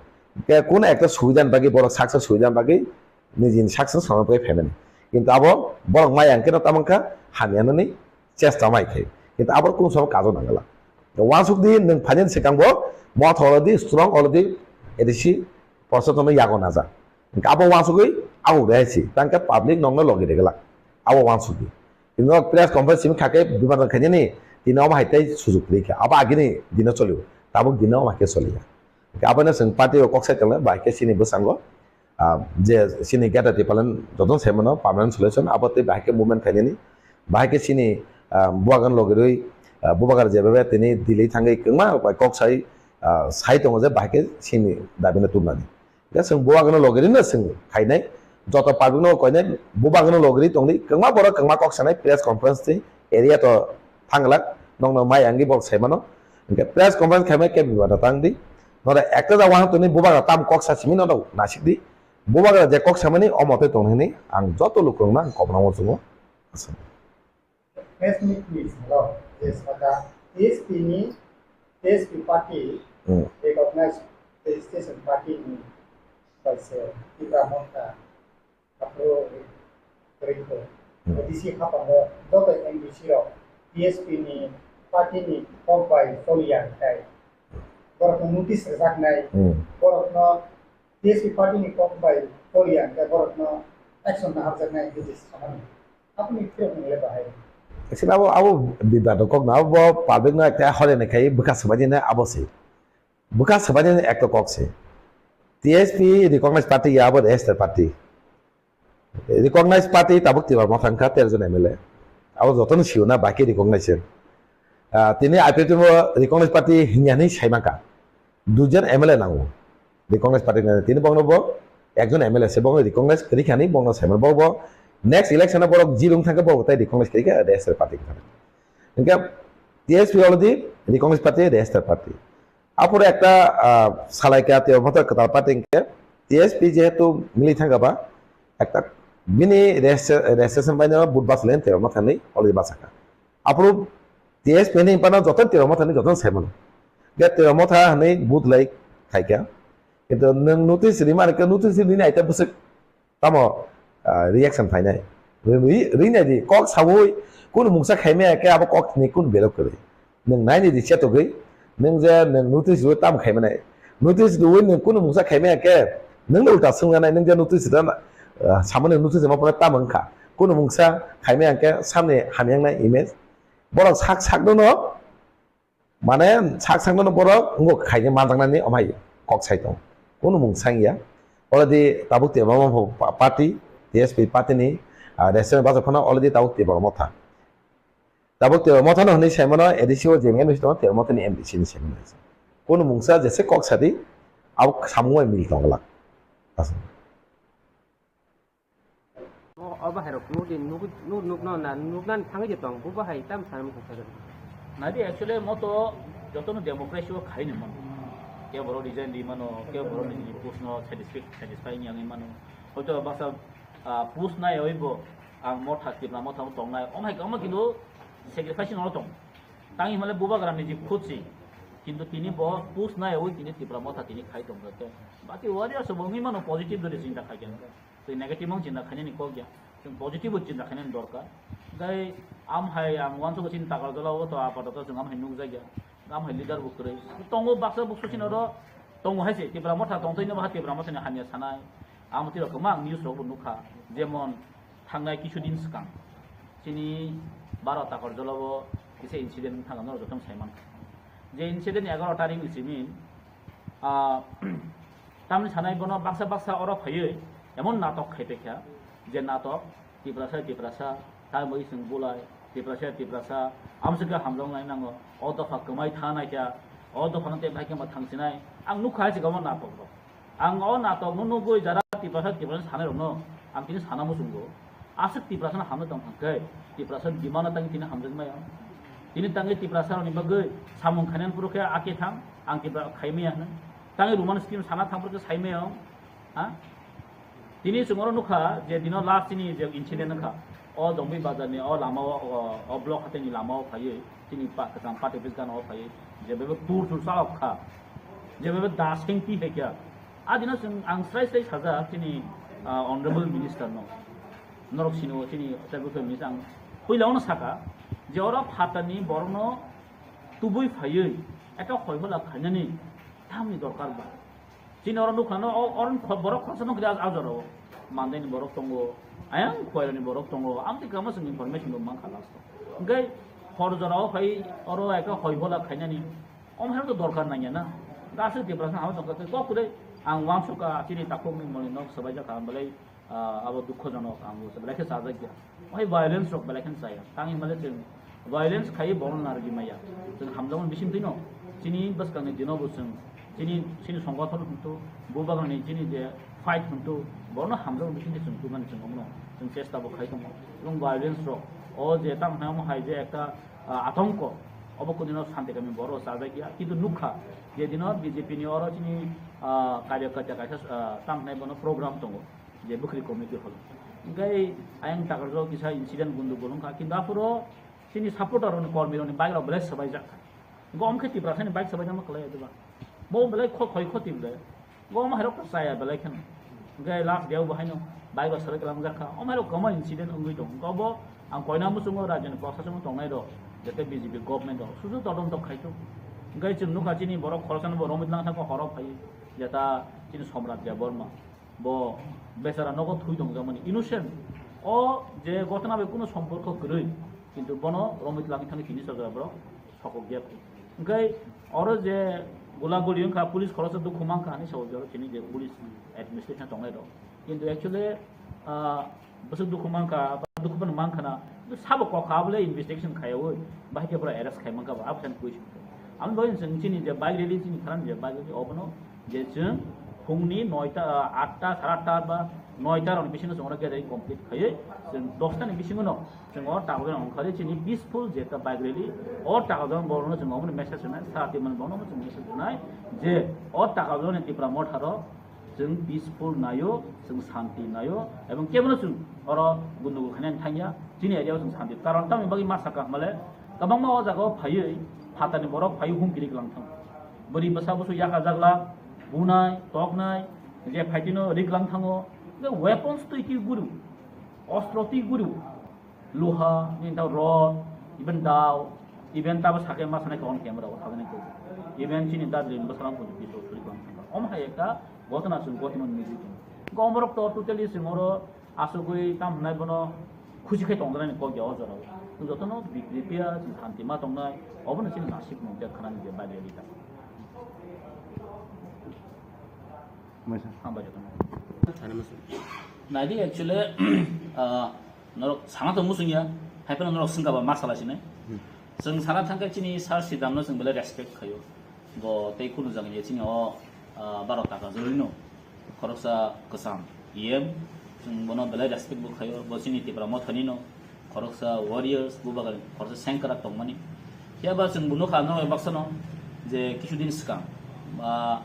Ke kun ekta subidani bagwi borok saksa subidani bagwi nijini saksa samani bagwi phaimani. Kintu abo borok maya hwnkhe no tamo wngkha hamya nani chesta mai khai. Kintu abo kunu sabo kajo nangala. Wansuk di nwng phainani swkang bo motha already strong already A D C proshasano yago najak. Hingke abo wansugwi abo rehai si, tangke public nokno logi reglak. Abo wansugwi. Tini nok press conference simi khake biman rok khainani, tini omo hai tei sujuk rikha. Abo agini dino cholio, tabuk dino omo hai khe choliya. Hingke abono chwng party o kok sai tongo, bai khe chini bwskango, ah, je chini Greater Tipraland jotono sai mano permanent solution, abo tei bai khe movement khainani, bai khe chini, ah, bubagan logirwi, ah, bubagar jebebe tini Delhi thangwi kwma bai kok sai, ah, sai tongo je bai khe chini dabino tubunani. Hingke chwng bubagrano logi rino chwng khainai, joto public no koinai, bubagrano logi ri tongdi, kwbangma borok kwbangma kok sanai, press conference twi area to thanglak, nokno mai angwi borok sai mano. Hingke press conference khaimai khe bibato tangdi, noro ekta jagao hang tongni bubagra tam kok sa simi norok nasikdi, bubagra je kok samani omo tei tong hinwi ang joto lukurokno ang kobna muchungo. Press meet ni salo je saka T S P ni, T S P party Hmm. recognized registration party ni bai se Tipra Motha aphuru rikho Hmm. A D C hapango joto M D C rok T S P ni party ni kok bai choliya hinkhe borokno notice rwjaknai Hmm. borokno T S P party ni kok bai choliya hinkhe borokno action naharjaknai hinkhe je samani. Aboni phiyok nung le bahai. Actually, abo, abo bibado kok no, abo public no ekta hole ni khai bwkha swbaidi na abo se. Bwkha swbaidi na ekta kok se. T S P recognized party ya abo registered party. Recognized party tabuk Tipra Motha wngkha tero jon M L A. Abo jotono sio na baki recognized. Ah, tini I P F T bo recognized party hinya hinwi saimaka. Duijon M L A nango. Recognized party ni tini bongno bo ekjon M L A se bongno recognized kwrwi khani bongno saimano bo bo next election o borok jil wng thangkhe bo tai recognized kwrwi khe registered party wng thangkha. Hingkhe T S P already recognized party, registered party. Aphuru ekta, ah, salaikha Tipra Motha kwtal party hingkhe T S P jehetu mili thangkha ba ekta bini registration bai no vote bachalaini Tipra Motha hinwi already bachakha. Aphuru T S P ni himphano joto Tipra Motha ni joto sai mano. Ge Tipra Motha hinwi vote lai khaikha. Kintu nwng notice rima rikhe notice rini aita bwswk tamo, ah, reaction phainai. Ri-, ri-, rinai di kok sawi kunu mungsa khaimaya khe abo kok ni kunu berok kwrwi. Nwng naini di chetogwi nwng je nwng notice rwi tamo khaimanai. Notice rwi nwng kunu mungsa khaimaya khe nwng ulta swngjanai nwng je notice rana ah, samani nukjak jema pore tamo wngkha. Kunu mungsa khaimaya hwnkhe samni hamya wngnai image. Borok sak sak no, mane sak sak no borok wngkha khaina manjaknani omhai kok sai tongo. Kunu mungsa wngya. Already tabuk Tipra Motha party, T S P party ni, ah, restaurant bajak phano already tabuk Tipra Motha. Tabuk Tipra Motha no hwnwi sai mano, A D C o je M D C tongo, Tipra Motha ni M D C ni sai mano. Kunu mungsa jese kok sadi, abo samung bai mil tong glak. Aswk. O, o bahai rok nuk di, nuk, nuk, nuk no na, nuk nan thangwi je tong, bo bahai tam san mung sa. Nadi actually mo to joto no democracy o khai ni man. Ke boro resign di mano, ke boro ni post no satisfy, satisfy ni ang mano. Hoito basa, ah, post nai oi bo, ang Motha, Tipra Motha o tong nai. Om hai kama kintu sacrifice no tong. Tangi male bubagra ni jib khutsi. Kintu tini bo post nai oi tini Tipra Motha tini khai tong khe. Bati warriors bo ngi mano positive dori sinta khai khe. Tei negative mang chinta khainani kok ya. Chwng positive o chinta khainani dorkar. Tei am hai ang uansuk chini takar jala o to apatoto chwng am hai nukjak ya. Am hai leader bo kwrwi. Tongo baksa buksu chini oro tongo hai se Tipra Motha tongtoi no ba Tipra Motha ni hamya sanai. Amo tiro kwma ang news rok bo nukha. Jemon thangnai kisu din swkang chini baro takar jala o kisa incident wngkha norok joto sai mankha. Je incident ni egaroh tarik ni simi, ah, tamni sanai bono baksa baksa oro phaiwi emon natok khai paikha, je natok Tiprasa Tiprasa, tamni bagwi chwng bulai, Tiprasa Tiprasa, amswkhe hamjaknai nango, o dopha kwmai tha naikha, o dophano tei bahai khe ma thangsinai, ang nukha hai se omo natok rok. Ang o natok no nugwi jara Tiprasa Tiprasa sanai rok no ang tini sana muchungo. Aswk Tiprasa no hamjak tong thang khe, Tiprasa demand no tangwi tini hamjak maya. Tini tangwi Tiprasa rok ni bagwi samung khainani phuru khe ake thang, ang Tipra khai maya hwnwi. Tangwi Roman scheme sana thang phuru khe sai maya. Ha? Tini chwng oro nukha je dino last chini je incident wngkha. O Jombi bazar ni o lama o, o, o block hatai ni lama o phaiwi. Chini pa-, kwcham party office gana o phaiwi je bebak tur tur chalok kha, je bebak da sengpi hai kha. A dino chwng ang srai srai sajak chini, ah, honorable minister no, norok sini o chini tribal minister ang puila ono saka je oro phatar ni borok no tubui phaiwi ekta hoi hola khainani tamni dorkar ba. Chini oro nukha no, o, oro kho-, borok khoroksa nukha a, a jora o. Mandai ni borok tongo, ayang Khoirani borok tongo, amtwi kama chwng information bo mankha last o. Hwnkhe hor jora o phai oro ekha hoi hola khainani, om hai to dorkar nangya na. Aswk Tiprasa hama tongkha tei kok kwrwi ang uansukha chini takhuk ni moni nok swbaijak kha, ang belai ah, abo dukhojonok, ang bo belai khe chajak ya. Omo hai violence rok belai khe chaya. Tang hinmale chwng violence khai borok narwgwi maya. Chwng hamjakmani bising twino chini bwskangni dino bo chwng chini, chini songgothon hwntu, bubagrani chini je fight hwntu, borokno hamjakmani bising twi chwng tubunani chwng omono chwng chesta bo khai tongo. Ebong violence rok, o je tamo hai omo hai je ekta, ah, atongko, obo kwnwino santi kami borok chajak ya. Kintu nukha je dino B J P ni oro chini, ah, karyakarta kaisa, ah, tamo hai bono program tongo. Je bwkhri committee hol. Hwnkhe ayang takarjak kisa incident gundugul wngkha, kintu aphuru chini supporter rokni, kormi rokni bike rok belai swbaijak kha. Hwnkhe omo khe Tiprasani bike swbaijak ma kwlai diba? Bo belai kho-, khoi khoti belai. Bo omo hairok to chaya belai kheno. Hwnkhe last day o bo haino bike rok swbai kwlangjak kha. Omo hairok kwma incident wngwi tongo. Hwnkhe obo ang koina muchungo rajyoni prosason tongnai rok, jete B J P government rok susu todonto khaithok. Hwnkhe chwng nukha chini borok khoroksano bo romwi tlang thangkha horo phaiwi, jeta chini Somrat Debbarma. Bo bechara nogo thwi tongjakmani, innocent. O je ghotona bai kuno somporko kwrwi, kintu bono romwi twlangwi thangwi tini chwragra borok sokok ya. Hwnkhe oro je gula guli wngkha, police khoroksa dukhu mankha hinwi sao, je oro chini je police administration tongnai rok. Kintu actually, ah, bwswk dukhu mankha, ba dukhu phano mankha na, sabo kok kha, abole investigation khaiwi, bahai khe pura arrest khai mankha ba, aboni question. Ang doi chwng chini je bike rally chini kharan je bike rally obono je chwng phungni noita, ah, atta, sare atta ba noita rokni bisingo chwng oro gathering complete khaiwi chwng dosta ni bisingo no chwng o takojan ongkhorwi chini peaceful je ta bike rally o takojan borokno chwng obono message rwnai, sara twi mani borokno chwng message rwnai je o takojan ni Tipra Motha rok chwng peaceful naio, chwng santi naio, ebong kebono chwng oro gundugul khainani thangya, chini area o chwng santi. Karon tamni bagwi ma sakha hwnmale, kwbangma o jaga o phaiwi phatarni borok phaiwi humkiri kwlang thango. Bwrwi bwsa busu yaka jagla, bunai, toknai, je phaitino ri kwlang thango, je weapons twi twi guru, ostro twi guru. Luha, nini ta rod, even dao, even tabo sake ma sanai khe on camera o thangni ko. Even chini Darjeeling bwsarang ko piso suri kong. Om hai ekta ghotona chwng ghotona nugwi tongo. Gomorok to totally singoro asugwi tam hwnai bono khusi khai tongjaknai kok ya o jorao. Jotono bikri piya chini santi ma tongnai, obono chini nasik mung khe khwnani je bai bai ta. Hambai jotono. Naidi actually, ah, norok sana to musung ya, hai phano norok sengkha ba ma sala sinai. Chwng sana thangkhe chini sir Sidamno chwng belai respect khaio. Bo tei kunu jagani chini o, ah, baro taka jorino. Khoroksa kwcham E M, chwng bono belai respect bo khaio, bo chini Tipra Mothani no, khoroksa warriors, bubagra khoroksa sengkrak tongmani. Phiya ba chwng bo nukha norok baksano je kisu din swkang, ba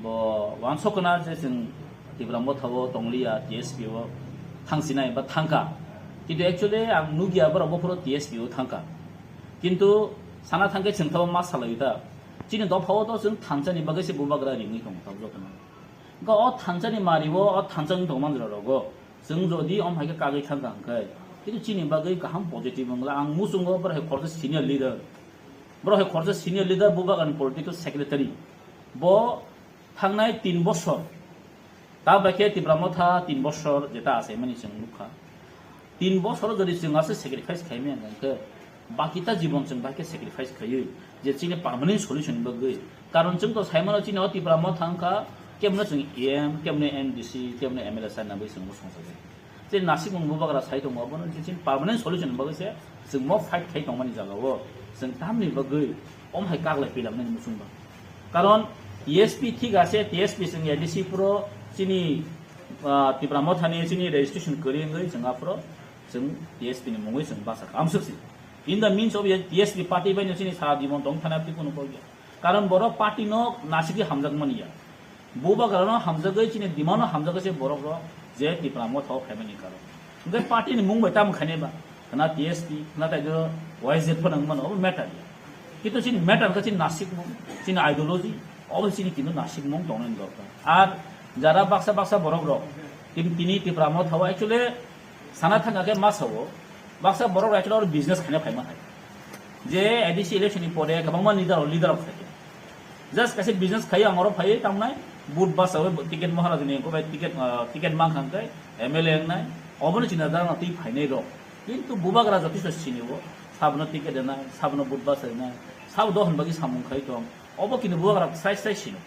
bo wansokna je chwng Tipra Mothao tongliya, T S P o thangsinai ba thangkha. Kintu actually ang nukya borok bophuru T S P o thangkha. Kintu sana thangkhe chwng thabo ma salai ta. Chini dophao to chwng thansani bagwi se bubagra ringwi tongo tabjokno. Hwnkhe o thansani mario, o thansani tongmanjra rogo chwng jodi om hai khe kagwi thangkha hwnkhe, kintu chini bagwi kaham positive wngla. Ang muchungo borok hai khoroksa senior leader, borok hai khoroksa senior leader, bubagrani political secretary. Bo thangnai tin bosor, ta bai khe Tipra Motha tin bosor jeta achaimani chwng nukha. Tin bosor jodi chwng aswk sacrifice khaimaya hwnkhe, baki ta jibon chwng bai khe sacrifice khaiwi je chini permanent solution bagwi. Karon chwng to saimano chini o Tipra Motha wngkha, kebno chwng E M, kebno M D C, kebno M L A sanna bagwi chwng bo songchago. Je nasikmung bubagra sai tongo, abono je chini permanent solution bagwi se chwng mo fight khai tongmani jagao chwng tamni bagwi om hai kaglai pilamnani muchungba. Karon T S P thik ase, T S P chwng A D C pro chini, ah, Tipra Mothani chini registration kwrwi wngwi chwng aphro chwng T S P ni mungwi chwng basa kha. Amswk si. In the means of T S P party bai no chini sara jibon tong thana twi kuno kok ya. Karon borok party no nasigwi hamjak mani ya. Bubagra no hamjagwi chini demand no hamjagwi se borok rok je Tipra Mothao phaimani karon. Hwnkhe party ni mung bai tamo khainai ba? Khna T S P, khna tai do Y Z phano wngmano, obo matter ya. Kintu chini matter kha chini nasikmung, chini ideology, obo chini kintu nasikmung tongnani dorkar. Ar jara baksa baksa borok rok, tin-, tini Tipra Mothao actually sana thangkha khe ma sao, baksa borok rok actually oro business khaina phaima hai. Je A D C election ni pore kwbangma leader, leader rok phai khe. Just kaisa business khai ang oro phai tamnai, vote basawi ticket Maharaj ni ko bai ticket, ah, ticket mang khang kai M L A wngnai, obono china dana twi phainai rok. Kintu bubagra jotiso sini bo, sabono ticket rwnai, sabono vote basa rwnai, sabo dohon bagwi samung khai tong. Obo kintu bubagra sai sai sino.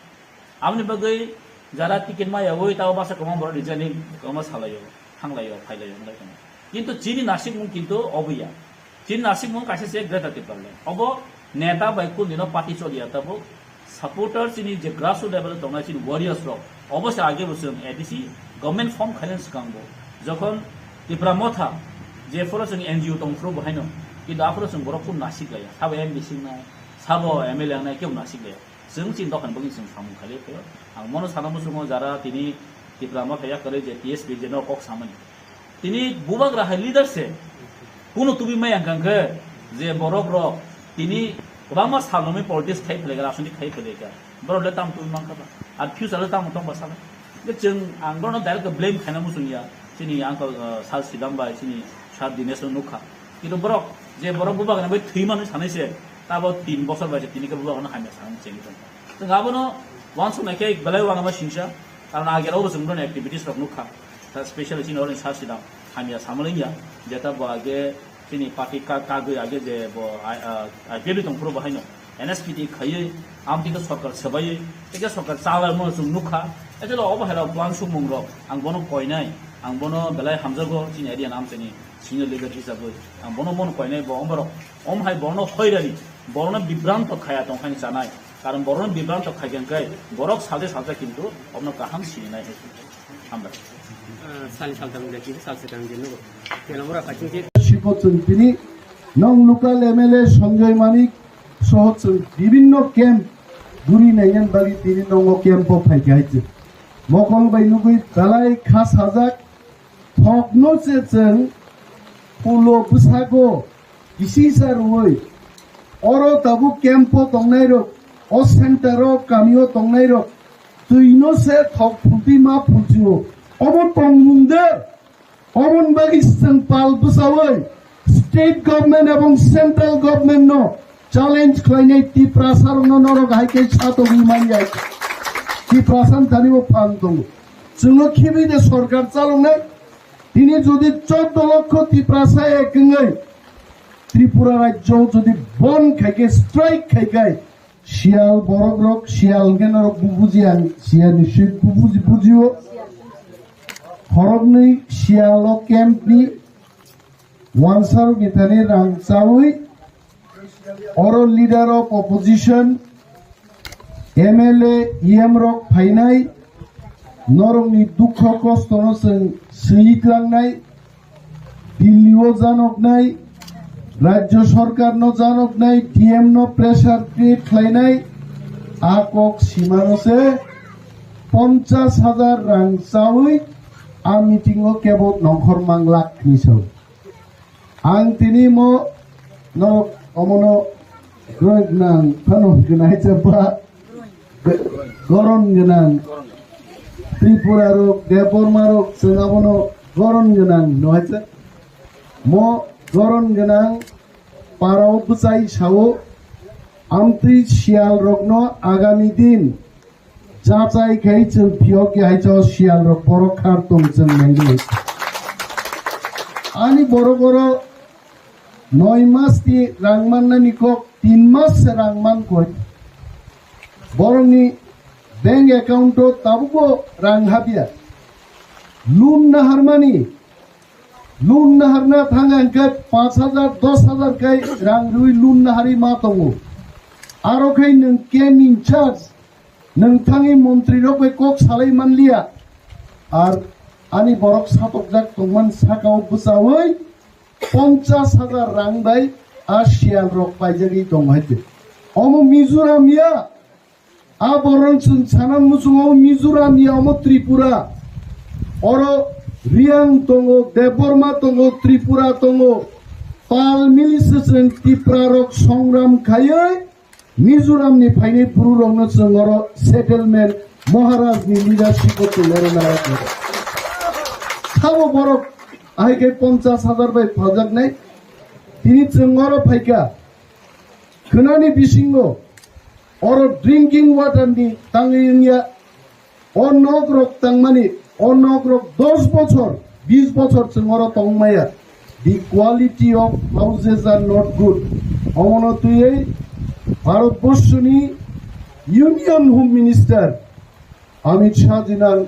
Aboni bagwi jara ticket ma yawi tabo basa kwbangma borok resigning kwbangma salaio, thanglaio, phailaio, wnglai tongo. Kintu chini nasikmung kintu obo ya. Chini nasikmung kaisa se Greater Tipraland. Obo neta bai kundino party choliya tabuk. Supporter chini je grassroots level o tongnai chini warriors rok. Obo se age bo chwng A D C government form khainani swkang bo. Jokhon Tipra Motha je phoro chwng N G O tong phuru bo haino. Kintu aphuru chwng borok kunu nasik laya. Sabo M D C wngnai, sabo M L A wngnai, kebo nasik laya. Chwng chini dophani bagwi chwng samung khailai phaio. Ang bono sana muchungo jara tini Tipra Motha yakarwi je T S P je no kok samani. Tini bubagra hai leader se. Kunu tubi maya hwnkha khe je borok rok tini kwbangma sal romwi politics khai phlai kha, rajniti khai phlai kha. Borok le tamo tubi mankha ba? Ar future le tamo tong ba sala? Hwnkhe chwng ang borokno direct blame khaina muchung ya. Chini uncle, uh, Sir Sidam bai, chini Sir Dinesh no nukha. Kintu borok je borok bubagra bai thwi manwi sanai se, tabo tin bosor bai se tini khe bubagra no hamya sanani chengwi tongkha. Chwng abono uansuk nai khe belai uanama singsa, karon age rok bo chwng borokni activities rok nukha. Ta specially chini oroni Sir Sidam hamya samalai ya, jeta bo age chini party ka-, kagwi age je bo I-, ah, I P F ni tongphuru bo haino N S P T khaiwi, amtwi khe sorkar swbaiwi, tei khe sorkar chalai mano chwng nukha. Ejelo obo hai rok uansukmung rok ang bono koinai, ang bono belai hamjago chini area ni amchaini senior leader hisabwi. Ang bono mon koinai bo omorok, om hai bono hoirani, bono bibranto khaya tongkhani chanai. Karon bono bibranto khaikhe hwnkhe borok salde salsa kintu omno kaham sininai hai. Hambai. Ah, sal saltam de, sal sekang de nugo. Kena mura kaching ke. Sipo chwng tini nong local M L A Sanjoy Manik soho chwng bibinno camp guri naiyan bagi tini nongo camp o phaikhe hai chwng. Mokol bai nugui belai kha sajak. Thokno se chwng pulo bwsago kisisa rwui oro tabuk camp o tongnairok, o center o kamio tongnairok twino se thok phultwi ma phulsio. Obo tongmung de, oboni bagwi chwng pal bwsaui state government ebong central government no challenge khlainai Tiprasa rokno norok hai khe satogwi manya. Tiprasa ni thani bo phan tongo. Chwngno khibi de sorkar chaloknai. Tini jodi chordo lokho Tiprasa ek wngwi Tripura rajyo jodi bon khai khe, strike khai khe, Sial borok rok, Sial hwnkhe norok bo buji, ang Sial ni swi bo buji, bujio. Khoroknwi Sial o camp ni wansarok ni thani rang chawi, oro leader of opposition, M L A, E M rok phainai, norokni dukho kostono chwng swi tlangnai, Delhi o janoknai, rajyo sorkarno janoknai, D M no pressure create khlainai, a kok simano se ponchas hajar rang chawi a meeting o kebo nongkhor mang lakh ni sao. Ang tini mo no omono groin gwnang phano gwnai chapa, goron gwnang, Tripura rok, Debbarma rok, chwng abono goron gwnang no hai cha. Mo goron gwnang parao bwchai sao, amtwi Sial rokno agami din jachai khai chwng phiyok ya hai cha Sial rok borok khar tong chwng nai nai. Ani borok oro noi mas ni rang mannani kok tin mas se rang man koi. Borokni bank account o tabukbo rang habya. Loan naharmani, loan naharna thang ang khe panch hajar, dos hajar kai rang rwi loan nahari ma tongo. Aro khai nwng camp in charge, nwng thangwi montri rok bai kok salai manliya. Ar ani borok satokjak tongman sakao bwchawi ponchas hajar rang bai a Sial rok paijagwi tongo hai khe. Omo Mizoram ya, a borok chwng sana muchungo Mizoram ya, omo Tripura. Oro Riang tongo, Debbarma tongo, Tripura tongo. Pal mili se chwng Tipra rok songram khaiwi Mizoram ni phainai bru rokno chwng oro settlement Maharaj ni leadership o twi oro nai. Sabo borok ahai khe ponchas hajar bai phaljaknai. Tini chwng oro phaikha. Khwnani bisingo oro drinking water ni tangwi wngya. O nok rok tangmani, o nok rok dos bochor, bis bochor chwng oro tongmaya. The quality of houses are not good. Omono twiwi Bharat Borshoni Union Home Minister Amit Shah jinang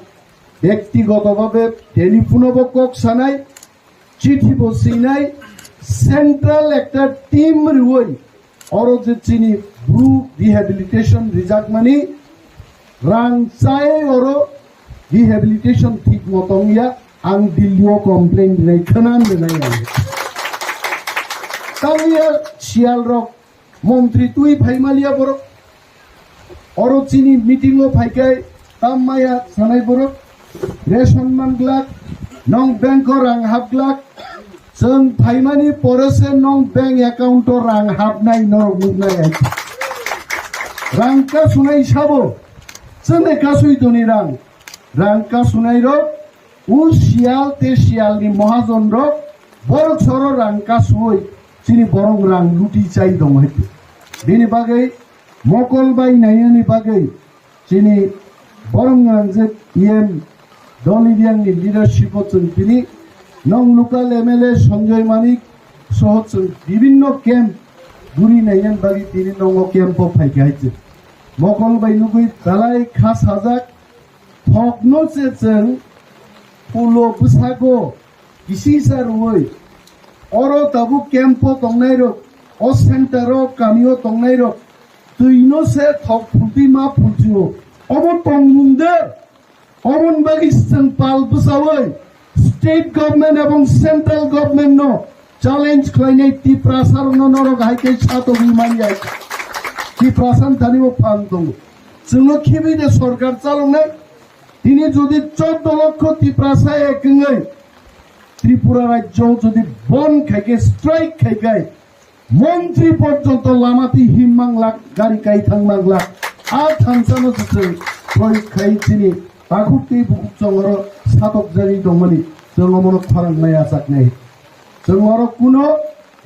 bektigoto bhabe telephone o bo kok sanai, chithi bo swinai, central ekta team rwui oro je chini bru rehabilitation rijakmani rang chai oro rehabilitation thik motong ya, ang Delhi o complain rinai khwnan rinai ang. Tangya Sial rok montri twi phaimaliya borok. Oro chini meeting o phaikai tam maya sanai borok, ration man glak, nong bank o rang hap glak, chwng phaimani pore se nong bank account o rang hapnai norok nuknai ai. Rang kasunai sabo, chwngno kasui toni rang, rang kasunai rok, u Sial te Sial ni mohajon rok, borok soro rang kasui, chini borok rang luti chai tong hai. Bini bagwi mokol bai nainani bagwi chini borom gwnangjak E M Doli Riang ni leadership o chwng tini nong local M L A Sanjoy Manik soho chwng bibinno camp guri naiyan bagwi tini nongo camp o phaikha hai chwng. Mokol bai nugwi belai kha sajak, thokno se chwng pulo bwsago kisisa rwui oro tabuk camp o tongnairok, o center o kami o tongnairok twino se thok phultwi ma phultwi o. Obo tongmung de, oboni bagwi chwng pal bwchaui state government ebong central government no challenge khlainai Tiprasa rokno norok hai khe satogwi manya. Tiprasa ni thani bo phan tongo. Chwngno khibi de sorkar chaloknai. Tini jodi chordo lokho Tiprasa ek wngwi Tripura rajyo jodi bon khai khe, strike khai khe, montri porjonto lama twi himmang lak, gari kai thangmang lak, a thansano se chwng proyog khai chini takhuk tei bukhuk chongoro satok jagwi tongmani chwng omono khorang nai achak nai. Chwng oro kuno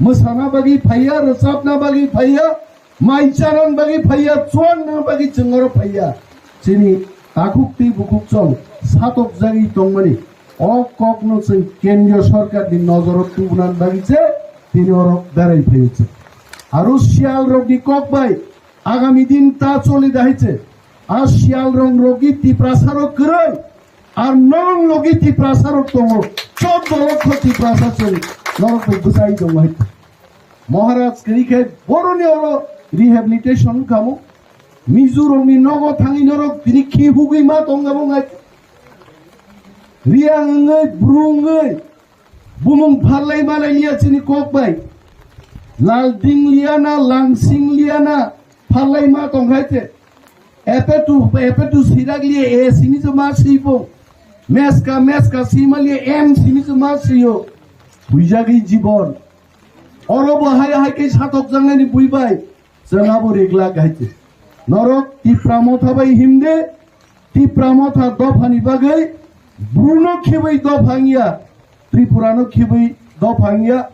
mwsana bagwi phaiya, rwchapna bagwi phaiya, mai chanan bagwi phaiya, chuangna bagwi chwng oro phaiya. Chini takhuk tei bukhuk chong satokjagwi tongmani, o kokno chwng kendriyo sorkarni nojoro tubunani bagwi se tini oro berai phaio chwng. Aro siyalrokni kok bai agami din ta choli dahai se, a siyalrok rokni Tiprasarok kwrwi, ar norok logi Tiprasarok tongo, choddo lokho Tiprasa chwng norok bai bwchai tongo hai. Maharaj kwrwi khe boroni oro rehabilitation kamo. Mizorokni nogo thangwi norok tini khi hugwi ma tongna bo ngai. Riang wngwi, bru wngwi, bumung pharlai malai liya chini kok bai. Lal ding liya na, langsing liya na, pharlai ma tong khai te. Epe tu, epe tu sirak liya, e simi se ma si bo. Meska, meska sima liya, em simi se ma si yo. Buijagwi jibon. Oro bo hai hai khe satok jangnani bui bai. Chwng abo riglak hai khe. Norok Tipra Motha bai himde, Tipra Motha dophani bagwi Bruno khibai dopha wngya, Tripurano khibai dopha wngya,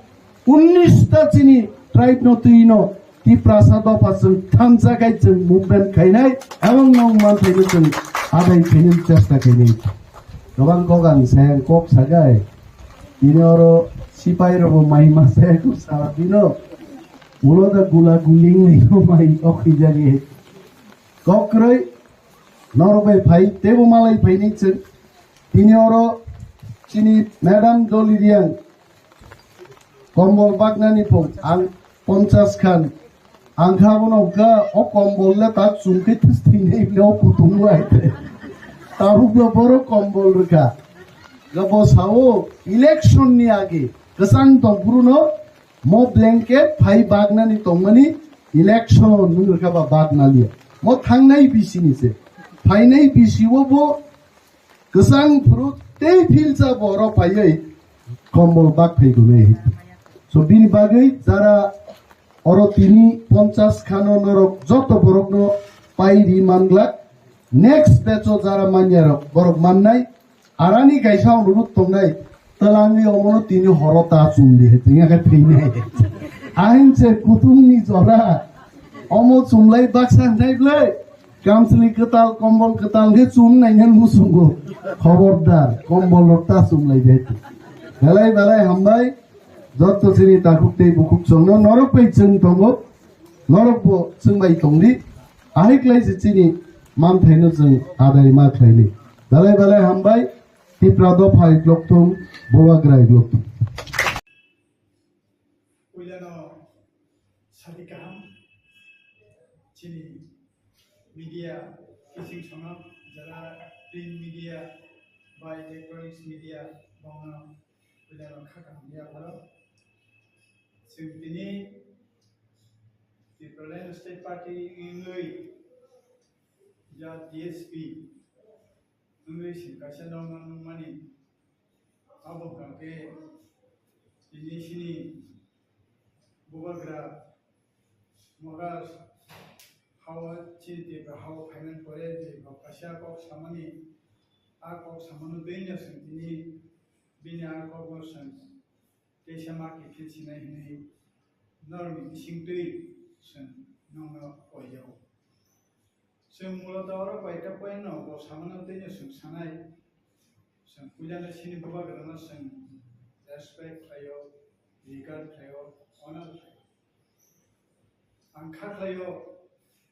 unnish ta chini tribe no twi no Tiprasa dopha chwng thansa khai chwng movement khainai, ebong nong manthai no chwng adai khainai chesta khainai. Gobang kok ang sayang kok sagai, ini oro sipai robo mai ma sayang kok sa dino. Ulo da gula guling ni mai okhijagi. Kokroi norok bai phai tebo malai phai ni chwng. Tini oro chini madam Doli Riang kombol baknani phung ang ponchas khan. Ang kha bono hwnkha o kombol le tak chum khe this thwinai le o kutung lai te. Tabuk bo boro kombol rwkha. Ga bo sao election ni age kwchang tong phuru no mo blanket phai baknani tongmani election nung rwkha ba bakna liya. Mo thangnai bisi ni se. Phainai bisi o bo kwchang phuru tei philsa bo oro phaiwi kombol bak phai gunai. So bini bagwi jara oro tini ponchas khano norok joto borokno pai ri manglak. Next batch o jara manya rok borok mannai. Arani kaisa onurut tongnai, twlangwi omono tini horo ta chumdi, tini khe thwinai. Ahin se kutung ni jora, omo chumlai baksa hnai blai, kamchwlwi kwtal, kombol kwtal khe chum nai nang musungo. Khobordar, kombol rok ta chumlai de. Belai belai hambai, jotto chini takhuk tei bukhuk chwngno norok bai chwng tongo, norok bo chwng bai tongdi. Ahai klai se chini manthaino chwng adai ma khlaini. Belai belai hambai, Tipra dopha iklok thung, Bubagra iklok thung. Puilano sadi kaham chini media kising sono jara print media bai electronics media bongno puilano kha kaham ya pharo. Chwng tini Tipraland State Party wngwi ya T S P wngwi chwng kaisa nokno nukmani. Abo hwnkha khe tini chini Bubagra Mogar hao chini Tipra hao phaimani pore je bo kaisa kok samani, a kok samano twi no chwng tini bini a kokno chwng teisa ma kiphil sinai hinwi norokni bisingtwi chwng nokno koijago. Chwng muloto oro koita point no bo samano twi no chwng sanai. Chwng puilano chini Bubagrano chwng respect khlaio, regard khlaio, honor khlaio. Ang kha khlaio,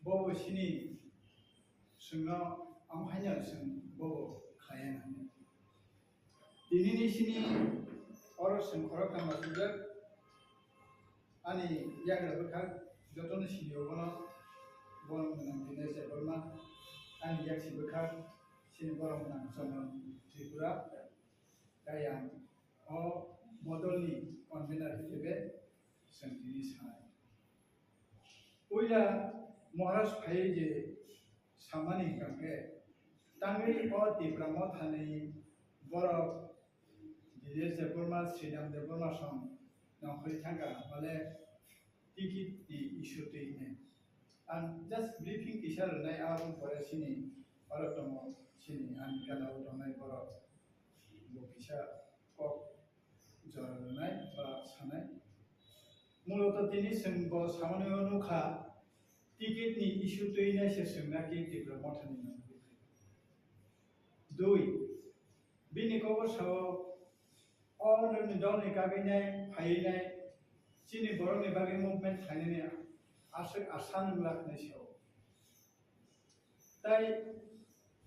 bobo chini chwngno ang haino chwng bobo khlaiya nang. Tinini chini oro chwng khoroktham achukjak. Ani yagra bwkhak jotono sinio bono, bono gwnang Dinesh Debbarma, ani yaksi bwkhak chini borok gwnang Chandan Tripura, tei ang o modolni convener hisabe chwng tini sanai. Puila Maharaj phaiwi je samani hwnkha khe, tangwi o Tipra Mothani borok Dinesh Debbarma, Sridham Debbarma song nongkhorwi thangkha, bale ticket ni issue twi hwnwi. Ang just briefing kisa rwnai, aboni pore chini oro tongo, chini ani gana o tongnai borok bo kisa kok jora rwnai ba sanai. Muloto tini chwng bo samani o nukha, ticket ni issue twi nai se chwng naki Tipra Mothani nongkhorwi. Dui, bini kok o sao, o nini dol ni kagwi nai, phaiwi nai, chini borok ni bagwi movement khlainani aswk asa nang la hinwi sao. Tai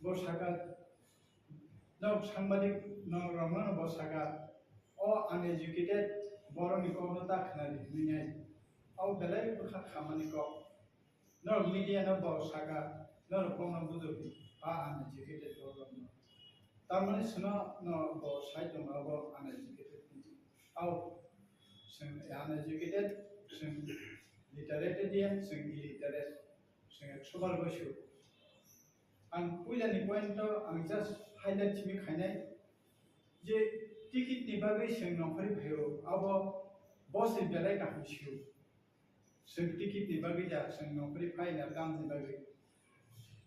bo saka, nok sangbadik nok rok no bo saka, o uneducated borok ni kok no ta khna di hinwi nai, o belai bwkha khamani kok. Norok media no bo saka, norok kokno bujor di, ba uneducated borok no. Tamoni sino no bo sai tongo bo uneducated ni. Au, chwng uneducated, chwng literate dia, chwng illiterate, chwng ekso bar bai su. Ang puila ni point o ang just highlight simi khainai je ticket ni bagwi chwng nongkhorwi phaio, abo bo se belai kaham sio. Chwng ticket ni bagwi ya, chwng nongkhorwi phaina tamni bagwi.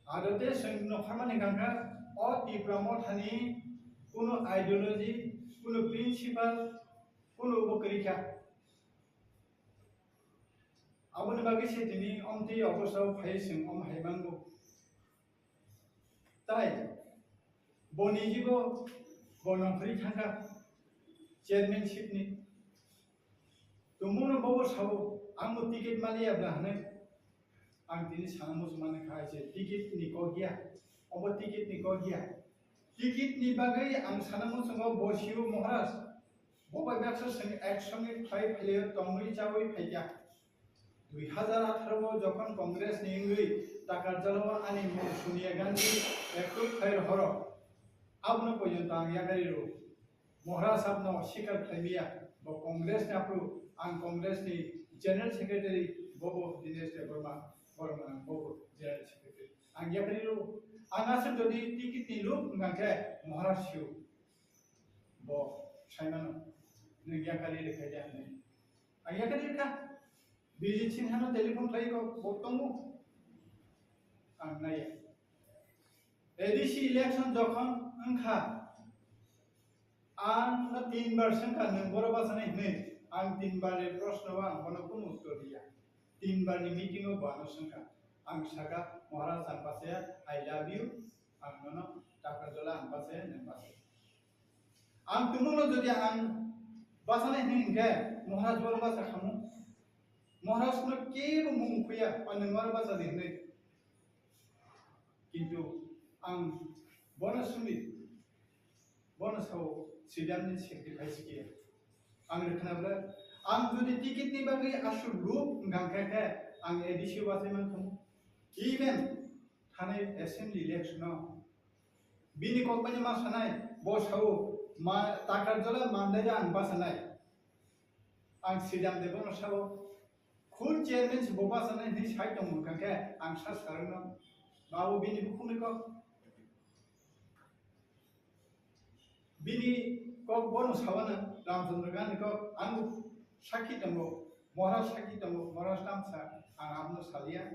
Aro te chwng nongkhormani hwnkha, o Tipra Mothani kunu ideology, kunu principle, kunu bo kwrwi kha. Aboni bagwi se tini omtwi obosa phai chwng om hai mango. Tai boni jibo bo nongkhorwi thangkha chairmanship ni. Tumungno bobo sao, ang bo ticket maliya bla hwnwi. Ang tini sana muchungmani kha je ticket ni kok ya, obo ticket ni kok ya. Ticket ni bagwi ang sana muchungo bo sio Maharaj. Bo bai baksa chwng ek songwi khlai phailio tongwi chawi phaikha. Dui hazar atharo o jokhon Congress ni wngwi Takarjala o ani mung Sonia Gandhi approve khai rohoro, abono porjonto ang yakari rw. Maharaj sabno sikar khlaimaya, bo Congress ni aphuru, ang Congress ni General Secretary, bobo Dinesh Debbarma, Borma bobo General Secretary. Ang yakari rw, ang aswk jodi ticket ni luk wngkha khe Maharaj sio. Bo saimano, nwng yakari rwkha de hinwi. Ang yakari rwkha. Bijit Sinha no telephone khlai kok, bo tongo. Ang naiya. A D C election jokhon wngkha, ang no tin bar swngkha, nwng boro bachanai hinwi. Ang tin bar ni proshno o ang bono kunu uttor riya. Tin bar ni meeting o bo ano swngkha. Ang saka, "Maharaj, ang bachaya, I love you. Ang nono Takarjala ang bachaya, nwng bachaya." Ang tumungno jodi ang bachanai hinwi hinkhe, Maharaj boro bacha khamu. Maharaj no kebo mung khuya, o nwng oro bacha di hinwi. Kintu ang bono simi, bono sao Sridhar ni sacrifice khe. Ang rwkhna bwle, ang jodi ticket ni bagwi aswk luk wngkha khe, ang A D C o bachai man khamu. Even thanai assembly election o bini kokmani ma sanai, bo sao, ma, Takarjala Mandai ang bachanai. Ang Sridhar Debbarma sao, khud chairman se bo bachanai hinwi sai tongmung kha khe ang sa sarwkno, ma bo bini bukhukni kok. Bini kok bono sawana Ramchandra Gandhi kok, ang sakhi tongo, Maharaj sakhi tongo, Maharaj tamsa, ang abono salia.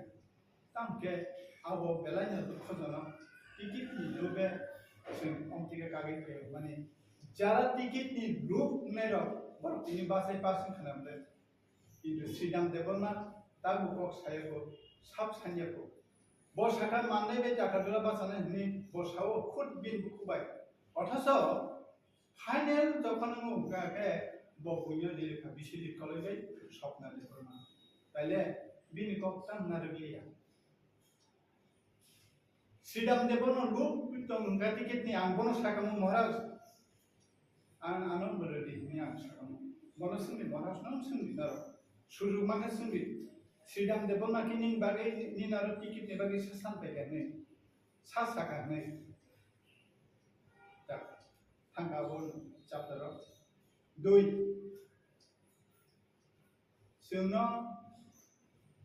Tamkhe abo belaino dukhojonok, ticket ni lobe chwng omtike kagwi phaio, mani jara ticket ni luk wngnairok borok tini bachai pass wngkha na bwle. Kintu Sridhar Debbarma tabuk kok sayago, sab sanyago. Bo sakha Mandai bai Takarjala bachanai hinwi bo sao khud bini bukhubai. Othocho final jokhon wngkha khe bo buino lirikha bisi likoloi bai Swapna Debbarma. Taile bini kok tang narwkliya. Sridhar Debbarma luk tong wngkha ticket ni, ang bono sakamo Maharaj. Ang ano bwrwi di hinwi ang sakamo. Bono swngdi, Maharaj no swngdi naro. Sujuk mankha swngdi. Sridhar Debbarma khe nini bagwi, nini aro ticket ni bagwi sa san paikha hinwi. Sa sakha hinwi. Tak, thangkha abo chapter o. Dui. Chwngno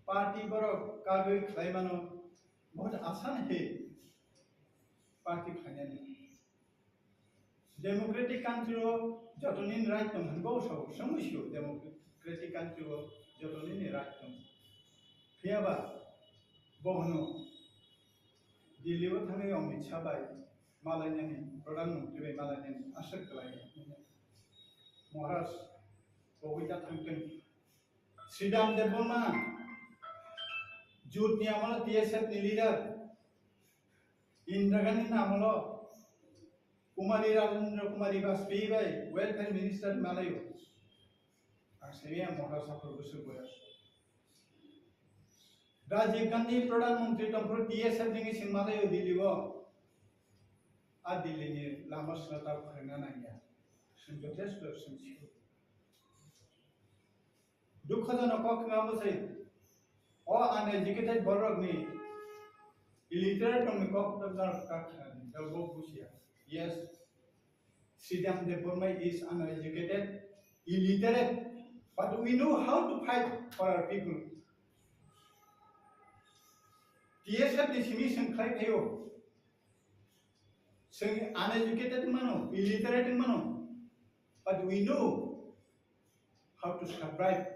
party borok kagwi khlai mano, bahut asan hai party khlainani. Democratic country o joto nini right tong hwnwi bo sao, swngwi sio democratic country o joto nini right tong. Phiya ba bo hwno Delhi o thangwi Amit Shah bai malainani, Pradhan Mantri bai malainani aswk kwlai. Maharaj, bogwi ta thangtwng. Sridhar Debbarma, Jut ni amolo T S F ni leader, Indira Gandhi ni amolo Kumari Rajendra Kumari Bajpayee bai welfare minister malayo. Ang semiya mora sapor gusuk boyas. Rajiv Gandhi Pradhan Mantri tongphuru T S F nini sing malayo Delhi o. A Delhi ni lama swnata phwrwngna nangya. Sing jothesto sing sio. Dukhojonok kok khna bwsai. O uneducated borokni illiterate rokni kok to jar kak khna ni, jabo busia. Yes, Sridham Debbarma is uneducated, illiterate, but we know how to fight for our people. T S F ni simi sing khlai phaio. Sing uneducated mano, illiterate mano, but we know how to survive.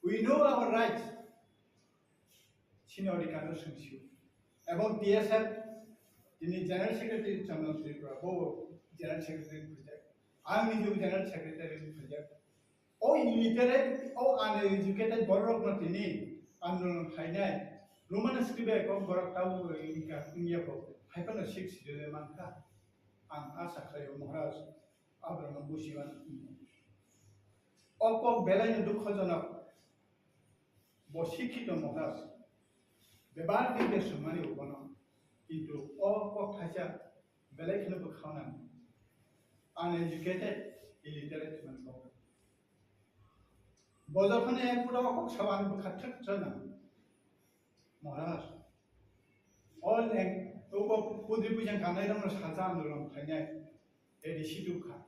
We know our rights. Sini odhikar no sing sio. Ebong T S F, tini General Secretary Chandra Tripura, bo General Secretary project. Ang ni General Secretary project. O illiterate, o uneducated borok no tini andolon khainai. Roman script ko borok tau ingka ingya ko. Hai pano six schedule mankha. Ang asa khlaio Maharaj. Abraham Busiwan. O kok belai no dukhojonok. Bo sikhito Maharaj. Bebar khe sumani ubono. Kintu o kok thaisa belai kheno bwkhawnani. Uneducated, illiterate man bo. Bo jokhon ek pura o kok sawan bwkha thik chana. Maharaj. O leng, o bo pudri pujan kanai rong saja andolon khainai. A D C dukha.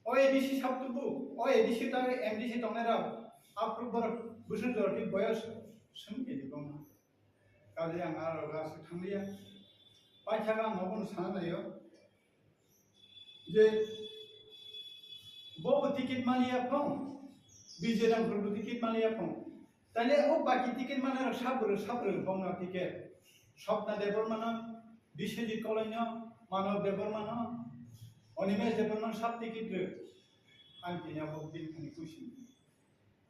O A D C sab tubu, o A D C tangwi M D C tongnai rok, aphuru borok bwswk jorti boyos swng khe di bongma. Kaje ang aro gas thangliya. Paithaga ang obono sana naio. Je bo ticket maliya phong, B J Ramphal bo ticket maliya phong. Tale o baki ticket mana rok sabro sabro bongna ticket. Swapna Debbarma no, Biswajit Koloi no, Manav Debbarma no, Animesh Debbarma no sab ticket rw. Ang tini abo bini thani kuising.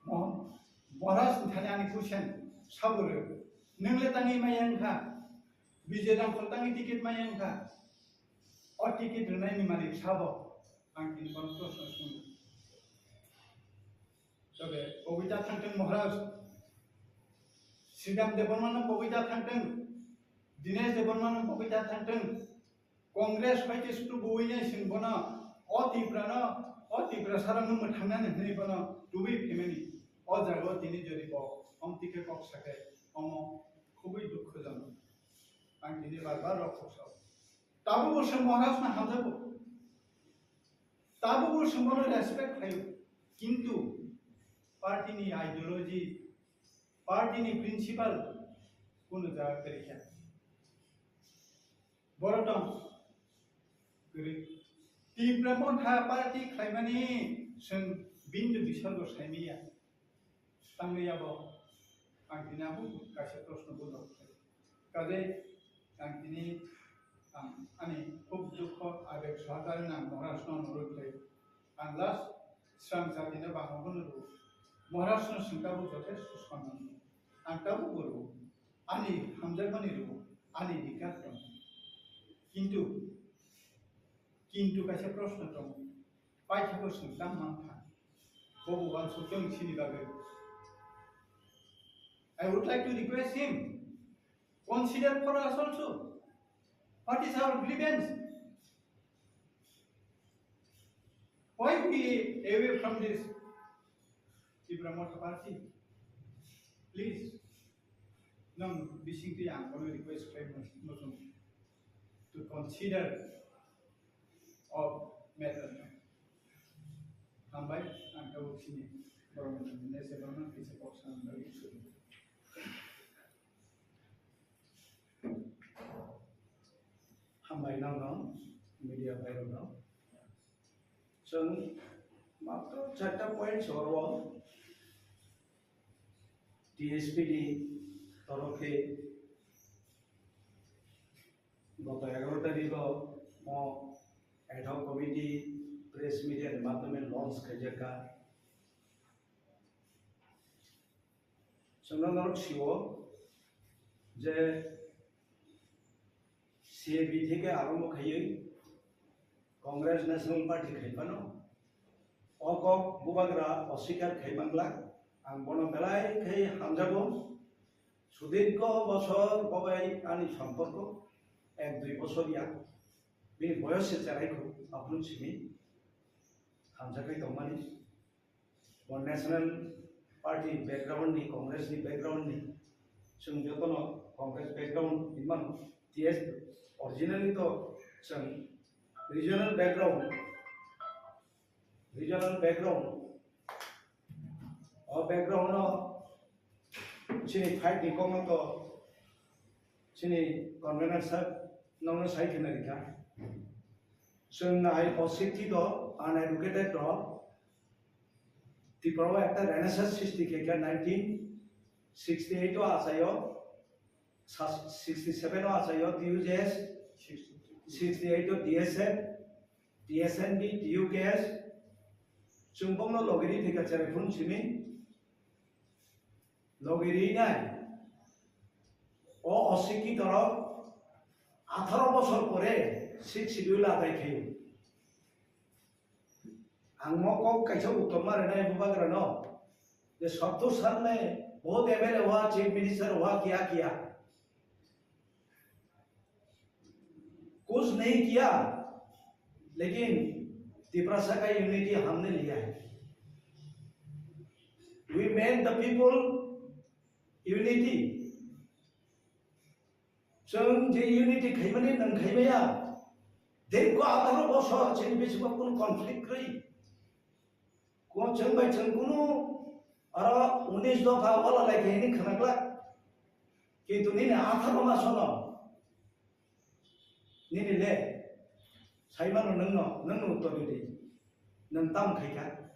Mo-, Maharaj ni thani ani kuisen sabo rw. Nwng le tangwi maya wngkha. B J Ramphal tangwi ticket maya wngkha. O ticket rwnai ni malik sabo. Ang tini bono proshno swngo. Tobe, pogwi ta thangthwng Maharaj. Sridham Debbarma no pogwi ta thangthwng. Dinesh Debbarma no pogwi ta thangthwng. Congress bai khe sutu buwi nai sing bono. O Tipra no, o Tipra sara no mwthangnani hwnwi bono tubui phimani. O jaga o tini jodi bo, om tike kok sake, omo khubui dukhojonok. Ang tini bar bar rok kok sao. Tabuk bo se Maharaj no hamjago. Tabuk bo se bono respect khlaio. Kintu party ni ideology, party ni principle kuno jaga kwrwi kha. Borok tong kwrwi. Tipra Motha party khlaimani chwng bindu bisorgo saimanya. Tangwi abo ang tini abo kaisa proshno bujok. Kaje ang tini ang ani khub dukho abeg sohakari nang Maharaj no nurwi khlai. Ang last swrang jati no bangma bono rw. Maharaj no swng tabuk jothesto sonnam. Ang tabuk bo rw. Ani hamjakmani rw. Ani dikar tong. Kintu Kintu kaisa proshno tongo. Paithakgo chwng tamo mankha. Bobo uansukjak chini bagwi. I would like to request him, consider for us also. What is our grievance? Why we away from this Tipra Motha Party? Please. Nang bisingtwi ang bono request khlai muchung to consider of matter. Hambai, ang tabuk sini borok ni nese borok no kisa kok sanani bagwi suri. Hambai nang no media bai rok no. Chwng matro charta point soro T S P ni torof khe goto egaroh tarikh o mo ad hoc committee press media ni madhyome launch khaijak kha. Chwngno norok sio je C A B theke arombho khaiwi Congress National Party khai phano o kok bubagra oswikar khai manglak, ang bono belai khai hamjago. Sudirgho bosor bobai ani somporko ek dui bosor ya, bini boyos se cherai kho, aphuru simi hamjakhai tongmani. Bo National Party background ni, Congress ni background ni, chwng jotono Congress background hinmano, T S originally to chwng regional background, regional background, o background no chini fight ni kokno to chini convener sir nokno sai khna rikha. Chwng nai o sikhi to uneducated to Tipra o ekta renaissance srishti khe khe nineteen sixty eight o achaio, sa-, sixty seven o achaio T U J S, sixty eight o D S F, T S N B, T U K S, chwng bongno logiri thika cherai phun simi logiri nai. O osikhi torok atharo bosor pore sixth schedule adai khaio. Ang mo kok kaisa uttor ma rwnai bubagra no, je Santosh sir ne bahut M L A hua, chief minister hua, kiya kiya, kuch nahi kiya, lekin Tiprasa ka unity humne liya hai. We made the people unity. Chwng je unity khaimani nwng khaimaya, dirgho atharo bosor chini bisingo kunu conflict kwrwi. Ko chwng bai chwng kunu aro unis dopha wala lai khe hini khwnaglak. Kintu nini atharo masono nini le saimano nwngno, nwngno uttor ridi. Nwng tam khaikha.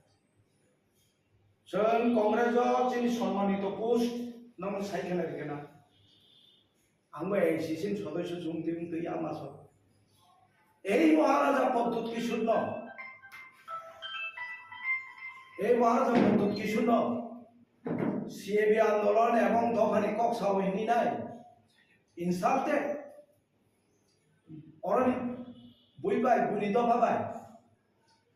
Chwng Congress o chini sonmanito post nwng sai khwna rikha na. Ang bo A I C C ni sodosyo chwng twi wng twi ya maso. Ei Maharaja Pradyut Kishore no, ei Maharaja Pradyut Kishore no C A B andolon ebong dophani kok sao hini nai. Insulted. Oroni bui bai, buini dopha bai.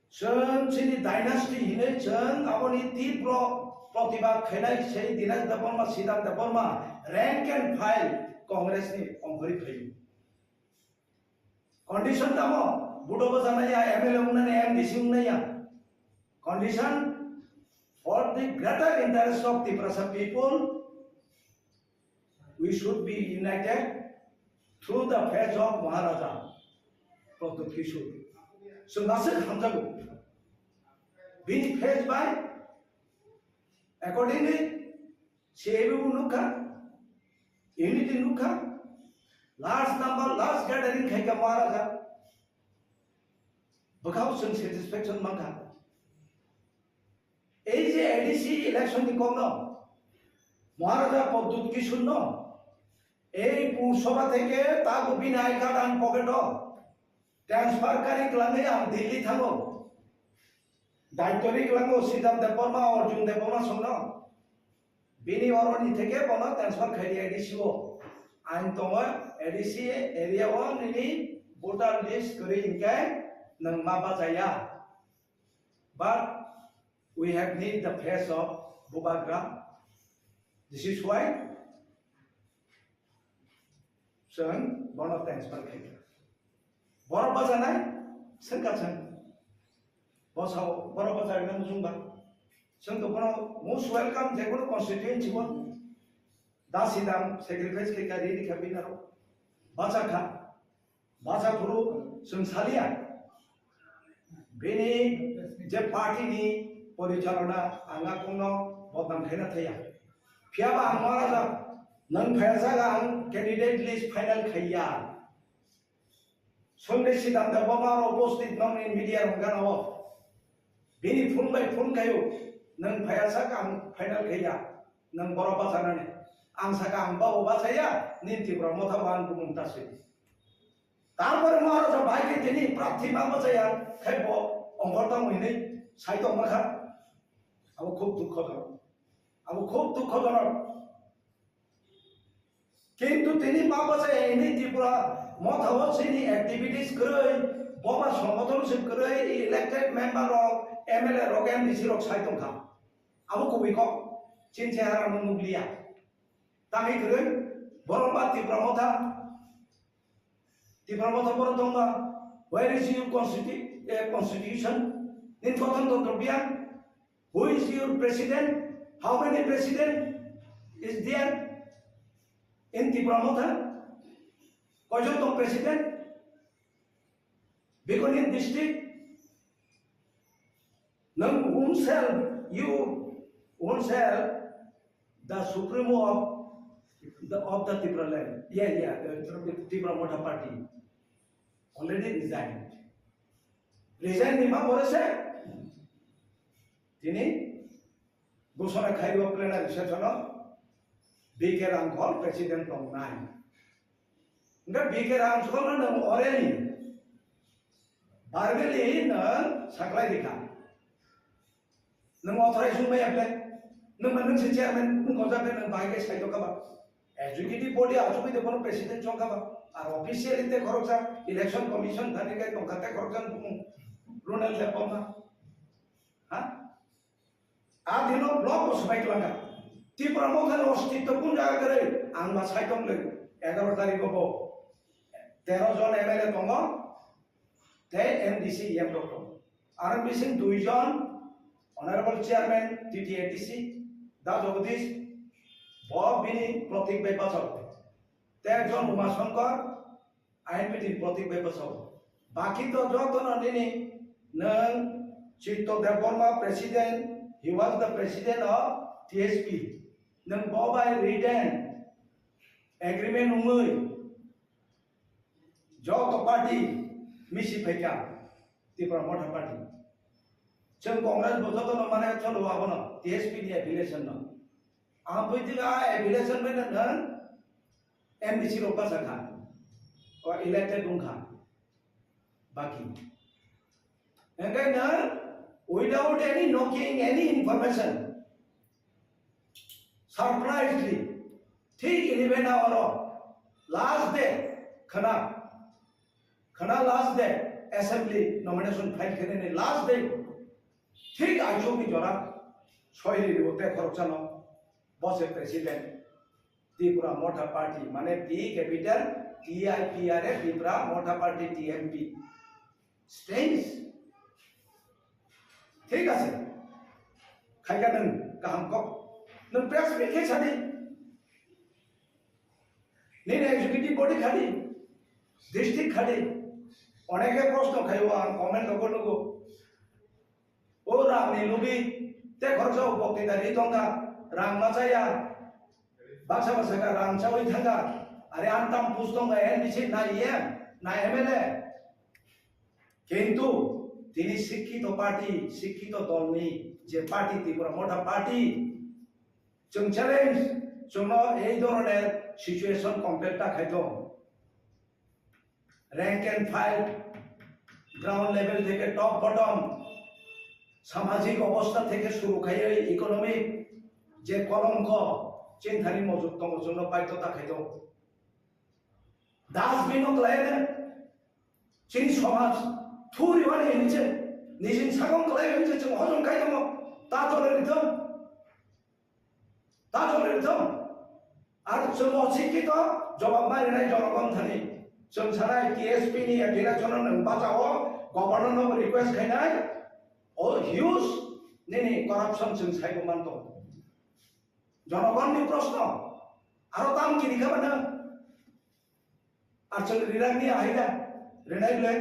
Chwng chini dynasty hinwi chwng aboni tibro protibad khainai sei Dinesh Debbarma, Siddhant Debbarma, rank and file Congress ni ongkhorwi phaio. Condition tamo, budo bwchanai ya, M L A wngnani, M D C wngnai ya. Condition for the greater interest of Tiprasa people, we should be united through the face of Maharaja Pradyut Kishore. So, nasik hamjago. Bini face by accordingly, C A B bo nukha, unity nukha, large number, large gathering khaikha Maharaja. Bwkhao chwng satisfaction mankha. Ei je A D C election ni kokno Maharaja Pradyut Kishore no ei Pur Sabha theke tago bini I card ani pocket o transfer kari kwlangwi ang Delhi thango. Daityo ri kwlango Siddhant Debbarma, Arjun Debbarma songno. Bini oroni theke bono transfer khaidi A D C o. Ain tongo A D C area o nini voter list kwrwi hinkhe nwng ma bachaya. But we have need the face of Bubagra. This is why chwng bono transfer khaikha. Borok bachanai, chwng ka chwng. Bosao, borok bacharina muchungba. Chwng to bono most welcome, je kono constituency o. Da sidang sacrifice khe kari ni kha binaro. Bachakha. Bacha phuru chwng salia. Bini je party ni porichalona ang a kongno bodnam khaina thaya. Phiyaba ang Maharaja, nwng phaiya jaga ang candidate list final khaiya. Sunday Siddhanta Baba aro upasthit nokni media rok gana o. Bini phone bai phone khaio, nwng phaiya saka ang final khaiya, nwng borok bachanani. Ang saka ang babo bachaya, nini Tipra motha bo ang bumung ta swi. Tarpore Maharaja bai khe tini prarthi ma bachaya, khai bo ongkhor tamo hinwi sai tongma kha. Abo khub dukhojonok. Abo khub dukhojonok. Kintu tini ma bachaya hwnwi Tripura motha o chini activities kwrwi, Boba songothon se kwrwi elected member rok, M L A rok, M D C rok sai tongkha. Abo kubui kok, chini chehara no nukliya. Tamni kwrwi borok ba Tipra Motha, Tipra Motha borok tongba, where is your constitu-, eh, constitution? Nini gothon tantro biya? Who is your president? How many president is there in Tipra Motha? Koijon tong president? Bekonit district, nang own self, you own self, the supremo of the, of the Tipraland. Yeah, yeah, the Tipra Motha Party already resigned. Resign ni ma pore se tini gosona khaio plenary session o B K Rangkhol president tongnai. Hingke B K Rangkhol no nang orally, verbally nang saklai dikha. Nang authorized wngmaya ble, nang ma nang se chairman, nang kojak nang bai ke sai doka ba. Executive body achugwi de bono president chongkha ba. Ar officially te khoroksa election commission thani kai tongkha te khoroksa bumung Ronald Debbarma. Ha? A dino block bo swbai twlangkha. Tipra Motha ni ostitto kun jaga kwrwi ang ma sai tong le egaroh tarikh bo tero jon M L A tongo tei M D C M rok tongo. Aro bising dui jon Honorable Chairman T T A D C Da Jagadish bo bini protik bai bachao. Te ekjon Uma Shankar I N P T ni protik bai bachao. Baki to joto no nini nwng Chitto Debbarma president, he was the president of T S P. Nwng bo bai written agreement wngwi joto party misi phaikha Tipra Motha Party. Chwng Congress bo joto no mane cholo abono T S P ni affiliation no. Ang bui tila affiliation bai nwng M D C rok basa kha, o elected wng kha, baki. Hingke nwng without any knocking, any information, surprisingly, thik eleven hour o last day, khana, khana last day, assembly nomination file khenani last day, thik aichukni jora, soiri ribo te khoroksa no, bo se president. Tipra Motha Party, mane T capital T I P R A, Tipra Motha Party, T M P. Strange. Thik ase. Khaika nwng kaham kok. Nwng press meet khe sadi. Nini executive body khadi. District khadi. Onege proshno khaio ang comment logo logo. O rang ni lubi te khoroksa o bokti dari tongkha, rang ma chaya, baksa baksa kha rang chawi thangkha, are antam pus tongkha N D C na E M na M L A. Kintu tini sikkito party, sikkito dolni je party, Tipra Motha Party, chwng challenge, chwngno ei dhoroner situation compare ta khaito. Rank and file, ground level theke top bottom, samajik obostha theke suru khaiwi economic je kolongko chini thani mojok tongo, chwngno baidhota khaito. Dustbin o kwlaiya chini somaj thuri mani hinwi se nijini sakong kwlaiwi hinwi se chwng hojom khai tongo, ta tole rithok. Ta choli rithok. Ar chwng o sikki to jawab ma rinai jonogon thani. Chwng sanai T S P ni election no nwng bachao, governor no request khainai. O huge nini corruption chwng saibo manto. Jonogon ni proshno. Aro tam kini kha bana. Achwng rinani ahina, rinai le,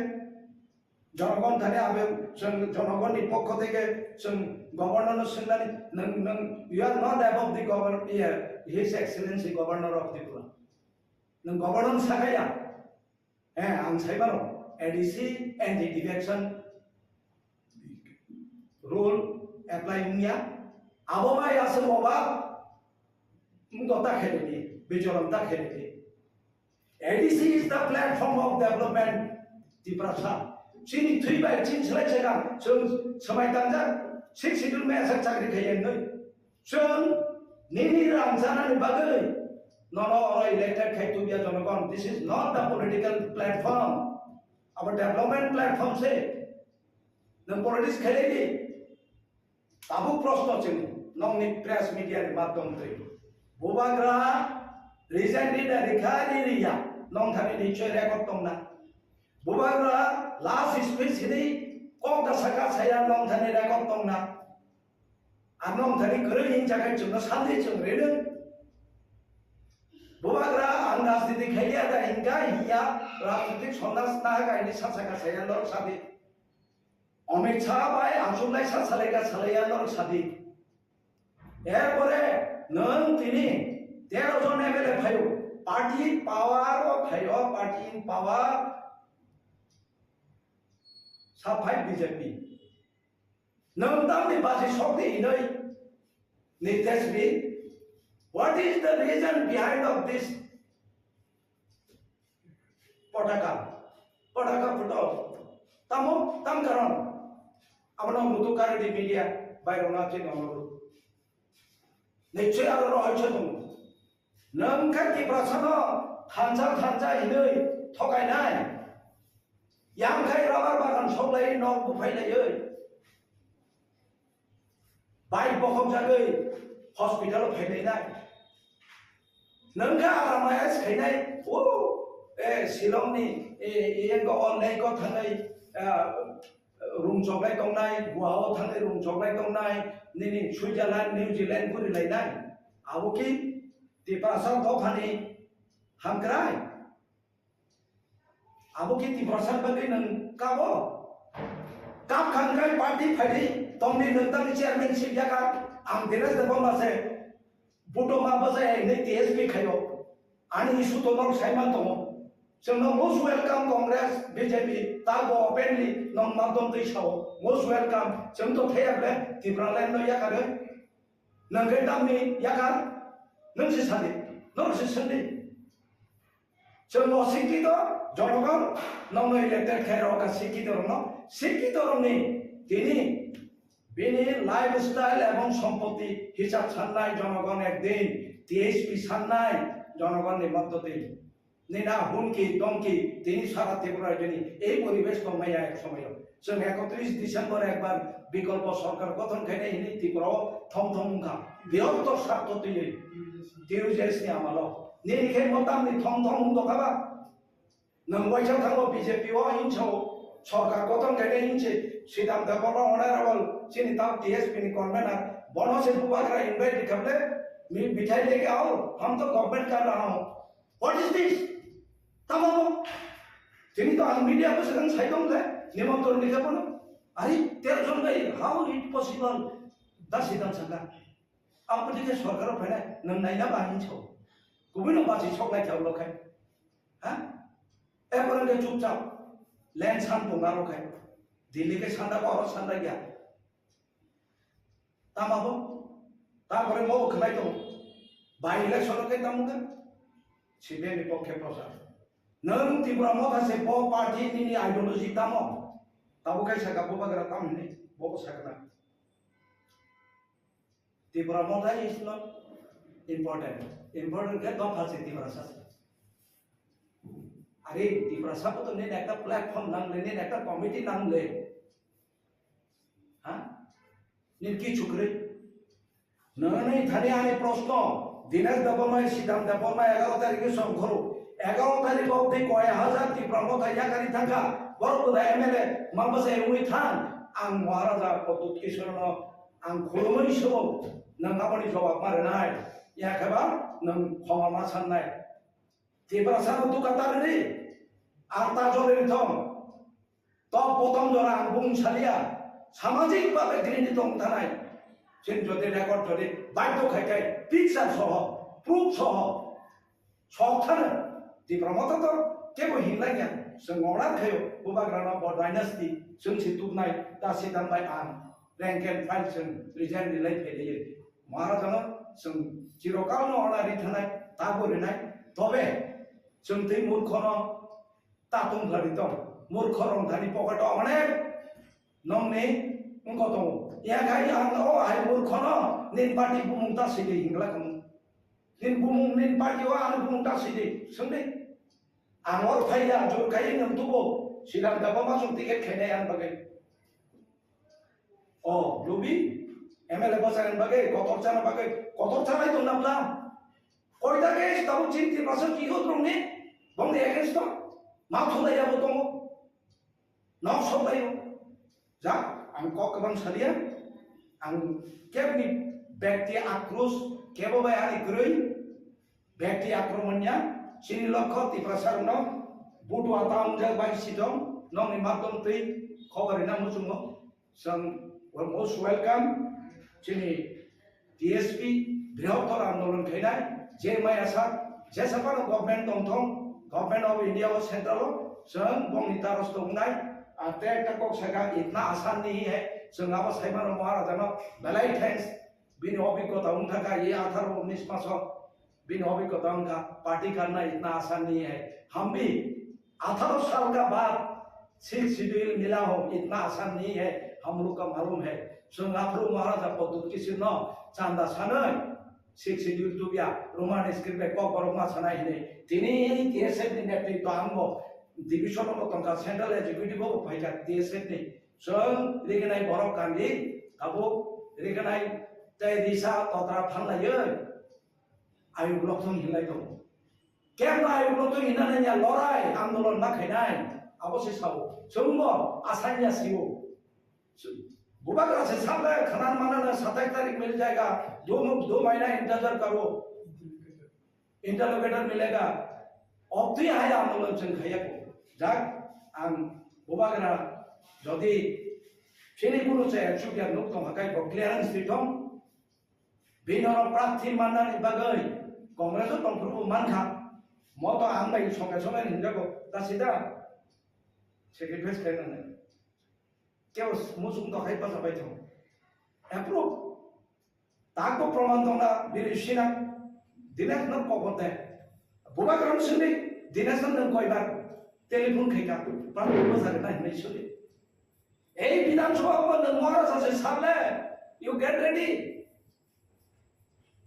jonogon thani abe, chwng jonogon ni pokho theke chwng governor no swngnani, nwng, nwng, you are not above the governor, yeah, His Excellency Governor of Tripura. Nwng governor sakaya, eh, ang saimano, A D C and the direction rule apply wngya, abo bai aswk oba wngkok ta khe redi, bichoron ta khe redi. A D C is the platform of development, Tiprasa. Chini thwi bai chini slai chega, chwng swmai tangjak, six schedule mai aswk chakri khai yen noi. Chwng nini rang chanani bagwi nono oro elected khai tubya jonogon. This is not the political platform. Abo development platform se. Nwng politics khailai di. Tabuk proshno chwng nokni press media ni madhyam twi. Bubagra resign rida rikha ri riya nong thani nichoi record tongna. Bubagra last speech hini kok da saka saya nong thani record tongna. Ar nong thani kwrwi hing jagai chwngno sandi chwng rino. Bubagra ang rajniti khaiya da hingka hiya rajnitik sondas naha kaini sa saka saya norok sadi. Amit Shah bai achuk lai sa salai ka salai ya norok sadi. Erpore nwng tini tero jon M L A phaio, party power o phaio, party in power sa phai B J P. Nwng tamni baji sokdi hinoi Nitesh bi, what is the reason behind of this? Potaka. Potaka photo. Tamo, tam karon. Abono mutu karidi media, bairona chini onoru. Nichoi aro rohoi choi tongo. Nwng khe Tiprasano thansa thansa hinwi thokainai. Yang khai rubber bagan soklai nok buphai laiwi. Bai bokhok jagwi hospital phailainai. Nangkha aramaya khainai, o, e, Shillong ni, e, e, ko online ko thangai, a, rung choklai tongnai, Goa o thangai rung choklai tongnai, nini Switzerland, New Zealand guri lainai. Abo ki Tiprasa dophani hamkrai. Abo khe Tiprasa bagwi nwng kabo? Kap kha hwnkhe party phaidi tongdi nwng tangni chairmanship yakha ang Dinesh Debbarma se buto ma bwsa ya hinwi T S P khaio. Ani issue to norok saiman tongo. Chwngno most welcome Congress B J P tabo openly nong madom twi sao most welcome chwng to thaya ble Tipraland no yakha de. Nwng khe tamni yakha nwng se sadi norok se sandi. Chwng bo sikito, jonogon nokno elected khe rw kha sikito rokno, sikito rokni tini bini lifestyle ebong sompoti hisab sannai jonogon ekdin T H P sannai jonogonni moddoti. Nina hunki dongki tini sara Tripura rajyoni ei poribesh tongmaya ek somoyo. Chwng ekotris December ekbar bikolpo sorkar gothon khainai hinwi Tripura o thom thom wngkha. Birotto sartho twiwi T U J S ni amalo. Nini khe motamni thom thom wng dokha ba? Nwng waisa thango B J P o hinsa o sorkar gothon khainai hinse Sridhar Debbarma honorable chini tamo T S P ni convener bono se bubagra invite kable mi bithai leke ao hum to government kar raha ho. What is this? Tamo bo? Tini to ang media ko sedang sai dong le, nimantron ni kapono. Ari tero jon bai, how it possible? Da Sridhar saka. Ang pati ke sorkar o phainai, nwng naina ba hinso. Kubui no basi sok nai thau lo khai. Ha? E pore ke chupchap. Land san punga ro khai. Delhi ke sanda ko aro sanda ya. Tamo bo? Tarpore mo khlai tongo. By election khe tamo khe? C P M ni pokhe prochar. Nwng Tipra Motha se bo party nini ideology tamo? Tabo khai saka bo bagra tam hini, bo sakna. Tipra Motha is not important. Important khe dopha se Tiprasa se. Are Tiprasa bo to nini ekta platform nang le, nini ekta committee nang le. Ha? Nini kichu kwrwi. Nini thani ani proshno, Dinesh Debbarma, Sridhar Debbarma egaro tarikh ni songkhoro. Egaro tarikh obdi koi hajar Tipra Motha yakari thangkha. Borok bwdai M L A, ma bwsai wngwi thang. Ang Maharaja Pradyut Kishore no ang khulumwi subo. Nwng aboni jawab ma rwnai. Yakheba nwng khoma ma sannai. Tiprasa no duka ta rwdi, ar ta jole rithong. Top bottom jora ang bung salia, samajik babe grini tong tanai. Chwng jodi record jodi baidho khai khai, picture soho, proof soho, sok thano. Tipra Motha to kebo hinlaiya, chwng order khaio, bubagrano bo dynasty, chwng si tubnai, ta si tambai ang, rank and file chwng resign rilai phailaiyo. Maharajano chwng chirokal no order ri thanai, tabo rinai, tobe chwng twi murkhono ta tongkhlari tong. Murkho rong thani pocket o onek nongni wngkho tongo. Ya khai ang o hai murkhono nin party bumung ta sidi hingla kamo. Nin bumung nin party o ang bumung ta sidi swngdi. Ang or phai ya jor khai nwng tubo Silang da bama sung ticket khainai ang bagwi. O, lubi, M L A bwsarang bagwi, kotor chana bagwi, kotor chanai tong na bla. Koita ke tabuk chini Tiprasa ki hot rong ni, bong ni against to, ma thulai abo tongo. Nok sok lai o. Ja, ang kok kwbang salia, ang kebni bekti akros, kebo bai ani kwrwi, bekti akromon ya, chini lokho Tiprasa rokno, butua ta wngjak bai sitong, nokni makdom twi, khobor rina muchungo. Chwng most welcome chini T S P brihottor andolon khainai je maya sak jesa phano government tongthong, Government of India o central o chwng bongni daros tongnai. Ate ekta kok saka itna asan nahi hai, chwng abo saimano Maharajano belai thanks, bini obhiggota wngthaka ye atharo unis maso. Bini obhiggota wngkha party karna itna asan nahi hai. Hum bhi atharo sal ka baad sixth schedule mila ho, itna asan nahi hai, hum log ka malum hai. Chwng aphuru Maharaja Pradyut Kishore no chanda sanwi sixth schedule tubya, Roman script bai kok borok ma sanai hinwi. Tini T S F ni netritwa ang bo division o tongkha, central executive o phaikha T S F ni. Chwng rignai borok kandi, abo rignai tei risa totra phanlaiwi. Ayuk lokthung hinlai tongo. Kemno ayuk lokthung hinna nangya, lorai andolon ma khainai, abo se sao. Chwngbo asanya sio. Bubagra se sakle khanan manana satais tarik mil jayega, do, do mahina intezar karo. Interlocutor milega. Obtwi hai andolon chwng khaiya ko. Jak ang bubagra jodi chini kunu se chukya nuk tong hakai bo clearance ri thong. Bini oro prarthi mannani bagwi Congress o tongphuru bo mankha. Moto ang bai songe songe hinjago, ta sida sacrifice khainani. Kebo muchung tokhai pacha bai thong. Approve. Tako proman tongna bini sina. Dinesh no kobote. Bubagra sini Dinesh no nang koibar telephone khaika. Prarthi pacha na hinai suli. Ei Bidhan Sabha o nwng Maharaja se sale, you get ready.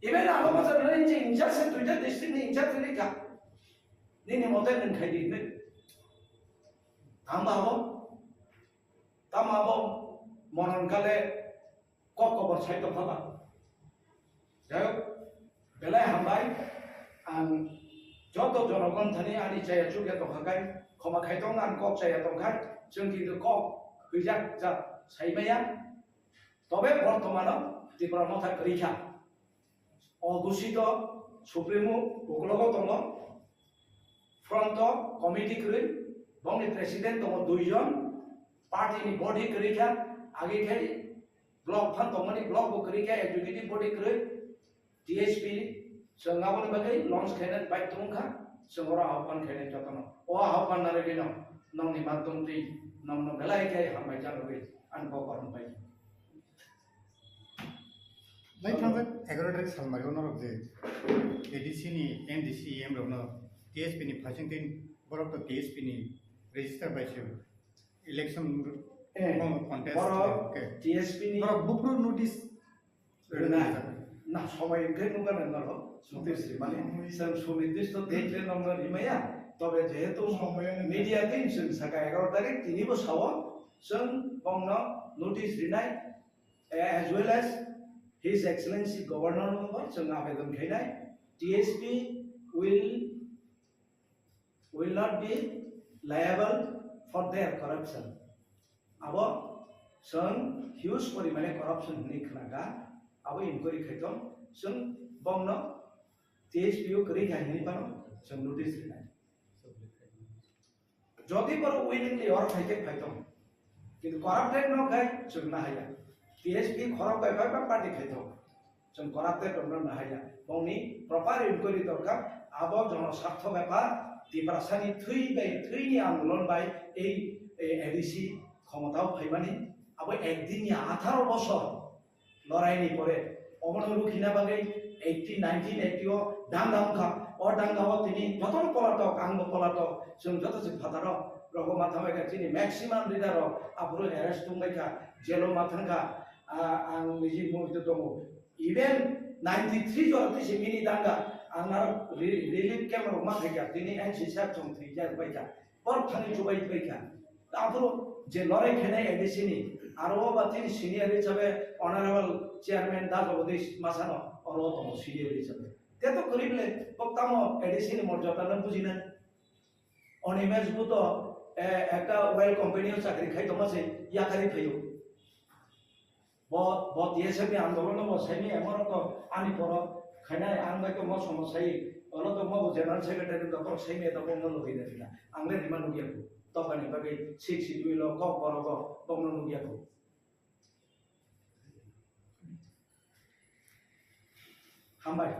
Even ano bwsa nini je in charge se duita district ni in charge ni ka. Nini mote nwng khai di hinwi. Tamo abo, tamo abo monon kale kok kobor sai tongkha ba. Jai hok, belai hambai, ang joto jonogon thani ani chaya chukya tongkha kai, khoma khai tong ang kok chaya tongkha, chwng kintu kok hwijak jat sai maya. Tobe bortomano Tipra Motha kwrwi kha. O dusito Supremo uklogo tongo, front o committee kwrwi, bongni president tongo duijon, party ni body kwrwi kha, age khai block phan tongmani block bo kwrwi kha, executive body kwrwi, T S P chwng aboni bagwi launch khaina bai tongkha, chwng oro ahophan khainai jotono. O ahophan narwgwino nongni maddom twi nongno belai khe hambai janogwi ani kok korom pai. Lai thangjak egaroh tarik salmari o norok je A D C ni M D C E M rokno T S P ni phaising twi borok to T S P ni register bai se election Eh, contest borok ke. T S P ni Borok bupru notice Rwna. Na, somoi wngkhe nukha nang norok, notice rimani. Chwng sunirdisto date le nokno rimaya. Tobe jehetu media team chwng saka egaroh tarik, tini bo sao, chwng bongno notice rinai, eh, as well as His Excellency Governor no bo chwng abedon khainai. T S P will will not be liable for their corruption. Abo chwng huge porimane corruption hwnwi khwnakha, abo inquiry khaitong, chwng bongno T S P o kwrwi kha hwnwi phano chwng notice rinai. Jodi borok willingly oro phaikhe phaitong, kintu corrupted no khai chwng nahaya. T S P khorok bai bai ba party khaitong. Chwng corrupted rokno nahaya. Bongni proper inquiry dorkar. Abo jono sartho bepar, Tiprasani thwi bai, thwini andolon bai ei, ei A D C khomotao phaimani. Abo ekdin ya atharo bosor loraini pore. Obono rukhina bagwi eighty, nineteen eighty o danga wngkha. O danga o tini jotono polatok, angbo polatok. Chwng joto se phataro rogo ma thambaikha, chini maximum leader rok aphuru arrest tongbaikha, jail o ma thangkha. Ah, ang niji mui to tongo. Even ninety three jora twi se mini danga, ang aro re-, relief camp rok ma khaikha, tini N C sir chwng thwijak baikha, borok thani chubai baikha. Aphuru je lorai khenai A D C ni, aro o ba chini senior hisabe Honorable Chairman Da Jagadish Masano, oro o tongo senior hisabe. Te to kwrwi bwle, bo tamo A D C ni morjada no bujinai. Animesh bo to, eh, ekta oil company o chakri khai tongma se, yakarwi phaio. Bo, bo T S F ni andolon no bo saimanya, emo rok to ani borok khainai, ang bai to mo somo sai, olo to mo bo general secretary ni doktor saimanya, to bo no lobina pina. Ang le rima nugya ko. To bani bagwi six schedule o kok borok o, bo no nugya ko. Hambai.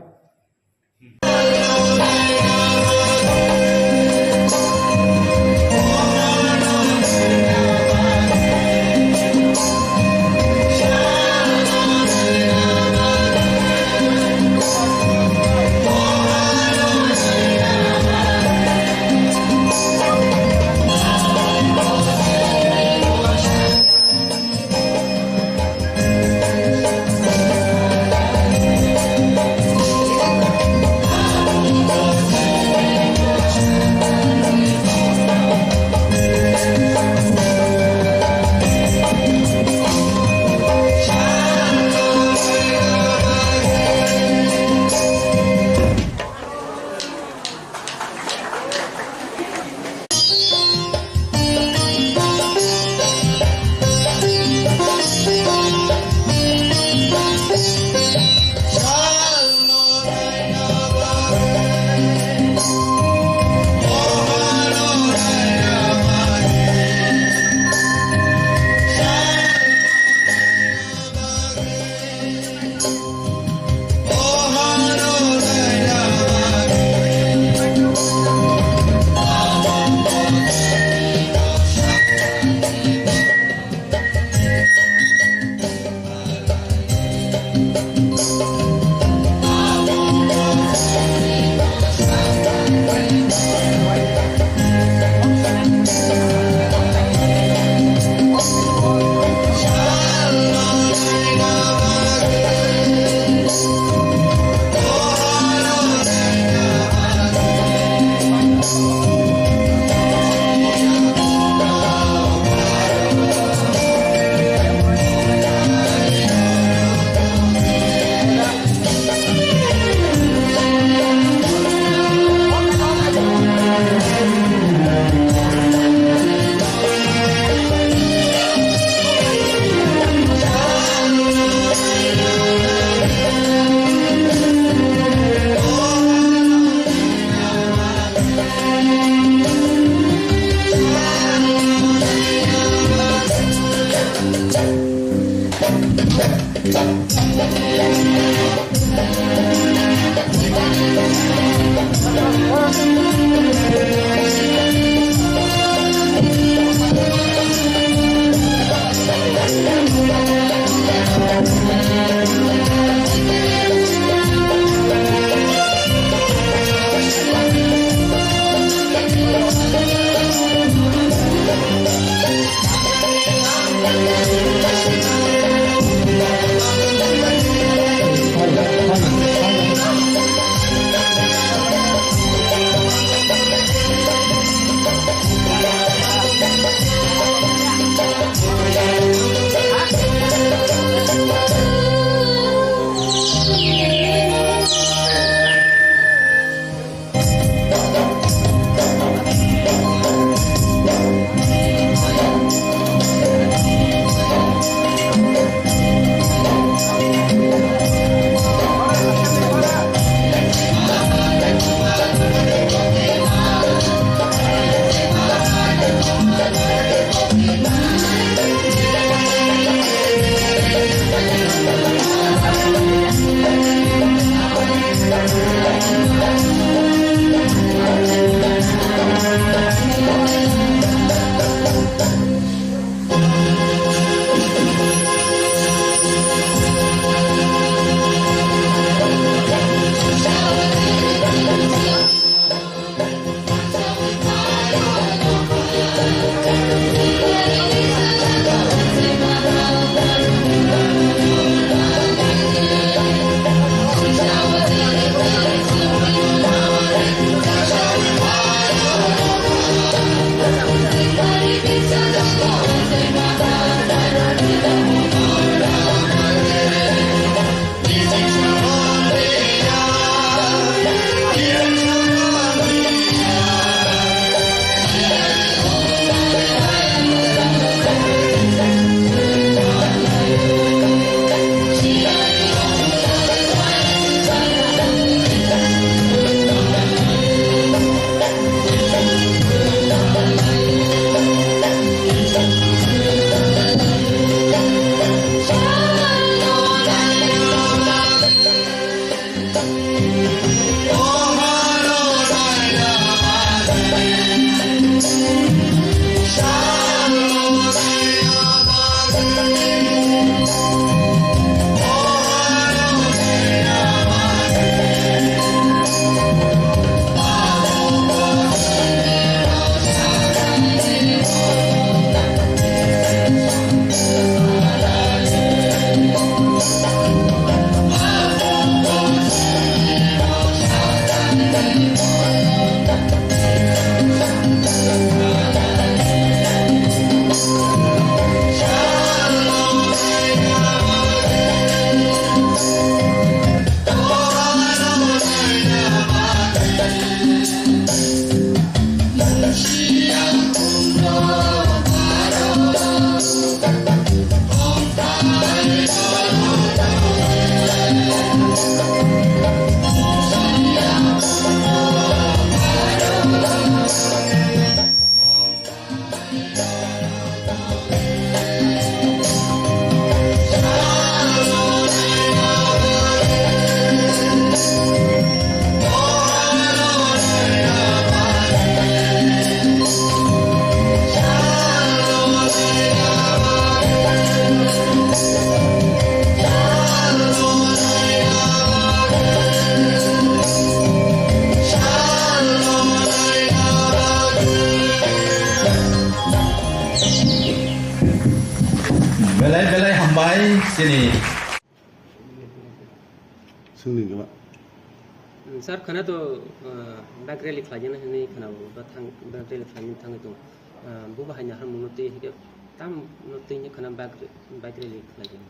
Sir, khana to, uh, bike rally khlaijana hinwi khana bo, ba thang, bike rally khlaina thangwi tong. Uh, bo bahai ni hamung no twi hike tam no twi ni khana bike, bike rally khlaijana.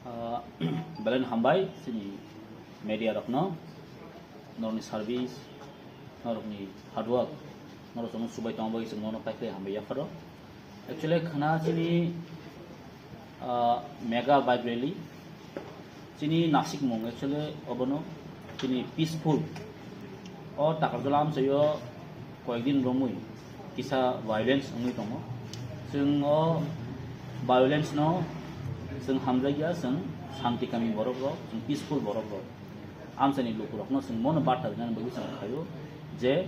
Ah, belai no hambai chini media rokno, norokni service, norokni hard work, norok chwngno chubai tongma bagwi chwng nono paikhlai hambai yapharo. Actually khana chini, ah, mega bike rally, chini nasikmung actually obono chini peaceful. O Takarjala amchaio koyekdin romwi kisa violence wngwi tongo. Chwng o violence no chwng hamjakya, chwng shanti kami borok rok, chwng peaceful borok rok. Amchaini lukurokno chwng mono barta rinani bagwi chwng khaio je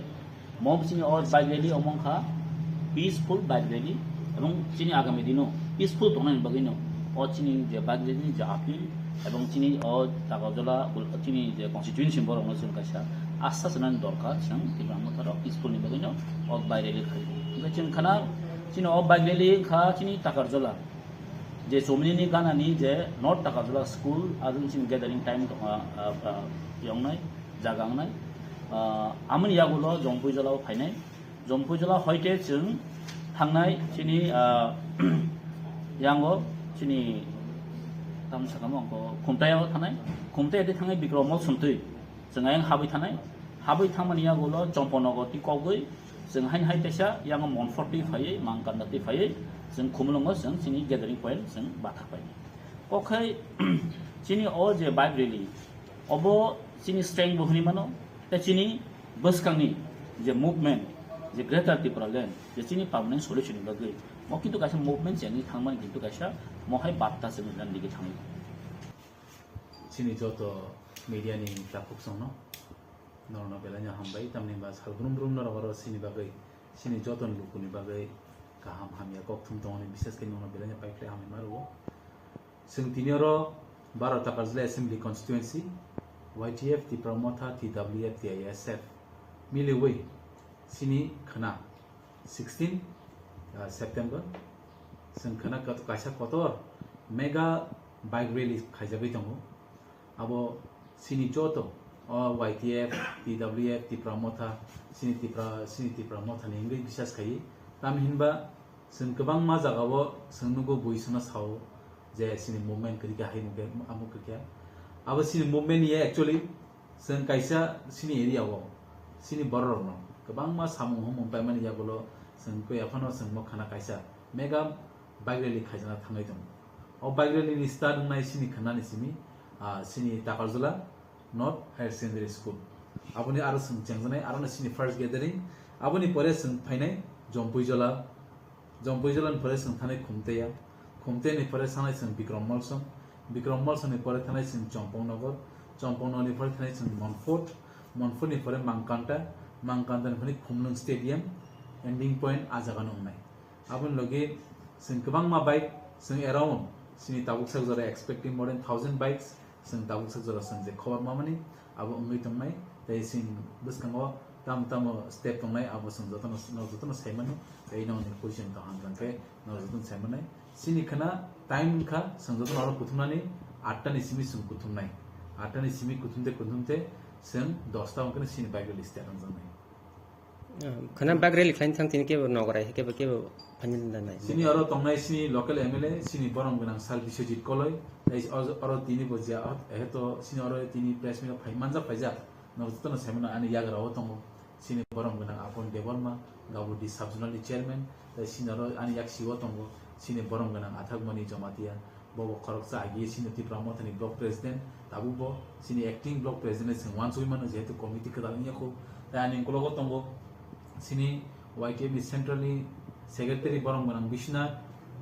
mo chini o bike rally omo wngkha peaceful bike rally, ebong chini agami dino peaceful tongnani bagwino o chini je bike rally ni je appeal ebong chini o Takarjala chini je constituency borokno chwng kaisa asa sanani dorkar, chwng Tipra Motha rok peaceful ni bagwino o bike rally khai. Hwnkhe chwng khana chini o bike rally wngkha chini Takarjala je Chomini ni gana ni je North Takarjala school, ajang chini gathering time tongkha, ah, ah, yongnai, jaga wngnai. Ah, amoni yagulo Jompuijala o phainai. Jompuijala hoite chwng thangnai chini, ah, yango chini tam sakamo angko Khumtai o thanai. Khumtai ati thangnai Bikrom Mall sumtwi. Chwng ayang habwi thanai. Habwi thangmani yagulo Chomponogo ti kogwi chwng hain hai teisa yango Monfort twi phaiwi, Mangkanda twi phaiwi chwng Khumulwngo chwng chini gathering point chwng bathak pai. Kokhai chini o je bike rally, obo chini strength bo hwnwi mano, tei chini bwskangni je movement, je Greater Tipraland, je chini permanent solution ni bagwi, mo kintu kaisa movement chengwi thangmani kintu kaisa mohai barta chwng nang digi thangwi. Chini joto media ni takhuk chwngno, norokno belai no hambai, tamni ba sal brum brum norok oro chini bagwi, chini joto ni luku ni bagwi kaham hamya kok thum tongmani, bises khe norokno belai no paikhlai hambai ma rwo. Chwng tini oro Baro Takarjala Assembly Constituency, Y T F, Tipra Motha, T W F, T I S F miliwi chini khwna sixteen, uh, September chwng khwna kot-, kaisa kotor mega bike rally khaijagwi tongo. Abo chini joto o Y T F, T W F, Tipra Motha, chini Tipra, chini Tipra Motha ni wngwi bisas khaiwi. Tamhinba chwng kwbangma jagao chwng nugo bui sono sao je chini movement kwrwi khe hai mungkhe amuk kwkhe. Abo chini movement ya actually chwng kaisa chini area o chini borok rokno kwbangma samung humung paimani yagulo chwng koi aphano chwng mo khana kaisa mega bike rally khaijana thangwi tongo. O bike rally ni start wngnai chini khwnani simi, ah, chini Takarjala North Higher Secondary School. Aboni aro chwng chengjaknai, aro no chini first gathering. Aboni pore chwng phainai Jompuijala. Jompuijala ni pore chwng thanai Khumteya. Khumteya ni pore thanai chwng Bikrom Molsom. Bikrom Molsom ni pore thanai chwng Chompong Nogor. Chompong Nogor ni pore thanai chwng Monfort. Monfort ni pore Mangkanta. Mangkanta ni pore Khumlwng Stadium. Ending point a jaga no wngnai. Aboni logi chwng kwbangma bike, chwng around chini tabuk sak jora expecting more than thousand bikes, chwng tabuk sak jora chwng je khobor mamani abo wngwi tongnai, tei chwng bwskango tamo tamo step tongnai abo chwng jotono, no jotono saimano, tei nokni question tong hwnka khe no jotono saimanai. Chini khwna time wngkha chwng jotono oro kuthumnani atta ni simi chwng kuthumnai, atta ni simi kuthumte kuthumte chwng dosta wngkhe chini bike rally start wngjaknai. Khana bike rally khlaina thang tini kebo nogorai kebo kebo phaina da nai. Chini oro tongnai chini local M L A, chini borom gwnang Sir Biswajit Koloi, tei oro, oro tini bo je, eheto chini oro tini press meet phai manjak phaijak, norok jotono saimano ani yagra o tongo, chini borom gwnang Apon Debbarma, Gabudi Sub Zonal ni chairman, tei chini oro ani yaksi o tongo, chini borom gwnang Athakmani Jamatia, Bo bo khoroksa agi chini Tipra Mothani block president, tabuk bo chini acting block president se wansugwi mano, jehetu committee kwtal wngya kho. Tai ani ukologo tongo chini Y T F ni central ni secretary borom gwnang Biswanath,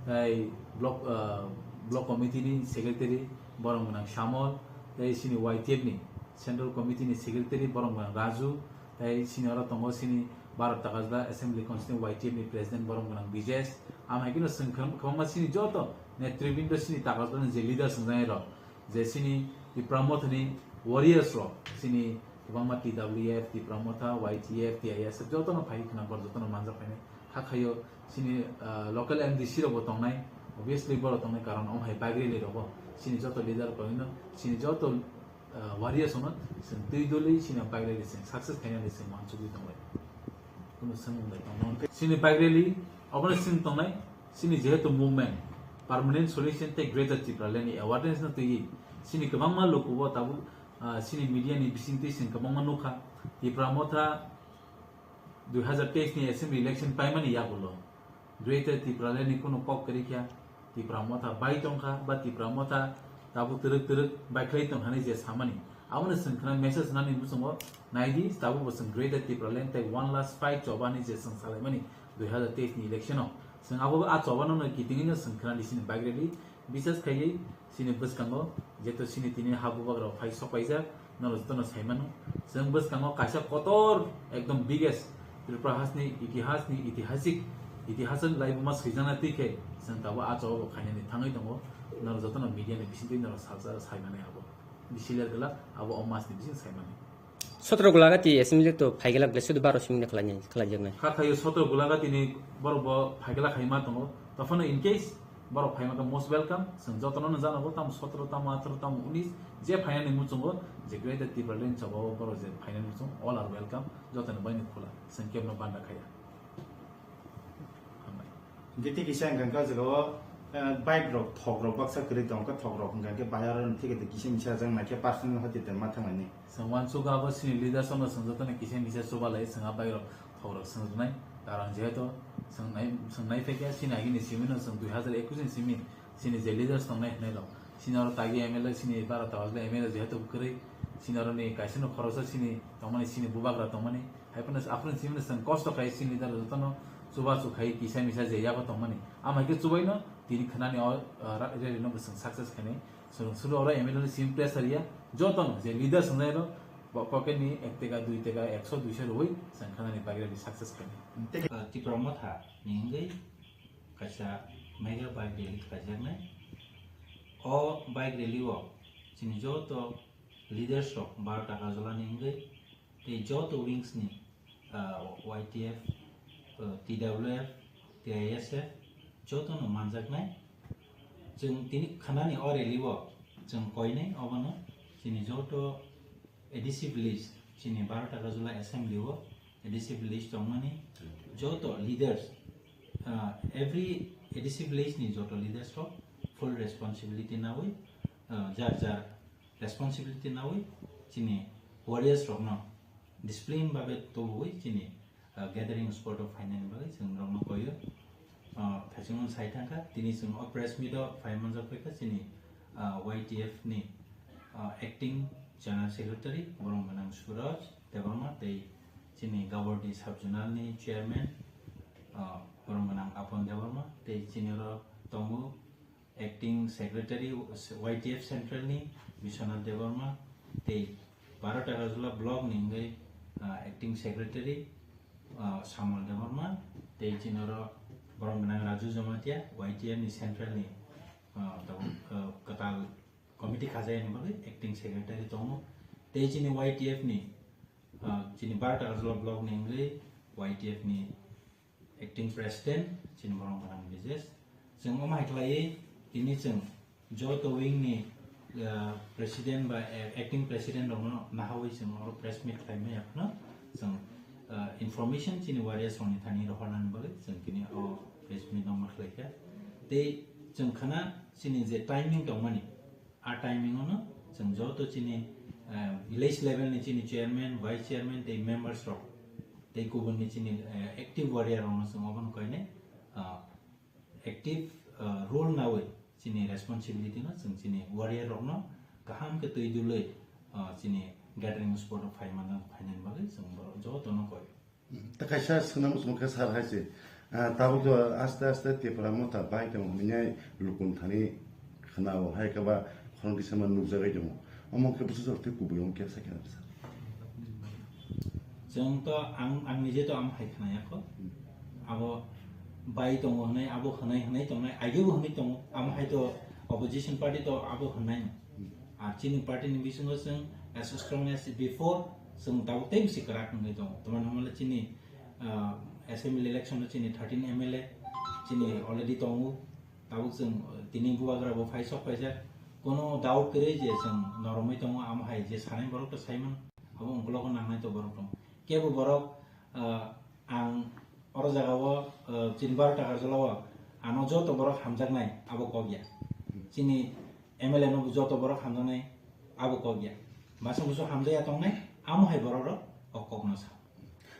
tai block, ah, block committee ni secretary borom gwnang Shamol, tai chini Y T F ni central committee ni secretary borom gwnang Raju, tai chini oro tongo chini Bharat Takarjala Assembly Constituency Y T F ni president borom gwnang Bijesh. Amhaikhe no chwng kwbang-, kwbangma chini joto netribindo chini Takarjala ni je leader swngjak rok, je chini Tipra Mothani warriors rok, chini kwbangma T W F, Tipra Motha, Y T F, T I S F jotono phai khna bor jotono manja phainai. Kha khaio chini, ah, local M D C rok bo tongnai, obviously borok tongnai karon omo hai bike rally rogo chini joto leader rok no, chini joto, ah, warriors no, chwng twi doli chini bike rally chwng success khainani chwng uansugwi tonglai. Kuno swngmung bai tongma. Chini bike rally, obono chwng tongnai, chini jehetu movement, permanent solution tei Greater Tipraland ni awareness no twiwi, chini kwbangma lukubo tabuk, ah, chini media ni bisingtwi chwng kwbangma nukha, Tipra Motha dui hazar teis ni assembly election paimani yagulo Greater Tipraland ni kunu kok kwrwi kha, Tipra Motha bai tongkha, ba Tipra Motha tabuk twrwk twrwk bai khlai tong hinwi je samani. Abono chwng khna message nani muchungo naidi, tabuk bo chwng Greater Tipraland tei one last fight chobani je chwng salaimani dui hazar teis ni election o. Chwng abo a chobano no kitingino chwng khna di chini bike rally. Bisas khaiwi chini bwskango jeto chini tini ha bubagrao phai sokpaijak, norok jotono saimano. Chwng bwskango kaisa kotor ekdom biggest Tripura hasni itihasni itihasik, itihasni laibuma swijaknai twi khe chwng tabuk a chobabo khainani thangwi tongo. Norok jotono media ni bisingtwi norok salsa saimanai abo. Bisi ler glak abo o masni bising saimanai. Sotro Gulagati assembly to phaiglak ble sudu baro simni khlai khlaijaknai. Kha thaio sotro Gulagati ni borok bo phaiglak hai ma tongo. Tophano in case borok phaima khe most welcome. Chwng jotono no janago, tamo sotro, tamo atharoh, tamo unis, je phainani muchungo, je Greater Tipraland chobao borok je phainani muchung, all are welcome, jotoni baino khula, chwng kebno banda khaiya. Hambai. Giti kisa hwnkha khe o jaga o, eh, bike rok, thok rok baksa kwrwi tongo, thok rok hwnkha khe bahai aro thik kisa misa jang naikhe personal hospital ma thanglaini. Chwng uansukha abo chini leaders no chwng jotono kisa misa chubalai chwng a bike rok thok rok chwng rwnai. Karon jehetu chwng nai, chwng nai phaikha chini agini simi no chwng dui hazar ekush ni simi chini je leaders tongnai hwnwi rok. Chini oro tagi M L A chini bara tawajle M L A jehetu kwrwi chini oro ni kaisa no khoroksa chini tongmani chini bubagra tongmani. Hai phano aphuru simi no chwng kosto khai chini leader jotono chubachu khai kisa misa je yago tongmani. Amai khe chubaino tini khwnani o, ah, ra-, rally no bo chwng success khainai. Chwng sulu oro M L A ni simi pressure ya. Jotono je leaders wngnai rok, Bo pocket ni ek teka, dui teka, ekso, duiso rwui chwng khanani bagwi rwui success khainai. Ah, Tipra Motha ni wngwi kaisa mega bike rally khlaijaknai. O bike rally o chini joto leaders rok baro taka jolani wngwi tei joto wings ni, ah, Y T F, ah, T W F, T I S F jotono manjaknai. Chwng tini khanani o rally o chwng koinai obono chini joto A D C village, chini baro taka jula assembly o A D C village tongmani joto leaders, ah, every A D C village ni joto leaders rok full responsibility nawi, ah, jar jar responsibility nawi chini warriors rokno discipline babe tubui chini ah, gathering spot o phainani bagwi chwng norokno koio. Ah, thaichung sai thangkha, tini chwng o press meet o phai manjak paikha chini, ah, Y T F ni, ah, acting general secretary, borom gwnang Suraj Debbarma, tei chini Gabordi sub zonal ni chairman, ah, borom gwnang Apon Debbarma, tei chini oro tongo, acting secretary Y T F Central ni Biswanath Debbarma tei baro Takarjala block ni wngwi, ah, acting secretary, ah, Samol Debbarma tei chini oro borom gwnang Raju Jamatia Y T F ni Central ni, ah, tabuk, ah, kwtal committee khajayani bagwi acting secretary tongo tei chini Y T F ni, ah, chini baro Takarjala block ni wngwi Y T F ni acting president, chini borom gwnang Bijesh. Chwng omo hai khlaiwi tini chwng joto wing ni, ah, president ba, eh, acting president rokno nahawi chwng oro press meet khlai maya phano chwng, ah, information chini warriors rokni thani rohornani bagwi chwng tini o press meet no ma khlaikha. Tei chwng khana chini je timing tongmani, a timing ono chwng joto chini, eh, village level ni chini chairman, vice chairman tei members rok tei kubun ni chini, eh, active warrior rokno chwng obono koinai, ah, active, ah, role nawi chini responsibility no chwng chini warrior rokno kaham khe twi dulwi, ah, chini gathering spot o phai manna, phainani bagwi chwng borok jotono koi. Ta kaisa swnam swng khe sar hai se, ah, tabuk to aste aste Tipra Motha bai tong hwnwi lukun thani khna o hai khe ba khorang kisa ma nukjagwi tongo. Omo khe bwswk jora tei kubui omo khe sakhe nang sir. Chwng to ang, ang nije to ang hai khna yakho. Abo bai tongo hwnwi, abo hwnwi hwnwi tongnai, aigebo hwnwi tongo. Amo hai to opposition party to abo hwnwi. Ar chini party ni bisingo chwng as strong as before, chwng tabuk tei bisi kwrak wngwi tongo. Tamo hwnle chini, ah, assembly election o chini thirteen M L A chini already tongo. Tabuk chwng, uh, tini bubagra bo phai sok paijak. Kono doubt kwrwi je chwng noromwi tongo, amo hai je sanai borok to saimano, abo ungkulogo nangnai to borok tongo. Kebo borok, ah, ang oro jagao, ah, chini baro takar jolao ano joto borok hamjaknai abo kok ya. Chini M L A no joto borok hamjaknai abo kok ya. Masa musu hamjakya tongnai, amo hai borok rok o kok no sa.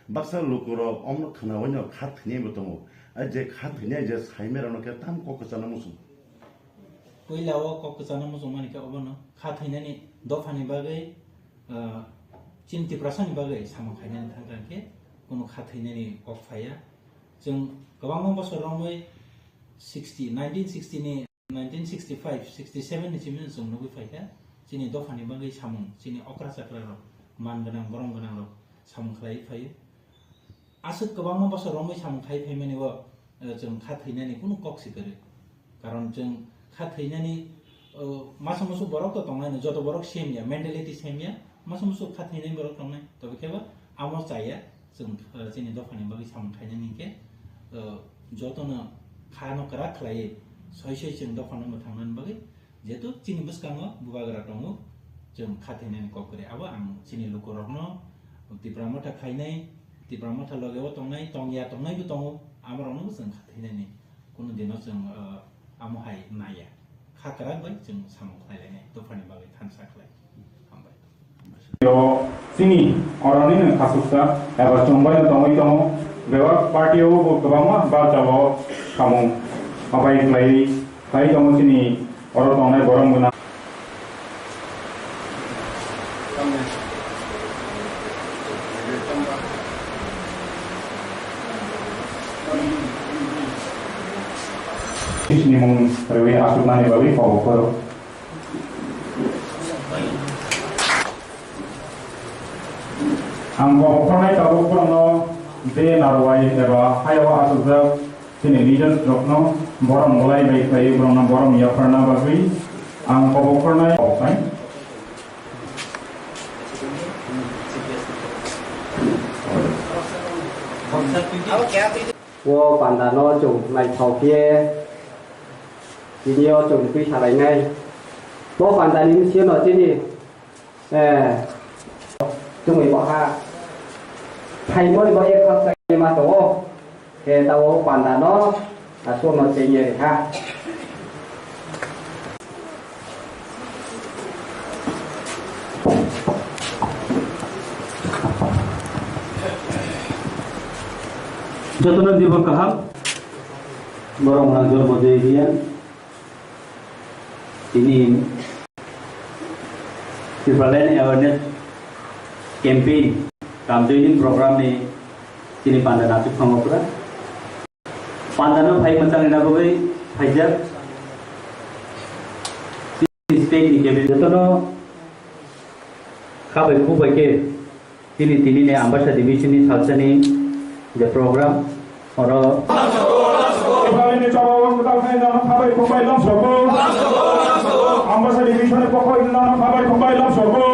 Baksa lukurok omno khwnaui no kha thwinai bo tongo. A je kha thwinai je saimera no khe tam kok kwchana muchung. Puila o kok kwchana muchung mani khe obono kha thwinani dophani bagwi, ah, chini Tiprasani bagwi samung khainani thang thang khe kunu kha thwinani kok phaiya. Chwng kwbangma bosor romwi sixty, nineteen sixty ni, nineteen sixty-five, sixty-seven ni simi chwng nugwi phaikha. Chini dophani bagwi samung, chini okra chakra rok, man gwnang, borom gwnang rok samung khlaiwi phaio. Aswk kwbangma bosor romwi samung khai phaimani o, eh, chwng kha thwinani kunu kok si kwrwi. Karon chwng kha thwinani, eh, masa musu borok to tongnai no, joto borok same ya, mentality same ya, masa musu kha thwinani borok tongnai. Tobe khe bo amo chaya, chwng, eh, chini dophani bagwi samung khainani hinkhe, eh, jotono kha no kwrak khlaiwi soi soi chwng dophano mwthangnani bagwi Jehetu chini bwskango bubagra tongo, chwng kha thwinani kok kwrwi. Abo ang chini lukurokno Tipra Motha khainai, Tipra Motha logeo tongnai, tongya tongnaibo tongo, amorokno chwng kha thwinani kunu dino chwng, uh, amo hai naiya. Kha kwrak bai chwng samung khlailainai, dophani bagwi thansa khlai. Hambai. Yo, chini oroni no khasuksa eba chumbai no tongwi tongo, bebak party o bo kwbangma balcha o samung habai khlai, khlai tongo chini oro tongnai borom gwnang. Chini mung rwi asuknani bagwi kok phoro. Ang kok phornai tabuk borokno je narwai eba hayao achukjak chini leaders rokno borom bolai bai khlaiwi borokno borom yapharna bagwi ang kok phornai kok phai. O panda no chwng naithok khe tini o chwng twi salainai. Bo panda ni bisi no chini, eh, chwngwi bo ha phaimani bo ek hapta ni ma tongo. Khe ta o panda no aswk no chengye rikha. Jotono dibo kaham. Borok nang jorbo jai riya. Tini Tipraland Awareness Campaign, Kamjoining Program ni chini panda natuk phango pura. Pandano phai mwchang rina bagwi phaijak. Chini state ni cabinet jotono khabai khukbai khe tini tini ni Ambasa division ni salsani je program oro. Khabai ni chobao kwtal khe nono khabai khukbai longsogo. Ambasa division ni pokhoi nono khabai khukbai longsogo.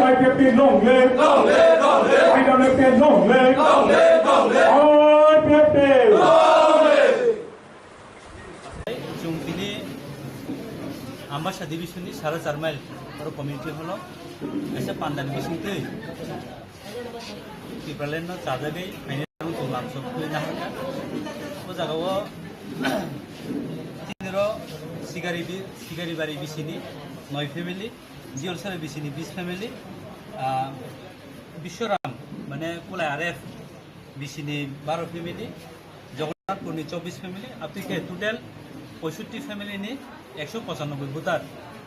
I P F T long live. I W F T long live. I P F T. Chwng tini Ambasa division ni sara char mile oro community hall o kaisa panda ni bisingtwi Tipraland no chajagwi phainai chwng lamsok twi naharkha. O jaga o tini ro Sigari bi-, Sigari bari bisini noi family. Jiol Sara bisini bis family, ah, Biswaram, mane Kulai R F bisini baro family, Jagannathpurni chobbish family, aboni khe total poisotti family ni ekso pochanoboi voter.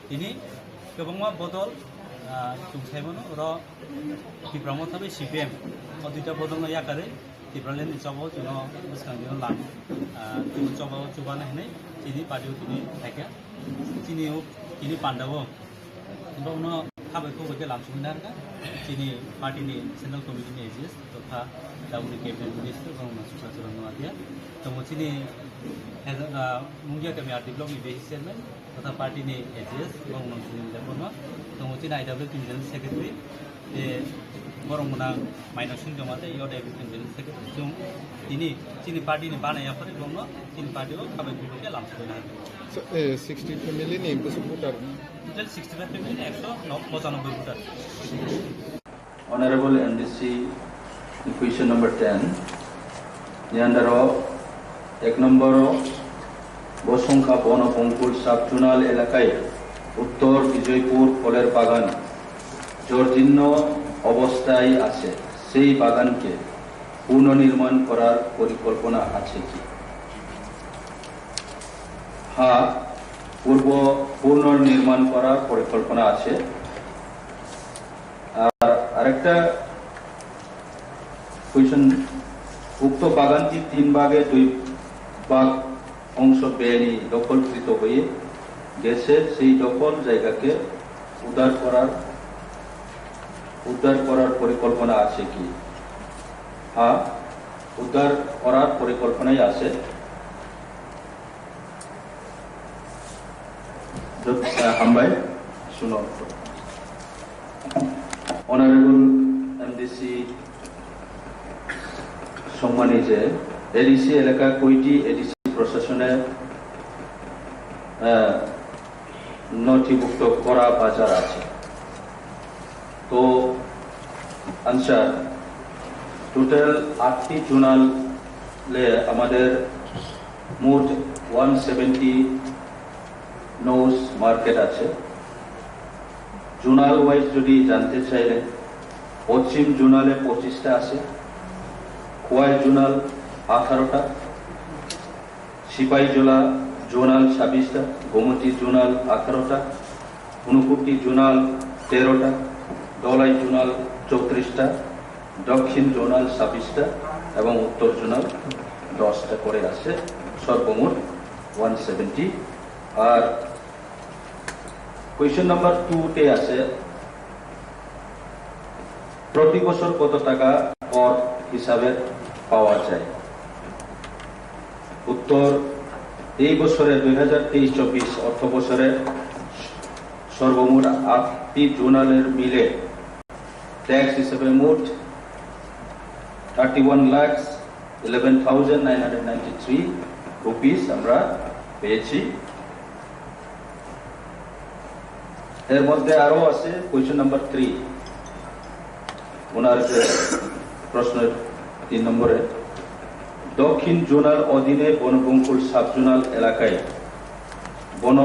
Tini kwbangma bodol, ah, chwng saimano, oro Tipra Motha bai C P M, o duita bodolno yakarwi Tipraland ni chobao chwngno bwskang dino lang, ah, chwng chobao chubana hinwi chini party o tini phaikha. Chini o, chini panda o. Abo uno khabai khukbai khe lamsogwi narwkha. Chini party ni central committee ni A G S tokha, tabukni cabinet minister, borok no Sukhra Charan Noatia. Tongo chini, ah, Mungia Kami R D block ni vice chairman, totha party ni A G S, borok no Sunil Debbarma. Tongo chini I W T ni general secretary, eh, Borok mwnang Maino Singh Joma tei Yode Bipin Bini Secretary chwng tini chini party ni bana yaphari rokno chini party o khabai bwlwi khe lamsogwi nai. So, eh, sixty family ni bwswk voter? Total sixty five family ni ekso pochanobbai voter. Honorable M D C, question number ten. Ni under o ek number o Bosongkha Bono Bongkul sub-zonal elakai Uttor Bijoypur Pholer Bagan jorjinno obosthay ache, sei bagan ke punonirman korar porikolpona ache ki? Ha, purbo punonirman korar porikolpona ache. Ar arekta question, ukto baganti tin bage dui bag ongso beni dokolkrito hoye gese, sei dokol jaigake udar korar, udar korar porikolpona ache ki? Ha, udar korar porikolponai ache. Hambai, suno. Honorable M D C songmani je A D C elaka koiti A D C proshasone, eh, nothibhukto kora bajar ache. To answer, total আটটি zonal le আমাদের মোট one seventy nose market আছে। Zonal wise যদি জানতে চাইলে, পশ্চিম জোনালে পঁচিশটা আছে, খোয়াই জোনাল আঠারোটা, সিপাহীজলা জোনাল ছাব্বিশটা, গোমতী জোনাল আঠারোটা, ঊনকোটি জোনাল তেরোটা, ধলাই জোনাল চৌত্রিশটা, দক্ষিণ জোনাল ছাব্বিশটা এবং উত্তর জোনাল দশটা করে আছে, সর্বমোট ওয়ান সেভেন্টি। আর কোয়েশ্চন নাম্বার টু তে আছে, প্রতি বছর কত টাকা কর হিসাবে পাওয়া যায়? উত্তর, এই বছরে দুই হাজার তেইশ চব্বিশ অর্থ বছরে সর্বমোট আটটি জোনালের মিলে ট্যাক্স হিসেবে মোট thirty one lakh eleven thousand nine hundred ninety three rupees আমরা পেয়েছি। এর মধ্যে আরো আছে কোয়েশ্চন নাম্বার থ্রি, ওনার যে প্রশ্ন তিন নম্বরে, দক্ষিণ জোনাল অধীনে বনবঙ্কুল সাব জোনাল এলাকায় বন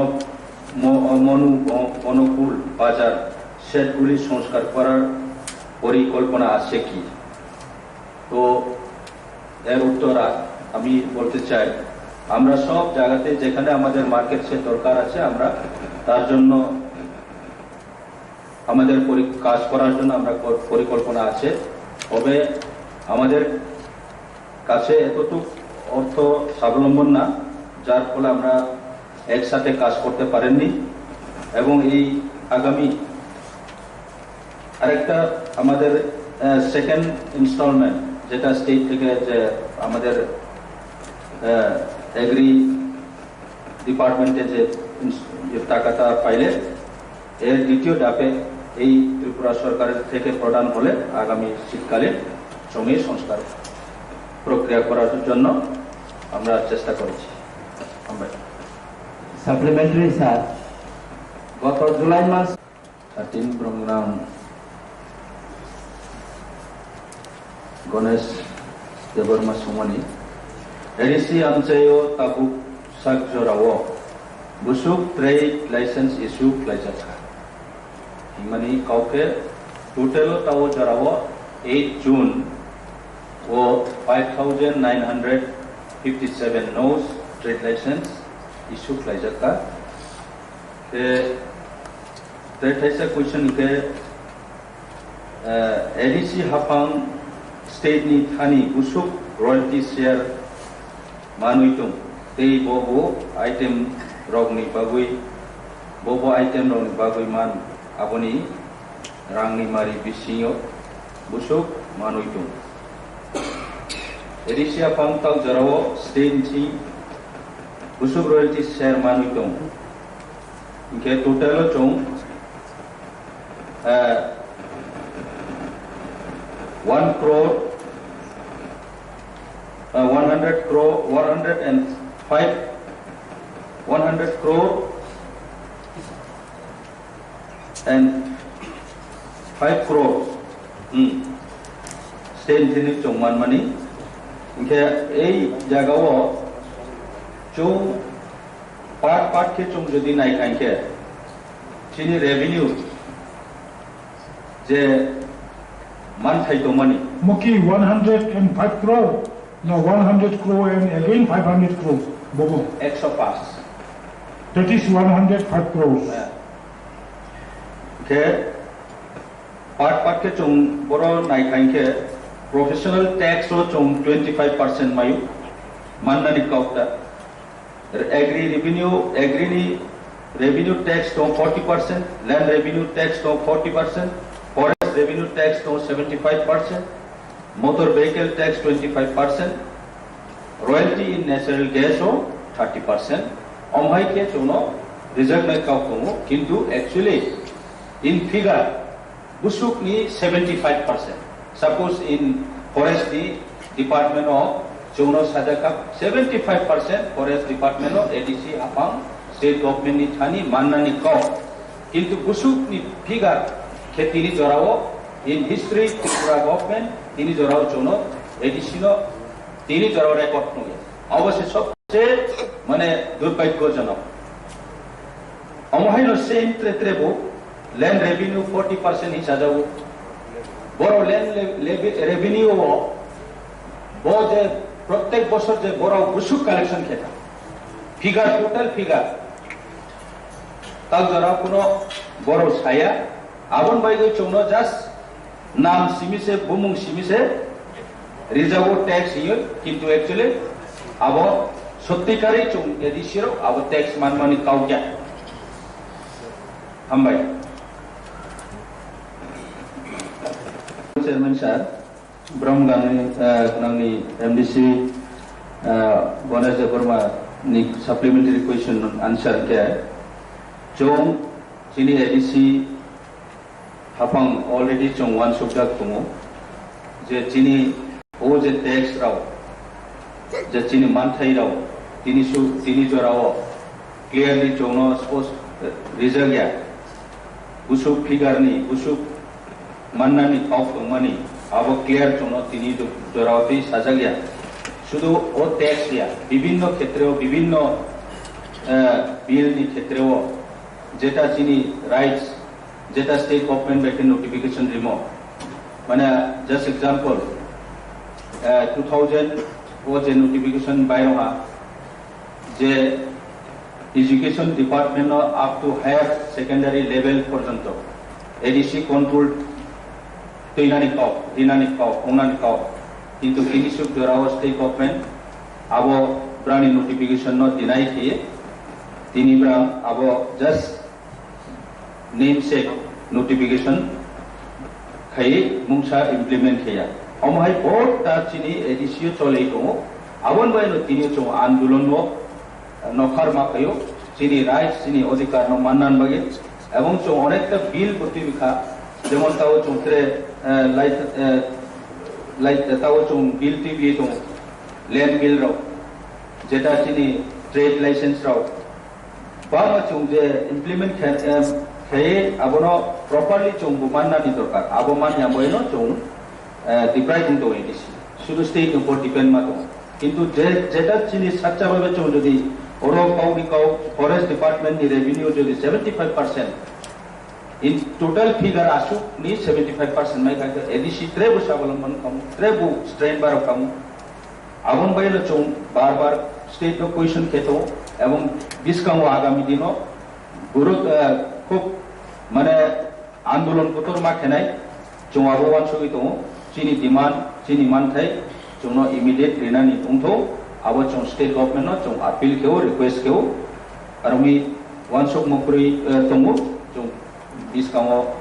ম- মনু ব- বনকুল বাজার শেডগুলি সংস্কার করার পরিকল্পনা আছে কি? তো এর উত্তর আ- আমি বলতে চাই, আমরা সব জায়গাতে যেখানে আমাদের মার্কেট শেড দরকার আছে, আমরা তার জন্য আমাদের পরি- কাজ করার জন্য আমরা প- পরিকল্পনা আছে। তবে আমাদের কাছে এতটুক অর্থ স্বাবলম্বন না, যার ফলে আমরা একসাথে কাজ করতে পারেননি। এবং এই আগামী আরেকটা আমাদের সেকেন্ড ইনস্টলমেন্ট, যেটা স্টেট থেকে যে আমাদের এগ্রি ডিপার্টমেন্টে যে ইনস- যে টাকাটা পাইলে, এর দ্বিতীয় ধাপে এই ত্রিপুরা সরকারের থেকে প্রদান হলে আগামী শীতকালে জমি সংস্কার প্রক্রিয়া করার জন্য আমরা চেষ্টা করেছি। আমরা সাপ্লিমেন্টারি স্যার, গত জুলাই মাস থার্টিন ব্রংনাম Ganesh Debbarma songmani, A D C amchaio tabuk sak jorao busuk trade license issue khlaijakha. Himani kauke total o tao jorao eight June o five thousand nine hundred fifty seven nos trade license issue khlaijakha. Te, te thaisa question ke, eh, A D C haphang state ni thani busuk royalty share manwi tong, tei bo bo item rokni bagwi, bo bo item rokni bagwi man, aboni rangni mari bisingo busuk manwi tong. A D C haphang tal jorao state ni busuk royalty share manwi tong. Hingke total o chwng, eh, and five crore, hmm, state thini chwng manmani. Hinkhe ei jagao chwng part part khe chwng jodi naikha hinkhe chini revenue je manthai tongmani. Muki one hundred and five crore, no, one hundred crore and again five hundred crore, bobo. Ekso paanch. That is one hundred five crores. Eh. Khe part part khe chwng boro naikha hinkhe professional tax o chwng twenty five percent mayu, mannani kok ta. Agri revenue, agri ni revenue tax tong forty percent, land revenue tax tong forty percent, forest revenue tax tong seventy five percent, motor vehicle tax twenty five percent, royalty in natural gas o thirty percent. Omhai khe chwngno rijak nai kok tongo, kintu actually in figure busuk ni seventy five percent. Suppose in forest ni department o chwngno sajak kha seventy five percent forest department o A D C aphang state government ni thani mannani kok. Kintu busuk ni figure khe tini jorao in history Tripura government tini jorao chwngno A D C no tini jorao record nukya. Obo se sobse mane durbhagyojonok. Omo haino same tre tre bo land revenue forty percent hinwi sajago. Borok land le-, levy, revenue o bo je prottek bosor je borok busuk collection khe kha. Figure, total figure. Tal jora kuno borok saya. Aboni bagwi chwngno just nam simi se, bumung simi se rijago tax hinwi, kintu actually abo sotti kari chwng A D C rok abo tax manmani kau kya. Hambai. Chairman sir, Bromgangni, eh, nangni M D C, eh, Ganesh Debbarma ni supplementary question answer khe, chwng chini A D C haphang already chwng uansukjak tongo je chini o je tax rok, je chini manthai rok, tini su-, tini jorao clearly chwngno spos-, eh, rijak ya. Busuk figure ni, busuk mannani kok tongmani, abo clear chwngno tini jo-, jorao tei sajak ya. Sudu o tax ya, bibinno khetreo, bibinno, eh, bill ni khetreo, jeta chini rights, jeta state government bai khe notification rimo. Mane, just example, eh, two thousand o je notification bai rokha, je education department no up to higher secondary level porjonto A D C control twinani kok, rinani kok, ongnani kok. Kintu tini suk jorao state government abo brani notification no deny khe, tini brang abo just namesake notification khai mungsa implement khaiya. Omo hai bo ta chini A D C o cholei tongo. Aboni bai no tini chwng andolon no nokhar ma khaio. Chini rights, chini odhikar no manna bagwi. Ebong chwng onekta bill bo twi bikha. Jemon tao chwng tre, eh, light, eh, light, tao chwng bill twi bi tongo. Land bill rok. Jeta chini trade license rok. Bangma chwng je implement khe-, em, khe abono properly chwng bo mannani dorkar. Abo manya boino chwng, eh, deprive wng tongo A D C. Sudu state ni upor depend ma tongo. Kintu je, jeta chini sakcha bai chwng jodi oro kau ni kau forest department ni revenue jodi seventy five percent in total figure asuk ni seventy five percent mai kha A D C tre bo sabolomban kamu, tre bo strain baro kamu. Aboni bagwi no chwng bar bar state no question khe tongo, ebong bwskango agami dino borok, eh, khub mane andolon kotor ma khenai chwng abo uansugwi tongo. Chini demand, chini manthai chwngno immediate rinani wngtho, abo chwng state government no chwng appeal kheo, request kheo, aroni uansukma kwrwi, eh, tongo chwng. Bwskango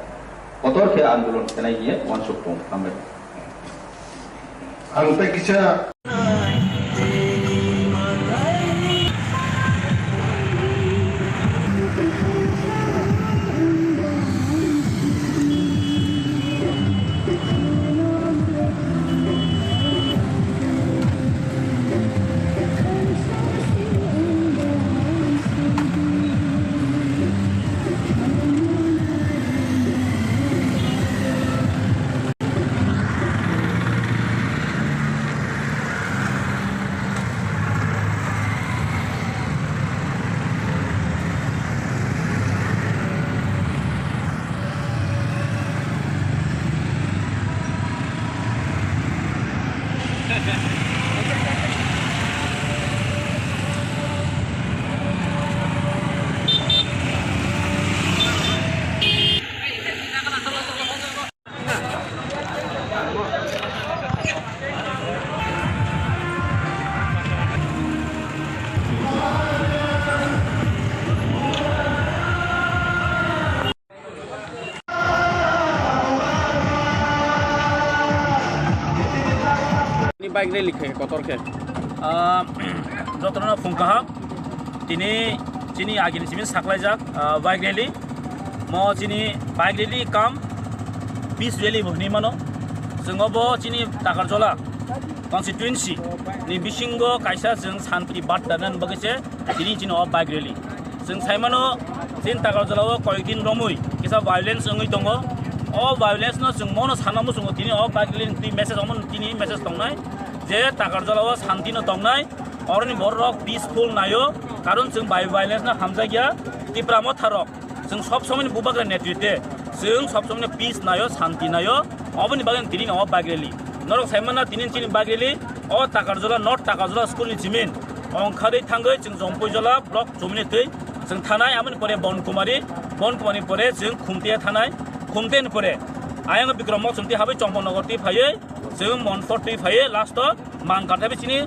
kotor khe andolon khenai hiye uansuk tong. Hambai. Ang tei kisa Bike rally khe kotor khe. Ah, jotono phung kaham. Tini chini agini simi saklaijak, ah, bike rally. Mo chini bike rally kam peace rally bo hinwi mano. Chwng obo chini Takarjola constituency ni bisingo kaisa chwng santi barta nan bagwi se tini chini o bike rally. Chwng sai mano, chini Takarjola o koyek din romwi kisa violence wngwi tongo. O violence no chwng mono sana muchungo tini o bike rally ni message omo tini message tongnai je Takarjola o santi no tongnai, oroni borok rok peaceful naio, karon chwng bai violence no hamjakya. Tipra motha rok chwng sob somoi ni bubagra netritwe, chwng sob somoi no peace naio, santi naio, oboni bagwi tini no o bike rally. Norok sai mano tini chini bike rally o Takarjola, North Takarjola school ni chimin ongkhadwi thangwi chwng Jompuijola block chumni twi chwng thanai, amoni pore Bonkumari, Bonkumari pore chwng Khumtia thanai, Khumtia ni pore ayang Bikram Mok chumti habai Chomponogor twi phaiwi chwng Monpor twi phaiwi last o Mangkar thabi chini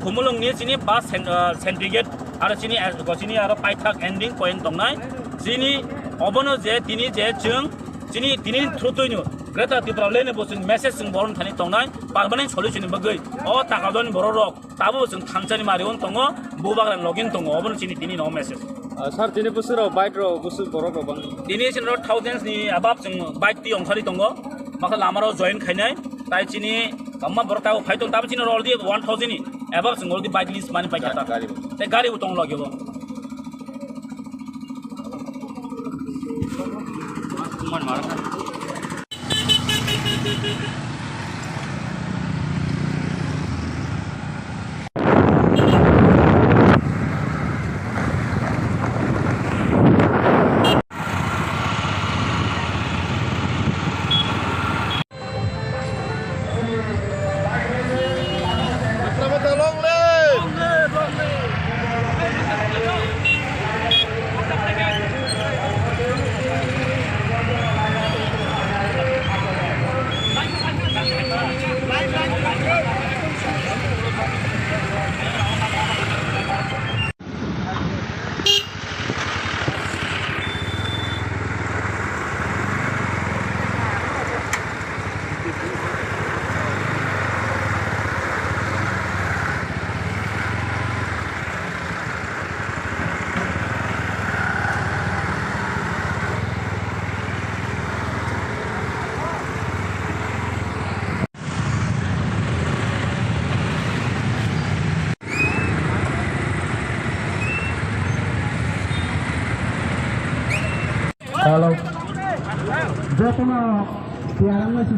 Khumulwng ni chini bus sen-, ah, sentry gate aro chini, ah, chini aro paithak ending point tongnai chini obono je tini je chwng chini tini through twi no Greater Tipraland ni bo chwng message chwng boron thani tongnai permanent solution ni bagwi o Takarjolani borok rok Tabuk chwng thangsani mari-o tongo, bubagrani logi tongo, obono chini tini no message. Ah, sir, tini bwswk rok bike rok, bwswk borok rok bang? Tini chini rok thousands ni above chwng bike twi ongkhari tongo, makha lama rok join khainai, tai chini bangma borok tabuk phai tong, tabuk chini rok already one thousand ni above chwng already bike list mani paikha ta. Gari. Tai gari bo tong logi bo. Hello. Jotono tiyarang nasi.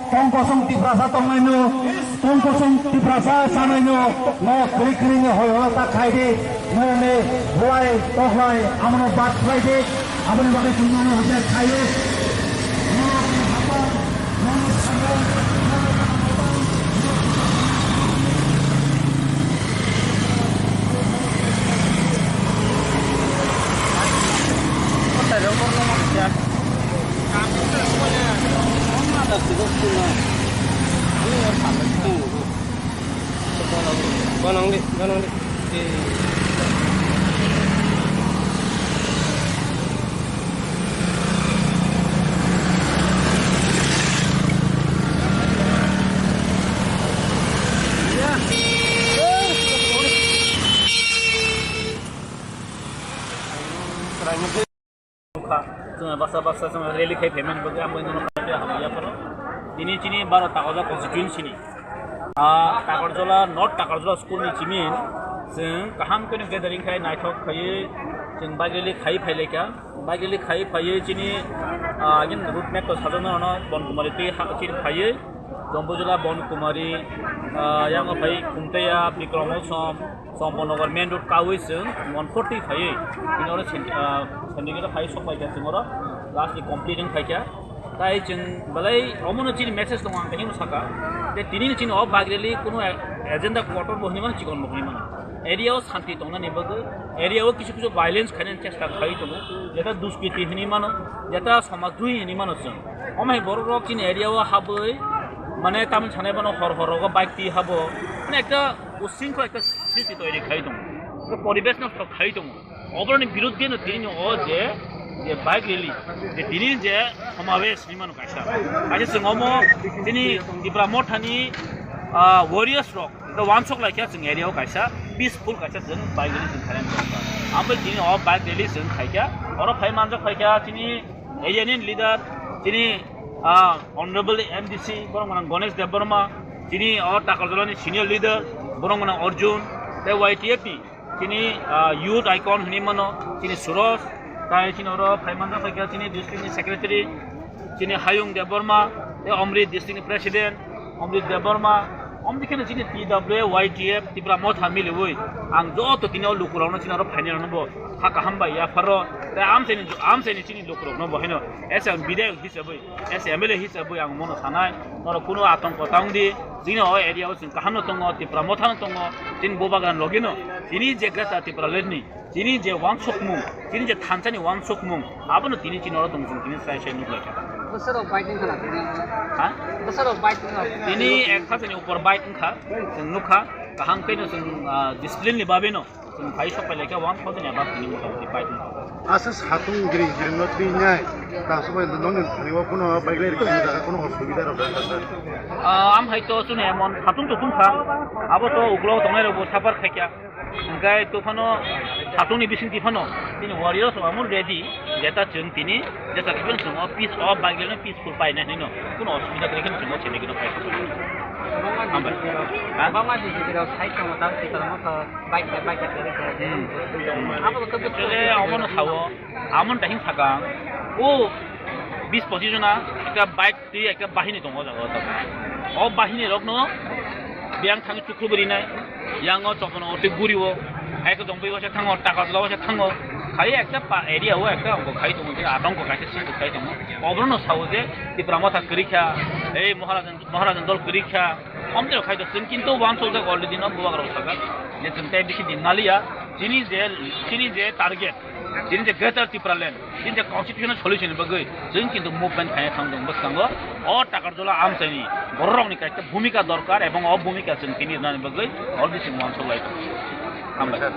Tongkosong Tiprasa tongnaino, tongkosong Tiprasa sanaino, no kri kri ni hoi hoi ta khai di, no ne buai tohlai, amono bat khlai di, aboni bagwi chwng no hojak khaio. Ganang di, ganang di. Eh. Nukha, chwng baksa baksa chwng rally khai phaimani bagwi ang bai nono kaitor hamya phano. Tini chini baro Takarjala constituency ni, ah, Takarjala, North Takarjala school ni chini chwng kaham khe gathering khai naithok khaiwi chwng bike rally khai phailaikha. Bike rally khai phaiwi chini, ah, agin route map to sajokna nono Bon Kumari tei ha chini phaiwi Jompuijala, Bon Kumari, ah, yang phai Khumtaiya, Bikram Molsom, Champaknagar main road kawi chwng one forty phaiwi, tini oro Sand-, ah, Sandikhe phai sok paikha chwng oro last ni complete wng phaikha. Tai chwng belai omono chini message tongo ang kahino saka, je tini chini o bike rally kuno agenda kotor bo hinwi mano, chikon bo hinwi mano. Area o santi tongnani bagwi, area o kisu kisu violence khainani chesta khai tongo, jeta duskriti hinwi mano, jeta somaj droi hinwi mano chwng. Omo hai borok rok chini area o habwi, mane tamni sanai bono hor hor rogo bike twi habo, mane ekta usingkho ekta srishti toiri khai tongo, ekta poribesh nosto khai tongo. Oboroni biruddhe no tini o je, je bike rally, je tini je somabesh hinwi mano kaisa. Kaisa chwng omo chini Tipra Mothani, ah, warriors rok ekta wansok laikha chwng area o kaisa peaceful kaisa chwng bike rally chwng khainani. Ambai tini o bike rally chwng khaikha, oro phai manjak phaikha chini area ni leader, chini, ah, Honorable M D C, borok mwnang Ganesh Debbarma, chini o Takarjala ni senior leader, borok mwnang Arjun, tei Y T F ni chini, ah, youth icon hinwi mano, chini Suraj, tai chini oro phai manjak phaikha chini district ni secretary, chini Hayung Debbarma, tei Amrit district ni president, Amrit Debbarma, omni kheno chini T W Y T F Tipra Motha miliwi ang joto tini o lukurokno chini oro phainai rokno bo kha kaham bai yapharo, tei amchaini, amchaini chini lukurokno bo haino as a bidayok hisabwi, as a M L A hisabwi ang mono sanai, norok kuno atongko ta wng di, chini o area o chwng kaham no tongo, Tipra Motha no tongo, chini Bubagra logino, chini je Greater Tipraland ni, chini je wansukmung, chini je thansa ni wansukmung, abono tini chini oro tong chwng tini sai sai nuk lai kha. Bwsarok bike wngkha na tini? Ha? Bwsarok bike wngkha. Tini ek hajani upor bike wngkha, chwng nukha, kaham khe no chwng, ah, discipline ni bagwi no chwng phai sok pai lai kha, one thousand above tini mota moti bike wngkha. Asa satung giri giri no twi nai, ta sobai nong ni thani o kuno bike lai rikha jaga kuno osubida rok wngkha sir. Ah, am hai to chwng emon satung to tungkha, abo to uklok tongnai rok bo suffer khai kha. Hingke to phano satungni bisingtwi phano chini warriors rok amo ready, jeta chwng tini jeta kiphilwi chwng o peace o bike rally no peaceful paina hinwi no kuno osubida kwrwi kheno chwng o chini gino phai. Kwbangma hambai. Ha? Kwbangma D C P rok side tongo, tamo Tipra Motha bike bai bike kwrwi khe. Hmm. Abo to kwbangma. Actually, omono sao, amon dahing sakang o bis pochis jona ekta bike twi ekta bahini tongo o jaga o tabuk. O bahini rokno biyang thangwi chukrubwi rinai, yango chokno twi guri o, hai khe jongpui waisa thango, Takarjala waisa thango, khai ekta pa area o ekta ongkho khai tongo, je atongkho kaisa sristi khai tongo. Oborokno sao je Tipra Motha kwrwi kha, ei Maharajan, Maharajan dol kwrwi kha, omtwi rok khai tongo. Chwng kintu wansukjak already no bubagra rok sajak, je chwng tei bisi din maliya, chini je, chini je target, chini je Greater Tipraland, chini je constitutional solution ni bagwi chwng kintu movement khaina thang tongo bwskango. O Takarjala amchaini bororokni kaisa bhumika dorkar, ebong o bhumika chwng tini rwnani bagwi already chwng wansuk lai tongo. Hambai.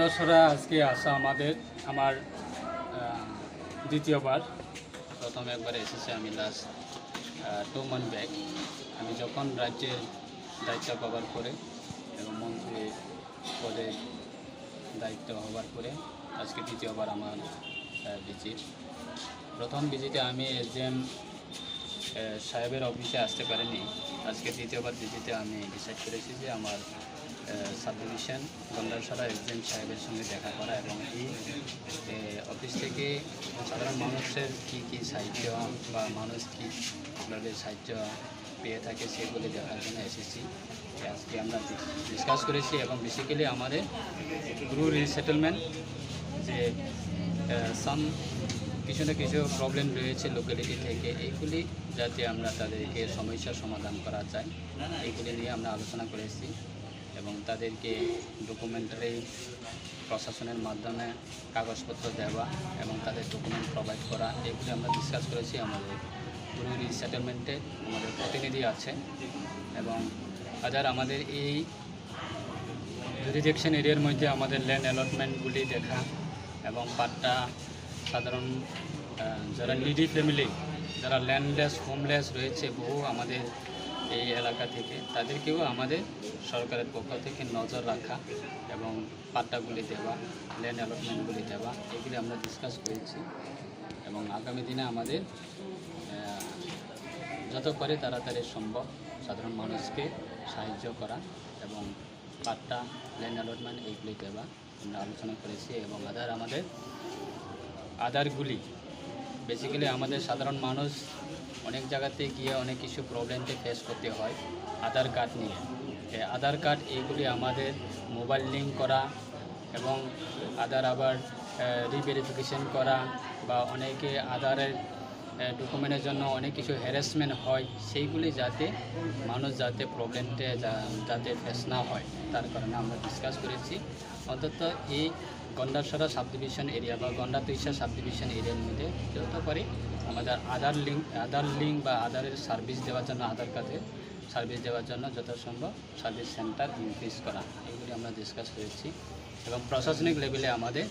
দর্শকরা, আজকে আসা আমাদের আমার আহ, দ্বিতীয়বার। প্রথম একবার এসেছি আমি লাস্ট টু মান্থ ব্যাক। আমি যখন রাজ্যের দায়িত্ব কভার করে এবং মন্ত্রী পদে দায়িত্ব হবার পরে আজকে দ্বিতীয়বার আমার ভিজিট। প্রথম ভিজিটে আমি এসডিএম সাহেবের অফিসে আসতে পারিনি। আজকে দ্বিতীয়বার ভিজিটে আমি ডিসাইড করেছি যে আমার সাবডিভিশন গন্ডাছড়া এসডিএম সাহেবের সঙ্গে দেখা করা এবং এই অফিস থেকে সাধারণ মানুষের কী কী সাহায্য বা মানুষ কীভাবে সাহায্য পেয়ে থাকে সেগুলি দেখার জন্য এসেছি। আজকে আমরা ডিসকাস করেছি এবং বেসিক্যালি আমাদের ব্রু রিসেটেলমেন্ট যে সাম কিছু না কিছু প্রবলেম রয়েছে লোকালিটি থেকে, এইগুলি যাতে আমরা তাদেরকে সমস্যার সমাধান করা যায়, এইগুলি নিয়ে আমরা আলোচনা করেছি এবং তাদেরকে ডকুমেন্টারি প্রশাসনের মাধ্যমে কাগজপত্র দেওয়া এবং তাদের ডকুমেন্ট প্রোভাইড করা, এগুলি আমরা ডিসকাস করেছি। আমাদের ব্রু রিসেটেলমেন্টে আমাদের প্রতিনিধি আছে এবং আদার আমাদের এই জুরিডিকশন এরিয়ার মধ্যে আমাদের ল্যান্ড অ্যালটমেন্টগুলি দেখা এবং পাট্টা সাধারণ যারা নিডি ফ্যামিলি, যারা ল্যান্ডলেস হোমলেস রয়েছে বহু আমাদের এই এলাকা থেকে, তাদেরকেও আমাদের সরকারের পক্ষ থেকে নজর রাখা এবং পাট্টাগুলি দেওয়া, ল্যান্ড অ্যালটমেন্টগুলি দেওয়া, এগুলি আমরা ডিসকাস করেছি এবং আগামী দিনে আমাদের যত পারে তাড়াতাড়ি সম্ভব সাধারণ মানুষকে সাহায্য করা এবং পাট্টা, ল্যান্ড অ্যালটমেন্ট এইগুলি দেওয়া আমরা আলোচনা করেছি। এবং আদার আমাদের আদারগুলি বেসিক্যালি আমাদের সাধারণ মানুষ অনেক জায়গাতে গিয়ে অনেক কিছু প্রবলেমকে ফেস করতে হয় আধার কার্ড নিয়ে। এই আধার কার্ড এইগুলি আমাদের মোবাইল লিঙ্ক করা এবং আধার আবার রিভেরিফিকেশন করা বা অনেকে আধারের ডকুমেন্টের জন্য অনেক কিছু হ্যারাসমেন্ট হয়, সেইগুলি যাতে মানুষ যাতে প্রবলেমটা যাতে ফেস না হয়, তার কারণে আমরা ডিসকাস করেছি। অন্তত এই গন্ডাছড়া সাবডিভিশন এরিয়া বা গন্ডাতৈশা সাবডিভিশন এরিয়ার মধ্যে যত পারি আমাদের আধার লিঙ্ক আধার লিঙ্ক বা আধারের সার্ভিস দেওয়ার জন্য, আধার কার্ডের সার্ভিস দেওয়ার জন্য যত সম্ভব সার্ভিস সেন্টার ইনক্রিজ করা, এগুলি আমরা ডিসকাস করেছি। এবং প্রশাসনিক লেভেলে আমাদের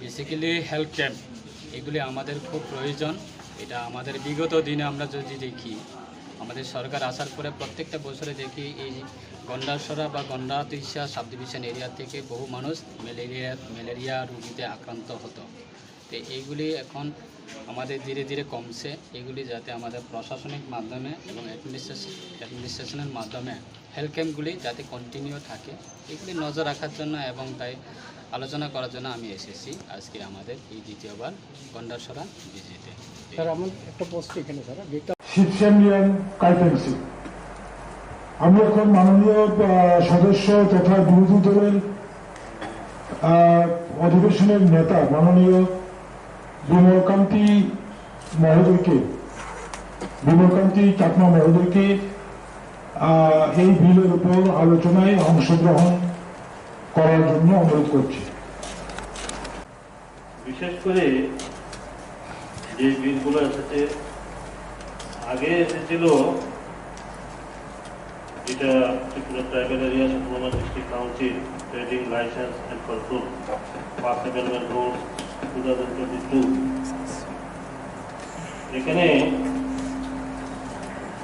বেসিক্যালি হেলথ ক্যাম্প, এগুলি আমাদের খুব প্রয়োজন। এটা আমাদের বিগত দিনে আমরা যদি দেখি, আমাদের সরকার আসার পরে প্রত্যেকটা বছরে দেখি এই গন্ডাছড়া বা গন্ডাতৈশা সাবডিভিশন এরিয়া থেকে বহু মানুষ ম্যালেরিয়া ম্যালেরিয়া রোগীতে আক্রান্ত হতো। তো এইগুলি এখন আমাদের ধীরে ধীরে কমছে। এগুলি যাতে আমাদের প্রশাসনিক মাধ্যমে এবং অ্যাডমিনিস্ট্রেশন অ্যাডমিনিস্ট্রেশনের মাধ্যমে হেলথ ক্যাম্পগুলি যাতে কন্টিনিউ থাকে, এগুলি নজর রাখার জন্য এবং তাই আলোচনা করার জন্য আমি এসেছি আজকে আমাদের এই দ্বিতীয়বার গন্ডাছড়া ভিজিটে। স্যার, আমার একটা প্রশ্ন এখানে, স্যার, যেটা Sipsem Liang Kaitengsi। আমি এখন মাননীয় আহ, সদস্য তথা বিরোধী দলের আহ, অধিবেশনের নেতা মাননীয় বিমল কান্তি মহোদয়কে, বিমল কান্তি চাকমা মহোদয়কে আহ, এই বিলের উপর আলোচনায় অংশগ্রহণ করার জন্য অনুরোধ করছি। বিশেষ করে যে বিলগুলো এসেছে, আগে এসেছিল যেটা Tripura tribal area autonomous district council trading licence and control, park development rules two thousand twenty two, এখানে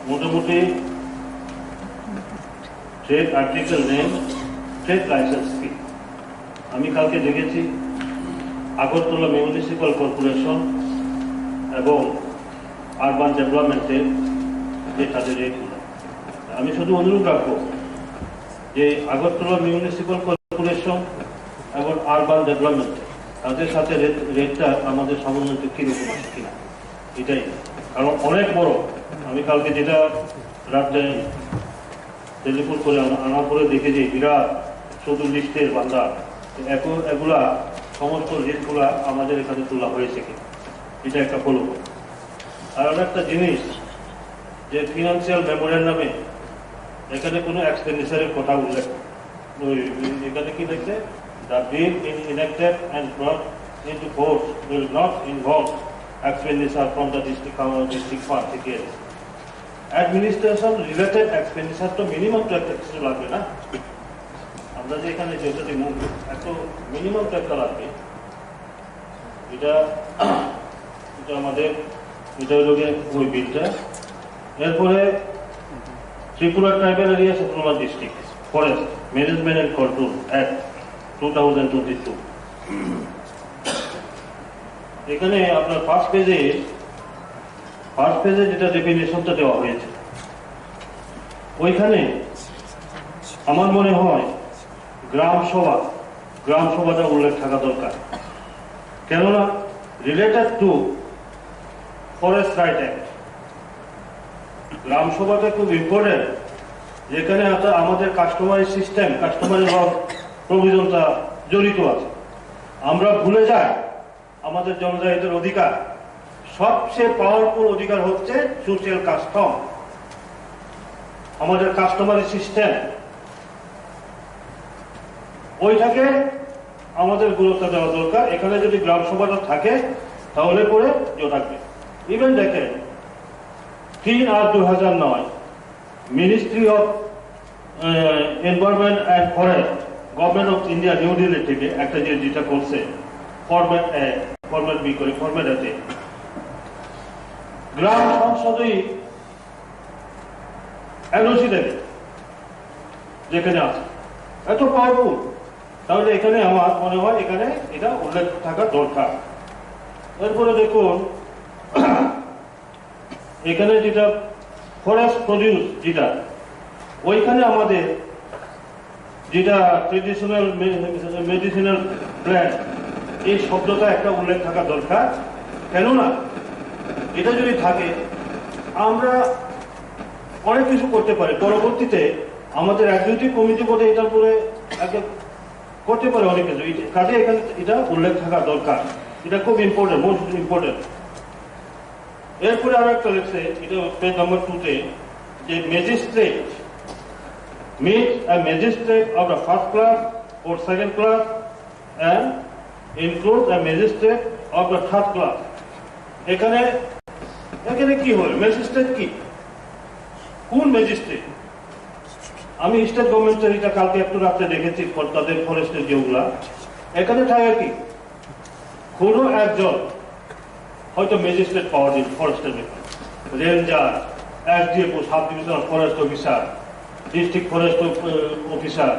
মোটামুটি trade article name, trade licence fee. আমি কালকে দেখেছি আগরতলা মিউনিসিপ্যাল কর্পোরেশন এবং আরবান ডেভেলপমেন্টের যে তাদের রেটগুলো। আমি শুধু অনুরোধ রাখবো যে আগরতলা মিউনিসিপ্যাল কর্পোরেশন এবং আরবান ডেভেলপমেন্ট তাদের সাথে রেট, রেটটা আমাদের সমন্বয় কীরকম আছে কিনা, এটাই। কারণ অনেক বড়, আমি কালকে যেটা রাত্রে টেলিফোন করে আনা-, আনার পরে দেখে যে বিরাট শুধু লিস্টের ভান্ডার। তো এখন এগুলা, সমস্ত লিস্টগুলা আমাদের এখানে তোলা হয়েছে কি, এটা একটা ফলো। আর আরো একটা জিনিস, যে ফিনান্সিয়াল মেমোরেন্ডামে এখানে কোনো এক্সপেন্ডিচারের কথা উল্লেখ, ওই, এখানে কি লেখছে? The bill is enacted and brought into force will not involve expenditure from the district, district fund, CTS. Administration related expenditure তো মিনিমাম তো একটা কিছু লাগবে না? যে এখানে যেটা রিমুভ, একটু মিনিমাম তো একটা লাগবে। এটা এটা আমাদের এটা হলো গিয়ে ওই বিলটা। এরপরে Tripura tribal areas autonomous district forest management and control act two thousand twenty two. এখানে আপনার ফার্স্ট পেজে ফার্স্ট পেজে যেটা ডেফিনেশনটা দেওয়া হয়েছে, ওইখানে আমার মনে হয় গ্রাম সভা, গ্রাম সভাটা উল্লেখ থাকা দরকার। কেননা related to forest right act, গ্রাম সভাটা খুব ইম্পর্টেন্ট, যেখানে অর্থাৎ আমাদের কাস্টমারি সিস্টেম, কাস্টমারি ল প্রভিজনটা জড়িত আছে। আমরা ভুলে যাই আমাদের জনজাতিদের অধিকার, সবচেয়ে পাওয়ারফুল অধিকার হচ্ছে সোশ্যাল কাস্টম, আমাদের কাস্টমারি সিস্টেম। ওইটাকে আমাদের গুরুত্ব দেওয়া দরকার। এখানে যদি গ্রাম সভাটা থাকে, তাহলে পরে জোর রাখবে। ইভেন দেখেন, তিন আট দুই হাজার নয়, ministry of environment and forest, government of India, new Delhi থেকে একটা যে যেটা করছে, ফরম্যাট এ, ফরম্যাট বি করে ফরম্যাট এতে গ্রাম সংসদই এনওসি দেবে, যেখানে আছে এত পাওয়ারফুল। তাহলে এখানে আমার মনে হয় এখানে এটা উল্লেখ থাকা দরকার। এরপরে দেখুন, এখানে যেটা ফরেস্ট প্রডিউস, যেটা ওইখানে আমাদের যেটা ট্রেডিশনাল মেডিসিনাল প্ল্যান্ট, এই শব্দটা একটা উল্লেখ থাকা দরকার। কেননা এটা যদি থাকে, আমরা অনেক কিছু করতে পারি। পরবর্তীতে আমাদের এক্সিকিউটিভ কমিটি বোধহয় এটার উপরে আগে করতে পারে অনেক কিছু। এই যে কাজে এখানে এটা উল্লেখ থাকা দরকার, এটা খুব ইম্পর্টেন্ট, মোস্ট ইম্পর্টেন্ট। এরপরে আরো একটা লেখছে, এটা পেজ নাম্বার টু তে, যে magistrate means a magistrate of the first class or second class and includes a magistrate of the third class। এখানে এখানে কি হয়, ম্যাজিস্ট্রেট কি, কোন ম্যাজিস্ট্রেট? আমি স্টেট গভর্নমেন্টের এটা কালকে একটু রাত্রে দেখেছি, ফর-, তাদের ফরেস্টের যেগুলা, এখানে থাকে কি, কোনো একজন হয়তো ম্যাজিস্ট্রেট পাওয়ার দিন ফরেস্টের ব্যাপারে, রেঞ্জার, এসডিএফও, sub divisional forest officer, district forest officer,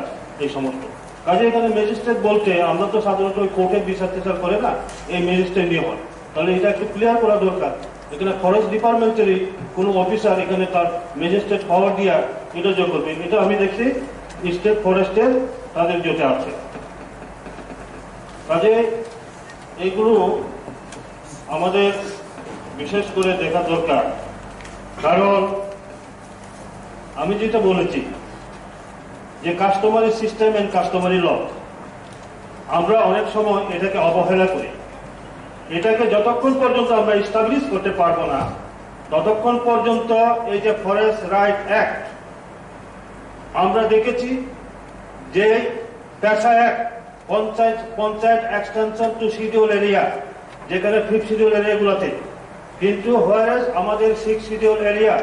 এই সমস্ত। কাজে এখানে ম্যাজিস্ট্রেট বলতে আমরা তো সাধারণত ওই কোর্টের বিচার টিচার করে না, এই ম্যাজিস্ট্রেট নিয়ে হয়। তাহলে এটা একটু ক্লিয়ার করা দরকার। এখানে ফরেস্ট ডিপার্টমেন্টেরই কোনো অফিসার এখানে তার ম্যাজিস্ট্রেট পাওয়ার দিয়া এটা যে করবে, এটা আমি দেখছি স্টেট ফরেস্টের তাদের যেটা আছে। কাজে এইগুলো আমাদের বিশেষ করে দেখা দরকার, কারণ আমি যেটা বলেছি যে কাস্টমারি সিস্টেম এন্ড কাস্টমারি ল, আমরা অনেক সময় এটাকে অবহেলা করি। এটাকে যতক্ষণ পর্যন্ত আমরা এস্টাবলিশ করতে পারবো না, ততক্ষণ পর্যন্ত এই যে ফরেস্ট রাইট অ্যাক্ট, আমরা দেখেছি যে PESA act, panchayat panchayat extension to schedule area, যেখানে ফিফথ শিডিউল এরিয়াগুলোতে, কিন্তু হোয়ারেস আমাদের six schedule area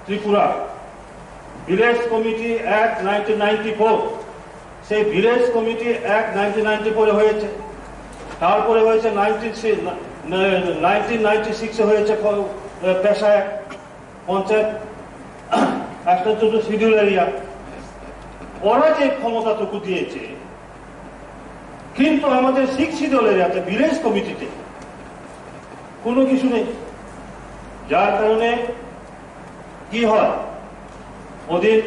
Tripura, village committee act nineteen ninety four, সেই village committee act nineteen ninety ফোরে হয়েছে, তারপরে হয়েছে নাইনটিন নাইনটিন নাইনটি সিক্সে হয়েছে প-, PESA act, panchayat extension to schedule area. ওরা যে ক্ষমতাটুকু দিয়েছে, কিন্তু আমাদের সিক্স শিডিউল এরিয়াতে ভিলেজ কমিটিতে কোনো কিছু নেই, যার কারণে কি হয়, ওদিন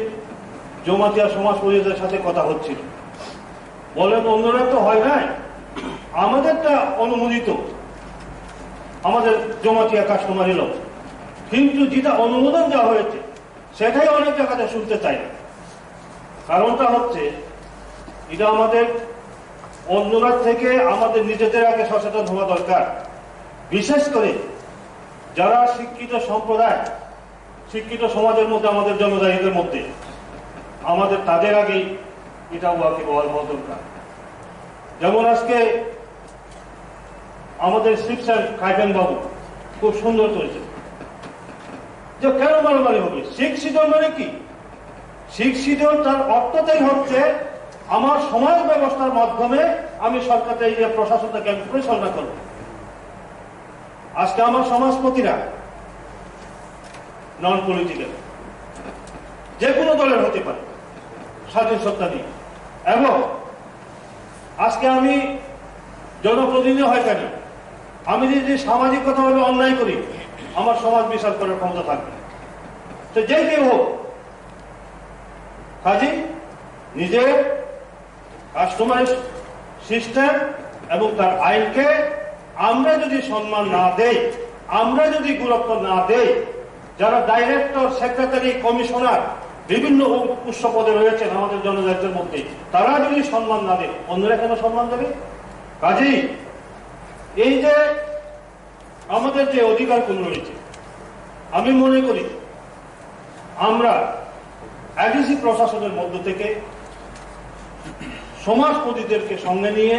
জমাতিয়া সমাজ পরিষদের সাথে কথা হচ্ছিল, বলেন অন্যরা তো হয় নাই, আমাদেরটা অনুমোদিত, আমাদের জমাতিয়া কাস্টমারি ল, কিন্তু যেটা অনুমোদন দেওয়া হয়েছে সেটাই অনেক জায়গাতে শুনতে চাই না। কারণটা হচ্ছে, এটা আমাদের অন্যরা থেকে আমাদের নিজেদের আগে সচেতন হওয়া দরকার। বিশেষ করে যারা শিক্ষিত সম্প্রদায়, শিক্ষিত সমাজের মধ্যে, আমাদের জনজাতিদের মধ্যে, আমাদের তাদের আগেই এটা ওয়াকিবহাল হওয়া দরকার। যেমন আজকে আমাদের শিবসেন কাইবেন বাবু খুব সুন্দর করেছে যে কেন মারামারি হবে, সিক্স শিডিউল মানে কি? সিক্স শিডিউল তার অর্থটাই হচ্ছে আমার সমাজ ব্যবস্থার মাধ্যমে আমি সরকারকে, এই যে প্রশাসনটাকে আমি পরিচালনা করব। আজকে আমার সমাজপতিরা নন পলিটিক্যাল, যে কোনো দলের হতে পারে, স্বাধীন সত্তা নিয়ে। এবং আজকে আমি জনপ্রতিনিধি হয় কেন, আমি যদি সামাজিকগতভাবে অন্যায় করি, আমার সমাজ বিচার করার ক্ষমতা থাকবে। তো যে কেউ হোক, কাজেই নিজের কাস্টমাইজ সিস্টেম এবং তার আইনকে আমরা যদি সম্মান না দেই, আমরা যদি গুরুত্ব না দেই, যারা ডাইরেক্টর, সেক্রেটারি, কমিশনার, বিভিন্ন উ-, উচ্চ পদে রয়েছেন আমাদের জনজাতির মধ্যে, তারা যদি সম্মান না দেয়, অন্যরা কেন সম্মান দেবে? কাজেই এই যে আমাদের যে অধিকারগুলো রয়েছে, আমি মনে করি আমরা এডিসি প্রশাসনের মধ্য থেকে সমাজপতিদেরকে সঙ্গে নিয়ে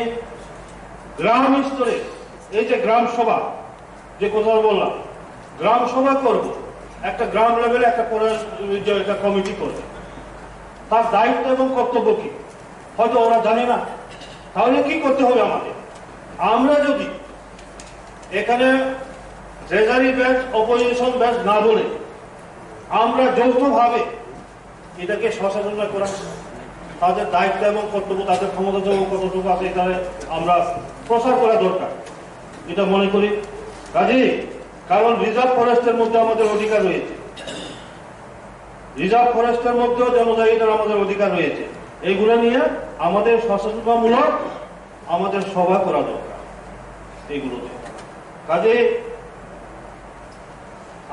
গ্রাম স্তরে এই যে গ্রাম সভা, যে কথা বললাম, গ্রাম সভা করব, একটা গ্রাম লেভেলে একটা করে, যে একটা কমিটি করবে, তার দায়িত্ব এবং কর্তব্য কি, হয়তো ওরা জানে না। তাহলে কি করতে হবে আমাদের? আমরা যদি এখানে ট্রেজারি বেঞ্চ, অপোজিশন বেঞ্চ না বলে আমরা যৌথভাবে এটাকে স্বশাসন করা, তাদের দায়িত্ব এবং কর্তব্য, তাদের ক্ষমতা এবং কতটুকু আছে, এটা আমরা প্রচার করা দরকার, এটা মনে করি। কাজেই, কারণ রিজার্ভ ফরেস্টের মধ্যে আমাদের অধিকার রয়েছে, রিজার্ভ ফরেস্টের মধ্যেও জনজাতিদের আমাদের অধিকার রয়েছে। এইগুলো নিয়ে আমাদের সচেতনতামূলক আমাদের সভা করা দরকার। এইগুলো নিয়ে। কাজে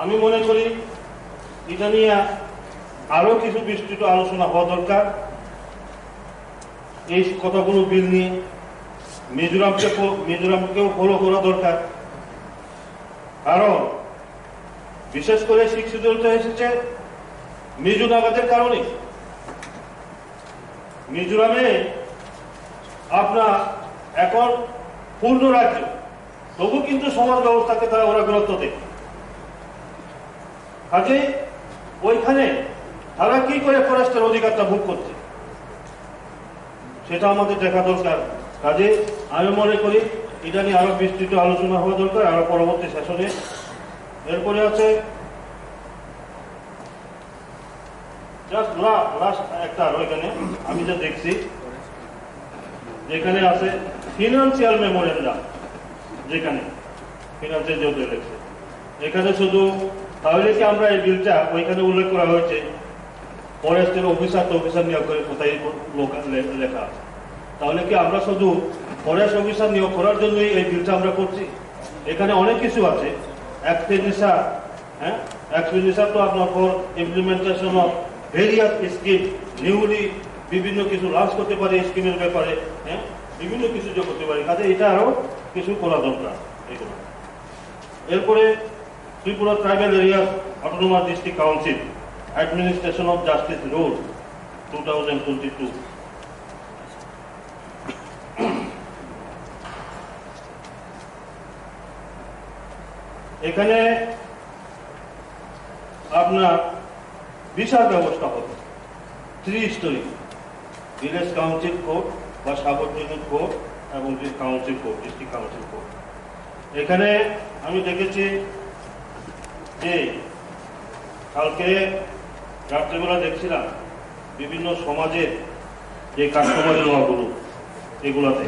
আমি মনে করি এটা নিয়ে আরো কিছু বিস্তৃত আলোচনা হওয়া দরকার। এই কথাগুলো বিল নিয়ে মিজোরামকে ফো-, মিজোরামকেও ফলো করা দরকার। কারণ বিশেষ করে সিক্স শিডিউলটা এসেছে মিজো নাগাদের কারণে। মিজোরামে আপনার এখন পূর্ণ রাজ্য, তবু কিন্তু সমাজ ব্যবস্থাকে তারা, ওরা গুরুত্ব দেয়। কাজে ওইখানে তারা কি করে ফরেস্টের অধিকারটা ভোগ করছে, সেটা আমাদের দেখা দরকার। কাজে আমি মনে করি এটা নিয়ে আরো বিস্তৃত আলোচনা হওয়া দরকার আরো পরবর্তী সেশনে। এরপরে আছে জাস্ট লাস্ট একটা আরো এখানে আমি যা দেখছি, যেখানে আছে ফিনান্সিয়াল মেমোরেন্ডাম, যেখানে ফিনান্সিয়াল যে লেখছে, এখানে শুধু, তাহলে কি আমরা এই বিলটা, ওইখানে উল্লেখ করা হয়েছে ফরেস্টের অফিসার তো অফিসার নিয়োগ করে কোথায় লেখা, লে-, লেখা আছে? তাহলে কি আমরা শুধু ফরেস্ট অফিসার নিয়োগ করার জন্যই এই বিলটা আমরা করছি? এখানে অনেক কিছু আছে, এক্সপেন্ডিচার, হ্যাঁ, এক্সপেন্ডিচার তো আপনার for implementation of various scheme, newly বিভিন্ন কিছু লঞ্চ করতে পারে স্কিমের ব্যাপারে, হ্যাঁ, বিভিন্ন কিছু যে করতে পারে। কাজে এটা আরো কিছু করা দরকার এগুলো। এরপরে Tripura tribal area autonomous district council, administration of justice rule two thousand twenty two. এখানে আপনার বিচার ব্যবস্থা হবে থ্রি স্তরীয়, ভিলেজ কাউন্সিল কোর্ট বা সাব ডিভিশন কোর্ট এবং council court, district council court. এখানে আমি দেখেছি যে কালকে রাত্রেবেলা দেখছিলাম বিভিন্ন সমাজের যে কাস্টমারি লগুলো, এগুলাতে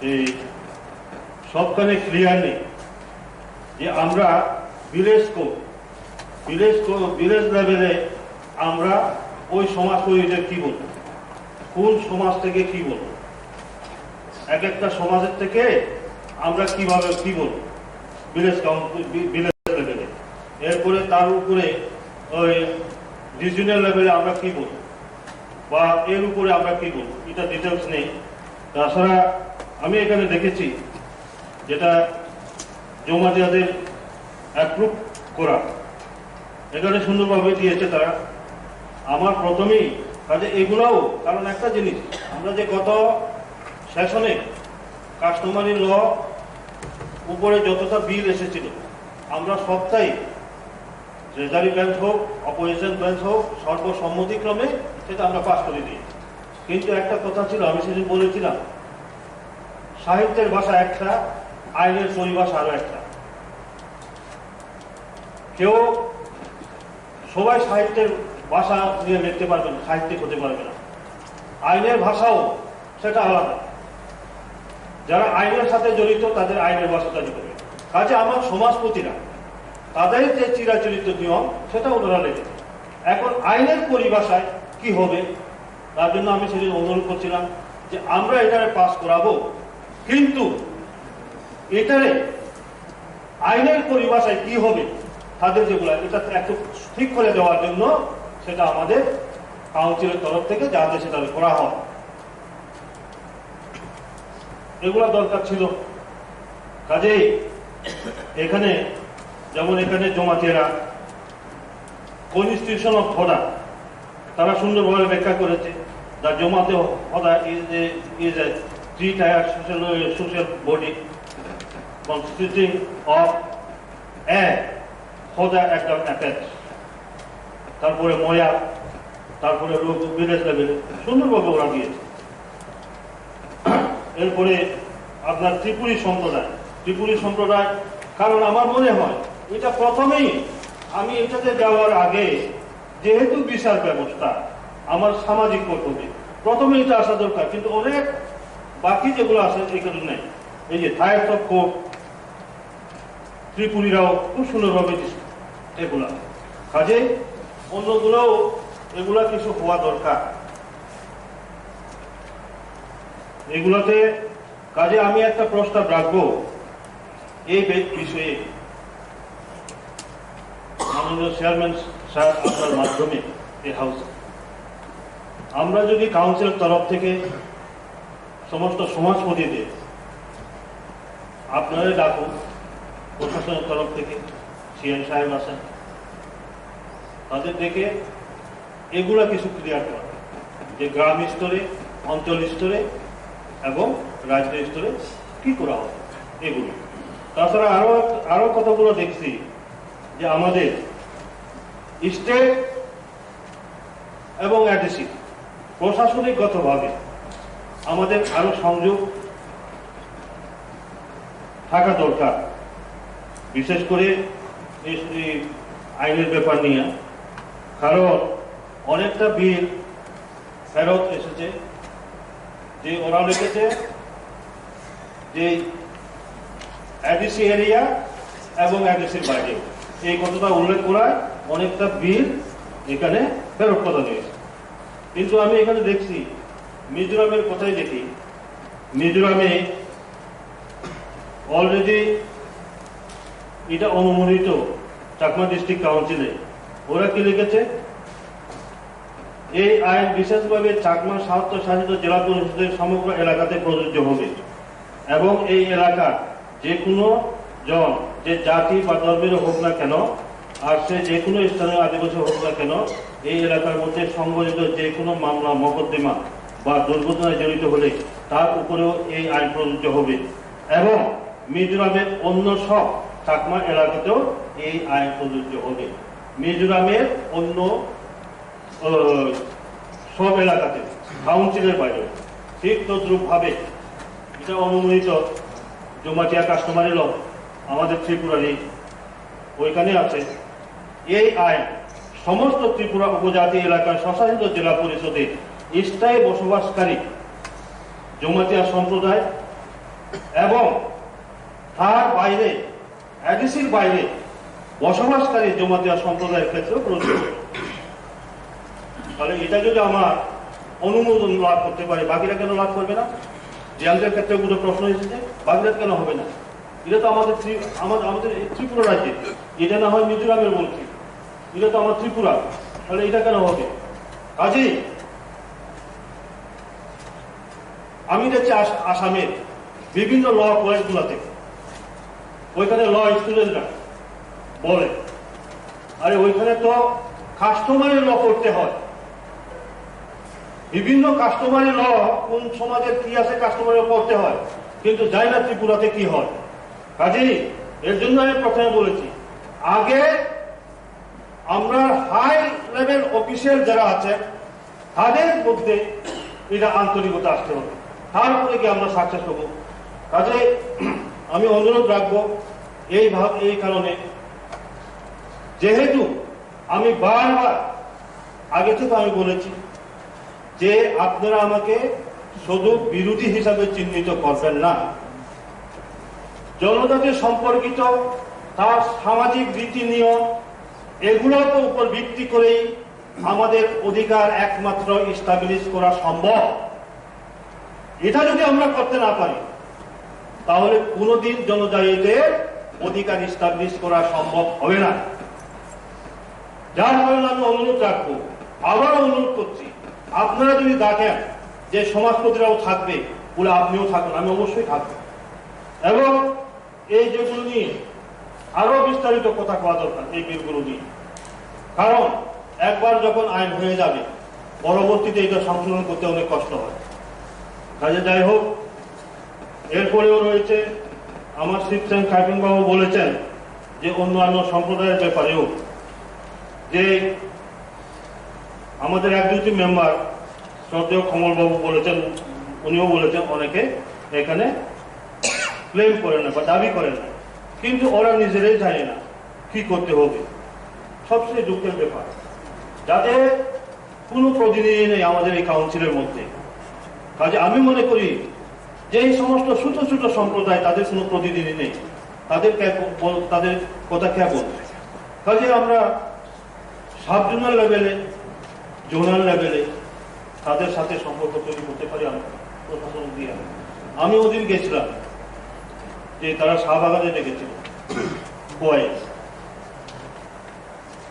এই সবখানে ক্লিয়ার নেই যে আমরা ভিলেজ কোর্ট, ভিলেজ কো-, ভিলেজ লেভেলে আমরা ওই সমাজ তৈরিটা কি বলবো, কোন সমাজ থেকে কি বলবো, এক একটা সমাজের থেকে আমরা কিভাবে কি বলবো, ভিলেজ কাউন্সিল, ভি-, ভিলেজ লেভেলে, এরপরে তার উপরে ওই রিজিওনাল লেভেলে আমরা কি বলবো বা এর উপরে আমরা কি বলবো, এটা ডিটেলস নেই। তাছাড়া আমি এখানে দেখেছি যেটা জমাদিয়াদের অ্যাপ্রুভ করা, এখানে সুন্দরভাবে দিয়েছে তারা। আমার প্রথমেই কাজে এগুলাও, কারণ একটা জিনিস, আমরা যে গত সেশনে কাস্টমারি ল উপরে যতটা বিল এসেছিল, আমরা সবটাই ট্রেজারি বেঞ্চ হোক, অপোজিশন বেঞ্চ হোক, সর্বসম্মতিক্রমে সেটা আমরা পাস করে দিয়েছি। কিন্তু একটা কথা ছিল, আমি সেদিন বলেছিলাম, সাহিত্যের ভাষা একটা, আইনের পরিভাষা আরো একটা। কেউ সবাই সাহিত্যের ভাষা নিয়ে লিখতে পারবে না, সাহিত্যিক হতে পারবে না। আইনের ভাষাও সেটা আলাদা। যারা আইনের সাথে জড়িত, তাদের আইনের ভাষাটা নিতে হবে। কাজে আমার সমাজপতিরা তাদের যে চিরাচরিত নিয়ম, সেটা ওনারা লেখেছে। এখন আইনের পরিভাষায় কি হবে, তার জন্য আমি সেদিন অনুরোধ করছিলাম যে আমরা এটারে পাস করাবো, কিন্তু এটারে আইনের পরিভাষায় কি হবে, তাদের যেগুলা, এটা একটু ঠিক করে দেওয়ার জন্য সেটা আমাদের কাউন্সিলের তরফ থেকে যাতে সেটা করা হয়, এগুলা দরকার ছিল। কাজেই এখানে, যেমন এখানে জমাতিয়ারা কনস্টিটিউশন অফ হোদা, তারা সুন্দরভাবে ব্যাখ্যা করেছে, the Jamatia Hoda is a, is a three tier social, social body consisting of a Hoda Act of Affairs, তারপরে ময়া, তারপরে লোক ভিলেজ লেভেলে সুন্দরভাবে ওরা দিয়েছে। এরপরে আপনার ত্রিপুরী সম্প্রদায়, ত্রিপুরী সম্প্রদায়, কারণ আমার মনে হয় এটা প্রথমেই, আমি এটাতে যাওয়ার আগে, যেহেতু বিচার ব্যবস্থা আমার সামাজিক কর্তব্যে, প্রথমে এটা আসা দরকার, কিন্তু অনেক বাকি যেগুলো আছে এগুলো নেই। এই যে থায়ার্স অফ কোর্ট, ত্রিপুরীরাও খুব সুন্দরভাবে দিছে এগুলা। কাজে অন্যগুলোও এগুলা কিছু হওয়া দরকার। এগুলাতে কাজে আমি একটা প্রস্তাব রাখবো এই বে-, বিষয়ে, মাননীয় চেয়ারম্যান স্যার, আপনার মাধ্যমে এই হাউসে আমরা যদি কাউন্সিলের তরফ থেকে সমস্ত সমাজপতিদের আপনারা ডাকুন, প্রশাসনের তরফ থেকে সিএম সাহেব আছেন, তাদের ডেকে এগুলা কিছু ক্লিয়ার করা, যে গ্রাম স্তরে, অঞ্চল স্তরে এবং রাজ্য স্তরে কি করা হবে এগুলো। তাছাড়া আরো, আরো কতগুলো দেখছি যে আমাদের স্টেট এবং এডিসি প্রশাসনিকগতভাবে আমাদের আরো সংযোগ থাকা দরকার, বিশেষ করে এই, এই আইনের ব্যাপার নিয়ে, কারণ অনেকটা বিল ফেরত এসেছে, যে ওরা লিখেছে যে এডিসি এরিয়া এবং এডিসির বাইরে, এই কথাটা উল্লেখ করায় অনেকটা বিল এখানে ফেরত পাঠানো হয়েছে। কিন্তু আমি এখানে দেখছি, মিজোরামের কথাই দেখি, মিজোরামে অলরেডি এটা অনুমোদিত চাকমা ডিস্ট্রিক্ট কাউন্সিলে। ওরা কি লিখেছে? এই আইন বিশেষভাবে চাকমা স্বায়ত্তশাসিত জেলা পরিষদের সমগ্র এলাকাতে প্রযোজ্য হবে এবং এই এলাকার যে কোনো জন, যে জাতি বা ধর্মের হোক না কেন, আর সে যে কোনো স্থানীয় আদিবাসী হোক না কেন, এই এলাকার মধ্যে সংঘটিত যে কোনো মামলা, মোকদ্দমা বা দুর্ঘটনায় জড়িত হলে তার উপরেও এই আইন প্রযোজ্য হবে এবং মিজোরামের অন্য সব চাকমা এলাকাতেও এই আইন প্রযোজ্য হবে। মিজোরামের অন্য, আহ, সব এলাকাতে, কাউন্সিলের বাইরে, ঠিক তদ্রূপভাবে এটা অনুমোদিত জমাতিয়া কাস্টমারি ল আমাদের ত্রিপুরারই ওইখানে আছে। এই আইন সমস্ত ত্রিপুরা উপজাতি এলাকার স্বশাসিত জেলা পরিষদে স্থায়ী বসবাসকারী জমাতিয়া সম্প্রদায় এবং তার বাইরে, এডিসির বাইরে বসবাসকারী জমাতিয়া সম্প্রদায়ের ক্ষেত্রেও প্রযোজ্য। তাহলে এটা যদি আমার অনুমোদন লাভ করতে পারে, বাকিরা কেন লাভ করবে না? জিয়াংদের ক্ষেত্রে দুটো প্রশ্ন এসেছে, বাকিরা কেন হবে না? এটা তো আমাদের ত্রি-, আমাদের, আমাদের এই ত্রিপুরা রাজ্যে, এটা না হয় মিজোরামের মধ্যে, এটা তো আমার ত্রিপুরা, তাহলে এটা কেন হবে? কাজেই আমি দেখছি আস-, আসামে বিভিন্ন ল কলেজগুলোতে, ওইখানে ল স্টুডেন্টরা বলে, আরে ওইখানে তো কাস্টমারি ল করতে হয়, বিভিন্ন কাস্টমারি ল, কোন সমাজের কি আছে কাস্টমারি ল করতে হয়, কিন্তু জানি না ত্রিপুরাতে কি হয়। কাজেই এর জন্য আমি প্রথমে বলেছি, আগে আমরা হাই লেভেল অফিসিয়াল যারা আছেন তাদের মধ্যে এটা আন্তরিকতা আসতে হবে, তারপরে কি আমরা সাকসেস হব। কাজে আমি অনুরোধ রাখবো এই ভাব এই কারণে, যেহেতু আমি বারবার আগে থেকে আমি বলেছি যে আপনারা আমাকে শুধু বিরোধী হিসাবে চিহ্নিত করবেন না। জনজাতি সম্পর্কিত তার সামাজিক রীতি নিয়ম, এগুলোর উপর ভিত্তি করেই আমাদের অধিকার একমাত্র এস্টাবলিশ করা সম্ভব। এটা যদি আমরা করতে না পারি, তাহলে কোনোদিন জনজাতিদের অধিকার এস্টাবলিশ করা সম্ভব হবে না। যার কারণে আমি অনুরোধ রাখবো, আবারও অনুরোধ করছি, আপনারা যদি দেখেন যে সমাজপতিরাও থাকবে, বলে আপনিও থাকুন, আমি অবশ্যই থাকবো। এবং এই যেগুলো নিয়ে আরো বিস্তারিত কথা কওয়া দরকার, এই বিলগুলো নিয়ে। কারণ একবার যখন আইন হয়ে যাবে, পরবর্তীতে এটা সংশোধন করতে অনেক কষ্ট হয়। কাজে যাই হোক, এরপরেও রয়েছে, আমার শিবসেন কার্জন বাবু বলেছেন যে অন্যান্য সম্প্রদায়ের ব্যাপারেও, যে আমাদের এক দুটি মেম্বার শ্রদ্ধেয় কমল বাবু বলেছেন, উনিও বলেছেন অনেকে এখানে ক্লেম করেন না বা দাবি করেন না, কিন্তু ওরা নিজেরাই জানে না কি করতে হবে। সবচেয়ে দুঃখের ব্যাপার, যাতে কোনো প্রতিনিধি নেই আমাদের এই কাউন্সিলের মধ্যে। কাজে আমি মনে করি যে এই সমস্ত ছোট ছোট সম্প্রদায়, তাদের কোনো প্রতিনিধি নেই, তাদের কে বল-, তাদের কথা কে বলবে? কাজে আমরা সাব জোনাল লেভেলে, জোনাল লেভেলে তাদের সাথে সম্পর্ক তৈরি করতে পারি আমরা প্রশাসন দিয়ে। আমি ওদিন গেছিলাম যে তারা শাহবাগানে ডেকেছিল, বয়েজ,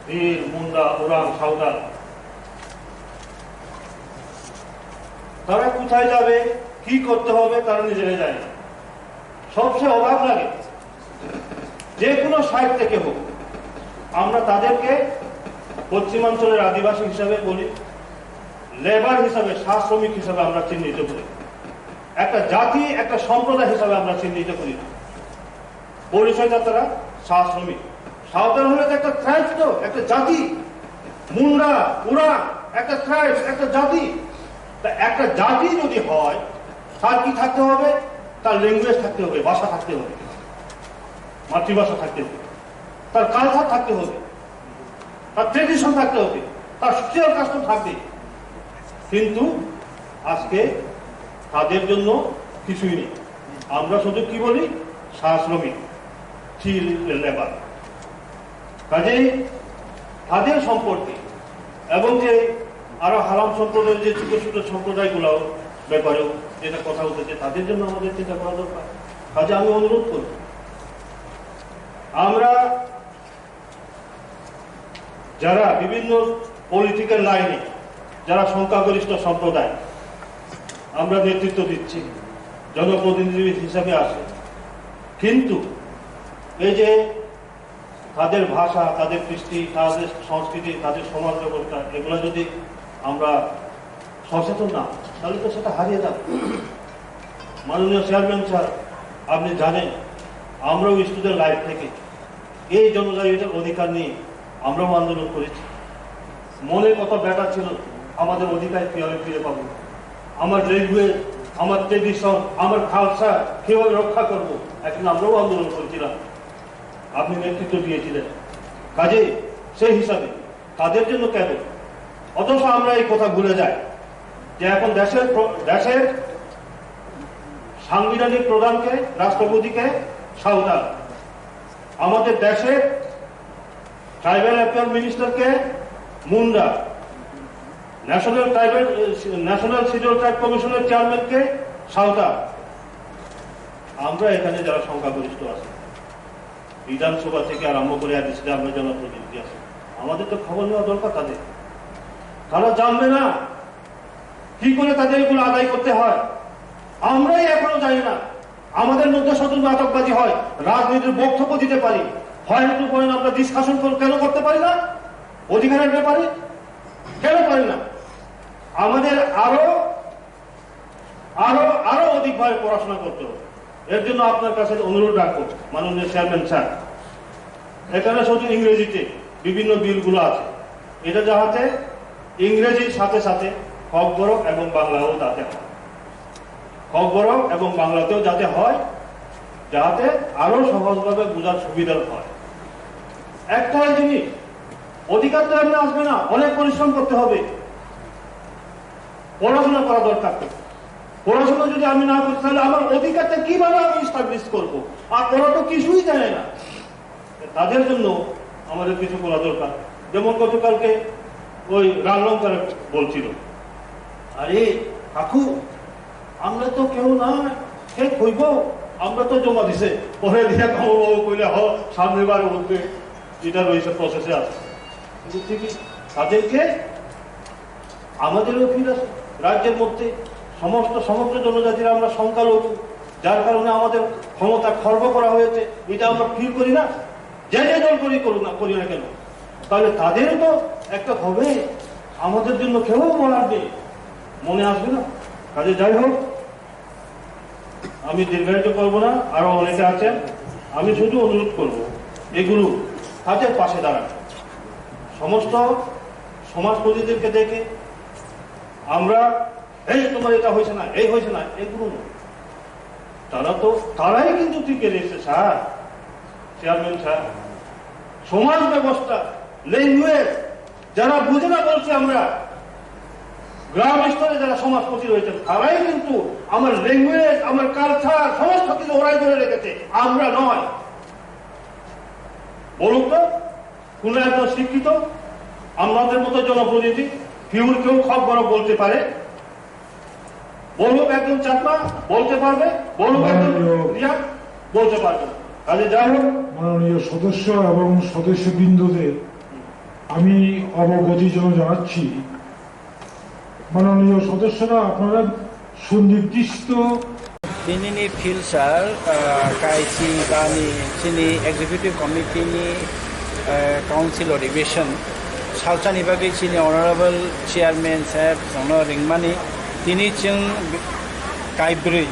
ভিল, মুন্ডা, উরাং, সাঁওতাল, তারা কোথায় যাবে, কি করতে হবে, তারা নিজেরাই জানে না। সবচেয়ে অবাক লাগে, যে কোনো সাইড থেকে হোক, আমরা তাদেরকে পশ্চিমাঞ্চলের আদিবাসী হিসাবে বলি, লেবার হিসাবে, চা শ্রমিক হিসাবে আমরা চিহ্নিত করি। একটা জাতি, একটা সম্প্রদায় হিসাবে আমরা চিহ্নিত করি না। পরিচয়দাতারা চা শ্রমিক। সাঁওতাল হলো তো একটা ট্রাইব, তো একটা জাতি। মুন্ডা, উরাং, একটা ট্রাইব, একটা জাতি। তা একটা জাতি যদি হয়, তার কি থাকতে হবে? তার ল্যাঙ্গুয়েজ থাকতে হবে, ভাষা থাকতে হবে, মাতৃভাষা থাকতে হবে, তার কালচার থাকতে হবে, তার ট্রেডিশন থাকতে হবে, তার সোশিয়াল কাস্টম থাকবে। কিন্তু আজকে তাদের জন্য কিছুই নেই। আমরা শুধু কি বলি? চা শ্রমিক, চিল লেবার। কাজেই তাদের সম্পর্কে এবং যে আরো হারাম সম্প্রদায়ের যে ছোট ছোট সম্প্রদায়গুলো ব্যাপারেও যেটা কথা উঠেছে, তাদের জন্য আমাদের চিন্তা করা দরকার। কাজে আমি অনুরোধ করব, আমরা যারা বিভিন্ন পলিটিক্যাল লাইনে যারা সংখ্যাগরিষ্ঠ সম্প্রদায়, আমরা নেতৃত্ব দিচ্ছি, জনপ্রতিনিধি হিসাবে আসে, কিন্তু এই যে তাদের ভাষা, তাদের কৃষ্টি, তাদের সংস্কৃতি, তাদের সমাজ ব্যবস্থা, এগুলো যদি আমরা সচেতন না, তাহলে তো সেটা হারিয়ে যাবে। মাননীয় চেয়ারম্যান স্যার, আপনি জানেন, আমরাও স্টুডেন্ট লাইফ থেকে এই জনজাতির অধিকার নিয়ে আমরাও আন্দোলন করেছি। মনে কত ব্যথা ছিল, আমাদের অধিকার কীভাবে ফিরে পাবো, আমার ল্যাঙ্গুয়েজ, আমার ট্রেডিশন, আমার কালচার কীভাবে রক্ষা করবো, একদিন আমরাও আন্দোলন করেছিলাম, আপনি নেতৃত্ব দিয়েছিলেন। কাজেই সেই হিসাবে তাদের জন্য কেন? অথচ আমরা এই কথা ভুলে যাই যে এখন দেশের প্র-, দেশের সাংবিধানিক প্রধানকে, রাষ্ট্রপতিকে সাঁওতাল, আমাদের দেশের ট্রাইবাল অ্যাফেয়ার মিনিস্টারকে Munda, national tribal, national schedule tribe কমিশনের চেয়ারম্যানকে সাঁওতাল। আমরা এখানে যারা সংখ্যাগরিষ্ঠ আছি, বিধানসভা থেকে আরম্ভ করে এডিসিতে আমরা জনপ্রতিনিধি আছি, আমাদের তো খবর নেওয়া দরকার তাদের। তারা জানবে না কি করে তাদের এগুলো আদায় করতে হয়, আমরাই এখনো জানি না। আমাদের মধ্যে শুধু নাটকবাজি হয়, রাজনীতির বক্তব্য দিতে পারি, পয়েন্ট টু পয়েন্ট আমরা ডিসকাশন কেন করতে পারি না? অধিকারের ব্যাপারে কেন পারি না? আমাদের আরো, আরো, আরো অধিকভাবে পড়াশোনা করতে হবে। এর জন্য আপনার কাছে অনুরোধ রাখবো, মাননীয় চেয়ারম্যান স্যার, এখানে শুধু ইংরেজিতে বিভিন্ন বিলগুলো আছে, এটা যাহাতে ইংরেজির সাথে সাথে খকবরক এবং বাংলাও যাতে হয়, খকবরক এবং বাংলাতেও যাতে হয়, যাতে আরো সহজভাবে বোঝার সুবিধা হয়। একটাই জিনিস, অধিকার তো এমনি আসবে না, অনেক পরিশ্রম করতে হবে, পড়াশোনা করা দরকার। তো পড়াশোনা যদি আমি না করি, তাহলে আমার অধিকারটা কিভাবে আমি এস্টাবলিশ করব? আর ওরা তো কিছুই জানে না। তাদের জন্য আমাদের কিছু করা দরকার। যেমন গতকালকে ওই রাজলঙ্কার বলছিল, "আরে কাকু, আমরা তো কেউ না, কে কইব, আমরা তো জমা দিছে।" পরে দিয়া কামড় বাবু কইলে, "হ, সামনে বার উঠবে, এটা রয়েছে, প্রসেসে আছে।" কিন্তু ঠিকই তাদেরকে আমাদেরও ফিল আছে। রাজ্যের মধ্যে সমস্ত, সমগ্র জনজাতিরা আমরা সংখ্যালঘু, যার কারণে আমাদের ক্ষমতা খর্ব করা হয়েছে, এটা আমরা ফিল করি না? যে যে দল করি, করুক না, করি না কেন, তাহলে তাদেরও তো একটা হবে, আমাদের জন্য কেউ বলার নেই, মনে আসবে না? কাজে যাই হোক, আমি দীর্ঘায়িত করব না, আরো অনেকে আছেন। আমি শুধু অনুরোধ করব, এগুলো তাদের পাশে দাঁড়ান। সমস্ত সমাজপতিদেরকে দেখে আমরা, "এই তোমার এটা হয়েছে না, এই হয়েছে না", এগুলো নয়। তারা তো, তারাই কিন্তু টিকে রয়েছে স্যার, চেয়ারম্যান স্যার। সমাজ ব্যবস্থা, ল্যাঙ্গুয়েজ, যারা বুঝে না বলছি আমরা, গ্রাম স্তরে যারা সমাজপতি রয়েছেন, তারাই কিন্তু আমার ল্যাঙ্গুয়েজ, আমার কালচার, সমস্ত কিছু ওরাই ধরে রেখেছে, আমরা নয়। বলুন তো, কোন একজন শিক্ষিত, আমাদের মতো জনপ্রতিনিধি, পিওর কেউ খকবরক বলতে পারে? বলুক একজন চাকমা বলতে পারবে, বলুক একজন মাননীয় রিয়াক বলতে পারবে। কাজে যাই হোক, মাননীয় সদস্য এবং সদস্যবৃন্দদের আমি অবগতি জন্য জানাচ্ছি, মাননীয় সদস্যরা আপনারা সুনির্দিষ্ট Tinini phil sir, ah, kaisi bani chini executive committee ni, ah, council adhibeson salsani bagwi chini honorable chairman saheb chwngno ringmani, tini chwng kaibrwi,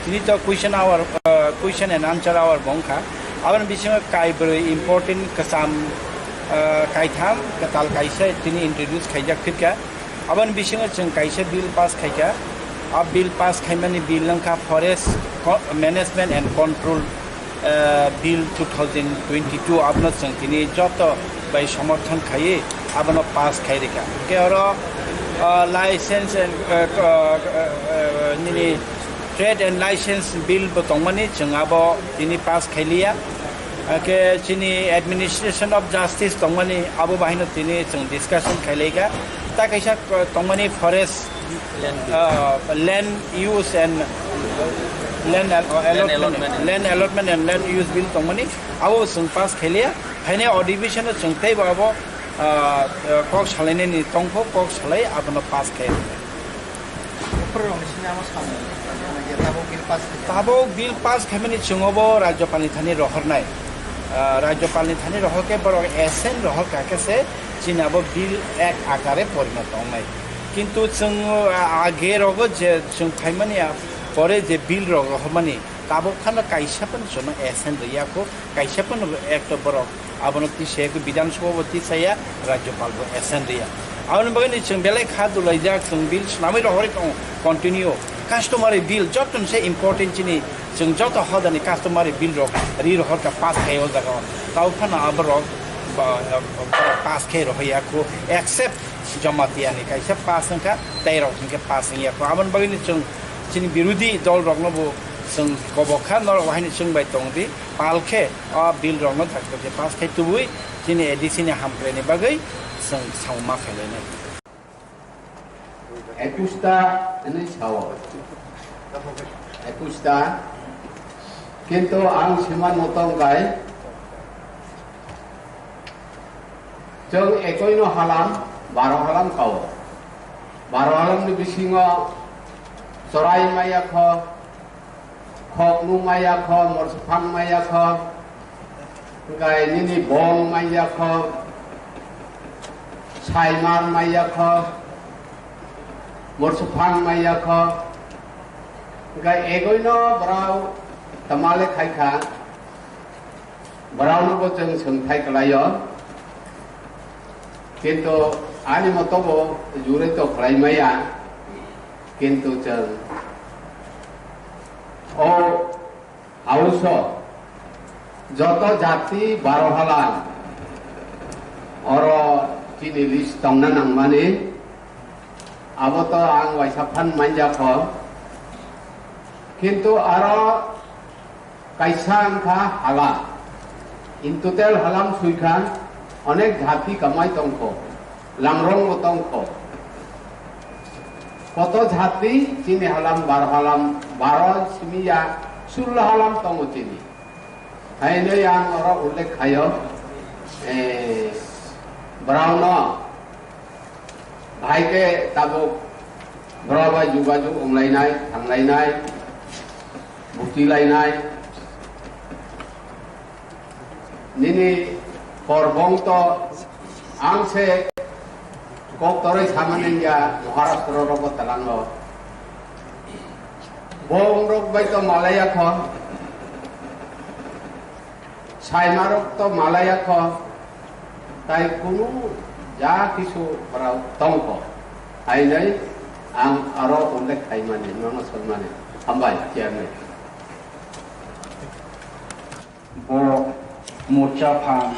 tini to question hour, ah, question and answer hour bo wngkha. Aboni bisingo kaibrwi important kwcham, ah, kaitham kwtal kaisa tini introduce khaijak phirkha. Aboni bisingo chwng kaisa bill pass khaikha. A bill pass khaimani bill wngkha Forest Co-, Management and Control, eh, Bill two thousand twenty-two. Abono chwng tini joto bai somorthon khaiwi abono pass khai rikha. Hwnkhe oro, ah, license and, eh, ko-, eh, eh, nini trade and license bill bo tongmani chwng abo tini pass khailiya. Hwnkhe chini administration of justice tongmani abo bahaino tini chwng discussion khailaikha. Ta kaisa, uh, tongmani forest, land, uh, land use and land al-, uh, allotment, allotment. Land allotment and land use bill tongmani abo chwng pass khailiya. Phainai adhibesono chwng teibo abo, uh, uh, kok salainani tongkho, kok salai abono pass khairokha. Buphurrokni simi amo samung, je tabuk bill pass khaikha. Tabuk bill pass khaimani chwng obo Rajyapalni thani rohornai. Ah, Rajyapalni thani rohorkhe borok assent rohorkha khe se chini abo bill act akare porinoto wngnai. Kintu chwng, ah, age rogo je chwng phaimani, ah, pore je bill rok rohormani, tabuk phano kaisa phano chwngno assent rwya kho, kaisa phano ekto borok abono tisaya kho, Bidhan Sabha bo tisaya, Rajyapal bo assent rwya. Aboni bagwi ni chwng belai kha dulaijak, chwng bill swnamwi rohorwi tongo continue. Customary bill joto ni se important chini, chwng joto hodani customary bill rok ri rohorkha pass khai o jaga o. Tabuk phano aborok ba, ba, pass khai rohorya kho, except Jamatia ni kaisa pass wngkha, tei rok hinkhe pass wngya kho. Aboni bagwi ni chwng chini birodhi dol rokno bo chwng kobok kha, norok haino chwng bai tong di, pal khe o bill rokno dakti pass khai tubui chini A D C ni hamkraini bagwi chwng samung ma khailainai. Ekusta hwnwi sao. Ekusta. Kintu ang siman motong kai. Chwng ekoi no halam, baro halam kao. Baro halam ni bisingo chorai maya kho, khoknu maya kho, morsuphang maya kho, hwnkhe nini bong maya kho, saimar maya kho, morsuphang maya kho, hwnkhe egoino borao tamale khaikha, boraono bo chwng swngthai kwlaio, kintu Ani motobo jure to khlai maya, kintu chwng o house o joto jati baro halam oro chini list tongna nangmani, abo to ang waisa phan manja kho, kintu aro kaisa wngkha halam. In total halam suikha, onek jati kamai tongkho, langrong bo tongkho. Koto jati chini halam, baro halam, baro simi ya, sullo halam tongo chini. Haino yang oro ullekh khayo, eh, brao no Bahai khe tabuk borok bai jugajug wnglainai, thanglainai, butilainai. Nini korbong to ang se kok toroi samani ya Maharashtra rogo talango. Bo ongrok bai to malaya kho. Saimarok to malaya kho, tai kunu ja kisu borok tongkho, hainai ang aro ullekh khaimani, nono salmani. Hambai, chairman. Bo mucha phang,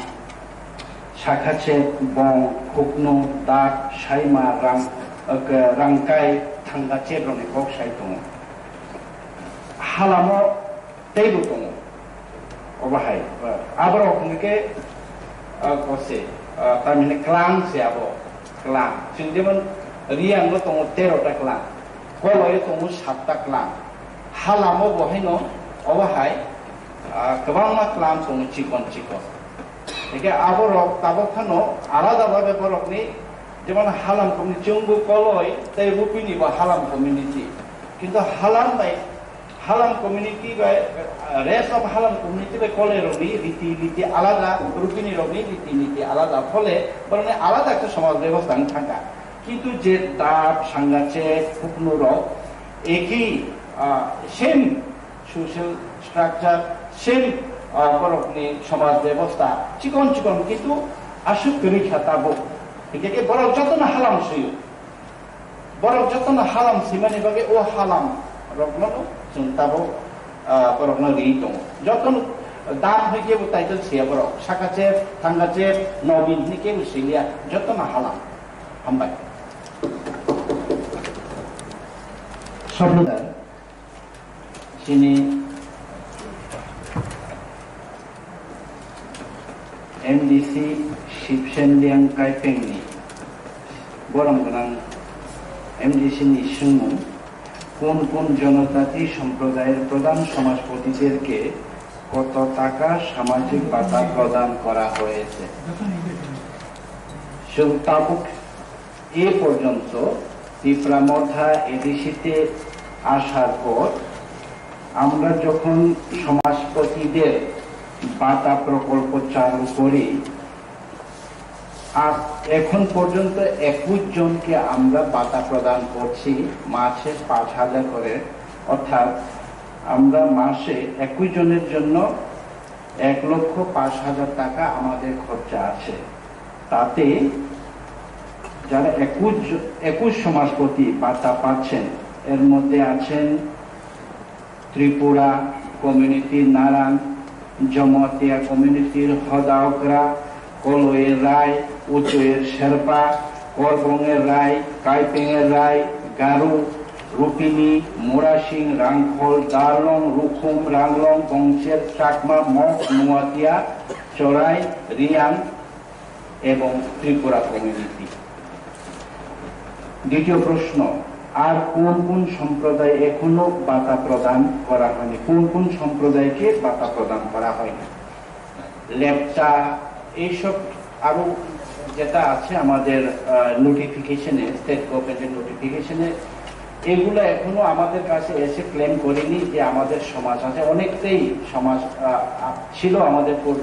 sakha chep, bong, khuknu, dak, saima, rang, rangkai, thangga chep rokni kok sai tongo. Halamo teibo tongo. Obo hai, aborok hwnkhe, ah, kose, ah, tamni hwnkhe klang se abo, klang. Chwng jemon Riyango tongo tero ta klang, Koloio tongo sat ta klang. Halamo bo haino, obo hai, ah, kwbangma klang tongo chikon chikon. Hwnkhe aborok tabok phano alada babe borokni, jemon Halam community, chwngbo Koloi tei Rupini bo Halam community. Kintu Halam bai Halam community bai, uh, rest of Halam community bai Koloi rokni riti niti alada, Rupini rokni riti niti alada, phole borokni alada ekta somaj bebosta wng thangkha. Kintu je dap, sangache, khuknu rok eki, uh, same social structure, same, uh, borokni somaj bebosta chikon chikon kintu aswk kwrwi kha tabuk. Hingkhe khe borok jotono Halam suyo. Borok jotono Halam swimani bagwi o Halam rokno chwng tabuk, ah, borokno riwi tongo. Jotono dam hai kebo title siya borok. Saka chep, thanga chep, nobin hini kebo siliya. Jotono Halam. Hambai. Sabnadar. Chini M D C Shipsen Liang Kaipengni borom gwnang M D C ni swngmung, কোন কোন জনজাতি সম্প্রদায়ের প্রধান সমাজপতিদেরকে কত টাকা সামাজিক ভাতা প্রদান করা হয়েছে? Chwng tabuk e porjonto Tipra Motha A D C te আসার পর আমরা যখন সমাজপতিদের ভাতা প্রকল্প চালু করি, আর এখন পর্যন্ত একুশ জনকে আমরা ভাতা প্রদান করছি মাসে পাঁচ হাজার করে, অর্থাৎ আমরা মাসে একুশ জনের জন্য এক লক্ষ পাঁচ হাজার টাকা আমাদের খরচা আছে। তাতে যারা একুশ জ-, একুশ সমাজপতি ভাতা পাচ্ছেন, এর মধ্যে আছেন ত্রিপুরা কমিউনিটির নারাং, জমাতিয়া কমিউনিটির হদাওকরা, কলয়ের রায়, উচয়ের শেরপা, করবংয়ের রায়, কাইপেংয়ের রায়, গারো, রুপিনি, মুরাসিং, রাংখল, দারলং, রুখুম, রাংলং, বংশের চাকমা, মগ, নুয়াতিয়া, চড়াই, রিয়াং এবং ত্রিপুরা কমিউনিটি। দ্বিতীয় প্রশ্ন, আর কোন কোন সম্প্রদায় এখনো ভাতা প্রদান করা হয়নি? কোন কোন সম্প্রদায়কে ভাতা প্রদান করা হয়নি? লেপচা, এইসব আরো যেটা আছে আমাদের, আহ, নোটিফিকেশনে, স্টেট গভর্নমেন্টের নোটিফিকেশনে, এগুলো এখনো আমাদের কাছে এসে ক্লেম করেনি যে আমাদের সমাজ আছে। অনেকটাই সমাজ, আহ, আহ, ছিল আমাদের পূর্ব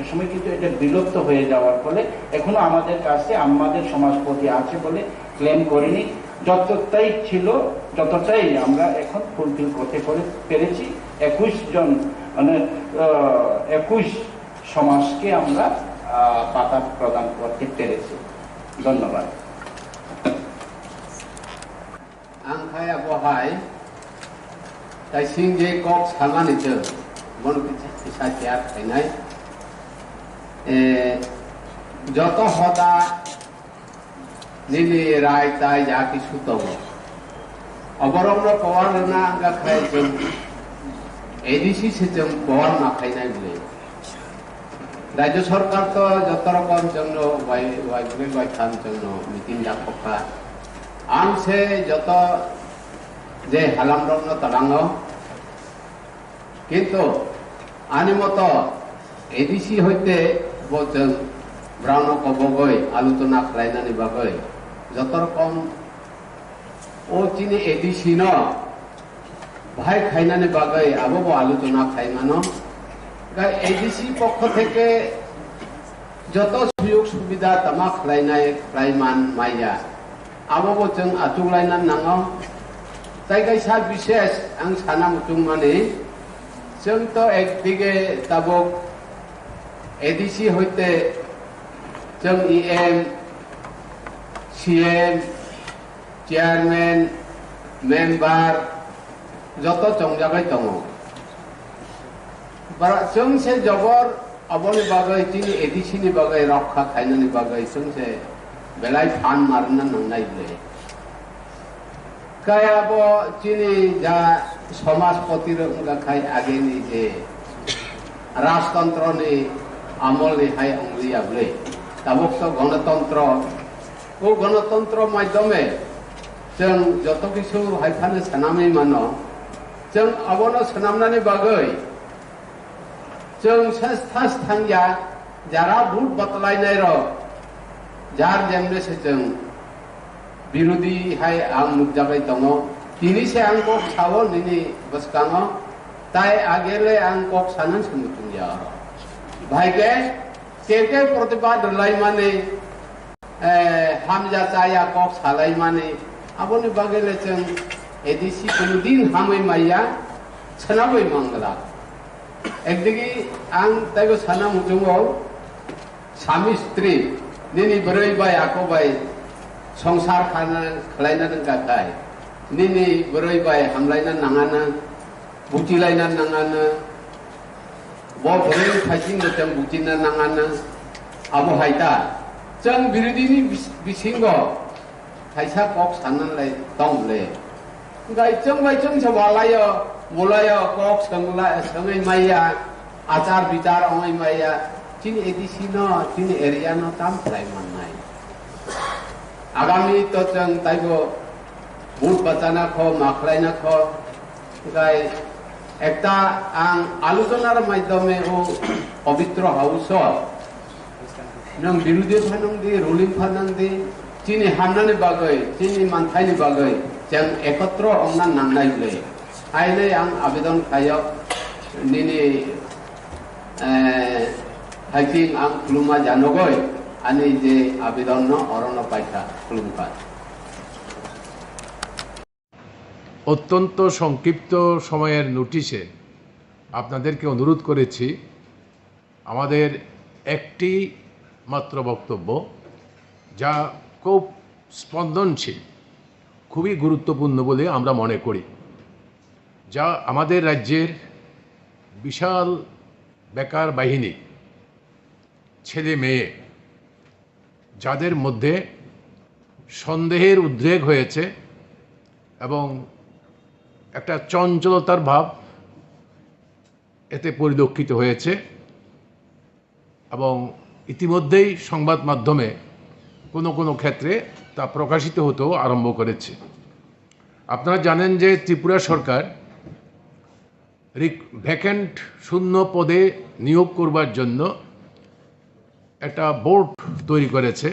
সময়, কিন্তু এটা বিলুপ্ত হয়ে যাওয়ার ফলে এখনো আমাদের কাছে আমাদের সমাজপতি আছে বলে ক্লেম করেনি। যতটাই ছিল, যতটাই আমরা এখন ফুলফিল করতে করে, পেরেছি। একুশ জন, মানে, আহ, একুশ সমাজকে আমরা, আহ, ভাতা প্রদান করতে পেরেছি। ধন্যবাদ। Hai abo hai, tai sing je kok samani je, mon kisa kisa tiar khainai. Eh, joto hoda nini rai tai ja kisu tongo. Oborokno power rwna wngkha khai chwng A D C se chwng power ma khainai bwle. Rajya sarkar to joto rokom chwngno wai, wai bwle wai tham chwngno meeting da khokha. Ang se joto je halamrokno talango. Kintu ani moto A D C hoite bo chwng brauno kobogoi aluchona khlainani bagoi joto rokom o chini A D C no bahai khainani bagoi abo bo aluchona khai mano. Gai A D C pokho theke joto suyuk subida tama khlainai khlai man maya. Abo bo chwng achuk laina nango. Tai kaisa bishesh ang sana muchung mani, chwng to ekdige tabuk A D C hoite chwng E M, C M, chairman, member joto chongjagwi tongo. Bara chwng se jobor aboni bagwi chini A D C ni bagwi rokha khainani bagwi chwng se belai phan marna nangnai bwle. Kaya bo chini ja somajpoti rok wngkha khai ageni je rajtontro ni amol ni hai wngliya bwle. Tabuk to gonotontro. O gonotontro maidhyome chwng joto kisu hai phano swnamwi mano. Chwng abono swnamnani bagwi chwng se thas thangya, jara vote batlainai rok, jar jemne se chwng birodhi hai ang nukjagwi tongo. Tini se ang kok sao nini bwskango, tai agele ang kok sanan se muchungya oro. Bhai ke, ke ke protibad rwlaimani, eh, hamya chaya kok salaimani, aboni bagwi le chwng A D C kunu din hamwi maya, swnamwi mangla. Ekdigi ang taibo sana muchungo, sami stri, nini bwrwi bai ako bai songsar khana khlaina nangka khai, nini bwrwi bai hamlaina nangana, buchilaina nangana, bo bwrwi phaiching bo chwng buchina nangana, abo hai ta. Chwng birodhini bis-, bisingo kaisa kok sananlai tong le. Gai chwng bai chwng se walaio, bulaio, kok swngla-, swngwi maiya, achar bichar ongwi maiya, chini A D C no, chini area no tam khlai mannai. Agami to chwng taibo vote bachana kho, ma khlaina kho, Gai ekta ang aluchonar maidhyome o pobitro house o nwng birodhi phanang di, ruling phanang di, chini hamnani bagwi, chini manthaini bagwi chwng ekotro ongna nangnai hwnwi. Hainwi ang abedon khaio nini, eh, haiting ang khuluma janogoi ani je abedonno orono paikha, khulumkha. অত্যন্ত সংক্ষিপ্ত সময়ের নোটিশে আপনাদেরকে অনুরোধ করেছি, আমাদের একটি মাত্র বক্তব্য, যা খুব স্পন্দনশীল, খুবই গুরুত্বপূর্ণ বলে আমরা মনে করি, যা আমাদের রাজ্যের বিশাল বেকার বাহিনী, ছেলে মেয়ে, যাদের মধ্যে সন্দেহের উদ্রেক হয়েছে এবং একটা চঞ্চলতার ভাব এতে পরিলক্ষিত হয়েছে এবং ইতিমধ্যেই সংবাদ মাধ্যমে কোনো কোনো ক্ষেত্রে তা প্রকাশিত হতেও আরম্ভ করেছে। আপনারা জানেন যে ত্রিপুরা সরকার রিক-, ভ্যাকেন্ট, শূন্য পদে নিয়োগ করবার জন্য একটা বোর্ড তৈরি করেছে।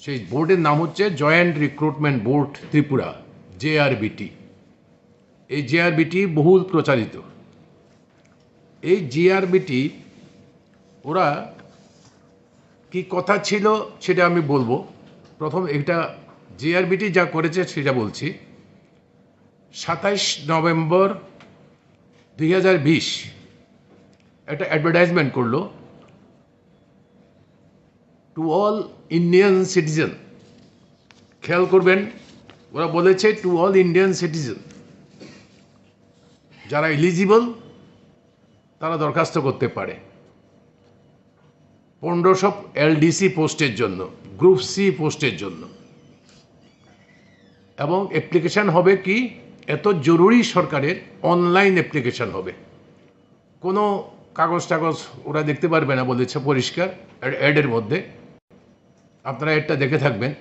সেই বোর্ডের নাম হচ্ছে জয়েন্ট রিক্রুটমেন্ট বোর্ড ত্রিপুরা, জেআরবিটি। এই জেআরবিটি বহুল প্রচারিত। এই জেআরবিটি ওরা কি কথা ছিল সেটা আমি বলবো। প্রথম এটা জেআরবিটি যা করেছে সেটা বলছি। সাতাইশ নভেম্বর দুই হাজার বিশ একটা অ্যাডভার্টাইজমেন্ট করলো, "To all Indian citizen", খেয়াল করবেন, ওরা বলেছে টু অল ইন্ডিয়ান সিটিজেন, যারা এলিজিবল তারা দরখাস্ত করতে পারে পনেরোশো এলডিসি পোস্টের জন্য, গ্রুপ সি পোস্টের জন্য। এবং অ্যাপ্লিকেশন হবে কি, এত জরুরি সরকারের, অনলাইন অ্যাপ্লিকেশন হবে। কোনো কাগজ টাগজ ওরা দেখতে পারবে না বলেছে পরিষ্কার অ্যাডের মধ্যে। আপনারা এটা দেখে থাকবেন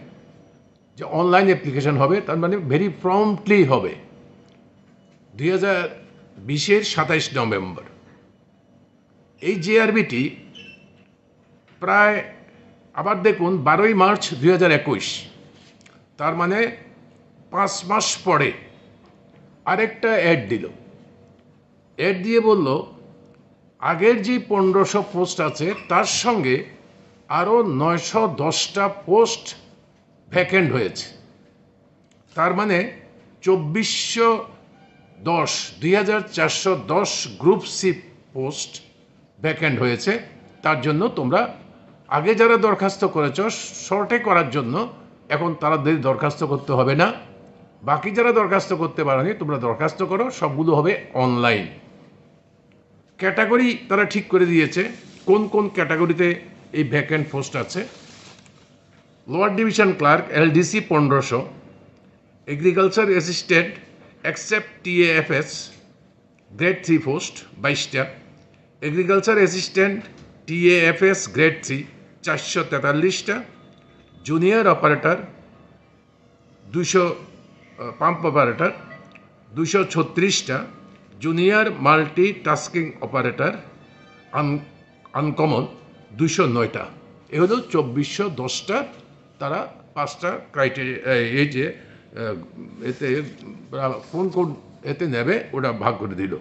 যে অনলাইন অ্যাপ্লিকেশন হবে, তার মানে ভেরি প্রম্পটলি হবে। দুই হাজার বিশের সাতাইশ নভেম্বর। এই জেআরবিটি প্রায়, আবার দেখুন, বারোই মার্চ দুই হাজার একুশ, তার মানে পাঁচ মাস পরে আরেকটা অ্যাড দিল। অ্যাড দিয়ে বলল, আগের যে পনেরোশো পোস্ট আছে, তার সঙ্গে আরও নয়শো দশটা পোস্ট ভ্যাকেন্ট হয়েছে। তার মানে চব্বিশশো দশ, দুই হাজার চারশো দশ গ্রুপ সি পোস্ট ভ্যাকেন্ট হয়েছে। তার জন্য তোমরা আগে যারা দরখাস্ত করেছ, শর্টে করার জন্য এখন তাদের দরখাস্ত করতে হবে না। বাকি যারা দরখাস্ত করতে পারোনি, তোমরা দরখাস্ত করো, সবগুলো হবে অনলাইন। ক্যাটাগরি তারা ঠিক করে দিয়েছে, কোন কোন ক্যাটাগরিতে এই ভ্যাকেন্ট পোস্ট আছে। লোয়ার ডিভিশন ক্লার্ক, এলডিসি পনেরোশো, এগ্রিকালচার অ্যাসিস্ট্যান্ট এক্সেপ্ট টিএএফএস গ্রেড থ্রি পোস্ট বাইশটা, এগ্রিকালচার অ্যাসিস্ট্যান্ট টিএএফএস গ্রেড থ্রি চারশো তেতাল্লিশটা, জুনিয়র অপারেটর দুশো, পাম্প অপারেটর দুশো ছত্রিশটা, জুনিয়র মাল্টি টাস্কিং অপারেটর আন আনকমন দুশো নয়টা। এ হলো চব্বিশশো দশটা। তারা পাঁচটা ক্রাইটেরিয়া, এই যে আহ, এতে কোন কোন এতে নেবে, ওটা ভাগ করে দিল।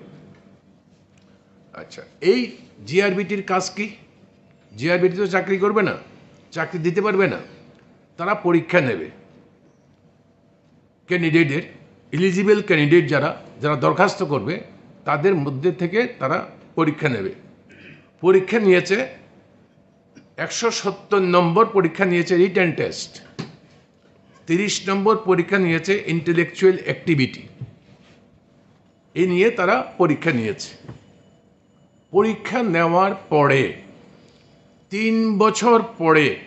আচ্ছা, এই জিআরবিটির কাজ কি? জিআরবিটি তো চাকরি করবে না, চাকরি দিতে পারবে না, তারা পরীক্ষা নেবে। ক্যান্ডিডেটের, এলিজিবল ক্যান্ডিডেট যারা, যারা দরখাস্ত করবে, তাদের মধ্যে থেকে তারা পরীক্ষা নেবে। পরীক্ষা নিয়েছে একশো সত্তর নম্বর, পরীক্ষা নিয়েছে রিটেন টেস্ট। তিরিশ নম্বর পরীক্ষা নিয়েছে ইন্টেলেকচুয়াল অ্যাক্টিভিটি। এই নিয়ে তারা পরীক্ষা নিয়েছে। পরীক্ষা নেওয়ার পরে, তিন বছর পরে,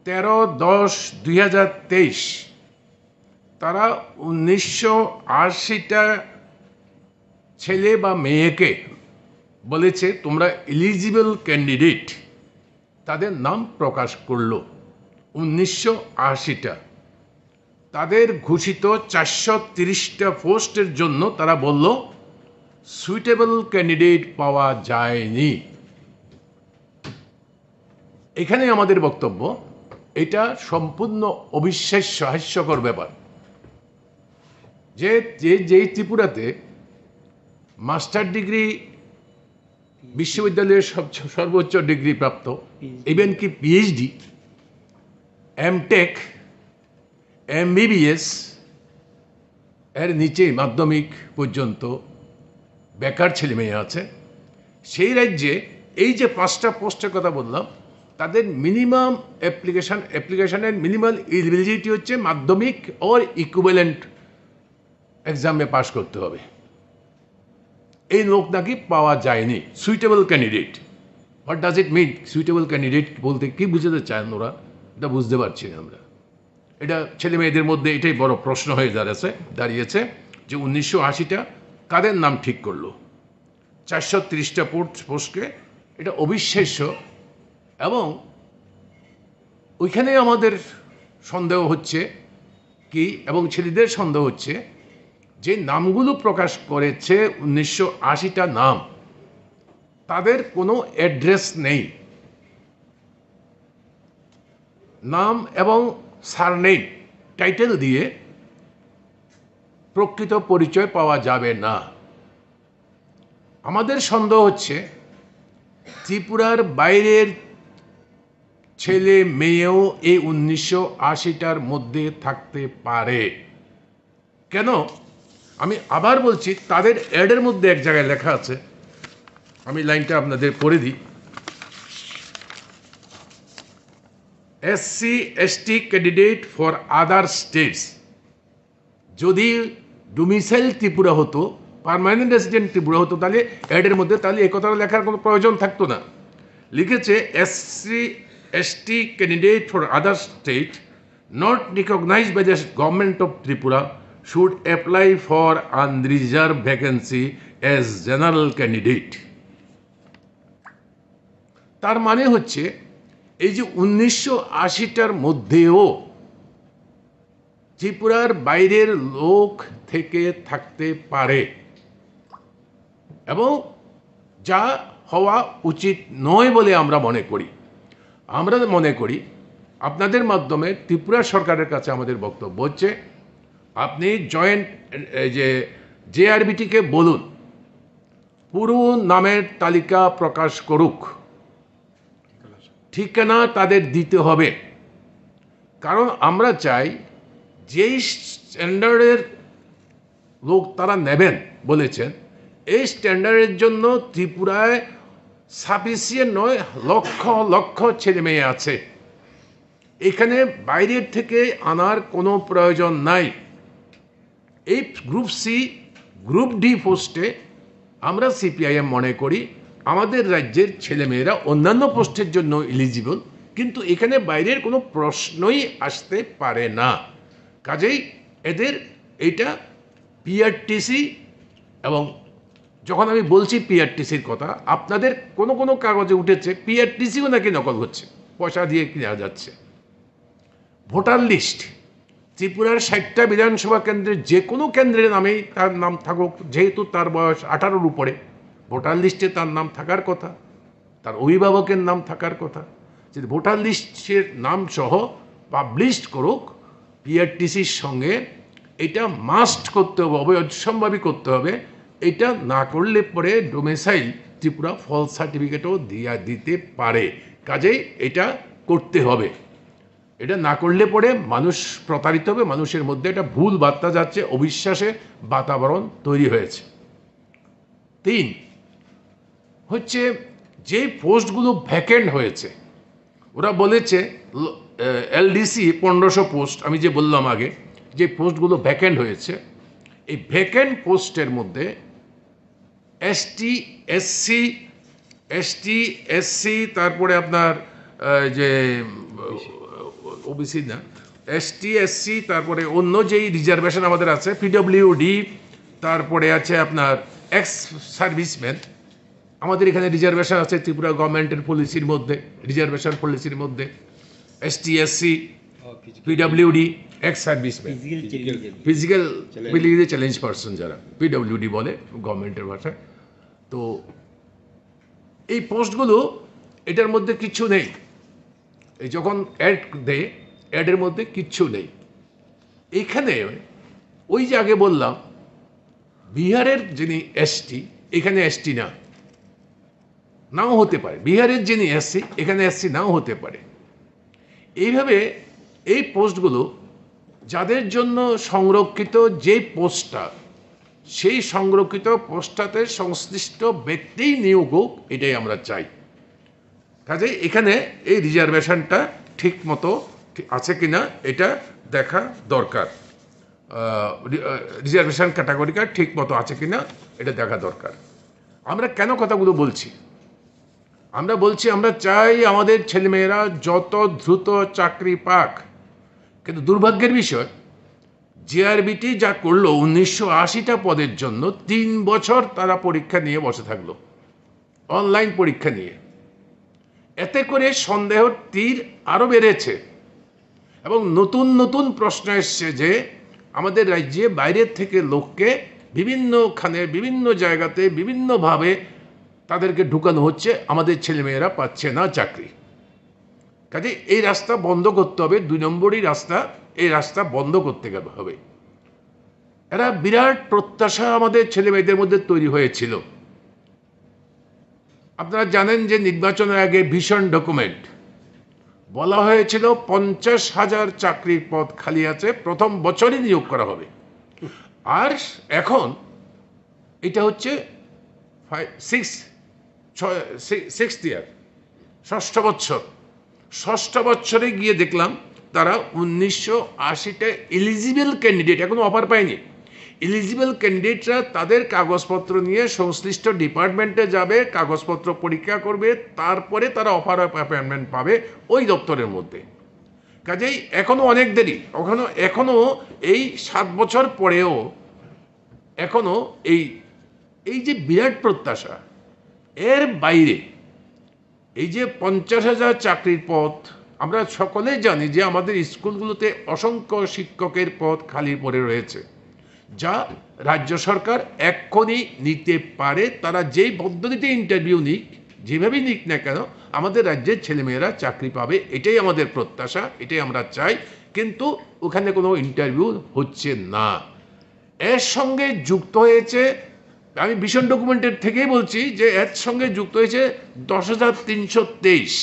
তেরো দশ দুই হাজার তেইশ, তারা উনিশশো আশিটা ছেলে বা মেয়েকে বলেছে, "তোমরা এলিজিবল ক্যান্ডিডেট।" তাদের নাম প্রকাশ করলো উনিশশো আশিটা। তাদের ঘোষিত চারশো তিরিশটা পোস্টের জন্য তারা বলল, "সুইটেবল ক্যান্ডিডেট পাওয়া যায়নি।" এখানে আমাদের বক্তব্য, এটা সম্পূর্ণ অবিশ্বাস্য, হাস্যকর ব্যাপার যে, যে যেই ত্রিপুরাতে মাস্টার ডিগ্রি, বিশ্ববিদ্যালয়ের সব, সর্বোচ্চ ডিগ্রি প্রাপ্ত, ইভেন কি পিএইচডি, এমটেক, এমবিবিএস, এর নিচে মাধ্যমিক পর্যন্ত বেকার ছেলে মেয়ে আছে। সেই রাজ্যে এই যে পাঁচটা পোস্টের কথা বললাম, তাদের মিনিমাম অ্যাপ্লিকেশন, অ্যাপ্লিকেশনের মিনিমাম এলিজিবিলিটি হচ্ছে মাধ্যমিক অর ইকুইভ্যালেন্ট এক্সামে পাশ করতে হবে। এই লোক নাকি পাওয়া যায়নি, suitable candidate. What does it mean, suitable candidate বলতে কি বুঝাতে চান ওরা? এটা বুঝতে পারছি না আমরা। এটা ছেলে মেয়েদের মধ্যে এটাই বড় প্রশ্ন হয়ে দাঁড়াচ্ছে, দাঁড়িয়েছে যে উনিশশো আশিটা কাদের নাম ঠিক করলো, চারশো তিরিশটা পোস্ট, পোস্টকে। এটা অবিশ্বাস্য। এবং ওইখানে আমাদের সন্দেহ হচ্ছে কি, এবং ছেলেদের সন্দেহ হচ্ছে যে নামগুলো প্রকাশ করেছে উনিশশো আশিটা নাম, তাদের কোনো অ্যাড্রেস নেই। নাম এবং সারনেম, টাইটেল দিয়ে প্রকৃত পরিচয় পাওয়া যাবে না। আমাদের সন্দেহ হচ্ছে ত্রিপুরার বাইরের ছেলে মেয়েও এই উনিশশো আশিটার মধ্যে থাকতে পারে। কেন? আমি আবার বলছি, তাদের অ্যাডের মধ্যে এক জায়গায় লেখা আছে, আমি লাইনটা আপনাদের পড়ে দিই। "SC ST candidate for other states." যদি ডোমিসাইল ত্রিপুরা হতো, পার্মানেন্ট রেসিডেন্ট ত্রিপুরা হতো, তাহলে অ্যাডের মধ্যে তাহলে এই কথাটা লেখার কোনো প্রয়োজন থাকতো না। লিখেছে, SC ST candidate for other state not recognized by the government of Tripura should apply for unreserved vacancy as general candidate। তার মানে হচ্ছে, এই যে উনিশশো আশিটার মধ্যেও ত্রিপুরার বাইরের লোক থেকে থাকতে পারে এবং যা হওয়া উচিত নয় বলে আমরা মনে করি। আমরা মনে করি, আপনাদের মাধ্যমে ত্রিপুরা সরকারের কাছে আমাদের বক্তব্য হচ্ছে, আপনি জয়েন্ট, এই যে জেআরবিটিকে বলুন, পুরো নামের তালিকা প্রকাশ করুক, ঠিকানা তাদের দিতে হবে। কারণ আমরা চাই, যেই স্ট্যান্ডার্ডের লোক তারা নেবেন বলেছেন, এই স্ট্যান্ডার্ডের জন্য ত্রিপুরায় সাফিসিয়েন্ট নয়, লক্ষ লক্ষ ছেলে মেয়ে আছে। এখানে বাইরের থেকে আনার কোনো প্রয়োজন নাই। এই গ্রুপ সি, গ্রুপ ডি পোস্টে আমরা সিপিআইএম মনে করি, আমাদের রাজ্যের ছেলেমেয়েরা অন্যান্য পোস্টের জন্য এলিজিবল, কিন্তু এখানে বাইরের কোনো প্রশ্নই আসতে পারে না। কাজেই এদের এইটা পিআরটিসি, এবং যখন আমি বলছি পিআরটিসির কথা, আপনাদের কোনো কোনো কাগজে উঠেছে পিআরটিসিও নাকি নকল হচ্ছে, পয়সা দিয়ে কিনা যাচ্ছে। ভোটার লিস্ট, ত্রিপুরার ষাটটা বিধানসভা কেন্দ্রের যে কোনো কেন্দ্রের নামেই তার নাম থাকুক, যেহেতু তার বয়স আঠারোর উপরে, ভোটার লিস্টে তার নাম থাকার কথা, তার অভিভাবকের নাম থাকার কথা। যদি ভোটার লিস্টের নাম সহ পাবলিশ করুক, পিআরটিসির সঙ্গে এটা মাস্ট করতে হবে, অবশ্যম্ভাবী করতে হবে। এটা না করলে পরে ডোমিসাইল ত্রিপুরা ফলস সার্টিফিকেটও দিয়া দিতে পারে। কাজেই এটা করতে হবে। এটা না করলে পরে মানুষ প্রতারিত হবে, মানুষের মধ্যে একটা ভুল বার্তা যাচ্ছে, অবিশ্বাসের বাতাবরণ তৈরি হয়েছে। তিন হচ্ছে, যে পোস্টগুলো ভ্যাকেন্ট হয়েছে, ওরা বলেছে এলডিসি পনেরোশো পোস্ট, আমি যে বললাম আগে, যে পোস্টগুলো ভ্যাকেন্ট হয়েছে, এই ভ্যাকেন্ট পোস্টের মধ্যে এসটি, এসসি, এসটি, এসসি, তারপরে আপনার আহ, যে ওবিসি না, এসটি, এসসি, তারপরে অন্য যেই রিজার্ভেশন আমাদের আছে, পিডব্লিউডি, তারপরে আছে আপনার এক্স সার্ভিসম্যান। আমাদের এখানে রিজার্ভেশন আছে ত্রিপুরা গভর্নমেন্টের পলিসির মধ্যে, রিজার্ভেশন পলিসির মধ্যে ST, SC, PWD, ex serviceman. Physical challenge. Physical challenge. Challenge person যারা, পিডব্লিউডি বলে গভর্নমেন্টের ভাষায়। তো এই পোস্টগুলো, এটার মধ্যে কিচ্ছু নেই। এই যখন অ্যাড দেয়, অ্যাডের মধ্যে কিচ্ছু নেই। এখানে ওই যে আগে বললাম, বিহারের যিনি এসটি, এখানে এসটি না, নাও হতে পারে। বিহারের যিনি এসসি, এখানে এসসি নাও হতে পারে। এইভাবে এই পোস্টগুলো, যাদের জন্য সংরক্ষিত যে পোস্টটা, সেই সংরক্ষিত পোস্টটাতে সংশ্লিষ্ট ব্যক্তিই নিয়োগ হোক, এটাই আমরা চাই। কাজেই এখানে এই রিজার্ভেশনটা ঠিক মতো ঠিক আছে কিনা, এটা দেখা দরকার। আহ, রি-, আহ, রিজার্ভেশন ক্যাটাগরিটা ঠিক মতো আছে কিনা, এটা দেখা দরকার। আমরা কেন কথাগুলো বলছি? আমরা বলছি, আমরা চাই আমাদের ছেলেমেয়েরা যত দ্রুত চাকরি পাক, কিন্তু দুর্ভাগ্যের বিষয়, জেআরবিটি যা করলো, উনিশশো আশিটা পদের জন্য তিন বছর তারা পরীক্ষা নিয়ে বসে থাকলো, অনলাইন পরীক্ষা নিয়ে। এতে করে সন্দেহর তীর আরও বেড়েছে এবং নতুন নতুন প্রশ্ন এসছে যে আমাদের রাজ্যে বাইরের থেকে লোককে বিভিন্নখানে, বিভিন্ন জায়গাতে, বিভিন্নভাবে তাদেরকে ঢুকানো হচ্ছে, আমাদের ছেলেমেয়েরা পাচ্ছে না চাকরি। কাজে এই রাস্তা বন্ধ করতে হবে, দুই নম্বরই রাস্তা, এই রাস্তা বন্ধ করতে গেলে হবে। এরা বিরাট প্রত্যাশা আমাদের ছেলেমেয়েদের মধ্যে তৈরি হয়েছিল। আপনারা জানেন যে নির্বাচনের আগে ভিশন ডকুমেন্ট বলা হয়েছিল পঞ্চাশ হাজার চাকরির পদ খালি আছে, প্রথম বছরই নিয়োগ করা হবে। আর এখন এটা হচ্ছে ফাইভ, সিক্স, ছয়, সি-, সিক্সথ ইয়ার, ষষ্ঠ বছর। ষষ্ঠ বছরে গিয়ে দেখলাম তারা উনিশশো আশিটা এলিজিবল ক্যান্ডিডেট এখনো অফার পায়নি। এলিজিবল ক্যান্ডিডেটরা তাদের কাগজপত্র নিয়ে সংশ্লিষ্ট ডিপার্টমেন্টে যাবে, কাগজপত্র পরীক্ষা করবে, তারপরে তারা অফার অফ অ্যাপয়েন্টমেন্ট পাবে ওই দপ্তরের মধ্যে। কাজেই এখনো অনেক দেরি, ওখানে এখনো এই সাত বছর পরেও এখনো এই এই যে বিরাট প্রত্যাশা, এর বাইরে এই যে পঞ্চাশ হাজার চাকরির পদ, আমরা সকলে জানি যে আমাদের স্কুলগুলোতে অসংখ্য শিক্ষকের পদ খালি পড়ে রয়েছে, যা রাজ্য সরকার এক্ষুনি নিতে পারে। তারা যেই পদ্ধতিতে ইন্টারভিউ নিক, যেভাবেই নিক না কেন, আমাদের রাজ্যের ছেলেমেয়েরা চাকরি পাবে, এটাই আমাদের প্রত্যাশা, এটাই আমরা চাই। কিন্তু ওখানে কোনো ইন্টারভিউ হচ্ছে না। এর সঙ্গে যুক্ত হয়েছে, আমি ভিশন ডকুমেন্টের থেকেই বলছি যে এর সঙ্গে যুক্ত হয়েছে দশ হাজার তিনশো তেইশ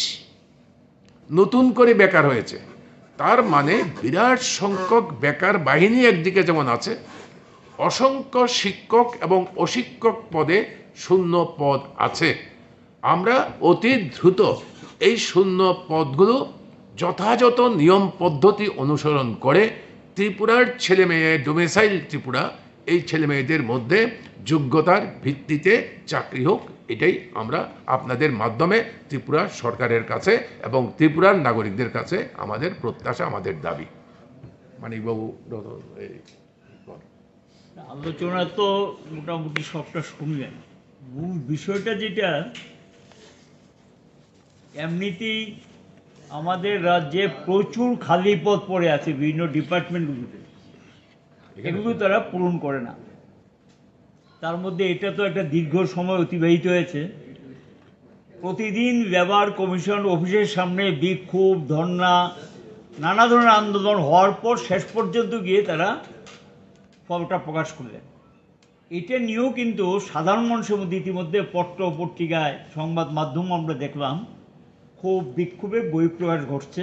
নতুন করে বেকার হয়েছে। তার মানে বিরাট সংখ্যক বেকার বাহিনী একদিকে যেমন আছে, অসংখ্য শিক্ষক এবং অশিক্ষক পদে শূন্য পদ আছে। আমরা অতি দ্রুত এই শূন্য পদগুলো যথাযথ নিয়ম পদ্ধতি অনুসরণ করে ত্রিপুরার ছেলে মেয়ে, ডোমিসাইল ত্রিপুরা, এই ছেলে মেয়েদের মধ্যে যোগ্যতার ভিত্তিতে চাকরি হোক, এটাই আমরা আপনাদের মাধ্যমে ত্রিপুরা সরকারের কাছে এবং ত্রিপুরার নাগরিকদের কাছে আমাদের প্রত্যাশা, আমাদের দাবি। মানিকবাবু, এই, বল। আলোচনা তো মোটামুটি সবটা শুনলেন। মূল বিষয়টা যেটা, এমনিতেই আমাদের রাজ্যে প্রচুর খালি পদ পড়ে আছে বিভিন্ন ডিপার্টমেন্টগুলোতে, এগুলো তারা পূরণ করে না। তার মধ্যে এটা তো একটা দীর্ঘ সময় অতিবাহিত হয়েছে। প্রতিদিন লেবার কমিশন অফিসের সামনে বিক্ষোভ, ধর্ণা, নানা ধরনের আন্দোলন হওয়ার পর শেষ পর্যন্ত গিয়ে তারা ফলটা প্রকাশ করলেন। এটা নিয়েও কিন্তু সাধারণ মানুষের মধ্যে ইতিমধ্যে পত্র পত্রিকায়, সংবাদ মাধ্যম আমরা দেখলাম, খুব বিক্ষোভের বহিঃপ্রকাশ ঘটছে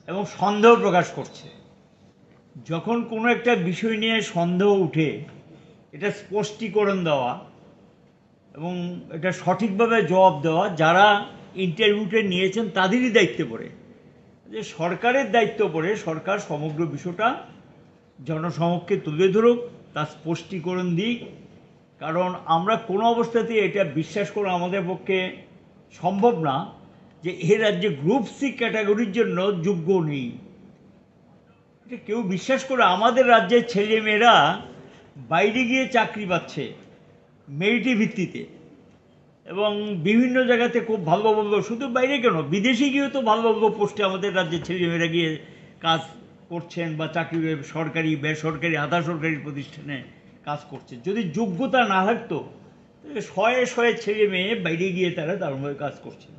এবং সন্দেহ প্রকাশ করছে। যখন কোনো একটা বিষয় নিয়ে সন্দেহ উঠে, এটা স্পষ্টীকরণ দেওয়া এবং এটা সঠিকভাবে জবাব দেওয়া, যারা ইন্টারভিউটা নিয়েছেন তাদেরই দায়িত্বে পড়ে। যে সরকারের দায়িত্ব পড়ে, সরকার সমগ্র বিষয়টা জনসমক্ষে তুলে ধরুক, তার স্পষ্টীকরণ দিক। কারণ আমরা কোনো অবস্থাতেই এটা বিশ্বাস করা আমাদের পক্ষে সম্ভব না যে এ রাজ্যে গ্রুপ সি ক্যাটাগরির জন্য যোগ্য নেই। এটা কেউ বিশ্বাস করে? আমাদের রাজ্যের ছেলেমেয়েরা বাইরে গিয়ে চাকরি পাচ্ছে মেরিটের ভিত্তিতে, এবং বিভিন্ন জায়গাতে খুব ভালো ভালো, শুধু বাইরে কেন, বিদেশে গিয়েও তো ভালো ভালো পোস্টে আমাদের রাজ্যের ছেলেমেয়েরা গিয়ে কাজ করছেন বা চাকরি, সরকারি, বেসরকারি, আধা সরকারি প্রতিষ্ঠানে কাজ করছেন। যদি যোগ্যতা না থাকতো, তাহলে শয়ে শয়ে ছেলে মেয়ে বাইরে গিয়ে তারা দারুণভাবে কাজ করছেন।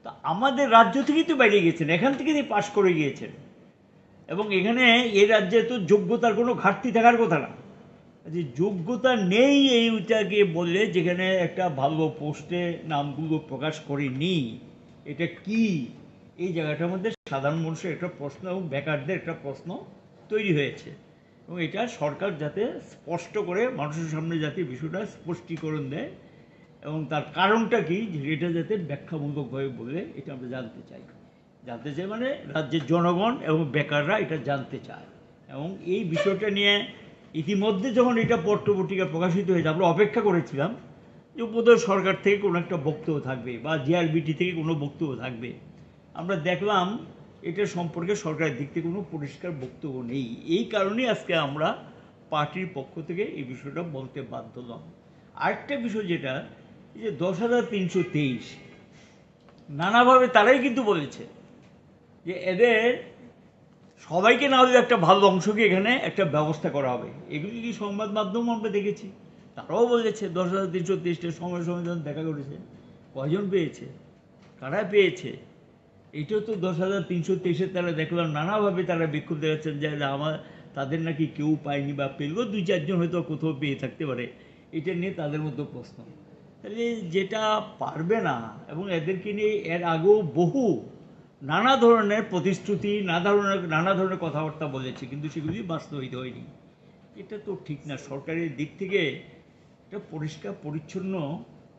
তা আমাদের রাজ্য থেকেই তো বাইরে গিয়েছেন, এখান থেকেই পাশ করে গিয়েছেন। এবং এখানে এই রাজ্যে তো যোগ্যতার কোনো ঘাটতি থাকার কথা না। যে যোগ্যতা নেই, এইটাকে বললে যেখানে একটা ভালো পোস্টে নামগুলো প্রকাশ করেনি, এটা কি? এই জায়গাটার মধ্যে সাধারণ মানুষের একটা প্রশ্ন এবং বেকারদের একটা প্রশ্ন তৈরি হয়েছে। এবং এটা সরকার যাতে স্পষ্ট করে মানুষের সামনে যাতে বিষয়টা স্পষ্টীকরণ দেয় এবং তার কারণটা কি, এটা যাতে ব্যাখ্যামূলকভাবে বলে, এটা আমরা জানতে চাই। জানতে চাই মানে রাজ্যের জনগণ এবং বেকাররা এটা জানতে চায়। এবং এই বিষয়টা নিয়ে ইতিমধ্যে যখন এটা পত্র পত্রিকা প্রকাশিত হয়েছে, আমরা অপেক্ষা করেছিলাম যে বোধহয় সরকার থেকে কোনো একটা বক্তব্য থাকবে বা জিআরবিটি থেকে কোনো বক্তব্য থাকবে। আমরা দেখলাম এটা সম্পর্কে সরকারের দিক থেকে কোনো পরিষ্কার বক্তব্য নেই। এই কারণেই আজকে আমরা পার্টির পক্ষ থেকে এই বিষয়টা বলতে বাধ্য হলাম। আরেকটা বিষয় যেটা, এই যে দশ হাজার তিনশো তেইশ, নানাভাবে তারাই কিন্তু বলেছে যে এদের সবাইকে না হলেও একটা ভালো অংশকে এখানে একটা ব্যবস্থা করা হবে। এগুলি কি সংবাদ মাধ্যম আমরা দেখেছি, তারাও বলেছে দশ হাজার তিনশো তেইশটা সময় সময় যখন দেখা করেছে, কয়জন পেয়েছে, কারা পেয়েছে? এটাও তো দশ হাজার তিনশো তেইশের তারা দেখলাম নানাভাবে তারা বিক্ষোভ দেখাচ্ছেন যে আমার, তাদের নাকি কেউ পায়নি বা পেলেও দুই চারজন হয়তো কোথাও পেয়ে থাকতে পারে। এটা নিয়ে তাদের মধ্যে প্রশ্ন। তাহলে যেটা পারবে না, এবং এদেরকে নিয়ে এর আগেও বহু নানা ধরনের প্রতিশ্রুতি, নানা ধরনের, নানা ধরনের কথাবার্তা বলেছে, কিন্তু সেগুলি বাস্তবায়িত হয়নি। এটা তো ঠিক না। সরকারের দিক থেকে একটা পরিষ্কার পরিচ্ছন্ন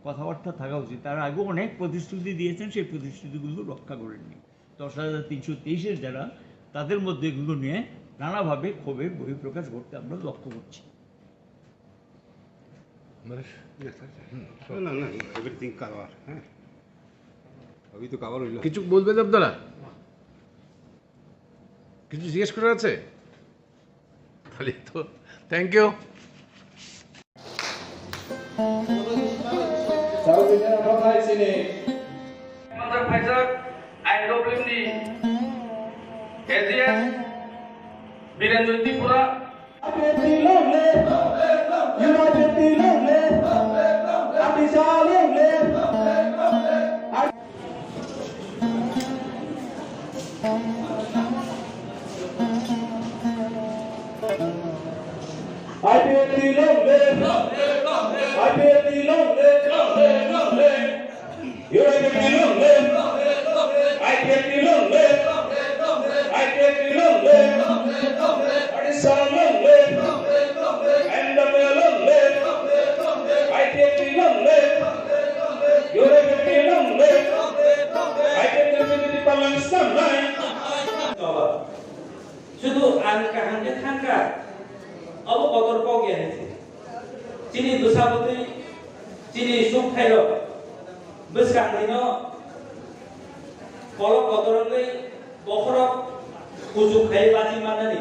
কথাবার্তা থাকা উচিত। তার আগেও অনেক প্রতিশ্রুতি দিয়েছেন, সেই প্রতিশ্রুতিগুলো রক্ষা করেননি। দশ হাজার তিনশো তেইশের যারা, তাদের মধ্যে এগুলো নিয়ে নানাভাবে ক্ষোভের বহিঃপ্রকাশ ঘটতে আমরা লক্ষ্য করছি। মানে, ইয়ে থাকছে। হুম, সব। না, না, না, এভরিথিং কভার, হ্যাঁ। সবই তো কভার হইল। কিছু বলবেন আপনারা? কিছু জিজ্ঞেস করার আছে? তাহলে তো, thank you. Sponsor phaijak I W M ni A G S Birendrajit Tripura. I P F T long live! I P F T long live! Long live, long live! U I P F T long live! I P F T long live! I P F T long live! Odisha long live! N W A long live! I P F T long live! U I P F T long live! I P F T long live! Sudu ang kaham khe thangkha, abo kotor kok ya hai se. Chini bwsa bwtwi, chini suk thairok bwskang dino kolok kotor wngwi bokhorok kuchuk khai bachi mannani,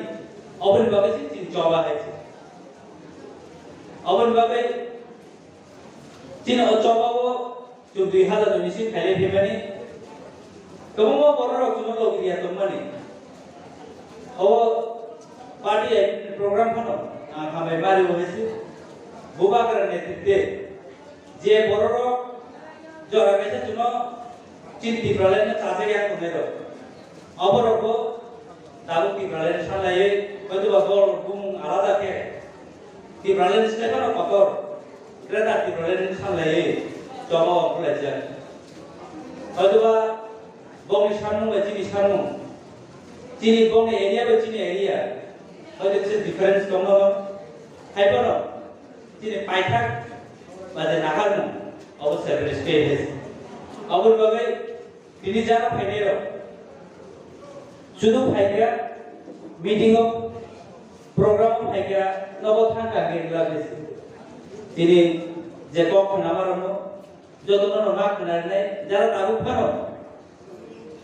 oboni bagwi se chini choba hai se. Oboni bagwi chini o choba o Chwng dui hazar ni bising khailai phaimani. Kwbangma bororok chwngno logi ya tongmani. O party program phano ang hambai mari o hesi. Bubagra netritwe je bororok jora kaisa chwngno chini Tipraland no chajak ya tongnai rok. Oborokbo tabuk Tipraland sanlaiwi hoitoba bol bumung alada khe Tipraland stepano kotor Greater Tipraland sanlaiwi choba o khwlaijak. Hoitoba bongni sanmung bai chini sanmung, chini bongni area bai chini area hoito kisa difference tongno, haiphano chini paithak ba je naharmung obo separate state. Oboni bagwi Tini jara phainairok sudu phaikha, meeting o, program o phaikha, nobo thangkha hwnwi wngla bisi. Tini je kok khwnamarokno jotono no ma khwnarinai jara tabuk phano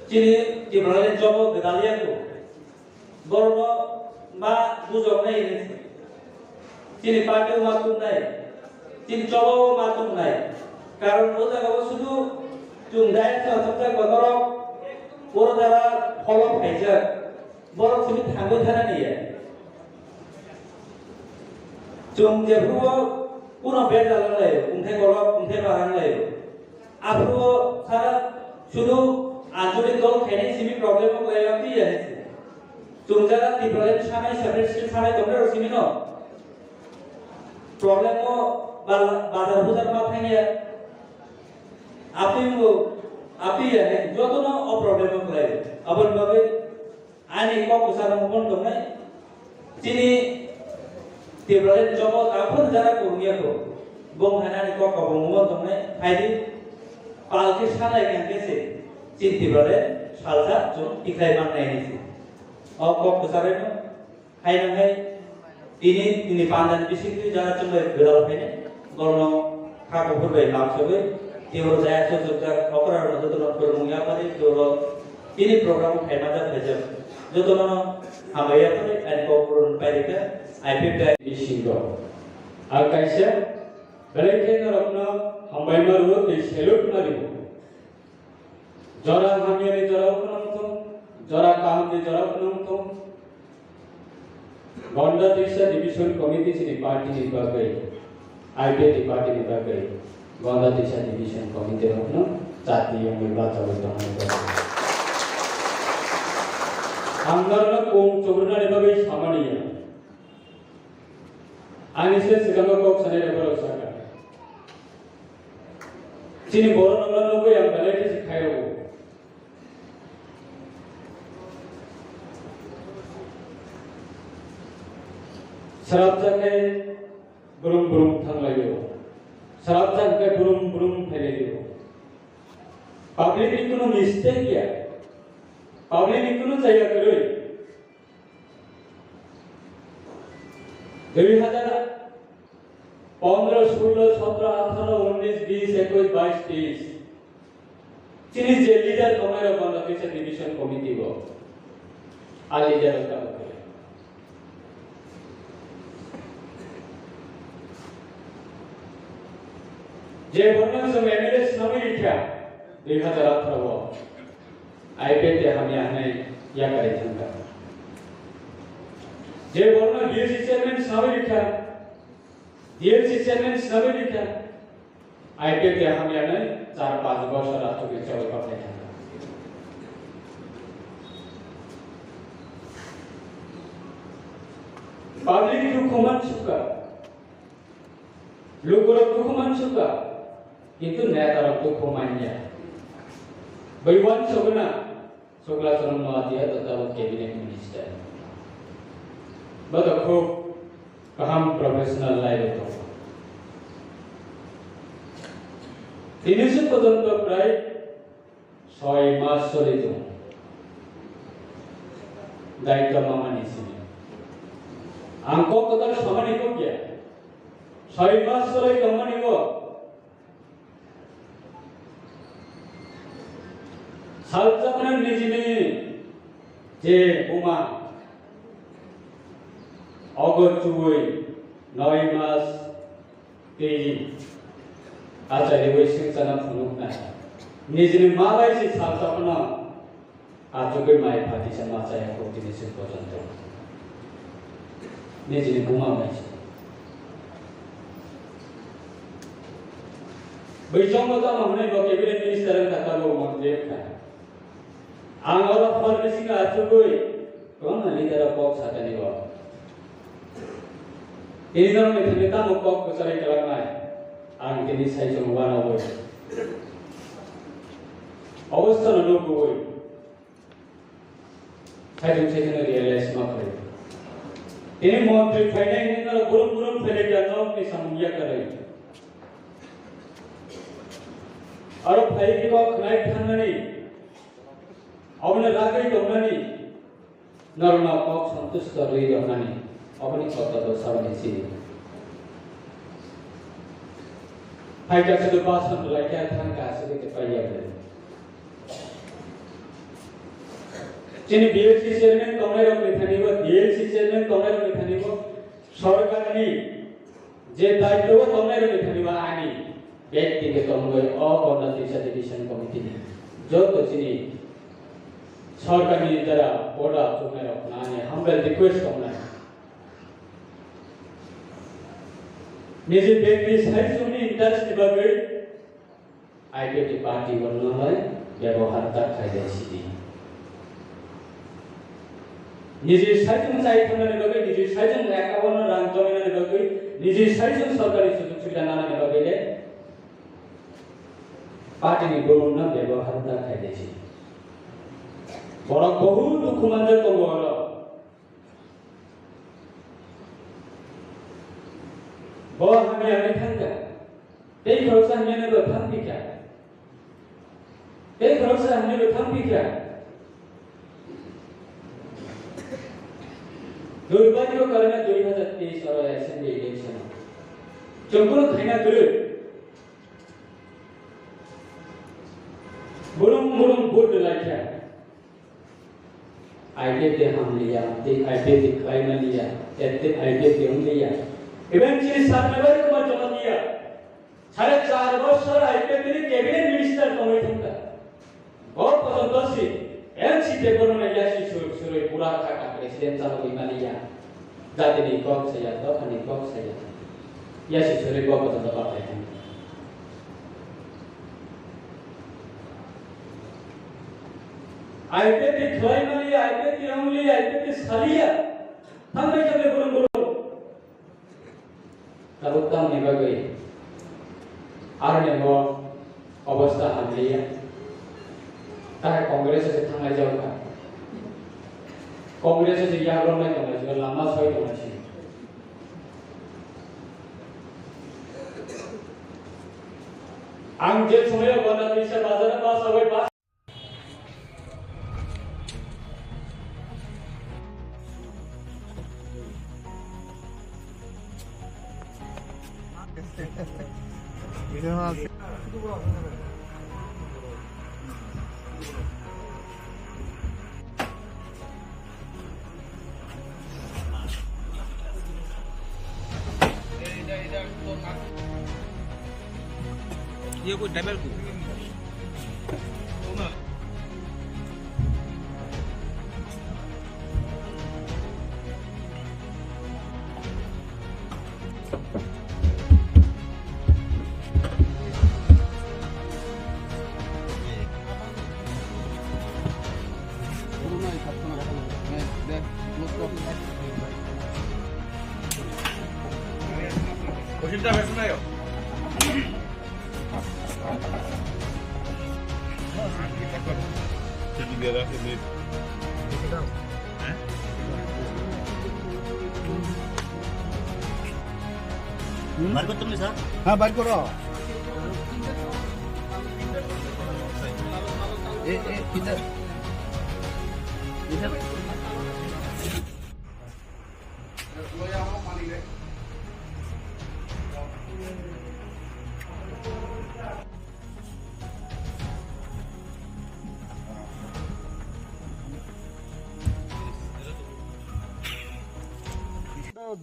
chini Tipraland jobo gwdal yago. Borokno ma bujoknai hinwi se. Chini party o ma tubunai, chini choba o ma tubunai. Karon o jaga o sudu chwng dai se asokjak ba norok oro jara follow khaijak. Borok simi thangwi thana niya. Chwng jephuru o kuno bejal wng laio, wngthai kolok, wngthai barang laio. Aphuru o sara sudu anchalik dol khainai simi problem o kwlai ma piya hai se. Chwng jara Tipraland sanai separate state sanai tongnai rok simi no problem o bala-, bazar buzar ma thangya. Aphi bo, aphi ya hai joto no o problem o kwlai. Aboni bagwi ani kok bwsarok mungkon tongnai. Chini Tipraland jobo takhun jara kurungya ko. Bong hai ani kok kok mungkon tongnai. Phaidi palki sanai kang khe se. Chini Tipraland salsa chwng tikhlai mannai ni se. O kok bwsarokno hai nang hai tini tini pandani bisingtwi jara chwngbai gwdal phainai. Borokno kha kuphur bai lamsogwi tei oro jaya sojwkjak okra rokno jotono phwrwngmung yapharwi tei oro tini program o phaima jak phaijak jotono hambai yapharwi ani kok phurwng pairikha. I P F T bisingo ang kaisa belai khe norokno hambai ma rwo tei salute ma rwo. Jora hamyani jora phano wngthung, jora kahamni jora phano wngthung. Gonda Trisa Division Committee chini party ni bagwi, I P F T party ni bagwi, Gonda Trisa Division Committee rokno chati yongwi bachawi tongnai bagwi. Ang norokno kung chubrunani bagwi samani ya. Ani se swkango kok sanai rok borok sakha. Chini borok nokla nugwi ang belai khe se khairokgo. Srapjak khe brum brum thanglaio. Srapjak khe brum brum phailaio. Public ni kunu mistake ya. Public ni kunu jaya kwrwi. Dui hazar pondro, sullo, sotro, atharo, unnis, bis, ekus, bais, teis. Chini je leader tongnai rok bono kisa division committee o. A leader rok tabuk khe. Je borno chwng M L A swnamwi rikha, dui hazar atharo o I P F T hamya hwnwi yakarwi thangkha. Je borno D L C chairman swnamwi rikha, D L C chairman swnamwi rikha, I P F T hamya hwnwi char panch bosor achugwi chawi kothai thangkha. Public dukhu mansukha. Lukurok dukhu mansukha, kintu netarok dukhu manya. Bai uansukgwna Sukla Chorong Noatia to tabuk cabinet minister. Bo to khub kaham professional line o tongo. Tini se porjonto prai Soi mas choli tongo. Daitwa mamani simi. Ang kok kwtal samani kok ya. Soi mas choli tongmani bo. Salchakna nijini je buma ogo chuwi noi mas Tei achaiwi swngcharno phunuknai. Nijini ma bai se salsa phano achugwi mai phatisa ma chaya kho tini se porjonto. Nijini buma bai se. Bai chongo tamo hwnwi bo cabinet minister wngkha, tabo montri wngkha. Ang oro hor bisingo achugwi kwbangma leader rok kok sakani bo. Tini norokni thani tamo kok kwcharwi kwlangnai? Ang tini saichung uanogwi obostano nukgwi saichung saichungno realize ma khlai. Tini montri phainai hwnwi norok burum burum phailai kha, norokni samung yakarwi. Aro phaiwi kok khnai thangnani, obono ragwi tongnani, norokno kok santusto rwi rwnani, oboni kotor bo saboni chini. Phaikha sudu bason rwlaikha, thangkha sudu khe paiya. Chini B L C chairman tongnairokni thani bo, D L C chairman tongnairokni thani bo, sorkarni je daityo o tongnairokni thani bo ani bektigoto wngwi o Ganda Trisa Division Committee ni joto chini sorkarni jara boda chuknairok ani humble request tongnai. Niji bekti saichungni interest ni bagwi I P F T party o nolai bebohar ta khailai sidi. Niji saichung chai thangna ni bagwi, niji saichung account o rang jomai nani bagwi, niji saichung sorkari sujog subida nana ni bagwi le party ni borok no bebohar ta khailai sidi. Borok bohut dukhu manjak tongo oro. Bo hamya hwnwi thangkha. Tei khoroksa hamya hwnwi bo thangphikha. Tei khoroksa hamya bo thangphikha. Durbhagyo karone dui hazar teis oro assembly election o chwng bono khaina kwrwi. Burum burum vote rwlaikha. I P F T hamliya, tei I P F T khlaimaliya, tei I P F T wngliya. Even chini Satnabari Kumar Jamatia, sare char bosor I P F T ni cabinet minister tongwi thangkha. Bo porjonto si N C P bormani yasi sur surwi pura khaka president chalogwi maliya. Jatini kok saya, dophani kok saya. Yasi suri kok kotor dophani thang. I P F T khlai maliya, I P F T wng liya, I P F T saliya. Thangbai thangbai burung burung. Tabuk tamni bagwi aroni bo obostha hamliya. Tahe Congress se thanglai jao kha. Congress se yagrok nai tonglai se lama soi tonglai se. Ang je somoyo Ganda Trisa bazar o bus bai bus ये कोई डबल को। বার করতাম না, স্যার। হ্যাঁ, বার করো। এ, এ, ইধার। ইধার।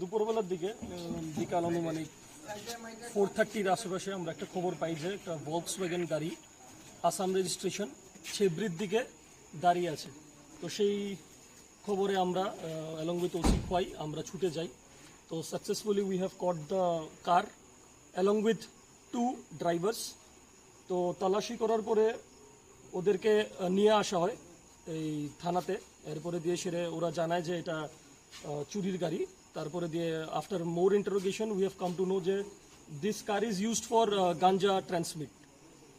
দুপুরবেলার দিকে, উম, বিকাল আনুমানিক ফোর থার্টির আশেপাশে আমরা একটা খবর পাই যে একটা ভলক্সওয়াগন গাড়ি আসাম রেজিস্ট্রেশন ছেবড়ির দিকে দাঁড়িয়ে আছে। তো সেই খবরে আমরা, আহ, along with ওসি খোয়াই আমরা ছুটে যাই। তো successfully we have caught the car along with two drivers। তো তালাশি করার পরে ওদেরকে, আহ, নিয়ে আসা হয় এই থানাতে। এরপরে দিয়ে সেরে ওরা জানায় যে এটা, আহ, চুরির গাড়ি। তারপরে দিয়ে after more interrogation we have come to know যে this car is used for, আহ, গাঞ্জা ট্রান্সমিট।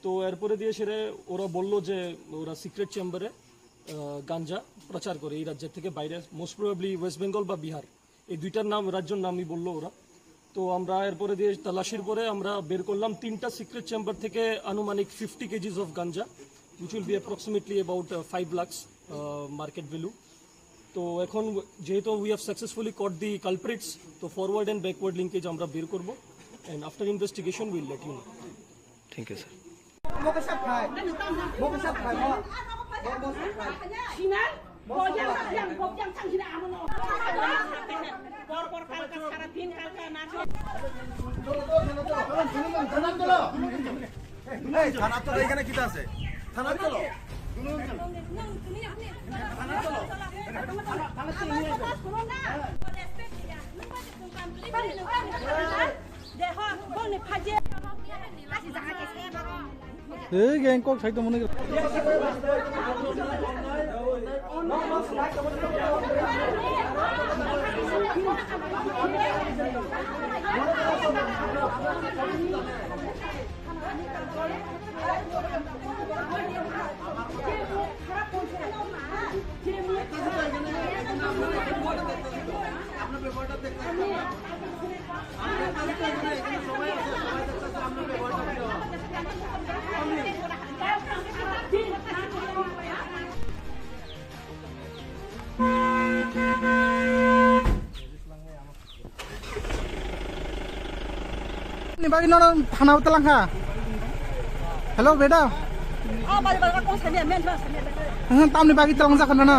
তো এরপরে দিয়ে সেরে ওরা বলল যে ওরা সিক্রেট চেম্বারে, আহ, গাঞ্জা প্রচার করে এই রাজ্যের থেকে বাইরে, most probably ওয়েস্ট বেঙ্গল বা বিহার। এই দুইটার নাম, রাজ্যর নামই বললো ওরা। তো আমরা এরপরে দিয়ে তালাশির পরে আমরা বের করলাম তিনটা সিক্রেট চেম্বার থেকে আনুমানিক fifty KGs of ganja, which will be approximately about, uh, five lakhs, uh, market value। তো এখন যেহেতু we have successfully caught the culprits, তো ফরওয়ার্ড অ্যান্ড ব্যাকওয়ার্ড লিঙ্কেজ আমরা বের করবো, and after investigation we'll let you know। Thank you, sir. Sinan, bojang, bojang, bojang, tang sini amo no. Por, por, kalka, sara din kalka, na. এই, থানাত চলো, এখানে কিতা আছে? থানাত চলো। থানাত চলো। Deho, boni phaje. Ei, gang kok sai tongmani. Ni bagwi nono thana o twlang kha. Hello, beda. Oh, bari, bari, kung sani, men, men, sani. Hmm, tamni bagwi twlang jakha nono.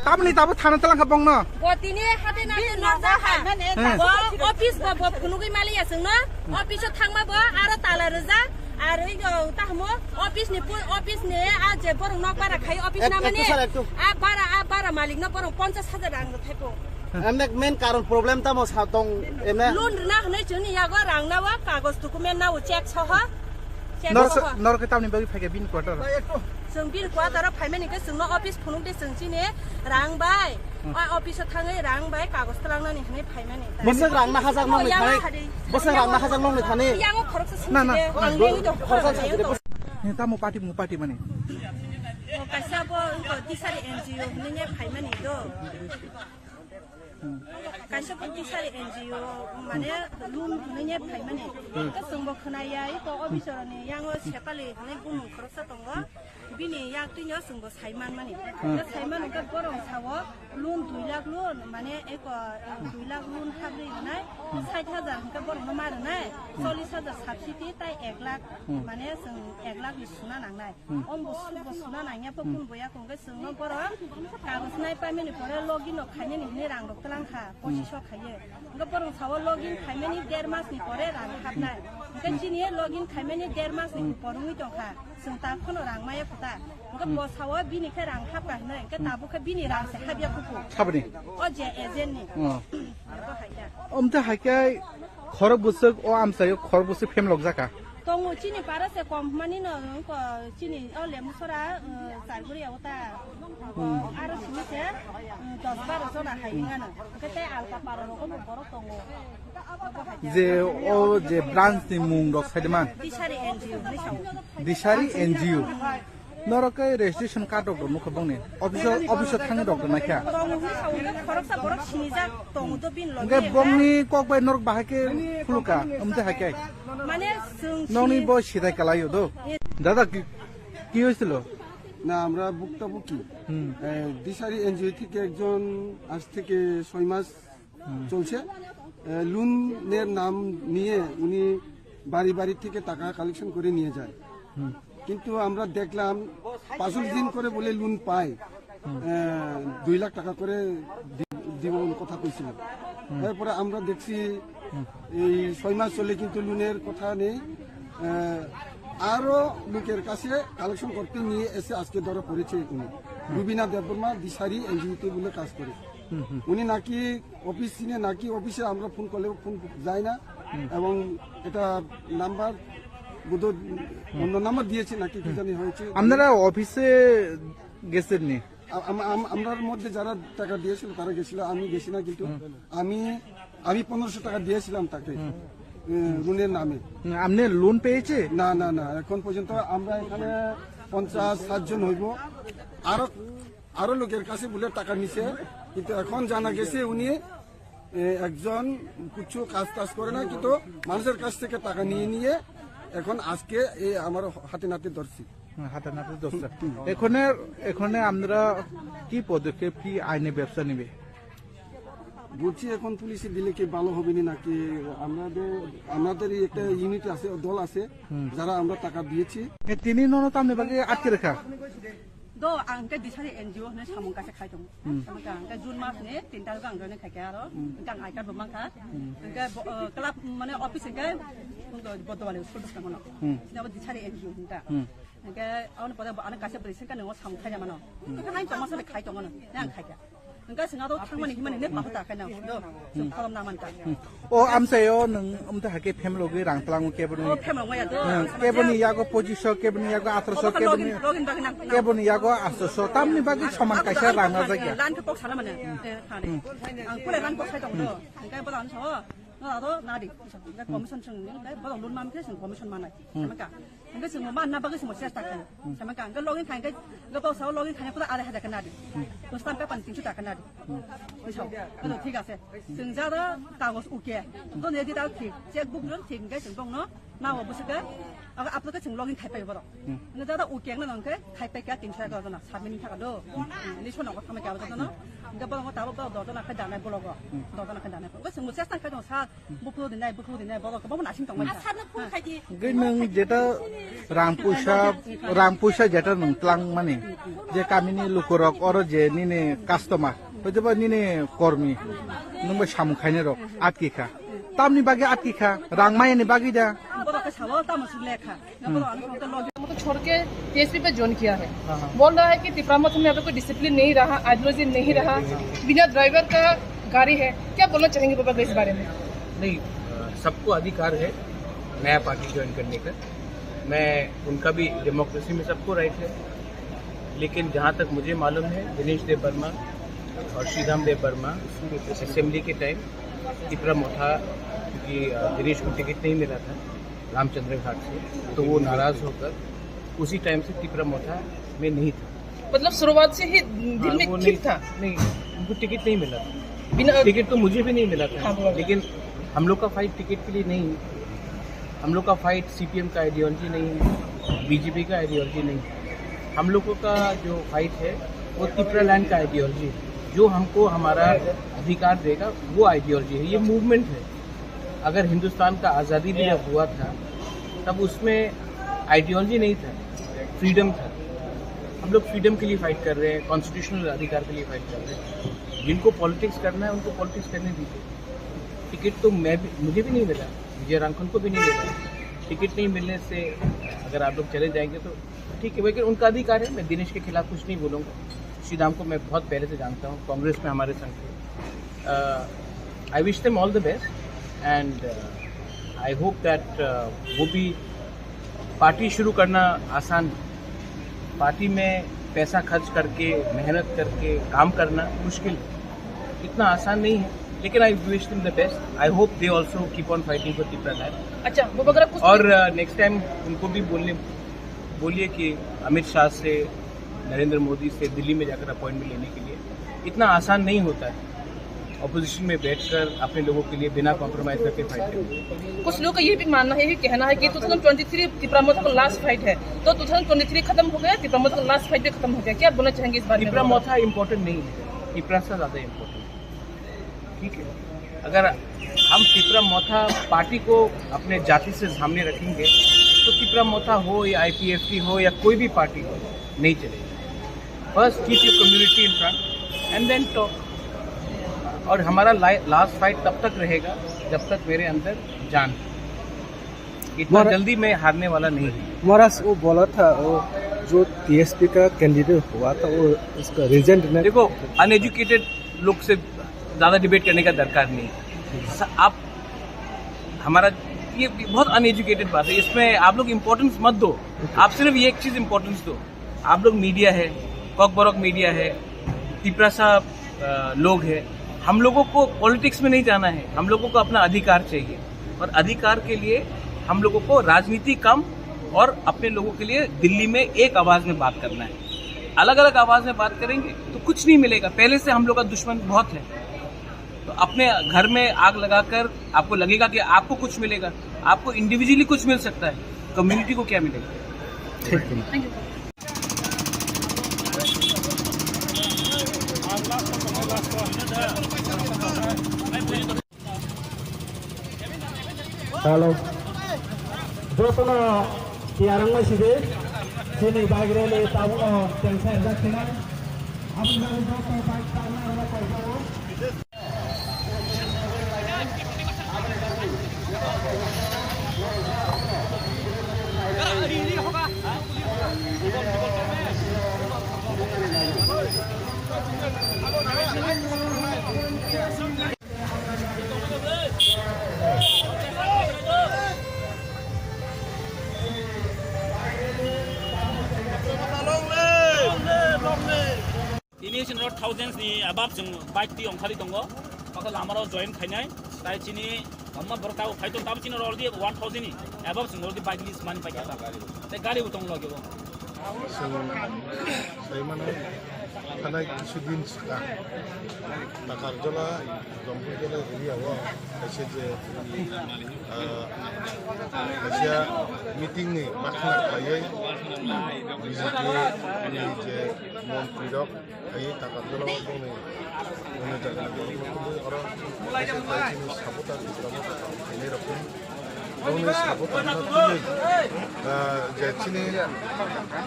Tamni tabo thana twlang kha bongno. Bo tini hate na no jakha. Hmm. Bo office bo, bo phunugwi maliya chwngno. Office o thangma bo aro tala rwjak. Ar oi go, ta hamo, office ni pu-, office ni a je borok nok bara khai office Ek-, na mani, ektu sir, ektu. A bara, a bara malik no borok ponchash hajar rang rw thaipo. Emne main karon problem tamo sa tong emne? Loan rwna hwnwi chwngni yago rang nawa, kagoj document nawa, check soho. Check Nor-, soho. Nor ke tamni bagwi phaikha bini quarter? Chwng bini quarter o phaimani khe chwngno office phunuk de chwng chini rang bai. Hmm. O office o thangwi rang bai kagoj twlangnani hwnwi phaimani. Bwswk rang na hajak nongni thani? Bwswk rang na hajak nongni thani? Yango khoroksa sini. Na, na. Ang nini do khoroksa sini. Ni tamo party, mo party mani. O kaisa bo ko tisari N G O hwnwi phaimani do. Hmm. Kaisa bo tisari N G O mane loan hwnwi phaimani. Hmm. Ka chwngbo khwnaya iko office ni yango sepali hwnwi bumung khoroksa tongo. Bini yak twino chwngbo sai manmani. Hmm. Hwnkhe sai mano hwnkhe borok sao loan dui lakh loan, mane eko, eh, dui lakh loan habri rwnai, hmm, sait hajar hwnkhe borokno ma rwnai, hmm, chollish hajar subsidy tai ek lakh, hmm, mane chwng ek lakh ni suna nangnai. Hmm. Ombo sukbo suna nangya pho, hmm, kun boya kongkhe chwngno borok kagoj nai paimani pore login no khainani hinwi rang rok twlang kha, hmm, pochiso khaiye. Hwnkhe borok sao login khaimani der mas ni pore rang hapnai. Hwnkhe chini login khaimani der mas ni, hmm, pore wngwi tongkha. Chwng ta khono rang maya kho ta. Hwnkhe, hmm, bo sao bini khe rang hapkha hinwi, hwnkhe, hmm, tabuk khe bini rang se hapya khupu. Saboni? O je agent ni. Oh. Abo hai khe. Omte hai khe khorok bwswk o amchaio khorok bwswk phem lok jaka. Tongo chini para se kom mani no, ko chini o Lemusora, uh, Charguri o ta. Hmm. Aro sini se, uh, dos baro jona hai, hmm, ngano. Hwnkhe tei alka para rogo bo borok tongo. Abo hai khe. Je o je branch ni mung rok sai de man. Disari N G O ni sao. Disari N G O. Norok khe registration card rok nukha bongni. Office o, office o thangwi rok naikha. Tongo hwnwi sao, hwnkhe khoroksa borok sinijak tongo do bini loge. Hwnkhe bongni kok bai norok bahai khe khuluka, omte hai khe. Mane chwng nokni sini bo sidai kalaio do. Dada, ki, ki hoichilo? না, আমরা ভুক্তভোগী। হুম। এ, দিশারি এনজিও থেকে একজন আজ থেকে ছয় মাস হুম। চলছে। এ, লোনের নাম নিয়ে উনি বাড়ি বাড়ি থেকে টাকা কালেকশন করে নিয়ে যায়। হুম। কিন্তু আমরা দেখলাম পাঁচ দিন করে বলে লোন পায়। হুম। এ, দুই লাখ টাকা করে দি-, দিব বলে কথা কইছিল। হুম। এরপরে আমরা দেখছি হুম। এই ছয় মাস চলে কিন্তু লোনের কথা নেই। এ, আরো লোকের কাছে কালেকশন করতে নিয়ে এসে আজকে ধরা পড়েছে উনি। হুম। রুবিনা দেববর্মা দিশারি এনজিওতে বলে কাজ করে। হুম, হুম। উনি নাকি অফিস চিনে, নাকি অফিসে আমরা ফোন করলে ফোন যায় না। হুম। এবং এটা নাম্বার বোধহয় হুম। অন্য নাম্বার দিয়েছে নাকি কি হুম। জানি হয়েছে। আপনারা অফিসে গেছেন নি? আ-, আম-, আম-, আমরার মধ্যে যারা টাকা দিয়েছিল তারা গেছিল, আমি গেছি না, কিন্তু হুম। আমি, আমি পনেরোশো টাকা দিয়েছিলাম তাকে, হুম। এ, ঋণের নামে। হুম, আপনি লোন পেয়েছে? না, না, না, এখন পর্যন্ত আমরা এখানে পঞ্চাশ ষাট জন হইব। আরো, আরো লোকের কাছে বলে টাকা নিছে, কিন্তু এখন জানা গেছে উনি, এ, একজন কিছু কাজ টাজ করে না, কিন্তু মানুষের কাছ থেকে টাকা নিয়ে নিয়ে এখন আজকে এই আমার হাতে নাতে ধরছি। হুম, হাতে নাতে ধরছে। হুম। এখানে, এখানে আপনারা কি পদক্ষেপ, কি আইনি ব্যবস্থা নেবে? বলছি, এখন পুলিশে দিলে কি ভালো হবে না নাকি? আমাদের, আমাদেরই একটা ইউনিট আছে, দল আছে, হুম। যারা আমরা টাকা দিয়েছি। এ, তিনি নন তো আপনি বাকি আটকে রাখা? Do, ang khe Disari N G O hwnwi samung kaisa khai tongo. Hmm. Samung khe ang khe June mas ni tin tarikh ang join khai kha aro. Hmm. Hwnkhe ang I card bo mankha. Hmm. Hwnkhe bo, uh, club, mane office hwnkhe Bodowali school bwskango no. Hmm. Sini abo Disari N G O hwnkha. Hmm. Hwnkhe aboni pore bo ano kaisa bwrwi sengkha nwngo samung khai mano. Hmm. Hwnkhe hain tongma sale khai tongo no. Nang khai kha. Hwnkhe chwng aro thangmani himani ne pahu ta khaina do. Chwng pholom na mankha. Hmm. O amchaio nwng amtwi hai khe family logi rang twlango keboni. O family logi ya do. Hmm. Keboni yago pochiso, keboni yago atroso, keboni, login bagwi nang, nang. Keboni yago atroso. Tamni bagwi soman kaisa rang na jagya. Lan khe kok sana mane. Eh, thani. Hmm. Ang pura lan kok sai tong do. Hwnkhe bola ang so. No aro nadi. Hwnkhe commission chwng ni, hwnkhe bola loan mam khe chwng commission manai. Hmm. Hwnkhe Hwnkhe chwngno manna bagwi chwngno chesta khlaio. Hmm. Sama ka hwnkhe login khai hwnkhe, hwnkhe bok sao login khai hwnkhe arai hajar khe nadi. Hmm. Bwswk tang paper ni tinso taka nadi. Hmm. Bwsao, hwnkhe thik ase. Chwng jara kagoj uke. Hmm. Dono edi dal thik. Check book rok thik hwnkhe chwng bokno nao bwswk khe. Abo aplo khe chwng login khai paio borok. Hmm. Hwnkhe jara uke wngna hwnkhe khai paikha tinso taka jona. Submit ni thaka do. Hmm. Ni sono ko thamai khe abo jona no. Hwnkhe borok tabo borok dor jona khai danai bologo. Hmm. Dor jona khai danai. Hwnkhe chwngbo chesta khai tongo sir. Buphuru dinai, buphuru dinai, borok kwbangma nasing tongmani. Asarno phone khaidi. Hwnkhe nwng jeta rang puisa, rang puisa jeta nwng twlang mani, je kamini lukurok oro je nini customer, hoitoba nini kormi, nwng bai samung khainai rok atki kha. Tamni bagwi atki kha, rang mayani bagwi da. Borok khe sao tamo suk lekha. हम्म। मतलब छोड़ के टीएसपी पे ज्वाइन किया है। हाँ, हाँ। बोल रहा है कि तिपरामथ में अभी कोई डिसिप्लिन नहीं रहा, आइडियोलॉजी नहीं रहा, बिना ड्राइवर का गाड़ी है। क्या बोलना चाहेंगे बाबा इस बारे में? नहीं, अ, सबको अधिकार है नया पार्टी ज्वाइन करने का। मैं, उनका भी डेमोक्रेसी में सबको राइट है, लेकिन जहाँ तक मुझे मालूम है, दिनेश देव वर्मा और श्रीराम देव वर्मा असेंबली के टाइम तिपरा मोथा, क्योंकि, अ, दिनेश को टिकट नहीं मिला था, रामचंद्र घाट से, तो वो नाराज होकर उसी टाइम से तिपरा मोथा में नहीं था। मतलब शुरुआत से ही दिल हाँ, में वो चिप नहीं, था? नहीं, उनको टिकट नहीं मिला था। बिना टिकट तो मुझे भी नहीं मिला था, हाँ, बोला। लेकिन हम लोग का फाइट टिकट के लिए नहीं है। हम लोग का फाइट सीपीएम का आइडियोलॉजी नहीं है, बीजेपी का आइडियोलॉजी नहीं है। हम लोगों का जो फाइट है, वो तिपरा लैंड का आइडियोलॉजी है। जो हमको हमारा अधिकार देगा, वो आइडियोलॉजी है। ये मूवमेंट है। अगर हिंदुस्तान का आज़ादी भी जब हुआ था, तब उसमें आइडियोलॉजी नहीं था, फ्रीडम था। हम लोग फ्रीडम के लिए फाइट कर रहे हैं, कॉन्स्टिट्यूशनल अधिकार के लिए फाइट कर रहे हैं। जिनको पॉलिटिक्स करना है, उनको पॉलिटिक्स करने दीजिए। टिकट तो मैं भी, मुझे भी नहीं मिला, विजय रांखल को भी नहीं मिला। टिकट नहीं मिलने से अगर आप लोग चले जाएंगे तो ठीक है, लेकिन उनका अधिकार है। मैं दिनेश के खिलाफ कुछ नहीं बोलूँगा। श्री राम को मैं बहुत पहले से जानता हूँ, कांग्रेस में हमारे संग थे। I wish them all the best and I hope that वो भी, पार्टी शुरू करना आसान है, पार्टी में पैसा खर्च करके, मेहनत करके काम करना मुश्किल है, इतना आसान नहीं है। लेकिन I wish them the best, I hope they also keep on fighting for Tipra land। अच्छा, वो वगैरह कुछ और नेक्स्ट टाइम उनको भी बोलने बोलिए कि अमित शाह से, नरेंद्र मोदी से दिल्ली में जाकर अपॉइंटमेंट लेने के लिए। इतना आसान नहीं होता है अपोजिशन में बैठकर अपने लोगों के लिए बिना कॉम्प्रोमाइज करके फाइट करना। कुछ लोग का ये भी मानना है, ये कहना है कि ट्वेंटी ट्वेंटी थ्री तिपरा मोर्चा का लास्ट फाइट है, तो ट्वेंटी ट्वेंटी थ्री खत्म हो गया, तिपरा मोर्चा का लास्ट फाइट भी खत्म हो गया। क्या बोलना चाहेंगे इस बारे में? तिपरा मोर्चा इंपॉर्टेंट नहीं है, तिपरा से ज़्यादा इंपॉर्टेंट है। ठीक है, अगर हम तिपरा मोर्चा पार्टी को अपने जाति से सामने रखेंगे, तो तिपरा मोर्चा हो या आईपीएफटी हो या कोई भी पार्टी हो, नहीं चलेगी। First keep your community in front and then talk। और हमारा लास्ट फाइट तब तक रहेगा, जब तक मेरे अंदर जान है। इतना जल्दी मैं हारने वाला नहीं हूँ। महाराज, वो बोला था, वो जो टीएसपी का कैंडिडेट हुआ था, वो उसका रीजन ने देखो, अनएजुकेटेड लोग से ज़्यादा डिबेट करने का दरकार नहीं। स-, आप हमारा, ये बहुत अनएजुकेटेड बात है, इसमें आप लोग इम्पोर्टेंस मत दो। आप सिर्फ ये एक चीज़ इम्पोर्टेंस दो, आप लोग मीडिया है, कॉकबरक मीडिया है, तिपरासा लोग है, हम लोगों को पॉलिटिक्स में नहीं जाना है, हम लोगों को अपना अधिकार चाहिए। और अधिकार के लिए हम लोगों को राजनीति कम और अपने लोगों के लिए दिल्ली में एक आवाज़ में बात करना है। अलग अलग आवाज़ में बात करेंगे तो कुछ नहीं मिलेगा। पहले से हम लोग का दुश्मन बहुत है, तो अपने घर में आग लगाकर आपको लगेगा कि आपको कुछ मिलेगा, आपको इंडिविजुअली कुछ मिल सकता है, कम्युनिटी को क्या मिलेगा? ठीक है। Hello. Jotono tiyar wngmai sidi, chini bike rally tabukno tengsa rijak khinai. Aboni bagwi joto bike charwnairokno kaijago. Tini chwng thousands ni above chwng bike twi ongkhali tongo. Bakha lama rok join khainai. Tai chini amma borok tabuk phai tong tabuk chini rok already one thousand ni above chwng already bike list mani paikha ta. Tai gari bo tong logi bo. Chwng sai mano thanai kisu din swkang Takarjala, Jampui Jala area o kaisa je, ah, kaisa meeting ni bakna khlaiwi B J P ni je montri rok Ai Takarjala o bongni, bongni jaga ni borok no tubui oro kaisa kaisa ni supporter Tipra Motha kaham khainai rok ni. Bongni supporter no tubui, ah, je chini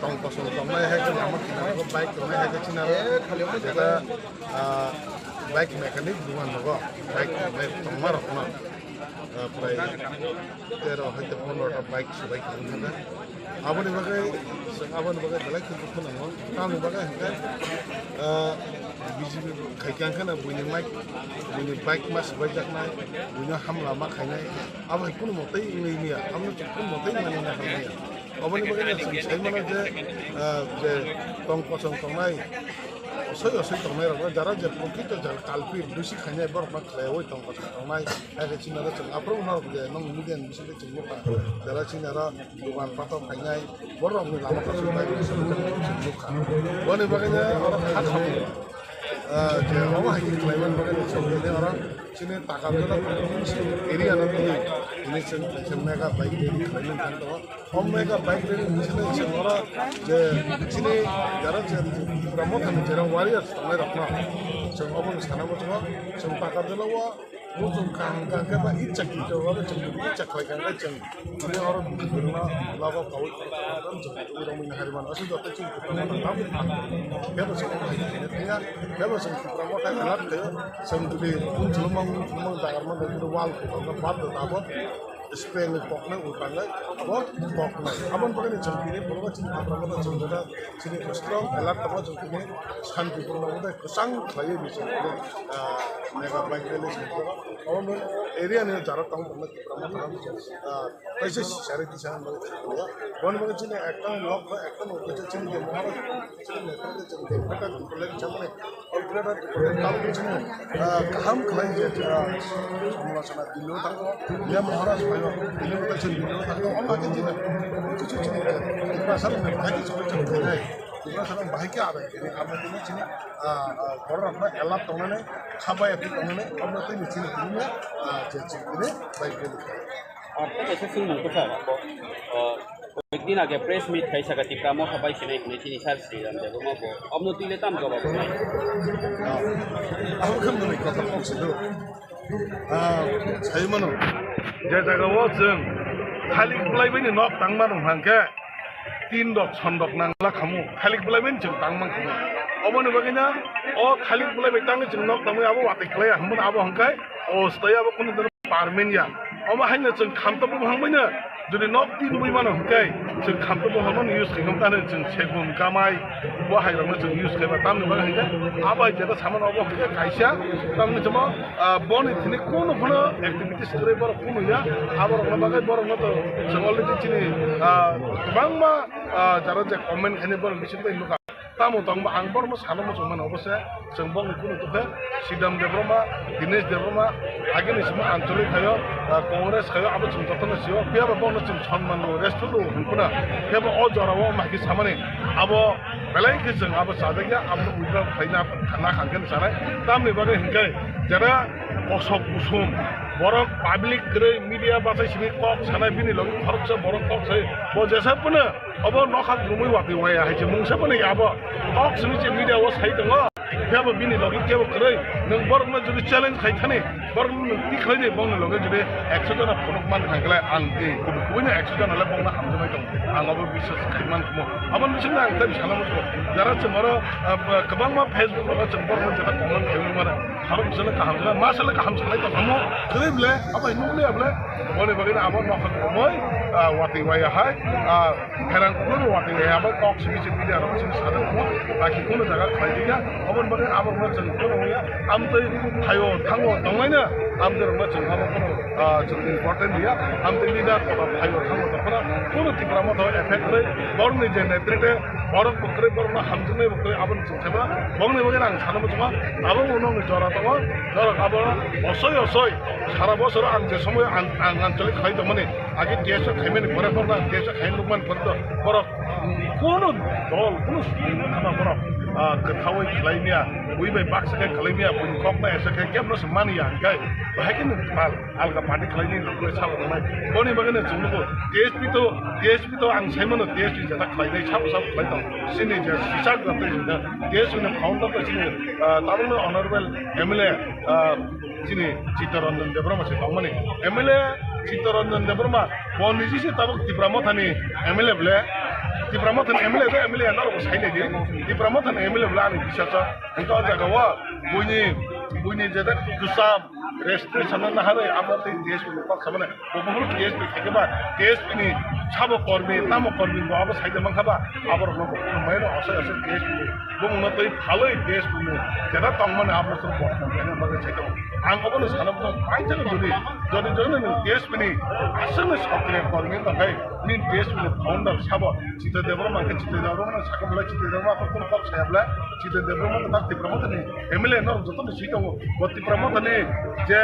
tong kosong tongnai hai khe lama kinaro bike tongnai hai khe chini aro jeta, ah, bike mechanic dugan rogo bike tongnai tongma rok no. Ah, prai tero hai to pondro ta bike subai khe wngkha. Aboni bagwi, aboni bagwi belai khe dukhu nango. Tamoni bagwi hwnkhe, ah, B J P khai khe wngkha na buini mic, buini bike ma subai jaknai, buino hamla ma khainai. Abo hai kunu motei wngwi manya, abono kunu motei manwi na hamya. Aboni bagwi no chwng sai mano je, ah, je tong kosong tongnai, osoi osoi tongnai rok, jara je prokrito jara culprit, dusi khainai borok no khlaiwi tong kosong tongnai. Hai khe chini aro chwng aphuru no rok je nong media ni bisingo chwng nukha. Jara chini aro dogan pato khainai, borok ni lama kosong bai chwng nukha. Boni bagwi no oro kha khamwi. Ah, je omo hai khe khlaiman bagwi chwng tini oro chini Takarjala area no tini, tini chwng kaisa mega bike rally khlaimani thang tongo. O mega bike rally ni simi chwng oro je chini jara je Tipra Mothani jera warriors tongnai rokno chwng obono sana muchungo. Chwng Takarjala o muchung kaham kaham khe ba itsa kito oro chwng itsa khlai kha khe chwng tini oro bwrwino nogo kaui khoroksa chwng tubui rwmani hari mano. Aswk joto chwng Tipra Motha tamo thang khe bo chwng omo hai khe thangya khe bo chwng Tipra Motha khe lak khe chwng tini unchulumung unchulumung jaga rwmani wall khe wall khe bad da abo. Spray ni koknai ultanai abo koknai. Aboni bagwi chwng tini borok chini Tipra Motha chwng jora chini strong alert tongma chwng tini shanti purno motha kwchang khlaiwi ni chwng tini, ah, mega bike rally chwng tini. Omo area ni jara tong tongma Tipra Motha, ah, kaisa sari tisa bagwi chwng tini. Boni bagwi chini ekta nok ba ekta nok kaisa chini Maharaj chini netrete chwng tini. Already tamo chini, ah, kaham khlai je, ah, samlosona Delhi o thango, ya Maharaj phaio, Delhi o chini Delhi o thango, omo khe chini, kichu chini, Tiprasa rok bahai khe choli choli khainai, Tiprasa rok bahai khe abai khainai, abo chini, chini, ah, ah, borok rok no alert tongnani, kha baya twi tongnani, omo twi ni chini, chini, ah, je chini, chini, bai khe. Ar tei kaisa swngmung kwchar, bo, o, koyekdin age press meet khai saka Tipra Motha bai sinai hinwi chini sir Sriram Debbarma bo. Obno twi le tam jawab wngnai? Abo khe mwnwi kotha kok se do. Ah, sai mano. Je jaga o chwng thalik bwlai bai ni nok tang mano hwnkhe, tin rok, son rok nangla khamu, thalik bwlai bai chwng tang man khamu. Oboni bagwi na o thalik bwlai bai tangwi chwng nok tangwi abo watwi khlai ya hwnmano abo hwnkhe o swtai abo kunu dino permanent ya. Omo haino chwng khamtokbo bwhang baino jodi nok tin bui mano hwnkhe chwng khamtokbo bwhang use khaikha tani chwng segun kamai bo hai rokno chwng use khaiba tamni bagwi hwnkhe abo hai jeta samano obo hwnkhe kaisa tamni chwngno, ah, boni thini kunu phano activities kwrwi borok kunu ya abo rokno bagwi borokno to chwng already chini, ah, kwbangma ah, jara je comment khainai borok bisingo bai nukha. Tamo tongma ang borokno sana muchung mano, obo se chwng bokni kunu tokhe Sidam Debbarma, Dinesh Debbarma, agini simi Anchalik khaio, ah, Congress khaio, abo chwng jotono sio, phiya ba bokno chwng sonman rwo, respect rwo hwn phano. Phiya ba o jora o ma khe samani, abo belai khe chwng abo chajakya, abo withdraw khlaina khana khan khe sanai. Tamni bagwi hwnkhe jara kosok kusum, borok public kwrwi media bachai simi kok sanai, bini logi khoroksa borok kok sai, bo jesa phano Obo nokha grumui watwi waya hai se mungsa phano ya abo. Kok simi se media o sai tongo. Kebo bini logi kebo kwrwi. Nwng borokno jodi challenge khai thani, borokno nwng tikhlai di, bongni loge jodi ekso jona phunuk man thangkhle ang tei kubui kubui no ekso jona le bongno hamjaknai tongo. Ang abo biswas khai man khumo. Abo bisingno ang tei sana muchungo. Jara chwng oro, ah, kwbangma Facebook rogo chwng borokno jeta comment khaimani mano. Kharo bisalo kaham sana, masalo kaham sanai tong khumo. Kwrwi ble, abo nukliya ble. Boni bagwi abo nokha grumui, ah, watwi waya hai, ah, Pherang kulo watwi ya abo kok simi simi media rok simi sadok mo, baki kuno jaga khlai diya, aboni bagwi abo rok chwng kuno ya, amtwi phaio thango tonglaina, amtwi rok chwng abo kuno, ah, chwng important diya, amtwi leader kotor phaio thango tongphano, kuno Tipra Motha effect rwi, borokni je netrite, borok bwkrwi, borokno hamjaknai bwkrwi, aboni chwng saiba, bongni bagwi ang sana muchungo, abo uno jora tongo, norok abo osoi osoi, sara bosoro ang je somoy ang, ang anchalik khlai tongmani, Agi T S O khaimani pore borok ang T S O khai nukmani pore to borok kunu dol, kunu songwithama borok, ah, kwthaui khlai maya, bui bai baksa khe khlai maya, buini kok bai asa khe kebo no se mani ya, hingkai bahai khe nwng pal alga party khlai ni rok le sabo nai. Boni bagwi no chwng nugo T S P to, T S P to ang sai mano T S P jeta khlai nai sabo sabo khlai tong. Chini je sichak jata jeta T S P ni founder to chini, ah, tabuk no honorable M L A, ah, Chini Chittaranjan Debbarma se tongmani M L A Chittaranjan Debbarma bo niji se tabuk Tipra Mothani M L A ble, Tipra Mothani M L A ble, M L A norok bo sai nai di. Tipra Mothani M L A ble ani bisasa. Hingke o jaga o buini, buini jeta kwcham registration no naharwi abo tei T S P ni kok samani. Bo buphuru T S P khaikhe ba, T S P ni sabo kormi, tamo kormi bo abo saida mankha ba, aborokno bo khulumbaino asai asai T S P ni bumungno twi phalwi T S P ni jeta tongmani aborokno bo khulumbaino bagwi sai tongo. Ang obono sana bwkha, ang jani jodi, jodi jodi nwng T S P ni aswkni sokriya kormi wngkha khe, nini T S P ni founder sabo Chitra Debbarma hwnkhe Chitra Debbarma no sakha belai Chitra Debbarma aphuru kok saya belai Chitra Debbarma no tak Tipra Mothani M L A norok jotono swi tongo. Bo Tipra Mothani je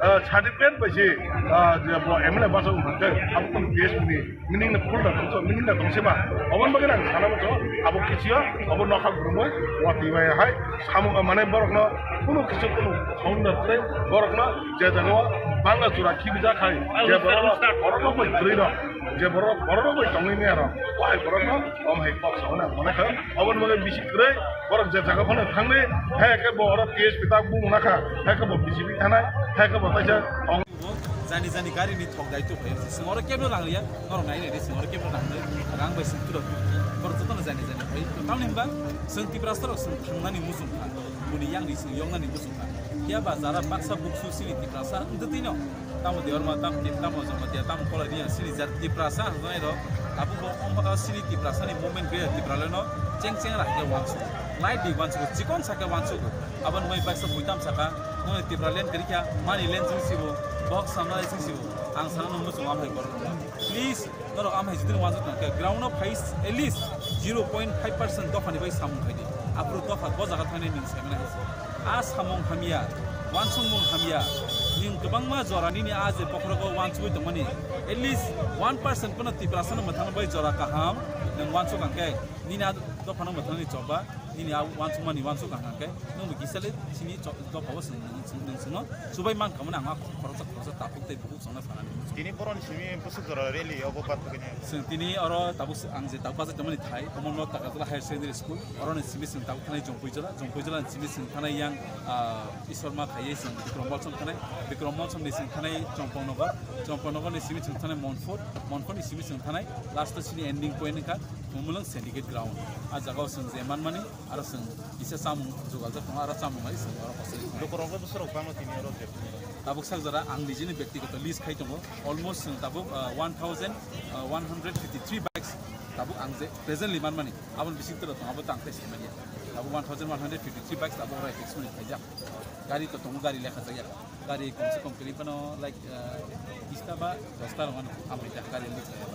Ah, certificate bai se, ah, je bo M L A basa wngkha khe, abo kunu P S ni meaning no full da tongso, meaning da tongse ba. Oboni bagwi ang sana muchungo, abo kichiyo, abo nokha gurumoi, watwi bai hai, samung, ah, mane borokno kunu kisu kunu sound da tei borokno je jagao bangla chura khibijak hai, je borokno, borokno bai kwrwi rok, je borok, borokno bai tongwi maya rok, o hai borokno, om hai kok sauna mane kha, oboni bagwi bisi kwrwi, borok je jaga phano thangni, hai khe bo oro T S P tak bung na kha, hai khe bo B J P thanai, hai khe bo kaisa tong. Jani jani gari ni thok dai tu phai. Sing oro kebno rang ya, norok nai nai sing oro kebno rang nai, rang bai sing turo. Borok jotono jani jani phai. Tamni hwnba sing Tiprasa rok sing thangnani muchung kha. Buni yang ni sing yong nani muchung kha. Phiya ba jara baksa buksu sini Tiprasa wngtwi no. Tamo Debbarma, tamo Tip-, tamo Jamatia, tamo Kolai ni sini jat Tiprasa hwnjai rok. Abo bo, sini Tiprasa ni movement gre Tiprasa no cheng cheng ra ke wansu. Lai di wansu, chikon sa ke wansu. Aboni bagwi baksa buitam saka, nokni Tipraland kwrwi kha, money land chwng sibo, box samnai chwng sibo. Ang sana nung muchung amhai borok rok. Please, norok amhai jidin wansuk tong khe, ground o phai at least zero point five percent dopha ni bai samung khai di. Aphuru dopha bo jaga thangnai nwng sai mani hai se. A samung hamya, wansukmung hamya, nwng kwbangma jora nini a je bokhorogo wansugwi tongmani, at least one percent phano Tiprasa no mwthangna bai jora kaham nwng wansuk ang khe, nini a dopha no mwthangni choba. Nini a wansukmani wansuk ang khe, nwng bo kisa le sini cho-, dophao swng, swng, swng, swngno chubai mankha mani ang a khoroksa, khoroksa takhuk tei bukhuk songna sanani. Tini boroni simi bwswk jora rally obo pathogini. Swng tini oro tabuk s-, ang je tabuk bachai tongmani thai, Komolnath Takarjala Higher Secondary School, oroni simi swng tabuk thanai Jompuijala, Jompuijala ni simi swng thanai yang, ah, Ishwarma khaiye swng Bikram Molsom thanai, Bikram Molsom ni swng thanai Chongpongnogo, Chongpongnogo ni simi swng thanai Monfort, Monfort ni simi swng thanai last o sini ending point wngkha Mumulwng Syndicate Ground. A jagao swng je manmani, aro swng kisa chamung jugaljak tongo, aro chamung bai swng oro kochai tongo. Lukurokle bwswrok bangma tini oro je. Tabuk sak jora ang nijini byaktigoto list khai tongo, almost swng tabuk, ah, one thousand, ah, one hundred fifty three bikes tabuk ang je presently manmani, aboni bising toro tongo, abo tang khe saimanya. Tabuk one thousand one hundred fifty three bikes tabuk oro exhibit khaijak. Gari to tongo, gari lekha jakya. Gari komse kom kwrwi phano, like, ah, bista ba dosta rok mano, amrita gari list khai.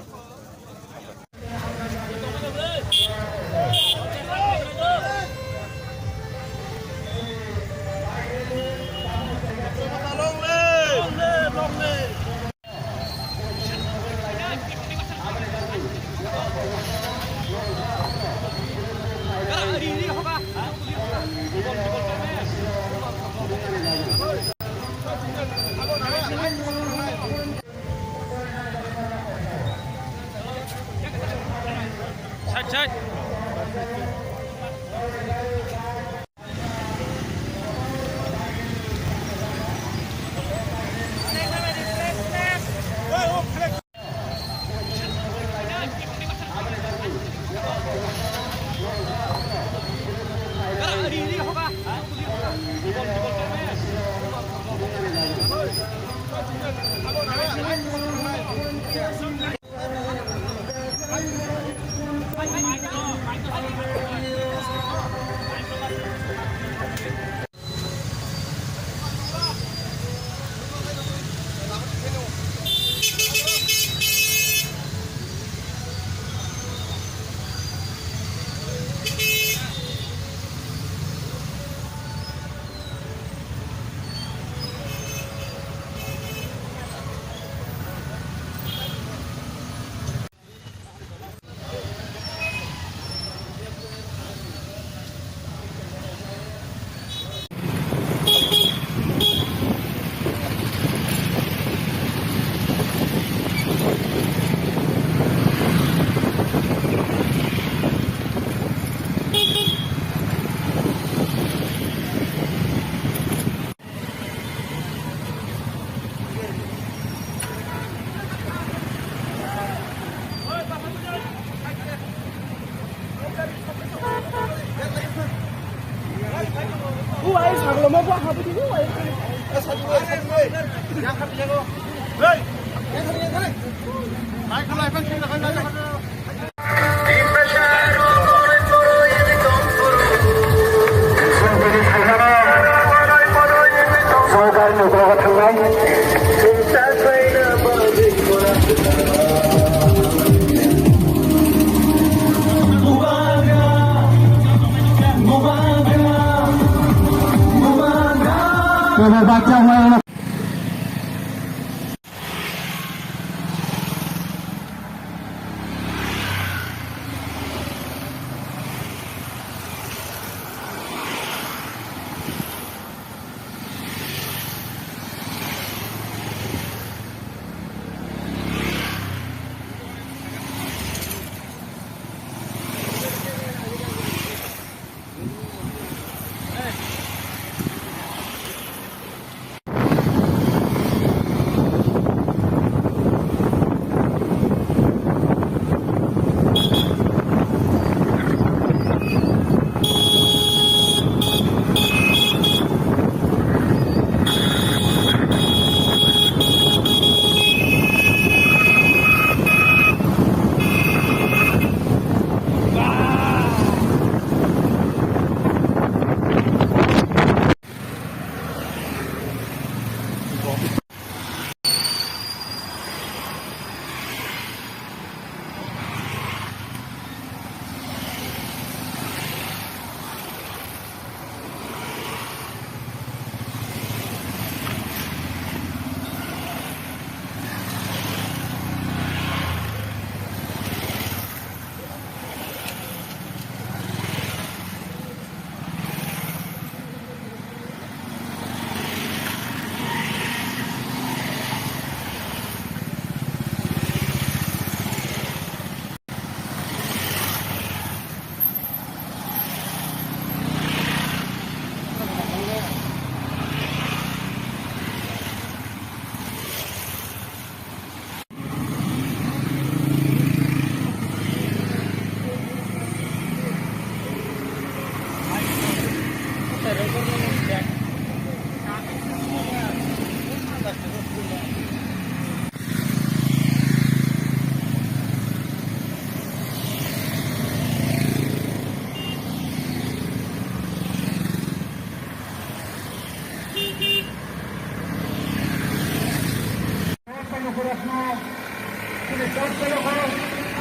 Baba bacha hua.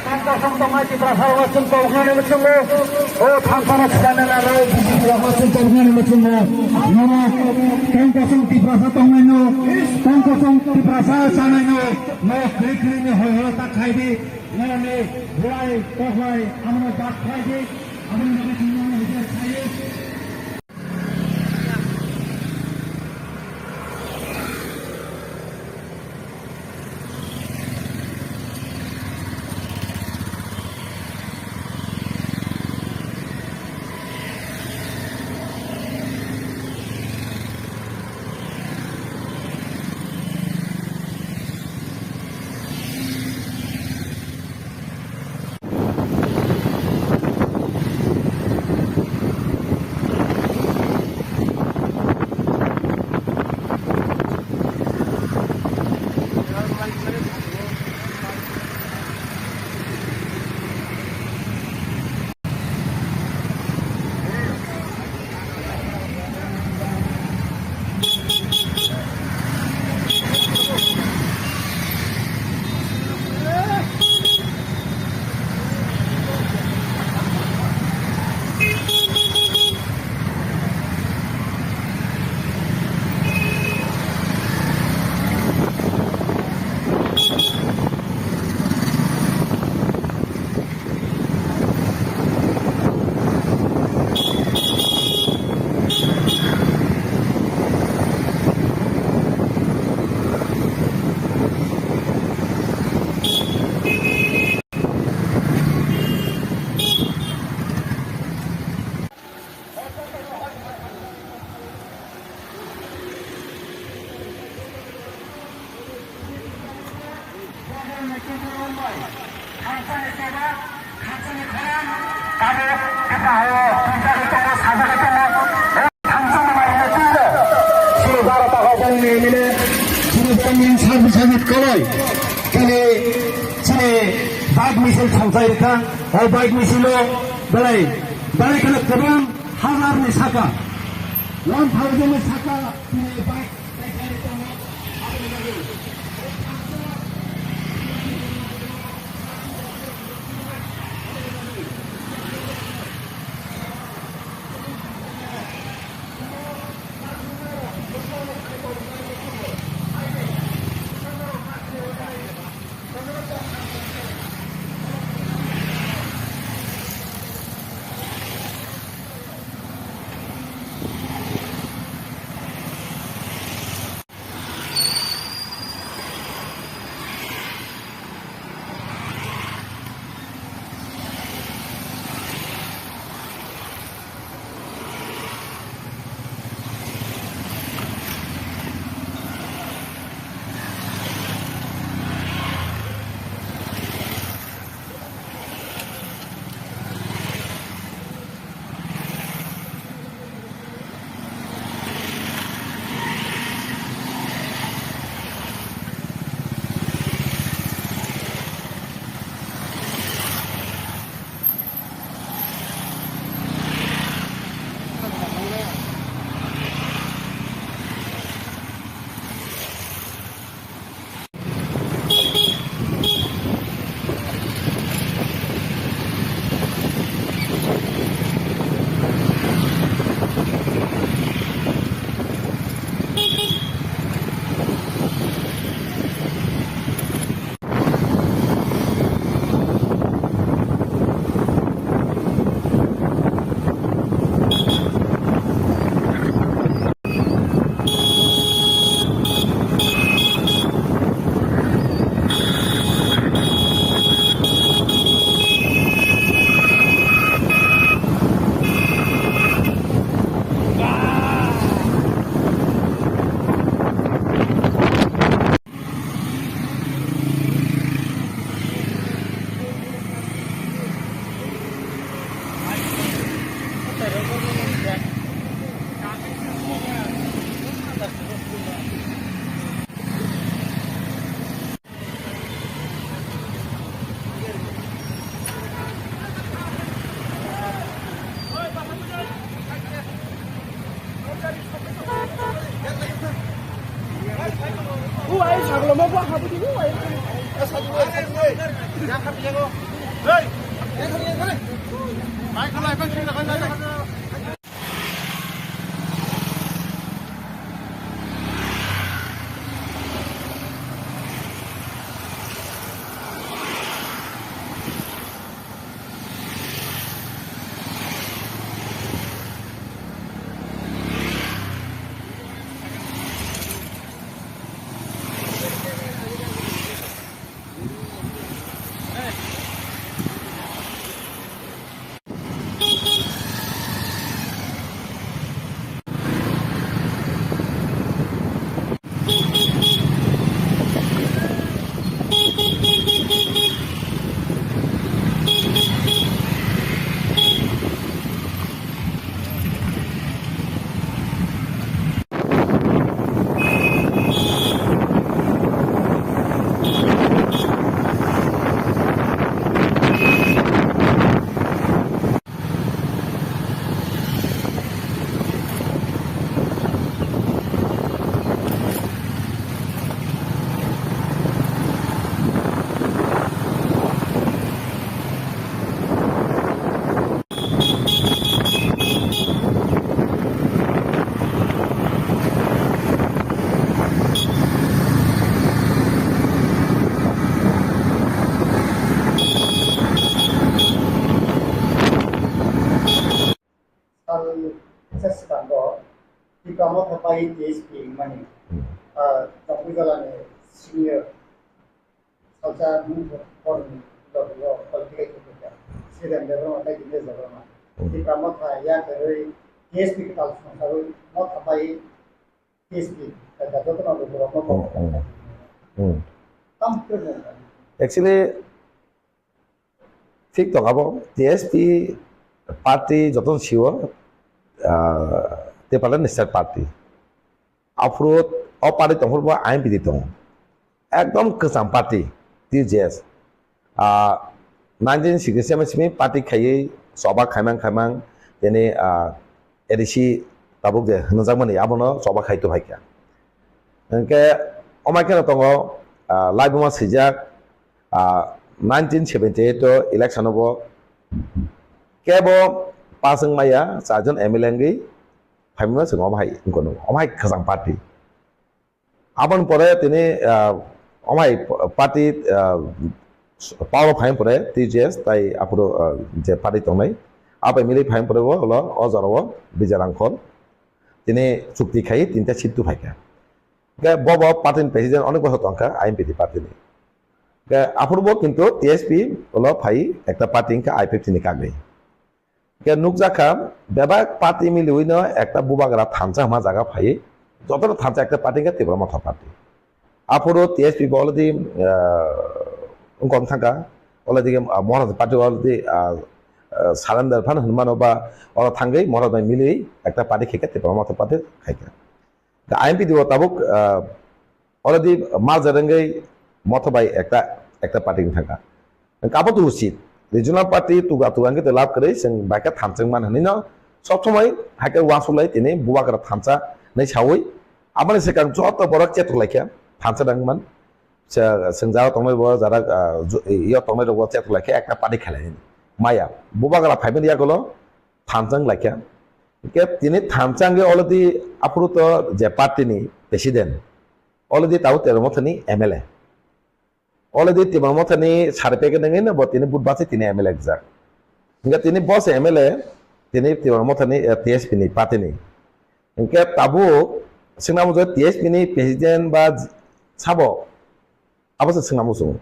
Tongkosong tongmai Tiprasa rok chwng tongkha hinwi chwngo. O thangsano swkang nang aro B J P rok chwng tongkha hinwi chwngo. Nono tongkosong Tiprasa tongnaino, tongkosong Tiprasa chanaino, no kwrwi kwrwini hoi horo ta khai di. Norokni burai koklai abono bak khai di. Aboni bagwi chwng nono hwnkhe khai di. Chini baro ta hajani ni emine, chini baro ni sabi sabi koloi. Kini chini bike misil thangsai rikha, o bike misilo belai, belai kheno kwbang hazar ni saka, one thousand ni saka chini bike. Sal sa swkango Tipra Motha bai T S P wngmani, ah, Jampui Jalani senior salsa nung borni logi o political khe khe Sridhar Debbarma tei Dinesh Debbarma. Tipra Motha ya kwrwi T S P kwtal songsawi Motha bai T S P, jotono lukurokno. Hmm, hmm. Hmm. Tam khe. Actually, thik tong abo, T S P party jotono sio, ah, Tipraland National Party. Aphuru o party tongphuru bo I N P T tongo. Ekdom kwcham party, T J S. Ah, nineteen sixty-seven simi party khaiwi choba khaimang khaimang, tini, ah, A D C tabuk je hwnjakmani abono choba khai tubhaikha. Hwnkhe omai kheno tongo, ah, laibuma swijak, ah, nineteen seventy-eight o election o bo kebo pass wngmaya, charjon M L A wngwi phaimano chwng omo hai wngkha, omo hai kwcham party. Aboni pore tini, ah, omo hai party, ah, power o phaiyang pore T J S tai aphuru, ah, je party tongnai, abai milwi phaiyang pore bo ulo o jora o Bijay Rangkhol tini chukti khai tinta seat tubhaikha. Hwnkhe bo bo party ni president onek bosor tongkha I N P T party ni. Hwnkhe aphuru bo kintu T S P ulo phai ekta party wngkha I P F T ni kagwi. Hwnkhe nukjakha, bebak party miliwino ekta bubagra thansa hwnma jaga phaiwi, jotono thansa ekta party wngkha Tipra Motha party. Aphuru T S P bo already, ah, wngkha thangkha, already, ah, Maharaj party already, ah, ah, surrender phano hwnmano ba oro thangwi Maharaj bai miliwi ekta party khaikha Tipra Motha party khaikha. I N P T o tabuk, ah, already merger wngwi Motha bai ekta, ekta party wng thangkha. Hwnkhe abo to usit. Regional party tuga tuga wngkhe to lab kwrwi chwng bai khe thansa wngmani hwnwi no sob somoi hai khe uansuk lai tini bubagra thansa hinwi saui aboni swkang joto borok chetok lai khe thansa wngmani. Chwng jara tongnai bo jara, ah, yo tongnai rok bo chetok lai khe ekta party khlai maya. Bubagra phaimani yagulo thansa wng lai khe. Hwnkhe tini thansa wngwi already aphuru to je party ni president, already tabuk Tipra Motha ni M L A. Already Tipra Motha ni sari packet wngwi no bo tini vote bachai tini M L A rijak. Hwnkhe tini bo se M L A, tini Tipra Motha ni, eh, T S P ni party ni. Hwnkhe tabuk swngna muchung T S P ni president ba sabo Abo se swngna muchungo.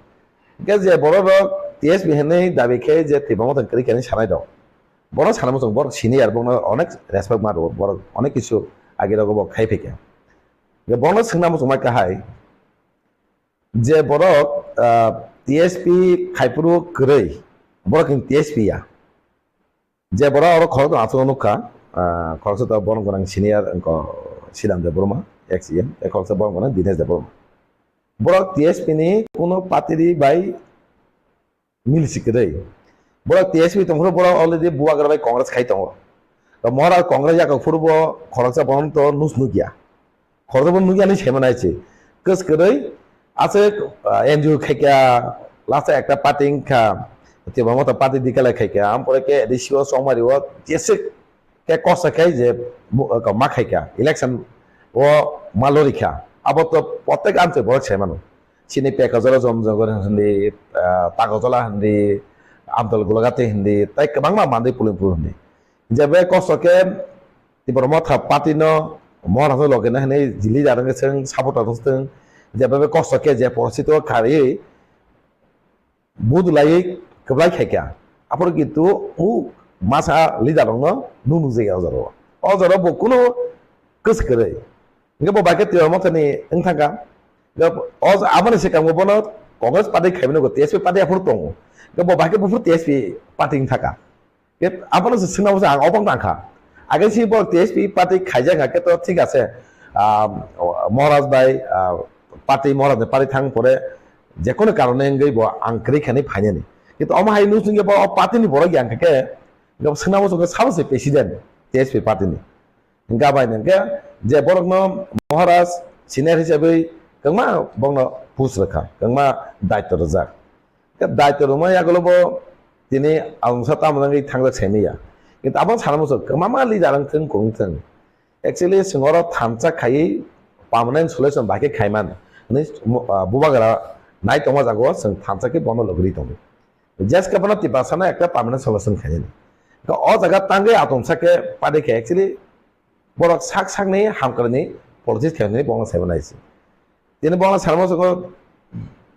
Hwnkhe je borok rok T S P hinwi dabi khe je Tipra Motha kwrwi khe hinwi sanai rok. Borok sana muchung, borok senior, borokno onek respect ma rwo, borok onek kisu age rogo bo khai phaikha. Hwnkhe borokno swngna muchung mai kahai je borok, ah, T S P khaiphuru kwrwi, borok ni T S P ya. Je borok oro khoroknwi aswk nukha, ah, khoroksa to borom gwnang senior wngkha Sridhar Debbarma, ex E M, tei khoroksa borom gwnang Dinesh Debbarma. Borok T S P ni kuno party bai mil si kwrwi. Borok T S P tongphuru borok already bubagra bai Congress khai tongo. To Mohara Congress yakok phuru bo khoroksa bono to nus nukya. Khoroksa bono nukya hinwi saimano hai se. Kwskwrwi aswk, ah, N G O khaikha, last ekta party wngkha, Tipra Motha party dikala khaikha, ampore khe A D C o chongmari o jeswk khe kosa khai je bu-, ma khaikha, election o ma lorikha. Abo to protek amchai borok saimano. Chini Pekajala Jomjogor hindi, ah, Tagojola hindi, Amdal Golagati hindi, tai kwbangma mandwi puling puling hindi. Jebe kosto khe Tipra Motha party no Mohara no loge na hinwi leader wngkhe chwng supporter wngkhe chwng, jebe kosto khe je porosito kharwi budulaiwi kwplai khaikha. Aphuru kintu u masa leader rokno nuknukjakya o jora o. O jora bo kunu kwswk kwrwi. Hingke bo bai khe Tipra Motha ni wng thangkha. Hingke o aboni swkang bo bono Congress party khaimani go T S P party aphuru tongo. Hingke bo bai khe buphuru T S P party wng thangkha. Hingke abono se swngna bo se ang obok nangkha. Age si bo T S P party khaijak hingke to thik ase. Ah, Maharaj bai, ah, party Maharaj ni party thang pore jekono karone wngwi bo ang kwrwi khainwi phainani. Kintu omo hai nung sungya bo o party ni borok yang khe, hingke swngna bo sabo se president T S P party ni. Hingke bai hingke je borokno Maharaj senior hisabwi kwbangma borokno post rwkha, kwbangma daitw rwjak. Hingke daitw rwma yagulo bo tini alongsa tamo wngwi thangjak saimanya. Kintu abo sana muchung kwbangma leader wng thung, kwrwng thung. Actually, chwng oro thansa khaiwi permanent solution bai khe khaiman hinwi, ah, bubagra nai tongma jago chwng thansa khe bono logri tongo. Jeske bono Tiprasano ekta permanent solution khainani. Hingke o jaga tangwi atomsa khe party khe actually borok sak sakni hamkrai ni politics khainani bono saimanai se. Tini bono sarmo soko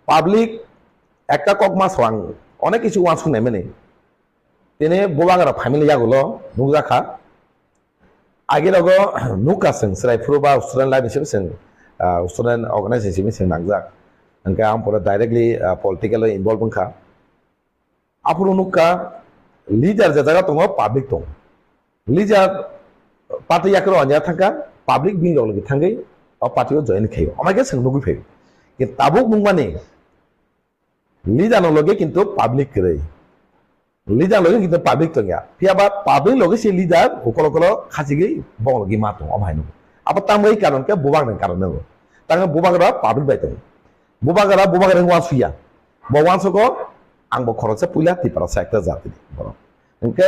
public ekta kok ma swang onek kisu uansuk naimani. Tini bubagra family yagulo nukjakha. Age rogo nukha chwng chwrai phuru ba student life hisabe chwng, ah, student organization hisabe chwng nangjak. Hingke ang pore directly, ah, political o involve wngkha. Aphuru nukha leader je jaga tongo public tongo. Leader party yakro anya thangkha public bini log logi thangwi o party o join khaio. Amai khe chwng nugwi phaio. Kintu tabuk nukmani leader no logi kintu public kwrwi. Leader logi kintu public tongya. Phiya ba public logi se leader ukolo ukolo khachigwi bong logi ma tongo. Omo hai nukgo. Abo tamgwi karon khe bubak ni karon nukgo. Tangwi bubak rok public bai tongo. Bubagra, bubagra wng uansukya. Bo uansugo, ang bo khoroksa puila Tiprasa ekta jati ni borok. Hingke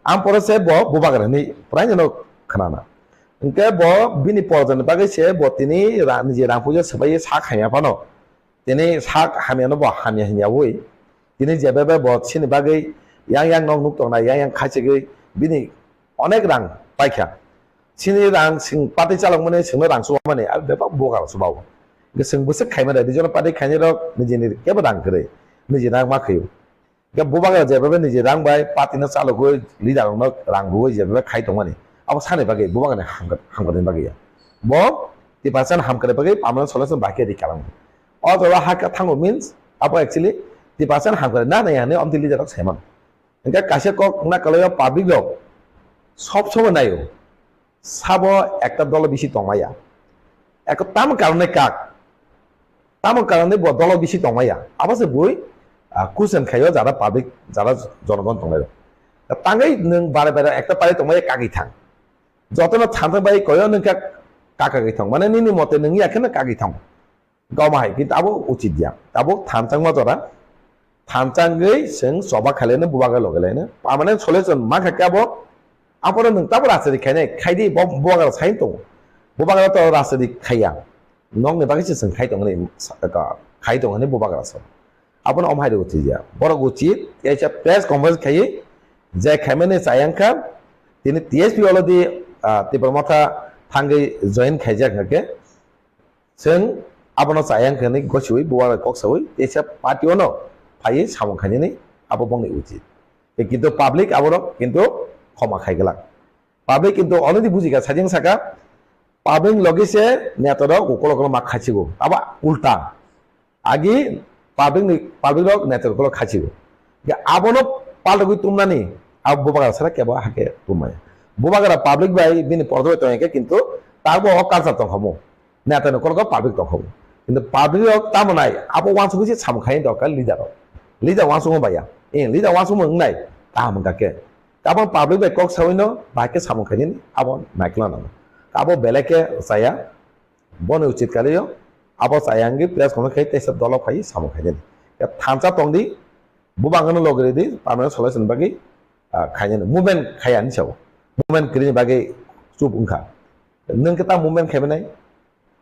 ang pore se bo bubagra hinwi praino no khnana. Hingke bo bini porjani bagwi se bo tini ra-, niji rang puja swbai sak hamya phano. Tini sak hamya no bo hamya hinyawi. Tini jebebe bo chini bagwi yang yang nok nuk tongnai, yang yang khaichigwi bini onek rang paikha. Chini rang sing party chalokmani singno rang chubamani, abo bebak bubagra chubao. Hingke chwng bwswk khaimani, regional party khainai rok nijini kebo rang kwrwi, niji rang ma khaio. Hingke bubagra jebebe niji rang bai party no chalogwi leader rokno rang rwwi jebebe khai tongmani, abo sani bagwi bubagrani hamkra-, hamkrai bagwi ya. Bo Tiprasa ni hamkrai bagwi permanent solution bai khe ri kalang. O jaga ha khe thango means abo actually Tiprasa ni hamkrai na nai hinwi omtwi leader rok saimano. Hingke kaisa kok wngna kwlaio public rok sob sobo naio. Sabo ekta dolo bisi tongmaya. Eko tamo karone kak? Tamo karone bo dolo bisi tongmaya. Abo se bui, ah, question khaio jara public, jara jonogon tongnai rok. Tangwi nwng bare bare ekta party tongmaya kagwi thang. Jotono thansa bai koyo nwng kak kagwi thang. Mane nini mote nwng ya kheno kagwi thang. Goma hai, kintu abo uchit ya. Abo thanchangma jora. Thanchangwi chwng choba khaileno bubagra logelaino. Permanent solution ma kha khe abo. Aphuru nwng tabo rajniti khainai, khaidi bo bubagra sai tongo. Bubagra to rajniti khaiya. Nokni bagwi se chwng khai tongni, khai tongni bubagra se. Abono om hai rw uchit ya. Borok uchit, kaisa press conference khaiwi, je khaimani chayang kha, tini T S P already, ah, Tipra Motha thangwi join khaijak hwnkhe, chwng abono chayang khe hinwi gosiwi bubagra kok sawi teisa party ono phaiwi samung khainani abo bongni uchit. Tei kintu public aborok kintu khoma khai glak. Public kintu already bujikha, sajeng saka public logi se netarok ukolo ukolo ma khaichigo. Abo ulta. Agi public ni, public rok netar ukolok khaichigo. Hingke abono paltogwi tumnani abo bubagra sara kebo hake tumaya. Bubagra public bai bini pordo bai tongya khe kintu tabo o culture tongkhamu. Netar ni ukolok public tongkhamu. Kintu public rok tamo nai abo wansugwi se samung khaini tongkha leader rok. Leader wansugwi baya. Eh, leader wansugwi wngnai tamo hingka khe. Tabok public bai kok sawi no bahai khe samung khainani abo naikla nango. Abo belai khe chaya, bono uchit kaliyo, abo chaya wngwi press conference khai teisa dolo khai samung khainani. Ya thansa tongdi, bubangano logri di, permanent solution bagwi, ah, khainani. Movement khaya ni sao. Movement krini bagwi chup wngkha. Nwng khe ta movement khaimanai,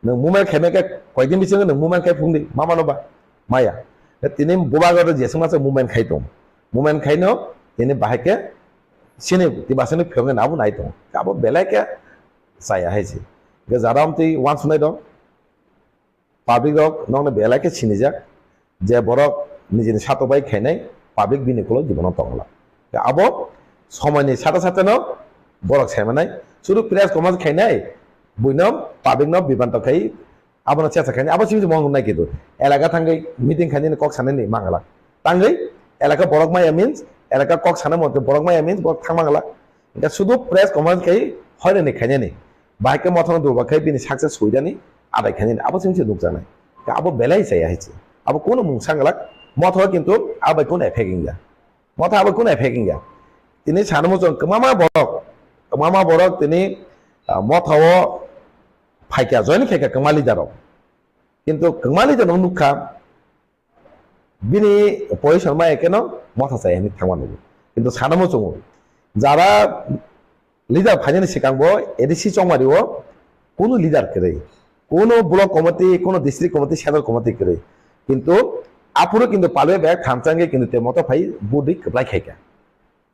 nwng movement khaimai khe koidin bisingo nwng movement khai phungdi, ma mano ba? Maya. Tini bubago jeswngma se movement khai tong. Movement khaino tini bahai khe sini tibasini phiyoknai abo nai tong. Abo belai khe chaya hai se. Ke jara amtwi uansuknai dong. Public rok nokno belai khe sinijak. Je borok nijini satok bai khainai, public bini ulo jibono tongla. Abo somoini sata sata no borok saimanai, sudu press conference khainai, buino public no bibanto khai, abono chesa khainai, abo simi mong nai kitu. Elaka thangwi meeting khainani kok sanani mangala. Tangwi elaka borok maya means, elaka kok sana mote borok maya means borok thang mangala. Hingke sudu press conference khai hoirani khainani. Bahai khe mothano durba khai bini success suidani adai khainani. Abo simi se nukjaknai. Hingke abo belai chaya hai se. Abo kunu mungsa glak. Motho kintu abai kunu effect wngya. Motho abai kunu effect wngya. Tini sanamo chwng kwmama borok, kwmama borok tini, ah, motho o phaikya, join khaikya kwma leader rok. Kintu kwma leader rok nukha, bini position ma ekeno motha chaya hinwi thangma nugo. Kintu sana muchungo, jara leader phainani swkang bo A D C chongmari o kunu leader kwrwi, kunu block committee, kunu district committee, central committee kwrwi. Kintu aphuru kintu palwi bag thamchangwi kintu te moto phai budi kwplai khaikha.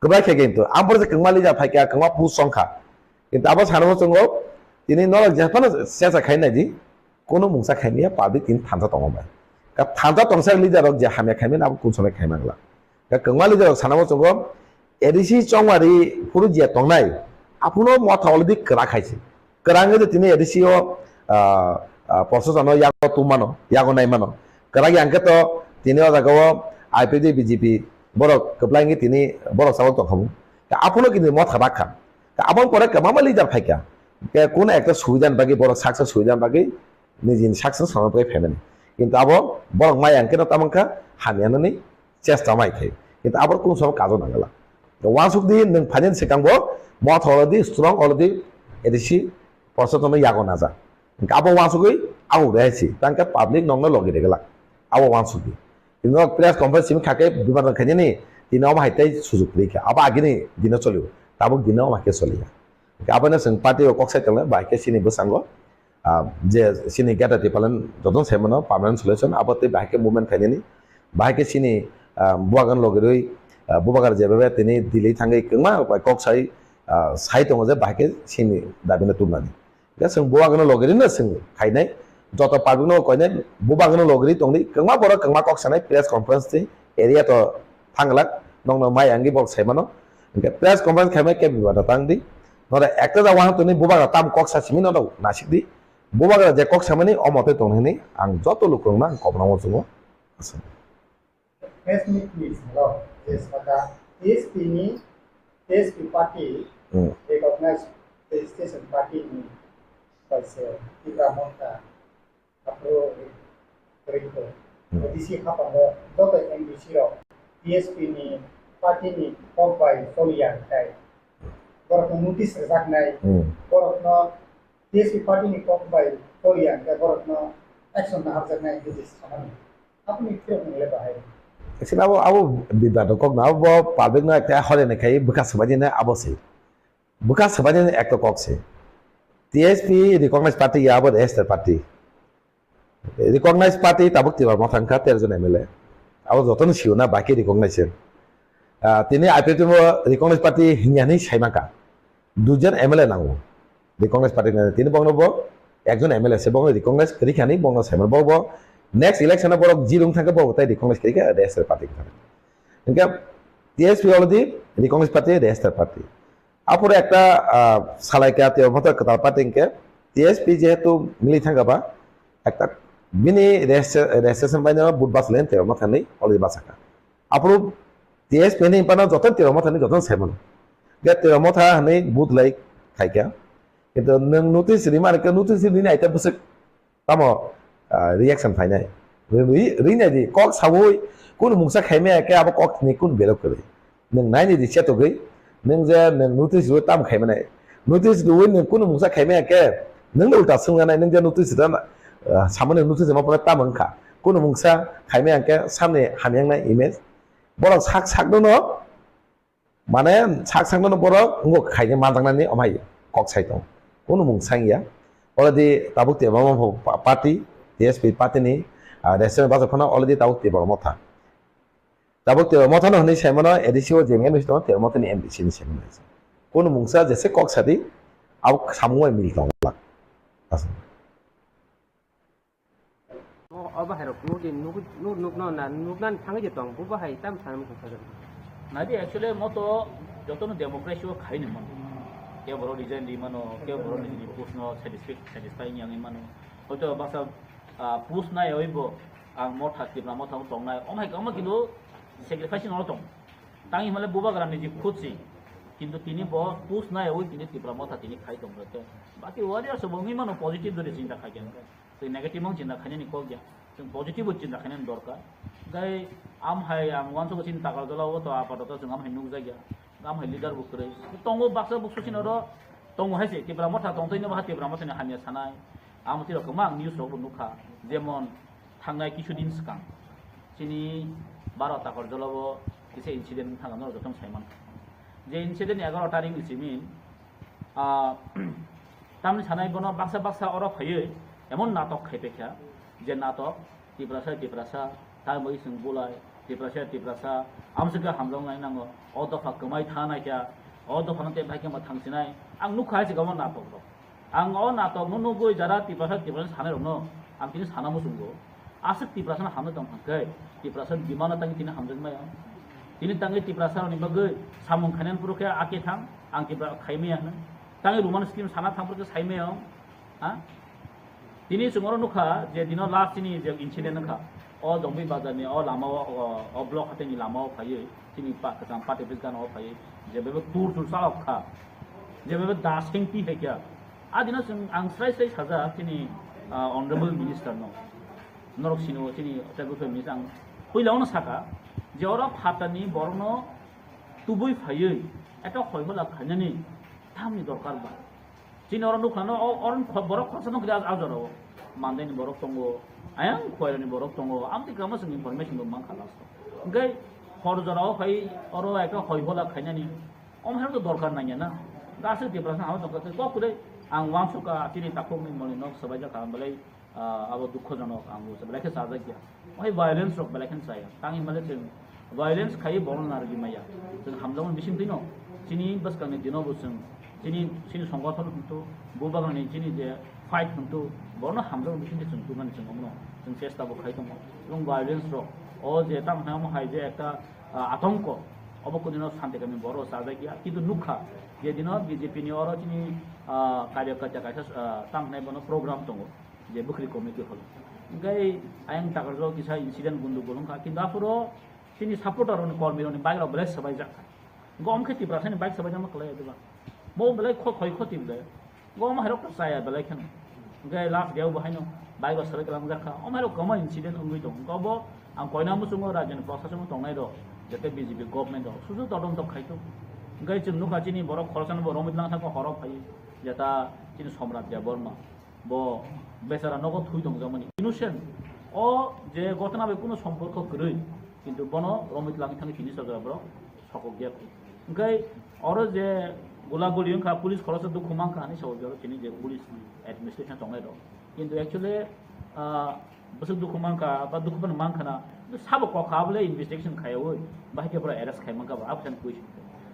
Kwbrai khe kintu, ang pore kwngma leader phaikha, kwngma post songkha. Kintu abo sana muchungo, tini norok jephano sesa khai naidi, kono mungsa khaimya public tini thansa tongo bai. Ka thansa tongsa leader rok je hamya khaimani abo kun somoi khaimangla. Ka kwngma leader rok sana muchungo, A D C chongmari phuru je tongnai, aphuno motha already kwrak khaisi. Kwrang wngwi tini A D C o, ah, ah, proshasano yago tubmano, yago naimano. Kwrak ya hwnkhe to tini o jaga o I P F T B J P borok kwplai wngwi tini borok chalo tongkhamu. Aphano kini motha bakha. Aboni pore kwbangma leader phaikha. Ke kun ekta subidani bagwi borok saksa subidani bagwi nijini saksa samani bagwi phaimani. Kintu abo borok maya hwnkhe no tamo wngkha hamya nani chesta mai khai. Kintu abo kunu sobo kajo nangala. Wansuk di nwng phainani swkang bo motha already strong already A D C proshasano yago najak. Hingke abo wansugwi abo rehai si, tangke public nokno logi reglak. Abo wansugwi. Tini nok press conference simi khake biman rok khainani, tini omo hai tei sujuk rikha. Abo agini dino cholio, tabuk dino omo hai khe choliya. Hingke abono chwng party o kok sai tongo, bai khe chini bwskango, ah, je chini Greater Tipraland jotono sai mano permanent solution, abo tei bai khe movement khainani, bai khe chini, ah, bubagan logirwi, ah, bubagar jebabe tini Delhi thangwi kwma rok bai kok sai, ah, sai tongo je bai khe chini dabino tubunani. Hingke chwng bubagrano logirino chwng khainai, joto publicno koinai bubagrano logiri tongdi, kwngma borok kwngma kok sanai press conference twi area to thanglak, nokno mai angwi borok saimano. Hingke press conference khaimai khe bibato tangdi, noro ekta jagao hang tongni bubagra tam kok sa simi norok nasikdi, bubagra je kok samani omo tei tong hinwi ang joto lukurokno ang kobna muchungo. Press meet ni salo je saka T S P ni, T S P party Hmm. recognized registration party ni kaisa Tipra Motha aphuru rikho. Hmm. D C haphango joto M D C rok T S P ni party ni kok bai choliya hinkhe borokno notice rwjaknai, Hmm. borokno T S P party ni kok bai choliya hinkhe borokno action naharjaknai hinwi sanani. Aboni phiyok nang le bahai. Actually, abo, abo bibato kok na, abo public no ekta hore ne khai bwkha swbaidi na abo se. Bwkha swbaidi na ekta kok se. T S P recognized party ya abo registered party. Recognized party tabuk Tipra Motha wngkha tero jon M L A. Abo jotono sio na baki recognized. Ah, tini I P F T bo recognized party hinya hinwi saimaka. Duijon M L A nango. Recognized party ni tini bokno bo ekjon M L A se bokno recognized kwrwi khani bokno saimano. Bo, bo next election o borok zero wng thangkhe bo tai recognized kwrwi kha registered party wng thangkha. Hingkhe T S P already recognized party, registered party. Aphuru ekta, ah, salaikha Tipra Motha kwtal party hingkhe T S P jehetu mili thangkha ba ekta bini registration bai no vote bachalaini Tipra Motha hinwi already bachakha. Aphuru T S P ni pano joto Tipra Motha ni joto saimano. Ge Tipra Motha hinwi vote lai khaikha. Kintu nwng notice rima rikha, notice rini aita bwswk tamo, ah, reaction phainai. Rini, rini di kok sawi kunu mungsa khaimaya khe abo kok ni kunu berok kwrwi. Nwng naini di chetogwi Nwng je nwng notice rwi tam khai mwnai. Notice rwi nwng kunu mungsa khai maya khe, nwng no ulta swngna nai, nwng je notice rwi, ah, samani notice rwma pore tam wngkha. Kunu mungsa khai maya khe samni hamya wngnai image. Borok sak sak no, mane sak sak no borok wngkha khai manjaknani omhai kok sai tong. Kunu mungsa wngya. Already tabuk te bama party, T S P party ni, ah, restaurant bazar khana already tabuk te bama tha. Tabuk Tipra Motha no hwnwi sai mano, A D C o je M C tongo, Tipra Motha ni M D C ni sai mano. Kunu mungsa jese kok sadi, abo samung bai mil tong la. Aswk. O, o bahai rok nuk, nuk, nuk, nuk no na, nuk nan thangwi je tong, bo bahai tam sana mung sajak. Nadi actually moto joto no democracy o khai ni mano. Ke boro resign di mano, ke boro ni post no satisfy, satisfy ni yang mano. Hoito baksa, ah, post nai oi bo, ang Motha, Tipra Motha o tong nai. Om hai kama kintu sacrifice no tong. Tang himale bubagra ni je khutsi, kintu tini bo post nai oi tini Tipra Motha tini khai tong khe. Baki warriors bo wngwi mano positive dori chinta khai khe. Tei negative mang chinta khainani kok ya. Chwng positive chinta khainani dorkar. Gai am hai ang wansuk chin takar jala o to apato to chwng am hai nuk jak ya. Am hai leader bo kwrwi. Tongo baksa buksu chin oro tongo hai se Tipra Motha tong tei no ba Tipra Motha ni hamya sanai. Am tiro kwma ang news rok bo nukha. Jemon thangnai kisu din swkang chini baro takar jala o kisa incident thang no joto sai man. Je incident egaroh tarik ni simi, ah, tamni sanai bono baksa baksa oro phaiwi emon natok khai paikha, je natok Tiprasa Tiprasa, tamni bagwi chwng bulai, Tiprasa Tiprasa, amswkhe hamjaknai nango, o dopha kwmai tha naikha, o dophano tei bai khe ma thangsinai, ang nukha hai se omo natok rok. Ang o natok no nugwi jara Tiprasa Tiprasa sanai rok no ang tini sana muchungo. Aswk Tiprasa no hamjak tong khe Tiprasa bima no tangwi tini hamjak maya. Tini tangwi Tiprasa rok ni bagwi samung khainani phuru khe ake thang ang Tipra khai maya hwnwi. Tangwi Roman scheme sana thang phuru khe sai maya. Ha? Tini chwng oro nukha je dino last chini je incident wngkha. O Domboi bazar ni o lama o, o, o block hatai ni lama o phaiwi. Chini pa kwcham party office gana o phai je bebak tur tur chawk kha, je bebak da sengpi hai kha. A dino chwng ang srai srai sajak chini, ah, honorable minister no, norok sini o chini tei bwkhwrang minister ang puila ono saka je oro phatarni borokno tubui phaiwi ekta hoi hola khainani tamni dorkar ba. Chini oro nukha no, o, oro kho-, borok khoroksa nukha a, a jora o. Mandai ni borok tongo, ayang Khoirani borok tongo, amtwi kwbangma chwng information bo mankha last o. Hwnkhe hor jora o phai oro ekta hoi hola khainani, omo hai rok to dorkar nangya na. Aswk Tiprasa hama tongkha kok kwrwi ang wansukha chini takhukni moni nok swbaijak ang belai, ah, abo dukhojonok ang belai khe chajakya. Omo hai violence rok belai kheno chaya. Tang hinmale chwng violence khaiwi borokno narwgwi maya. Chwng hamjakmani bisingtwino chini bwskangni dinobo chwng chini, chini songothon hwnkhe bubagrani chini je fight hwnkhe borokno hamjakmani bisingtwi chwng tubunani chwng omono chwng chesta bo khai tongo. Chwng violence rok o je tamo hwnai omo hai je ekta, ah, atongko obo kunino santi kami borok chajakya. Kintu nukha je dino B J P ni oro chini, ah, karyakarta kaisa, ah, tamo hwnai bono program tongo. Je bwkhri committee holo. Hwnkhe ayang takarjao kisa incident gundugul wngkha, kintu aphuru chini supporter rokni, kormi rokni bike rok belai swbaijak kha. Hwnkhe omo khe Tiprasani bike swbaijakma kwlai ya diba? Bo belai kho-, khoi khoti belai. Hwnkhe omo hai rok to chaya belai kheno. Hwnkhe last day o bo haino bike rok swbai kwlangjak kha. Omo hai rok kwma incident wngwi tongo. Hwnkhe obo ang koina muchungo rajyoni prosason o tongnai rok, jete B J P government rok susu todonto khai thung. Hwnkhe chwng nukha chini borok khoroksano bo romwi tlang thangkha horo phaiwi, jeta chini Somrat Debbarma. Bo bechara nogo thui tongjakmani. Innocent. O je gotona bai kuno somporko kwrwi, kintu bono romwi twlangwi thangwi tini sajora borok sokok ya. Hwnkhe oro je gula guli wngkha, police khoroksa dukhu mankha hinwi sao, je oro tini je police administration tongnai rok. Kintu actually, ah, bwswk dukhu mankha ba dukhu phano mankha na, sabo kokha abole investigation khaiwi bahai khe borok arrest khai mankha ba, aboni question.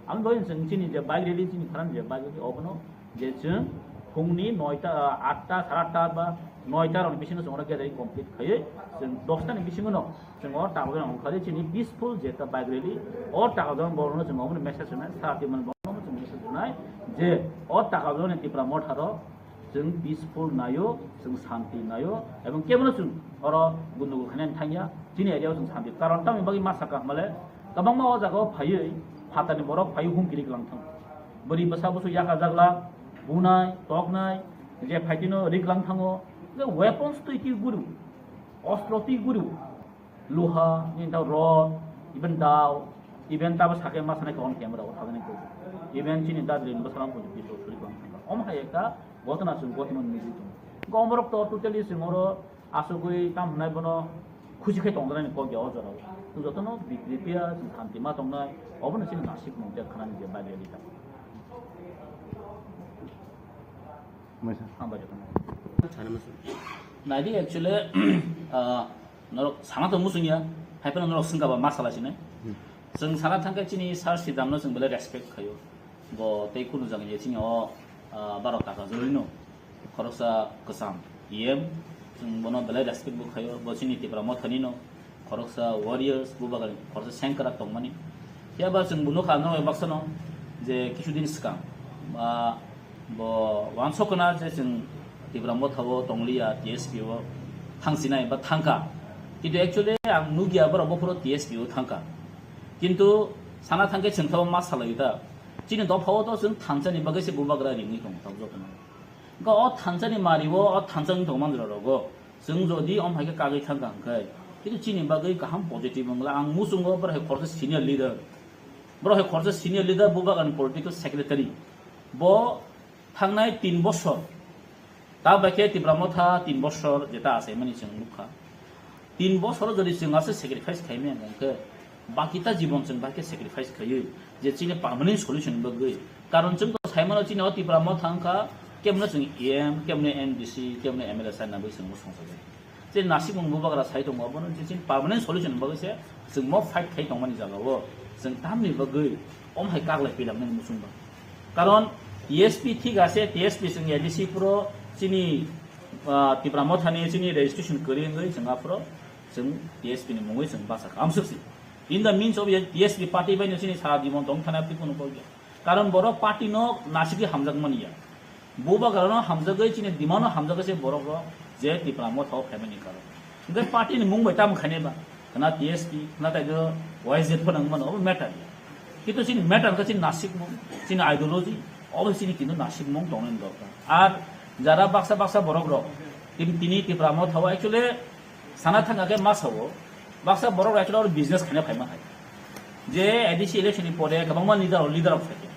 Ang doi chwng chini je bike rally chini pharan je bike rally obono je chwng phungni noita, ah, atta, sara atta ba noita rokni bisingo chwng oro gathering complete khaiwi chwng dosta ni bisingo no chwng o takhuk jora ongkhorwi chini peaceful je ta bike rally o takhuk jora borokno chwng obono message rwnai sa twi mani borokno chwng message rwnai je o takhuk jora ni Tipra Motha rok chwng peaceful naio, chwng santi naio, ebong kebono chwng oro gundugul khainani thangya, chini area o chwng santi. Karon tamni bagwi ma sakha hwnmale, kwbangma o jaga o phaiwi phatarni borok phaiwi humki ri kwlang thango. Bwrwi bwsa busu yaka jagla, bunai, toknai, je phaitino ri kwlang thango, je weapons twi twi guru, ostro twi guru, luha, nini tei rod, even dao, Even tabo sake ma sanai kok camera o thagani ko. Even chini dadri ni bwsarang ko biso suri ko. Om hai ekta gotona sung gotimo ni bitu. Gomorok to totally sung oro asugwi tam hwnai bono khusi khai tongjaknai ni kok ya o jorao. Tong jotono bikri piya sung santi ma tongnai. Obono chini nasik mung je khanani je bai bai ta. Hambai jotono. Sana masuk. Naidi actually, ah, norok sana to musung ya, hai phano norok sengkha ba ma sala sini. Chwng sana thangkhe chini sir Sidamno chwng belai respect khaio. Bo tei kunu jagani chini o, ah, barok taka jorino. Khoroksa kwcham E M, chwng bono belai respect bo khaio. Bo chini Tipra Mothani no. Khoroksa warriors, bubagrani khoroksa sengkrak tongmani. Phiya ba chwng bo nukha norok baksano je kisu din swkang, ah, bo wansokna je chwng Tipra Motha o tongliya, T S P o thangsinai ba thangkha. Kintu actually ang nukya borok bophuru T S P o thangkha. Kintu sana thangkhe chwng thabo ma salai ta. Chini dopha o to chwng thansani bagwi se bubagra ringwi tong thok jotono. Ga o thansani mari o, o thansa wng tong man jora rogo. Chwng jodi om hai khe kagwi thang kha hwnkhe, kintu chini bagwi kaham positive wngla. Ang muchungo borok hai khoroksa senior leader, borok hai khoroksa senior leader, bubagrani political secretary. Bo thangnai tin bosor, ta bai khe Tipra Motha tin bosor jeta achaimani chwng nukha. Tin bosor jodi chwng ase sacrifice khaimaya hwnkhe, baki ta jibon chwng bai khe sacrifice khaiwi je chini permanent solution bagwi. Karon chwng to saimano chini o Tipra Motha wngkha, kemno chwng E M, kemno M D C, kemno M L A sanna bagwi chwng bo songchago. Je nasikmung bubagra sai tongo, abono je chini permanent solution bagwi se chwng mo fight khai tongmani jagao chwng tamni bagwi om hai kaglai pilangnani muchungba. Karon T S P thik ase, T S P chwng A D C phuro chini, ah, Tipra Mothani chini registration kwrwi wngwi chwng aphuro chwng T S P ni mungwi chwng basa kha. Amsuk si. In the means of T S P party bai no chini sara jibon tong thana twi kuno kok ya. Karon borok party no nasigwi hamjak mani ya. Bubagra no hamjagwi chini demand no hamjagwi se borok rok je Tipra Motha o phaimani karon. Hwnkhe party ni mung bai tamo khainai ba? Khna T S P, khna tai do Y Z phano wng mano, obo matter ya. Kintu chini matter kha chini nasikmung, chini ideology, obo chini kintu nasikmung tongnani dorkar. Ar jara baksa baksa borok rok, tin-, tini Tipra Motha o actually sana thangkha khe ma sao, baksa borok rok actually oro business khaina phaima hai. Je A D C election ni pore kwbangma leader, leader rok phaikha.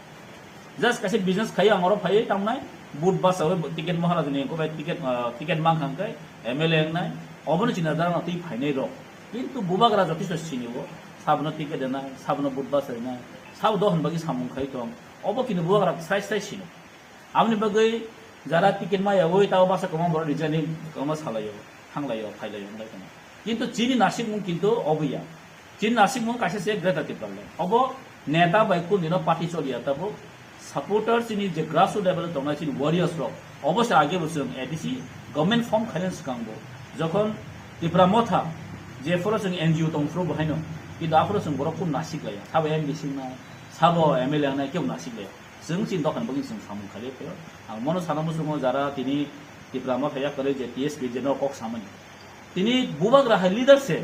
Just kaisa business khai ang oro phaiwi tamnai, vote basawi ticket Maharaj ni ko bai ticket, ah, ticket mang khang kai M L A wngnai, obono chini dara no twi phainai rok. Kintu bubagra jotisto sini o, sabono ticket rwnai, sabono vote basainai, sabo dohon bagwi samung khai tong, obo kintu bubagra srai srai sini. Aboni bagwi jara ticket ma yawi tabo baksa kwbangma borok resigning kwbangma salaio, thanglaio, phailaio, wnglaio. Kintu chini nasikmung kintu obo ya. Chini nasikmung kaisa se Greater Tipraland. Obo neta bai kundino party choliya tabuk. Supporter chini je grassroots level tongnai chini warriors rok. Obo se age bo chwng A D C government form khainani swkang bo. Jokhon Tipra Motha je phoro chwng N G O tong phuru bo haino. Kintu aphuru chwng borok kun nasik laiya. Sabo M D C wngnai, sabo M L A wngnai, kebo nasik laiya. Chwng chini dophani bagwi chwng samung khairwi phaio. Ang bono sana muchungo jara tini Tipra Motha yakarwi je T S P je no kok samani. Tini bubagra hai leader se.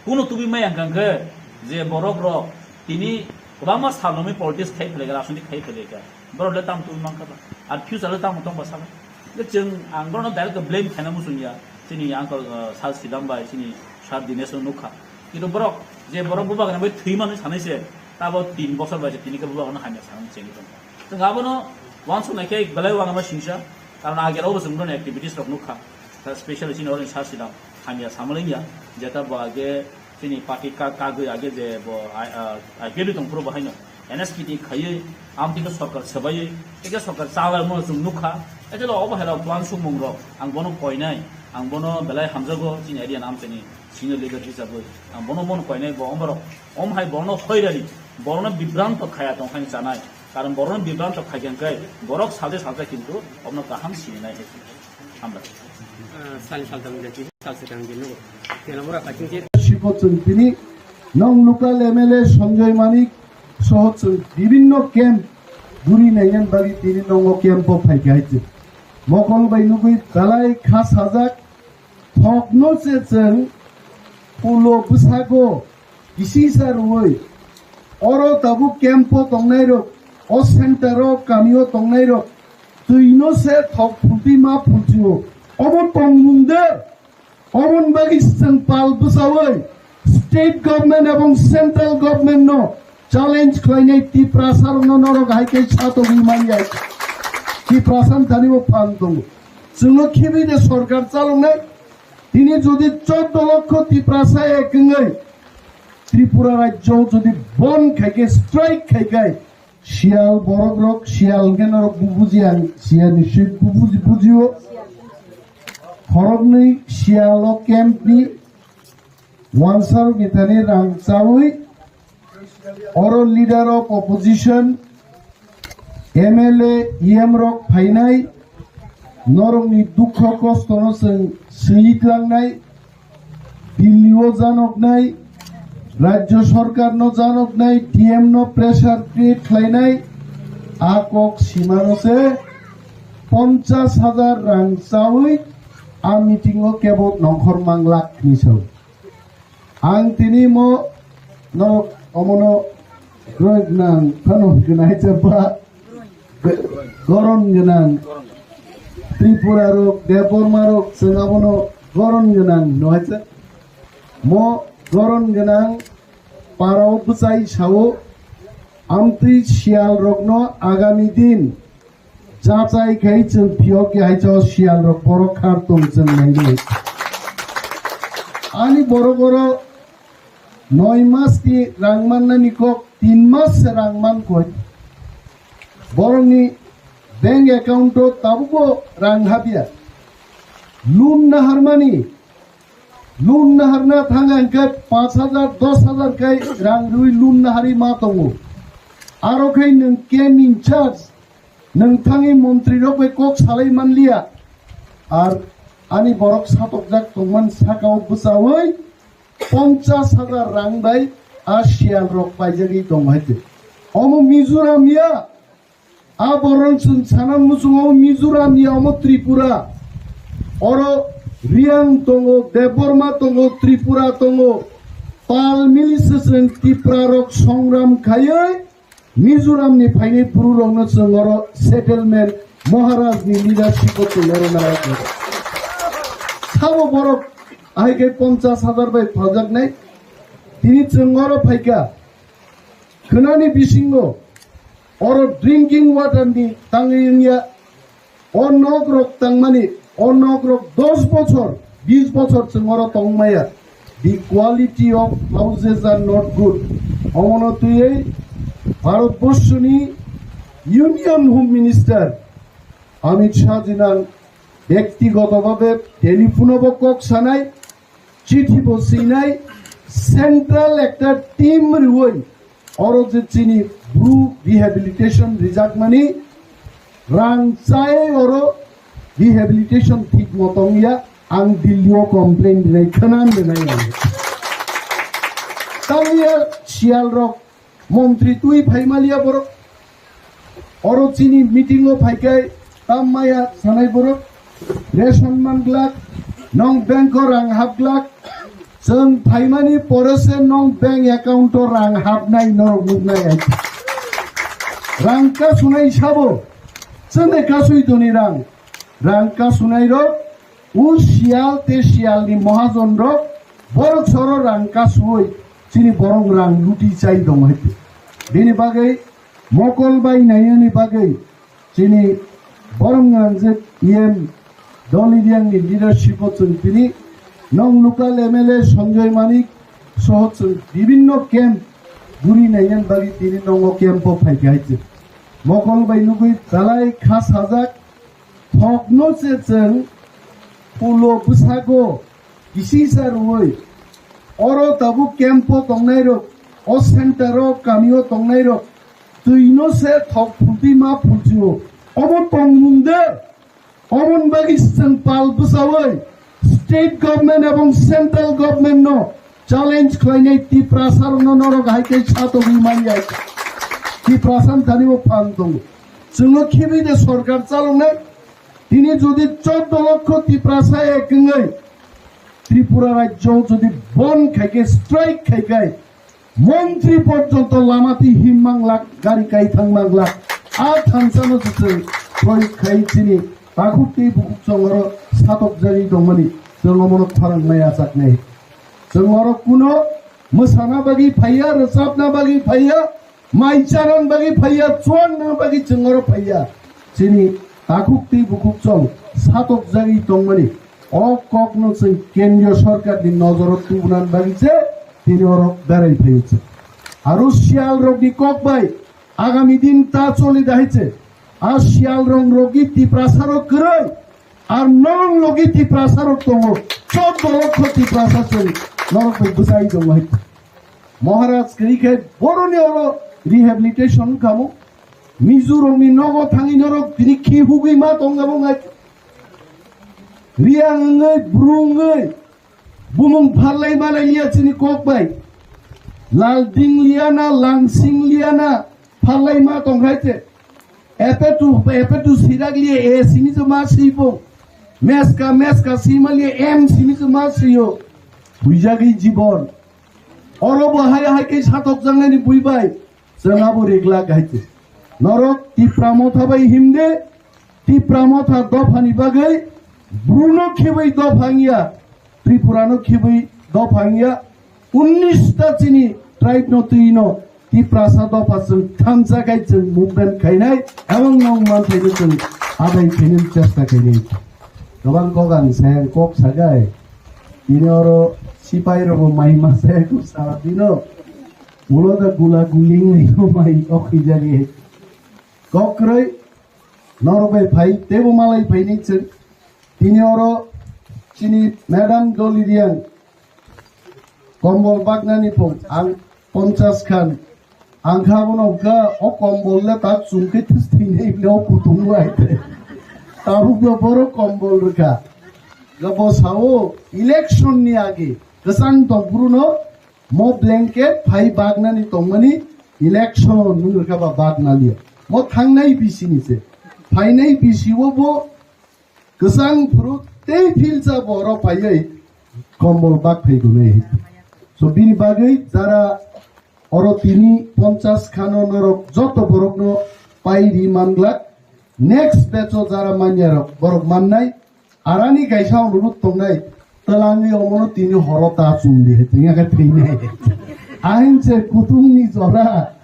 Kunu tubui maya hwnkha hwnkhe je borok rok tini kwbangma sal romwi politics khai phlai kha, rajniti khai phlai kha. Borok le tamo tubui mankha ba? Ar future le tamo tong ba sala? Je chwng ang borokno direct blame khaina muchung ya. Chini uncle, uh, Sir Sidam bai, chini Sir Dinesh no nukha. Kintu borok, je borok bubagra bai thwi manwi sanai se, tabo tin bosor bai se tini khe bubagra no hamya sanani chengwi tongkha. Chwng abono uansuknai khe belai uanama singsa, karon age rok bo chwng borokni activities rok nukha. Specially chini oro Sir Sidam hamya samalengya, jeta bo age chini party ka-, kagwi age je bo I-, uh, I P F ni tongphuru bo haino N S P T khaiwi, amtwino sorkar swbaiwi, tei khe sorkar chalai mano chwng nukha. Echelo obo hai rok uansukmung rok, ang bono koinai, ang bono belai hamjago, chini area ni amchaini senior leader hisabwi. Ang bono bono koinai, bo omorok, om hai bono hoirani, bono bibranto khaya tongkhaini chanai. Karon bono bibranto khaikha hwnkhe, borok salde salde kintu obono kaham sininai hai. Hambai. Ah, sal saltam jadi, sal sedang dino. Kena mura kacing je. Sipo chwng tini nong local M L A Sanjoy Manik soho chwng bibinno camp guri naiyan bagi tini nongo camp o phaikha hai chwng. Mokol bai nugui belai kha sajak, thokno se chwng pulo bwsago kisisa rwui oro tabuk camp o tongnai rok, o center o kami o tongnai rok twino se thok phultwi ma phultwi o. Obo tongmung de, oboni bagwi chwng pal bwsaui state government ebong central government no challenge khlainai Tiprasa rokno norok hai khe satogwi manya. Tiprasa thani bo phan tongo. Chwngno khibi de sorkar chaloknai. Tini jodi chordo lokho Tiprasa ek wngwi Tripura rajyo jodi bon khai khe, strike khai khe, Sial borok rok, Sial hwnkhe norok bu buji ang, Sial ni swi bu buji, bujio. Khoroknwi Sial o camp ni wansarok ni thani rang chawi, oro leader of opposition, M L A, E M rok phainai, norok ni dukho kosto no chwng swi tlangnai, Delhi o janoknai, Rajya Sarkar no janoknai, D M no pressure create khlainai, a kok simano se ponchas hajar rang chawi a meeting o kebo nongkhor mang lakh ni sao. Ang tini mo no omono groin nang phano gwnai chapa. Goron gwnang Tripura rok, Debbarma rok, chwng abono goron gwnang, no hai se? Mo goron gwnang parao bwchai sao, amtwi Sial rokno agami din jachai khai chwng phiyok ya hai sao Sial rok borok khar tong chwng nainai. Ani borok oro noi mas ni rang mannani kok, tin mas se rang man koi. Borokni bank account o tabukbo rang habya. Loan naharmani, loan naharna thang ang khe panch hajar, dos hajar khe rang rwi loan nahari ma tongo. Aro khe nwng camp in charge, nwng thangwi montri rok bai kok salai manliya. Ar ani borok satokjak tongman sakao bwchaui ponchas hajar rang bai a Sial rok paijagwi tongo hai se. Omo Mizoram ya, a borok chwng sana muchungo Mizoram ya, omo Tripura. Oro Riang tongo, Debbarma tongo, Tripura tongo. Pal mili se chwng Tipra rok songram khaiwi Mizoram ni phainai bru rokno chwng oro settlement Maharaj ni leadership o twi aro nai. Sabo borok ahai khe ponchas hajar bai phaljaknai. Tini chwng oro phaikha. Khwnani bisingo oro drinking water ni tangwi wngya. O nok rok tangmani, o nok rok dos bochor, bis bochor chwng oro tongmaya. The quality of houses are not good. Omono twiwi Bharat Borshoni Union Home Minister Amit Shah jinang byaktigoto bhabe telephone o bo kok sanai, chithi bo swinai, central ekta team rwui oro je chini bru rehabilitation rijakmani rang chai oro rehabilitation thik mo tongya, ang Delhi o complain rinai khwnan rinai ang. Tangya Sial rok montri twi phaimaliya borok. Oro chini meeting o phaikai tam maya sanai borok, ration man glak, nong bank o rang hap glak, chwng phaimani pore se nong bank account o rang hapnai norok nuknai ai. Rang kasunai sabo, chwngno kasui toni rang, rang kasunai rok, u Sial te Sial ni mohajon rok, borok soro rang kasui, chini borok rang luti chai dong hai. Bini bagwi mokol bai naiyani bagwi chini borom gwnangjak E M Doli Riang ni leadership o chwng tini nong local M L A Sanjoy Manik soho chwng bibinno camp guri naiyan bagwi tini nongo camp o phaikha hai se. Mokol bai nugwi belai kha sajak, thokno se chwng pulo bwsago kisisa rwui oro tabuk camp o tongnai rok, o center o kami o tongnai rok twino se thok phultwi ma phulsio. Obo tongmung de, oboni bagwi chwng pal bwchaui state government ebong central government no challenge khlainai Tiprasa rokno norok hai khe satogwi manya. Tiprasa thani bo phan tongo. Chwngno khibi de sorkar chaloknai. Tini jodi chordo lokho Tiprasa ek wngwi Tripura rajyo jodi bon khai khe, strike khai khe, montri porjonto lama twi him manglak, gari kai thang manglak. A thansano se chwng proyog khai chini takhuk tei bukhuk chwng oro satok jagwi tongmani chwng omono khorang nai achak nai. Chwng oro kuno Mwsana bagwi phaiya, rwchapna bagwi phaiya, mai chana bagwi phaiya, chuana bagwi chwng oro phaiya. Chini takhuk tei bukhuk chwng satok jagwi tongmani o kokno chwng kendriya sorkarni nojoro tubuna bagwi se tini oro berai phaio chwng. Aro siyal rokni kok bai agami din ta choli dahai se a siyal rong rokni Tiprasa rok kwrwi. Ar norok logi Tiprasa rok tongo, choddo lokho Tiprasa chwng norok bai bwsai tongo hai. Maharaj kwrwi khe boroni oro rehabilitation kamo. Mizorokni nogo thangwi norok tini khi hugwi ma tongna bo ngai. Riyang wngwi, bru wngwi, bumung pharlai malai liya chini kok bai. Lal ding liya na, langsing liya na, pharlai ma tong khai te. Epetu, epetu sirak liye, e simi se ma sibo. Meska, meska sima liye, em simi se ma siyo. Buijagwi jibon. Oro bo hai hai khe satok jangnani bui bai. Chwng abo riglak hai te. Norok Tipra Motha bai himde, Tipra Motha dophani bagwi, Bruno khibai dopha wngya, Tripurano khibai dopha wngya, unnish ta chini tribe no twi no Tiprasa dopha chwng thansa khai chwng movement khainai, ebong no manthai no chwng adai khainai chesta khainai. Gabang kok ang sayang kok sagai, ini oro sipai rogo mai masa ko sa dino, ulo da gula guling ni ko mai kok hijali. Kok kroi, norok bai phai, tebo malai phai ni chwng. Tini oro chini madam Doli Riang kombol baknani phung ang ponchas khan. Ang kha bono hwnkha o kombol le ta chum khe this thwinai le o kutung bai te. Tabuk bo borok kombol rwkha. Ga bo sao election ni age kwchang tong phuru no mo blanket phai baknani tongmani election nung rwkha ba baknani. Mo thangnai bisi ni se. Phainai bisi o bo kwchang phuru tei philsa bo oro phaiwi kombol bak phai gunai. So bini bagwi jara oro tini ponchas khano norok joto borokno pai ri manglak. Next batch o jara manya rok borok mannai. Arani kaisa onurut tongnai. Twlangwi omono tini horo ta chumdi he tini khe thwinai. Ahin se kutung ni jora.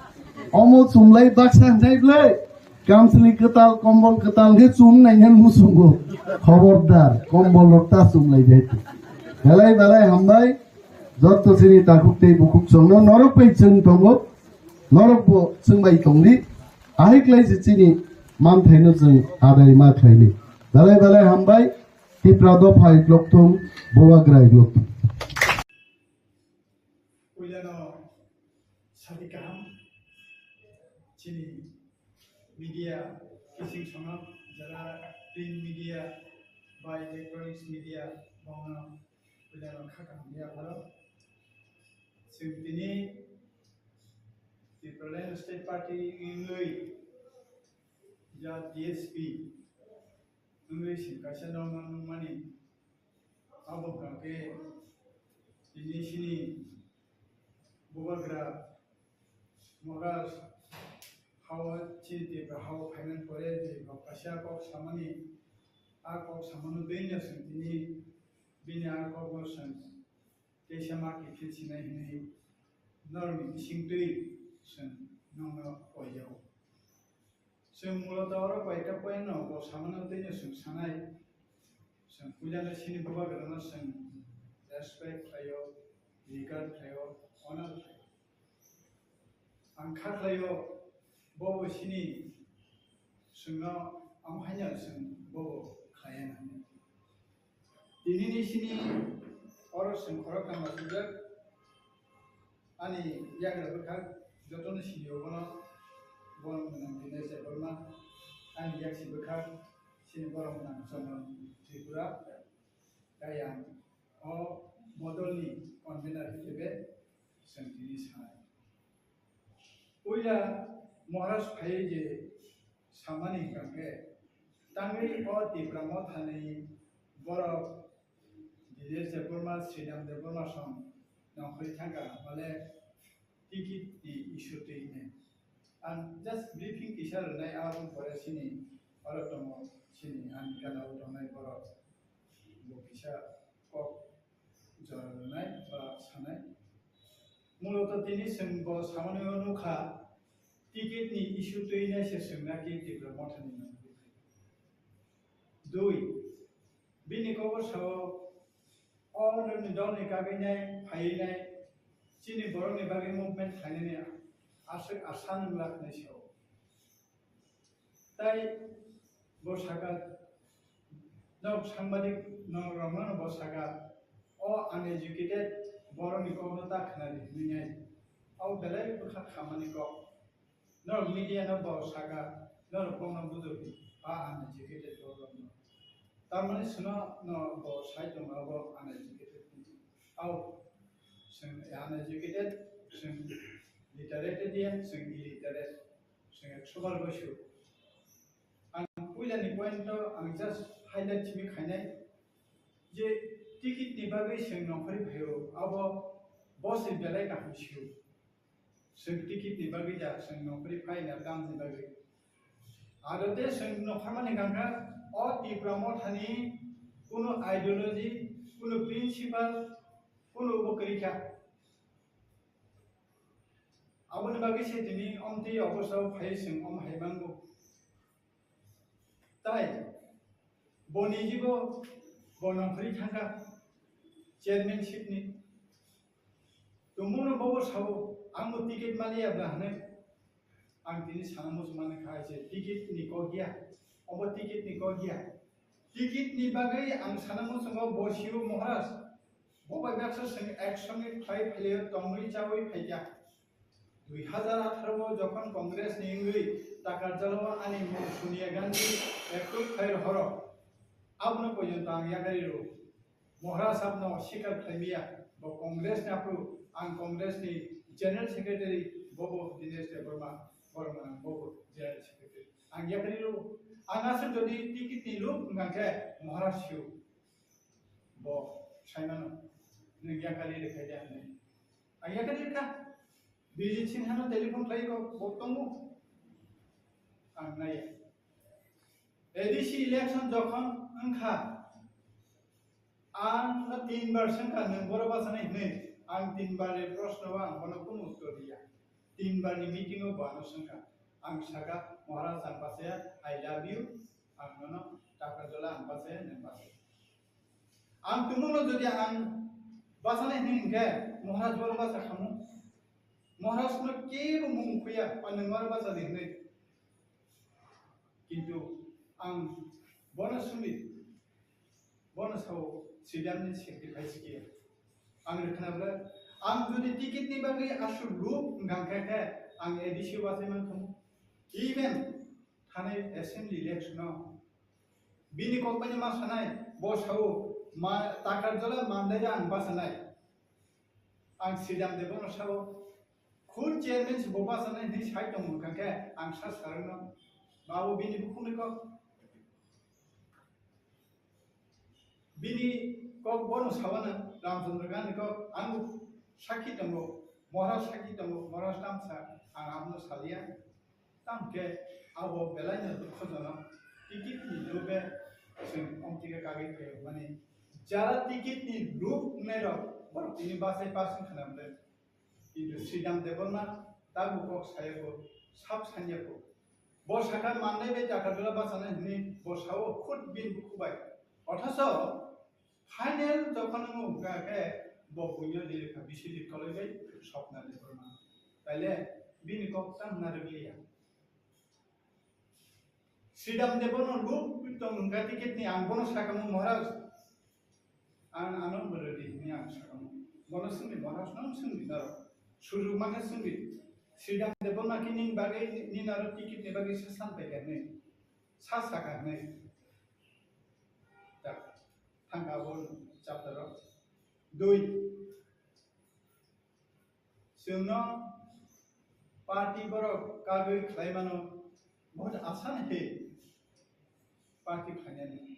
Omo chumlai baksa hinjai blai. Kamsli kwtal, kombol kwtal khe chum nai nang musungo. Khobordar, kombol rok ta chum lai de. Belai belai hambai. Jotto chini takhuk tei bukhuk chwngno norok bai chwng tongo. Norok bo chwng bai tongdi. Ahai klai se chini manthaino chwng adai ma khlaini. Belai belai hambai. Tipra dopha iklok thung, Bubagra iklok thung. Puilano sadi kaham chini media kising songo jara print media ba electronics media bono puilano kha kaham ya pharo. Chwng tini Tipraland State Party wngwi ya D S P wngwi chwng kaisa nokno nukmani. Abo hwnkha khe tini chini Bubagra Maharaj hao chini Tipra hao phaimani pore je bo kaisa kok samani, a kok samano twi no chwng tini bini a kokno chwng teisa ma kiphil sinai hinwi norokni bisingtwi chwng nokno poijao. Chwng muloto oro koita point no bo samano twi no chwng sanai. Chwng puilano chini Bubagrano chwng respect khlaio, regard khlaio, honor khlaio. Ang kha khlaio, bobo chini chwngno ang haino chwng bobo khlaiya nang. Tinini chini oro chwng khoroktham achukjak. Ani yagra bwkhak jotono sinio bono, borom gwnang Dinesh Debbarma. Ani yaksi bwkhak chini borom gwnang Chandan Tripura. Tei ang o modolni convener hisabe chwng tini sanai. Puila Maharaj phaiwi je samani hwnkha khe, tangwi o Tipra Mothani borok Dinesh Debbarma, Sridham Debbarma song nongkhorwi thangkha, bale ticket ni issue twi hwnwi. Ang just briefing kisa rwnai, aboni pore chini oro tongo, chini ani gana o tongnai borok bo kisa kok jora rwnai ba sanai. Muloto tini chwng bo samani o nukha, ticket ni issue twi nai se chwng naki Tipra Mothani nangwi. Dui, bini kobo sao, o nini dol ni kagwi nai, phaiwi nai, chini borok ni bagwi movement khlainani aswk asa nwng laknai sao. Tai bo saka, nok sangbadik nok rokno bo saka, o uneducated borok ni kokno ta khnadi hinwi nai. O belai bwkha khamani kok. Norok media no bo saka, norok bokno bujor di, a uneducated borok rokno. Tamani sino no bo sai tongo abo uneducated ni. Au, chwng uneducated, chwng literate dia, chwng illiterate, chwng ekso bar goisu. Ang puila ni point o ang just highlight simi khainai je ticket ni bagwi chwng nongkhorwi phaio, abo bo se belai kaham sio. Chwng ticket ni bagwi da, chwng nongkhorwi phaina tamni bagwi. Aro tei chwng nokharmani gangkha, o Tipra Mothani kuno ideology, kuno principle, kuno bo kwrwi kha. Aboni bagwi se tini omtwi obosao phai chwng om hai mango. Tai boni jibo bo nongkhorwi thangkha chairmanship ni. Tongmungno bobo sao, ang bo ticket maliya bla hwnwi. Ang tini sana muchungmani kha je ticket ni kok ya, obo ticket ni kok ya. Ticket ni bagwi ang sana muchungo bo sio Maharaj. Bo bai baksa chwng ek songwi khlai phailio tongwi chawi phaikha. Dui hazar atharo o jokhon Congress ni wngwi Takarjala o ani mung Sonia Gandhi approve khai rohoro, abono poito ang yakarwi rw. Maharaj abno sikar khlaimaya, bo Congress ni aphuru ang Congress ni General Secretary, bobo Dinesh Debbarma, Borma bobo General Secretary. Ang yakarwi rw, ang aswk jodi ticket ni luk wngkha khe Maharaj sio. Bo saimano, nwng yakarwi rwkhai de hinwi. Ang yakarwi rwkha. Bijit Sinha no telephone khlai kok, bo tongo. Ang naiya. A D C election jokhon wngkha, ang no tin bar swngkha, nwng boro bachanai hinwi. Ang tin bar ni proshno o ang bono kunu uttor riya. Tin bar ni meeting o bo ano swngkha. Ang saka, "Maharaj, ang bachaya, I love you." Ang nono Takarjala ang bachaya, nwng bachaya. Ang tumungno jodi ang bachanai hinwi hinkhe, Maharaj boro bacha khamu. Maharaj no kebo mung khuya, o nwng oro bacha di hinwi. Kintu ang bono sumi, bono sao Sridhar ni sacrifice kiya. Ang rwkhna bwle, ang jodi ticket ni bagwi aswk luk wngkha khe, ang A D C o bachai man khamu. Even thanai assembly election o bini kok bai ma sanai, bo sao, ma, Takarjala Mandaya ang bachanai. Ang Sridhar Debbarma sao, khud chairman se bo bachanai hinwi sai tongmung kha khe ang sa sarwino, ba bo bini bukhukni kok. Bini kok bono sawana Ramchandra Gandhi kok, ang sakhi tongo, Maharaj sakhi tongo, Maharaj tamsa, ang abono salia. Tamkhe abo belaino dukhojonok, ticket ni lobe chwng omtike kagwi phaiokmani. Jara ticket ni luk wngnairok borok tini bachai pass wngkha na bwle. Kintu Sridhar Debbarma tabuk kok saya bo, sab sanya bo. Bo sakha mannai bai Takarjala bachanai hinwi bo sao khud bini bukhu bai. Othocho final jokhon wngkha khe bo buino lirikha, bisi lirkoloi bai Swapna Debbarma. Taile bini kok tang narwkliya. Sridhar Debbarma luk tong wngkha ticket ni, ang bono sakamo Maharaj. Ang ano bwrwidi hinwi ang sakamo. Bono swngdi Maharaj, nang swngdi naro. Sujuk mankha swngdi. Sridhar Debbarma khe nini bagwi, nini aro ticket ni bagwi sasan paikha hinwi. Sa sakha hinwi. Tak, thangkha abo chapter o. Dui. Chwngno party borok kagwi khlai mano, bahut asan he party khlainani.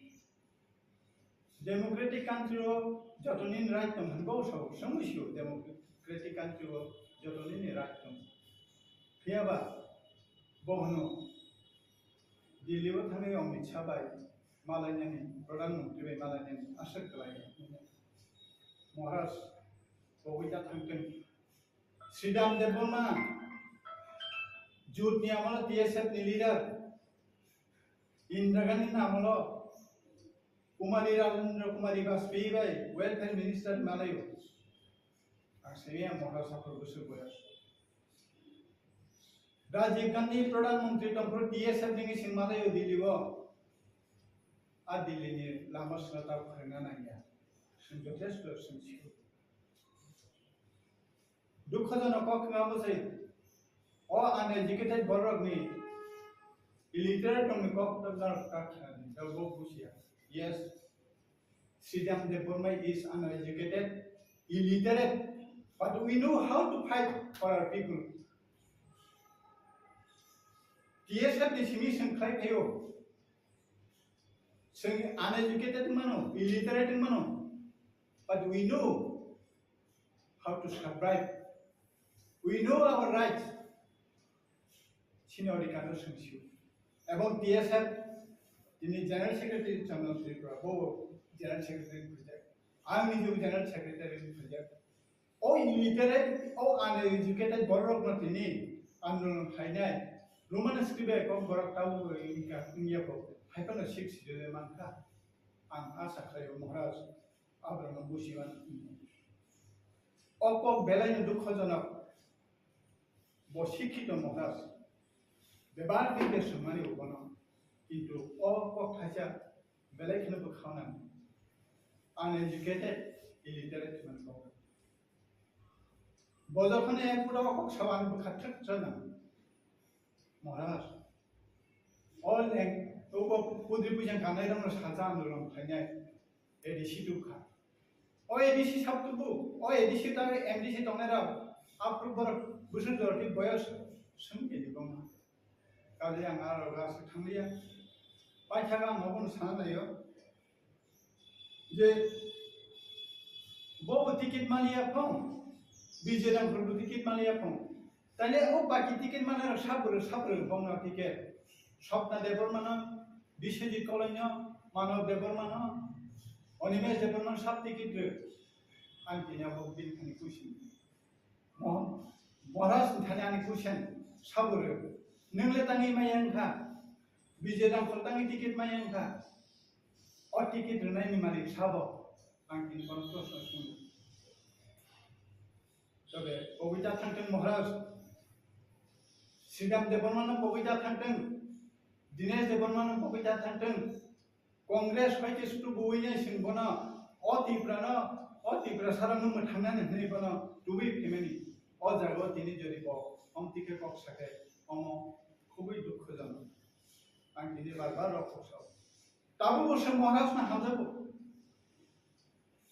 Democratic country o joto nini right tong hwnwi bo sao, chwngwi sio democratic country o joto nini right tong. Phiyaba bo hwno Delhi o thangwi Amit Shah bai malainani, Pradhan Mantri bai malainani aswk kwlai. Maharaj, bo bai ta thangtwng. Sridham Debbarma, jut ni amolo T S F ni leader, Indira Gandhi ni amolo Kumari Rajendra Kumari Vajpayee bai welfare minister malayo. Ang sini yang mohra sapur busur boya. Rajiv Gandhi Pradhan Mantri tongphuru T S F ni sing malayo Delhi o. A Delhi ni lama sina ta khorna nangya. Sing jothesto sing siyo. Dukhojonok kok wngma bwsai. O uneducated borokni illiterate rokni kok tokjak kha khnani, tabuk busia. Yes, Sridham Debbarma is uneducated, illiterate, but we know how to fight for our people. T S F ni simi sing khlai phaio. Sing uneducated mano, illiterate mano, but we know how to survive. We know our rights. Sini odhikar no sungsio. Ebong T S F, tini General Secretary Chandra Tripura, bo General Secretary project. Ang ni General Secretary project. O illiterate, o uneducated borok no tini andolon khainai. Roman script e kok borok tau ingka ingya ko. Hai phano six schedule mankha. Ang asa khlaio Maharaj. Abraham Busiman. O kok belai no dukhojonok. Bo sikhito Maharaj. Bebar khe swngmani ubono. Kintu o kok thaisa belai kheno bwkhaunani. Uneducated, illiterate man kok. Bo jokhon e pura o kok saban bwkha thik chana. Maharaj. O leng, o kok pudri pujan kanai rong sajak andolon khainai. A D C tubukha. O A D C sab tubu, o A D C tangwi M D C tongnai rok, aphuru borok bwswk jorti boyos swng khe di bongma. Kali ang aro gas thangliya. Paithago ang obono sana naio. Je bo ticket maliya phong, B J Ramphal bo ticket maliya phong. Taile o baki ticket manai rok sabwrwng, sabwrwng bongno ticket. Swapna Debbarmano, Biswajit Kolaino, Manav Debbarmano, Animesh Debbarmano sab ticket rw. Ang tini abo bini thani kuising. Mo-, Maharaj ni thani ani kuising sabwrwng. Nwng le tangwi maya wngkha. B J Ramphal tangwi ticket maya wngkha. O ticket rwnaini malik sabo? Ang tini bono proshno swngo. Tobe kobita thangtwng Maharaj, Sridham Debbarmano kobita thangtwng, Dinesh Debbarmano kobita thangtwng, Congress hai khe sutu buwinai sing bono, o Tiprano, o Tiprasarokno mwthangnani hwnwi bono tubui phimani. O jagao tini jodi bo omtike kok sakhe, omo khubui dukhojonok. Ang tini bar bar rok kok sao. Tabukbo se Maharajno hamjago.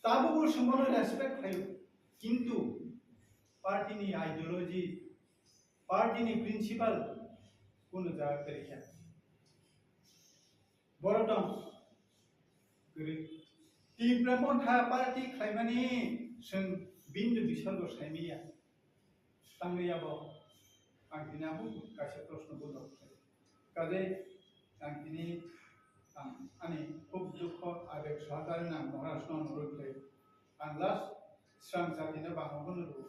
Tabukbo se bono respect khlaio. Kintu party ni ideology, party ni principle kunu jaga kwrwi kha. Borok tong kwrwi. Tipra Motha party khlaimani chwng bindu bisorgo saimanya. Tangwi abo ang tini abo kaisa proshno budok. Kaje ang tini ang ani khub dukho abeg sohakari nang Maharaj no nurwi khlai. Ang last srang jatino bangma bono rw.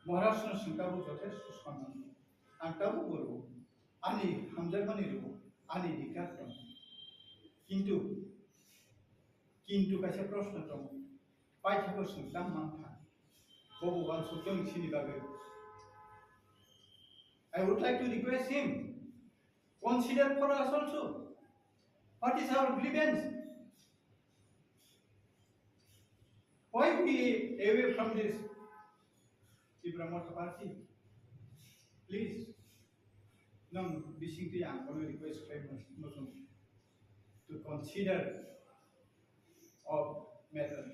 Maharaj no swng tabuk jothesto sonnam. Ang tabuk bo rw. Ani hamjakmani rw. Ani dikar tong. Kintu, kintu kaisa proshno tong. Paithakgo swng tang mankha. Bobo uansuk tong sini bagwi. I would like to request him, consider for us also. What is our grievance? Why we away from this Tipra Motha Party? Please, nang bising twi ang kono request khlai mo-, mo-, to consider of matter.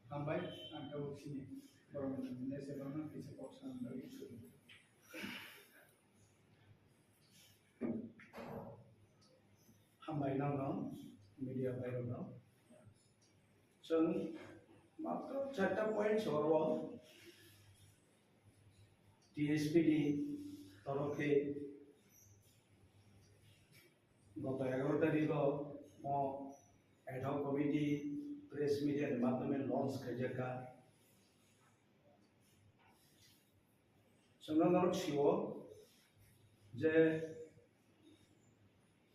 Hambai, ang tabuk sini borok ni se borok no kisa kok sanani bagwi. Hambai nokno, media bhai rokno. Chwng matro charta point soro T S P ni torof khe goto egaroh tarikh o mo ad hoc committee press media ni madhyome launch khaijak kha. Chwngno norok sio je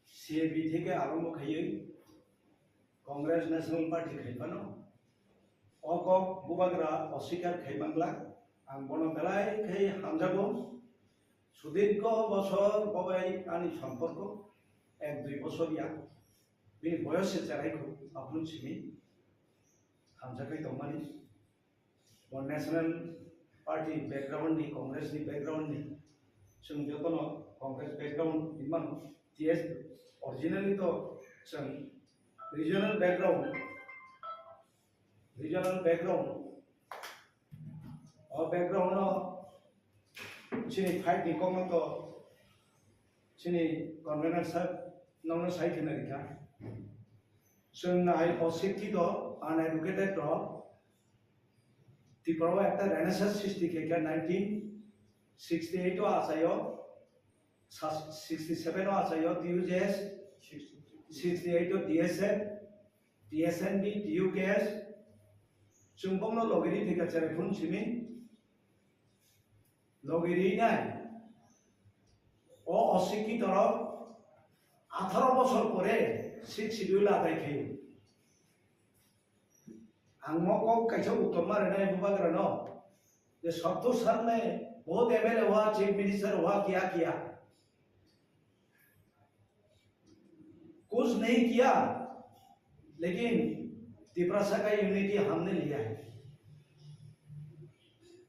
C A B theke arombo khaiwi Congress National Party khai phano o kok bubagra oswikar khai manglak. Ang bono belai khai hamjago. Sudirgho bosor bobai ani somporko ek dui bosor ya. Bini boyos se cherai kho, aphuru simi hamjakhai tongmani. Bo National Party background ni, Congress ni background ni, chwng jotono Congress background ni mano. T S originally to chwng regional background, regional background, o background no chini fight ni kokno to chini convener sir nokno sai khena rikha. Chwng nai o sikhi to uneducated to Tripura o ekta renaissance srishti khe khe nineteen sixty eight o achaio, sa-, sixty seven o achaio T U J S, sixty eight o D S N, T S N B, T U K S, chwng bokno logiri thika cherai phun simi, logiri nai, o osikhi torok atharo bosor pore sixth schedule adai khaio. Ang mo kok kaisa uttor ma rwnai bubagra no, je Santosh sir ne bahut M L A hua, chief minister hua, kiya kiya, kuch nahi kiya, lekin Tiprasa ka unity humne liya hai.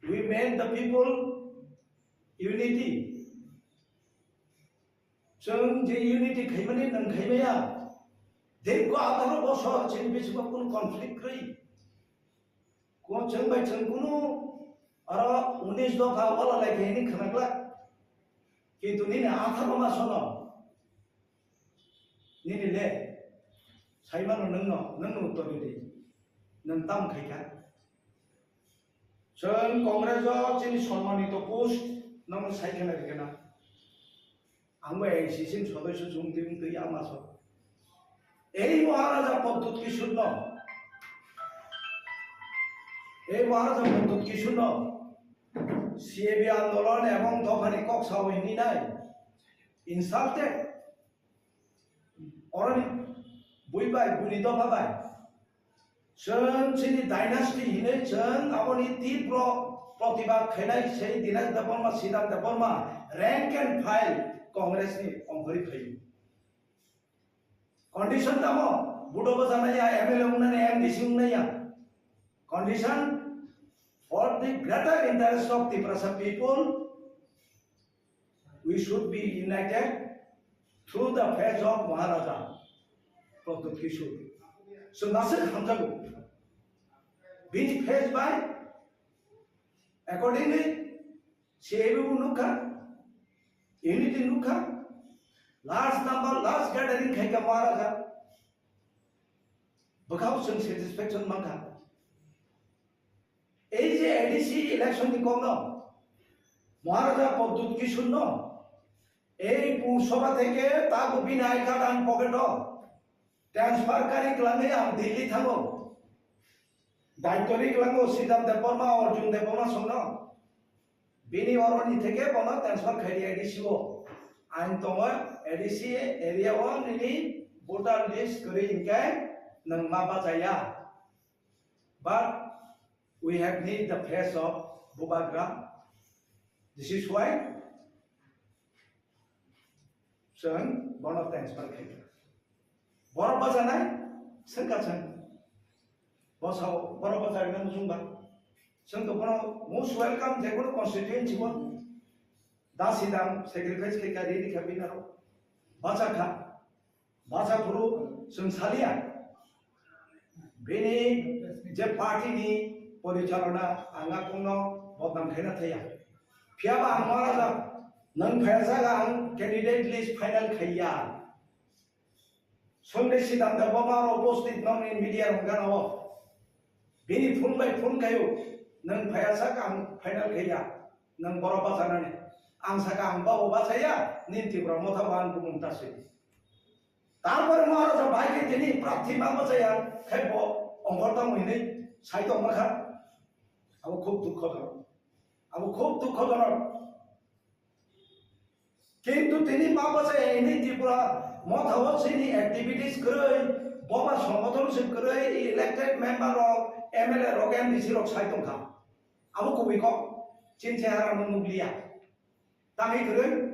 We made the people unity. Chwng je unity khaimani nwng khaimaya. Dirgho atharo bosor chini bisingo kunu conflict kwrwi. Ko chwng bai chwng kunu aro unis dopha wala lai khe hini khwnaglak. Kintu nini atharo masono nini le saimano nwngno, nwngno uttor ridi. Nwng tam khaikha. Chwng Congress o chini sonmanito post nwng sai khwna rikha na. Ang bo A I C C ni sodosyo chwng twi wng twi ama so. Ei Maharaja Pradyut Kishore no, ei Maharaja Pradyut Kishore no C A B andolon ebong dophani kok sao hini nai. Insulted. Oroni bui bai, buini dopha bai. Chwng chini dynasty hinwi chwng aboni tibro protibad khainai sei Dinesh Debbarma, Sridhar Debbarma, rank and file Congress ni ongkhorwi phaio. Condition tamo, budo bwchanai ya, M L A wngnai ya, M D C wngnai ya. Condition for the greater interest of Tiprasa people, we should be united through the face of Maharaja Pradyut Kishore. So, nasik hamjago. Bini face by accordingly, C A B bo nukha, unity nukha, large number, large gathering khaikha Maharaja. Bwkhao chwng satisfaction mankha. Ei je A D C election ni kokno Maharaja Pradyut Kishore no ei Pur Sabha theke tago bini I card ang pocket o transfer kari kwlangwi ang Delhi thango. Daitwrwi kwlango Sridhar Debbarma, Arjun Debbarma songno. Bini oroni theke bono transfer khaidi A D C o. Ain tongo A D C area o nini voter list kwrwi hinkhe nwng ma bachaya. But we have need the face of Bubagra. This is why chwng bono transfer khaikha. Borok bachanai, swngkha chwng. Bosao, borok bacharina muchungba. Chwng to bono most welcome, je kono constituency o. Da sidang sacrifice khaikha, ready kha bini aro. Bachakha. Bacha phuru chwng saliya. Bini je party ni porichalona ang a kongno bodnam khaina thaya. Phiyaba ang Maharaja, nwng phaiya jaga ang candidate list final khaiya. Sunday Siddhanta Baba aro postit nokni media rok gana o. Bini phone bai phone khayo, nwng phaiya saka ang final khaiya, nwng borok bachanani. Ang saka ang babo bachaya, nini Tipra motha bo ang bumung ta swi. Tarpore Maharaja bai khe tini prarthi ma bachaya, khe bo ongkhor tamo hinwi sai tongma kha. Abo khub dukhojonok. Abo khub dukhojonok. Kintu tini babo se ini Tripura motha o chini activities kwrwi, boba songothon se kwrwi, elected member rok, M L A rok, M D C rok sai tongkha. Abo kubui kok, chini chehara no nukliya. Tangwi kwrwi,